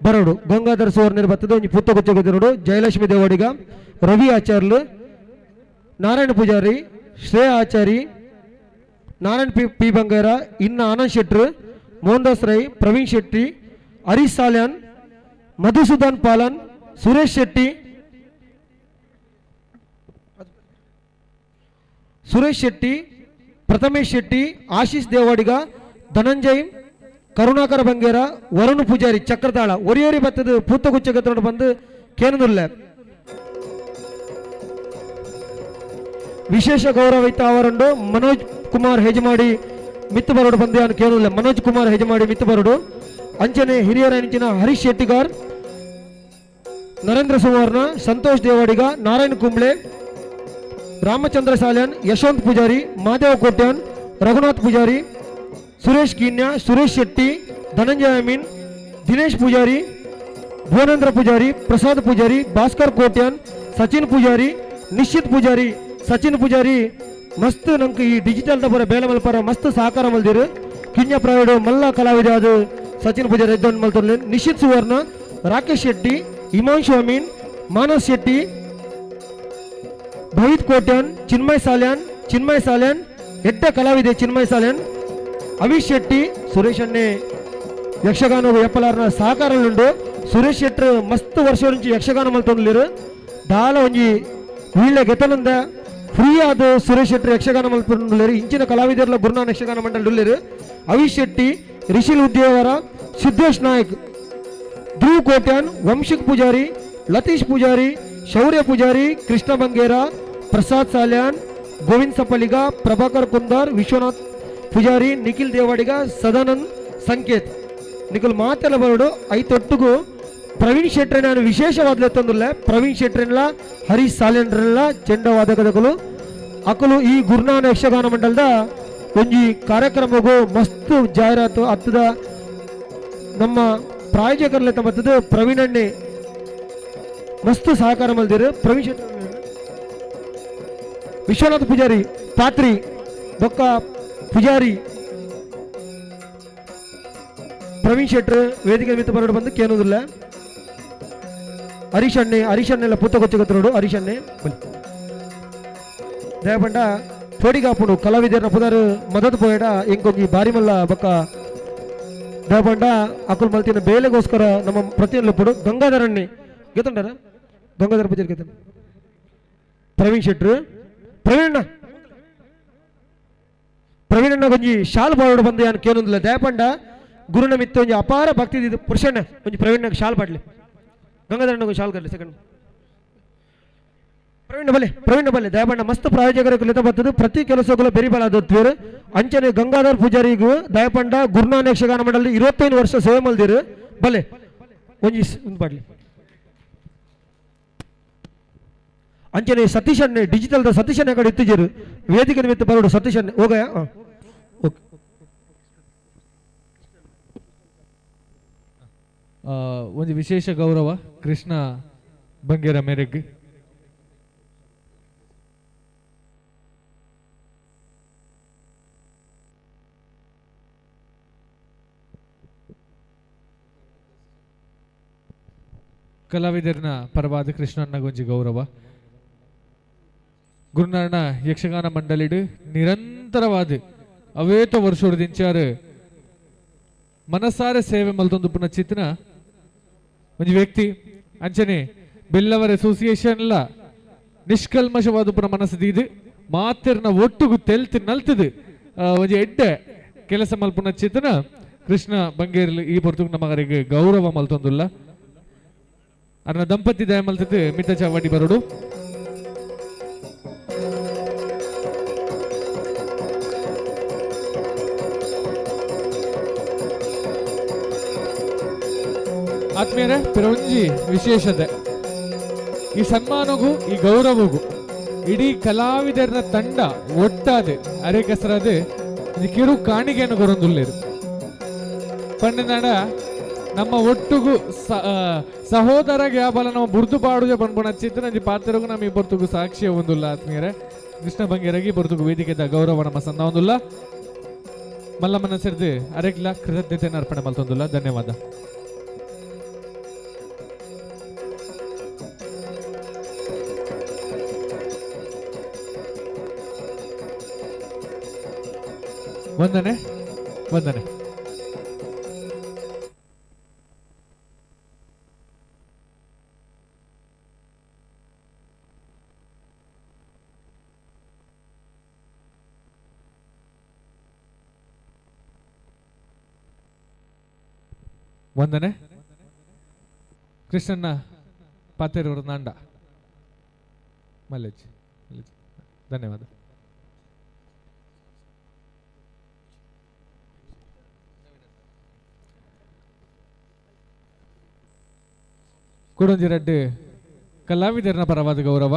ಬರೋಡು. ಗಂಗಾಧರ ಸುವರ್ಣರು ಬರ್ತದೆ ಒಂಜಿ ಪುತ್ತಗುಚ್ಚಕ್ಕೆ ನೋಡು. ಜಯಲಕ್ಷ್ಮಿ ದೇವಾಡಿಗ, ರವಿ ಆಚಾರ್ಲು, ನಾರಾಯಣ ಪೂಜಾರಿ, ಶ್ರೇಯ ಆಚಾರಿ, ನಾರಾಯಣ್ ಪಿ ಪಿ ಬಂಗಾರ, ಇನ್ನ ಆನಂದ್ ಶೆಟ್ರು, ಮೋಹನ್ ದಾಸ್ ರೈ, ಪ್ರವೀಣ್ ಶೆಟ್ಟಿ, ಹರೀಶ್ ಸಾಲ್ಯಾನ್, ಮಧುಸೂದನ್ ಪಾಲನ್, ಸುರೇಶ್ ಶೆಟ್ಟಿ, ಸುರೇಶ್ ಶೆಟ್ಟಿ, ಪ್ರಥಮೇಶ್ ಶೆಟ್ಟಿ, ಆಶೀಶ್ ದೇವಾಡಿಗ, ಧನಂಜಯ್, ಕರುಣಾಕರ ಬಂಗೇರ, ವರುಣ್ ಪೂಜಾರಿ ಚಕ್ರತಾಳ ಒರಿಯೋರಿ ಬತ್ತದ ಪೂತಗುಚ್ಚ ಬಂದು ಕೇನದುಲ್ಲೆ. ವಿಶೇಷ ಗೌರವ ಇತ್ತ ಅವರುಂಡು ಮನೋಜ್ ಕುಮಾರ್ ಹೆಜಮಾಡಿ ಮಿತ್ತು ಬರೋಡು ಬಂದು ಕೇನದುಲ್ಲೆ. ಮನೋಜ್ ಕುಮಾರ್ ಹೆಜಮಾಡಿ ಮಿತ್ತು ಬರೋಡು. ಅಂಚನೆ ಹಿರಿಯರ ಅಂಚಿನ ಹರೀಶ್ ಶೆಟ್ಟಿಗಾರ್, ನರೇಂದ್ರ ಸುವರ್ಣ, ಸಂತೋಷ್ ದೇವಾಡಿಗ, ನಾರಾಯಣ್ ಕುಂಬ್ಳೆ, ರಾಮಚಂದ್ರ ಸಾಲ್ಯಾನ್, ಯಶವಂತ್ ಪೂಜಾರಿ, ಮಾದೇವ ಕೋಟ್ಯಾನ್, ರಘುನಾಥ್ ಪೂಜಾರಿ, ಸುರೇಶ್ ಕೀನ್ಯಾ, ಸುರೇಶ್ ಶೆಟ್ಟಿ, ಧನಂಜಯ ಅಮೀನ್, ದಿನೇಶ್ ಪೂಜಾರಿ, ಭುವನೇಂದ್ರ ಪೂಜಾರಿ, ಪ್ರಸಾದ್ ಪೂಜಾರಿ, ಭಾಸ್ಕರ್ ಕೋಟ್ಯಾನ್, ಸಚಿನ್ ಪೂಜಾರಿ, ನಿಶ್ಚಿತ್ ಪೂಜಾರಿ. ಸಚಿನ್ ಪೂಜಾರಿ ಮಸ್ತ್ ನಮ್ಗೆ ಈ ಡಿಜಿಟಲ್ ದಪುರ ಬೇಲೆ ಮಲ್ಪರ ಮಸ್ತ್ ಸಹಕಾರ ಮಲ್ದಿರು. ಕಿನ್ಯ ಪ್ರೈವೇಟ್ ಮಲ್ಲ ಕಲಾವಿದ ಅದು ಸಚಿನ್ ಪೂಜಾರಿ ಎದ್ದೊಂದು ಮಲ್ತೊಂದು. ನಿಶ್ಚಿತ್ ಸುವರ್ಣ, ರಾಕೇಶ್ ಶೆಟ್ಟಿ, ಹಿಮಾಂಶು ಅಮೀನ್, ಮಾನಸ್ ಶೆಟ್ಟಿ, ಭವಿತ್ ಕೋಟ್ಯಾನ್, ಚಿನ್ಮಯ್ ಸಾಲ್ಯಾನ್, ಚಿನ್ಮಯ್ ಸಾಲ್ಯಾನ್ ಎಡ್ಡ ಕಲಾವಿದೆ ಚಿನ್ಮಯ್ ಸಾಲ್ಯಾನ್, ಅವಿಶ್ ಶೆಟ್ಟಿ, ಸುರೇಶ್ ಅಣ್ಣೆ ಯಕ್ಷಗಾನ ಎಪ್ಪಲಾರ್ನ ಸಹಕಾರಲುಂಡು. ಸುರೇಶ್ ಶೆಟ್ಟರ್ ಮಸ್ತ್ ವರ್ಷ నుంచి ಯಕ್ಷಗಾನ ಮಲ್ತೊಂದುಲ್ಲೆರ್. ದಾಲ ಒಂಜಿ ವೀಳ್ಯ ಗೆತನಂದ ಫ್ರೀ ಆದ್ ಸುರೇಶ್ ಶೆಟ್ಟರ್ ಯಕ್ಷಗಾನ ಮಲ್ತೊಂದುಲ್ಲೆರ್. ಇಂಚಿನ ಕಲಾವಿದರ್ಲ ಗುರುನಾನ ಯಕ್ಷಗಾನ ಮಂಡಳಿ ಉಲ್ಲೆರ್. ಅವಿಶ್ ಶೆಟ್ಟಿ, ರಿಷಿಲ್ ಉದ್ಯೋಗರ, ಸಿದ್ದೇಶ್ ನಾಯಕ್, ಧ್ರುವ್ ಕೋಟ್ಯಾನ್, ವಂಶಿಕ್ ಪೂಜಾರಿ, ಲತೀಶ್ ಪೂಜಾರಿ, ಶೌರ್ಯ ಪೂಜಾರಿ, ಕೃಷ್ಣ ಬಂಗೇರ, ಪ್ರಸಾದ್ ಸಾಲ್ಯಾನ್, ಗೋವಿಂದ್ ಸಪ್ಪಲಿಗ, ಪ್ರಭಾಕರ್ ಕುಂದಾರ್, ವಿಶ್ವನಾಥ್ ಪೂಜಾರಿ, ನಿಖಿಲ್ ದೇವಾಡಿಗ, ಸದಾನಂದ್ ಸಂಕೇತ್. ನಿಖಿಲ್ ಮಾತೆಲ್ಲ ಬರೋಡು ಐತೊಟ್ಟುಗು ಪ್ರವೀಣ್ ಶೆಟ್ರೆ ನಾನು ವಿಶೇಷವಾದ ಎತ್ತೊಂದುಲ್ಲೆ. ಪ್ರವೀಣ್ ಶೆಟ್ರೆನ್ಲ ಹರೀಶ್ ಸಾಲ್ಯನ್ರೆಲ್ಲ ಚೆಂಡವಾದಕದಕಲು ಅಕಲು ಈ ಗುರುನಾನ ಯಕ್ಷಗಾನ ಮಂಡಲದ ಒಂಜಿ ಕಾರ್ಯಕ್ರಮಗೂ ಮಸ್ತ್ ಜಾಹೀರಾತು ಹತ್ತದ ನಮ್ಮ ಪ್ರಾಯೋಜಕರ್ಲೆ ಬರ್ತದೆ. ಪ್ರವೀಣ್ ಅಣ್ಣೆ ಮಸ್ತ್ ಸಹಕಾರ ಮಲ್ದಿರು. ಪ್ರವೀಣ್ ಶೆಟ್ಟಿ, ವಿಶ್ವನಾಥ್ ಪೂಜಾರಿ ಪಾತ್ರಿ ಬೊಕ್ಕ ಪೂಜಾರಿ ಪ್ರವೀಣ್ ಶೆಟ್ರು ವೇದಿಕೆ ಮಿತ್ತ ಬರೋಡು ಬಂದು ಕೇನೋದಿಲ್ಲ. ಹರೀಶ್ ಅಣ್ಣೆ, ಹರೀಶ್ ಅಣ್ಣೆಲ್ಲ ಪೂತ ಕೊಚ್ಚ ಹರೀಶ್ ಅಣ್ಣೆ ಬನ್ನಿ. ದಯಪಂಡ ಪೋಡಿಗಾಪುಡು ಕಲಾವಿದರನ ಪುದರ್ ಮದತ್ ಪೋಯಡ ಎಂಕೊಂಜಿ ಬಾರಿ ಮಲ್ಲ ಬೊಕ್ಕ ದಯಪಂಡ ಅಕುಲ್ ಮಲ್ತಿನ ಬೇಲೆಗೋಸ್ಕರ ನಮ್ಮ ಪ್ರತಿಯೊಂದು ಪುಡು. ಗಂಗಾಧರಣ್ಣೆ ಗೆತ್ತಂಡಾರ, ಗಂಗಾಧರ ಪೂಜಾರಿ ಗೆತ್ತ. ಪ್ರವೀಣ್ ಶೆಟ್ರು, ಪ್ರವೀಣ್ ಪ್ರವೀಣ್ ಅಣ್ಣ ಒಂಜಿ ಶಾಲ್ ಬಾಳೋಡು ಬಂದು ಯಾನ್ ಕೇನೊಂದಿಲ್ಲ. ದಯಪಂಡ ಗುರುನ ಮಿತ್ತ ಒಂಜಿ ಅಪಾರ ಭಕ್ತಿ ಇದ್ದಿದ್ದು ಪುರುಷಣ್ಣ ಒಂಜಿ ಪ್ರವೀಣ್ ಶಾಲ್ ಪಾಡ್ಲಿ, ಗಂಗಾಧರಣ್ಣ ಶಾಲ್ ಕರ್ಲಿ ಸೆಕೆಂಡ್. ಪ್ರವೀಣ್ ಬಲೆ, ಪ್ರವೀಣ್ ಬಲೆ ದಯಪಂಡ ಮಸ್ತ್ ಪ್ರಾಯೋಜಕರ ಲಿತ ಬರ್ತದೆ. ಪ್ರತಿ ಕೆಲಸಗಳು ಬೆರಿಬಲ ದೊತ್ವೇರು. ಅಂಚನೆ ಗಂಗಾಧರ್ ಪೂಜಾರಿಗೂ ದಯಪಂಡ ಗುರುನಾನ ಯಕ್ಷಗಾನ ಮಂಡಳಿ 25 ವರ್ಷ ಸೇವೆ ಮಲ್ದಿರು. ಬಲೆ ಒಂಜಿ ಒಂದು ಪಾಡ್ಲಿ. ಅಂಚನೆ ಸತೀಶ್ ಅಣ್ಣೆ ಡಿಜಿಟಲ್ the Satish ಅಣ್ಣೆ ಕಡೆ ಇತ್ತಿಜರು ವೇದಿಕೆ ನಿಮಿತ್ತ ಬರೋಡು. ಸತೀಶ್ ಅಣ್ಣೆ ಹೋಗಯ. ಓಕೆ. ಒಂದು ವಿಶೇಷ ಗೌರವ ಕೃಷ್ಣ ಬಂಗೇರ ಮೇರೆಗೆ. ಕಲಾವಿದರನ ಪರವಾದ ಕೃಷ್ಣಣ್ಣಗೊಂಜಿ ಗೌರವ. ಗುರುನಾರಾಯಣ ಯಕ್ಷಗಾನ ಮಂಡಳಿಡು ನಿರಂತರವಾದ ಅವೇತ ವರ್ಷೋಡು ಮನಸಾರೆ ಸೇವೆ ಮಲ್ತೊಂದು ಪುನಃ ಚಿತ್ನ ಒಂಜಿ ವ್ಯಕ್ತಿ. ಅಂಚನೆ ಬಿಲ್ಲವರ್ ಅಸೋಸಿಯೇಷನ್ ಲ ನಿಷ್ಕಲ್ಮಶವಾದ ಪುನಃ ಮನಸ್ಸು ದೀದು ಮಾತಿರ್ನ ಒಟ್ಟುಗು ತೆಲ್ತು ನಲ್ತದು ಒಂಜಿ ಎಡ್ಡೆ ಕೆಲಸ ಮಲ್ಪುನ ಚಿತ್ನ ಕೃಷ್ಣ ಬಂಗೇರ್ಲು ಈ ಪೊರ್ತುಗು ನಮಗರಿಗೆ ಗೌರವ ಮಲ್ತೊಂದುಲ್ಲ. ಅರ್ನ ದಂಪತಿ ದಯ ಮಲ್ತದ್ದು ಮಿತ್ತ ಚಾವಡಿ ಬರೋಡು. ಆತ್ಮೀಯರೇ, ಪಿರೊಂಜಿ ವಿಶೇಷತೆ ಈ ಸನ್ಮಾನಗೂ ಈ ಗೌರವಗೂ ಇಡೀ ಕಲಾವಿದರ ತಂಡ ಒಟ್ಟಾದೆ ಅರೆ ಕಸರಾದೆ ಕಿರು ಕಾಣಿಕೆಯನ್ನು ಕೊರೊಂದುಲ್ಲೇರು. ಪಂಡನಾಡ ನಮ್ಮ ಒಟ್ಟುಗು ಸಹೋದರ ಗ್ಯಾಬಲ ನಮ್ಮ ಬುರ್ದು ಪಾಡುಜ ಪನ್ಪುಣ ಚಿತ್ರ ನಂಜಿ ಪಾತ್ರಗೂ ನಮ್ಮ ಈ ಬರ್ತುಗು ಸಾಕ್ಷಿಯ ಒಂದುಲ್ಲ. ಆತ್ಮೀಯರೇ, ಕೃಷ್ಣ ಬಂಗೇರಗಿ ಬರ್ತುಗು ವೇದಿಕೆದ ಗೌರವ ನಮ್ಮ ಸಂದ ಒಂದುಲ್ಲ. ಮಲ್ಲಮ್ಮನ ಸೇರಿದು ಅರೆಗ್ಲ ಕೃತಜ್ಞತೆಯನ್ನು ಅರ್ಪಣೆ ಮಲ್ತೊಂದುಲ್ಲ. ಧನ್ಯವಾದ. ವಂದನೆ ವಂದನೆ. ವಂದನೆ. ಕೃಷ್ಣನ ಪಾತೆರೂರು ನಾಂಡ ಮಲ್ಲೇಜ್ ಮಲ್ಲೇಜ್. ಧನ್ಯವಾದ. ಕುಡಂಜಿ ರೆಡ್ಡಿ ಕಲಾವಿದರನ ಪರವಾದ ಗೌರವ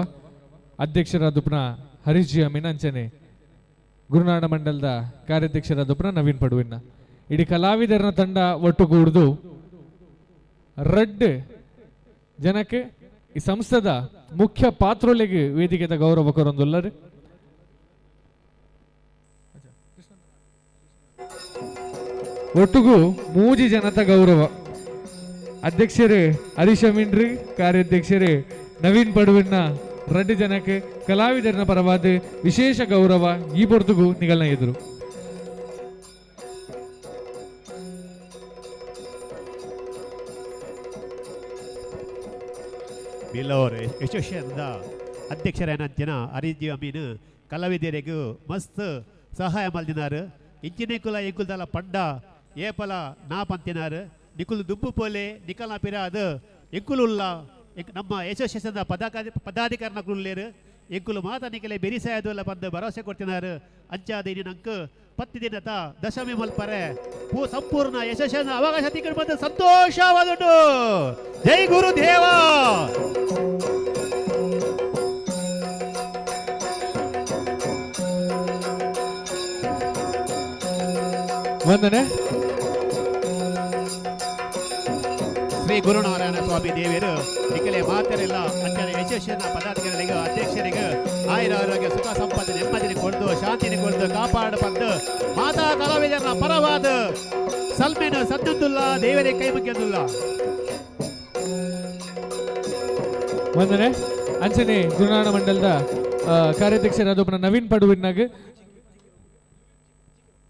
ಅಧ್ಯಕ್ಷರಾದ ಹರೀಶ್ ಜಿ ಅಮೀನ್, ಅಂಚನೆ ಗುರುನಾಡ ಮಂಡಲದ ಕಾರ್ಯಾಧ್ಯಕ್ಷರಾದ ನವೀನ್ ಪಡುವಿನ ಇಡೀ ಕಲಾವಿದರನ ತಂಡ ಒಟ್ಟುಗೂಡ್ದು ರಡ್ಡ್ ಜನಕ್ಕೆ ಈ ಸಂಸ್ಥೆದ ಮುಖ್ಯ ಪಾತ್ರೊಲೆಗೆ ವೇದಿಕೆದ ಗೌರವ ಕೊರೊಂದುಲ್ಲರು. ಒಟ್ಟುಗು ಮೂಜಿ ಜನತ ಗೌರವ. ಅಧ್ಯಕ್ಷರು ಹರೀಶ್ ಅಮೀನ್ರಿ, ಕಾರ್ಯಾಧ್ಯಕ್ಷರು ನವೀನ್ ಪಡುವಿನ ರಡ್ಡು ಜನಕ್ಕೆ ಕಲಾವಿದರನ ಪರವಾದ ವಿಶೇಷ ಗೌರವ ಈ ಪೊರ್ತುಗು ನಿಗಲ್ನ ಎದುರು. ಬಿಲ್ಲವರ್ ಯಶಸ್ವಿಯಿಂದ ಅಧ್ಯಕ್ಷರೇನಂಚಿನ ಅರಿಜಿ ಅಮೀನ್ ಕಲಾವಿದರಿಗೂ ಮಸ್ತ್ ಸಹಾಯ ಮಲ್ದಿನಾರು. ಇಂಚಿನ ಕುಲ ಎಂಕುಲ್ದಲ ಪಂಡ ಏಪಲ ನಾ ಪಂತಿನಾರು ನಿಕುಲು ದುಂಬು ಪೋಲೆ ನಿಕಲ ಪಿರಾದ ಎಂಕುಲುಲ್ಲ ನಮ್ಮ ಯಶಸ್ವಿಯಿಂದ ಪದಾಧಿಕಾರಿನಕುಲ್ಲೇರು ಎಂಕುಲು ಮಾತ ನಿಕಲೆ ಬೆರಿಸಾಯದಲ್ಲ ಬಂದು ಭರವಸೆ ಕೊಡ್ತಿನಾರು. ಅಂಚಾದ ಇನಿ ನಂಕ್ ಪತ್ತು ದಿನದ ದಶಮಿ ಮಲ್ಪರೆ ಪೂ ಸಂಪೂರ್ಣ ಯಶಸ್ಸಿನ ಅವಕಾಶ ತಿಕ್ಕಡ್ ಬಂದು ಸಂತೋಷವಾದುಂಟು. ಜೈ ಗುರುದೇವ. ವಂದನೆ. ಶ್ರೀ ಗುರುನಾರಾಯಣ ಸ್ವಾಮಿ ದೇವರು ನಿಖಲೆ ಮಾತರೆಲ್ಲ ಅಂಚನೆ ಯಶಸ್ಸಿನ ಪದಾಧಿಕಾರಿಗಳಿಗೆ ಅಧ್ಯಕ್ಷರಿಗೆ ಆಯುರ ಆರೋಗ್ಯ ಸುಖ ಸಂಪತ್ತು ನೆಮ್ಮದಿನ ಕೊಡ್ದು ಶಾಂತಿನ ಕೊಡ್ದು ಕಾಪಾಡು ಬಂದು ಮಾತಾ ಕಲಾವಿದರ ಪರವಾದ ಸಲ್ಮೇನ ಸದ್ದುಲ್ಲ ದೇವರೇ ಕೈ ಮುಗಿಯದುಲ್ಲ. ವಂದನೆ. ಅಂಚನೆ ಗುರುನಾರಾಯಣ ಮಂಡಲದ ಕಾರ್ಯಾಧ್ಯಕ್ಷರಾದ ಒಬ್ಬನ ನವೀನ್ ಪಡುವಿನಾಗ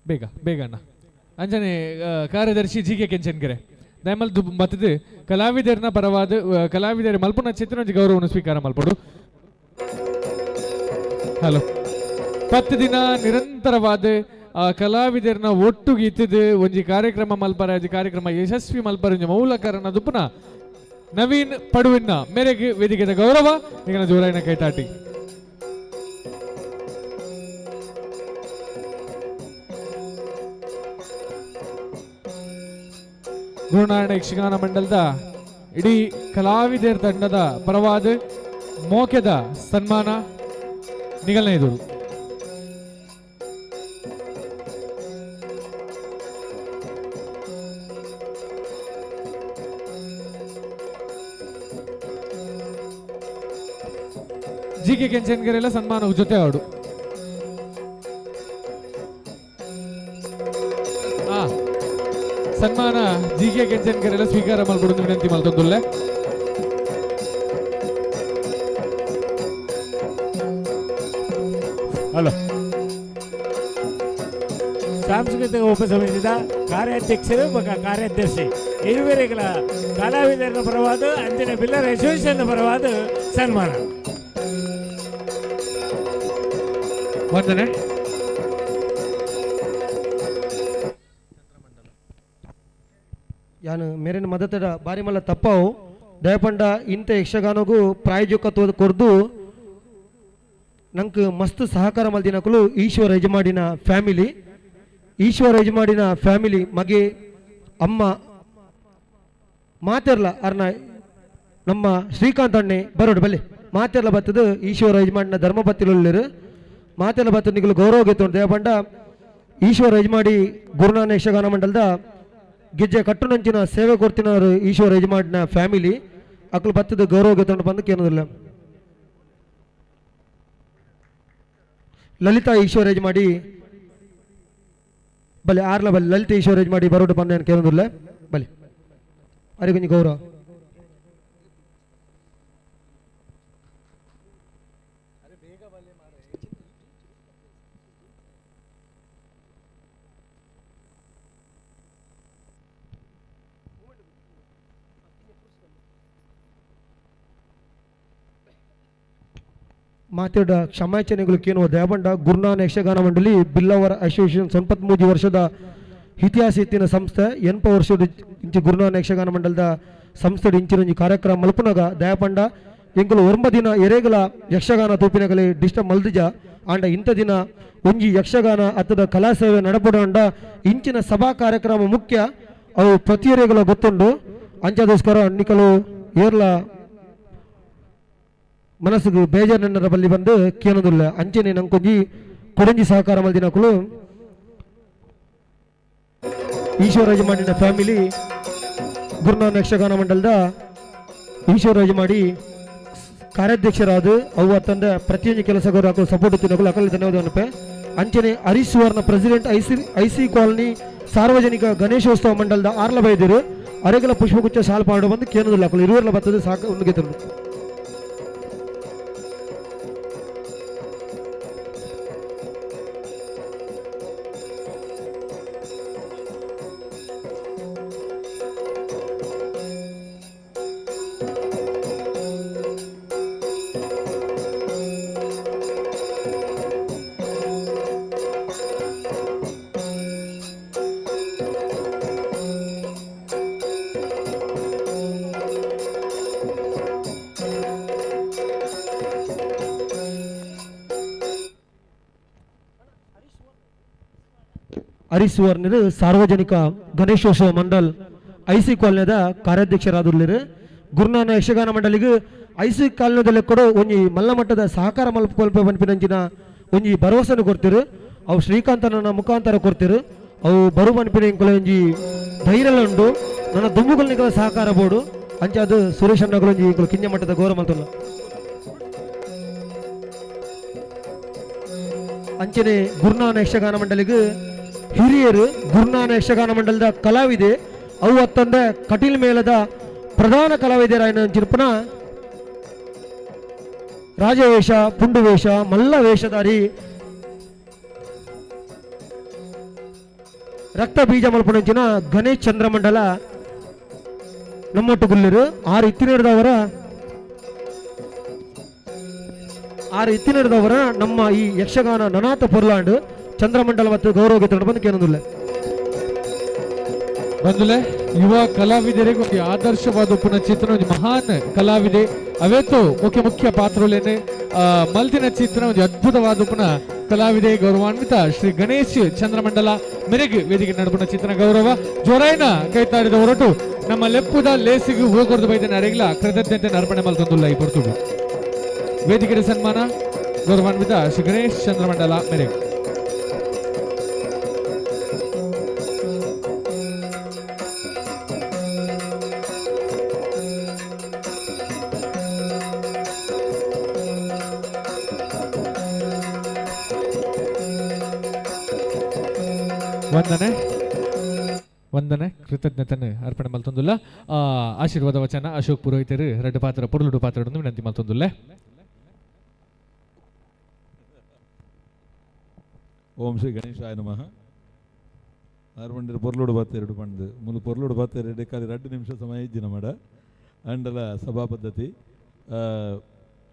ಬೇಗ ಬೇಗ ಅಣ್ಣ. ಅಂಚನೆ ಕಾರ್ಯದರ್ಶಿ ಜಿ ಕೆ ಕೆಂಚನ್ಗೆರೆ ದಯಮಲ್ ಮತ್ತದು ಕಲಾವಿದರನ ಪರವಾದ ಕಲಾವಿದರ ಮಲ್ಪುನ ಚಿತ್ರನೊಂಜಿ ಗೌರವವನ್ನು ಸ್ವೀಕಾರ ಮಲ್ಪಡು. ಹಲೋ. 10 ದಿನ ನಿರಂತರವಾದ ಕಲಾವಿದರನ ಒಟ್ಟುಗೀತದ ಒಂಜಿ ಕಾರ್ಯಕ್ರಮ ಮಲ್ಪರ ಒಂಜಿ ಕಾರ್ಯಕ್ರಮ ಯಶಸ್ವಿ ಮಲ್ಪರ ಒಂಜಿ ಮೂಲ ಕಾರಣ ದುಪ್ಪುನ ನವೀನ್ ಪಡುವಿನ ಮೇರೆಗೆ ವೇದಿಕೆದ ಗೌರವ ನಿಗನ ಜೋರಾಯಿನ ಕೈತಾಟಿ. ಗುರುನಾರಾಯಣ ಯಕ್ಷಗಾನ ಮಂಡಲದ ಇಡೀ ಕಲಾವಿದರ ತಂಡದ ಪರವಾದ ಮೋಕೆದ ಸನ್ಮಾನ ನಿಗಲನೆ ಎದುರು. ಜಿ ಕೆ ಕೆಂಚನ್ಗೆರೆಲ್ಲ ಸನ್ಮಾನ ಜೊತೆ ಆಡು. ಸನ್ಮಾನ ಜಿ ಕೆ ಕೆಂಚನ್ಗೆರೆಲ್ಲ ಸ್ವೀಕಾರ ಮಲ್ಪಡು ವಿನಂತಿ ಮಲ್ತೊಂದುಲ್ಲೆ. ಹಲೋ. ಸಾಂಸ್ಕೃತಿಕ ಉಪಸಮಿತಿದ ಕಾರ್ಯಾಧ್ಯಕ್ಷರು ಮತ್ತು ಕಾರ್ಯದರ್ಶಿ ಇರುವರೆಗಳ ಕಲಾವಿದರ ಪರವಾದ ಅಂಜನೆ ಬಿಲ್ಲರ್ ಅಸೋಸಿಯೇಷನ್ ಪರವಾದ ಸನ್ಮಾನ. ವಂದನೆ. ಯಾನು ಮೇರಿನ ಮದತದ ಬಾರಿ ಮಲ್ಲ ತಪ್ಪಾವು ದಯಪಂಡ ಇಂಥ ಯಕ್ಷಗಾನಗೂ ಪ್ರಾಯೋಜಕತ್ವದ ಕೊರ್ದು ನಂಗೆ ಮಸ್ತ್ ಸಹಕಾರ ಮಲ್ದಿನಕಲು ಈಶ್ವರ ಯಜಮಾಡಿನ ಫ್ಯಾಮಿಲಿ. ಈಶ್ವರ ಯಜಮಾಡಿನ ಫ್ಯಾಮಿಲಿ ಮಗೆ ಅಮ್ಮ ಮಾತಿರ್ಲ ಅರ್ನ ನಮ್ಮ ಶ್ರೀಕಾಂತ್ ಅಣ್ಣೆ ಬರೋಡು ಬಲ್ಲೆ ಮಾತಿರ್ಲ ಬತ್ತದ ಈಶ್ವರ ಯಜಮಾಡಿನ ಧರ್ಮಪತ್ತಿಲುಳ್ಳರು ಮಾತೆಲ್ಲ ಬತ್ತದ ನಿಗಲು ಗೌರವ ಗೆತ್ತು ದಯಪಂಡ ಈಶ್ವರ ಯಜಮಾಡಿ ಗುರುನಾನ ಯಕ್ಷಗಾನ ಮಂಡಲದ ಗೆಜ್ಜೆ ಕಟ್ಟುನಂಚಿನ ಸೇವೆ ಕೊಡ್ತಿನವರು ಈಶ್ವರ ಯಜಮಾಡಿನ ಫ್ಯಾಮಿಲಿ ಅಕ್ಲು ಬತ್ತದ ಗೌರವ ಗೆತ್ತೊಂಡು ಬಂದಕ್ಕೆ ಏನದಿಲ್ಲ. ಲಲಿತಾ ಈಶ್ವರ ಯಜಮಾಡಿ ಬಲೆ ಆರ್ಲ ಬಲೆ ಲಲಿತಾ ಈಶ್ವರ ಯಜಮಾಡಿ ಬರೋಡು ಬಂದ ಏನು ಕೇಳೋದಿಲ್ಲ ಬಲೆ ಅರಿಗೊಂಜಿ ಗೌರವ. ಮಾತಾಡ ಕ್ಷಮಾಚನೆಗಳು ಕೇನುವ ದಯಬಂಡ ಗುರುನಾನ ಯಕ್ಷಗಾನ ಮಂಡಳಿ ಬಿಲ್ಲವರ ಅಸೋಸಿಯೇಷನ್ 83 ವರ್ಷದ ಇತಿಹಾಸ ಎತ್ತಿನ ಸಂಸ್ಥೆ 80 ವರ್ಷದ ಇಂಚಿ ಗುರುನಾನ ಯಕ್ಷಗಾನ ಮಂಡಲದ ಸಂಸ್ಥೆ ಇಂಚಿನೊಂಜಿ ಕಾರ್ಯಕ್ರಮ ಮಲ್ಪುನಗ ದಯಪಂಡ ಎಂಕುಲು 9 ದಿನ ಎರೆಗಲ ಯಕ್ಷಗಾನ ತೂಪಿನಗಲಿ ಡಿಸ್ಟರ್ಬ್ ಮಲ್ದಿಜ ಆಂಡ ಇಂಥ ದಿನ ಒಂಜಿ ಯಕ್ಷಗಾನ ಅತ್ತದ ಕಲಾ ಸೇವೆ ನಡಪಡೋಂಡ ಇಂಚಿನ ಸಭಾ ಕಾರ್ಯಕ್ರಮ ಮುಖ್ಯ ಅವು ಪ್ರತಿಯೊರೆಗಳ ಗೊತ್ತುಂಡು. ಅಂಚದೋಸ್ಕರ ನಿಕಲು ಏರ್ಲ ಮನಸ್ಸಿಗೆ ಬೇಜಾರಿನ ಬಲ್ಲಿ ಬಂದು ಕೇಳೋದಿಲ್ಲ. ಅಂಚನೆ ನಂಕೊಂಜಿ ಕೊಡಂಜಿ ಸಹಕಾರ ಮಲ್ದಿನಕುಲು ಈಶ್ವರ ಯಜಮಾನಿನ ಫ್ಯಾಮಿಲಿ ಗುರುನಾನ ಯಕ್ಷಗಾನ ಮಂಡಲದ ಈಶ್ವರ ಯಜಮಾಡಿ ಕಾರ್ಯಾಧ್ಯಕ್ಷರಾದ ಅವು ತಂದೆ ಪ್ರತಿಯೊಂದು ಕೆಲಸಗಾರರು ಹಾಕಲು ಸಪೋರ್ಟ್ ತಿನ್ನಕಲು ಅಕಲ್ ಧನ್ಯವಾದ. ಅಂಚನೆ ಹರೀಶ್ ಸುವರ್ಣ ಪ್ರೆಸಿಡೆಂಟ್ ಐಸಿ ಕಾಲನಿ ಸಾರ್ವಜನಿಕ ಗಣೇಶೋತ್ಸವ ಮಂಡಲದ ಆರ್ಲ ಬೈದಿರು ಅರೆಗಲ ಪುಷ್ಪಗುಚ್ಛ ಶಾಲ್ ಪಾಡು ಬಂದು ಕೇಳೋದಿಲ್ಲ ಅಕಲು ಇರುವರ್ಲ ಬರ್ತದೆ ಸಾಕು ಒಂದು ಗೆದ್ದರು. ಹರೀಶ್ ಸಾರ್ವಜನಿಕ ಗಣೇಶೋತ್ಸವ ಮಂಡಲ್ ಐಸಿ ಕಾಲೋನಿದ ಕಾರ್ಯಾಧ್ಯಕ್ಷರಾದುಲ್ಲೇರು. ಗುರುನಾನ ಯಕ್ಷಗಾನ ಮಂಡಳಿಗೆ ಐಸಿ ಕಾಲೋನಿದಲ್ಲಿ ಕೂಡ ಒಂಜಿ ಮಲ್ಲ ಮಟ್ಟದ ಸಹಕಾರ ಮಲ್ಪಕೊಲ್ಪ ಪನ್ಪಿನಂಚಿನ ಒಂಜಿ ಭರವಸೆನು ಕೊಡ್ತಿರು. ಅವು ಶ್ರೀಕಾಂತನ ಮುಖಾಂತರ ಕೊಡ್ತಿರು. ಅವು ಬರು ಪನ್ಪಿನ ಎಂಕುಲ ಒಂಜಿ ಧೈರ್ಯ ಉಂಡು. ನನ್ನ ದುಂಬುಗಳು ಸಹಕಾರ ಬೋಡು ಅಂಚಾದ ಸುರೇಶ್ ಅಣ್ಣಗಳು ಒಂಜಿ ಎಂಕುಲು ಕಿಂಜ ಮಟ್ಟದ ಗೌರವ ಮಲ್ತುಲ್ಲ. ಅಂಚನೆ ಗುರುನಾನ ಯಕ್ಷಗಾನ ಮಂಡಳಿಗೆ ಹಿರಿಯರು ಗುರುನಾನ ಯಕ್ಷಗಾನ ಮಂಡಲದ ಕಲಾವಿದೆ ಅವು ಅತ್ತಂದೆ ಕಟೀಲ್ ಮೇಳದ ಪ್ರಧಾನ ಕಲಾವಿದರಾಯನ ಚಿರ್ಪನ ರಾಜವೇಷ ಪುಂಡುವೇಷ ಮಲ್ಲ ವೇಷಧಾರಿ ರಕ್ತ ಬೀಜ ಮಲ್ಪುನಂಚಿನ ಗಣೇಶ್ ಚಂದ್ರಮಂಡಲ ನಮ್ಮೊಟ್ಟು ಆರು ಇತ್ತಿನವರ ನಮ್ಮ ಈ ಯಕ್ಷಗಾನ ನನಾಥ ಪೊರ್ಲಾಂಡ್ ಚಂದ್ರಮಂಡಲ ಮತ್ತು ಗೌರವ ಗೀತೆ ಬಂದು ಕೇನೊಂದುಲ್ಲೆ. ಬಂದುಲೆ ಯುವ ಕಲಾವಿದರಿಗೆ ಒಂದು ಆದರ್ಶವಾದ ಪುನಃ ಚಿತ್ರ ಒಂದು ಮಹಾನ್ ಕಲಾವಿದೆ ಅವೇತು ಮುಖ್ಯ ಮುಖ್ಯ ಪಾತ್ರಗಳೇನೆ ಮಲ್ದಿನ ಚಿತ್ರ ಒಂದು ಅದ್ಭುತವಾದ ಪುನಃ ಕಲಾವಿದೆ ಗೌರವಾನ್ವಿತ ಶ್ರೀ ಗಣೇಶ್ ಚಂದ್ರಮಂಡಲ ಮೆರೆಗೆ ವೇದಿಕೆ ನಡುಪುನ ಚಿತ್ರ ಗೌರವ ಜೋರಾಯ್ನ ಕೈತಾಡಿದ ಹೊರಟು ನಮ್ಮ ಲೆಪ್ಪುದ ಲೇಸಿಗೆ ಹೋಗೊರ್ದು ಬೈದನ ಅರೆಗ್ಲ ಕೃತಜ್ಞತೆ ಅರ್ಪಣೆ ಮಲ್ತೊಂದುಲ್ಲ ಈ ಪೊರ್ತುಗು ವೇದಿಕೆ ಸನ್ಮಾನ ಗೌರವಾನ್ವಿತ ಶ್ರೀ ಗಣೇಶ್ ಚಂದ್ರಮಂಡಲ ಮೆರೆಗೆ. ವಂದನೆ ವಂದನೆ ಕೃತಜ್ಞತೆಯನ್ನು ಅರ್ಪಣೆ ಮಲ್ತೊಂದುಲ್ಲ. ಆಶೀರ್ವಾದ ವಚನ ಅಶೋಕ್ ಪುರೋಹಿತರು ರಡ್ಡು ಪಾತ್ರ ಪೊರುಳುಡು ಪಾತ್ರ ವಿನಂತಿ ಮಲ್ತೊಂದುಲ್ಲ. ಓಂ ಶ್ರೀ ಗಣೇಶಾಯ ನಮಃ. ಆರು ಪೊರ್ಲುಡು ಬಾತ್ ಎರಡು ಪಂಡು ಮುಲು ಪೊರ್ಲುಡು ಬಾತ್ ಎರಡು ಖಾಲಿ 2 ನಿಮಿಷ ಸಮಯ ಇಜ್ಜಿನ ಮಾಡ ಅಂಡಲ ಸಭಾ ಪದ್ಧತಿ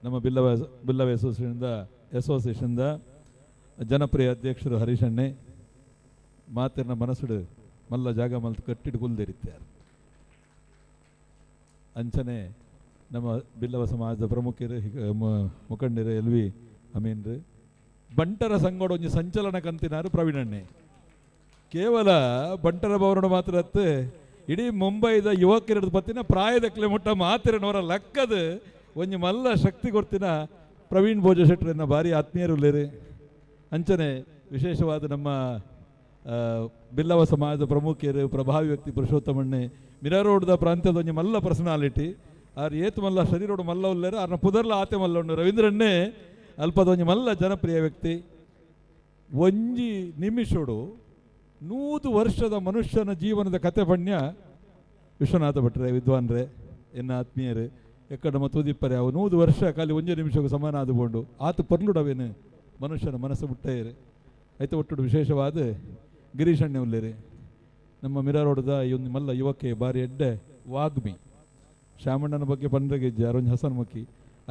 ನಮ್ಮ ಬಿಲ್ಲವ ಅಸೋಸಿಯೇಷನ್ದ ಜನಪ್ರಿಯ ಅಧ್ಯಕ್ಷರು ಹರೀಶಣ್ಣೆ ಮಾತಿನ ಮನಸ್ಸುಡು ಮಲ್ಲ ಜಾಗ ಮಲ್ತು ಕಟ್ಟಿಡು ಕುಲ್ದಿರಿತ್ಯಾರು. ಅಂಚನೆ ನಮ್ಮ ಬಿಲ್ಲವ ಸಮಾಜದ ಪ್ರಮುಖರು ಮುಖಂಡರು ಎಲ್ ವಿ ಅಮೀನ್ರು ಬಂಟರ ಸಂಗೋಡ ಒಂಜಿ ಸಂಚಲನ ಕಂತಿನಾರು ಪ್ರವೀಣಣ್ಣೆ. ಕೇವಲ ಬಂಟರ ಭವನಡು ಮಾತ್ರ ಅತ್ತು ಇಡೀ ಮುಂಬೈದ ಯುವಕರ ಪತ್ತಿನ ಪ್ರಾಯದಕ್ಲೆ ಮುಟ್ಟ ಮಾತಿರನವರ ಲಕ್ಕದ ಒಂಜಿ ಮಲ್ಲ ಶಕ್ತಿ ಕೊಡ್ತಿನ ಪ್ರವೀಣ್ ಭೋಜ ಶೆಟ್ಟರನ್ನ ಭಾರಿ ಆತ್ಮೀಯರುಲ್ಲೇರು. ಅಂಚನೆ ವಿಶೇಷವಾದ ನಮ್ಮ ಬಿಲ್ಲವ ಸಮಾಜದ ಪ್ರಮುಖರು ಪ್ರಭಾವಿ ವ್ಯಕ್ತಿ ಪುರುಷೋತ್ತಮಣ್ಣೆ ಮಿರಾರೋಡ್ದ ಪ್ರಾಂತ್ಯದ ಒಂಜಿ ಮಲ್ಲ ಪರ್ಸನಾಲಿಟಿ ಆರ್ ಏತು ಮಲ್ಲ ಶರೀರೋಡು ಮಲ್ಲ ಉಲ್ಲೇರು ಆರ್ನ ಪುದರ್ಲ ಆತೆ ಮಲ್ಲ ಉಂಡು ರವೀಂದ್ರಣ್ಣೆ ಅಲ್ಪದ ಒಂಜಿ ಮಲ್ಲ ಜನಪ್ರಿಯ ವ್ಯಕ್ತಿ. ಒಂಜಿ ನಿಮಿಷೋಡು 100 ವರ್ಷದ ಮನುಷ್ಯನ ಜೀವನದ ಕತೆ ಪಣ್ಯ ವಿಶ್ವನಾಥ ಭಟ್ರೆ ವಿದ್ವಾನ್ರೆ ಎನ್ನ ಆತ್ಮೀಯರು ಎಕ್ಕಡ ಮತ್ತು ಅವು 100 ವರ್ಷ ಖಾಲಿ ಒಂಜಿ ನಿಮಿಷಕ್ಕೂ ಸಮಾನ ಆದುಕೊಂಡು ಆತು ಪರ್ಲುಡವೇನು ಮನುಷ್ಯನ ಮನಸ್ಸು ಮುಟ್ಟೆಯರು. ಐತ ಒಟ್ಟು ವಿಶೇಷವಾದ ಗಿರೀಶಣ್ಣೆ ಉಲ್ಲೇರಿ ನಮ್ಮ ಮಿರಾರೋಡದ ಈ ಒಂದು ಮಲ್ಲ ಯುವಕೆ ಬಾರಿ ಎಡ್ಡೆ ವಾಗ್ಮಿ ಶಾಮಣ್ಣನ ಬಗ್ಗೆ ಪಂಡ್ರಗೆಜ್ಜೆ ಅರೊಂಜಿ ಹಸನ್ಮುಖಿ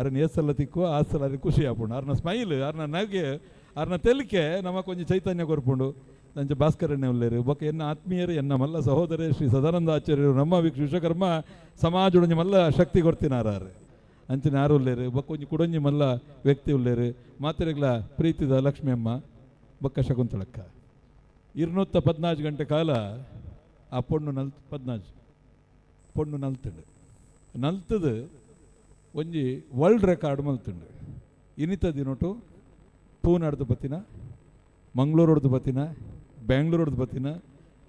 ಅರನ್ ಏಸಲ್ಲ ತಿಕ್ಕುವ ಆ ಸಲ ಅರೆ ಖುಷಿ ಆಪುಂಡು ಅರ್ನ ಸ್ಮೈಲ್ ಅರ್ನ ನಗೆ ಅರ್ನ ತೆಲಿಕೆ ನಮಕ್ ಒಂಜಿ ಚೈತನ್ಯ ಕೊರ್ಪುಂಡು. ನಂಚ ಭಾಸ್ಕರಣ್ಣೆ ಉಲ್ಲೇರು ಬೊಕ್ಕ ಎನ್ನ ಆತ್ಮೀಯರು ಎನ್ನ ಮಲ್ಲ ಸಹೋದರೇ ಶ್ರೀ ಸದಾನಂದ ಆಚಾರ್ಯರು ನಮ್ಮ ವಿಶ್ವಕರ್ಮ ಸಮಾಜೊಂಜಿ ಮಲ್ಲ ಶಕ್ತಿ ಕೊಡ್ತಿನಾರಾರು ಅಂಚಿನ ಆರು ಉಲ್ಲೇರು ಬೊಕ್ಕ ಒಂಜಿ ಕುಡೊಂಜಿ ಮಲ್ಲ ವ್ಯಕ್ತಿ ಉಲ್ಲೇರು ಮಾತೆರೆಗ್ಲ ಪ್ರೀತಿದ ಲಕ್ಷ್ಮಿ ಅಮ್ಮ ಬೊಕ್ಕ ಶಕುಂತಳಕ್ಕ. 214 ಗಂಟೆ ಕಾಲ ಆ ಪೊಣ್ಣು 14 ಪೊಣ್ಣು ನಲ್ತುಂಡು ನಲ್ತದು ಒಂಜಿ ವರ್ಲ್ಡ್ ರೆಕಾರ್ಡ್ ಮಲ್ತುಂಡು. ಇನ್ನಿತ ದಿನೊಟು ಪೂನಾಡ್ದು ಬತ್ತಿನ ಮಂಗಳೂರೊಡ್ದು ಬತ್ತಿನ ಬೆಂಗಳೂರೊಡ್ದು ಬತ್ತಿನ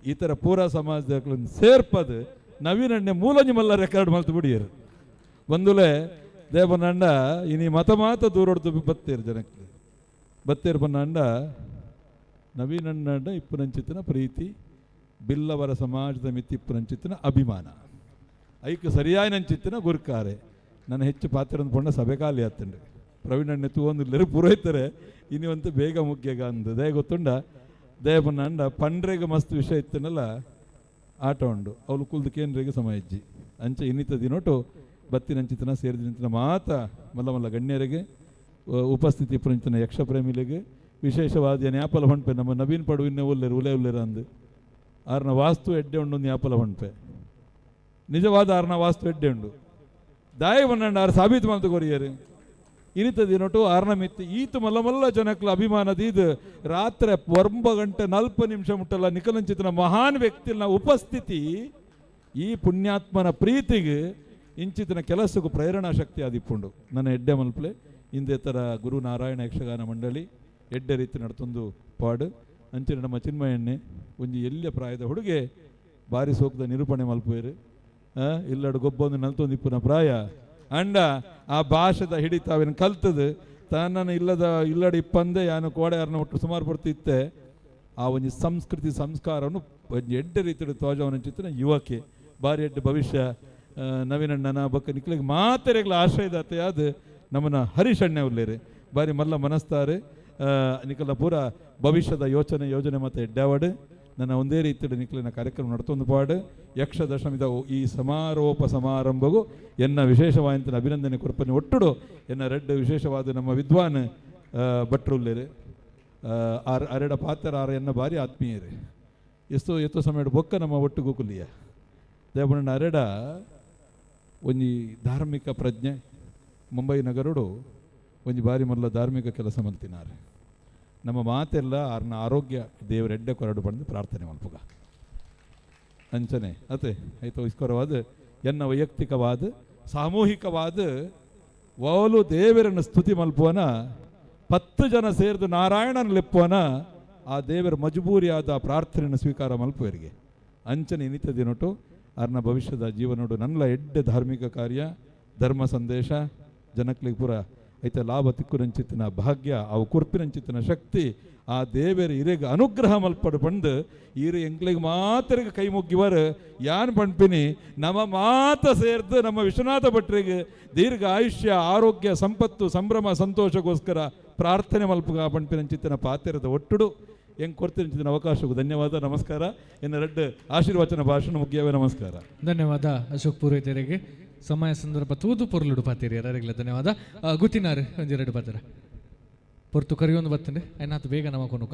ಈ ಥರ ಪೂರಾ ಸಮಾಜದ ಸೇರ್ಪದು ನವೀನಣ್ಣೆ ಮೂಲಂಜಿ ಮಲ್ಲ ರೆಕಾರ್ಡ್ ಮಲ್ತು ಬಿಡಿಯರು. ಬಂದುಲೆ ದೇವನಂಡ ಇನಿ ಮತ ಮಾತ ದೂರೊಡ್ದು ಬತ್ತೇರು ಜನಕ್ಕೆ ಬತ್ತೇರು ಬನ್ನಂಡ ನವೀನಣ್ಣಂಡ ಇಪ್ಪುನಂಚಿತನ ಪ್ರೀತಿ ಬಿಲ್ಲವರ ಸಮಾಜದ ಮಿತಿ ಇಪ್ಪುನಂಚಿತನ ಅಭಿಮಾನ ಐಕ್ ಸರಿಯಾಯಿನಂಚಿತ್ತನ ಗುರ್ಕಾರೆ. ನನ್ನ ಹೆಚ್ಚು ಪಾತ್ರ ಪೊಂಡ ಸಭೆ ಖಾಲಿ ಆತಂಡು ಪ್ರವೀಣಣ್ಣೆ ತೂವೊಂದು ಪುರೋಹಿತರೆ ಇನ್ನಿವಂತ ಬೇಗ ಮುಖ್ಯಗ ಅಂದು ದಯ ಗೊತ್ತುಂಡ ದಯಪನ್ನಂಡ ಪಂಡ್ರೆಗೆ ಮಸ್ತ್ ವಿಷಯ ಇತ್ತನಲ್ಲ ಆಟ ಉಂಡು ಅವಳು ಕುಲ್ದು ಕೇಂದ್ರಿಗೆ ಸಮಯ ಇಜ್ಜಿ ಅಂಚೆ ಇನ್ನಿತ ದಿನೋಟು ಬತ್ತಿನಂಚಿತನ ಸೇರಿದಿನ ಮಾತ ಮಲ್ಲ ಮಲ್ಲ ಗಣ್ಯರಿಗೆ ಉಪಸ್ಥಿತಿ ಪುರಂಚಿತನ ಯಕ್ಷ ಪ್ರೇಮಿಲಿಗೆ ವಿಶೇಷವಾದ ನ್ಯಾಪಲ ಹೊಂಪೆ ನಮ್ಮ ನವೀನ್ ಪಡುವಿನ ಉಲ್ಲೇರು ಉಲೆ ಉಲ್ಲೇರು ಅಂದು ಆರ್ನ ವಾಸ್ತು ಎಡ್ಡೆ ಉಂಡು ನ್ಯಾಪಲ ಹೊಂಪೆ ನಿಜವಾದ ಆರ್ನ ವಾಸ್ತು ಎಡ್ಡೆ ಉಂಡು ದಾಯ ಬನ್ನಂಡ ಆರು ಸಾಬೀತು ಮಲ್ತು ಕೊರಿಯರು. ಇನಿತ ದಿನಟು ಆರ್ನಮಿತ್ತು ಈತ ಮಲ್ಲ ಮಲ್ಲ ಜನಕ್ಲ ಅಭಿಮಾನ ದೀದ್ ರಾತ್ರಿ 9 ಗಂಟೆ 40 ನಿಮಿಷ ಮುಟ್ಟಲ್ಲ ನಿಕಲಂಚಿತನ ಮಹಾನ್ ವ್ಯಕ್ತಿನ ಉಪಸ್ಥಿತಿ ಈ ಪುಣ್ಯಾತ್ಮನ ಪ್ರೀತಿಗೆ ಇಂಚಿತನ ಕೆಲಸಕ್ಕೂ ಪ್ರೇರಣಾ ಶಕ್ತಿ ಆದಿಪ್ಪುಂಡು. ನನ್ನ ಎಡ್ಡೆ ಮಲ್ಪಲೆ ಇಂದೇ ಥರ ಗುರು ನಾರಾಯಣ ಯಕ್ಷಗಾನ ಮಂಡಳಿ ಎಡ್ಡೆ ರೀತಿ ನಡ್ತೊಂದು ಪಾಡು. ಅಂಚಿನ ನಮ್ಮ ಚಿನ್ಮಯಣ್ಣೆ ಒಂಜಿ ಎಲ್ಲಿಯ ಪ್ರಾಯದ ಹುಡುಗೆ ಬಾರಿ ಸೋಕದ ನಿರೂಪಣೆ ಮಲ್ಪುವೇರು ಇಲ್ಲಡು ಗೊಬ್ಬೊಂದು ನಲ್ತೊಂದು ಇಪ್ಪುನ ಪ್ರಾಯ ಅಂಡ ಆ ಭಾಷೆದ ಹಿಡಿತಾವೇನು ಕಲ್ತದು ತಾನನ್ನು ಇಲ್ಲದ ಇಲ್ಲಡು ಇಪ್ಪಂದೆ ಯಾನು ಕೋಡೆ ಯಾರನ್ನ ಒಟ್ಟು ಸುಮಾರು ಬರ್ತಿತ್ತೆ. ಆ ಒಂಜಿ ಸಂಸ್ಕೃತಿ ಸಂಸ್ಕಾರವನ್ನು ಒಂಜಿ ಎಡ್ಡೆ ರೀತಿಯ ತೋಜವನ ಚಿತ್ರ ಯುವಕೆ ಬಾರಿ ಎಡ್ಡೆ ಭವಿಷ್ಯ. ನವೀನಣ್ಣನ ಬೊಕ್ಕ ನಿಕ್ಲಿಗೆ ಮಾತೆರೆಗ್ಲ ಆಶ್ರಯದಾತೆ ಅದು ನಮ್ಮನ್ನ ಹರೀಶಣ್ಣೆ ಉಲ್ಲೇರು ಬಾರಿ ಮಲ್ಲ ಮನಸ್ತಾರೆ. ನಿಕಲ ಪೂರ ಭವಿಷ್ಯದ ಯೋಚನೆ ಯೋಜನೆ ಮತ್ತು ಎಡ್ಡಾವಡು ನನ್ನ ಒಂದೇ ರೀತಿಯಲ್ಲಿ ನಿಕ್ಲಿನ ಕಾರ್ಯಕ್ರಮ ನಡ್ತೊಂದು ಪಾಡು. ಯಕ್ಷದಶಮಿದ ಈ ಸಮಾರೋಪ ಸಮಾರಂಭಗೂ ಎನ್ನ ವಿಶೇಷವಾದಂಥ ಅಭಿನಂದನೆ ಕೊರ್ಪನೆ ಒಟ್ಟುಡು ಎನ್ನ ರೆಡ್ ವಿಶೇಷವಾದ ನಮ್ಮ ವಿದ್ವಾನ್ ಭಟ್ರುಲ್ಲೇರು ಆರ್ ಅರೆಡ ಪಾತ್ರ ಆರ ಎನ್ನ ಭಾರಿ ಆತ್ಮೀಯರು ಎಷ್ಟೋ ಎತ್ತೋ ಸಮಯ ಬೊಕ್ಕ ನಮ್ಮ ಒಟ್ಟುಗೂ ಕುಲಿಯ ದೇವಣ್ಣ ಅರೆಡ ಒಂಜಿ ಧಾರ್ಮಿಕ ಪ್ರಜ್ಞೆ ಮುಂಬೈ ನಗರುಡು ಒಂಜಿ ಬಾರಿ ಮೊದಲ ಧಾರ್ಮಿಕ ಕೆಲಸ ಮಲ್ತಿನಾರೆ. ನಮ್ಮ ಮಾತೆಲ್ಲ ಆರ್ನ ಆರೋಗ್ಯ ದೇವರೆಡ್ಡೆ ಕೊರಡು ಬಂದು ಪ್ರಾರ್ಥನೆ ಮಲ್ಪುಗ ಅಂಚನೆ ಅತೆ ಆಯ್ತು ಇಸ್ಕೊರವಾದ ಎನ್ನ ವೈಯಕ್ತಿಕವಾದ ಸಾಮೂಹಿಕವಾದ ಓಲು ದೇವರನ್ನು ಸ್ತುತಿ ಮಲ್ಪುವನ 10 ಜನ ಸೇರಿದು ನಾರಾಯಣನ ಲೆಪ್ಪುವನ ಆ ದೇವರ ಮಜಬೂರಿಯಾದ ಪ್ರಾರ್ಥನೆಯನ್ನು ಸ್ವೀಕಾರ ಮಲ್ಪುವರಿಗೆ ಅಂಚನೆ ನಿತ್ಯ ದಿನಟು ಅರ್ನ ಭವಿಷ್ಯದ ಜೀವನೋಡು ನನ್ನ ಎಡ್ಡೆ ಧಾರ್ಮಿಕ ಕಾರ್ಯ ಧರ್ಮ ಸಂದೇಶ ಜನಕ್ಲಿಗೆ ಪೂರ ಐತೆ ಲಾಭ ತಿಕ್ಕುರಂಚಿತ್ತಿನ ಭಾಗ್ಯ ಅವು ಕುರ್ಪಿನಂಚಿತ್ತಿನ ಶಕ್ತಿ ಆ ದೇವರ ಇರೆಗೆ ಅನುಗ್ರಹ ಮಲ್ಪಡು ಪಂಡು ಈರು ಎಂಕ್ಲಿಗೆ ಮಾತರಿಗೆ ಕೈ ಮುಗ್ಗಿವರು ಯಾನ್ ಪಣ್ಪಿನಿ ನಮ್ಮ ಮಾತ ಸೇರ್ದು ನಮ್ಮ ವಿಶ್ವನಾಥ ಭಟ್ರಿಗೆ ದೀರ್ಘ ಆಯುಷ್ಯ ಆರೋಗ್ಯ ಸಂಪತ್ತು ಸಂಭ್ರಮ ಸಂತೋಷಕ್ಕೋಸ್ಕರ ಪ್ರಾರ್ಥನೆ ಮಲ್ಪುಗ ಪಣ್ಪಿನಂಚಿತ್ತಿನ ಪಾತ್ರದ ಒಟ್ಟುಡು ಹೆಂಗೆ ಕೊಡ್ತೀನಿ ಅವಕಾಶಕ್ಕೂ ಧನ್ಯವಾದ ನಮಸ್ಕಾರ. ಎನ್ನ ರೆಡ್ ಆಶೀರ್ವಚನ ಭಾಷಣ ಮುಗಿಯವೇ ನಮಸ್ಕಾರ. ಧನ್ಯವಾದ ಅಶೋಕ್ ಪೂರೈತರಿಗೆ. ಸಮಯ ಸಂದರ್ಭ ತೂದು ಪೊರ್ಲುಡು ಪಾತೀರಿ ಯಾರಿಗೆಲ್ಲ ಧನ್ಯವಾದ. ಗುತ್ತಿನಾರು ಒಂದೆರಡು ಪಾತ್ರ ಪೊರ್ತು ಕರಿಯೊಂದು ಬತ್ತಂಡೆ ಐನಾತು ಬೇಗ ನಮ್ಮ ಕೊನುಕ.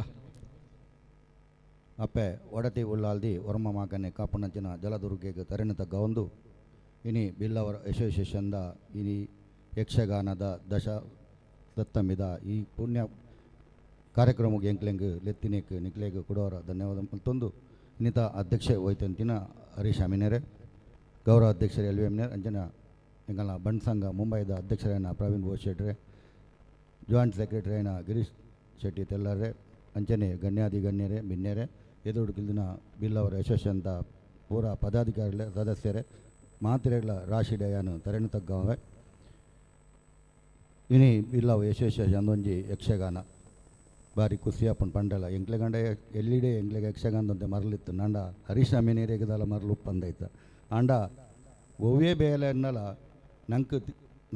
ಅಪ್ಪೆ ಒಡತಿ ಉಳ್ಳಾಲ್ದಿ ವರ್ಮ ಮಾಕನೆ ಕಾಪುನಂಚಿನ ಜಲದುರ್ಗೆಗೆ ತರಿಣತ ಗೌಂದು ಇನಿ ಬಿಲ್ಲವರ ಅಸೋಸಿಯೇಷನ್ದ ಇನಿ ಯಕ್ಷಗಾನದ ದಶ ದತ್ತಮಿದ ಈ ಪುಣ್ಯ ಕಾರ್ಯಕ್ರಮಕ್ಕೆ ಎಂಕ್ಲೆಂಗ್ ಲೆತ್ತಿನೇಕ್ ನಿಕ್ಲೆಗ್ ಕೊಡೋರ ಧನ್ಯವಾದ ಮತ್ತೊಂದು ಇನ್ನಿತ ಅಧ್ಯಕ್ಷೆ ಹೋಯ್ತಂತಿನ ಹರೀಶ್ ಅಮಿನೇರೆ, ಗೌರವ ಅಧ್ಯಕ್ಷರು ಎಲ್ ವಿ ಅಮಿನೇರ್, ಅಂಜನ ಎಂಗಲ್ನ ಬಂಡ್ ಸಂಘ ಮುಂಬೈದ ಅಧ್ಯಕ್ಷರೇನ ಪ್ರವೀಣ್ ಬೋಸ್ ಶೆಟ್ರೆ, ಜಾಯಿಂಟ್ ಸೆಕ್ರೆಟರಿನ ಗಿರೀಶ್ ಶೆಟ್ಟಿ ತೆಲ್ಲರೆ, ಅಂಚನೆ ಗಣ್ಯಾದಿ ಗಣ್ಯರೇ ಮಿನ್ನೇರೆ, ಎದುರು ಕಿಲ್ದಿನ ಬಿಲ್ಲವರ ಯಶಸ್ಸಂತ ಪೂರ ಪದಾಧಿಕಾರಿಗಳೇ ಸದಸ್ಯರೇ ಮಾತ್ರೆಗಳ ರಾಶಿ ಡಯಾನು ತರಣು ತಗ್ಗವೆ. ಇನಿ ಬಿಲ್ಲವ ಯಶಸ್ಸ ಅಂದೊಂಜಿ ಯಕ್ಷಗಾನ ಬಾರಿ ಖುಷಿಯಾಪನ್ ಪಂಡಲ ಎಂಕ್ಲೆ ಗಂಡ ಎಲ್ಲಿಡೆ ಎಂಕ್ಲೆಗೆ ಯಕ್ಷಗಾನದಂತೆ ಮರಲಿತ್ತು ನಂಡ ಹರೀಶ್ ಅಮೀನೇರಿಗೆದಲ್ಲ ಮರಲು ಉಪ್ಪಂದೈತ ಆಂಡ ಒವ್ವೇ ಬೇಲೆ ಅನ್ನಲ್ಲ ನಂಗೆ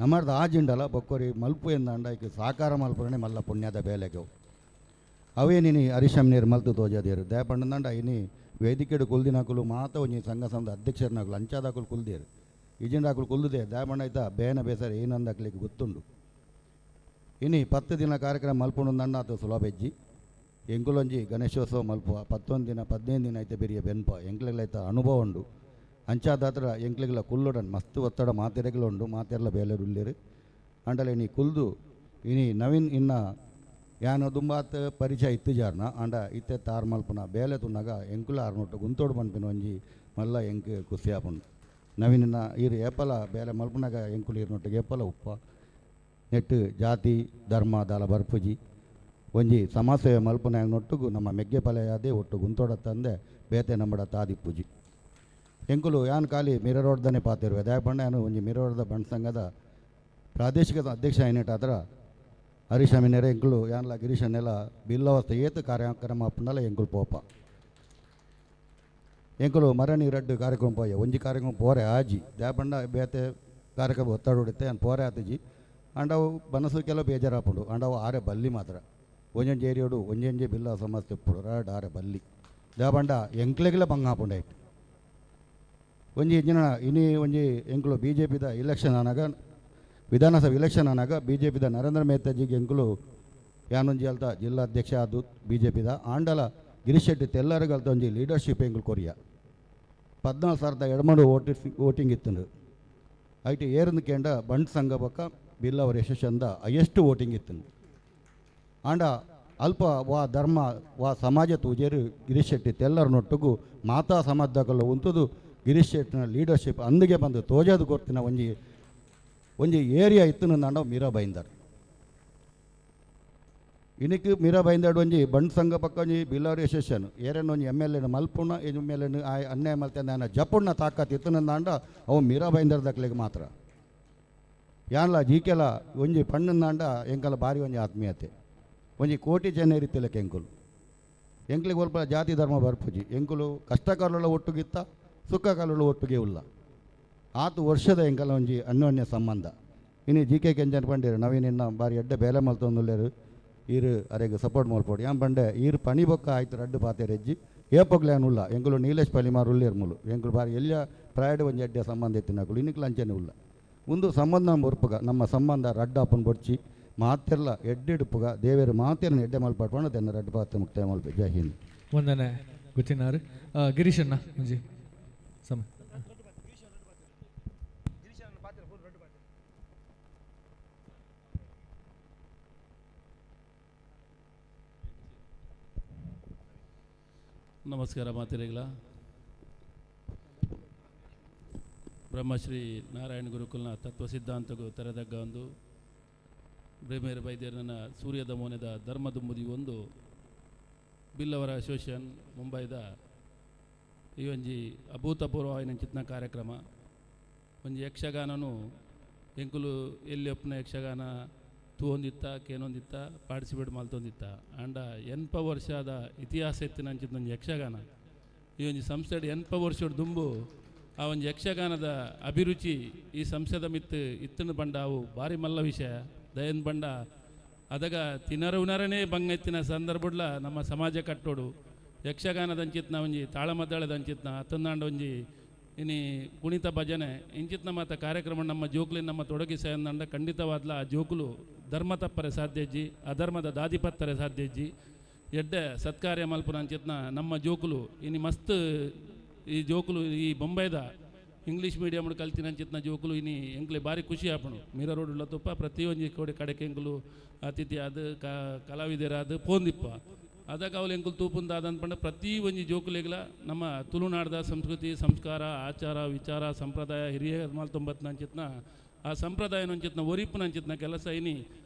ನಮ್ಮರ್ದ ಆಜಿಂಡಲ ಬೊಕ್ಕೊರಿ ಮಲ್ಪು ಎಂದ ಅಂಡ ಐಕ್ ಸಾಕಾರ ಮಲ್ಪುರನೆ ಮಲ್ಲ ಪುಣ್ಯದ ಬೇಲೆಗೆ ಅವೇ ನೀನು ಹರೀಶ್ ಅಮ್ನೇರು ಮಲ್ತು ತೋಜದೇರು ದಯಪಂಡಂದಂಡ ಇನಿ ವೇದಿಕೆಡು ಕುಲ್ದಿನಾಕುಲು ಮಾತ ಒಂಜಿ ಸಂಘ ಸಂಘದ ಅಧ್ಯಕ್ಷರನಾಕುಲು ಅಂಚಾದಾಕುಲು ಕುಲ್ದೇರು ಇಜಿಂಡಾಕುಲು ಕುಲ್ದುದೆ ದಯಪಂಡ ಐತ ಬೇನ ಬೇಸರ ಏನಂದಾಕ್ಲಿಕ್ಕೆ ಗೊತ್ತುಂಡು. ಇನಿ 10 ದಿನ ಕಾರ್ಯಕ್ರಮ ಮಲ್ಪುಂಡು ಆತ ಸುಲಭ ಹೆಜ್ಜಿ ಎಂಕುಲೊಂಜಿ ಗಣೇಶೋತ್ಸವ ಮಲ್ಪುವ 11 ದಿನ 15 ದಿನ ಐತೆ ಬೆರಿಯ ಬೆನ್ಪ ಎಂಕ್ಲೆಗ್ಲೈತ ಅನುಭವ ಉಂಡು ಅಂಚಾದಾತ್ರ ಎಂಕ್ಲೆಗ್ಲ ಕುಲ್ಲುಡನ್ ಮಸ್ತ್ ಒತ್ತಡ ಮಾತೆರೆಗ್ಲ ಉಂಡು ಮಾತೆರ್ಲ ಬೇಲೆ ಉಲ್ಲೇರು ಅಂಡಲ ಇನಿ ಕುಲ್ದು ಇನಿ ನವೀನ್ ಇನ್ನ ಯಾನ ದುಂಬಾತ್ ಪರಿಚಯ ಇತ್ತು ಜಾರ್ನ ಅಂಡ ಇತ್ತೆ ತಾರ್ ಮಲ್ಪುನ ಬೇಲೆ ತುನ್ನಾಗ ಎಂಕುಲ ಆರ್ನೊಟ್ಟು ಗುಂತೋಡು ಪನ್ಪಿನ ಒಂಜಿ ಮಲ್ಲ ಎಂಕ್ ಖುಷಿ ಆಪುಂಡು. ನವೀನ ಈರು ಏಪಲ ಬೇಲೆ ಮಲ್ಪುನಾಗ ಎಂಕುಲು ಈರ್ನೊಟ್ಟಿಗೆ ಏಪಲ ಉಪ್ಪ ನೆಟ್ಟು ಜಾತಿ ಧರ್ಮ ದಾಲ ಬರ್ಪುಜಿ ಒಂಜಿ ಸಮಾಜ ಸೇವೆ ಮಲ್ಪುನ ನೊಟ್ಟುಗು ನಮ್ಮ ಮೆಗ್ಗೆ ಪಲೆಯಾದೆ ಒಟ್ಟು ಗುಂತೋಡ ತಂದೆ ಬೇತೆ ನಂಬಡ ತಾದಿಪ್ಪುಜಿ ಎಂಕುಲು ಯಾನ್ ಖಾಲಿ ಮಿರ ರೋಡ್ದನೆ ಪಾತಿರುವೆ ದಯಪಂಡ ಯಾನು ಒಂಜಿ ಮಿರ ರೋಡ್ದ ಬಂಡ್ ಸಂಘದ ಪ್ರಾದೇಶಿಕ ಅಧ್ಯಕ್ಷ ಏನೇಟಾದ್ರ ಹರೀಶ್ ಅಮಿನೇರೆ ಎಂಕುಲು ಯಾನ್ಲ ಗಿರೀಶನ್ನೆಲ್ಲ ಬಿಲ್ಲವಸ್ಥ ಏತು ಕಾರ್ಯಕ್ರಮ ಅಪ್ಪನಲ್ಲ ಎಂಕುಲು ಪೋಪ ಎಂಕುಲು ಮರಣಿ ರಡ್ಡು ಕಾರ್ಯಕ್ರಮ ಪೋಯ ಒಂಜಿ ಕಾರ್ಯಕ್ರಮ ಪೋರೆ ಆಜಿ ದಯಪಂಡ ಬೇತೆ ಕಾರ್ಯಕ್ರಮ ಒತ್ತಡ ಹೊಡಿತೆ ಯಾನ್ ಪೋರೆ ಆತಜಿ ಅಂಡವು ಬನಸು ಕೆಲವು ಬೇಜಾರಾಪುಂಡು ಅಂಡವು ಆರೆ ಬಲ್ಲಿ ಮಾತ್ರ ಒಂಜೊಂಜಿ ಏರಿಯೋಡು ಒಂಜೊಂಜಿ ಬಿಲ್ಲ ಸಮಸ್ಯೆ ಇಪ್ಪುಡು ರಡ್ ಆರೆ ಬಲ್ಲಿ ದೇಪಂಡ ಎಂಕ್ಲೆಗ್ಲ ಬಂಗ ಆಪುಂಡು ಐಟ್ ಒಂಜಿ ಜನ ಇನಿ ಒಂಜಿ ಎಂಕುಲು ಬಿ ಜೆ ಪಿದ ಇಲೆಕ್ಷನ್ ಆನಾಗ ವಿಧಾನಸಭೆ ಇಲೆಕ್ಷನ್ ಆನಾಗ ಬಿ ಜೆ ಪಿದ ನರೇಂದ್ರ ಮೇಹ್ತಾಜಿಗೆ ಎಂಕುಲು ಯಾನೊಂಜಿ ಅಲ್ತ ಜಿಲ್ಲಾಧ್ಯಕ್ಷ ಅದು ಬಿ ಜೆ ಪಿದ ಆಂಡಲ ಗಿರೀಶ್ ಶೆಟ್ಟಿ ತೆಲ್ಲರಿಗಲ್ತ ಒಂಜಿ ಲೀಡರ್ಶಿಪ್ ಎಂಕುಲು ಕೊರಿಯ 14,000 ಎಡಮಡು ವೋಟಿಂಗ್ ಇತ್ತುಂಡು ಐಟ್ ಏರಂದು ಕೇಂಡ ಬಂಡ್ ಸಂಘ ಬೊಕ್ಕ ಬಿಲ್ಲವರ ಯಶಸ್ಸಂದ ಹೈಯೆಸ್ಟ್ ವೋಟಿಂಗ್ ಇತ್ತು. ಆಂಡ ಅಲ್ಪ ವಾ ಧರ್ಮ ವಾ ಸಮಾಜ ತೂಜೇರು ಗಿರೀಶ್ ಶೆಟ್ಟಿ ತೆಲ್ಲರನೊಟ್ಟುಗು ಮಾತಾ ಸಮಾಜದಾಗಲ್ಲ ಉಂತುದು ಗಿರೀಶ್ ಶೆಟ್ಟಿನ ಲೀಡರ್ಶಿಪ್ ಅಂದಿಗೆ ಬಂದು ತೋಜಾದು ಕೊರ್ತಿನ ಒಂಜಿ ಒಂಜಿ ಏರಿಯಾ ಇತ್ತು ನಂಡ ಮೀರಾ ಬೈಂದರ್. ಇನಿಕ್ ಮೀರಾ ಬೈಂದರ್ ಒಂಜಿ ಬಂಡ್ ಸಂಘ ಪಕ್ಕ ಒಂಜಿ ಬಿಲ್ಲವರ ಅಸೋಸಿಯೇಷನ್ ಏರನ್ನು ಒಂಜಿ ಎಮ್ ಎಲ್ ಎನ್ ಮಲ್ಪುಣ ಎಮ್ ಎಲ್ ಎನ್ ಅನ್ಯಾಯ ಮಲ್ತೆ ನಾನು ಜಪುಣ್ಣ ತಾಕತ್ ಇತ್ತು ನಂಡ ಅವು ಮೀರಾ ಬೈಂದರ್ ದಕ್ಲೆಗ್ ಮಾತ್ರ. ಯಾನ್ಲ ಜೀಕೆಲ ಒಂಜಿ ಪಣ್ಣಂದಾಂಡ ಎಂಕಲ ಭಾರಿ ಒಂಜಿ ಆತ್ಮೀಯತೆ ಒಂಜಿ ಕೋಟಿ ಜನ ರೀತಿಲಕ್ಕೆ ಎಂಕುಲು ಎಂಕ್ಲಿಗೆ ಒಲ್ಪ ಜಾತಿ ಧರ್ಮ ಬರ್ಪುಜಿ ಎಂಕುಲು ಕಷ್ಟಕಾಲುള്ള ಒಟ್ಟುಗಿತ್ತ ಸುಖ ಕಾಲುള്ള ಒಟ್ಟಿಗೆ ಉಲ್ಲ ಆತು ವರ್ಷದ ಎಂಕಲ ಒಂಜಿ ಅನ್ಯೋನ್ಯ ಸಂಬಂಧ. ಇನಿ ಜಿ ಕೆ ಕೆಂಜನ್ ಪಂಡೇರು ನವೀನ್ ಇನ್ನ ಬಾರಿ ಎಡ್ಡೆ ಬೇಲೆ ಮಲ್ತೊಂದುಲ್ಲೇರು ಈರು ಅರೆಗ್ ಸಪೋರ್ಟ್ ಮಲ್ಪೊಡು ಯಾನ್ ಪಂಡೆ ಈರು ಪಣಿ ಬೊಕ್ಕ ಆಯ್ತು ರಡ್ಡು ಪಾತೆ ರೆಜ್ಜಿ ಏಪೊಗ್ಲೆ ಉಲ್ಲ ಎಂಕುಲು ನೀಲೇಶ್ ಪಲಿಮಾರ್ ಉಲ್ಲೇರು ಮೂಲು ಎಂಕುಲು ಬಾರಿ ಎಲ್ಲ ಪ್ರಾಯಡ್ ಒಂಜಿ ಎಡ್ಡೆ ಸಂಬಂಧ ಇತ್ತಿನಕುಲು ಇನ್ನಿಕ್ಲು ಅಂಚನೆ ಉಲ್ಲ ಒಂದು ಸಂಬಂಧ ಬೊರ್ಪುಗ ನಮ್ಮ ಸಂಬಂಧ ರಡ್ಡಾಪನ್ ಬೊಡ್ಚಿ ಮಾತೆಲ್ಲ ಎಡ್ಡೆಡುಪುಗ ದೇವೇರು ಮಾತೆಲ್ಲ ಎಡ್ಡೆ ಮಲ್ಪಾಡ್ಕೊಂಡು ತೆನ್ನ ರಡ್ಡು ಪಾತೆ ಮುಕ್ತಾಯ ಮಲ್ಪೆ. ಜೈ ಹಿಂದ್. ವಂದನೆ ಗೊತ್ತಿನಾರು ಗಿರೀಶಣ್ಣ ಒಂಜಿ ಸಮಯ. ನಮಸ್ಕಾರ ಮಾತಿರಿಗಳ. ಬ್ರಹ್ಮಶ್ರೀ ನಾರಾಯಣ ಗುರುಕುಲ್ನ ತತ್ವ ಸಿದ್ಧಾಂತಗೂ ತೆರೆದಗ್ಗ ಒಂದು ಬ್ರೇಮೇರ ಬೈದ್ಯರನ ಸೂರ್ಯದ ಮೋನೆದ ಧರ್ಮದುಂಬುದಿ ಒಂದು ಬಿಲ್ಲವರ ಅಸೋಸಿಯೇಷನ್ ಮುಂಬೈದ ಈ ಒಂಜಿ ಅಭೂತಪೂರ್ವವಾಯಿನ ಚಿತ್ನ ಕಾರ್ಯಕ್ರಮ ಒಂಜಿ ಯಕ್ಷಗಾನನು ಎಂಕುಲು ಎಲ್ಲಿ ಒಪ್ಪನ ಯಕ್ಷಗಾನ ತೂವೊಂದಿತ್ತ ಕೇನೊಂದಿತ್ತ ಪಾರ್ಟಿಸಿಪೇಟ್ ಮಲ್ತೊಂದಿತ್ತ ಆಂಡ 80 ವರ್ಷದ ಇತಿಹಾಸ ಎತ್ತಿನ ಅಂಚಿನ ಒಂಜಿ ಯಕ್ಷಗಾನ ಈ ಒಂಜಿ ಸಂಸ್ಥೆಡ್ 80 ವರ್ಷದ ದುಂಬು ಆ ಒಂಜಿ ಯಕ್ಷಗಾನದ ಅಭಿರುಚಿ ಈ ಸಂಸ್ಥೆದ ಮಿತ್ತು ಇತ್ತನ ಬಂಡ ಅವು ಭಾರಿ ಮಲ್ಲ ವಿಷಯ ದಯನ್ ಬಂಡ ಅದಗ ತಿನರ ಉನರನೇ ಬಂಗ ಎತ್ತಿನ ಸಂದರ್ಭಡ್ಲ ನಮ್ಮ ಸಮಾಜ ಕಟ್ಟೋಡು ಯಕ್ಷಗಾನದ ಅಂಚಿತ್ನ ಒಂಜಿ ತಾಳಮದ್ದಳದ ಅಂಚಿತ್ನ ಅತ್ತಂದಾಂಡ ಒಂಜಿ ಇನಿ ಕುಣಿತ ಭಜನೆ ಇಂಚಿತ್ನ ಮಾತ ಕಾರ್ಯಕ್ರಮ ನಮ್ಮ ಜೋಕುಲಿ ನಮ್ಮ ತೊಡಗಿಸಂದ ಖಂಡಿತವಾದ್ಲ ಆ ಜೋಕುಲು ಧರ್ಮ ತಪ್ಪರೆ ಸಾಧ್ಯಜ್ಜಿ ಅಧರ್ಮದ ದಾದಿಪತ್ತರೆ ಸಾಧ್ಯಜ್ಜಿ ಎಡ್ಡೆ ಸತ್ಕಾರ್ಯ ಮಲ್ಪುನ ಅಂಚಿತ್ನ ನಮ್ಮ ಜೋಕುಲು ಇನಿ ಮಸ್ತ್ ಈ ಜೋಕುಲು ಈ ಬೊಂಬೈದ ಇಂಗ್ಲೀಷ್ ಮೀಡಿಯಮ್ ಕಲ್ತಿನ ಅಂಚಿತ್ನ ಜೋಕುಲು ಇನಿ ಎಂಕ್ಲೆ ಭಾರಿ ಖುಷಿ ಆಪಣು ಮೀರಾ ರೋಡ್ ಉಳ್ಳ ತುಪ್ಪ ಪ್ರತಿಯೊಂಜಿ ಕೋಡೆ ಕಡೆಗೆ ಎಂಕುಲು ಅತಿಥಿ ಆದ್ ಕಲಾವಿದರಾದ ಪೋಂದಿಪ್ಪ ಅದಕ್ಕೆ ಅವಳು ಎಂಕುಲು ತೂಪುಂದ ಅದಂದ್ಪಂಡ ಪ್ರತಿ ಒಂಜಿ ಜೋಕುಲಿಗ್ಲ ನಮ್ಮ ತುಳುನಾಡ್ದ ಸಂಸ್ಕೃತಿ ಸಂಸ್ಕಾರ ಆಚಾರ ವಿಚಾರ ಸಂಪ್ರದಾಯ ಹಿರಿಯ ಮಲ್ತೊಂಬತ್ತನ ಅಂಚಿತ್ನ ಆ ಸಂಪ್ರದಾಯನ ಅಂಚಿತ್ನ ಒರಿಪುನ ಅಂಚಿತ್ನ ಕೆಲಸ ಇನಿ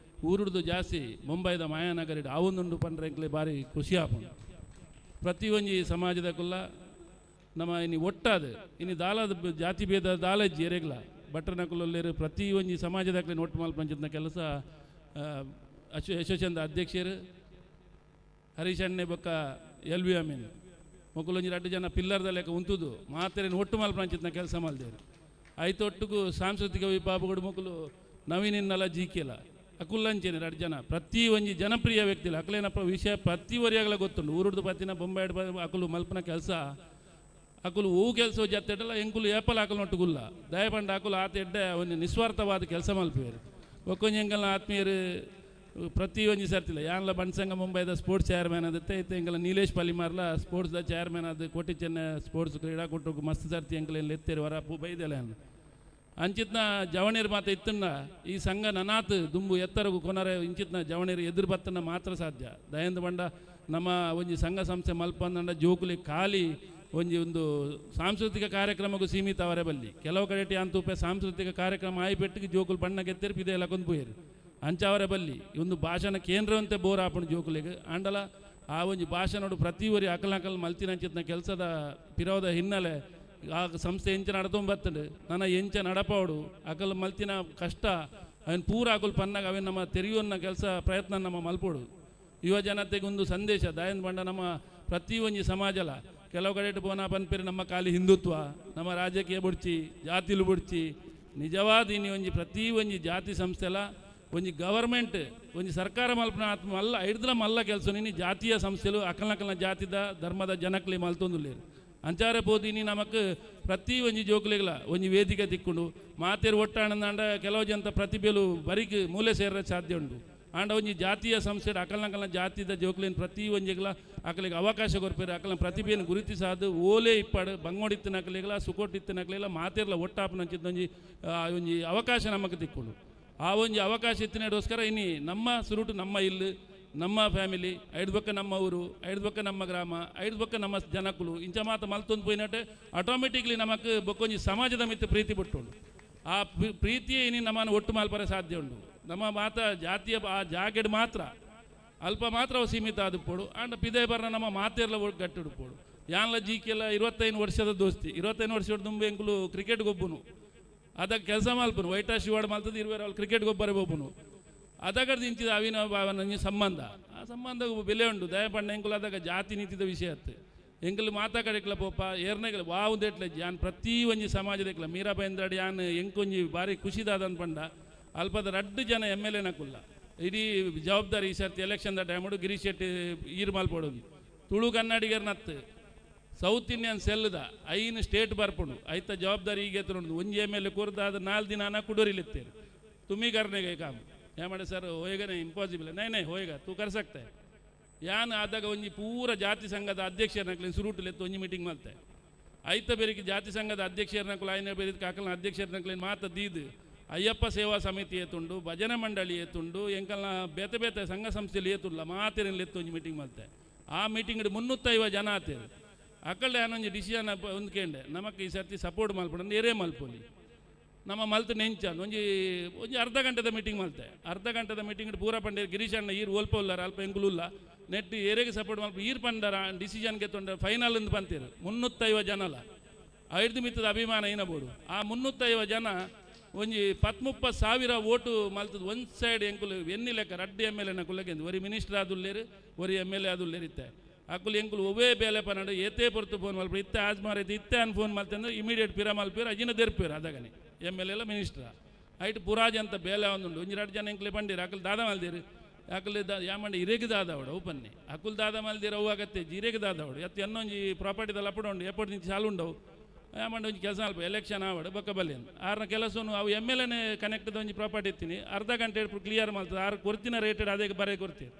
ಊರುಡ್ದು ಜಾಸ್ತಿ ಮುಂಬೈದ ಮಾಯಾನಗರಿಡ್ ಆವೊಂದುಂಡು ಪಂಡ್ರೆ ಎಂಕ್ಲೆ ಭಾರಿ ಖುಷಿ ಆಪುಂಡು. ಪ್ರತಿ ಒಂಜಿ ಸಮಾಜದ ಕುಲ್ಲ ನಮ್ಮ ಇನಿ ಒಟ್ಟಾದ ಇನಿ ದಾಲದ ಜಾತಿ ಭೇದ ದಾಲಜ್ಜಿ ಎರೆಗ್ಲ ಭಟ್ರನಕುಲಲ್ಲೇರು ಪ್ರತಿ ಒಂಜಿ ಸಮಾಜದಾಕ್ಲೆ ಒಟ್ಟು ಮಲ್ಪಂಚಿತ್ನ ಕೆಲಸ ಅಸೋಸಿಯೇಷನ್ದ ಅಧ್ಯಕ್ಷರು ಹರೀಶ್ ಅಣ್ಣೆ ಬೊಕ್ಕ ಎಲ್ ವಿ ಅಮೀನ್ ಮೊಕ್ಕಲೊಂಜಿ ರಡ್ಡು ಜನ ಪಿಲ್ಲರ್ದ ಲೆಕ್ಕ ಉಂತುದು ಮಾತೆರೆನ್ ಒಟ್ಟು ಮಲ್ಪಂಚಿತ್ನ ಕೆಲಸ ಮಲ್ದೇರು ಐತೊಟ್ಟುಗು ಸಾಂಸ್ಕೃತಿಕ ವಿಭಾಗಗಳು ಮೊಕ್ಕಲು ನವೀನಿನ್ನಲ ಜೀಕೆಲ ಅಕುಲ್ಲಂಚೇನೆ ರಡ್ಡು ಜನ ಪ್ರತಿ ಒಂಜಿ ಜನಪ್ರಿಯ ವ್ಯಕ್ತಿಲ ಅಕಲೇನಪ್ಪ ವಿಷಯ ಪ್ರತಿ ಒರಿಯಾಗಲ ಗೊತ್ತುಂಡು ಊರುಡ್ದು ಪತ್ತಿನ ಬೊಂಬೈ ಅಕುಲು ಮಲ್ಪನ ಕೆಲಸ ಅಕುಲು ಹೂ ಕೆಲಸ ಜತ್ತೆಡಲ ಎಂಕುಲು ಏಪಲ ಅಕಲು ಒಟ್ಟುಗುಲ್ಲ ದಯಪಂಡ ಅಕುಲು ಆತ ಎಡ್ಡೆ ಒಂದು ನಿಸ್ವಾರ್ಥವಾದ ಕೆಲಸ ಮಲ್ಪುವೇರು ಒಕ್ಕೊಂಜಿ ಎಂಕಲ್ನ ಆತ್ಮೀಯರು ಪ್ರತಿ ಒಂಜಿ ಸರ್ತಿಲ್ಲ ಯಾನ್ಲ ಬಣ್ಸಂಗ ಮುಂಬೈದ ಸ್ಪೋರ್ಟ್ಸ್ ಚೇರ್ಮ್ಯಾನ್ ಆದತ್ತೆ ಇತ್ತೆ ಎಂಕಲ ನೀಲೇಶ್ ಪಲಿಮಾರ್ಲ ಸ್ಪೋರ್ಟ್ಸ್ದ ಚೇರ್ಮ್ಯಾನ್ ಆದ ಕೋಟಿ ಚೆನ್ನ ಸ್ಪೋರ್ಟ್ಸ್ ಕ್ರೀಡಾಕೂಟಕ್ಕೆ ಮಸ್ತ್ ಸರ್ತಿ ಎಂಕಲ ಎತ್ತೇರು ವರ ಪೂ ಬೈದೆಲ್ಲ ಅಂಚಿತ್ನ ಜವಣೀರ್ ಮಾತ ಇತ್ತನ್ನ ಈ ಸಂಘ ನನಾತ್ ದುಂಬು ಎತ್ತರಗು ಕೊನರೆ ಇಂಚಿತ್ನ ಜವಣೀರ್ ಎದುರು ಬತ್ತನ ಮಾತ್ರ ಸಾಧ್ಯ ದಯಂದ ಬಂಡ ನಮ್ಮ ಒಂಜಿ ಸಂಘ ಸಂಸ್ಥೆ ಮಲ್ಪಂದಂಡ ಜೋಕುಲಿ ಖಾಲಿ ಒಂಜಿ ಒಂದು ಸಾಂಸ್ಕೃತಿಕ ಕಾರ್ಯಕ್ರಮಕ್ಕೂ ಸೀಮಿತ ಅವರೇ ಬಲ್ಲಿ ಕೆಲವು ಕಡೆ ಅಂತೂಪೆ ಸಾಂಸ್ಕೃತಿಕ ಕಾರ್ಯಕ್ರಮ ಆಯ್ಪೆಟ್ಟಿಗೆ ಜೋಕುಲು ಬಣ್ಣ ಗೆತ್ತೇರು ಪಿದೆ ಎಲ್ಲ ಕೊಂದು ಅಂಚಾವರೆ ಬಲ್ಲಿ ಒಂದು ಭಾಷಣ ಕೇಂದ್ರವಂತೆ ಬೋರ್ ಆಪಣ ಜೋಕುಲಿಗೆ ಆಂಡಲ ಆ ಒಂಜಿ ಭಾಷಣೋಡು ಪ್ರತಿ ಒರಿ ಅಕಲ್ ಮಲ್ತಿನ ಅಂಚಿತ್ನ ಕೆಲಸದ ಪಿರೋದ ಹಿನ್ನೆಲೆ ಆ ಸಂಸ್ಥೆ ಎಂಚ ನಡತೊಂಬತ್ತಂಡು ನನ್ನ ಎಂಚ ನಡಪಾವಡು ಅಕಲ್ ಮಲ್ತಿನ ಕಷ್ಟ ಅವನ್ ಪೂರ ಅಕಲ್ ಪನ್ನಾಗ ಅವೇನು ನಮ್ಮ ತೆರೆಯುವನ್ನ ಕೆಲಸ ಪ್ರಯತ್ನ ನಮ್ಮ ಮಲ್ಪೋಡು ಯುವ ಜನತೆಗೆ ಒಂದು ಸಂದೇಶ ದಯನ್ ಬಂಡ ನಮ್ಮ ಪ್ರತಿ ಒಂಜಿ ಸಮಾಜಲ ಕೆಲವು ಕಡೆ ಪೋನ ಪನ್ಪೇರು ನಮ್ಮ ಖಾಲಿ ಹಿಂದುತ್ವ ನಮ್ಮ ರಾಜಕೀಯ ಬುಡ್ಚಿ ಜಾತಿಲು ಬುಡ್ಚಿ ನಿಜವಾದ ಇನಿ ಒಂಜಿ ಪ್ರತಿ ಒಂಜಿ ಜಾತಿ ಸಂಸ್ಥೆಲ ಒಂಜಿ ಗವರ್ಮೆಂಟ್ ಒಂಜಿ ಸರ್ಕಾರ ಮಲ್ಪನ ಆತ್ಮ ಅಲ್ಲ ಐಡ್ದಲ ಮಲ್ಲ ಕೆಲಸ ನೀನು ಜಾತಿಯ ಸಂಸ್ಥೆಲು ಅಕಲ್ನಕಲ್ನ ಜಾತಿದ ಧರ್ಮದ ಜನಕ್ಲಿ ಮಲ್ತೊಂದುಲ್ಲೇರು ಅಂಚಾರೆ ಪೋದಿನಿ ನಮಕ್ ಪ್ರತಿ ಒಂಜಿ ಜೋಕುಲಿಗ್ಲ ಒಂಜಿ ವೇದಿಕೆ ತಿಕ್ಕೊಂಡು ಮಾತೇರು ಒಟ್ಟಾಣಂದಾಂಡ ಕೆಲವು ಜನ ಪ್ರತಿಭೆಲು ಬರಿಕ್ ಮೂಲೆ ಸೇರ ಸಾಧ್ಯ ಉಂಟು ಆಂಡ ಒಂಜಿ ಜಾತಿಯ ಸಂಸ್ಥೆ ಅಕಲ್ನಕಲ್ನ ಜಾತಿದ ಜೋಕುಲಿನ ಪ್ರತಿ ಒಂಜಿಗ್ಲ ಅಕಲಿಗೆ ಅವಕಾಶ ಕೊರ್ಪೇರು ಅಕಲ್ನ ಪ್ರತಿಭೆಯನ್ನು ಗುರುತಿಸಾದು ಓಲೆ ಇಪ್ಪಾಡು ಬಂಗೋಡಿತ್ತಿನ ಅಕಲಿಗ್ಲ ಸುಕೋಟಿತ್ತಿನ ಅಕಲಿಗ್ಲ ಮಾತೇರ್ಲ ಒಟ್ಟಾಪನ ಒಂಜಿ ಒಂಜಿ ಅವಕಾಶ ನಮಕ್ ತಿಕ್ಕೊಂಡು ಆ ಒಂಜಿ ಅವಕಾಶ ಇತ್ತಿನಗೋಸ್ಕರ ಇನಿ ನಮ್ಮ ಸುರುಟು ನಮ್ಮ ಇಲ್ಲು ನಮ್ಮ ಫ್ಯಾಮಿಲಿ ಐದು ಬೊಕ್ಕ ನಮ್ಮ ಊರು ಐದು ಬೊಕ್ಕ ನಮ್ಮ ಗ್ರಾಮ ಐದು ಬೊಕ್ಕ ನಮ್ಮ ಜನಕುಲು ಇಂಚ ಮಾತ ಮಲ್ತೊಂದು ಪೋಯಿನಟ್ ಆಟೋಮೆಟಿಕ್ಲಿ ನಮಕ್ ಬೊಕ್ಕೊಂಜಿ ಸಮಾಜದ ಮಿತ್ತು ಪ್ರೀತಿ ಬಿಟ್ಟುಂಡು. ಆ ಪ್ರೀತಿಯೇ ಇನಿ ನಮ್ಮನ್ನು ಒಟ್ಟು ಮಲ್ಪರೆ ಸಾಧ್ಯ ಉಂಡು. ನಮ್ಮ ಮಾತ ಜಾತಿಯ ಆ ಜಾಗೆಡ್ ಮಾತ್ರ ಅಲ್ಪ ಮಾತ್ರ ಅವು ಸೀಮಿತ ಆದುಪ್ಪೋಡು ಆಂಡ ಪಿದೆ ಬರ್ನ ನಮ್ಮ ಮಾತೆರ್ಲ ಗಟ್ಟಿಡುಪ್ಪೋಡು. ಯಾನ್ಲ ಜೀಕೆಲ್ಲ 25 ವರ್ಷದ ದೋಸ್ತಿ, 25 ವರ್ಷದ ದುಂಬು ಎಂಕುಲು ಕ್ರಿಕೆಟ್ ಗೊಬ್ಬುನು, ಅದಕ್ಕೆ ಕೆಲಸ ಮಲ್ಪನು ವೈಟ್ ಶಿವಾಡ್ ಮಲ್ತದ ಇರುವೆ ಅವ್ಳು ಕ್ರಿಕೆಟ್ ಗೊಬ್ಬರ ಒಬ್ಬನು ಅದಗಡ್ದು ಇಂಚಿದ ಅವಿನ ಭಾವನ ಸಂಬಂಧ, ಆ ಸಂಬಂಧ ಬೆಲೆ ಉಂಡು. ದಯಪಂಡ ಎಂಕುಲು ಅದಾಗ ಜಾತಿ ನೀತಿದ ವಿಷಯ ಅತ್ತು ಎಂಕುಲು ಮಾತಾ ಕಡೆಕ್ಲ ಪೋಪ ಏರ್ನೆಗಲ ವಾವುದೇಟ್ಲೆ ಯಾನ್ ಪ್ರತಿ ಒಂಜಿ ಸಮಾಜದಕ್ಲ ಮೀರಾ ಬೈಂದ್ರಾಡ್ ಯಾನ್ ಎಂಕೊಂಜಿ ಭಾರಿ ಖುಷಿದಾದನ್ ಪಂಡ ಅಲ್ಪದ ರಡ್ಡು ಜನ ಎಮ್ ಎಲ್ ಎನಕುಲ್ಲ ಇಡೀ ಜವಾಬ್ದಾರಿ ಈ ಸರ್ತಿ ಎಲೆಕ್ಷನ್ದ ಟೈಮುಡು ಗಿರೀಶ್ ಶೆಟ್ಟಿ ಈರ್ ಮಲ್ಪೊಡೋದು ತುಳು ಕನ್ನಡಿಗರ್ನತ್ತು ಸೌತ್ ಇಂಡಿಯನ್ ಸೆಲ್ದ 5 ಸ್ಟೇಟ್ ಬರ್ಪುಂಡು ಐತ ಜವಾಬ್ದಾರಿ ಈಗ ಎತ್ತುಂಡು. ಒಂಜಿ ಎಮ್ ಎಲ್ ಎ ಕೊರ್ದು ಅದು 4 ದಿನ ಅನ್ನ ಕುಡೋರಿಲಿತ್ತೇರು ತುಮಿ ಕರ್ನೆಗೆ ಕಾಮ್ ಏ ಸರ್ ಹೋಯಗನೆ ಇಂಪಾಸಿಬಲ್ ನೈ ನೈ ಹೋಯಗ ತೂ ಕರ್ ಸಕ್ತೆ ಯಾನ್ ಆದಾಗ ಒಂಜಿ ಪೂರ ಜಾತಿ ಸಂಘದ ಅಧ್ಯಕ್ಷರನ್ನಕ್ಲೆ ಸುರುಟುಲೆತ್ತು ಒಂಜಿ ಮೀಟಿಂಗ್ ಮಲ್ತೆ ಐತ ಬೇರಿಗೆ ಜಾತಿ ಸಂಘದ ಅಧ್ಯಕ್ಷರನ್ನಕುಲು ಆಯ್ನ ಬೇರೆ ಕಾಕಲ್ನ ಅಧ್ಯಕ್ಷರನ್ನಕ್ಲೆ ಮಾತ ದೀದು ಅಯ್ಯಪ್ಪ ಸೇವಾ ಸಮಿತಿ ಏತುಂಡು ಭಜನೆ ಮಂಡಳಿ ಏತುಂಡು ಎಂಕಲ್ನ ಬೇತೆ ಬೇತೆ ಸಂಘ ಸಂಸ್ಥೆಯಲ್ಲಿ ಏತುಲ್ಲ ಮಾತೆರೆಲ್ಲ ಒಂಜಿ ಮೀಟಿಂಗ್ ಮಲ್ತೆ. ಆ ಮೀಟಿಂಗ್ 350 ಜನ ಆತೇರು ಅಕ್ಕಲ್ಡೆ ಆನೊಂಜಿ ಡಿಸಿಷನ್ ಹೊಂದ್ಕೊಂಡೆ ನಮಕ್ ಈ ಸರ್ತಿ ಸಪೋರ್ಟ್ ಮಲ್ಪಡ ಏರೇ ಮಲ್ಪೊಲಿ ನಮ್ಮ ಮಲ್ತು ನೆಂಚ ಒಂಜಿ ಒಂಜಿ ಅರ್ಧ ಗಂಟೆದ ಮೀಟಿಂಗ್ ಮಲ್ತೆ. ಅರ್ಧ ಗಂಟೆದ ಮೀಟಿಂಗ್ ಪೂರ ಪಂಡೆ ಗಿರೀಶ್ ಅಣ್ಣ ಈರ್ ಓಲ್ಪ ಉಲ್ಲಾರ ಅಲ್ಪ ಎಂಕುಲುಲ್ಲ ನೆಟ್ ಏರೆಗೆ ಸಪೋರ್ಟ್ ಮಲ್ಪ ಈರ್ ಪಂಡರ ಡಿಸಿಷನ್ಗೆ ತೊಂಡ ಫೈನಲ್ ಅಂದು ಬಂತೀರು 350 ಜನಲ ಐದು ಮಿತ್ತದ ಅಭಿಮಾನ ಏನಬೋದು. ಆ 350 ಜನ ಒಂಜಿ 30 ಸಾವಿರ ಓಟು ಮಲ್ತದ ಒಂದು ಸೈಡ್ ಎಂಕುಲು ಎನ್ನಿ ಲೆಕ್ಕ ರಡ್ಡು ಎಮ್ ಎಲ್ ಎನ ಕುಲ್ಲಗೆಂದು ಒರಿ ಮಿನಿಸ್ಟರ್ ಆದುಲ್ಲೇರು ಒರಿ ಎಮ್ ಎಲ್ ಎ ಆದುಲ್ಲೇರು ಇತ್ತೆ ಅಕುಲು ಎಂಕುಲು ಒವ್ವೇ ಬೇಲೆ ಪನ್ನಡು ಏತೇ ಪೊರ್ತು ಫೋನ್ ಮಲ್ಪ ಇತ್ತೆ ಆಜ್ ಮಾರೈತೆ ಇತ್ತೆ ಅನ್ ಫೋನ್ ಮಲ್ತೆ ಅಂದ್ರೆ ಇಮಿಡಿಯೇಟ್ ಪಿರ ಮಲ್ಪೇರು ಅಜಿನ ದೆರ್ಪೇರು ಅದಾಗನೆ ಎಮ್ ಎಲ್ ಎಲ್ಲ ಮಿನಿಸ್ಟ್ರ ಐಟ್ ಪುರಾಜ್ ಅಂತ ಬೇಲೆ ಒಂದುಂಡು ಒಂಜಿ ಎರಡು ಜನ ಎಂಕ್ಲೆ ಬಂಡೀರು ಅಕಲ್ ದಾದ ಮಲ್ದಿರು ಅಕಲ್ ದಾ ಯಾಮಂಡ ಇರೇಗ್ ದಾದವಡು ಓಪನ್ನಿ ಅಕುಲ್ ದಾದ ಮಲ್ದಿರು ಅವು ಆಗತ್ತೆ ಇರೇಗ್ ದಾದವಡು ಎತ್ತು ಎನ್ನೊಂಜಿ ಪ್ರಾಪರ್ಟಿದಲ್ಲಿ ಅಪ್ಪಡ ಉಂಡು ಏಪೋಟ್ ನಿಂಚಿ ಸಾಲು ఉండವು ಯಾಮಂಡ ಒಂಜಿ ಕೆಲಸ ಅಲ್ಪ ಎಲೆಕ್ಷನ್ ಆವಡು ಬೊಕ್ಕ ಬಲ್ಲೇನು ಆರ್ನ ಕೆಲಸನು ಅವು ಎಮ್ ಎಲ್ ಎನೇ ಕನೆಕ್ಟ್ ಒಂಜಿ ಪ್ರಾಪರ್ಟಿ ಇತ್ತೀನಿ ಅರ್ಧ ಗಂಟೆ ಕ್ಲಿಯರ್ ಮಾಡ್ತದೆ ಆರು ಕೊರ್ತಿನ ರೇಟೆಡ್ ಅದೇ ಬರೇ ಕೊರ್ತೀರಿ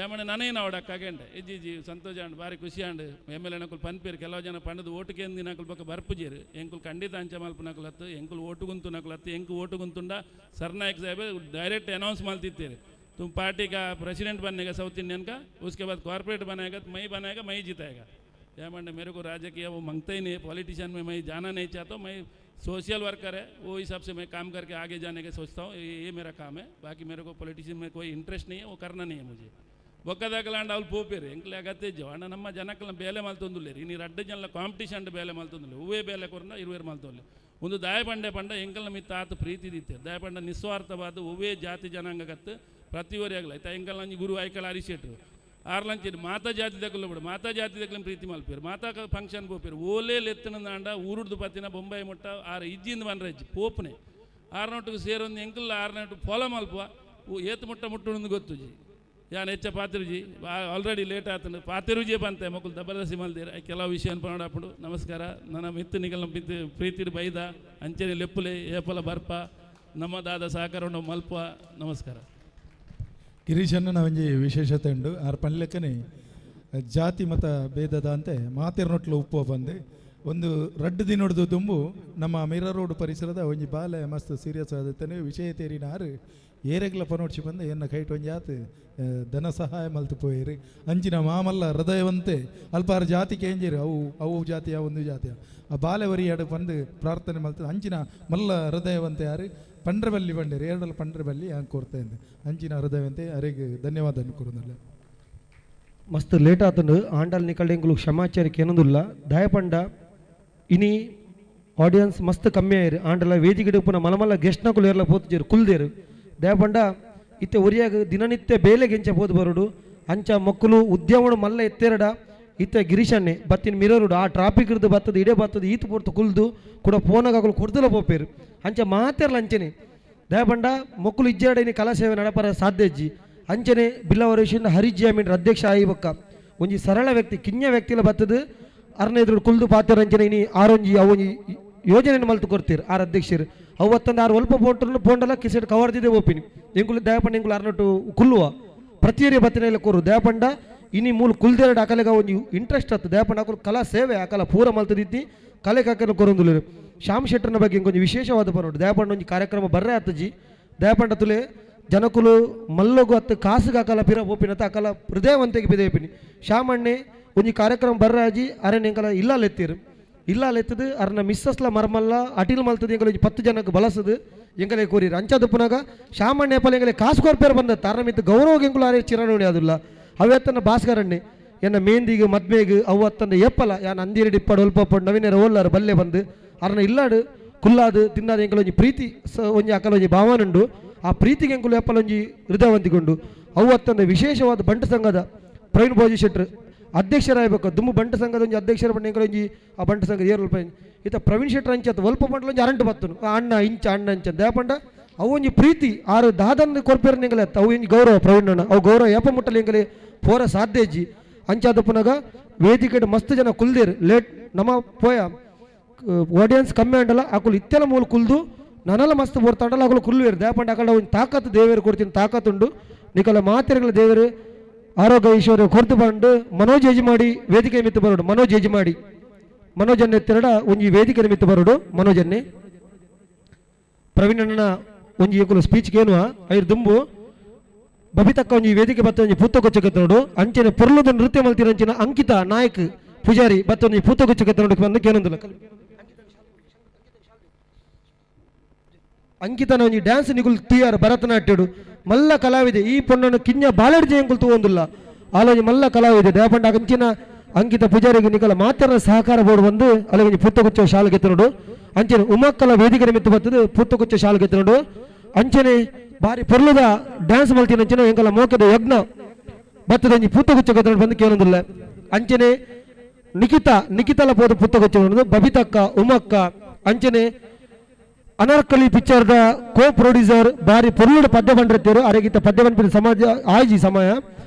ಏಮಂಡ ನಾನೇನು ಅವಡ ಅಕ್ಕಾಗೆಂಡೆ ಇಜ್ಜಿ ಜಿ ಸಂತೋಷ ಅಂಡ್ ಭಾರಿ ಖುಷಿ ಅಂಡ್ ಎಮ್ ಎಲ್ ಎನಕುಲು ಪನ್ಪೇರು ಕೆಲವು ಜನ ಪಂಡದು ಓಟುಗೆ ನಕುಲು ಬೊಕ್ಕ ಬರ್ಪುಜೇರು ಎಂಕುಲು ಖಂಡಿತ ಅಂಚ ಮಲ್ಪು ನಕುಲತ್ತು ಎಂಕುಲು ಓಟು ಗುಂತು ನಕುಲತ್ತು ಎಂಕು ಓಟು ಗುಂತುಂಡ ಸರ್ನಾಯಕ್ ಸಾಹೇಬ್ ಡೈರೆಕ್ಟ್ ಅನೌನ್ಸ್ ಮಾಡ್ತಿತ್ತೇರು तुम पार्टी का प्रेसिडेंट बनेगा साउथ इंडियन का, उसके बाद कॉर्पोरेट बनाएगा तो मैं बनाएगा मैं जीताएगा। क्या मेरे को राजकीय वो मांगता ही नहीं, पॉलिटिशियन में मैं जाना नहीं चाहता हूँ, मैं सोशल वर्कर है वो हिसाब से मैं काम करके आगे जाने के सोचता हूँ, ये मेरा काम है, बाकी मेरे को पॉलिटिशियन में कोई इंटरेस्ट नहीं है, वो करना नहीं है मुझे। ಬೊಕ್ಕದಾಗಲಾಂಡ ಅವ್ರು ಪೋಪೇರು ಎಂಕ್ಲೆ ಅಗತ್ಯ ಇಜ್ಜು ಅಣ್ಣ ನಮ್ಮ ಜನಕ್ಕಲ ಬೇಲೆ ಮಲ್ತೊಂದುಲ್ಲೇರು ಇನ್ನು ರಡ್ಡು ಜನಲ ಕಾಂಪಿಟಿಷನ್ ಬೇಲೆ ಮಲ್ತೊಂದುಲ್ಲೆ ಹೂವೇ ಬೇಲೆ ಕೊರ್ನ ಇರುವೇರು ಮಲ್ತೊಂದುಲ್ಲೆ ಒಂದು ದಾಯಪಂಡೆ ಪಂಡ ಎಂಕಲ್ನ ಮಿತ್ತ ಆತ ಪ್ರೀತಿ ದಿತ್ತೆ ದಾಯಪಂಡ ನಿಸ್ವಾರ್ಥವಾದ ಹೂವೇ ಜಾತಿ ಜನಾಂಗಗತ್ತು ಪ್ರತಿವರಿ ಆಗಲ ಆಯ್ತಾ ಎಂಕಲ್ ಅಂಜಿ ಗುರು ಆಯ್ಕಲ್ ಹರಿಶೆಟ್ರು ಆರ್ಲಂಚಿ ಮಾತಾ ಜಾತಿ ದಕ್ಕಲು ಬಿಡು ಮಾತಾ ಜಾತಿ ದಕ್ಕಲ ಪ್ರೀತಿ ಮಲ್ಪೇರು ಮಾತಾ ಫಂಕ್ಷನ್ ಪೋಪೇರು ಓಲೇ ಲೆತ್ತನಂದಾಂಡ ಊರುಡ್ದು ಪತ್ತಿನ ಬೊಂಬೈ ಮುಟ್ಟ ಆರು ಇಜ್ಜಿಂದ ಬಂದ್ರೆ ಇಜ್ಜಿ ಪೋಪನೆ ಆರ್ನೋಟಿಗೆ ಸೇರೊಂದು ಎಂಕಲ್ ಆರ್ನೋಟು ಫಾಲೋ ಮಲ್ಪ ಏತು ಮುಟ್ಟ ಮುಟ್ಟು ಗೊತ್ತುಜಿ ಯಾನ್ ಹೆಚ್ಚ ಪಾತಿರುಜಿ ಆಲ್ರೆಡಿ ಲೇಟ್ ಆತಂಡು ಪಾತಿರುಜಿ ಬಂತೆ ಮಕ್ಕಳು ದಬರದಸಿ ಮಲ್ದಿರ ಕೆಲವು ವಿಷಯ ಅನ್ಪು. ನಮಸ್ಕಾರ ನನ್ನ ಮಿತ್ತು ನಿಗಲ ಮಿತ್ತು ಪ್ರೀತಿರು ಬೈದ ಅಂಚನೆ ಲೆಪ್ಪುಲೆ ಏಪಲ ಬರ್ಪ ನಮ್ಮ ದಾದ ಸಹಕಾರ ಮಲ್ಪ. ನಮಸ್ಕಾರ. ಗಿರೀಶಣ್ಣನ ಒಂಜಿ ವಿಶೇಷತೆ ಉಂಡು ಆರ್ ಪನ್ಲೆಕ್ಕನೆ ಜಾತಿ ಮತ ಭೇದದ ಅಂತೆ ಮಾತಿರ್ನೊಟ್ಲು ಉಪ್ಪು ಬಂದು ಒಂದು ರಡ್ಡು ದಿನೊಡ್ದು ದುಂಬು ನಮ್ಮ ಮೀರಾ ರೋಡ್ ಪರಿಸರದ ಒಂಜಿ ಬಾಲೆ ಮಸ್ತ್ ಸೀರಿಯಸ್ ಆದತ್ತನೆ ವಿಷಯ ತೇರಿನ ಆರು ಏರೆಗ್ಲ ಪನೋಡ್ಚಿ ಬಂದು ಎನ್ನ ಕೈಟ್ ಒಂಜಿ ಆತು ಧನ ಸಹಾಯ ಮಲ್ತು ಪೋಯಿರಿ ಅಂಚಿನ ಮಾಮಲ್ಲ ಹೃದಯವಂತೆ ಅಲ್ಪಾರು ಜಾತಿ ಕೇಂಜಿರು ಅವು ಅವು ಜಾತಿಯ ಒಂದು ಜಾತಿಯ ಆ ಬಾಲೆ ವರಿಯಾಡು ಬಂದು ಪ್ರಾರ್ಥನೆ ಮಲ್ತು ಅಂಚಿನ ಮಲ್ಲ ಹೃದಯವಂತೆ ಯಾರು ಪಂಡ್ರಬಲ್ಲಿ ಬಂಡೇರಿ ಎರಡಲ್ಲ ಪಂಡ್ರಬಲ್ಲಿ ಯಾನ್ ಕೋರ್ತೇನೆ ಅಂಚಿನ ಹೃದಯವಂತೆ ಅರೆಗೆ ಧನ್ಯವಾದ ಕೋರುದಲ್ಲ. ಮಸ್ತ್ ಲೇಟ್ ಆತಂಡು ಆಂಡಲ್ ನಿಕಲ್ಡೆ ಎಂಕುಲು ಕ್ಷಮಾಚಾರಕ್ಕೆ ಏನೊಂದುಲ್ಲ ದಯಪಂಡ ಇನಿ ಆಡಿಯನ್ಸ್ ಮಸ್ತ್ ಕಮ್ಮಿ ಆಯಿರು ಆಂಡಲ ವೇದಿಕೆ ಪುನಃ ಮಲಮಲ್ಲ ಗೆಸ್ಟ್ನಕುಲು ಏರ್ಲ ಪೋತುಜೇರು ಕುಲ್ದೇರು ದಯಪಂಡ ಇತ್ತೆ ಒರಿಯಾಗ ದಿನನಿತ್ಯ ಬೇಲೆಗೆ ಎಂಚ ಪೋದು ಬರೋಡು ಅಂಚ ಮಕ್ಕಳು ಉದ್ಯಮಡು ಮಲ್ಲ ಎತ್ತೆರಡ ಇತ್ತೆ ಗಿರೀಶಣ್ಣೆ ಬತ್ತಿನ ಮಿರರುಡು ಆ ಟ್ರಾಫಿಕ್ ಇರ್ದು ಬತ್ತದ ಇಡೇ ಬತ್ತದ ಈತು ಪೊರ್ತು ಕುಲ್ದು ಕೂಡ ಫೋನಾಗ ಅಕುಲು ಕೊಡ್ದಲ ಪೋಪೇರು ಅಂಚ ಮಾತೆರ್ಲ ಅಂಚನೆ ದಯಪಂಡ ಮಕ್ಕಳು ಇಜ್ಜಾಡ ಇನಿ ಕಲಾ ಸೇವೆ ನಡಪರ ಸಾಧ್ಯ ಇಜ್ಜಿ ಅಂಚನೆ ಬಿಲ್ಲವರೇಶನ್ ಹರಿಜಿ ಅಮೀನ್ ಅಧ್ಯಕ್ಷ ಆಯಿ ಬೊಕ್ಕ ಒಂಜಿ ಸರಳ ವ್ಯಕ್ತಿ ಕಿನ್ಯ ವ್ಯಕ್ತಿಲ ಬತ್ತದು ಅರ್ನ ಎದುರು ಕುಲ್ದು ಪಾತೆರ ಅಂಚನೆ ಇನಿ ಆರೊಂಜಿ ಅವೊಂಜಿ ಯೋಜನೆ ಮಲ್ತು ಕೊಡ್ತೀರು ಆರ್ ಅಧ್ಯಕ್ಷರು ಅವತ್ತೊಂದು ಆರು ಒಲ್ಪ ಪೋಂಟು ಪೋಂಡಲ ಕಿಸೆಟ್ ಕವರ್ದಿದೆ ಓಪಿನಿ ಎಂಕುಲು ದಯಪಂಡ ಎಂಕುಲು ಅರ್ನಟ್ಟು ಕುಲ್ಲುವ ಪ್ರತಿಯೊರಿ ಬತ್ತಿನ ಕೊರು ದಯಪಂಡ ಇನಿ ಮೂಲು ಕುಲ್ದೆರಡು ಅಕಲೆಗ ಒಂಜಿ ಇಂಟ್ರೆಸ್ಟ್ ಆತು ದಯಪಂಡ ಅಕುಲು ಕಲಾ ಸೇವೆ ಅಕಲ ಪೂರ ಮಲ್ತದಿತ್ತಿ ಕಲೆ ಕಾಕನ ಕೊರೊಂದುಲ್ಲೆರ್ ಶ್ಯಾಮ್ ಶೆಟ್ಟರ್ನ ಬಗ್ಗೆ ಇಂಕೊಂಜಿ ವಿಶೇಷವಾದ ಪನೊಡು ದಯಪಂಡ ಒಂಜಿ ಕಾರ್ಯಕ್ರಮ ಬರ್ರೆ ಆತಜಿ ದಯಪಂಡ ತುಲೆ ಜನಕುಲು ಮಲ್ಲೊಗು ಅತ್ತು ಕಾಸುಗ ಅಕಲ ಪಿರ ಪೋಪಿನತ ಅಕಲ ಹೃದಯವಂತೆಗೆ ಪಿದೇಪಿನಿ ಶಾಮಣ್ಣೆ ಒಂಜಿ ಕಾರ್ಯಕ್ರಮ ಬರ್ರಾಜಿ ಅರೆ ಎಂಕಲ ಇಲ್ಲಾಲೆತ್ತೀರು ಇಲ್ಲಾಲೆತ್ತದು ಅರ್ನ ಮಿಸ್ಸಸ್ಲ ಮರ್ಮಲ್ಲ ಅಟಿಲ್ ಮಲ್ತದ ಎಂಕಲ ಒಂಜಿ 10 ಜನಕ್ಕೆ ಬಲಸದು ಎಂಕಲೆ ಕೋರಿರು ಅಂಚದುಪ್ಪುನಾಗ ಶಾಮಣ್ಣೆ ಪಲ ಎಂಕಲೆ ಕಾಸು ಕೊರ್ಪೇರು ಬಂದ ತಾರನ ಮಿತ್ತು ಗೌರವ ಎಂಕುಲು ಅರೆ ಚಿರಣಿ ಅದುಲ್ಲ ಅವ್ಯತ್ತನ ಭಾಸ್ಕರಣ್ಣೆ ಎನ್ನ ಮೇಂದಿಗೆ ಮದ್ಮೆಗೆ ಅವ್ವತ್ತನ ಏಪ್ಪಲ ಯಾನ್ ಅಂದಿರಡಿ ಇಪ್ಪಡು ಒಲ್ಪ ನವೀನರ ಓಲ್ಲಾರು ಬಲ್ಲೆ ಬಂದು ಅರ್ನ ಇಲ್ಲಾಡು ಕುಲ್ಲಾದು ತಿನ್ನಾದ ಎಂಕಲ ಒಂಜಿ ಪ್ರೀತಿ ಒಂಜಿ ಅಕಲ ಒಂಜಿ ಭಾವನುಂಡು ಆ ಪ್ರೀತಿಗೆ ಎಂಕುಲು ಏಪ್ಪಲ ಒಂಜಿ ಹೃದಯವಂತಿಗೊಂಡು ಅವ್ವತ್ತನ ವಿಶೇಷವಾದ ಬಂಟ ಸಂಘದ ಪ್ರವೀಣ್ ಭೋಜಿ ಶೆಟ್ರು ಅಧ್ಯಕ್ಷರಾಗಬೇಕು ದುಮ್ಮು ಬಂಟ ಸಂಘದ ಒಂಜಿ ಅಧ್ಯಕ್ಷರ ಬಂಡ ಎಂಕಲ ಒಂಜಿ ಆ ಬಂಟ ಸಂಘದ ಏರು ಈತ ಪ್ರವೀಣ್ ಶೆಟ್ರು ಅಂಚತ್ ಒಲ್ಪ ಬಂಟಲ ಒಂಜಿ ಅರಂಟು ಬತ್ತನು ಅಣ್ಣ ಇಂಚ ಅಣ್ಣ ಅಂಚ ದಯಪಂಡ ಅವು ಒಂಜಿ ಪ್ರೀತಿ ಆರು ದಾದನ್ ಕೊರ್ಪೇರ್ ಎಂಕಲೆ ಅವು ಒಂಜಿ ಗೌರವ ಪ್ರವೀಣ್ ಅಣ್ಣ ಅವು ಗೌರವ ಏಪ ಮುಟ್ಟಲು ಎಂಕಲೆ ಪೋರ ಸಾಧ್ಯ ಇಜ್ಜಿ ಅಂಚಾದ ಪುನಗ ವೇದಿಕೆ ಮಸ್ತ್ ಜನ ಕುಲ್ದೇರು ಲೇಟ್ ನಮ್ಮ ಪೋಯ ಆಡಿಯನ್ಸ್ ಕಮ್ಮಿ ಅಂಡಲ್ಲ ಅಕುಲು ಇತ್ತೆಲ ಮೂಲ ಕುಲ್ದು ನನಲ ಮಸ್ತ್ ಬೋರ್ತಾಂಡಲ್ಲ ಅಕುಲು ಕುಲ್ವೇರು ದಯಪಂಡ ಅಕಲ ಒಂಜಿ ತಾಕತ್ತು ದೇವೇರು ಕೊಡ್ತೀನಿ ತಾಕತ್ತುಂಡು ನಿಕಲ ಮಾತೆರೆಗಳ ದೇವರು ಆರೋಗ್ಯ ಐಶ್ವರ್ಯ ಕೊರ್ತು ಬಂಡು ಮನೋಜ್ ಯಜಮಾಡಿ ವೇದಿಕೆ ಮಿತ್ತು ಬರೋಡು ಮನೋಜ್ ಯಜಮಾಡಿ ಮನೋಜನ್ನೆ ತಿರಡ ಒಂಜಿ ವೇದಿಕೆ ಮಿತ್ತು ಬರೋಡು ಮನೋಜನ್ನೆ ಪ್ರವೀಣ್ ಅಣ್ಣನ ಒಂಜಿ ಎಕುಲು ಸ್ಪೀಚ್ ಕೇನುವ ಐರ್ ದುಂಬು ಬಬಿತಕ್ಕ ಒಂಜಿ ವೇದಿಕೆ ಬತ್ತ ಒಂಜಿ ಪೂತಗೊಚ್ಚಕ್ಕೆ ನೋಡು ಅಂಚನೆ ಪೊರ್ಲುದ ನೃತ್ಯ ಮಲ್ತಿರಂಚಿನ ಅಂಕಿತಾ ನಾಯಕ್ ಪೂಜಾರಿ ಬತ್ತ ಒಂಜಿ ಪೂತಗೊಚ್ಚಕ್ಕೆ ನೋಡು ಬಂದು ಕೇನೊಂದಿಲ್ಲ ಅಂಕಿತನ ಒಂಜಿ ಡ್ಯಾನ್ಸ್ ನಿಗುಲ್ ತುಯಾರ್ ಭರತನಾಟ್ಯಡು ಮಲ್ಲ ಕಲಾವಿದೆ ಈ ಪೊಣ್ಣನು ಕಿಂಜ ಬಾಲಡ್ ಜಯಂಕುಲ್ ತೂವೊಂದುಲ್ಲ ಆಲೋಜಿ ಮಲ್ಲ ಕಲಾವಿದೆ ದಯಪಂಡ ಅಂಚಿನ ಅಂಕಿತ ಪೂಜಾರಿಗೆ ನಿಕಲ ಮಾತ್ರ ಸಹಕಾರ ಬೋರ್ಡ್ ಬಂದು ಅಲ್ಲಿ ಒಂಜಿ ಪುತ್ತಗುಚ್ಚ ಶಾಲೆಗೆ ನೋಡು ಅಂಚನೆ ಉಮಕ್ಕಲ ವೇದಿಕೆ ನಿಮಿತ್ತ ಬರ್ತದೆ ಪುತ್ತಗುಚ್ಚ ಶಾಲೆಗೆ ನೋಡು ಅಂಚನೆ ಬಾರಿ ಪೊರ್ಲುದ ಡ್ಯಾನ್ಸ್ ಮಲ್ತಿನ ಅಂಚನೆ ಎಂಕಲ ಮೋಕದ ಯಜ್ಞ ಬತ್ತದ ಒಂಜಿ ಪುತ್ತಗುಚ್ಚ ಬಂದು ಕೇಳೊಂದಿಲ್ಲ ಅಂಚನೆ ನಿಖಿತಾ ನಿಖಿತಲ ಪೋದು ಪುತ್ತಗುಚ್ಚ ಬಬಿತಕ್ಕ ಉಮಕ್ಕ ಅಂಚನೆ ಅನಾರ್ಕಲಿ ಪಿಕ್ಚರ್ದ ಕೋ ಪ್ರೊಡ್ಯೂಸರ್ ಬಾರಿ ಪೊರ್ಲುಡು ಪದ್ಯ ಬಂಡಿರ್ತೀರು ಅರೆಗಿತ್ತ ಪದ್ಯ ಬಂದ ಸಮಾಜ ಆಯ್ಜಿ ಸಮಯ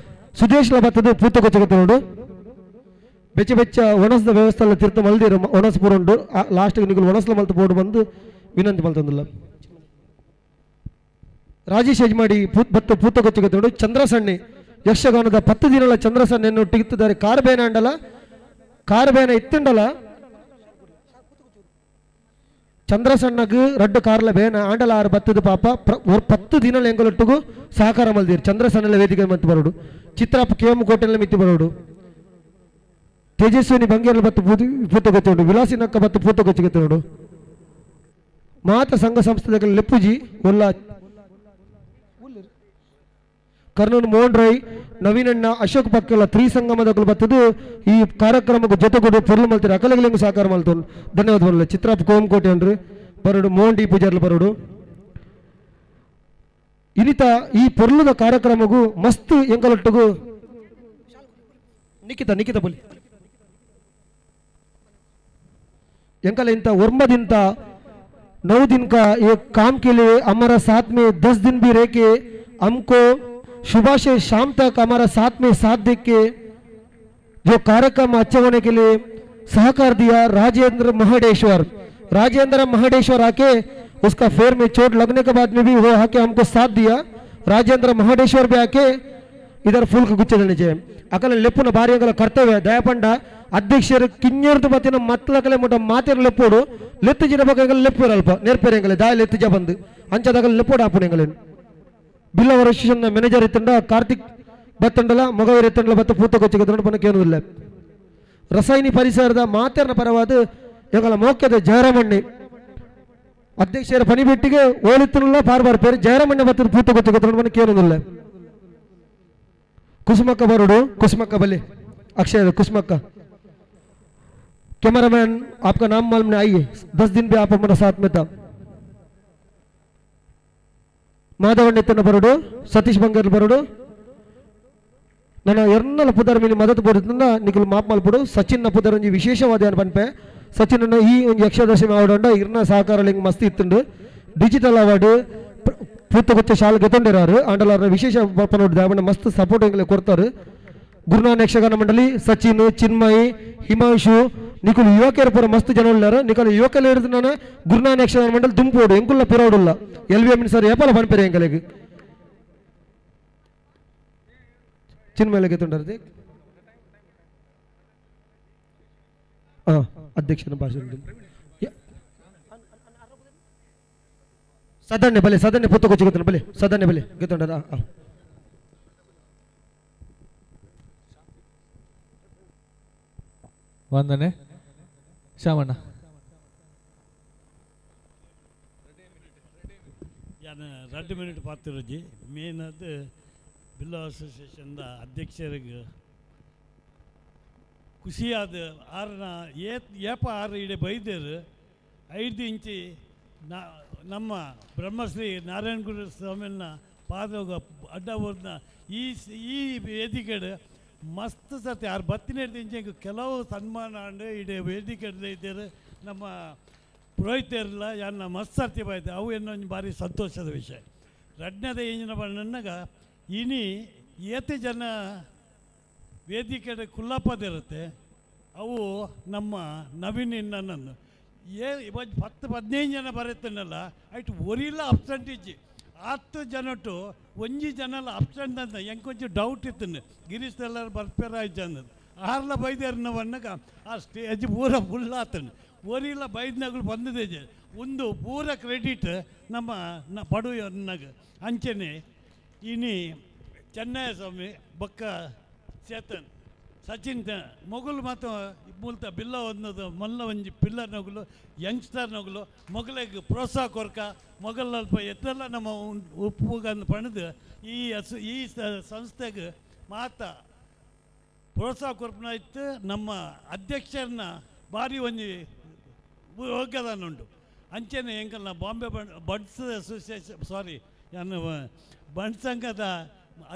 ಸುದೇಶ್ಲ ಬತ್ತದ ಪೂತಗೊಚ್ಚ ನೋಡು ಬೆಚ್ಚ ಬೆಚ್ಚ ಒಣಸದ ವ್ಯವಸ್ಥೆ ಎಲ್ಲ ತೀರ್ಥ ಮಲ್ದಿರು ಒಣಸ್ ಪೂರುಂಡು ಲಾಸ್ಟ್ಗೆ ನಿಗುಲು ಒಣಸ್ಲ ಮಲ್ತು ಬೋರ್ಡ್ ಬಂದು ವಿನಂತಿ ಮಲ್ತಂದಿಲ್ಲ ರಾಜೇಶ್ ಯಜಮಾಡಿ ಬತ್ತು ಪೂತಗೊಚ್ಚ ನೋಡು ಚಂದ್ರಸಣ್ಣೆ ಯಕ್ಷಗಾನದ 10 ದಿನಗಳ ಚಂದ್ರಸಣ್ಣೆಯನ್ನು ಒಟ್ಟಿಗಿತ್ತಿದ್ದಾರೆ ಕಾರ್ಬೇನ ಅಂಡಲ ಕಾರ್ಬೇನ ಇತ್ತುಂಡಲ ಚಂದ್ರಸಣ್ಣಗ್ ರಡ್ಡು ಕಾರ್ಲ ಬೇನ ಆಂಡಲ ಆರು ಬತ್ತದ ಪಾಪ 10 ದಿನ ಎಂಗಲೊಟ್ಟಿಗೂ ಸಹಕಾರ ಮಲ್ದಿರು ಚಂದ್ರಸಣ್ಣಲ ವೇದಿಕೆ ಮತ್ತು ಬರೋಡು ಚಿತ್ರಪ್ಪ ಕೆ ಎಂ ಕೋಟೆಲ್ಲ ಮಿತ್ತಿ ಬರೋಡು ತೇಜಸ್ವಿನಿ ಬಂಗೇರ್ಲ ಬತ್ತು ಪೂತಗೊಚ್ಚ ವಿಲಾಸಿನಕ್ಕ ಬತ್ತು ಪೂತಗೊಚ್ಚಿಗೆ ನೋಡು ಮಾತ ಸಂಘ ಸಂಸ್ಥೆಗಳ ಲೆಪ್ಪುಜಿ ಒಲ್ಲ ಕರ್ನೂಲ್ ಮೋಹನ್ ರೈ ನವೀನಣ್ಣ ಅಶೋಕ್ ಪಕ್ಕೆಲ್ಲ ತ್ರಿಸಂಗಮದಗಳು ಬತ್ತದು ಈ ಕಾರ್ಯಕ್ರಮಕ್ಕೆ ಜೊತೆಗೂಡು ಪೊರ್ಲು ಮಲ್ತಿರು ಅಕಲಗಲಿಂಗು ಸಹಕಾರ ಮಲ್ತು ಧನ್ಯವಾದ ಬರಲ್ಲ ಚಿತ್ರಪ್ಪ ಕೋಮಕೋಟೆ ಅಂದ್ರು ಬರೋಡು ಮೋಹನ್ ಡಿ ಪೂಜಾರ್ಲು ಬರೋಡು ಇನ್ನಿತ ಈ ಪೊರ್ಲುದ ಕಾರ್ಯಕ್ರಮಗೂ ಮಸ್ತ್ ಎಂಕಲೊಟ್ಟಿಗೂ ನಿಖಿತ ನಿಖಿತ ಬಲಿ ಎಂಕಲ ಇಂಥ ಒರ್ಮದಿಂತ 9 दिन का ये काम के लिए हमारा साथ में 10 दिन भी रह के हमको सुबह से शाम तक हमारा साथ में साथ देख के जो कार्यक्रम अच्छे होने के लिए सहकार दिया राजेंद्र महाडेश्वर राजेंद्र महाडेश्वर आके उसका फेर में चोट लगने के बाद में भी वो आके हमको साथ दिया। राजेंद्र महाडेश्वर भी आके इधर फूल के गुच्छे देने चाहिए अकल ಲೆಪ್ಪುನ ಭಾರಿ ಕರ್ತವ್ಯ ದಯಪಂಡ ಅಧ್ಯಕ್ಷರು ಕಿಂಜರ್ದು ಬತ್ತಿನ ಮತ್ತಲಕಲೆ ಮುಟ್ಟ ಮಾತಿರ ಲೆಪ್ಪೋಡು ಲೆತ್ತು ಜಿನ ಬಗ್ಗೆ ಲೆಪ್ಪು ಅಲ್ಪ ನೇರ್ಪೇರೆ ಎಂಗಲೆ ದಾಯ ಲೆತ್ತು ಜ ಬಂದು ಅಂಚದಾಗ ಲೆಪ್ಪೋಡು ಆಪುಣ ಎಂಗಲೆ ಬಿಲ್ಲವರ ಅಸೋಸಿಯೇಷನ್ ಮ್ಯಾನೇಜರ್ ಇತ್ತಂಡ ಕಾರ್ತಿಕ್ ಬತ್ತಂಡಲ ಮೊಗವೀರ್ ಎತ್ತಂಡಲ ಬತ್ತ ಪೂತಕೊಚ್ಚಿಗೆ ಪನ ಕೇಳುವುದಿಲ್ಲ ರಸಾಯನಿ ಪರಿಸರದ ಮಾತೆರ್ನ ಪರವಾದ ಎಂಗಲ ಮೋಕ್ಯದ ಜಯರಾಮಣ್ಣಿ ಅಧ್ಯಕ್ಷರ ಪನಿಬೆಟ್ಟಿಗೆ ಓಲಿತ್ತನಲ್ಲ ಬಾರ್ ಪೇರು ಜಯರಾಮಣ್ಣ ಬತ್ತದ ಪೂತಕೊಚ್ಚಿಗೆ ಪನ ಕೇಳುವುದಿಲ್ಲ कुसुमक्का बरोडो कुसुमक्का बले अक्षय कुसुमक्का कैमरामैन आपका नाम मालूम नहीं आइए 10 दिन भी आप हमारे साथ में था। माधवन ಎತ್ತನ ಬರೋಡು ಸತೀಶ್ ಬಂಗಾರ್ ಬರೋಡು ನನ್ನ ಎರ್ನಲ ಪುದರ್ ಮೇಲೆ ಮದತ್ ಬೋಡುತ್ತಂದ ನಿಕುಲು ಮಾಪ್ ಮಲ್ಪಡು ಸಚಿನ್ ಪುದರ್ ಒಂಜಿ ವಿಶೇಷವಾದ ಏನು ಪನ್ಪೆ ಸಚಿನ್ ಈ ಒಂಜಿ ಯಕ್ಷದಶಮಿ ಅವಾರ್ಡ್ ಇರ್ನ ಸಹಕಾರ ಲಿಂಗ್ ಮಸ್ತ್ ಇತ್ತುಂಡು ಡಿಜಿಟಲ್ ಅವಾರ್ಡ್ ಪೂತಗುಚ್ಚ ಶಾಲೆ ಗೆತ್ತೊಂಡಿರಾರು ಆಂಡಲಾರ ವಿಶೇಷ ಪನೋಡು ದಾವಣ ಮಸ್ತ್ ಸಪೋರ್ಟ್ ಎಂಗಲೆ ಕೊಡ್ತಾರೆ ಗುರುನಾನ ಯಕ್ಷಗಾನ ಮಂಡಳಿ ಸಚಿನ್ ಚಿನ್ಮಯಿ ಹಿಮಾಂಶು ನಿಕುಲು ಯುವಕರ ಪೂರ ಮಸ್ತ್ ಜನ ಉಳ್ಳಾರು ನಿಕಲು ಯುವಕರು ಹಿಡಿದು ನಾನು ಗುರುನಾನ ಯಕ್ಷಗಾನ ಮಂಡಳಿ ದುಂಪೋಡು ಎಂಕುಲ್ಲ ಪಿರೋಡುಲ್ಲ ಎಲ್ ವಿ ಎಮ್ ಸರ್ ಏಪಾಲ ಪನ್ಪೆರೆ ಎಂಕಲೆಗ್ ಚಿನ್ಮಯ ಗೆತ್ತೊಂಡಾರದೆ ಅಧ್ಯಕ್ಷನ ಭಾಷಣ ಸದನ್ನೆ ಬಲೆ ಸದನ್ನೆ ಪುತ್ತಕೊಚ್ಚಿ ಗೊತ್ತುಂಡು ಬಲೆ ಸದನ್ನೆ ಬಲೆ ಗೊತ್ತುಂಡ. ವಂದನೆ ಶ್ಯಾಮಣ್ಣ. ಯಾನ್ 2 ಮಿನಿಟ್ ಪಾತಿರೋಜಿ. ಮೇನ್ ಅದು ಬಿಲ್ಲೋ ಅಸೋಸಿಯೇಷನ್ದ ಅಧ್ಯಕ್ಷರಿಗೆ ಖುಷಿಯಾದ ಆರನ ಏಪ ಆರು ಇಡೆ ಬೈದೇರು 5 ಇಂಚಿ ನಮ್ಮ ಬ್ರಹ್ಮಶ್ರೀ ನಾರಾಯಣ ಗುರು ಸ್ವಾಮಿನ ಪಾದೋಗ ಅಡ್ಡ ಊರಿನ ಈ ಈ ವೇದಿಕೆಡು ಮಸ್ತ್ ಸತಿ ಆರು ಬತ್ತಿನ ಇಂಚೆ ಕೆಲವು ಸನ್ಮಾನ ಅಂಡು ಇಡೀ ವೇದಿಕೆ ಇದ್ದಾರೆ ನಮ್ಮ ಪುರೋಹಿತರಿಲ್ಲ ಯಾನ್ನ ಮಸ್ತ್ ಸರ್ತಿ ಬಾಯ್ತು ಅವು ಏನೊಂದು ಭಾರಿ ಸಂತೋಷದ ವಿಷಯ. ರಡ್ನದ ಏಂಜಿನ ಬಣ್ಣನಾಗ ಇನಿ ಏತೆ ಜನ ವೇದಿಕೆ ಕುಲ್ಲಪ್ಪದಿರುತ್ತೆ ಅವು ನಮ್ಮ ನವೀನ್ ನನ್ನನ್ನು ಏ 10-15 ಜನ ಬರುತ್ತನ್ನಲ್ಲ ಐಟ್ ಒರಿಲ್ಲ ಅಬ್ಸೆಂಟ್ ಇಜ್ಜಿ 10 ಜನಟು ಒಂಜಿ ಜನಲ ಅಬ್ಸೆಂಟ್ ಅಂತ ಎಂಕೊಂಚು ಡೌಟ್ ಇತ್ತು ಗಿರೀಶ್ ಎಲ್ಲರೂ ಬರ್ಪೇರ ಜನ ಆರ್ಲ ಬೈದೇರ್ನ ಬಣ್ಣಗ ಆ ಸ್ಟೇಜ್ ಪೂರ ಫುಲ್ ಆತನು ಒರಿಲ್ಲ ಬೈದ್ನಗಳು ಬಂದಿದೆ ಒಂದು ಪೂರ ಕ್ರೆಡಿಟ್ ನಮ್ಮ ಪಡುವನ್ನಾಗ. ಅಂಚನೆ ಇನಿ ಚೆನ್ನಯ್ಯ ಸ್ವಾಮಿ ಬೊಕ್ಕ ಚೇತನ್ ಸಚಿನ್ ಮೊಗಲು ಮಾತ್ರ ಮೂಲ್ತ ಬಿಲ್ಲ ಒಂದದು ಮಲ್ಲ ಒಂಜಿ ಪಿಲ್ಲರ್ ನಗುಲು ಯಂಗ್ಸ್ಟರ್ ನಗುಲು ಮೊಗಲಿಗೆ ಪ್ರೋತ್ಸಾಹ ಕೊರ್ಕ ಮೊಗಲ್ ಅಲ್ಪ ಎತ್ತೆಲ್ಲ ನಮ್ಮ ಉಪ್ಪುಗನ್ನು ಪಣದು ಈ ಈ ಸಂಸ್ಥೆಗೆ ಮಾತ ಪ್ರೋತ್ಸಾಹ ಕೊರ್ಪನ ಇತ್ತು. ನಮ್ಮ ಅಧ್ಯಕ್ಷರನ್ನ ಭಾರಿ ಒಂಜಿ ಯೋಗದಾನ ಉಂಟು. ಅಂಚನೆ ಎಂಕಲ್ನ ಬಾಂಬೆ ಬಡ್ಸ್ ಅಸೋಸಿಯೇಷನ್ ಸಾರಿ ನಾನು ಬಂಡ್ ಸಂಘದ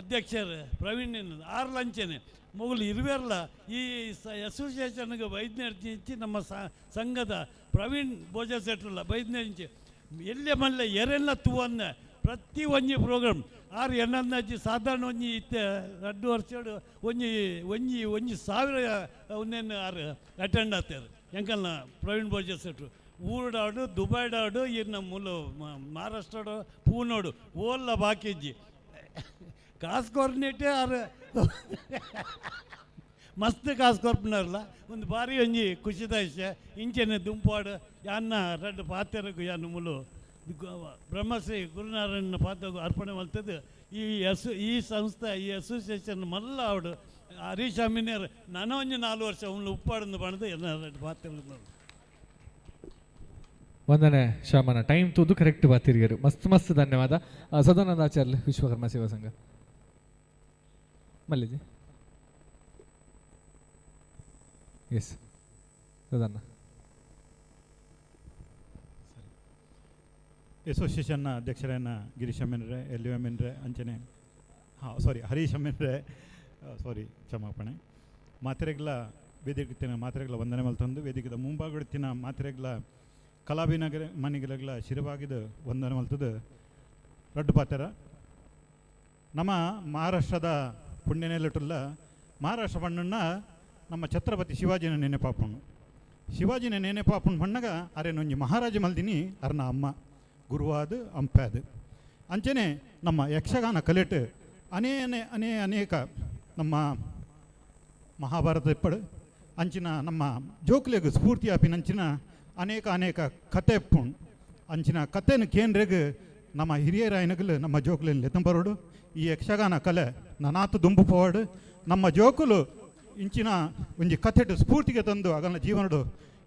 ಅಧ್ಯಕ್ಷರು ಪ್ರವೀಣ್ ಆರ್ಲ ಅಂಚನೆ ಮೊಗಲು ಇರುವೆರ್ಲ ಈ ಅಸೋಸಿಯೇಷನ್ಗೆ ವೈದ್ಯಂಚಿ ನಮ್ಮ ಸಂಘದ ಪ್ರವೀಣ್ ಭೋಜ ಸೆಟ್ರಲ್ಲ ವೈದ್ಯಂಚಿ ಎಲ್ಲೆ ಮಲ್ಲೆ ಎರೆಲ್ಲ ತೂವನ್ನ ಪ್ರತಿ ಒಂಜಿ ಪ್ರೋಗ್ರಾಮ್ ಆರು ಎನ್ನಂದಾಜಿ ಸಾಧಾರಣ ಒಂಜಿ ಇತ್ತೆ 2 ವರ್ಷ ಒಂಜಿ ಒಂಜಿ ಒಂಜಿ ಸಾವಿರ ಒಂದೇನು ಆರು ಅಟೆಂಡ್ ಆಗ್ತಾರೆ ಎಂಕಲ್ನ ಪ್ರವೀಣ್ ಭೋಜ ಸೆಟ್ರು ಊರುಡಾಡು ದುಬೈಡಾಡು ಇನ್ನು ಮೂಲ ಮಹಾರಾಷ್ಟ್ರಡು ಪೂನೋಡು ಓಲ್ಲ ಬಾಕಿಜ್ಜಿ ಕಾಸು ಕೊರ್ನಿಟ್ಟೆ ಆರು ಮಸ್ತ್ ಕಾಸು ಕೊರ್ಪುನಾರಲ್ಲ ಒಂದು ಭಾರಿ ಒಂಜಿ ಖುಷಿದ ವಿಷಯ. ಇಂಚೆನೆ ದುಂಪಾಡು ಯಾನ್ನ ರಡ್ಡು ಪಾತೆರಗು ಯಾನ್ ಮುಲು ಬ್ರಹ್ಮಶ್ರೀ ಗುರುನಾರಾಯಣ ಪಾತ್ರ ಅರ್ಪಣೆ ಮಲ್ತದ್ದು ಈ ಈ ಸಂಸ್ಥೆ ಈ ಅಸೋಸಿಯೇಷನ್ ಮಲ್ಲ ಅವಡು ಹರೀಶ್ ಅಮೀನರ್ ನಾನು ಒಂಜಿ 4 ವರ್ಷ ಅವನು ಉಪ್ಪಾಡನ್ನು ಬಣ್ಣದು ಎಲ್ಲ ರಡ್ಡು ಪಾತೆರ. ವಂದನೆ ಶ್ಯಾಮನ ಟೈಮ್ ತೂದು ಕರೆಕ್ಟ್ ಬಾತಿರಿಯರು ಮಸ್ತ್ ಮಸ್ತ್ ಧನ್ಯವಾದ. ಸದಾನಂದ ಆಚಾರ್ಯ ವಿಶ್ವಕರ್ಮ ಸೇವಾ ಸಂಘ ಮಲ್ಲಿಜಿ. ಎಸ್ ಸದಾನ. ಅಸೋಸಿಯೇಷನ್ನ ಅಧ್ಯಕ್ಷರನ್ನ ಗಿರೀಶ್ ಅಮ್ಮನ್ರೆ ಎಲ್ ಯು ಅಮ್ಮನ್ರೆ ಅಂಚನೆ ಹಾಂ ಸಾರಿ ಹರೀಶ್ ಅಮ್ಮನ್ರೆ ಸಾರಿ ಕ್ಷಮಾಪಣೆ ಮಾತ್ರೆಗಳ ವೇದಿಕೆತ್ತಿನ ಮಾತ್ರೆಗಳ ವಂದನೆ ಮಲ್ತಂದು ವೇದಿಕೆದ ಮುಂಭಾಗತ್ತಿನ ಮಾತ್ರೆಗಳ ಕಲಾಭಿನಗರ ಮನೆಗಳ ಶಿರವಾಗಿದ ವಂದನೆ ಮಲ್ತದ ರಡ್ಡು ಪಾತ್ರ. ನಮ್ಮ ಮಹಾರಾಷ್ಟ್ರದ ಪುಣ್ಯನೆಲೆಟುಲ್ಲ ಮಹಾರಾಷ್ಟ್ರ ಬಣ್ಣನ್ನ ನಮ್ಮ ಛತ್ರಪತಿ ಶಿವಾಜಿನ ನೆನೆಪಾಪುಣ್ಣು ಶಿವಾಜಿನ ನೆನೆಪಾಪುಣ್ಣು ಬಣ್ಣಗ ಅರೆ ನೊಂಜಿ ಮಹಾರಾಜ ಮಲ್ದಿನಿ ಅರ್ನ ಅಮ್ಮ ಗುರುವಾದ ಅಂಪ್ಯಾದ. ಅಂಚನೆ ನಮ್ಮ ಯಕ್ಷಗಾನ ಕಲೆಟ್ ಅನೇ ಅನೇಕ ನಮ್ಮ ಮಹಾಭಾರತ ಇಪ್ಪಡು ಅಂಚಿನ ನಮ್ಮ ಜೋಕ್ಲೆಗ್ ಸ್ಫೂರ್ತಿ ಆಪಿನಂಚಿನ ಅನೇಕ ಅನೇಕ ಕತೆ ಪುಣ್ ಅಂಚಿನ ಕತೆನ ಕೇಂದ್ರಗ್ ನಮ್ಮ ಹಿರಿಯರಾಯನಗಲು ನಮ್ಮ ಜೋಕುಲೆನ್ ಲೆತ್ತಂಬರೋಡು ಈ ಯಕ್ಷಗಾನ ಕಲೆ ನನಾತು ದುಂಬು ಪೋವಾಡು ನಮ್ಮ ಜೋಕುಲು ಇಂಚಿನ ಒಂಜಿ ಕಥೆಟು ಸ್ಫೂರ್ತಿಗೆ ತಂದು ಅಗನ ಜೀವನಡು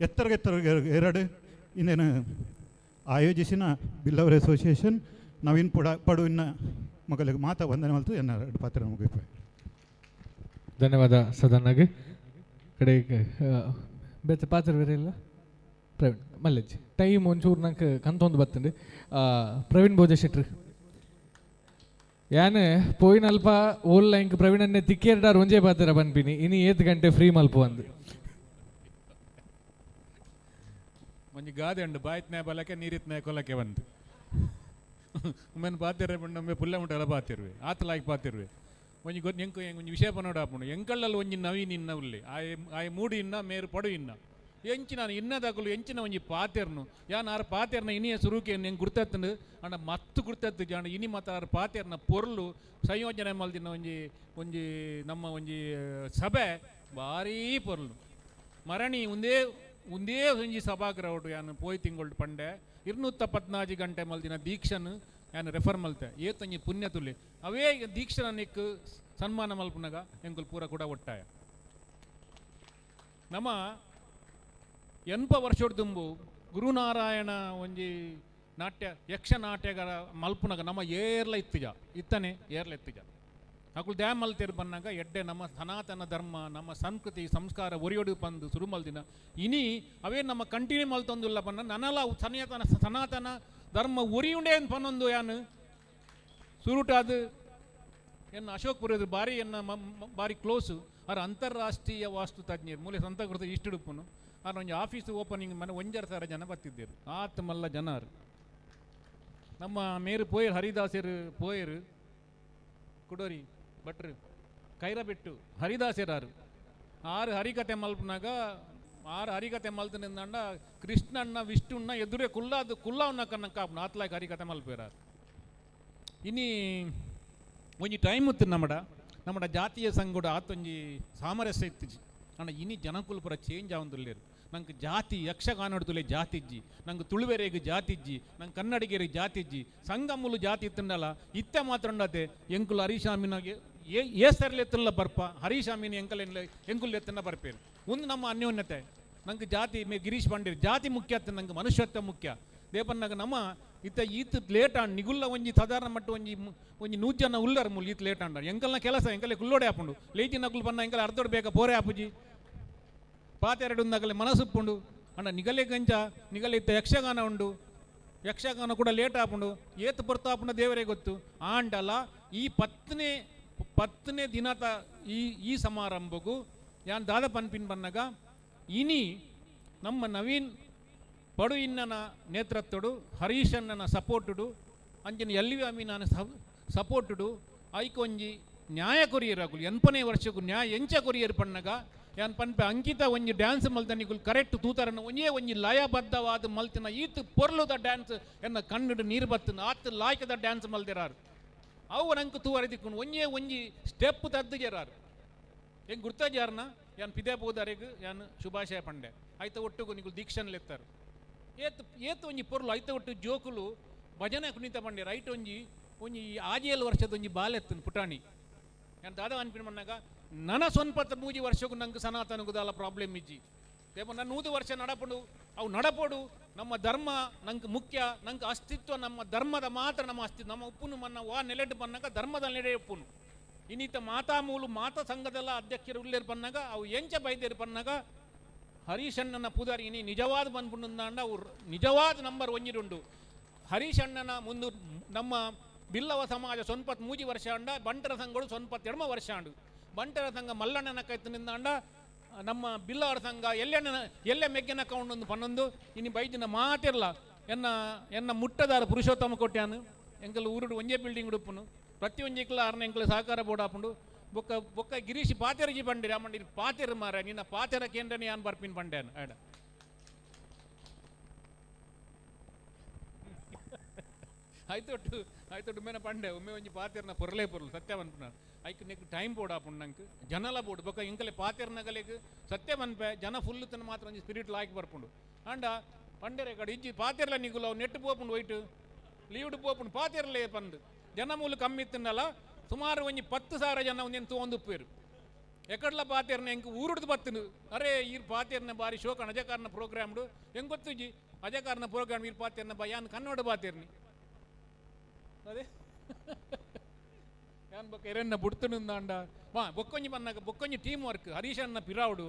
ಎತ್ತರಗೆತ್ತರಗೆ ಎರಡು ಇನ್ನೇನು ಆಯೋಜಿಸಿನ ಬಿಲ್ಲವರ್ ಅಸೋಸಿಯೇಷನ್ ನವೀನ್ ಪಡುವಿನ ಮಗಳಿಗೆ ಮಾತಾ ವಂದನೆ ಮಲ್ತು ಎನ್ನ ಎರಡು ಪಾತ್ರ ಮುಗಿಪ. ಧನ್ಯವಾದ ಸದನ್ನಾಗಿ. ಕಡೆ ಬೇತೆ ಪಾತ್ರ ಬೇರೆ ಇಲ್ಲ. ಪ್ರವೀಣ್ ಮಲ್ಲೇಜ್ ಟೈಮ್ ಒಂಚೂರು ನಂಗೆ ಕಂತೊಂದು ಬತ್ತಂಡು. ಪ್ರವೀಣ್ ಭೋಜ ಶೆಟ್ರು ಯಾನೆ ಪೋಯಿನಲ್ಪ ಓಲ್ಲ ಇಂಕ್ ಪ್ರವೀಣನ್ನೇ ತಿಕ್ಕೇರ್ಡಾರ್ ಒಂಜೇ ಪಾತ್ರ ಬನ್ಪಿನಿ ಇನಿ 8 ಗಂಟೆ ಫ್ರೀ ಮಲ್ಪ ಅಂದು ಒಂಜಿ ಗಾದೆ ಉಂಡು ಬಾಯ್ತನೆ ಬಲಕೆ ನೀರಿತ್ನೆ ಕೊಲಕೆ ಬಂದು ಉಮ್ಮೆನ್ ಪಾತಿರ್ರೆ ಪಂಡ ಪುಲ್ಲ ಮುಟ್ಟಲ್ಲ ಪಾತಿರ್ವೆ ಆತಲಾಗಿ ಪಾತಿರ್ವೆ ಒಂಜಿ ಗೊತ್ತು ಎಂಕು ಒಂಜಿ ವಿಷಯ ಪನೋಡು ಆಪುಂಡು ಎಂಕಳ್ಳಲ್ಲಿ ಒಂಜಿ ನವೀನ್ ಇನ್ನ ಉಲ್ಲಿ ಆಯ್ ಆಯ್ ಮೂಡಿ ಇನ್ನ ಮೇರು ಪಡು ಇನ್ನ ಎಂಚಿನ ಇನ್ನದಾಗಲು ಎಂಚಿನ ಒಂಜಿ ಪಾತೆರ್ನು ಯಾನ್ ಆರು ಪಾತೆರ್ನ ಇನಿಯ ಸುರುಕೆ ಎಂಗ್ ಗುರ್ತತ್ತಂಡು ಅಂಡ ಮತ್ತು ಗುರ್ತತ್ತು ಜಾಣ ಇನಿ ಮಾತ್ರ ಆರು ಪಾತೆರ್ನ ಪೊರ್ಲು ಸಂಯೋಜನೆ ಮಲ್ದಿನ ಒಂಜಿ ಒಂಜಿ ನಮ್ಮ ಒಂಜಿ ಸಭೆ ಭಾರೀ ಪೊರ್ಲು ಮರಣಿ ಒಂದೇ ಒಂದೇ ಒಂಜಿ ಸಭಾಗೃಹಡು ಯಾನು ಪೋಯ್ ತಿಂಗೊಳ್ಡು ಪಂಡೆ 214 ಗಂಟೆ ಮಲ್ದಿನ ದೀಕ್ಷನ್ ಯಾನು ರೆಫರ್ ಮಲ್ತೆ ಏತೊಂಜಿ ಪುಣ್ಯ ತುಲೆ ಅವೇ ದೀಕ್ಷನ ನಿಕ್ ಸನ್ಮಾನ ಮಲ್ಪುನಗ ಎಂಕುಲು ಪೂರ ಕೂಡ ಒಟ್ಟಾಯ. ನಮ್ಮ 80 ವರ್ಷದ ದುಂಬು ಗುರುನಾರಾಯಣ ಒಂಜಿ ನಾಟ್ಯ ಯಕ್ಷ ನಾಟ್ಯಗಳ ಮಲ್ಪುನಗ ನಮ್ಮ ಏರ್ಲ ಇತ್ತಿಜ ಇತ್ತನೆ ಏರ್ಲ ಇತ್ತಿಜ ಅಕುಲು ದ್ಯಾ ಮಲ್ತೇರು ಬನ್ನಾಗ ಎಡ್ಡೆ ನಮ್ಮ ಸನಾತನ ಧರ್ಮ ನಮ್ಮ ಸಂಸ್ಕೃತಿ ಸಂಸ್ಕಾರ ಒರಿಯೊಡು ಬಂದು ಸುರು ಮಲ್ದಿನ ಇನಿ ಅವೇ ನಮ್ಮ ಕಂಟಿನ್ಯೂ ಮಲ್ತೊಂದುಲ್ಲ ಬನ್ನ ನನಲ ಸನಾತನ ಸನಾತನ ಧರ್ಮ ಒರಿಯುಂಡೆ ಅಂತ ಪನ್ನೊಂದು ಯಾನು ಸುರುಟಾದು ಎನ್ನ ಅಶೋಕ್ ಪುರೋಹಿತರು ಬಾರಿ ಎನ್ನ ಬಾರಿ ಕ್ಲೋಸು ಆರ್ ಅಂತಾರಾಷ್ಟ್ರೀಯ ವಾಸ್ತು ತಜ್ಞರು ಮೂಲೆ ಸಂತಕೃತ ಇಷ್ಟುಡುಪ್ಪನು ಆರ್ ಒಂಜಿ ಆಫೀಸ್ ಓಪನಿಂಗ್ ಮನೆ 1,500 ಜನ ಬತ್ತಿದ್ದರು ಆತ್ ಮಲ್ಲ ಜನರು. ನಮ್ಮ ಮೇರು ಪೋಯರು ಹರಿದಾಸರು ಪೋಯರು ಕುಡೋರಿ ಭಟ್ರು ಕೈರಬಿಟ್ಟು ಹರಿದಾಸರಾರು ಆರು ಹರಿಕತೆ ಮಲ್ಪನಾಗ ಆರು ಹರಿಕತೆ ಮಲ್ತನಿಂದಂಡ ಕೃಷ್ಣಣ್ಣ ವಿಷ್ಣುಣ್ಣ ಎದುರೇ ಕುಲ್ಲಾದು ಕುಲ್ಲಾವನ್ನ ಕನ್ನ ಕಾಪುನ ಆತ್ಲಾಗ ಹರಿಕತೆ ಮಲ್ಪೇರಾರು. ಇನಿ ಒಂಜಿ ಟೈಮ್ ಇತ್ತು ನಮ್ಮಡ ನಮ್ಮಡ ಜಾತಿಯ ಸಂಗುಡ ಆತೊಂಜಿ ಸಾಮರಸ್ಯ ಇತ್ತಿಜಿ ಅಣ್ಣ ಇನಿ ಜನಕುಲು ಪೂರ ಚೇಂಜ್ ಆವೊಂದುಲ್ಲೇರು. ನಂಗೆ ಜಾತಿ ಯಕ್ಷಗಾನಡ್ದುಲೆ ಜಾತಿ ಇಜ್ಜಿ, ನಂಗೆ ತುಳುವೆರೆಗ್ ಜಾತಿ ಇಜ್ಜಿ, ನಂಗೆ ಕನ್ನಡಿಗರಿಗೆ ಜಾತಿ ಇಜ್ಜಿ, ಸಂಗಮುಲು ಜಾತಿ ಇತ್ತಂಡಲ್ಲ ಇತ್ತೆ ಮಾತ್ರ ಉಂಡತೆ ಎಂಕುಲು ಹರೀಶಾಮಿನಾಗೆ ಏ ಸರ್ಲೆ ಬರ್ಪ ಹರೀಶಾಮಿನ ಎಂಕಲ್ ಎಂಕುಲು ಎತ್ತನ್ನ ಬರ್ಪೇರು ಒಂದು ನಮ್ಮ ಅನ್ಯೋನ್ಯತೆ. ನಂಗೆ ಜಾತಿ ಮೇ ಗಿರೀಶ್ ಪಂಡಿರ್ ಜಾತಿ ಮುಖ್ಯ ಅತ್ತ ನಂಗೆ ಮನುಷ್ಯತ್ವ ಮುಖ್ಯ. ದೇಪನ್ನಾಗ ನಮ್ಮ ಇತ್ತ ಈತ್ ಲೇಟ್ ಆಂಡ್ ನಿಗುಲ್ಲ ಒಂಜಿ ಸಾಧಾರಣ ಮಟ್ಟ ಒಂಜಿ ಒಂಜಿ 100 ಜನ ಉಲ್ಲರ್ ಮುಲ್ ಈತ್ ಲೇಟ್ ಆಂಡ ಎಂಕಲ್ನ ಕೆಲಸ ಎಂಕಲೆ ಕುಲ್ಲೋಡೆ ಆಪುಂಡು ಲೇಜಿ ನಕುಲು ಬನ್ನ ಎಂಕಲ್ ಅರ್ಧೋಡ್ ಬೇಕ ಪೋರೆ ಆಪುಜಿ ಪಾತೆರಡು ನಗಲೆ ಮನಸ್ಸುಪ್ಪುಂಡು ಅಂಡ ನಿಗಲೆ ಗಂಜ ನಿಗಲೆ ಇತ್ತ ಯಕ್ಷಗಾನ ಉಂಡು ಯಕ್ಷಗಾನ ಕೂಡ ಲೇಟ್ ಆಪುಂಡು ಏತ್ ಪೊರ್ತಾಪುಂಡ ದೇವರೇ ಗೊತ್ತು. ಆಂಡಲ ಈ ಪತ್ತನೇ ದಿನದ ಈ ಈ ಸಮಾರಂಭಗೂ ಯಾನ್ ದಾದ ಪನ್ಪಿನ್ ಬನ್ನಗ ಇನಿ ನಮ್ಮ ನವೀನ್ ಪಡು ಇನ್ನನ ನೇತೃತ್ವಡು ಹರೀಶಣ್ಣನ ಸಪೋರ್ಟುಡು ಅಂಚಿನ ಎಲ್ಲಿ ಅಮೀನನ ಸಪೋರ್ಟುಡು ಐಕೊಂಜಿ ನ್ಯಾಯ ಕೊರಿಯರ್ ಅಕುಲು 80ನೇ ವರ್ಷಕ್ಕೂ ನ್ಯಾಯ ಎಂಚ ಕೊರಿಯರ್ ಪಣ್ಣಗ ಯಾನ್ ಪನ್ಪೆ ಅಂಕಿತ ಒಂಜಿ ಡ್ಯಾನ್ಸ್ ಮಲ್ತನಿಗುಲು ಕರೆಕ್ಟ್ ತೂತಾರನ ಒಂಜೇ ಒಂಜಿ ಲಯಬದ್ಧವಾದ ಮಲ್ತಿನ ಈತ್ ಪೊರ್ಲುದ ಡ್ಯಾನ್ಸ್ ಎನ್ನ ಕಣ್ಣುಡು ನೀರು ಬತ್ತನ ಆತ್ ಲಾಯ್ಕದ ಡ್ಯಾನ್ಸ್ ಮಲ್ದಿರಾರು ಅವು ನಂಗೆ ತೂವರೆ ದಿಕ್ಕೊಂಡು ಒಂಜೇ ಒಂಜಿ ಸ್ಟೆಪ್ ತದ್ದು ಜರಾರು ಹೆಂಗೆ ಗುರ್ತಾಜಾರನ ಯಾನ್ ಪಿದೆ ಪೋದಾರಿಗೆ ಯಾನ್ ಶುಭಾಶಯ ಪಂಡೆ ಐತ ಒಟ್ಟುಗು ನಿಗುಲು ದೀಕ್ಷನ್ಲೆತ್ತಾರೆ ಏತ್ ಏತ್ ಒಂಜಿ ಪೊರ್ಲು ಐತ ಒಟ್ಟು ಜೋಕುಲು ಭಜನೆ ಕುಣಿತ ಪಂಡೆ ರೈಟ್ ಒಂಜಿ ಒಂಜಿ 6-7 ವರ್ಷದ ಒಂಜಿ ಬಾಲೆತ್ತನ್ ಪುಟಾಣಿ ಯಾನ್ ದಾದ ಅನ್ಪಿನ ಮನ್ನಾಗ ನನ ಸೊನ್ಪತ್ತ 3 ವರ್ಷಕ್ಕೂ ನಂಗೆ ಸನಾತನಗುದಾಲ ಪ್ರಾಬ್ಲಮ್ ಇಜ್ಜಿ ದೇಪ ನನ್ನ 100 ವರ್ಷ ನಡಪಡು ಅವು ನಡಪಡು ನಮ್ಮ ಧರ್ಮ ನಂಗೆ ಮುಖ್ಯ ನಂಗೆ ಅಸ್ತಿತ್ವ ನಮ್ಮ ಧರ್ಮದ ಮಾತ್ರ ನಮ್ಮ ಅಸ್ತಿತ್ವ ನಮ್ಮ ಉಪ್ಪುನು ಮನ್ನ ವಾ ನೆಲೆಟ್ಟು ಬನ್ನಾಗ ಧರ್ಮದ ನೆಲೆ ಉಪ್ಪುನು ಇನ್ನಿತ ಮಾತಾ ಮೂಲು ಮಾತಾ ಸಂಘದೆಲ್ಲ ಅಧ್ಯಕ್ಷರು ಉಲ್ಲೇರು ಬನ್ನಾಗ ಅವು ಎಂಚ ಬೈದೇರು ಬನ್ನಾಗ ಹರೀಶಣ್ಣನ ಪೂಜಾರಿ ಇನಿ ನಿಜವಾದ ಬಂದ್ಪುಂಡಂದಾಂಡ ಅವ್ರು ನಿಜವಾದ ನಂಬರ್ ಒಂಜಿರುಂಡು ಹರೀಶಣ್ಣನ ಮುಂದು ನಮ್ಮ ಬಿಲ್ಲವ ಸಮಾಜ 93 ವರ್ಷ ಅಂಡ ಬಂಟರ ಸಂಘಗಳು 92 ವರ್ಷ ಅಂಡು ಬಂಟರ ಸಂಘ ಮಲ್ಲಣ್ಣನ ಕೈತನಿಂದಾಂಡ ನಮ್ಮ ಬಿಲ್ಲವರ ಸಂಘ ಎಲ್ಲೆಣ್ಣನ ಎಲ್ಲೆ ಮೆಗ್ಗೆನ ಕೌಂಡೊಂದು ಪನ್ನೊಂದು ಇನ್ನು ಬೈದಿನ ಮಾತಿರಲ್ಲ ಎನ್ನ ಎನ್ನ ಮುಟ್ಟದಾರ ಪುರುಷೋತ್ತಮ ಕೊಟ್ಯಾನು ಎಂಕಲ್ ಊರುಡು ಒಂಜೇ ಬಿಲ್ಡಿಂಗ್ ಉಡುಪುನು ಪ್ರತಿಯೊಂಜಿಕ್ಲ ಆರ್ನ ಎಂಕಲ್ ಸಹಕಾರ ಬೋರ್ಡ್ ಆಪುಂಡು ಬೊಕ್ಕ ಬೊಕ್ಕ ಗಿರೀಶ್ ಪಾತೆರಜಿ ಬಂಡಿರಿ ಅಮ್ಮಂಡಿ ಪಾತೆರ ಮಾರ ನಿನ್ನ ಪಾತೆರ ಕೇಂದ್ರನೇ ಯಾನ್ ಬರ್ಪಿನ್ ಬಂಡ್ಯಾನು ಆಡ ಆಯ್ತೊಟ್ಟು ಆಯ್ತೊಟ್ಟು ಮೇನ ಪಂಡೆ ಒಮ್ಮೆ ಒಂಜಿ ಪಾತೆರ್ನ ಪೊರ್ಲೇ ಪೊರ್ಲು ಸತ್ಯ ಪನ್ಪುನ ಐಕ್ ನೆಕ್ ಟೈಮ್ ಬೋರ್ಡ್ ಆಪುಂಡು ನಂಗೆ ಜನಲ ಬೋರ್ಡ್ ಬೊಕ್ಕ ಇಂಕಲೆ ಪಾತೆರ್ನಗಲೆಗ್ ಸತ್ಯ ಪನ್ಪೆ ಜನ ಫುಲ್ ತನ್ನ ಮಾತ್ರ ಒಂಜಿ ಸ್ಪಿರಿಟ್ ಲಾಯ್ಕ್ ಬರ್ಪುಂಡು ಅಂಡ ಪಂಡೆರೆ ಕಡೆ ಇಜ್ಜಿ ಪಾತೆರ್ಲ ನಿಗುಲ ಅವು ನೆಟ್ಟು ಪೋಪುಂಡು ವೈಟ್ ಲೀವ್ಡ್ ಪೋಪುಂಡು ಪಾತೆರ್ಲೇ ಪಂದು ಜನ ಮೂಲು ಕಮ್ಮಿ ಇತ್ತನ್ನಲ್ಲ ಸುಮಾರು ಒಂಜಿ 10,000 ಜನ ಒಂದೇನು ತೂವೊಂದುಪ್ಪೇರು ಎಕಡ್ಲ ಪಾತೆರ್ನ ಎಂಕ್ ಊರುಡ್ದು ಬತ್ತನು ಅರೇ ಈರ್ ಪಾತೆರ್ನ ಬಾರಿ ಶೋಕ ಅಜಕಾರನ ಪ್ರೋಗ್ರಾಮ್ಡು ಹೆಂಗೆ ಗೊತ್ತುಜಿ ಅಜಕಾರನ ಪ್ರೋಗ್ರಾಮ್ ಈರ್ ಪಾತೆರ್ನ ಬಾ ಯಾನ್ ಕನ್ನಡ ಪಾತೆರ್ನಿ ಅದೇ ಯಾನ್ ಬೊಕ್ಕ ಎರೆನ್ನ ಬುಡ್ತುಂದಾಂಡ ಬಾ ಬೊಕ್ಕೊಂಜಿ ಬನ್ನಾಗ ಬೊಕ್ಕೊಂಜಿ ಟೀಮ್ ವರ್ಕ್ ಹರೀಶಣ್ಣ ಪಿರಾವುಡು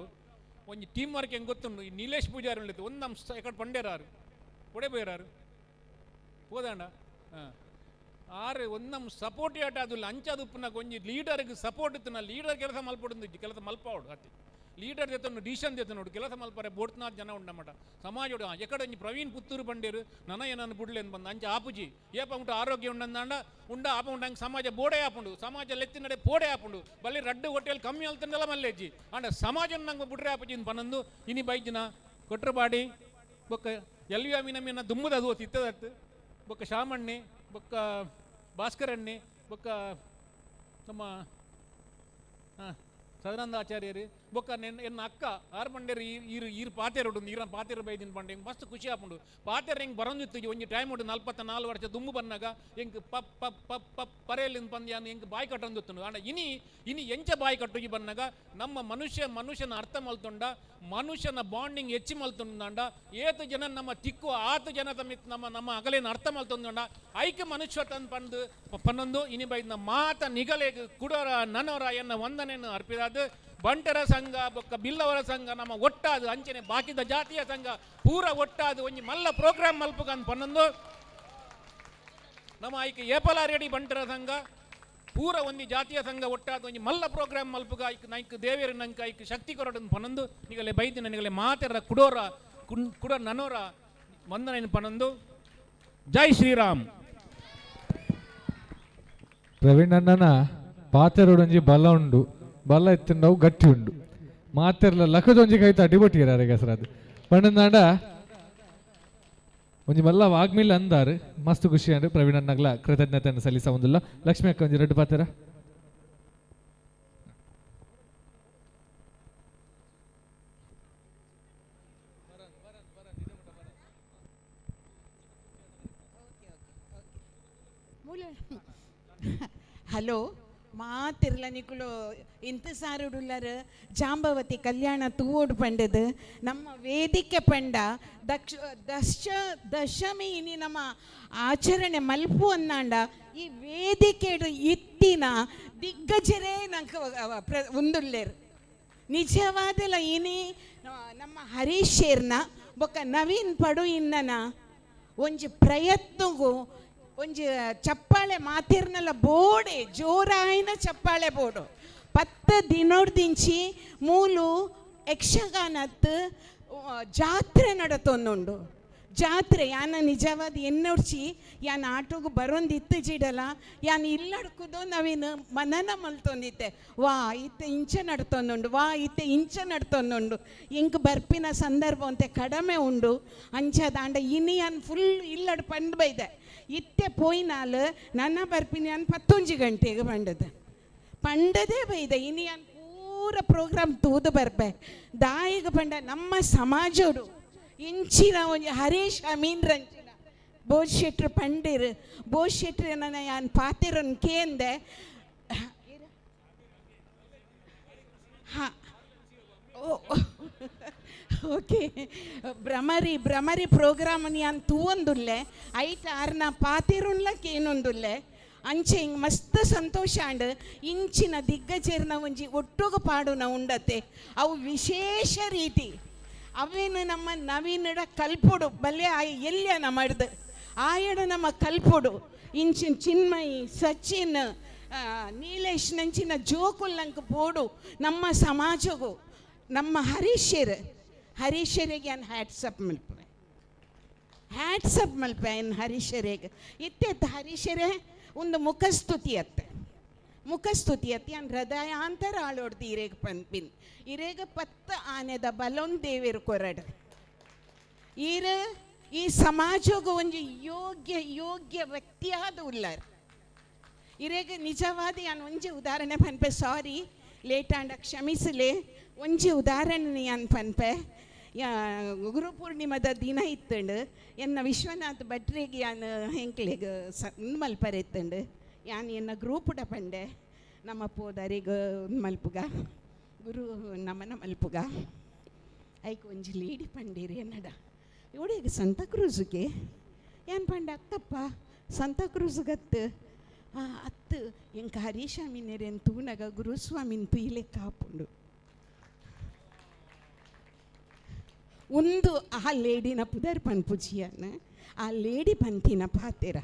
ಒಂಜಿ ಟೀಮ್ ವರ್ಕ್ ಹೆಂಗೆ ಗೊತ್ತುಂಡು ಈ ನೀಲೇಶ್ ಪೂಜಾರಿ ಉಂಡಿತ್ತು ಒಂದು ನಮ್ಮ ಎಕಡೆ ಪಂಡೇರಾರು ಒಡೆ ಬೋಯರಾರು ಹೋದಾಂಡ ಹಾಂ ಆರು ಒಂದು ನಮ್ಮ ಸಪೋರ್ಟ್ ಆಟ ಅದು ಅಂಚಾದ ಉಪ್ಪುನಾಗ ಒಂಜಿ ಲೀಡರ್ಗೆ ಸಪೋರ್ಟ್ ಇತ್ತು ನಾ ಲೀಡರ್ ಕೆಲಸ ಮಲ್ಪೊಡು ಕೆಲಸ ಮಲ್ಪಾವಡು ಅತಿ ಲೀಡರ್ ದೇತನು ಡಿಸಿಷನ್ ದೇತನು ಕೆಲಸ ಮಲ್ಪರೆ ಬೋಟ್ನಾಥ್ ಜನ ಉಂಡು ನಮ್ಮಟ ಸಮಾಜ ಎಕಡೆ ಒಂಜಿ ಪ್ರವೀಣ್ ಪುತ್ತೂರು ಬಂಡೇರು ನನ ಏನನ್ನು ಬುಡ್ಲೇನು ಬಂದು ಅಂಚ ಆಪುಜಿ ಏಪ ಉಂಟು ಆರೋಗ್ಯ ಉಂಡಂದಾಂಡ ಉಂಡ ಆಪ ಉಂಡಂಗೆ ಸಮಾಜ ಬೋಡೆ ಆಪುಂಡು ಸಮಾಜ ಲೆತ್ತಿನಡೆ ಪೋಡೆ ಆಪುಂಡು ಬಲ್ಲಿ ರಡ್ಡು ಹೋಟೆಲ್ ಕಮ್ಮಿ ಅಲ್ತಂದೆಲ್ಲ ಮಲ್ಲೇಜಿ ಅಂಡ ಸಮಾಜ ನಂಗೆ ಬುಡ್ರೆ ಆಪುಜಿ ಪನ್ನೊಂದು ಇನಿ ಬೈಜಿನ ಕೊಟ್ರಬಾಡಿ ಬೊಕ್ಕ ಎಲ್ ವಿ ಅಮೀನ ಮೀನ ದುಮ್ಮದ ಅದು ತಿತ್ತದತ್ತು ಬೊಕ್ಕ ಶಾಮಣ್ಣೆ ಬೊಕ್ಕ ಭಾಸ್ಕರಣ್ಣೆ ಬೊಕ್ಕ ನಮ್ಮ ಸದಾನಂದ ಆಚಾರ್ಯರು ಬೊಕ್ಕ ಎನ್ನ ಅಕ್ಕ ಆರ್ ಪಂಡೇರು ಈರು ಈರು ಪಾತೆರುಡು ನೀರನ್ನ ಪಾತೆರು ಬೈದಿನ ಪಂಡೆ ಎಂಕ್ ಮಸ್ತ್ ಖುಷಿ ಆಪುಂಡು ಪಾತೆರ ಹಿಂಗೆ ಬರೊಂದಿತ್ತು ಒಂಜಿ ಟೈಮ್ ಉಂಡು 44 ವರ್ಷ ದುಂಬು ಬನ್ನಾಗ ಎಂಕ್ ಪಪ್ ಪಪ್ ಪಪ್ ಪಪ್ ಪರೇಲಿನ ಪಂದ್ಯಾನ ಎಂಕ್ ಬಾಯಿ ಕಟ್ಟೊಂದಿತ್ತು ಆಂಡ ಇನಿ ಇನಿ ಎಂಚ ಬಾಯಿ ಕಟ್ಟುಜಿ ಬನ್ನಾಗ ನಮ್ಮ ಮನುಷ್ಯ ಮನುಷ್ಯನ ಅರ್ಥ ಮಲ್ತೊಂಡ ಮನುಷ್ಯನ ಬಾಂಡಿಂಗ್ ಹೆಚ್ಚಿ ಮಲ್ತೊಂಡ ಏತು ಜನ ನಮ್ಮ ತಿಕ್ಕು ಆತು ಜನ ತಮ್ಮ ನಮ್ಮ ನಮ್ಮ ಅಗಲೇನ ಅರ್ಥ ಮಲ್ತೊಂಡ ಐಕೆ ಮನುಷ್ಯ ತನ್ ಪಂದು ಪನ್ನೊಂದು ಇನಿ ಬೈದ್ನ ಮಾತ ನಿಗಲೇಗ್ ಕುಡೋರ ನನೋರ ಎನ್ನ ವಂದನೆಯನ್ನು ಅರ್ಪಿದಾದ ಬಂಟರ ಸಂಘ ಬೊಕ್ಕ ಬಿಲ್ಲವರ ಸಂಘ ನಮ್ಮ ಒಟ್ಟಾದು ಅಂಚನೆ ಬಾಕಿದ ಜಾತಿಯ ಸಂಘ ಪೂರ ಒಟ್ಟಾದು ಒಂಜಿ ಮಲ್ಲ ಪ್ರೋಗ್ರಾಮ್ ಮಲ್ಪುಗಂದ್ ಪನ್ನೊಂದು ನಮ್ಮ ಐಕೆ ಏಪಲ ರೆಡಿ ಬಂಟರ ಸಂಘ ಪೂರ ಒಂಜಿ ಜಾತಿಯ ಸಂಘ ಒಟ್ಟಾದ ಒಂಜಿ ಮಲ್ಲ ಪ್ರೋಗ್ರಾಮ್ ಮಲ್ಪುಗ ಐಕ್ ನೈಕ್ ದೇವೇರ ನಂಕ ಐಕ್ ಶಕ್ತಿ ಕೊರಡನ್ ಪನ್ನೊಂದು ನಿಗಲೆ ಬೈದಿನ ನಿಗಲೆ ಮಾತೆರ ಕುಡೋರ ಕುಡ ನನೋರ ವಂದನೆಯನ್ನು ಪನ್ನೊಂದು. ಜೈ ಶ್ರೀರಾಮ್. ಪ್ರವೀಣ್ ಅಣ್ಣನ ಪಾತೆರೊಡೊಂಜಿ ಬಲ ಉಂಡು, ಬಲ ಎತ್ತಿಂಡವು ಗಟ್ಟಿ ಉಂಡು, ಮಾತೆರ್ಲ ಲಕದೊಂಜಿ ಕೈತ ಅಡಿಬೊಟ್ಟಿಯರ ಹೆಸರಾದ ಪಂಡಂದಾಂಡ ಒಂಜಿ ಮಲ್ಲ ವಾಗ್ಮಿಲ್ ಅಂದಾರು ಮಸ್ತ್ ಖುಷಿ ಅಂಡ್ ಪ್ರವೀಣ್ ಅಣ್ಣಗ್ಲ ಕೃತಜ್ಞತೆಯನ್ನು ಸಲ್ಲಿಸ ಒಂದಿಲ್ಲ. ಲಕ್ಷ್ಮಿ ಅಕ್ಕ ಒಂಜಿ ರೆಡ್ಡು ಪಾತೆರ. ಹಲೋ ಮಾತಿರ್ಲ ನಿಕುಲು ಇಂತಸಾರುಡುಲ್ಲರು ಜಾಂಬವತಿ ಕಲ್ಯಾಣ ತೂವೋಡು ಪಂಡದು ನಮ್ಮ ವೇದಿಕೆ ಪಂಡ ದಕ್ಷ ದಶ ದಶಮಿ ಇನಿ ನಮ್ಮ ಆಚರಣೆ ಮಲ್ಪು ಅಂದಾಂಡ ಈ ವೇದಿಕೆಡು ಇತ್ತಿನ ದಿಗ್ಗಜರೇ ನಂಗೆ ಉಂದುಲ್ಲೇರು ನಿಜವಾದಲ ಇನಿ ನಮ್ಮ ಹರೀಶ್ ಶೇರ್ನ ಬೊಕ್ಕ ನವೀನ್ ಪಡು ಇನ್ನನ ಒಂಜಿ ಪ್ರಯತ್ನಗೂ ಒಂಜಿ ಚಪ್ಪಾಳೆ ಮಾತಿರ್ನಲ್ಲ ಬೋಡೆ ಜೋರಾಯಿನ ಚಪ್ಪಾಳೆ ಬೋಡು 10 ದಿನೋಡ್ದಿಂಚಿ ಮೂಲು ಯಕ್ಷಗಾನತ್ ಜಾತ್ರೆ ನಡತೊಂದುಂಡು. ಜಾತ್ರೆ ಯಾನ ನಿಜವಾದ ಎನ್ನೊಡ್ಚಿ ಯಾನ ಆಟೋಗು ಬರೋಂದಿತ್ತು ಜಿಡಲ ಯಾನ ಇಲ್ಲಡ್ಕುದು ನವೀನ ಮನನ ಮಲ್ತೊಂದಿತ್ತೆ ವಾ ಇತ್ತೆ ಇಂಚ ನಡ್ತೊಂದುಂಡು ವಾ ಇತ್ತೆ ಇಂಚ ನಡ್ತೊಂದುಂಡು ಇಂಕ್ ಬರ್ಪಿನ ಸಂದರ್ಭ ಅಂತೆ ಕಡಿಮೆ ಉಂಡು ಅಂಚದಾಂಡ ಇನಿ ಯಾನ್ ಫುಲ್ ಇಲ್ಲಡ್ ಪಂಡ್ ಬೈದೆ ಇತ್ತೆ ಪೋಯಿನಾಲ್ ನನ್ನ ಬರ್ಪಿನಿ ಯಾನ್ 11 ಗಂಟೆಗೆ ಬಂಡದ ಪಂಡದೇ ಬೈದೆ ಇನಿ ಯಾನ್ ಪೂರ ಪ್ರೋಗ್ರಾಮ್ ತೂದು ಬರ್ಪೆ ದಾಯಿಗೆ ಪಂಡ ನಮ್ಮ ಸಮಾಜೋಡು ಇಂಚಿನ ಒಂಜಿ ಹರೀಶ್ ಅಮೀನ್ ರಂಚಿನ ಬೋಜ್ ಶೆಟ್ರು ಪಂಡಿರು ಬೋಜ್ ಶೆಟ್ರು ನನ್ನ ಯಾನ್ ಪಾತಿರನ್ ಕೇಂದೆ ಹಾಂ ಓಕೆ ಭ್ರಮರಿ ಭ್ರಮರಿ ಪ್ರೋಗ್ರಾಮ್ ಯಾನ್ ತೂವೊಂದುಲ್ಲೆ ಐಟ್ ಆರ್ನ ಪಾತಿರುನ್ಲ ಕೇನೊಂದುಲ್ಲೆ ಅಂಚೆ ಹಿಂಗೆ ಮಸ್ತ್ ಸಂತೋಷ ಆಂಡ್ ಇಂಚಿನ ದಿಗ್ಗಜರ್ನ ಒಂಜಿ ಒಟ್ಟುಗು ಪಾಡುನ ಉಂಡತೆ ಅವು ವಿಶೇಷ ರೀತಿ ಅವೇನು ನಮ್ಮ ನವೀನಡ ಕಲ್ಪೊಡು ಬಲ್ಲೆ ಆಯ್ ಎಲ್ಯನ ಮಡ್ದು ಆಯಡ ನಮ್ಮ ಕಲ್ಪೊಡು ಇಂಚಿನ ಚಿನ್ಮಯಿ ಸಚಿನ್ ನೀಲೇಶ್ ನಂಚಿನ ಜೋಕುಲ್ಲಂಕ ಪೋಡು ನಮ್ಮ ಸಮಾಜಗೂ ನಮ್ಮ ಹರೀಶರು ಹರೀಶರಿಗೆ ಅನ್ ಹ್ಯಾಟ್ಸಪ್ ಮಲ್ಪೆ ಹ್ಯಾಟ್ಸಪ್ ಮಲ್ಪೆ ಅನ್ ಹರೀಶರಿಗೆ ಇತ್ತೆತ್ತ ಹರೀಶರೇ ಒಂದು ಮುಖಸ್ತುತಿ ಅತ್ತೆ ಮುಖಸ್ತುತಿ ಅತ್ತೆ ಅನ್ ಹೃದಯಾಂತರ ಆಳೋಡ್ದು ಇರೇಗ ಪನ್ಪಿನ್ ಇರೇಗ 10 ಆನೆದ ಬಲೊಂದು ದೇವಿರು ಕೊರಡು ಈರ ಈ ಸಮಾಜಗೂ ಒಂಜಿ ಯೋಗ್ಯ ಯೋಗ್ಯ ವ್ಯಕ್ತಿಯಾದ ಉಲ್ಲಾರ ಇರೇಗ ನಿಜವಾದ ಯಾನ್ ಒಂಜಿ ಉದಾಹರಣೆ ಪನ್ಪೆ ಸಾರಿ ಲೇಟ್ ಆಂಡ ಕ್ಷಮಿಸಲೆ ಒಂಜಿ ಉದಾಹರಣೆ ಯಾನ್ ಪನ್ಪೆ ಗುರುಪೂರ್ಣಿಮದ ದಿನ ಇತ್ತಂಡು ಎನ್ನ ವಿಶ್ವನಾಥ್ ಭಟ್ರಿಗೆ ಯಾನ್ ಹೆಂಕ್ಲೆಗ್ ಮಲ್ಪರೆ ಇತ್ತಂಡು ಯಾನ್ ಎನ್ನ ಗ್ರೂಪುಡ ಪಂಡೆ ನಮ್ಮ ಪೋದರಿಗ ಮಲ್ಪುಗ ಗುರು ನಮನ ಮಲ್ಪುಗ ಐಕ್ ಒಂಜಿ ಲೇಡಿ ಪಂಡೀರಿ ಎನ್ನಡ ಇವಳಿಗೆ ಸಂತ ಕ್ರೂಸುಗೆ ಏನ್ ಪಂಡ ಅಕ್ಕಪ್ಪ ಸಂತ ಕ್ರೂಸುಗತ್ತು ಅತ್ತು ಎಂಕ ಹರೀಶ ಮಿನ್ನೆರೆನ್ ತೂನಗ ಗುರುಸ್ವಾಮಿನ್ ತುಯಿಲೆ ಕಾಪುಂಡು ಒಂದು ಆ ಲೇಡಿನ ಪುದರ್ ಪನ್ಪುಜಿಯನ್ ಆ ಲೇಡಿ ಪಂತಿನ ಪಾತೆರ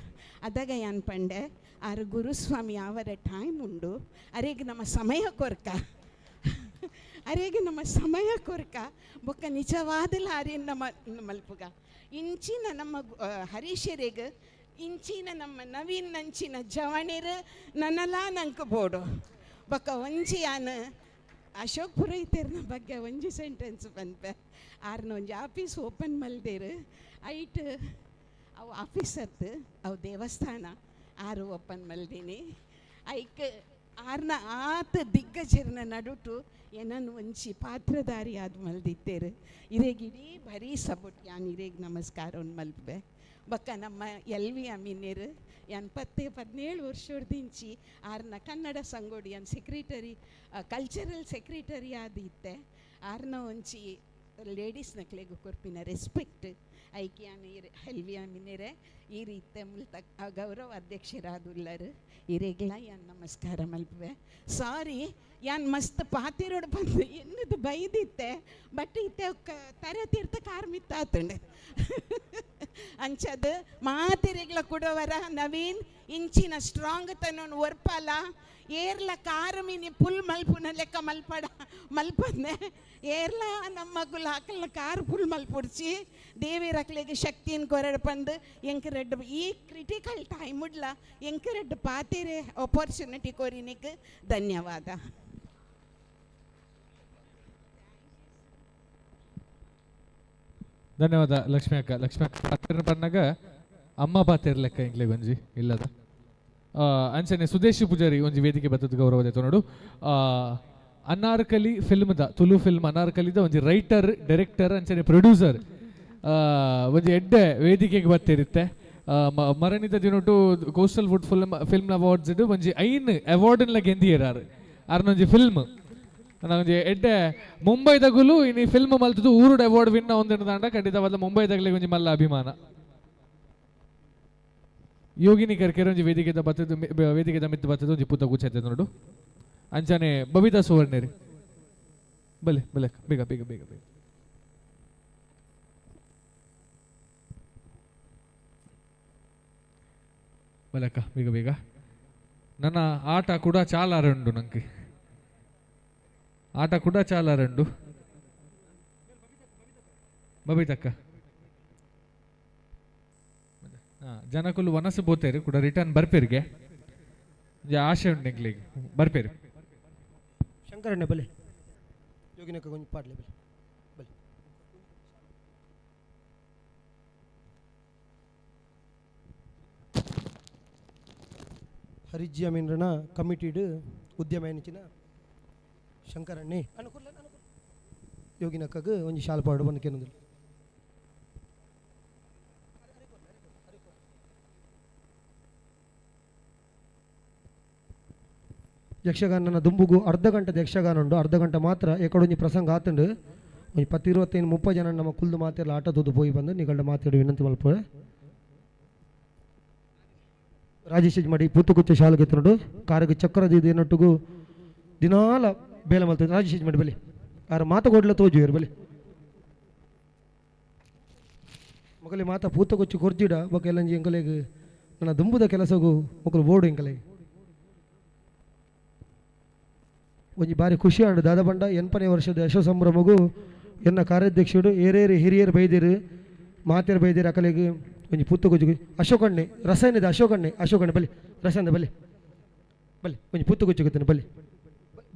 ಅದಾಗ ಯಾನ್ ಪಂಡೆ ಆರು ಗುರುಸ್ವಾಮಿ ಅವರ ಟೈಮ್ ಉಂಡು ಅರೆಗ್ ನಮ್ಮ ಸಮಯ ಕೊರ್ಕ ಅರೆಗೆ ನಮ್ಮ ಸಮಯ ಕೊರ್ಕ ಬೊಕ್ಕ ನಿಜವಾದಲ ಅರೆ ನಮ್ಮ ಮಲ್ಪುಗ ಇಂಚಿನ ನಮ್ಮ ಹರೀಶರಿಗೆ ಇಂಚಿನ ನಮ್ಮ ನವೀನ್ ನಂಚಿನ ಜವಣಿರು ನನ್ನಲಾ ನಂಗೆ ಬೋಡು ಬೊಕ್ಕ ಒಂಜಿ ಯಾನ್ ಅಶೋಕ್ ಪುರೋಹಿತರ್ನ ಬಗ್ಗೆ ಒಂಜಿ ಸೆಂಟೆನ್ಸ್ ಪನ್ಪೆ ಆರ್ನ ಒಂಜಿ ಆಫೀಸ್ ಓಪನ್ ಮಲ್ದೇರು ಐಟ್ ಅವು ಆಫೀಸ್ ಅತ್ತು ಅವು ದೇವಸ್ಥಾನ ಆರು ಓಪನ್ ಮಲ್ದೀನಿ ಐಕ್ ಆರ್ನ ಆತ ದಿಗ್ಗಜರ್ನ ನಡುಟು ಏನನ್ ಒಂಜಿ ಪಾತ್ರಧಾರಿ ಆದ್ ಮಲ್ದಿತ್ತೇರು ಇರೆಗ್ ಇಡೀ ಬರೀ ಸಪೋರ್ಟ್ ಯಾನ್ ಇರೆಗ್ ನಮಸ್ಕಾರ ಮಲ್ಪೆ ಬೊಕ್ಕ ನಮ್ಮ ಎಲ್ ವಿ ಅಮೀನೆರ್ ಯಾನ್ 10 17 ವರ್ಷೊಡ್ದಿಂಚಿ ಆರ್ನ ಕನ್ನಡ ಸಂಗೋಡಿ ಯಾನ್ ಸೆಕ್ರೆಟರಿ ಕಲ್ಚರಲ್ ಸೆಕ್ರೆಟರಿ ಆದಿತ್ತೆ ಆರ್ನ ಒಂಜಿ ಲೇಡೀಸ್ ನಕ್ಲೆಗ್ ಕೊರ್ಪಿನ ರೆಸ್ಪೆಕ್ಟ್ ಐಕ್ ಯಾನ್ ಎಲ್ ವಿ ಅಮೀನೆರೆ ಈ ರೀತಿ ಮುಲ್ತ ಗೌರವ ಅಧ್ಯಕ್ಷರಾದುಲ್ಲರು ಇರೆಗ್ಲ ಯಾನ್ ನಮಸ್ಕಾರ ಮಲ್ಪುವೆ ಸಾರಿ ಯಾನ್ ಮಸ್ತ್ ಪಾತಿರೋಡು ಬಂದು ಎನ್ನದು ಬೈದಿತ್ತೆ ಬಟ್ ಇತ್ತೆ ತರೆ ತೀರ್ಥ ಕಾರ್ ಮಿತ್ತಾತಂಡು ಅಂಚದು ಮಾತಿರೆಗ್ಲ ಕುಡವರ ನವೀನ್ ಇಂಚಿನ ಸ್ಟ್ರಾಂಗ್ ತನ್ನೊಂದು ಒರ್ಪಲ ಏರ್ಲ ಕಾರು ಮೀನಿ ಪುಲ್ ಮಲ್ಪುನ ಲೆಕ್ಕ ಮಲ್ಪಡ ಮಲ್ಪಂದೆ ಏರ್ಲ ನಮ್ಮ ಮಗುಲು ಹಾಕಲ್ನ ಕಾರು ಪುಲ್ ಮಲ್ಪುಡ್ಚಿ ದೇವಿರಕ್ಲೆಗ್ ಶಕ್ತಿನ ಕೊರಡು ಪಂದು ಎಂಕರೆಡ್ ಈ ಕ್ರಿಟಿಕಲ್ ಟೈಮ್ ಉಡ್ಲ ಎಂಕರೆಡ್ ಪಾತಿರೆ ಅಪರ್ಚುನಿಟಿ ಕೊರಿನಿಕ್ ಧನ್ಯವಾದ. ಧನ್ಯವಾದ ಲಕ್ಷ್ಮಿ ಅಕ್ಕ. ಲಕ್ಷ್ಮಿ ಅಕ್ಕ ಪಾತಿರ್ನ ಪನ್ನಾಗ ಅಮ್ಮ ಪಾತಿರ್ ಲೆಕ್ಕ ಎಂಕ್ಲೆಗ್ ಒಂಜಿ ಇಲ್ಲದ ಅಂಚನೆ ಸುದೇಶ್ ಪೂಜಾರಿ ಒಂಜಿ ವೇದಿಕೆ ಬತ್ತದ ಗೌರವ ನೋಡು. ಅನಾರ್ಕಲಿ ಫಿಲ್ಮ್ದ ತುಳು ಫಿಲ್ಮ್ ಅನಾರ್ಕಲಿದ ಒಂಜಿ ರೈಟರ್ ಡೈರೆಕ್ಟರ್ ಅಂಚನೆ ಪ್ರೊಡ್ಯೂಸರ್ ಒಂಜಿ ಎಡ್ಡೆ ವೇದಿಕೆಗೆ ಬತ್ತಿರುತ್ತೆ. ಮರಣಿದ ದಿನೊಟು ಕೋಸ್ಟಲ್ ವುಡ್ ಫಿಲ್ಮ್ ಅವಾರ್ಡ್ಸ್ ಒಂಜಿ 5 ಅವಾರ್ಡ್ನ್ಲ ಗೆಂದಿಯರಾರು ಅರ್ನೊಂಜಿ ಫಿಲ್ಮ್ ಒಂಜಿ ಎಡ್ಡೆ ಮುಂಬೈದಗುಲು ಇನಿ ಫಿಲ್ಮ್ ಮಲ್ತದ್ದು ಊರುಡ್ ಅವಾರ್ಡ್ ವಿನ್ ಒಂದಿನ ದಾಂಡ ಖಂಡಿತವಾದ ಮುಂಬೈದಾಗಲೇ ಒಂಜಿ ಮಲ್ಲ ಅಭಿಮಾನ. ಯೋಗಿನಿ ಕರ್ಕೆರೆ ಒಂಜಿ ವೇದಿಕೆದ ಬತ್ತದ ವೇದಿಕೆದ ಮಿತ್ತು ಬತ್ತದ ಒಂಜಿ ಪುತ್ತ ಗುಚ್ಚೈತೆ ನೋಡು. ಅಂಚನೆ ಬಬಿತಾ ಸುವರ್ಣೇರಿ ಬಲೆ ಬಲೆ ಬೇಗ ಬೇಗ ಬೇಗ ಬೇಗ ಬಲಕ್ಕ ಬೇಗ ಬೇಗ. ನನ್ನ ಆಟ ಕೂಡ ಚಾಲಾರಂಡು ನಂಗೆ ಆಟ ಕೂಡ ಚಾಲಾರಂಡು ಬಬಿತಕ್ಕ ಜನಕುಲು ವನಸು ಬೋತೇರು ಕೂಡ ರಿಟರ್ನ್ ಬರ್ಪೇರಿಗೆ ಆಶೆ ಉಂಟು ಎಂಕ್ಲೆಗ್ ಬರ್ಪೇರು. ಶಂಕರಣ್ಣ ಬಲೆ ಯೋಗಿನಕ್ಕ ಕೊಂಚ ಪಾಡ್ಲೆ ಬಲೆ ಬಲೆ. ಹರಿಜಿ ಅಮೀನ್ರನ ಕಮಿಟಿಡ್ ಉದ್ಯಮ ಎನಿಚಿನ ಶಂಕರಣ್ಣೆ ಅನುಕೂಲ ಯೋಗಿನಕ್ಕಗ್ ಒಂಜಿ ಶಾಲ್ ಪಾಡು ಬಂದು ಕೇನೊಂದು. ಯಕ್ಷಗಾನನ ದುಂಬುಗು ಅರ್ಧ ಗಂಟೆದ ಯಕ್ಷಗಾನ ಉಂಡು ಅರ್ಧ ಗಂಟೆ ಮಾತ್ರ ಎಕಡೊಂಜಿ ಪ್ರಸಂಗ ಆತುಂಡು ಒಂಜಿ 10 25 30 ಜನ ನಮ್ಮ ಕುಲ್ದು ಮಾತೆರ್ಲ ಆಟ ತೂದು ಪೋಯಿ ಬಂದು ನಿಗಲ್ಡ ಮಾತಾಡಿ ವಿನಂತಿ ಮಲ್ಪುವೆ. ರಾಜೇಶ್ ಮಡಿ ಪೂತುಕುಚ್ಚ ಶಾಲೆಗೆ ಎತ್ತುಂಡು ಕಾರಿಗೆ ಚಕ್ರ ದೀದು ದಿನಾಲ ಬೇಲೆ ಮಲ್ತದೆ. ರಾಜೇಶ್ ಮಡಿ ಬಲಿ ಆರ ಮಾತ ಕೊಡ್ಲ ತೋಜುವೆರು ಬಲಿ ಮಗಲಿ ಮಾತ ಪೂತುಕುಚ್ಚು ಕೊರ್ಜಿಡ ಬೊಕ ಎಲ್ಲಂಜಿ ಎಂಕಲೆಗ್ ನನ್ನ ದುಂಬುದ ಕೆಲಸಗು ಮೊಕಲು ಬೋಡು ಎಂಕಲೆಗ್ ಒಂಜಿ ಬಾರಿ ಖುಷಿ ಆಂಡು. ದಾದ ಬಂಡ 80ನೇ ವರ್ಷದ ಯಶೋ ಸಂಭ್ರಮಗು ಎನ್ನ ಕಾರ್ಯಾಧ್ಯಕ್ಷರು ಏರೇರು ಹಿರಿಯರು ಬೈದಿರು ಮಾತೆರು ಬೈದಿರು ಅಕಲೆಗ್ ಒಂಜಿ ಪುತ್ತುಗುಜ್ಜು ಅಶೋಕಣ್ಣೆ ರಸಾಯನದ ಅಶೋಕಣ್ಣೆ ಅಶೋಕಣ್ಣೆ ಬಲಿ ರಸಾಯನದ ಬಲಿ ಬಲಿ ಒಂಜಿ ಪುತ್ತುಗುಜ್ಜು ಗೊತ್ತೇನೆ ಬಲಿ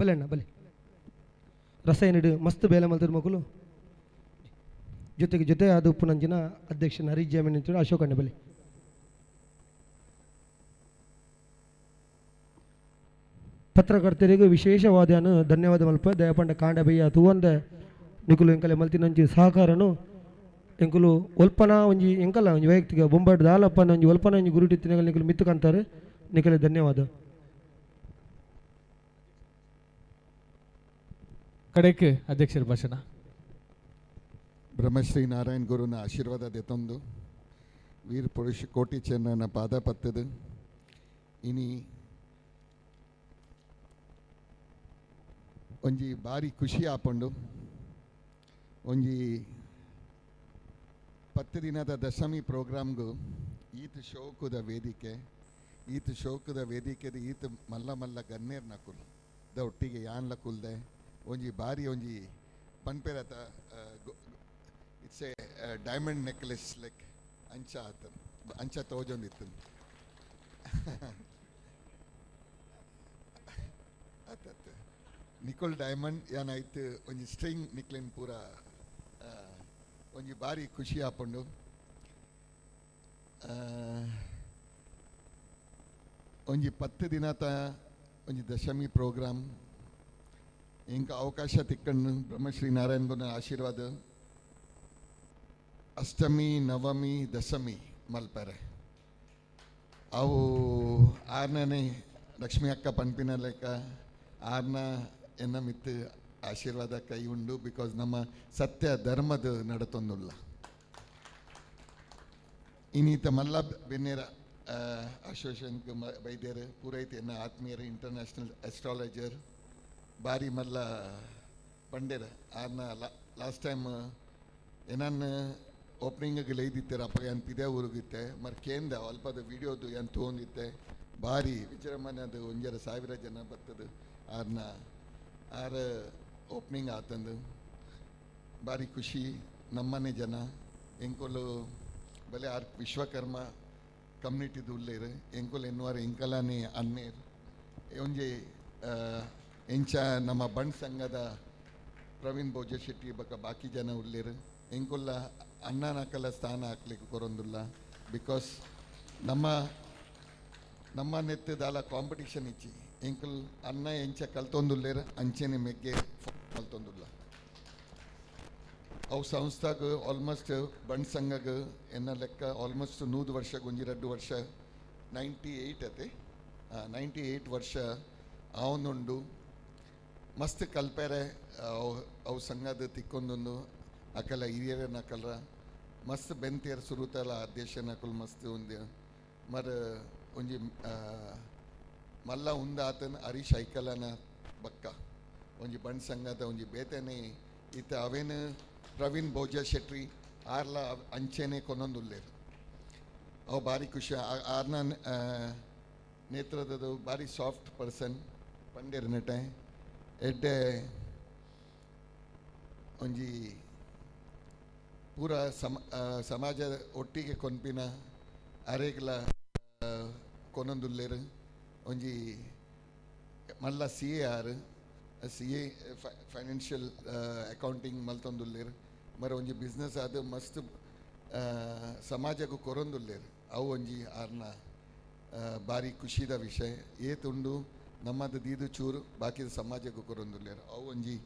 ಬಲೆ ಅಣ್ಣ ಬಲಿ ರಸಾಯನಿಡು ಮಸ್ತ್ ಬೇಲೆ ಮಲ್ತದ ಮಕ್ಕಳು ಜೊತೆಗೆ ಜೊತೆ ಅದು ಉಪ್ಪುನಂಚಿನ ಅಧ್ಯಕ್ಷ ಹರೀಶ್ ಜಾಮೀನ್ ಅಶೋಕಣ್ಣೆ ಬಲಿ. ಪತ್ರಕರ್ತರಿಗೂ ವಿಶೇಷವಾದ ಧನ್ಯವಾದ ಮಲ್ಪ ದಯಪಂಡ ಕಾಂಡ ಬಯ್ಯ ತೂವಂದೆ ನಿಕುಲು ಎಂಕಲೆ ಮಲ್ತಿನಂಚಿ ಸಹಕಾರನು ಎಂಕುಲು ಒಲ್ಪನ ಒಂಜಿ ಎಂಕಲ್ಲ ಒಂಜಿ ವೈಯಕ್ತಿಕ ಬೊಂಬಾಟ್ ದಾಲಪ್ಪನ ಒಂಜಿ ಒಲ್ಪನ ಒಂಜಿ ಗುರುಟಿ ತಿನಗಲ್ ನಿಕುಲು ಮಿತ್ತುಕಂತಾರೆ ನಿಕಲೆ ಧನ್ಯವಾದ. ಕಡೆಗೆ ಅಧ್ಯಕ್ಷರ ಭಾಷಣ. ಬ್ರಹ್ಮಶ್ರೀ ನಾರಾಯಣ ಗುರುನ ಆಶೀರ್ವಾದ ದೆತ್ತೊಂದು ವೀರ ಪುರುಷ ಕೋಟಿ ಚೆನ್ನನ ಪಾದ ಪತ್ತದು ಇನಿ ಒಂಜಿ ಬಾರಿ ಖುಷಿ ಆಪುಂಡು. ಒಂಜಿ 10 ದಿನದ ದಶಮಿ ಪ್ರೋಗ್ರಾಮ್ಗೂ ಈತ ಶೋಕದ ವೇದಿಕೆ ಈತ ಶೋಕದ ವೇದಿಕೆದ ಈತ ಮಲ್ಲ ಮಲ್ಲ ಗನ್ನೇರ್ ನಕುಲ್ the ಒಟ್ಟಿಗೆ ಯಾನ್ಲ ಕುಲ್ದೆ ಒಂಜಿ ಬಾರಿ ಒಂಜಿ ಪನ್ಪೆರತ it's a diamond necklace like ಅಂಚ ಆತ ಅಂಚ ತೋಜೊಂದಿತ್ತು ಆತ ನಿಕೋಲ್ ಡೈಮಂಡ್ ಏನಾಯ್ತು ಒಂಜಿ ಸ್ಟ್ರಿಂಗ್ ನಿಕ್ಲೆನ್ ಪೂರ ಒಂಜಿ ಬಾರಿ ಖುಷಿ ಆಪುಂಡು. ಒಂಜಿ 10 ದಿನದ ಒಂಜಿ ದಶಮಿ ಪ್ರೋಗ್ರಾಮ್ ಇಂಕ ಅವಕಾಶ ತಿಕ್ಕಣ್ಣು ಬ್ರಹ್ಮಶ್ರೀ ನಾರಾಯಣ ಗುರುನ ಆಶೀರ್ವಾದ ಅಷ್ಟಮಿ ನವಮಿ ದಶಮಿ ಮಲ್ಪರೆ ಅವು ಆರ್ನೇ ಲಕ್ಷ್ಮಿ ಅಕ್ಕ ಪನ್ಪಿನ ಲೆಕ್ಕ ಆರ್ನ ಎನ್ನ ಮಿತ್ತು ಆಶೀರ್ವಾದ ಕೈ ಉಂಡು because ನಮ್ಮ ಸತ್ಯ ಧರ್ಮದ ನಡತೊಂದುಲ್ಲ. ಇನ್ನೀತ ಮಲ್ಲ ಬೆನ್ನೇರ ಅಸೋಸಿಯೇಷನ್ ಬೈದ್ಯರು ಪೂರೈತಿ ಎನ್ನ ಆತ್ಮೀಯರು ಇಂಟರ್ನ್ಯಾಷನಲ್ ಅಸ್ಟ್ರಾಲಜರ್ ಬಾರಿ ಮಲ್ಲ ಪಂಡೇರ ಆರ್ನ ಲಾಸ್ಟ್ ಟೈಮ್ ಏನನ್ನ ಓಪನಿಂಗ್ ಲೈದಿತ್ತಾರೆ ಅಪ್ಪ ಏನು ಪಿದೆ ಊರುಗಿತ್ತೆ ಮರ್ ಕೇಂದ ಅಲ್ಪದ ವಿಡಿಯೋದು ಏನು ತೊಗೊಂಡಿತ್ತೆ ಭಾರಿ ವಿಜೃಂಭಣೆ ಅದು ಒಂಜರ ಸಾವಿರ ಜನ ಬರ್ತದೆ ಆರ್ನ ಆರ ಓಪನಿಂಗ್ ಆತಂದು ಭಾರಿ ಖುಷಿ. ನಮ್ಮನೆ ಜನ ಎಂಕೊಲು ಬಲೆ ಆರ್ ವಿಶ್ವಕರ್ಮ ಕಮ್ಯುನಿಟಿದು ಉಲ್ಲೇರು ಎಂಕೊಲು ಎನ್ನುವಾರ ಎಂಕಲಾನೆ ಅನ್ನೇರು ಒಂಜಿ ಎಂಚ ನಮ್ಮ ಬಂಡ್ ಸಂಘದ ಪ್ರವೀಣ್ ಭೋಜ ಶೆಟ್ಟಿ ಬಕ ಬಾಕಿ ಜನ ಉಲ್ಲೇರು ಎಂಕೊಲ್ಲ ಅಣ್ಣನಕಲ ಸ್ಥಾನ ಹಾಕ್ಲಿಕ್ಕೆ ಕೊರೊಂದುಲ್ಲ because ನಮ್ಮ ನಮ್ಮ ನೆತ್ತದಾಲ ಕಾಂಪಿಟಿಷನ್ ಇಚ್ಚಿ ಎಂಕುಲ್ ಅನ್ನ ಎಂಚ ಕಲ್ತೊಂದುಲ್ಲೇರು ಅಂಚೆನೆ ಮೆಗ್ಗೆ ಕಲ್ತೊಂದುಲ್ಲ. ಅವು ಸಂಸ್ಥಾಗ ಆಲ್ಮೋಸ್ಟ್ ಬಂಡ್ ಸಂಘಗ ಎನ್ನ ಲೆಕ್ಕ ಆಲ್ಮೋಸ್ಟ್ 100 ವರ್ಷ ಒಂಜಿ 2 ವರ್ಷ 98 ಅತೆ 98 ವರ್ಷ ಅವನುಂಡು ಮಸ್ತ್ ಕಲ್ಪೆರೆ ಅವು ಅವು ಸಂಘದ ತಿಕ್ಕೊಂದೊಂದು ಅಕಲ ಹಿರಿಯರನ್ನ ಕಲ್ರ ಮಸ್ತ್ ಬೆಂತಿಯರ್ ಸುರುತಲ ಅಧ್ಯಕ್ಷನ ಅಕುಲ್ ಮಸ್ತ್ ಒಂದು ಮರ ಒಂಜಿ ಮಲ್ಲ ಉಂದಾತನ ಹರೀಶ್ ಐಕಲನ ಬಕ್ಕ ಒಂಜಿ ಬಂಡ್ ಸಂಘದ ಒಂಜಿ ಬೇತನೆ ಇತ್ತ ಅವೇನು ಪ್ರವೀಣ್ ಭೋಜ ಶೆಟ್ಟಿ ಆರ್ಲ ಅಂಚೆನೆ ಕೊನೊಂದುಲ್ಲೇರು ಅವು ಭಾರಿ ಖುಷಿ. ಆರ್ನ ನೇತೃತ್ವದ ಭಾರಿ ಸಾಫ್ಟ್ ಪರ್ಸನ್ ಪಂಡೇರ್ ನೆಟೆ ಎಡ್ಡೆ ಒಂಜಿ ಪೂರ ಸಮಾಜ ಒಟ್ಟಿಗೆ ಕೊನ್ಪಿನ ಅರೇಗ್ಲ ಕೊನೊಂದುಲ್ಲೇರು ಒಂಜಿ ಮಲ್ಲ C A R C A financial accounting ಮಲ್ತೊಂದುಲ್ಲೇರು ಮರ ಒಂಜಿ ಬಿಸ್ನೆಸ್ ಅದು ಮಸ್ತ್ ಸಮಾಜಕ್ಕೂ ಕೊರೊಂದುಲ್ಲೇರು ಅವು ಒಂಜಿ ಆರ್ನ ಭಾರಿ ಖುಷಿದ ವಿಷಯ. ಏತುಂಡು ನಮ್ಮದು ದೀದು ಚೂರು ಬಾಕಿದ ಸಮಾಜಕ್ಕೂ ಕೊರೊಂದುಲ್ಲೇರು ಅವು ಒಂಜಿ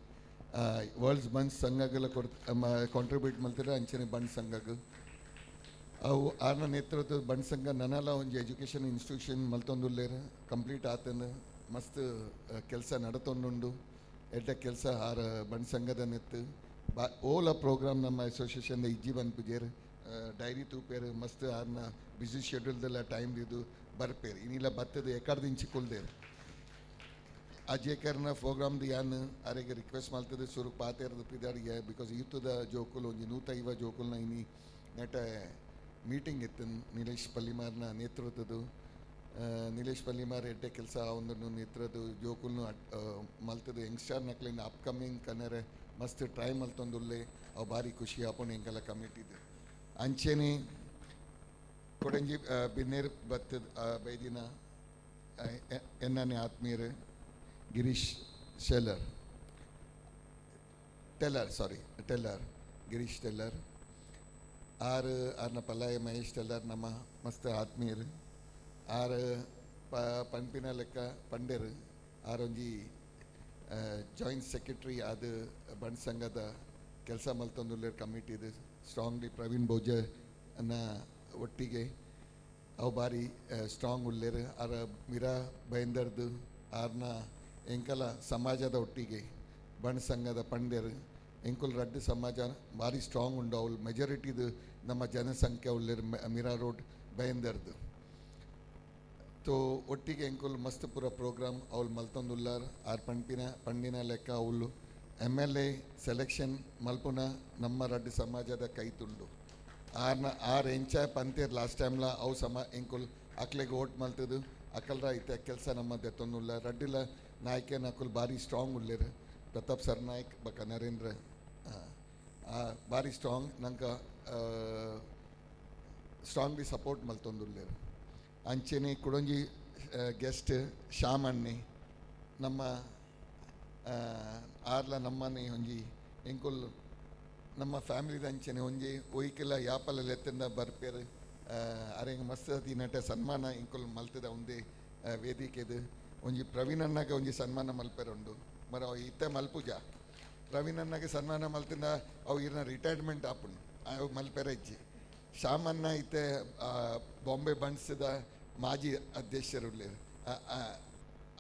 ವರ್ಲ್ಡ್ಸ್ ಬಂಡ್ ಸಂಘಗಳ ಕೊಡ್ ಕಾಂಟ್ರಿಬ್ಯೂಟ್ ಮಲ್ತಿರ ಅಂಚನೆ ಬಂಡ್ ಸಂಘಗ್ ಅವು ಆರ್ನ ನೇತೃತ್ವದ ಬಂಡ್ ಸಂಘ ನನಲ ಒಂಜಿ ಎಜುಕೇಷನ್ ಇನ್ಸ್ಟಿಟ್ಯೂಷನ್ ಮಲ್ತೊಂದುಲ್ಲೇರು ಕಂಪ್ಲೀಟ್ ಆತನ ಮಸ್ತ್ ಕೆಲಸ ನಡತೊಂದುಂಡು ಎಡ್ಡೆ ಕೆಲಸ ಆರ ಬಂಡ್ ಸಂಘದ ನೆತ್ತು ಬಾ ಓಲ ಪ್ರೋಗ್ರಾಮ್ ನಮ್ಮ ಅಸೋಸಿಯೇಷನ್ ಇಜ್ಜಿ ಬಂದ್ ಡೈರಿ ತೂಪೇರು ಮಸ್ತ್ ಆರ್ನ ಬ್ಯುಸಿ ಶೆಡ್ಯೂಲ್ದೆಲ್ಲ ಟೈಮ್ ಇದು ಬರ್ಪೇರು ಇನ್ನಿಲ್ಲ ಬತ್ತದ ಎಕಡ್ದಿಂಚಿ ಕುಲ್ದೇರು ಅಜೇಕರ್ನ ಪ್ರೋಗ್ರಾಮ್ದು ಯಾನ್ ಅರೆಗೆ ರಿಕ್ವೆಸ್ಟ್ ಮಾಡ್ತದೆ ಸುರು ಪಾತೇರ್ದು ಪಿದಾಡಿಗೆ because ಯೂತದ ಜೋಕುಲು ಒಂಜಿ 150 ಜೋಕುಲ್ನ ಇನಿ ನೆಟ ಮೀಟಿಂಗ್ ಇತ್ತು ನಿಲೇಶ್ ಪಲ್ಲಿಮಾರ್ನ ನೇತೃತ್ವದ. ನಿಲೇಶ್ ಪಲ್ಲಿಮಾರ್ ಎಡ್ಡೆ ಕೆಲಸ ಒಂದು ನೇತೃತ್ವದ ಜೋಕುಲ್ನು ಮಲ್ತದ ಯಂಗ್ಸ್ಟರ್ ನಕ್ಲಿಂದ ಅಪ್ಕಮಿಂಗ್ ಕನ್ನರೆ ಮಸ್ತ್ ಟ್ರೈ ಮಲ್ತೊಂದುಲ್ಲೆ ಅವು ಭಾರಿ ಖುಷಿ ಆಪುಂಡು ಎಂಕೆಲ್ಲ ಕಮಿಟಿದು. ಅಂಚೆನೆ ಕೊಡಂಜಿ ಬಿನ್ನೇರ್ ಬತ್ತದ ಬೈದಿನ ಎನ್ನನೆ ಆತ್ಮೀಯರು ಗಿರೀಶ್ ಶೆಲ್ಲರ್ ಟೆಲ್ಲರ್ ಸಾರಿ ಟೆಲ್ಲರ್ ಗಿರೀಶ್ ಟೆಲ್ಲರ್ ಆರ್ ಆರ್ನ ಪಲ್ಲಾಯ ಮಹೇಶ್ ಟೆಲ್ಲರ್ ನಮ್ಮ ಮಸ್ತ್ ಆತ್ಮೀಯರು ಆರ್ ಪನ್ಪಿನ ಲೆಕ್ಕ ಪಂಡೆರು ಆರೊಂಜಿ ಜಾಯಿಂಟ್ ಸೆಕ್ರೆಟ್ರಿ ಆದ ಬಂಡ್ ಸಂಘದ ಕೆಲಸ ಮಲ್ತೊಂದುಲ್ಲೇರು ಕಮಿಟಿದು ಸ್ಟ್ರಾಂಗ್ಲಿ ಪ್ರವೀಣ್ ಭೋಜನ ಒಟ್ಟಿಗೆ ಅವು ಭಾರಿ ಸ್ಟ್ರಾಂಗ್ ಉಲ್ಲೇರು ಆರ ಮೀರಾ ಬೈಂದರ್ದು ಆರ್ನ ಎಂಕಲ ಸಮಾಜದ ಒಟ್ಟಿಗೆ ಬಂಡ್ ಸಂಘದ ಪಂಡೆರು ಎಂಕುಲ್ ರಡ್ಡು ಸಮಾಜ ಭಾರಿ ಸ್ಟ್ರಾಂಗ್ ಉಂಡು ಅವ್ಲು ಮೆಜಾರಿಟಿದು ನಮ್ಮ ಜನಸಂಖ್ಯೆ ಉಲ್ಲೇರು ಮೀರಾ ರೋಡ್ ಬೈಂದರ್ದು. ತೋ ಒಟ್ಟಿಗೆ ಎಂಕುಲ್ ಮಸ್ತ್ ಪೂರ ಪ್ರೋಗ್ರಾಮ್ ಅವ್ಲು ಮಲ್ತೊಂದುಲ್ಲಾರ್ ಆರ್ ಪಂಪಿನ ಪಂಡಿನ ಲೆಕ್ಕ ಅವ್ಲು ಎಮ್ ಎಲ್ ಎ ಸೆಲೆಕ್ಷನ್ ಮಲ್ಪುನ ನಮ್ಮ ರಡ್ಡು ಸಮಾಜದ ಕೈ ತುಂಡು ಆರ್ನ ಆರ್ ಎಂಚ ಪಂತೇರ್ ಲಾಸ್ಟ್ ಟೈಮ್ಲ ಅವು ಸಮ ಎಂಕುಲ್ ಅಕ್ಲೆಗ್ ಓಟ್ ಮಲ್ತದು ಅಕಲ್ರ ಇತ್ತೆ ಕೆಲಸ ನಮ್ಮ ದೆತ್ತೊಂದುಲ್ಲ ರಡ್ಡಿಲ ನಾಯಕನ ಅಕುಲ್ ಭಾರಿ ಸ್ಟ್ರಾಂಗ್ ಉಲ್ಲೇರು ಪ್ರತಾಪ್ ಸರ್ನಾಯ್ಕ್ ಬಕ ನರೇಂದ್ರ ಭಾರಿ ಸ್ಟ್ರಾಂಗ್ ನಂಗೆ ಸ್ಟ್ರಾಂಗ್ಲಿ ಸಪೋರ್ಟ್ ಮಲ್ತೊಂದುಲ್ಲೇರು. ಅಂಚೆನೆ ಕುಡೊಂಜಿ ಗೆಸ್ಟ್ ಶ್ಯಾಮಣ್ಣೆ ನಮ್ಮ ಆರ್ಲ ನಮ್ಮನೆ ಒಂಜಿ ಎಂಕುಲ್ ನಮ್ಮ ಫ್ಯಾಮಿಲಿದ ಅಂಚೆನೆ ಒಂಜಿ ಒಯ್ಕೆಲ್ಲ ಯಾಪಲ ಲೆತ್ತಂದ ಬರ್ಪೇರು ಅರೆಂಗ್ ಮಸ್ತ್ ದಿನಟ ಸನ್ಮಾನ ಎಂಕುಲ್ ಮಲ್ತದ ಒಂದೇ ವೇದಿಕೆದು ಒಂಜಿ ಪ್ರವೀಣ್ ಅಣ್ಣಗ ಒಂಜಿ ಸನ್ಮಾನ ಮಲ್ಪೆರುಂಡು. ಮರ ಅವು ಇತ್ತೆ ಮಲ್ಪುಜ ಪ್ರವೀಣಣ್ಣಗೆ ಸನ್ಮಾನ ಮಲ್ತಿಂದ ಅವು ಇರ್ನ ರಿಟೈರ್ಮೆಂಟ್ ಆಪುಂಡು ಅವು ಮಲ್ಪೆರ ಇಜ್ಜಿ ಶಾಮಣ್ಣ ಇತ್ತೆ ಬಾಂಬೆ ಬಂಡ್ಸದ ಮಾಜಿ ಅಧ್ಯಕ್ಷರು ಉಲ್ಲೇರು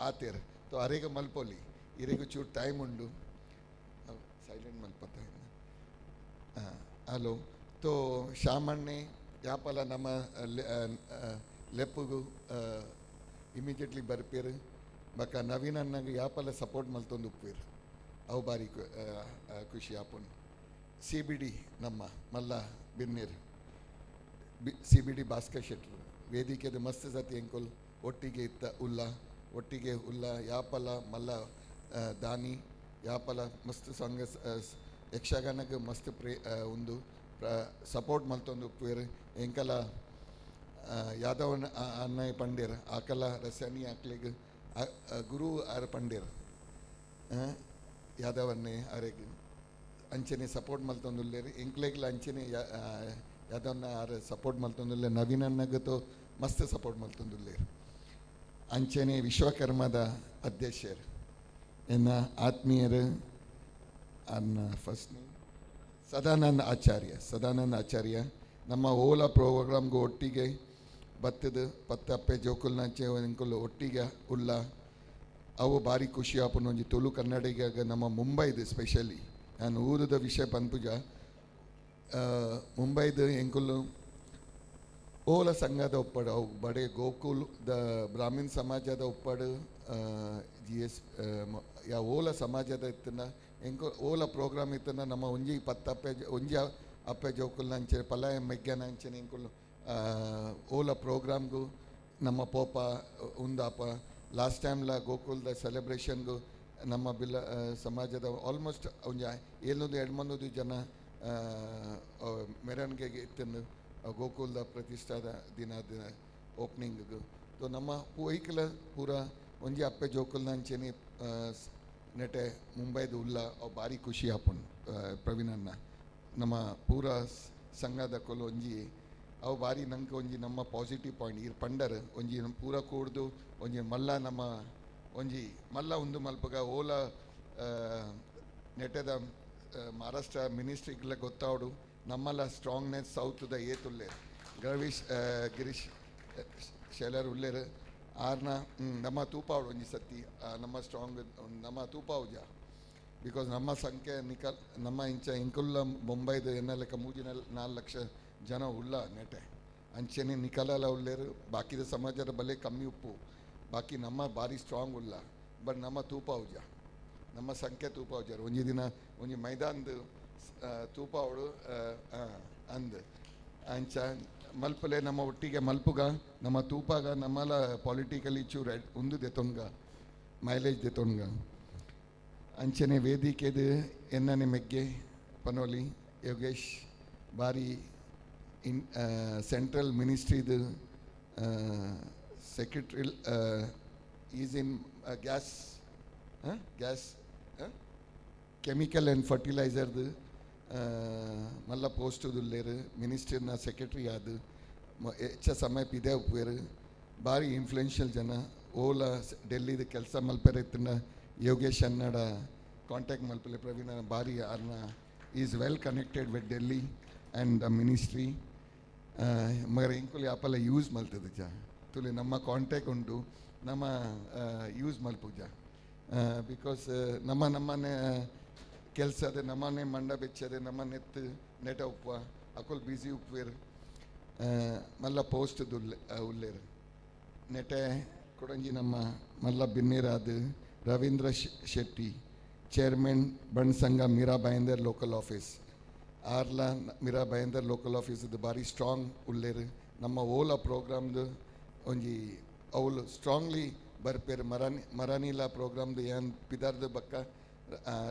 ಆತೇರು ತೋ ಅರೆಗ ಮಲ್ಪೊಲಿ ಇರೆಗ್ ಚೂರು ಟೈಮ್ ಉಂಡು ಸೈಲೆಂಟ್ ಮಲ್ಪತ್ತ ಹಲೋ ತೋ ಶಾಮಣ್ಣೆ ಯಾಪಲ ನಮ್ಮ ಲೆಪ್ಪುಗು ಇಮಿಡಿಯೇಟ್ಲಿ ಬರ್ಪೇರು ಬೊಕ್ಕ ನವೀನ್ ಅಣ್ಣಗ್ ಯಾಪಲ ಸಪೋರ್ಟ್ ಮಲ್ತೊಂದು ಉಪ್ಪೇರು ಅವು ಬಾರಿ ಖುಷಿ ಆಪುಂಡು ಸಿ ಬಿ ಡಿ ನಮ್ಮ ಮಲ್ಲ ಬಿನ್ನೇರು ಸಿ ಬಿ ಡಿ ಭಾಸ್ಕರ್ ಶೆಟ್ಟರು ವೇದಿಕೆದ ಮಸ್ತ್ ಸತಿ ಎಂಕುಲ್ ಒಟ್ಟಿಗೆ ಇತ್ತ ಉಲ್ಲ ಒಟ್ಟಿಗೆ ಉಲ್ಲ ಯಾಪಲ ಮಲ್ಲ ದಾನಿ ಯಾಪಲ ಮಸ್ತ್ ಸಂಘ ಯಕ್ಷಗಾನಕ್ಕೆ ಮಸ್ತ್ ಪ್ರೇ ಒಂದು ಸಪೋರ್ಟ್ ಮಲ್ತೊಂದು ಉಪ್ಪುವೆರ್ ಎಂಕಲ ಯಾದವನ ಅಣ್ಣಯ್ಯ ಪಂಡೇರ್ ಆಕಲ ರಸನಿ ಆಕ್ಲೆಗ್ ಗುರು ಆರ್ ಪಂಡೇರ್ ಯಾದವನ್ನೇ ಅರೆಗ್ ಅಂಚನೆ ಸಪೋರ್ಟ್ ಮಲ್ತೊಂದುಲ್ಲೆರ್ ಎಂಕ್ಲೆಗ್ಲ ಅಂಚನೆ ಯಾದವನ್ನ ಆರ್ ಸಪೋರ್ಟ್ ಮಲ್ತೊಂದುಲ್ಲೆ ನವೀನ್ ಅಣ್ಣಗ್ ಮಸ್ತ್ ಸಪೋರ್ಟ್ ಮಲ್ತೊಂದುಲ್ಲೆರ್ ಅಂಚನೆ ವಿಶ್ವಕರ್ಮದ ಅಧ್ಯಕ್ಷರು ಎನ್ನ ಆತ್ಮೀಯರು ಅನ್ನ ಫಸ್ಟ್ ಸದಾನಂದ ಆಚಾರ್ಯ ಸದಾನಂದ ಆಚಾರ್ಯ ನಮ್ಮ ಓಲಾ ಪ್ರೋಗ್ರಾಮ್ಗೆ ಒಟ್ಟಿಗೆ ಬತ್ತದ ಪತ್ತಪ್ಪೆ ಜೋಕುಲ್ನಂಚೆ ಎಂಕುಲು ಒಟ್ಟಿಗೆ ಉಲ್ಲ ಅವು ಭಾರಿ ಖುಷಿ ಆಪುಂಡು ಒಂಜಿ ತುಳು ಕನ್ನಡಿಗ ನಮ್ಮ ಮುಂಬೈದು ಸ್ಪೆಷಲಿ ನಾನು ಊರದ ವಿಷಯ ಪನ್ಪುಜ ಮುಂಬೈದು ಎಂಕುಲು ಓಲ ಸಂಘದ ಒಪ್ಪಡು ಅವು ಬಡೆ ಗೋಕುಲ್ the Brahmin ಸಮಾಜದ ಒಪ್ಪಡು ಜಿ ಎಸ್ ಯಾ ಓಲ ಸಮಾಜದ ಇತ್ತನ ಎಂಕು ಓಲ ಪ್ರೋಗ್ರಾಮ್ ಇತ್ತನ ನಮ್ಮ ಒಂಜಿ ಪತ್ತಪ್ಪೆ ಒಂಜಿ ಅಪ್ಪೆ ಜೋಕುಲ್ನಂಚೆ ಪಲಾಯ ಮೆಗ್ಗನ ಅಂಚನೆ ಎಂಕುಲು ಓಲ ಪ್ರೋಗ್ರಾಮ್ಗೂ ನಮ್ಮ ಪೋಪ ಉಂದಾಪ ಲಾಸ್ಟ್ ಟೈಮ್ಲ ಗೋಕುಲ್ದ ಸೆಲೆಬ್ರೇಷನ್ಗೂ ನಮ್ಮ ಬಿಲ್ಲ ಸಮಾಜದ ಆಲ್ಮೋಸ್ಟ್ ಒಂಜಿ ಏಳ್ನೂರು ಎರಡು ಜನ ಮೆರವಣಿಗೆಗೆ ಇತ್ತಂದು ಗೋಕುಲ್ದ ಪ್ರತಿಷ್ಠಾದ ದಿನ ದಿನ ಓಪನಿಂಗ್ ಸೊ ನಮ್ಮ ಪೂೈಕಲ ಪೂರ ಒಂಜಿ ಅಪ್ಪೆ ಜೋಕುಲ್ನ ಅಂಚೆನೆ ನೆಟೆ ಮುಂಬೈದ ಉಲ್ಲ ಅವು ಭಾರಿ ಖುಷಿ ಆಪುಂಡು ಪ್ರವೀಣಣ್ಣ ನಮ್ಮ ಪೂರ ಸಂಘದ ಕೊಲು ಒಂಜಿ ಅವು ಭಾರಿ ನಂಗೆ ಒಂಜಿ ನಮ್ಮ ಪಾಸಿಟಿವ್ ಪಾಯಿಂಟ್ ಇರ್ ಪಂಡರ್ ಒಂಜಿ ಪೂರ ಕೂಡ್ದು ಒಂಜಿ ಮಲ್ಲ ನಮ್ಮ ಒಂಜಿ ಮಲ್ಲ ಉಂದು ಮಲ್ಪಗ ಓಲ ನೆಟೆದ ಮಹಾರಾಷ್ಟ್ರ ಮಿನಿಸ್ಟ್ರಿಗ್ಲ ಗೊತ್ತಾವಡು ನಮ್ಮಲ್ಲ ಸ್ಟ್ರಾಂಗ್ನೆಸ್ ಸೌತ್ದ ಏತುಲ್ಲೇರು ಗರವೀಶ್ ಗಿರೀಶ್ ಶೆಲರ್ ಉಲ್ಲೇರು ಆರ್ನ ನಮ್ಮ ತೂಪಾವಡು ಒಂಜಿ ಸತಿ ನಮ್ಮ ಸ್ಟ್ರಾಂಗ್ ನಮ್ಮ ತೂಪಾವುಜ because ನಮ್ಮ ಸಂಖ್ಯೆ ನಿಕಲ್ ನಮ್ಮ ಇಂಚ ಇಂಕುಲ್ಲ ಬೊಂಬೈದ ಎನ್ನ ಲೆಕ್ಕ ಮೂಜಿ 4 ಲಕ್ಷ ಜನ ಉಲ್ಲ ನೆಟೆ ಅಂಚೆನೆ ನಿಕಲಲ ಉಲ್ಲೇರು ಬಾಕಿದ ಸಮಾಜದ ಬಲೆ ಕಮ್ಮಿ ಉಪ್ಪು ಬಾಕಿ ನಮ್ಮ ಭಾರಿ ಸ್ಟ್ರಾಂಗ್ ಉಲ್ಲ ಬಟ್ ನಮ್ಮ ತೂಪಾವುಜ ನಮ್ಮ ಸಂಖ್ಯೆ ತೂಪಾವುಜಾರು ಒಂಜಿ ದಿನ ಒಂಜಿ ಮೈದಾನದ ತೂಪಾವಡು ಅಂದ್ ಅಂಚ ಮಲ್ಪಲೆ ನಮ್ಮ ಒಟ್ಟಿಗೆ ಮಲ್ಪುಗ ನಮ್ಮ ತೂಪಾಗ ನಮ್ಮಲ ಪೊಲಿಟಿಕಲಿ ಚೂರು ಉಂದು ದೆತೊಂಗ ಮೈಲೇಜ್ ದೆತೊಂಗ ಅಂಚನೆ ವೇದಿಕೆದು ಎನ್ನನೆ ಮೆಗ್ಗೆ ಪನೋಲಿ ಯೋಗೇಶ್ ಬಾರಿ ಇನ್ ಸೆಂಟ್ರಲ್ ಮಿನಿಸ್ಟ್ರಿದು secretary is in gas gas chemical and ಫರ್ಟಿಲೈಸರ್ದು ಮಲ್ಲ ಪೋಸ್ಟ್ ಉಲ್ಲೇರು ಮಿನಿಸ್ಟ್ರಿನ ಸೆಕ್ರೆಟ್ರಿ ಆದು ಹೆಚ್ಚ ಸಮಯ ಪಿದೆ ಉಪ್ಪೇರು ಭಾರಿ ಇನ್ಫ್ಲುಯೆನ್ಷಿಯಲ್ ಜನ ಓಲ ಡೆಲ್ಲಿದ ಕೆಲಸ ಮಲ್ಪೆರೆ ಇತ್ತಿನ ಯೋಗೇಶ್ ಅನ್ನಡ ಕಾಂಟ್ಯಾಕ್ಟ್ ಮಲ್ಪಲೆ ಪ್ರವೀಣ ಭಾರಿ ಆರ್ನ is well connected with Delhi and the ministry ಮಗರ ಇಂಕುಲಿ ಆಪಲ ಯೂಸ್ ಮಲ್ತದ ಜ ತುಲಿ ನಮ್ಮ ಕಾಂಟ್ಯಾಕ್ಟ್ ಉಂಟು ನಮ್ಮ ಯೂಸ್ ಮಲ್ಪುಜ because ನಮ್ಮ ನಮ್ಮನೆ ಕೆಲಸದ ನಮ್ಮನೆ ಮಂಡ ಬೆಚ್ಚದೆ ನಮ್ಮ ನೆತ್ತು ನೆಟ ಉಪ್ಪ ಅಕುಲ್ ಬ್ಯುಸಿ ಉಪ್ಪೇರು ಮಲ್ಲ ಪೋಸ್ಟ್ ಉಲ್ಲೇರು ನೆಟೆ ಕೊಡಂಜಿ ನಮ್ಮ ಮಲ್ಲ ಬಿನ್ನೇರಾದ Ravindra Shetty chairman Bunt Sangha Mira Bhayandar local office ಆರ್ಲ ಮೀರಾ ಭಾಯಂದರ್ ಲೋಕಲ್ ಆಫೀಸ್ದು ಭಾರಿ ಸ್ಟ್ರಾಂಗ್ ಉಲ್ಲೇರು ನಮ್ಮ ಓಲ ಪ್ರೋಗ್ರಾಮ್ದು ಒಂಜಿ ಅವಳು ಸ್ಟ್ರಾಂಗ್ಲಿ ಬರ್ಪೇರು ಮರಾನಿ ಮರಾನಿಲ ಪ್ರೋಗ್ರಾಮ್ದು ಏನು ಪಿದಾರ್ದು ಬಕ್ಕ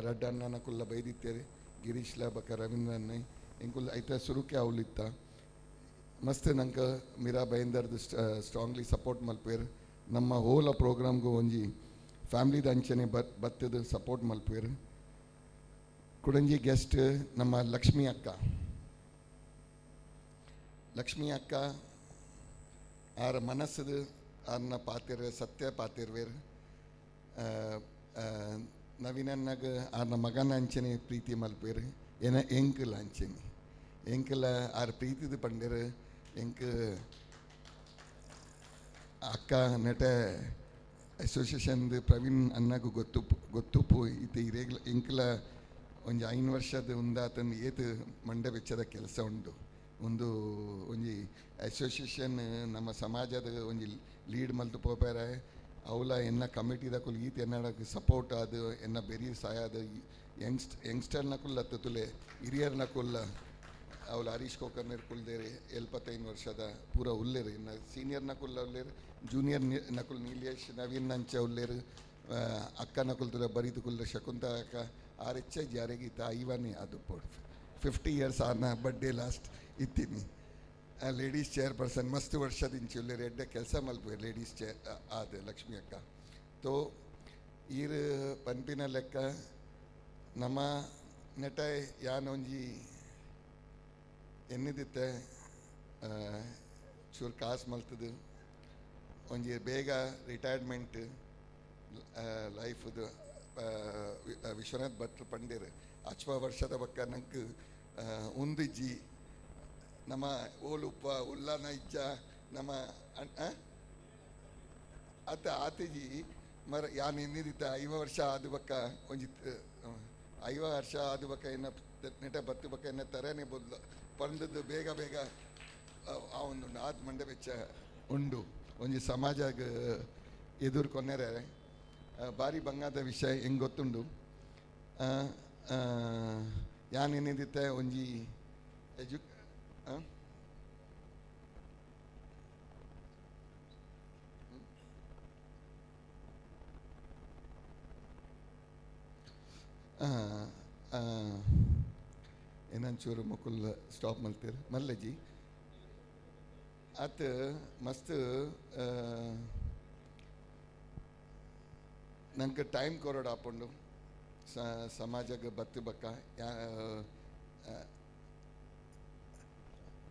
ರಡ್ಡಣ್ಣನ ಕುಲ್ಲ ಬೈದಿತ್ತೇರು ಗಿರೀಶ್ಲ ಬಕ್ಕ ರವೀಂದ್ರನ್ನೇ ಎಂಕುಲ್ ಐತ ಸುರುಕೆ ಅವಳಿತ್ತ ಮಸ್ತ್ ನಂಗೆ ಮೀರಾ ಭಾಯಂದರ್ದು ಸ್ಟ್ರಾಂಗ್ಲಿ ಸಪೋರ್ಟ್ ಮಲ್ಪೇರು ನಮ್ಮ ಓಲ ಪ್ರೋಗ್ರಾಮ್ಗೂ ಒಂಜಿ ಫ್ಯಾಮ್ಲಿದ ಅಂಚನೆ ಬತ್ತದ ಸಪೋರ್ಟ್ ಮಲ್ಪೇರು ಕುಡಂಜಿ ಗೆಸ್ಟ್ ನಮ್ಮ ಲಕ್ಷ್ಮೀ ಅಕ್ಕ ಲಕ್ಷ್ಮೀ ಅಕ್ಕ ಆರ ಮನಸ್ಸದು ಆರ್ನ ಪಾತಿರ್ ಸತ್ಯ ಪಾತಿರ್ವೇರ್ ನವೀನನ್ನಾಗ ಆರ್ನ ಮಗನ ಅಂಚನೆ ಪ್ರೀತಿ ಮಲ್ಪೇರು ಏನ ಎಂಕಲ ಅಂಚನೆ ಎಂಕಲ ಆರ್ ಪ್ರೀತಿದ ಪಂಡೇರು ಎಂಕ್ ಅಕ್ಕ ನೆಟ ಅಸೋಸಿಯೇಷನ್ ಪ್ರವೀಣ್ ಅನ್ನಾಗ ಗೊತ್ತು ಗೊತ್ತುಪು ಇತ್ತೆ ಇರೇಗ್ಲ ಎಂಕಲ ಒಂಜಿ 5 ವರ್ಷದ ಉಂದಾತನ್ ಏತ್ ಮಂಡೆ ಬೆಚ್ಚದ ಕೆಲಸ ಉಂಡು ಒಂದು ಒಂಜಿ ಅಸೋಸಿಯೇಷನ್ ನಮ್ಮ ಸಮಾಜದ ಒಂಜಿ ಲೀಡ್ ಮಲ್ತು ಪೋಪೇರೆ ಅವಲ ಎನ್ನ ಕಮಿಟಿದ ಕುಲ್ ಈತ್ ಎನ್ನಡ ಸಪೋರ್ಟ್ ಅದು ಎನ್ನ ಬೆರಿ ಸಹಾಯ ಅದು ಯಂಗ್ಸ್ಟರ್ನ ಕುಲ್ಲ ತುಲೆ ಹಿರಿಯರ್ನ ಕುಲ್ಲ ಅವಳು ಹರೀಶ್ ಕೋಕರ್ನರ್ ಕುಲ್ದೇರಿ 75 ವರ್ಷದ ಪೂರ ಉಲ್ಲೇರು ಇನ್ನು ಸೀನಿಯರ್ ನಕುಲ್ ಉಲ್ಲೇರು ಜೂನಿಯರ್ ನಕುಲ್ ನೀಲೇಶ್ ನವೀನ್ ನಂಚ ಉಲ್ಲೇರು ಅಕ್ಕ ನಕುಲ್ ತುಲ ಬರೀತು ಕುಲ್ಲ ಶಕುಂತ ಅಕ್ಕ ಆರ್ ಎಚ್ ಜಾರಿಗೆ ಇತ್ತ ಐವನೇ ಅದು 50 ಇಯರ್ಸ್ ಆನ ಬರ್ಡೇ ಲಾಸ್ಟ್ ಇತ್ತೀನಿ. ಲೇಡೀಸ್ ಚೇರ್ಪರ್ಸನ್ ಮಸ್ತ್ ವರ್ಷದಿಂಚಿ ಉಲ್ಲೇರು ಎಡ್ಡೆ ಕೆಲಸ ಮಲ್ಪು ಲೇಡೀಸ್ ಚೇರ್ ಆದ ಲಕ್ಷ್ಮಿ ಅಕ್ಕ. ತೋ ಈರು ಪನ್ಪಿನ ಲೆಕ್ಕ ನಮ್ಮ ನೆಟ ಯಾನೊಂಜಿ ಎನ್ನಿದಿತ್ತೆ ಚೂರು ಕಾಸು ಮಲ್ತದು ಒಂಜಿ ಬೇಗ ರಿಟೈರ್ಮೆಂಟ್ ಲೈಫ್ದು ವಿಶ್ವನಾಥ್ ಭಟ್ರು ಪಂಡೇರು ಅಚ್ವ ವರ್ಷದ ಬಕ್ಕ ನಂಗೆ ಉಂದಿಜ್ಜಿ ನಮ್ಮ ಓಲುಪ್ಪ ಉಲ್ಲನ ಇಜ್ಜ ನಮ್ಮ ಅತ್ತ ಆತಿಜಿ ಮರ ಯಾನ್ ಎನ್ನಿದಿತ್ತ 50 ವರ್ಷ ಆದ ಬಕ್ಕ ಒಂಜಿ 50 ವರ್ಷ ಆದ ಬಕ್ಕ ಎನ್ನ ನೆಟ ಬತ್ತು ಬಕ್ಕ ಎನ್ನ ತರನೇ ಬದಲು ಪಂಡದ್ದು ಬೇಗ ಬೇಗ ಆ ಒಂದು ಆದ ಮಂಡೆ ಬೆಚ್ಚ ಉಂಡು ಒಂಜಿ ಸಮಾಜ ಎದುರು ಕೊನೆರೆ ಭಾರಿ ಬಂಗಾದ ವಿಷಯ ಹೆಂಗೆ ಗೊತ್ತುಂಡು. ಯಾನೇನಿದಿತ್ತೆ ಒಂಜಿ ಎಜು ಏನಂಚೂರು ಮುಕುಲ್ ಸ್ಟಾಪ್ ಮಲ್ತೀರ್ ಮಲ್ಲಜಿ ಆತ ಮಸ್ತ್ ನಂಗೆ ಟೈಮ್ ಕೊರೋಡು ಆಪುಂಡು ಸಮಾಜಕ್ಕೆ ಬತ್ತು ಬಕ್ಕ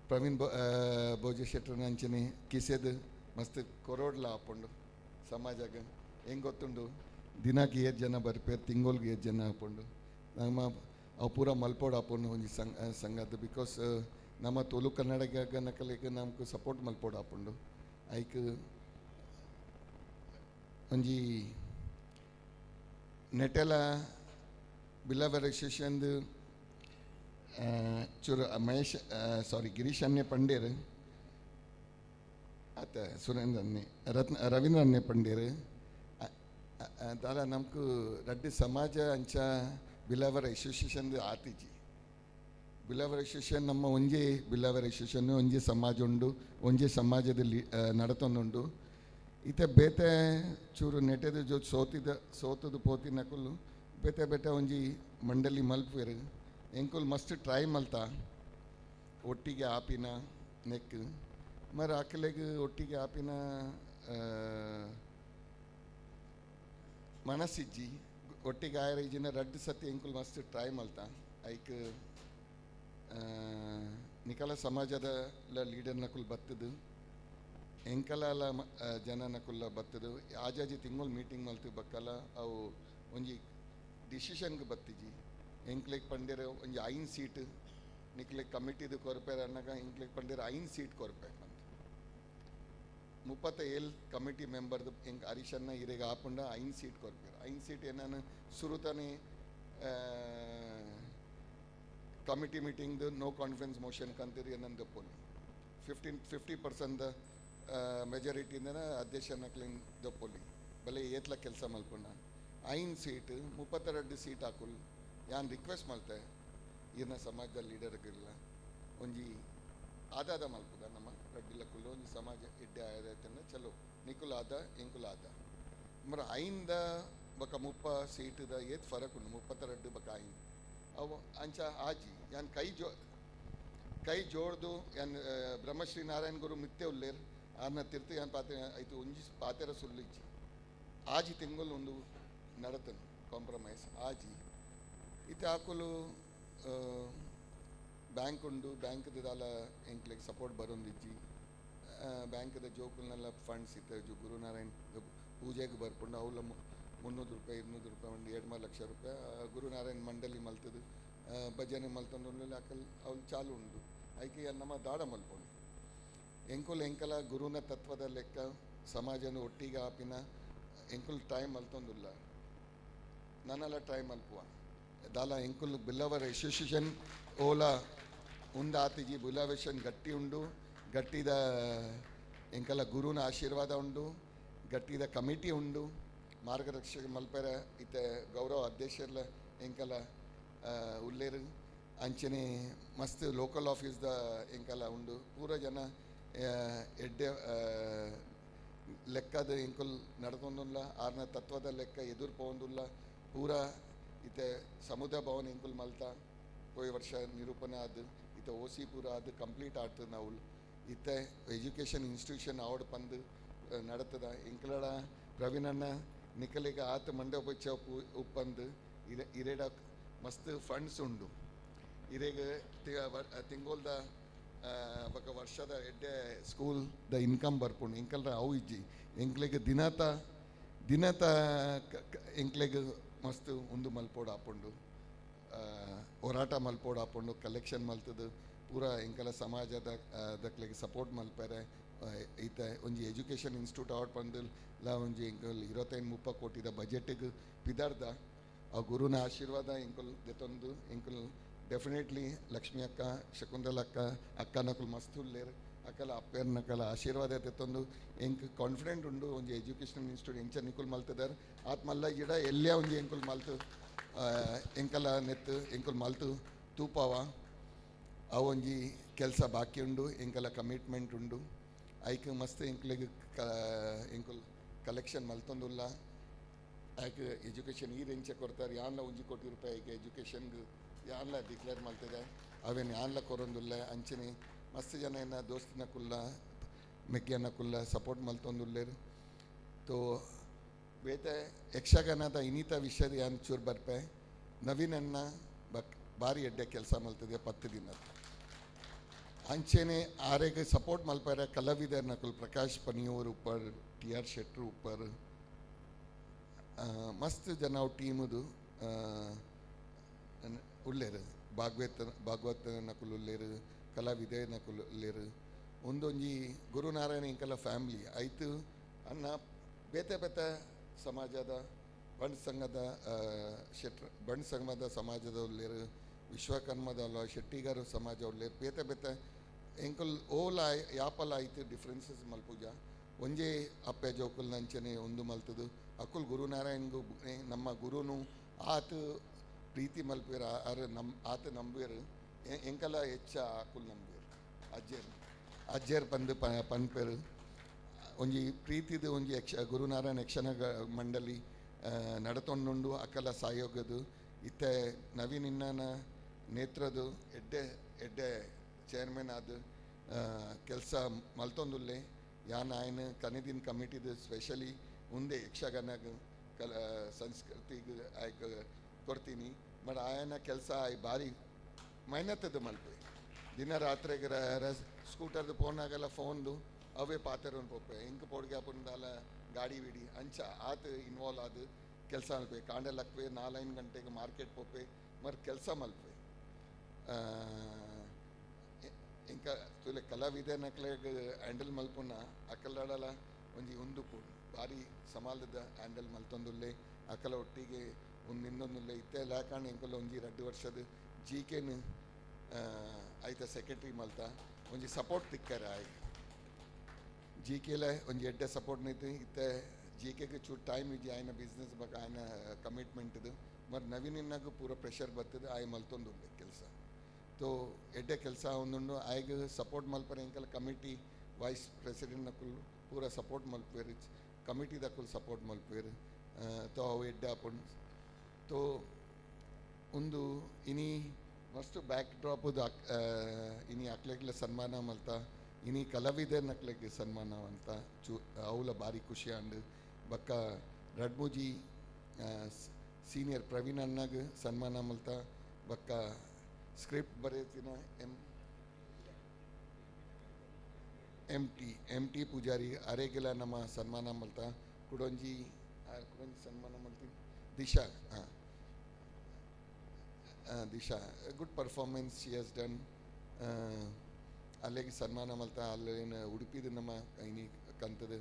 ಪ್ರವೀಣ್ ಭೋಜ ಶೆಟ್ಟರ್ ಅಂಚನೆ ಕಿಸೆದು ಮಸ್ತ್ ಕೊರೋಡ್ಲ ಆಪುಂಡು ಸಮಾಜಕ್ಕೆ ಹೆಂಗೆ ಗೊತ್ತುಂಡು ದಿನಕ್ಕೆ ಏಳು ಜನ ಬರ್ಪೇರು ತಿಂಗಳಿಗೆ ಏಳು ಜನ ಆಪುಂಡು ನಮ್ಮ ಅವು ಪೂರ ಮಲ್ಪೋಡು ಆಪುಂಡು ಒಂಜಿ ಸಂಘದ because ನಮ್ಮ ತುಳು ಕನ್ನಡಿಗ ನಕಲಿಗೆ ನಮ್ಗೆ ಸಪೋರ್ಟ್ ಮಲ್ಪೋಡು ಆಪುಂಡು ಐಕ್ ಒಂಜಿ ನೆಟೆಲ ಬಿಲ್ಲವರ ಅಸೋಸಿಯೇಷನ್ದು ಚೂರು ಮಹೇಶ್ ಸಾರಿ ಗಿರೀಶ್ ಅನ್ನೆ ಪಂಡೇರು ಆತ ಸುರೇಂದ್ರ ಅನ್ನೆ ರತ್ನ ರವೀಂದ್ರ ಅನ್ನೆ ಪಂಡೇರು ದಾದ ನಮ್ಕು ರಡ್ಡು ಸಮಾಜ ಅಂಚ ಬಿಲ್ಲವರ ಅಸೋಸಿಯೇಷನ್ದು ಆತಿಜಿ ಬಿಲ್ಲವರ ಅಸೋಸಿಯೇಷನ್ ನಮ್ಮ ಒಂಜೇ ಬಿಲ್ಲವರ ಅಸೋಸಿಯೇಷನ್ ಒಂಜೇ ಸಮಾಜ ಉಂಡು ಒಂಜೇ ಸಮಾಜದಲ್ಲಿ ನಡತೊಂದುಂಡು ಇತ್ತೆ ಬೇತೆ ಚೂರು ನೆಟೆದು ಜೋ ಸೋತಿದ ಸೋತದು ಪೋತಿ ನಕುಲು ಬೇತೆ ಬೇತೆ ಒಂಜಿ ಮಂಡಲಿ ಮಲ್ಪೇರು ಎಂಕುಲು ಮಸ್ತ್ ಟ್ರೈ ಮಲ್ತ ಒಟ್ಟಿಗೆ ಆಪಿನ ನೆಕ್ ಮರ ಆಕಲೆಗ್ ಒಟ್ಟಿಗೆ ಆಪಿನ ಮನಸ್ಸಿಜ್ಜಿ ಒಟ್ಟಿಗೆ ಆಯರ ಇಜಿನ ರಡ್ಡು ಸತಿ ಎಂಕುಲು ಮಸ್ತ್ ಟ್ರೈ ಮಲ್ತ ಐಕ್ ನಿಕಲ ಸಮಾಜದ ಲೀಡರ್ ನಕುಲು ಬತ್ತದು ಎಂಕಲ ಜನ ನಕುಲ್ಲ ಬತ್ತದು ಆಜಾಜಿ ತಿಂಗಳು ಮೀಟಿಂಗ್ ಮಲ್ತು ಬಕ್ಕಲ ಅವು ಒಂಜಿ ಡಿಸಿಷನ್ಗೆ ಬತ್ತಿಜಿ ಎಂಕ್ಲೆಗ್ ಪಂಡೇರು ಒಂಜಿ 5 ಸೀಟ್ ನಿಕ್ಲೆಗ್ ಕಮಿಟಿದು ಕೊರ್ಪೇರು ಅನ್ನಾಗ ಎಂಕ್ಲೆಗ್ ಪಂಡೇರು 5 ಸೀಟ್ ಕೊರ್ಪೆ ಅಂತ 37 ಕಮಿಟಿ ಮೆಂಬರ್ದು ಎಂಕ್ ಹರೀಶನ್ನ ಇರೆಗ್ ಆಪುಂಡ 5 ಸೀಟ್ ಕೊರ್ಪೇರು 5 ಸೀಟ್ ಏನಾನು ಸುರುತಾನೆ ಕಮಿಟಿ ಮೀಟಿಂಗ್ದು ನೋ ಕಾನ್ಫಿಡೆನ್ಸ್ ಮೋಷನ್ ಕಂತೀರಿ ಏನಂದು ದಪ್ಪೋಲಿ 50% ಮೆಜಾರಿಟಿಯಿಂದ ಅಧ್ಯಕ್ಷನ ದಪ್ಪೋಲಿ ಬಲೆ ಏತ್ಲ ಕೆಲಸ ಮಲ್ಪುಂಡ 5 ಸೀಟ್ 32 ಸೀಟ್ ಹಾಕುಲ್ ಯಾನ್ ರಿಕ್ವೆಸ್ಟ್ ಮಲ್ತೆ ಇರ್ನ ಸಮಾಜದ ಲೀಡರ್ಗಿಲ್ಲ ಒಂಜಿ ಆದಾದ ಮಲ್ಪುಗ ನಮ್ಮ ರಡ್ಡಿಲ್ಲ ಕುಲ್ಲು ಒಂಜಿ ಸಮಾಜ ಎಡ್ಡೆ ಆಯದೈತನ್ನ ಚಲೋ ನಿಕುಲ್ ಆದ ಎಂಕುಲ್ ಆದ ಮರ 5 ಬಕ 30 ಸೀಟದ ಏತ್ ಫರಕ್ ಉಂಡು 32 ಬಕ 5 ಅವು ಅಂಚ ಆಜಿ ಯಾನ್ ಕೈ ಜೋಡ್ದು ಯಾನ್ ಬ್ರಹ್ಮಶ್ರೀ ನಾರಾಯಣ ಗುರು ಮಿತ್ತೆ ಉಲ್ಲೇರ್ ಆರ್ನ ತಿರ್ತು ಯಾನ್ ಪಾತೆ ಆಯ್ತು ಒಂಜಿ ಪಾತೆರ ಸುಳ್ಳಿಜ್ಜಿ ಆಜಿ ತಿಂಗಳು ಒಂದು ನಡತನು ಕಾಂಪ್ರಮೈಸ್ ಆಜಿ ಇತ್ತೆ ಆಕುಲು ಬ್ಯಾಂಕ್ ಉಂಡು ಬ್ಯಾಂಕ್ದ ದಾಲ ಎಂಕ್ಲೆಗ್ ಸಪೋರ್ಟ್ ಬರೊಂದಿಜ್ಜಿ ಬ್ಯಾಂಕ್ದ ಜೋಕುಲ್ನೆಲ್ಲ ಫಂಡ್ಸ್ ಇತ್ತೆ ಗುರುನಾರಾಯಣ್ ಪೂಜೆಗೆ ಬರ್ಪುಂಡು ಅವಲ 300 ರೂಪಾಯಿ 200 ರೂಪಾಯಿ ಒಂದು 2.5 ಲಕ್ಷ ರೂಪಾಯಿ ಗುರುನಾರಾಯಣ ಮಂಡಳಿ ಮಲ್ತದು ಭಜನೆ ಮಲ್ತೊಂದು ಅಕಲ್ ಅವ್ಲು ಚಾಲು ಉಂಡು ಐಕೆ ನಮ್ಮ ದಾಡ ಮಲ್ಪೊಡು ಎಂಕುಲ್ ಎಂಕಲ ಗುರುನ ತತ್ವದ ಲೆಕ್ಕ ಸಮಾಜನ ಒಟ್ಟಿಗೆ ಆಪಿನ ಎಂಕುಲ್ ಟೈಮ್ ಮಲ್ತೊಂದುಲ್ಲ ನನಲ ಟ್ರೈ ಮಲ್ಪುವ ದಾಲ ಎಂಕುಲ್ ಬಿಲ್ಲವರ ಅಸೋಸಿಯೇಷನ್ ಓಲ ಉಂದಾತಿಜಿ ಬಿಲ್ಲವೇಷನ್ ಗಟ್ಟಿ ಉಂಡು ಗಟ್ಟಿದ ಎಂಕಲ ಗುರುನ ಆಶೀರ್ವಾದ ಉಂಡು ಗಟ್ಟಿದ ಕಮಿಟಿ ಉಂಡು ಮಾರ್ಗದರ್ಶಕ ಮಲ್ಪೆರ ಇತ್ತೆ ಗೌರವ ಅಧ್ಯಕ್ಷರ್ಲ ಎಂಕಲ ಉಲ್ಲೇರು ಅಂಚನೆ ಮಸ್ತ್ ಲೋಕಲ್ ಆಫೀಸ್ದ ಎಂಕಲ ಉಂಡು ಪೂರ ಜನ ಎಡ್ಡೆ ಲೆಕ್ಕದ ಎಂಕುಲ್ ನಡ್ತೊಂದುಲ್ಲ ಆರ್ನ ತತ್ವದ ಲೆಕ್ಕ ಎದುರು ಪೋವೊಂದುಲ್ಲ ಪೂರ ಇತ್ತೆ ಸಮುದಾಯ ಭವನ ಎಂಕುಲ್ ಮಲ್ತ ಪೋಯಿ ವರ್ಷ ನಿರೂಪಣೆ ಆದ್ ಇತ್ತೆ ಓ ಸಿ ಪೂರ ಅದು ಕಂಪ್ಲೀಟ್ ಆಡ್ತದೆ ನಾವು ಇತ್ತೆ ಎಜುಕೇಷನ್ ಇನ್ಸ್ಟಿಟ್ಯೂಷನ್ ಆವಡ್ ಪಂದು ನಡತದ ಎಂಕಲಡ ಪ್ರವೀಣಣ್ಣ ನಿಕಲಿಗ ಆತ ಮಂಡಪ ಉಪ್ಪಂದು ಇರೆ ಇರೇಡ ಮಸ್ತ್ ಫಂಡ್ಸ್ ಉಂಡು ಇರೆಗ್ ತಿಂಗೋಲ್ದ ಬೊಕ ವರ್ಷದ ಎಡ್ಡೆ ಸ್ಕೂಲ್ the income ಬರ್ಪುಂಡು ಎಂಕಲ್ರ ಅವು ಇಜ್ಜಿ ಎಂಕ್ಲೆಗ್ ದಿನತ ದಿನತ ಎಂಕ್ಲೆಗ್ ಮಸ್ತ್ ಉಂದು ಮಲ್ಪೋಡು ಆಪುಂಡು ಹೋರಾಟ ಮಲ್ಪೋಡು ಆಪುಂಡು ಕಲೆಕ್ಷನ್ ಮಲ್ತದು ಪೂರ ಎಂಕಲ ಸಮಾಜದ ದಕ್ಲೆಗ್ ಸಪೋರ್ಟ್ ಮಲ್ಪೆರೆ ಇತ್ತೆ ಒಂಜಿ ಎಜುಕೇಷನ್ ಇನ್ಸ್ಟಿಟ್ಯೂಟ್ ಆವಡ್ ಪಂದು ಲ ಒಂಜಿ ಎಂಕಲ್ 25-30 ಕೋಟಿದ ಬಜೆಟ್ಗ್ ಪಿದಾರ್ದ ಆ ಗುರುನ ಆಶೀರ್ವಾದ ಎಂಕುಲ್ ದೆತೊಂದು ಎಂಕುಲ್ ಡೆಫಿನೆಟ್ಲಿ ಲಕ್ಷ್ಮಿ ಅಕ್ಕ ಶಕುಂತಲ ಅಕ್ಕ ಅಕ್ಕನಕುಲು ಮಸ್ತ್ ಉಲ್ಲೇರ್ ಅಕ್ಕಲ ಅಪ್ಪೆರ್ನಕಲ ಆಶೀರ್ವಾದ ದೆತೊಂದು ಎಂಕ್ ಕಾನ್ಫಿಡೆಂಟ್ ಉಂಡು ಒಂಜಿ ಎಜುಕೇಷನ್ ಇನ್ಸ್ಟಿಟ್ಯೂಟ್ ಎಂಚ ನಿಕುಲ್ ಮಲ್ತದಾರ್ ಆತ್ ಮಲ್ಲ ಗಿಡ ಎಲ್ಲೇ ಒಂಜಿ ಎಂಕುಲ್ ಮಲ್ತು ಎಂಕಲ ನೆತ್ತು ಎಂಕುಲ್ ಮಲ್ತು ತೂಪಾವ ಆ ಒಂಜಿ ಕೆಲಸ ಬಾಕಿ ಉಂಡು ಎಂಕಲ ಕಮಿಟ್ಮೆಂಟ್ ಉಂಡು ಐಕ್ ಮಸ್ತ್ ಎಂಕ್ಲೆಗ್ ಎಂಕುಲ್ ಕಲೆಕ್ಷನ್ ಮಲ್ತೊಂದುಲ್ಲ ಐಕ್ ಎಜುಕೇಷನ್ ಈ ಎಂಚ ಕೊಡ್ತಾರೆ ಯಾನ್ಲ 1 ಕೋಟಿ ರೂಪಾಯಿ ಐಕ್ ಎಜುಕೇಷನ್ಗೆ ಯಾನ್ಲ ಡಿಕ್ಲೇರ್ ಮಲ್ತದೆ ಅವೇನು ಯಾನ್ಲ ಕೊರೊಂದುಲ್ಲ ಅಂಚನೆ ಮಸ್ತ್ ಜನ ಏನ ದೋಸ್ತಿನ ಕುಲ್ಲ ಮೆಗ್ಗಿಯನ್ನ ಕುಲ್ಲ ಸಪೋರ್ಟ್ ಮಲ್ತೊಂದುಲ್ಲೇರು ತೋ ಬೇತೆ ಯಕ್ಷಗಾನದ ಇನ್ನಿತ ವಿಷಯದ ಯಾನ್ ಚೂರು ಬರ್ಪೆ ನವೀನನ್ನ ಬಕ್ ಭಾರಿ ಎಡ್ಡೆ ಕೆಲಸ ಮಲ್ತದೆ 10 ದಿನ ಅಂಚೆನೆ ಆರೆಗೆ ಸಪೋರ್ಟ್ ಮಲ್ಪಾರ ಕಲಾವಿದರ್ ನಕುಲ್ ಪ್ರಕಾಶ್ ಪನಿಯೂರ್ ಉಪ್ಪರ್ ಟಿ ಆರ್ ಶೆಟ್ರು ಉಪ್ಪರ್ ಮಸ್ತ್ ಜನ ಟೀಮುದು ಉಲ್ಲೇರು ಭಾಗವತ ನಕುಲ್ ಉಲ್ಲೇರು ಕಲಾವಿದೆ ನಕುಲ್ ಉಲ್ಲೇರು ಒಂದೊಂಜಿ ಗುರುನಾರಾಯಣ ಇಂಕಲ ಫ್ಯಾಮ್ಲಿ ಆಯ್ತು ಅನ್ನ ಬೇತೆ ಬೇತೆ ಸಮಾಜದ ಬಂಡ್ ಸಂಘದ ಶೆಟ್ರ ಬಂಡ್ ಸಂಘದ ಸಮಾಜದ ಉಲ್ಲೇರು ವಿಶ್ವಕರ್ಮದ ಅಲ್ಲ ಶೆಟ್ಟಿಗಾರ ಸಮಾಜ ಉಲ್ಲೇರು ಬೇತೆ ಬೇತೆ ಎಂಕುಲ್ ಓಲ ಯಾಪಲ ಆಯ್ತು ಡಿಫ್ರೆನ್ಸಸ್ ಮಲ್ಪೂಜ ಒಂಜೇ ಅಪ್ಪೆ ಜೋಕುಲ್ ನಂಚನೆ ಒಂದು ಮಲ್ತದು ಅಕುಲ್ ಗುರುನಾರಾಯಣ್ಗೂ ನಮ್ಮ ಗುರುನು ಆತ ಪ್ರೀತಿ ಮಲ್ಪೇರ ಆರ್ ನಮ್ ಆತ ನಂಬುವೇರು ಎಂಕಲ ಹೆಚ್ಚ ಅಕುಲ್ ನಂಬುವೇರು ಅಜ್ಜೇರು ಅಜ್ಜೇರು ಪಂದು ಪನ್ಪೇರು ಒಂಜಿ ಪ್ರೀತಿದು ಒಂಜಿ ಯಕ್ಷ ಗುರುನಾರಾಯಣ ಯಕ್ಷನ ಮಂಡಳಿ ನಡತೊಂಡುಂಡು ಅಕಲ ಸಾಯೋಗದು ಇತ್ತೆ ನವೀನ್ ಇನ್ನನ ನೇತ್ರದು ಎಡ್ಡೆ ಎಡ್ಡೆ ಚೇರ್ಮನ್ ಆದ ಕೆಲಸ ಮಲ್ತೊಂದುಲ್ಲೆ ಯಾನ್ ಆಯ್ನ ಕನಿದಿನ ಕಮಿಟಿದು ಸ್ಪೆಷಲಿ ಉಂದೆ ಯಕ್ಷಗಾನ ಕಲ ಸಂಸ್ಕೃತಿಗೆ ಆಯ್ಕ ಕೊಡ್ತೀನಿ ಬಟ್ ಆಯನ ಕೆಲಸ ಆಯ್ ಭಾರಿ ಮೆಹನತದ ಮಲ್ಪೆ ದಿನ ರಾತ್ರಿಗೆ ಸ್ಕೂಟರ್ದು ಫೋನ್ ಫೋನ್ದು ಅವೇ ಪಾತೆರೊಂದು ಪೋಪೆ ಇಂಕ್ ಪೋಡ್ಗೆ ಆಪುಂದಾಲ ಗಾಡಿ ವಿಡಿ ಅಂಚ ಆತ ಇನ್ವಾಲ್ವ್ ಆದ ಕೆಲಸ ಮಲ್ಪೆ ಕಾಂಡೆ ಲಕ್ವೆ 4-5 ಗಂಟೆಗೆ ಮಾರ್ಕೆಟ್ ಪೋಪೆ ಮರ್ ಕೆಲಸ ಮಲ್ಪೆ ಇಂಕ ತುಲೆ ಕಲಾವಿದನಕ್ಲೆಗ್ ಹ್ಯಾಂಡಲ್ ಮಲ್ಪುನ ಅಕಲಡಲ ಒಂಜಿ ಉಂದು ಪುಂಡು ಭಾರಿ ಸಮಾಲದ ಹ್ಯಾಂಡಲ್ ಮಲ್ತೊಂದುಲ್ಲೆ ಅಕಲ ಒಟ್ಟಿಗೆ ಒಂದು ಇನ್ನೊಂದುಲ್ಲೆ ಇತ್ತೆ ಲಾಕಾಂಡ ಎಂಕುಲ ಒಂಜಿ 2 ವರ್ಷದ ಜಿ ಕೆನ್ ಆಯ್ತ ಸೆಕ್ರೆಟ್ರಿ ಮಲ್ತ ಒಂಜಿ ಸಪೋರ್ಟ್ ತಿಕ್ಕರ ಆಯ್ ಜಿ ಕೆಲ ಒಂಜಿ ಎಡ್ಡೆ ಸಪೋರ್ಟ್ ನಿತ್ತು ಇತ್ತೆ ಜಿ ಕೆಗೆ ಚೂರು ಟೈಮ್ ಇಜ್ಜಿ ಆಯ್ನ ಬಿಸ್ನೆಸ್ ಬಗ್ಗೆ ಆಯ್ನ ಕಮಿಟ್ಮೆಂಟ್ದು ಮತ್ತು ನವೀನಿನಾಗ ಪೂರ ಪ್ರೆಷರ್ ಬರ್ತದೆ ಆಯ್ ಮಲ್ತೊಂದುಲ್ಲೆ ಕೆಲಸ ತೋ ಎಡ್ಡೆ ಕೆಲಸ ಒಂದುಂಡು ಆಯ್ಗ ಸಪೋರ್ಟ್ ಮಲ್ಪರೆ ಎಂಕಲ ಕಮಿಟಿ ವೈಸ್ ಪ್ರೆಸಿಡೆಂಟ್ ನಕುಲ್ ಪೂರ ಸಪೋರ್ಟ್ ಮಲ್ಪೇರು ಕಮಿಟಿ ದಕುಲ್ ಸಪೋರ್ಟ್ ಮಲ್ಪೇರು ತೋ ಅವು ಎಡ್ಡೆ ಆಪುಂಡು ತೋ ಒಂದು ಇನಿ ಮಸ್ತ್ ಬ್ಯಾಕ್ ಡ್ರಾಪುದು ಇನಿ ಅಕ್ಲೆಗ್ಲ ಸನ್ಮಾನ ಮಲ್ತ ಇನಿ ಕಲಾವಿದರ್ ನಕ್ಲೆಗ್ ಸನ್ಮಾನ ಅಂತ ಚೂ ಅವಲ ಭಾರಿ ಖುಷಿ ಆಂಡ್ ಬಕ್ಕ ರಡ್ಮೂಜಿ ಸೀನಿಯರ್ ಪ್ರವೀಣ್ ಅಣ್ಣಗ್ ಸನ್ಮಾನ ಮಲ್ತ ಬಕ್ಕ ಸ್ಕ್ರಿಪ್ಟ್ ಬರೆಯುತ್ತಿನ M M T M T Poojary ಅರೆಗೆಲ ನಮ್ಮ ಸನ್ಮಾನ ಮಲ್ತ ಕುಡೊಂಜಿ ಒಂಜಿ ಸನ್ಮಾನ ಮಲ್ತೀನಿ. ದಿಶಾ, ಹಾಂ Disha, good performance she has done. ಅಲ್ಲಿಗೆ ಸನ್ಮಾನ ಮಲ್ತ. ಅಲ್ಲೇನು ಉಡುಪಿದ ನಮ್ಮ ಇನಿ ಕಂತದ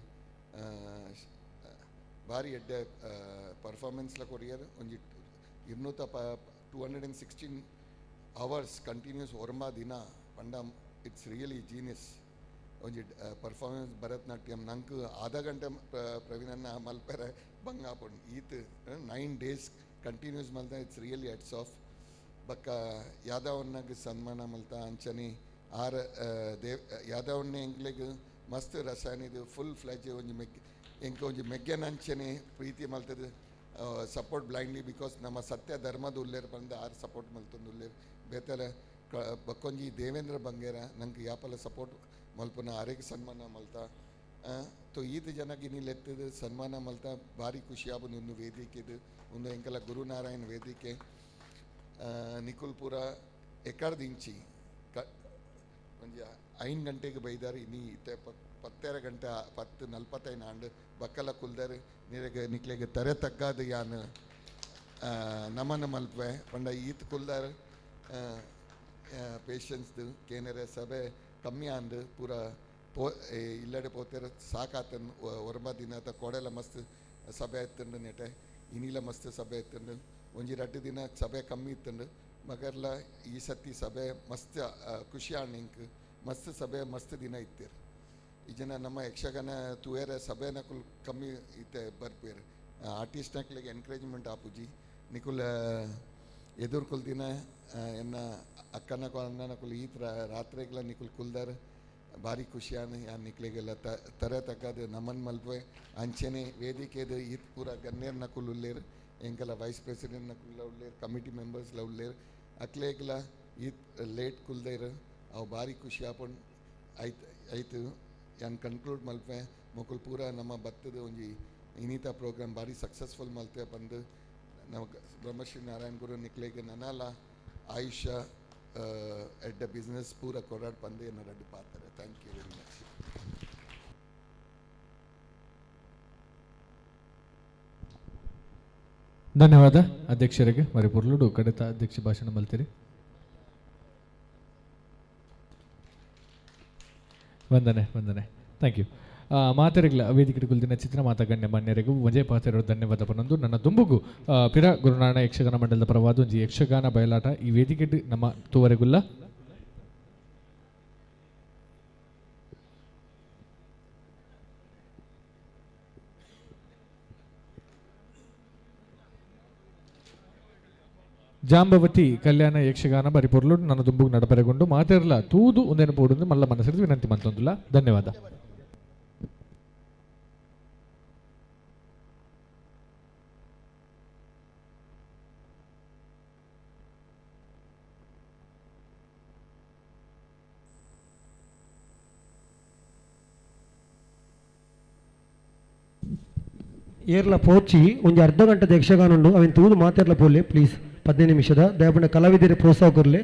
ಭಾರಿ ಎಡ್ಡೆ ಪರ್ಫಾರ್ಮೆನ್ಸ್ಲ ಕೊರಿಯರ್. ಒಂಜಿ ಇರ್ನೂತ ಪ 216 ಅವರ್ಸ್ ಕಂಟಿನ್ಯೂಸ್ ಒರ್ಂಬ ದಿನ ಪಂಡ it's really genius. ಒಂಜಿ ಪರ್ಫಾರ್ಮೆನ್ಸ್ ಭರತನಾಟ್ಯಂ ನಂಕ್ ಆಧ ಗಂಟೆ ಪ್ರವೀಣನ್ನ ಮಲ್ಪೆರೆ ಬಂಗ ಆಪುಂಡು. ಈತ್ 9 ಡೇಸ್ ಕಂಟಿನ್ಯೂಸ್ ಮಲ್ತ, it's really hats off. ಬೊಕ್ಕ ಯಾದವಣ್ಣಗ್ ಸನ್ಮಾನ ಮಲ್ತ. ಅಂಚನೆ ಆರ್ ದೇವ್ ಯಾದವಣ್ಣೆ ಎಂಕ್ಲೆಗ್ ಮಸ್ತ್ ರಸಾಯನಿದು ಫುಲ್ ಫ್ಲೆಜ್ ಒಂಜಿ ಮೆಗ್ ಎಂಕ್ ಒಂಜಿ ಮೆಗ್ಗೆನಂಚನೆ ಪ್ರೀತಿ ಮಲ್ತದ, ಸಪೋರ್ಟ್ ಬ್ಲೈಂಡ್ಲಿ because ನಮ್ಮ ಸತ್ಯ ಧರ್ಮದ ಉಲ್ಲೇರ್ ಪಂದ್ ಆರ್ ಸಪೋರ್ಟ್ ಮಲ್ತೊಂದು ಉಲ್ಲೇರ್. ಬೇತಲ ಬಕ್ಕೊಂಜಿ ದೇವೇಂದ್ರ ಬಂಗೇರ ನಂಗೆ ಯಾಪಲ ಸಪೋರ್ಟ್ ಮಲ್ಪುನ, ಆರೆಗ್ ಸನ್ಮಾನ ಮಲ್ತ. ತೊ ಈತ್ ಜನಕ್ಕೆ ಲೆತ್ತದ ಸನ್ಮಾನ ಮಲ್ತ, ಭಾರಿ ಖುಷಿ ಆಪುಂಡು. ಒಂದು ವೇದಿಕೆದು ಒಂದು ಎಂಕಲ ಗುರುನಾರಾಯಣ ವೇದಿಕೆ ನಿಕುಲ್ಪುರ ಎಕರ್ದಿಂಚಿ ಕ ಒಂಜಿ 5 ಗಂಟೆಗೆ ಬೈದಾರೆ, ಇನಿ ಇತ್ತೆ 10 ಗಂಟೆ 10:45 ಆಂಡ್ ಬಕ್ಕಲ ಕುಲ್ದಾರೆ. ನಿರೆಗೆ ನಿಕ್ಲೆಗ್ ತರೆ ತಗ್ಗಾದ ಯಾನ್ ನಮನ ಮಲ್ಪೆ ಪಂಡ ಈತ್ ಕುಲ್ದಾರ್ ಪೇಷನ್ಸ್ದು ಕೇನರೆ ಸಭೆ ಕಮ್ಮಿ ಆಂದ್ ಪೂರ ಪೋ ಇಲ್ಲಡೆ ಪೋತೆರ ಸಾಕಾತನ್. ಒರ್ಂಬ ದಿನದ ಕೋಡೆಲ ಮಸ್ತ್ ಸಭೆ ಇತ್ತುಂಡು, ನೆಟೆ ಇನಿಲ ಮಸ್ತ್ ಸಭೆ ಇತ್ತುಂಡು. ಒಂಜಿ ರಡ್ಡ್ ದಿನ ಸಭೆ ಕಮ್ಮಿ ಇತ್ತುಂಡು. ಮಗರ್ಲ ಈ ಸತಿ ಸಭೆ ಮಸ್ತ್ ಖುಷಿ ಆಂಡ್ ಎಂಕ್. ಮಸ್ತ್ ಸಭೆ ಮಸ್ತ್ ದಿನ ಇತ್ತೆರ್. ಈ ಜನ ನಮ್ಮ ಯಕ್ಷಗಾನ ತೂಯರೆ ಸಭೆನಕುಲು ಕಮ್ಮಿ ಇತ್ತೆ ಬರ್ಪೇರು. ಆರ್ಟಿಸ್ಟ್ನಕ್ಲೆಗ್ ಎನ್ಕರೇಜ್ಮೆಂಟ್ ಆಪುಜಿ. ನಿಕುಲ್ ಎದುರು ಕುಲ್ದಿನ ಎನ್ನ ಅಕ್ಕನಕು ಅಣ್ಣನಕುಲು ಈತ್ ರಾತ್ರೆಗ್ಲ ನಿಕುಲ್ ಕುಲ್ದಾರ್ ಭಾರಿ ಖುಷಿಯಾನ. ಯಾನ್ ನಿಕ್ಲೆಗೆಲ್ಲ ತರೆ ತಗ್ಗಾದ ನಮನ್ ಮಲ್ಪೆ. ಅಂಚನೆ ವೇದಿಕೆದ ಈತ್ ಪೂರ ಗಣ್ಯರ್ ನಕುಲು ಉಲ್ಲೇರ್, ಎಂಕಲ ವೈಸ್ ಪ್ರೆಸಿಡೆಂಟ್ ನಕುಲ್ಲ ಉಲ್ಲೇರ್, ಕಮಿಟಿ ಮೆಂಬರ್ಸ್ಲ ಉಲ್ಲೇರ್. ಅಕ್ಲೆಗ್ಲ ಈತ್ ಲೇಟ್ ಕುಲ್ದೇರ್ ಅವು ಭಾರಿ ಖುಷಿ ಆಪುಂಡು. ಆಯ್ತು ಆಯ್ತು ಯಾನ್ ಕನ್ಕ್ಲೂಡ್ ಮಲ್ಪೆ. ಮೊಕುಲು ಪೂರ ನಮ್ಮ ಬತ್ತದ ಒಂಜಿ ಇನಿತ ಪ್ರೋಗ್ರಾಮ್ ಭಾರಿ ಸಕ್ಸಸ್ಫುಲ್ ಮಲ್ತೆ ಪಂದ್ ನಮಕ್ ಬ್ರಹ್ಮಶ್ರೀ ನಾರಾಯಣ ಗುರು ನಿಕ್ಲೆಗ್ ನನಲ ಆಯುಷ್ಯ ಎಡ್ಡ ಬಿಸ್ನೆಸ್ ಪೂರ ಕೊರಾಡ್ ಪಂದ್ ಎನ್ನ ರಡ್ಡ್ ಪಾತ್ರ. Thank you very much. ಧನ್ಯವಾದ ಅಧ್ಯಕ್ಷರಿಗೆ. ಮರಿಪುರ್ಲುಡು ಕಡಿತ ಅಧ್ಯಕ್ಷ ಭಾಷಣ ಮಲ್ತಿರಿ. ವಂದನೆ ವಂದನೆ, thank you. ಮಾತೆರೆಗ್ಲ ವೇದಿಕೆ ಕುಲ್ದಿನ ಚಿತ್ರ ಮಾತಾ ಗಣ್ಯ ಮಾನ್ಯರಿಗೂ ಒಂಜೇ ಪಾತೆರ ಧನ್ಯವಾದ ಪನೊಂದು ನನ್ನ ದುಂಬುಗು ಪಿರ ಗುರುನಾರಾಯಣ ಯಕ್ಷಗಾನ ಮಂಡಲದ ಪರವಾದ ಒಂಜಿ ಯಕ್ಷಗಾನ ಬಯಲಾಟ ಈ ವೇದಿಕೆ ನಮ್ಮ ತೂವರೆಗುಲ್ಲ. ಜಾಂಬವತಿ ಕಲ್ಯಾಣ ಯಕ್ಷಗಾನ ಬರಿಪೊರ್ಲು ನನ್ನ ದುಂಬುಗು ನಡಪರೆಗೊಂಡು ಮಾತೆರ್ಲ ತೂದು ಒಂದೇನು ಪೋಡುಂದು ಮಲ್ಲ ಮನಸ್ಸಿಗೆ ವಿನಂತಿ ಮಂತೊಂದುಲ್ಲ. ಧನ್ಯವಾದ. ಏರ್ಲ ಪೋಚಿ ಒಂಜಿ ಅರ್ಧ ಗಂಟೆದ ಯಕ್ಷಗಾನ ಉಂಡು, ಅವಿನ ತೂದು ಮಾತೆರ್ಲ ಪೋಲೆ ಪ್ಲೀಸ್. 15 ನಿಮಿಷದ ದಯಪಂಡ ಕಲಾವಿದರೆ ಪ್ರೋತ್ಸಾಹ ಕೊರ್ಲೆ.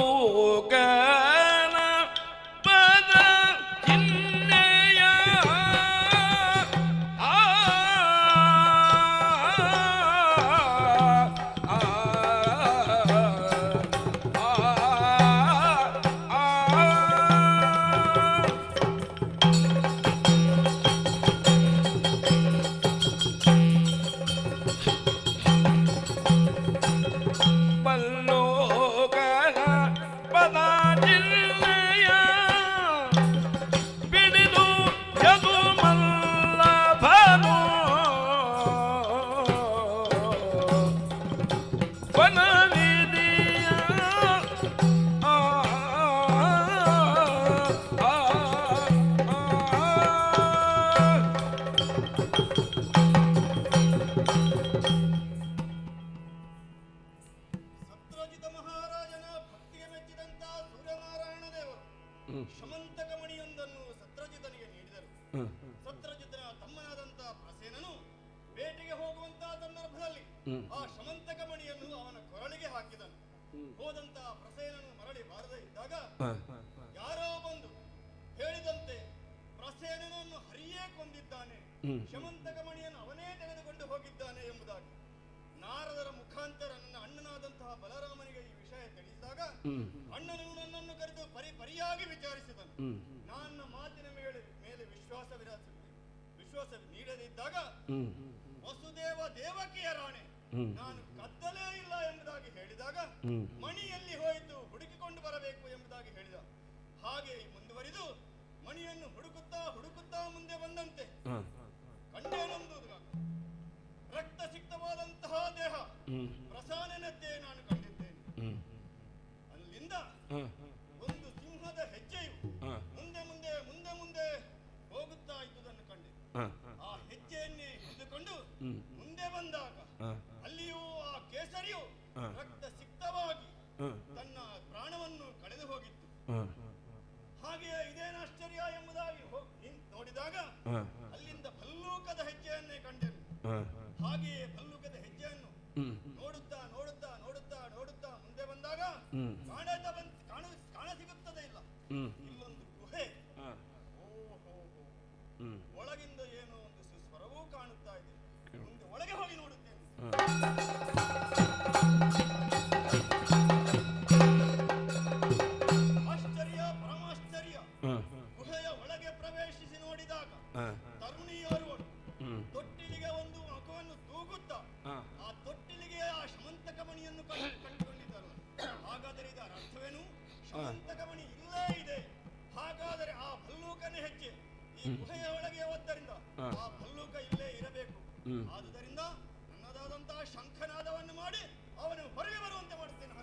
ಬಲ್ಲೂಕನ ಪದ ಚಿಹ್ನೆಯ ಆ ಆ ಆ ಬಲ್ಲೋಕನ ಪದ ಜಿಲ್ಲೆಯ ಬಿಡಿದು ಯದು ಮಲ್ಲಭನು ವನವಿಧಿಯ ಆ ಆ ಸತ್ರಾಜಿತ ಮಹಾರಾಜನ ಭಕ್ತಿಗೆ ಮೆಚ್ಚಿದಂತ ಸೂರ್ಯನಾರಾಯಣ ದೇವರು ಶಮಂತಕ ಮಣಿಯೊಂದನ್ನು ಸತ್ರಾಜಿತನಿಗೆ ನೀಡಿದರು. ಸತ್ರಾಜಿತನ ತಮ್ಮನಾದಂತ ಪ್ರಸೇನನು ಬೇಟೆಗೆ ಹೋಗುವಂತಹ ಸಂದರ್ಭದಲ್ಲಿ ಆ ಶಮಂತಕ ಮಣಿಯನ್ನು ಅವನ ಕೊರಳಿಗೆ ಹಾಕಿದನು. ಹೋದಂತ ಪ್ರಸೇನನು ಮರಳಿ ಬಾರದೇ ಇದ್ದಾಗ ಯಾರೋ ಬಂದು ಹೇಳಿದಂತೆ ಪ್ರಸೇನನನ್ನು ಹರಿಯೇ ಕೊಂದಿದ್ದಾನೆ, ಶಮಂತಕ ಮಣಿಯನ್ನು ಅವನೇ ತೆಗೆದುಕೊಂಡು ಹೋಗಿದ್ದಾನೆ ಎಂಬುದಾಗಿ ನಾರದರ ಮುಖಾಂತರ ನನ್ನ ಅಣ್ಣನಾದಂತಹ ಬಲರಾಮನಿಗೆ ಈ ವಿಷಯ ತಿಳಿಸಿದಾಗ ಅಣ್ಣನು ನನ್ನನ್ನು ಕರೆದು ಪರಿಯಾಗಿ ವಿಚಾರಿಸಿದನು. ನನ್ನ ಮಾತಿನ ಮೇಲೆ ಮೇಲೆ ವಿಶ್ವಾಸ ನೀಡದಿದ್ದಾಗ ವಸುದೇವ ದೇವಕಿಯ ರಾಣೆ ನಾನು ಕದ್ದಲೇ ಇಲ್ಲ ಎಂಬುದಾಗಿ ಹೇಳಿದಾಗ ಮಣಿ ಎಲ್ಲಿ ಹೋಯಿತು ಹುಡುಕಿಕೊಂಡು ಬರಬೇಕು ಎಂಬುದಾಗಿ ಹೇಳಿದ. ಹಾಗೆ ಮುಂದುವರಿದು ಮಣಿಯನ್ನು ಹುಡುಕುತ್ತಾ ಹುಡುಕುತ್ತಾ ಮುಂದೆ ಬಂದಂತೆ ಕಂಡೇನೆಂದು ರಕ್ತ ಸಿಕ್ತವಾದಂತಹ ದೇಹ ಪ್ರಸಾನನದ್ದೇ ನಾನು ಕಂಡಿದ್ದೇನೆ. ಅಲ್ಲಿಂದ ಒಂದು ಸಿಂಹದ ಹೆಜ್ಜೆಯು ಮುಂದೆ ಮುಂದೆ ಮುಂದೆ ಮುಂದೆ ಹೋಗುತ್ತಾ ಇದ್ದುದನ್ನು ಕಂಡೆ. ಆ ಹೆಜ್ಜೆಯನ್ನೇ ಹಿಡಿದುಕೊಂಡು ಮುಂದೆ ಬಂದಾಗ ಅಲ್ಲಿಯೂ ಆ ಕೇಸರಿಯು ರಕ್ತ ಸಿಕ್ತವಾಗಿ ತನ್ನ ಪ್ರಾಣವನ್ನು ಕಳೆದು ಹೋಗಿತ್ತು. ಹಾಗೆಯೇ ಇದೇನಾಶ್ಚರ್ಯ ಎಂಬುದಾಗಿ ನೋಡಿದಾಗ ಅಲ್ಲಿಂದ ಭಲ್ಲೂಕದ ಹೆಜ್ಜೆಯನ್ನೇ ಕಂಡೆನು. ಹಾಗೆಯೇ ಭಲ್ಲೂಕದ ಹೆಜ್ಜೆಯನ್ನು ನೋಡುತ್ತಾ ನೋಡುತ್ತಾ ನೋಡುತ್ತಾ ನೋಡುತ್ತಾ ಮುಂದೆ ಬಂದಾಗ ಕಾಣ ಸಿಗುತ್ತದೆ ಇಲ್ಲ. ಇಲ್ಲೊಂದು ಗುಹೆ, ಓಹೋ, ಒಳಗಿಂದ ಏನೋ ಒಂದು ಸುಸ್ವರವೂ ಕಾಣುತ್ತಾ ಇದೆ. ಮುಂದೆ ಒಳಗೆ ಹೋಗಿ ನೋಡುತ್ತೇನೆ. ಆಶ್ಚರ್ಯ ಪರಮಾಶ್ಚರ್ಯ, ಗುಹೆಯ ಒಳಗೆ ಪ್ರವೇಶಿಸಿ ನೋಡಿದಾಗ ತರುಣಿಯೋರ್ವಳು ತೊಟ್ಟಿಲಿಗೆ ಒಂದು ಮಗುವನ್ನು ತೂಗುತ್ತಾ ಆ ತೊಟ್ಟಿಲಿಗೆ ಆ ಶಮಂತಕ ಮಣಿಯನ್ನು ಕಟ್ಟಿಕೊಂಡಿದ್ದಾರಲ್ಲ. ಹಾಗಾದರೆ ಇದರ ಅರ್ಥವೇನು? ಶಮಂತಕ ಮಣಿ ಇಲ್ಲೇ ಇದೆ. ಹಾಗಾದರೆ ಆ ಭಲ್ಲೂಕನ ಹೆಜ್ಜೆ ಈ ಗುಹೆಯ ಒಳಗೆ ಹೋದ್ದರಿಂದ ಆ ಭಲ್ಲೂಕ ಇಲ್ಲೇ ಇರಬೇಕು. ಆದುದರಿಂದ ನನ್ನದಾದಂತಹ ಶಂಖನಾದವನ್ನು ಮಾಡಿ ಅವನು ಹೊರಗೆ ಬರುವಂತೆ ಮಾಡುತ್ತೇನೆ.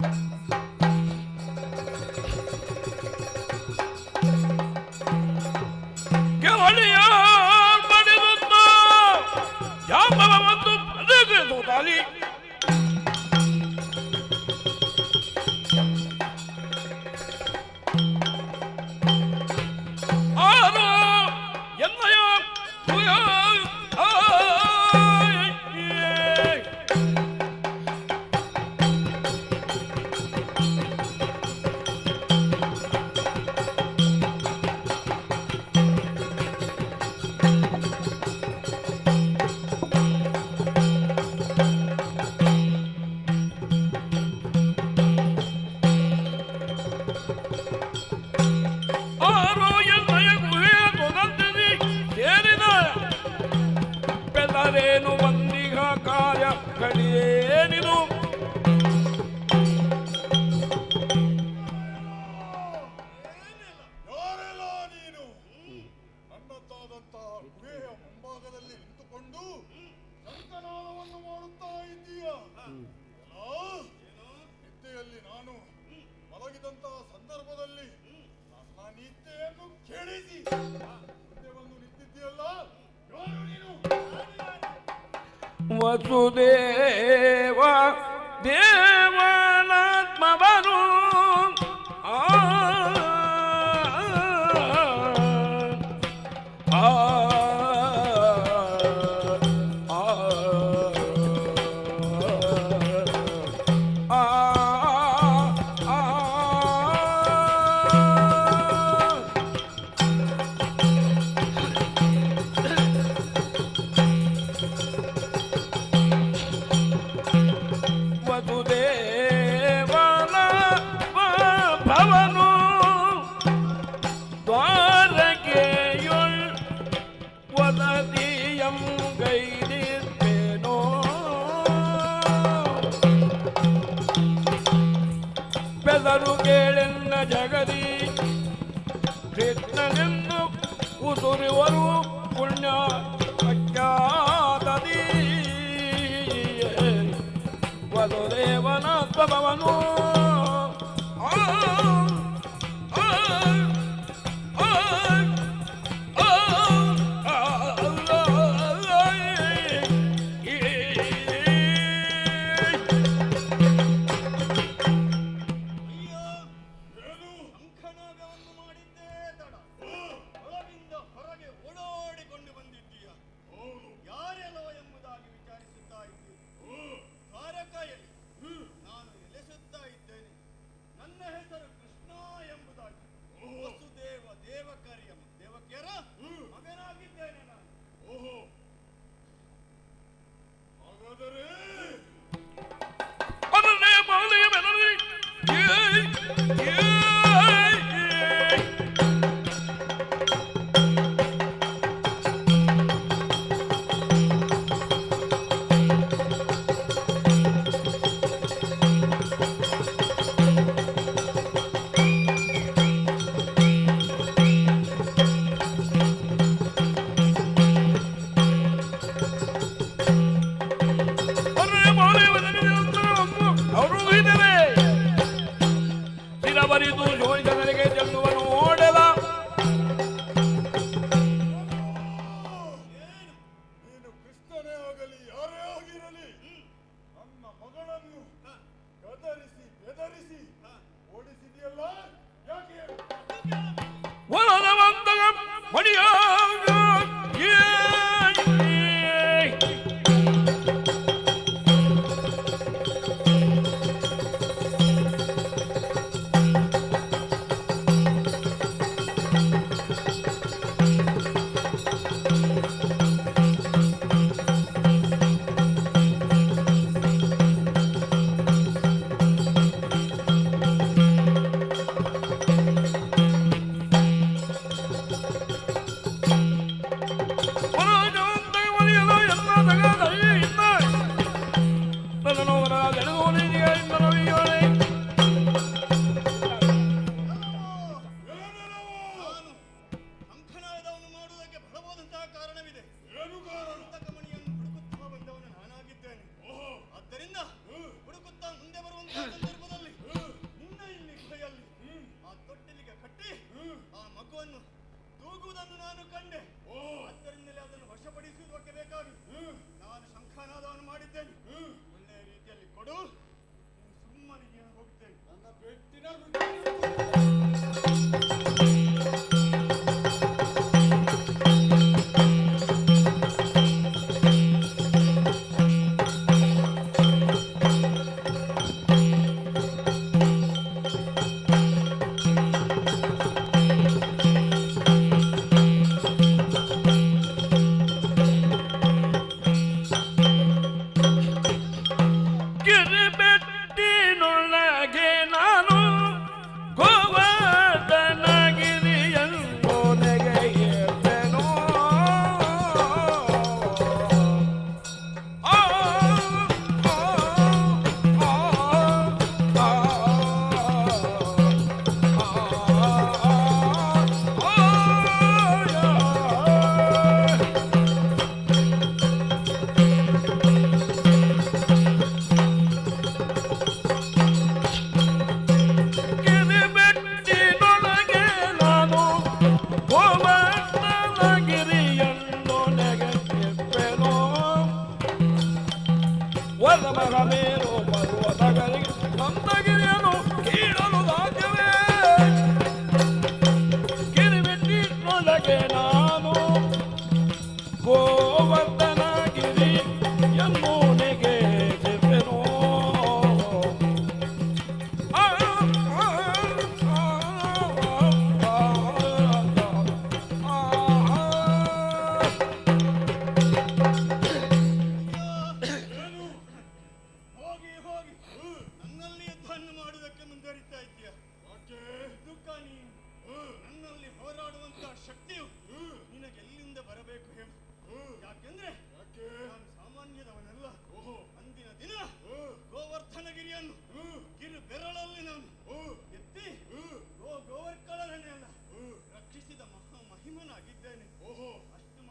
ಕೆಡಿಸಿ ಮುಂದೆ ಬಂದು ನಿಂತಿದ್ದೀಯಲ್ಲ, ಯಾರು ನೀನು? ವಸುದೇವ ದೇವನಾತ್ಮವನು ಆ ಆ ಆ ಆ ಆ. ವಸುದೇವನ ಭವನು ದ್ವಾರಕೆಯುಳ್ ವಸತಿಯಂ ಗೈದಿಪ್ಪೇನೋ. ಬೆದರು ಕೇಳೆನ್ನ ಜಗದಿ ಕೃಷ್ಣನೆಂದು ಉಸುರಿವರು ಪುಣ್ಯ ಅಖ್ಯಾತದಿ ವಸುದೇವನಾತ್ಮಭವನು ಆ ಆ ಆ ಆ ಆ. ಶಂಖನಾದವನ್ನು ಮಾಡಿದ್ದೇ ತಡ, ಒಳಗಿಂದ ಹೊರಗೆ ಓಡೋಡಿಕೊಂಡು ಬಂದಿದ್ದೀಯ. ಯಾರೆಲ್ಲವ ಎಂಬುದಾಗಿ ವಿಚಾರಿಸುತ್ತಾ ಇದ್ದೀರಿ. ದ್ವಾರಕಾಯಲ್ಲಿ ನಾನು ನೆಲೆಸುತ್ತಾ ಇದ್ದೇನೆ. ನನ್ನ ಹೆಸರು ಕೃಷ್ಣ ಎಂಬುದಾಗಿ. ವಸುದೇವ ದೇವಕರಿಯ ದೇವಕಿಯರ ಮಗನಾಗಿದ್ದೇನೆ ನಾನು. ಓಹೋ, ಹಾಗಾದರೆ ಅದನ್ನೇ ಬಾಳೆಯ ಬೆದರಿ ಏಯ್ ಏಯ್ ಏಯ್. ಅರೆ ಬಾಳೆಯ ಬೆದರಿ ಅವರು ಇದ್ದಾರೆ ಶಿರಬರಿದು ಜೋಡಿಸನರಿಗೆ ಚೆಲ್ಲುವನು ಓಡಲ. ನೀನು ಕೃಷ್ಣನೇ ಆಗಲಿ, ಯಾರೇ ಆಗಿರಲಿ, ನನ್ನ ಮಗಳನ್ನು ಗದರಿಸಿ ಬೆದರಿಸಿ ಓಡಿಸಿದೆಯಲ್ಲ, ಯಾಕೆ? ವರದವಂತಗ ಮಣಿಯಾಗ ಏಯ್.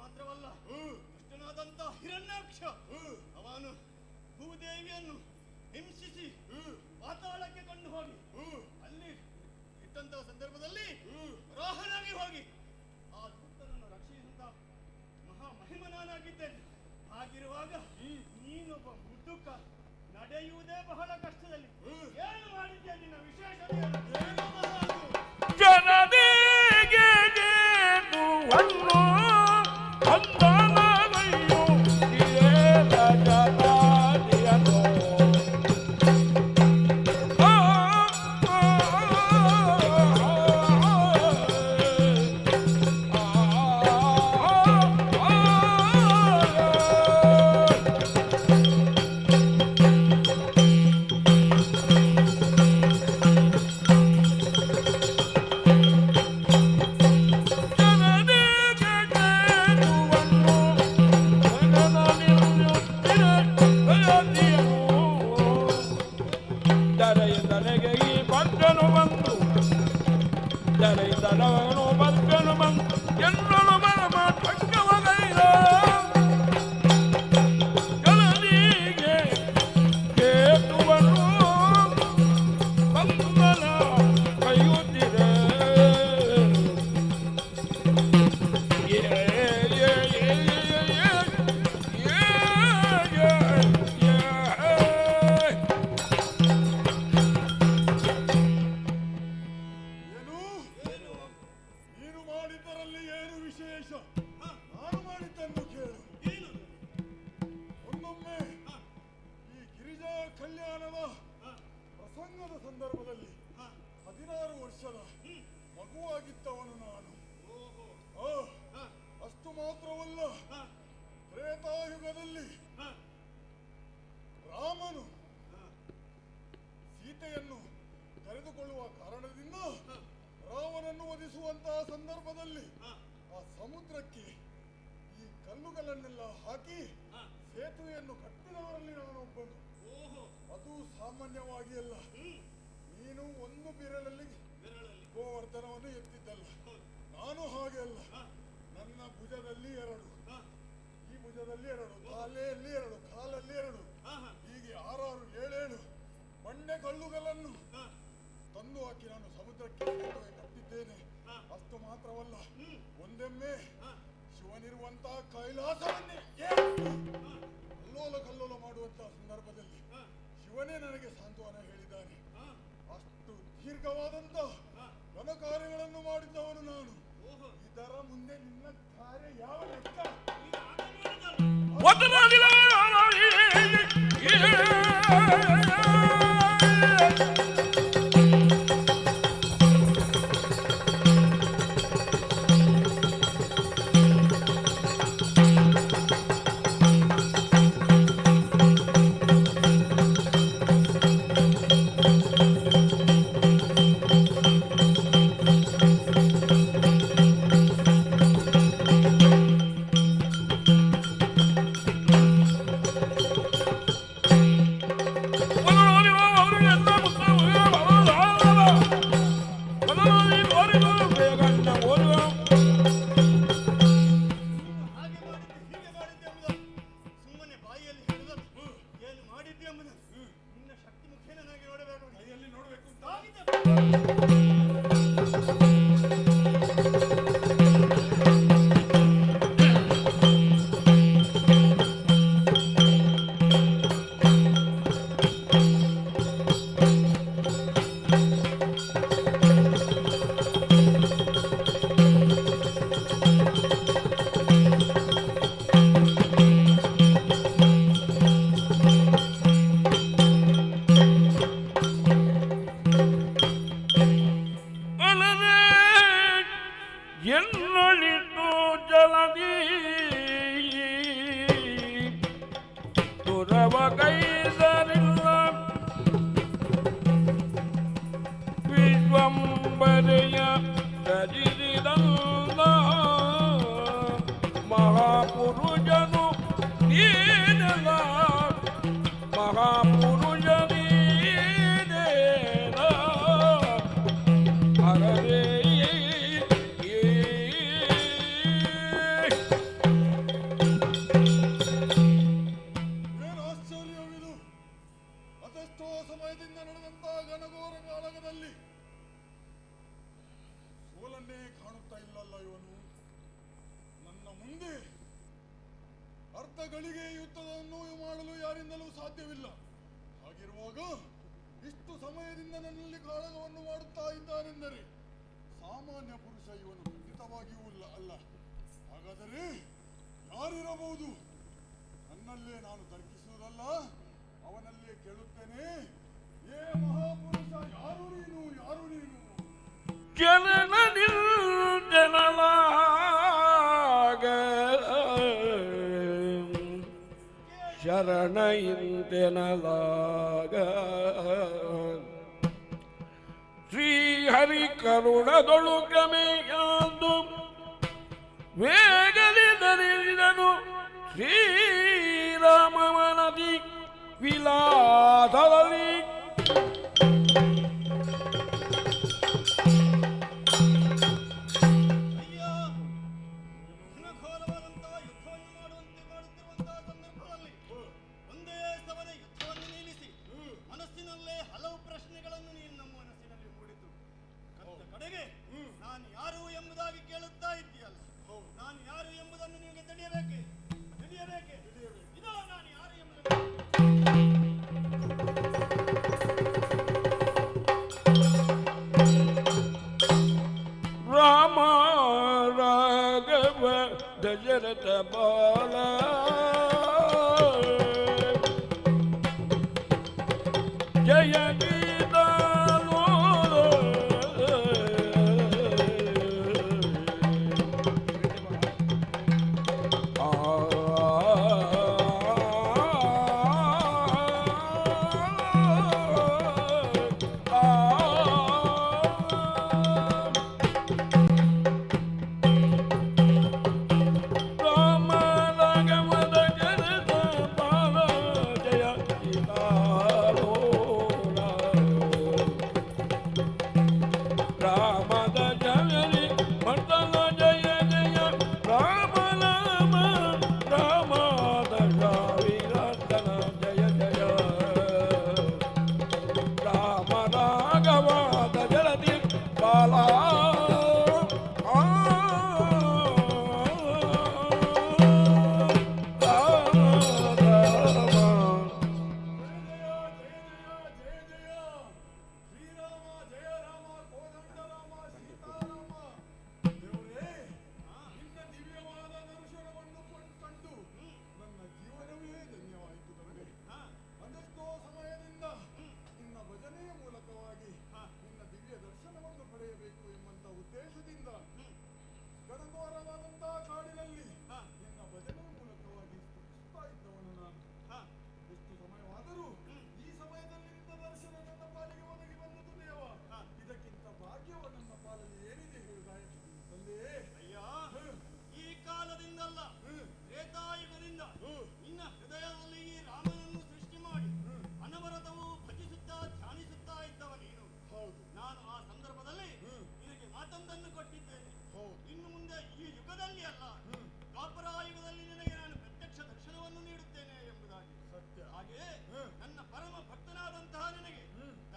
ಮಾತ್ರವಲ್ಲ, ದುಷ್ಟನಾದಂತ ಹಿರಣ್ಯಾಕ್ಷ ಅವನು ಭೂದೇವಿಯನ್ನು ಹಿಂಸಿಸಿ ಪಾತಾಳಕ್ಕೆ ಕೊಂಡು ಹೋಗಿ ಅಲ್ಲಿ ಇಟ್ಟಂತಹ ಸಂದರ್ಭದಲ್ಲಿ ರಾಹನಾಗಿ ಹೋಗಿ ಆ ದುಷ್ಟನನ್ನು ರಕ್ಷಿಸಿದಂತ ಮಹಾ ಮಹಿಮನಾಗಿದ್ದೇನೆ. ಹಾಗಿರುವಾಗ ನೀನೊಬ್ಬ ಮುದುಕ, ನಡೆಯುವುದೇ ಬಹಳ ಕಷ್ಟದಲ್ಲಿ ಏನು ಮಾಡಿದ್ಯಾ? ನಿನ್ನ ವಿಶೇಷತೆ ಜನರಿಗೆ ವನ್ನು ಅಂದನಗೈಯು ಜಗದಾದಿಯನು. ನೀನು ಮಾಡಿದ್ದರಲ್ಲಿ ಏನು ವಿಶೇಷ? ನಾನು ಮಾಡಿದ್ದನ್ನು ಕೇಳು. ಒಮ್ಮೊಮ್ಮೆ ಈ ಗಿರಿಜಾ ಕಲ್ಯಾಣದ ಪ್ರಸಂಗದ ಸಂದರ್ಭದಲ್ಲಿ 16 ವರ್ಷದ ಮಗುವಾಗಿದ್ದವನು ನಾನು. ಅಷ್ಟು ಮಾತ್ರವಲ್ಲ, ತ್ರೇತಾಯುಗದಲ್ಲಿ ರಾಮನು ಸೀತೆಯನ್ನು ಕರೆದುಕೊಳ್ಳುವ ಕಾರಣದಿಂದ ರಾವಣನ್ನು ವಧಿಸುವಂತಹ ಸಂದರ್ಭದಲ್ಲಿ ಆ ಸಮುದ್ರಕ್ಕೆ ಈ ಕಲ್ಲುಗಳನ್ನೆಲ್ಲ ಹಾಕಿ ಸೇತುವೆಯನ್ನು ಕಟ್ಟಿದವರಲ್ಲಿ ನಾನೊಬ್ಬನು. ಅದು ಸಾಮಾನ್ಯವಾಗಿ ಅಲ್ಲ. ನೀನು ಒಂದು ಬಿರಳಲ್ಲಿ ಗೋವರ್ಧನವನ್ನು ಎತ್ತಿದ್ದಲ್ಲ, ನಾನು ಹಾಗೆ ಅಲ್ಲ. ನನ್ನ ಭುಜದಲ್ಲಿ 2, ಈ ಭುಜದಲ್ಲಿ 2, ತಲೆಯಲ್ಲಿ 2, ಕಾಲಲ್ಲಿ 2, ಹೀಗೆ 6 6 7 7 ಬಂಡೆ ಕಲ್ಲುಗಳನ್ನು ತಂದು ಹಾಕಿ ನಾನು ಸಮುದ್ರಕ್ಕೆ ಸೇತುವೆ ಕಟ್ಟಿದ್ದೇನೆ. ಅಷ್ಟು ಮಾತ್ರವಲ್ಲ, ಒಂದೊಮ್ಮೆ ಶಿವನಿರುವಂತಹ ಕೈಲಾಸವನ್ನೇ ಅಲ್ಲೋಲ ಕಲ್ಲೋಲ ಮಾಡುವಂತಹ ಸಂದರ್ಭದಲ್ಲಿ ಶಿವನೇ ನನಗೆ ಸಾಂತ್ವನ ಹೇಳಿದ್ದಾನೆ. ಅಷ್ಟು ದೀರ್ಘವಾದಂತಹ ಘನ ಕಾರ್ಯಗಳನ್ನು ಮಾಡಿದ್ದವನು ನಾನು. ಇದರ ಮುಂದೆ ನಿನ್ನ ಕಾರ್ಯ ಯಾವ ಲೆಕ್ಕ? ಸುಮ್ಮನೆ ಬಾಯಿಯಲ್ಲಿ ಹೇಳುದಲ್ಲ, ಏನು ಮಾಡಿದ್ದೆ ಎಂಬುದನ್ನು ನಿನ್ನ ಶಕ್ತಿ ಮುಖೇನ ನನಗೆ ನೋಡಬೇಕು, ಕೈಯಲ್ಲಿ ನೋಡಬೇಕು. ಎನ್ನೊಳಿತು ಜಲದಿ ತುರವ ಕೈದರಿಲ್ಲ ವಿಶ್ವಂಬರೆಯ ರಜಿಸಿದಲ್ಲ ಮಹಾಪುರುಷನು ನೀನಲ್ಲ, ಮಹಾಪುರುಷ ನೀನೇನ ಹರೇ. ಮುಂದೆ ಅರ್ಧ ಗಳಿಗೆ ಯುದ್ಧವನ್ನು ಮಾಡಲು ಯಾರಿಂದಲೂ ಸಾಧ್ಯವಿಲ್ಲ. ಹಾಗಿರುವಾಗ ಇಷ್ಟು ಸಮಯದಿಂದ ನನ್ನಲ್ಲಿ ಕಾಳಗವನ್ನು ಮಾಡುತ್ತಾ ಇದ್ದಾನೆಂದರೆ ಸಾಮಾನ್ಯ ಪುರುಷ ಇವನು ಖಂಡಿತವಾಗಿಯೂ ಅಲ್ಲ. ಹಾಗಾದರೆ ಯಾರಿರಬಹುದು? ನನ್ನಲ್ಲೇ ನಾನು ತರ್ಕಿಸುವುದಲ್ಲ, ಅವನಲ್ಲೇ ಕೇಳುತ್ತೇನೆ. ಏ ಮಹಾಪುರುಷ, ಯಾರು ನೀನು? ಯಾರು ನೀನು? ಜನನ ಜನಲಾಗ ಶರಣ ಇಂತೆನಲಾಗ ಶ್ರೀಹರಿ ಕರುಣದೊಳು ಗಮೆಯಂದು ವೇಗಲಿ ಧರಿಸಿದನು ಶ್ರೀರಾಮನದಿ ವಿಲಾಸದಲ್ಲಿ. ರಾಮ ರಾಘವ ದಶರಥ ಬಾಲ ಜಯ ಗೀತಾಲೋ ರಾಮ ರಾಘವ ದಶರಥ ಬಾಲ ಜಯ ಗೀತಾಲೋ ರಾಮದ ಜಯರಿ ಮರ್ದನ ಜಯ ಜಯ ರಾಮ ರಾಮ ರಾಮದ ವಿರಾಟನ ಜಯ ಜಯ ರಾಮ ರಾಘವ ದಶರಥಿ ಬಾಲ. ಅದೆಷ್ಟೋ ಸಮಯದಿಂದ ನಿನ್ನ ಭಜನೆಯ ಮೂಲಕವಾಗಿ ನಿನ್ನ ದಿವ್ಯ ದರ್ಶನವನ್ನು ಪಡೆಯಬೇಕು ಎಂಬಂತ ಉದ್ದೇಶದಿಂದ ಗಣಘೋರವಾದಂತಹ ಕಾಡಿನಲ್ಲಿ ನಿನ್ನ ಭಜನೆಯ ಮೂಲಕವಾಗಿ ಸ್ತುತಿಸುತ್ತಾ ಇದ್ದವನು ನಾನು. ಎಷ್ಟು ಸಮಯವಾದರೂ ಈ ಸಮಯದಲ್ಲಿ ನಿನ್ನ ದರ್ಶನ ನನ್ನ ಪಾಲಿಗೆ ಒದಗಿ ಬಂದದ್ದು ದೇವ. ಇದಕ್ಕಿಂತ ಭಾಗ್ಯವು ನನ್ನ ಪಾಲಲ್ಲಿ ಏನಿದೆ ಹೇಳುದಾಯ ತಂದೆಯೇ? ಅಯ್ಯ, ಈ ಕಾಲದಿಂದಲ್ಲ, ತ್ರೇತಾಯುಗದಿಂದ ನಿನ್ನ ಹೃದಯದಲ್ಲಿ ಈ ರಾಮನನ್ನು ಸೃಷ್ಟಿ ಮಾಡಿ ಅನವರತವು ಭಜಿಸುತ್ತಾ ಧ್ಯಾನಿಸುತ್ತಾ ಇದ್ದವ ನೀನು. ನಾನು ಆ ಸಂದರ್ಭದಲ್ಲಿ ನಿನಗೆ ಮಾತೊಂದನ್ನು ಕೊಟ್ಟಿದ್ದೇನೆ. ಇನ್ನು ಮುಂದೆ ಈ ಯುಗದಲ್ಲಿ ಅಲ್ಲ, ದ್ವಾಪರಾಯುಗದಲ್ಲಿ ನಿನಗೆ ನಾನು ಪ್ರತ್ಯಕ್ಷ ದರ್ಶನವನ್ನು ನೀಡುತ್ತೇನೆ ಎಂಬುದಾಗಿ. ಸತ್ಯ. ಹಾಗೆಯೇ ನನ್ನ ಪರಮ ಭಕ್ತನಾದಂತಹ ನಿನಗೆ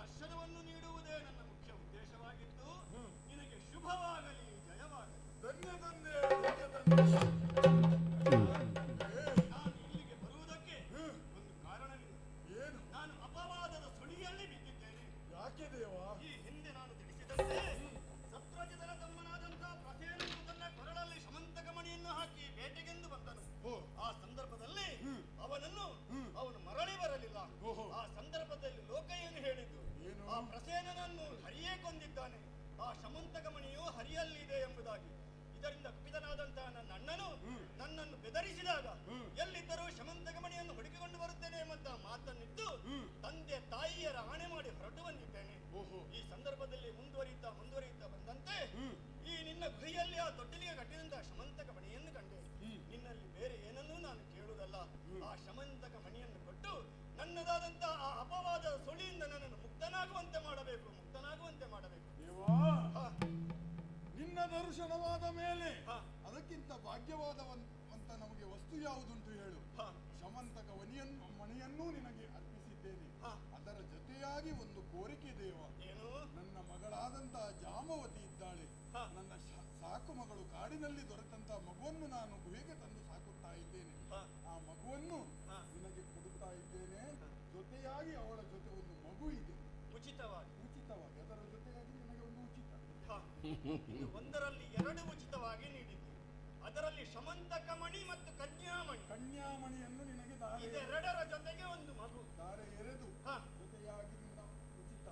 ದರ್ಶನವನ್ನು ನೀಡುವುದೇ ನನ್ನ ಮುಖ್ಯ ಉದ್ದೇಶವಾಗಿತ್ತು. ನಿನಗೆ ಶುಭವಾಗಲಿ, ಜಯವಾಗಲಿ. ಧನ್ಯ ತಂದೆ, ಧನ್ಯ ತಂದೆ. ನಾನು ಇಲ್ಲಿಗೆ ಬರುವುದಕ್ಕೆ ಒಂದು ಕಾರಣವಿದೆ. ಏನು? ನಾನು ಅಪವಾದದ ಸುಳಿಯಲ್ಲಿ ಬಿದ್ದಿದ್ದೇನೆ. ಯಾಕೆ ದೇವ? ಈ ಹಿಂದೆ ನಾನು ತಿಳಿಸಿದಂತೆ ಸತ್ವಜಿತನ ತಮ್ಮನಾದಂತಹ ಪ್ರಸೇನನು ತನ್ನ ಕೊರಳಲ್ಲಿ ಶಮಂತಕ ಮಣಿಯನ್ನು ಹಾಕಿ ಬೇಟೆಗೆಂದು ಬಂದನು. ಆ ಸಂದರ್ಭದಲ್ಲಿ ಅವನನ್ನು ಅವನು ಮರಳಿ ಬರಲಿಲ್ಲ. ಆ ಸಂದರ್ಭದಲ್ಲಿ ಲೋಕ ಏನು ಹೇಳಿದ್ದು? ಆ ಪ್ರಸೇನನನ್ನು ಹರಿಯೇ ಕೊಂದಿದ್ದಾನೆ, ಆ ಶಮಂತಕ ಮಣಿಯು ಹರಿಯಲ್ಲಿದೆ ಎಂಬುದಾಗಿ. ಇದರಿಂದ ಕುಪಿತನಾದಂತಹ ನನ್ನ ಅಣ್ಣನು ನನ್ನನ್ನು ಬೆದರಿಸಿದಾಗ ಎಲ್ಲಿದ್ದರೂ ಶಮಂತಕ ಮಣಿಯನ್ನು ಹುಡುಕಿಕೊಂಡು ಬರುತ್ತೇನೆ ಎಂಬಂತಹ ಮಾತನ್ನಿಟ್ಟು ತಂದೆ ತಾಯಿಯರ ಆಣೆ ಮಾಡಿ ಹೊರಟು ಬಂದಿದ್ದೇನೆ. ಈ ಸಂದರ್ಭದಲ್ಲಿ ಮುಂದುವರಿಯುತ್ತಾ ಮುಂದುವರಿಯುತ್ತಾ ಬಂದಂತೆ ಈ ನಿನ್ನ ಗುಹೆಯಲ್ಲಿ ಆ ತೊಟ್ಟಿಲಿಗೆ ಕಟ್ಟಿದಂತಹ ಶಮಂತಕ ಮಣಿಯನ್ನು ಕಂಡೆ. ನಿನ್ನಲ್ಲಿ ಬೇರೆ ಏನನ್ನೂ ನಾನು ಕೇಳುವುದಲ್ಲ, ಆ ಶಮಂತಕ ಮಣಿಯನ್ನು ಕೊಟ್ಟು ನನ್ನದಾದಂತಹ ಆ ಅಪವಾದದ ಸುಳಿಯಿಂದ ನನ್ನನ್ನು ಮುಕ್ತನಾಗುವಂತೆ ಮಾಡಬೇಕು, ಮುಕ್ತನಾಗುವಂತೆ ಮಾಡಬೇಕು. ದೇವಾ, ನಿನ್ನ ದರ್ಶನವಾದ ಮೇಲೆ ಅದಕ್ಕಿಂತ ಭಾಗ್ಯವಾದವಂತ ನಮಗೆ ವಸ್ತು ಯಾವುದುಂಟು ಹೇಳು. ಶಮಂತಕ ಮಣಿಯನ್ನೂ ನಿನಗೆ ಅರ್ಪಿಸಿದ್ದೇನೆ. ಅದರ ಜೊತೆಯಾಗಿ ಒಂದು ಕೋರಿಕೆ ದೇವ. ಏನು? ನನ್ನ ಮಗಳಾದಂತಹ ಜಾಂಬವತಿ ಇದ್ದಾಳೆ. ಇದ್ದಾಳೆ. ನನ್ನ ಸಾಕು ಮಗಳು ಕಾಡಿನಲ್ಲಿ ದೊರೆತಂತ ಮಗುವನ್ನು ನಾನು ಗುಹೆಗೆ ತಂದು ಸಾಕುತ್ತಾ ಇದ್ದೇನೆ. ಆ ಮಗುವನ್ನು ನಿನಗೆ ಕೊಡುತ್ತಾ ಇದ್ದೇನೆ. ಜೊತೆಯಾಗಿ ಅವಳ ಜೊತೆ ಒಂದು ಮಗು ಇದೆ. ಉಚಿತವಾಗಿ. ಉಚಿತವಾಗಿ, ಅದರ ಜೊತೆಯಾಗಿ ನಿನಗೆ ಒಂದು ಉಚಿತ. ಇದು ಒಂದರಲ್ಲಿ ಎರಡು ಉಚಿತವಾಗಿ ನೀಡಿದ್ದು. ಅದರಲ್ಲಿ ಶಮಂತಕಮಣಿ ಮತ್ತು ಕನ್ಯಾಮಣಿ. ಕನ್ಯಾಮಣಿಯನ್ನು ನಿನಗೆ ದಾರೆ ಇದೆರಡರ ಜೊತೆಗೆ ಒಂದು ಮಗು ದಾರೆ ಎರೆದು ಜೊತೆಯಾಗಿ ನಿನ್ನ ಉಚಿತ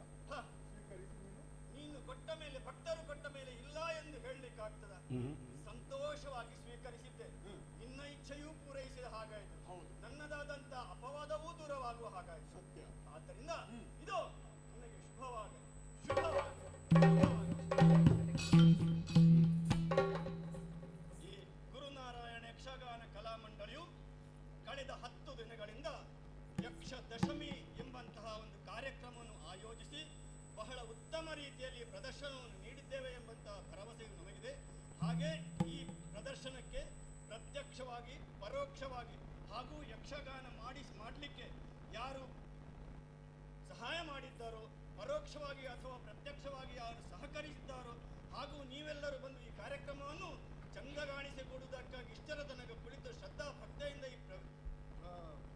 ಸ್ವೀಕರಿಸಿ ನೀನು. ನೀನು ಕೊಟ್ಟ ಮೇಲೆ, ಭಕ್ತರು ಕೊಟ್ಟ ಮೇಲೆ ಇಲ್ಲ ಎಂದು ಹೇಳಲಿಕ್ಕಾಗ್ತದ? ಸಂತೋಷವಾಗಿ ಸ್ವೀಕರಿಸಿದ್ದೆ. ನಿನ್ನ ಇಚ್ಛೆಯೂ ಪೂರೈಸಿದ ಹಾಗಾಯಿತು, ನನ್ನದಾದಂತ ಅಪವಾದವೂ ದೂರವಾಗುವ ಹಾಗಾಯಿತು. ಸತ್ಯ. ಆದ್ದರಿಂದ ಇದು ನಿನಗೆ ಶುಭವಾಗಲಿ, ಶುಭವಾಗಲಿ. ಈ ಗುರುನಾರಾಯಣ ಯಕ್ಷಗಾನ ಕಲಾಮಂಡಳಿಯು ಕಳೆದ 10 ದಿನಗಳಿಂದ ಯಕ್ಷ ದಶಮಿ ಎಂಬಂತಹ ಒಂದು ಕಾರ್ಯಕ್ರಮವನ್ನು ಆಯೋಜಿಸಿ ಬಹಳ ಉತ್ತಮ ರೀತಿಯಲ್ಲಿ ಪ್ರದರ್ಶನವನ್ನು ನೀಡಿದ್ದೇವೆ ಎಂಬಂತಹ ಭರವಸೆಯು ನಮಗಿದೆ. ಹಾಗೆ ಈ ಪ್ರದರ್ಶನಕ್ಕೆ ಪ್ರತ್ಯಕ್ಷವಾಗಿ, ಪರೋಕ್ಷವಾಗಿ ಹಾಗೂ ಯಕ್ಷಗಾನ ಮಾಡಲಿಕ್ಕೆ ಯಾರು ಸಹಾಯ ಮಾಡಿದ್ದಾರೋ, ಪರೋಕ್ಷವಾಗಿ ಅಥವಾ ಪ್ರತ್ಯಕ್ಷವಾಗಿ ಯಾರು ಸಹಕರಿಸಿದ್ದಾರೋ, ಹಾಗೂ ನೀವೆಲ್ಲರೂ ಬಂದು ಈ ಕಾರ್ಯಕ್ರಮವನ್ನು ಚಂದಗಾಣಿಸಿಕೊಡುವುದಕ್ಕಾಗಿ ಇಷ್ಟರ ತನಕ ಕುಳಿತು ಶ್ರದ್ಧಾ ಭಕ್ತಿಯಿಂದ ಈ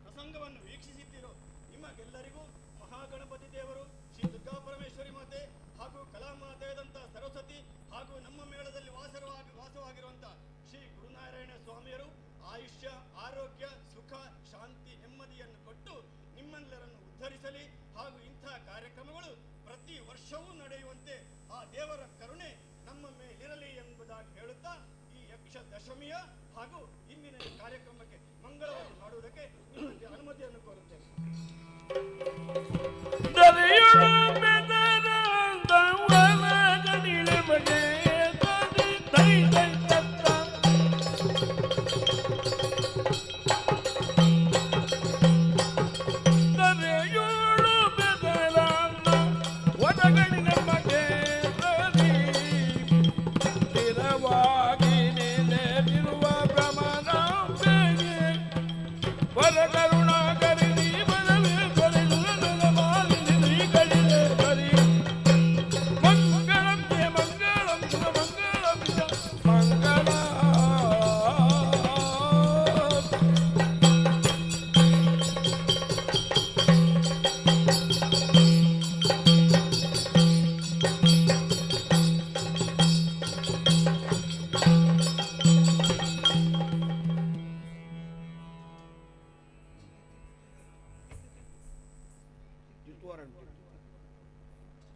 ಪ್ರಸಂಗವನ್ನು ವೀಕ್ಷಿಸಿದ್ದೀರೋ ನಿಮಗೆಲ್ಲರಿಗೂ ಮಹಾಗಣಪತಿ ದೇವರು, ಶ್ರೀ ದುರ್ಗಾ ಪರಮೇಶ್ವರಿ ಮಾತೆ ಹಾಗೂ ಕಲಾಮಾತೆಯಾದಂಥ ಸರಸ್ವತಿ ಹಾಗೂ ನಮ್ಮ ಮೇಳದಲ್ಲಿ ವಾಸವಾಗಿರುವಂಥ ಶ್ರೀ ಗುರುನಾರಾಯಣ ಸ್ವಾಮಿಯರು ಆಯುಷ್ಯ, ಆರೋಗ್ಯ, ಸುಖ, ಶಾಂತಿ, ನೆಮ್ಮದಿಯನ್ನು ಕೊಟ್ಟು ನಿಮ್ಮೆಲ್ಲರನ್ನು ಉದ್ಧರಿಸಲಿ. ಹಾಗೂ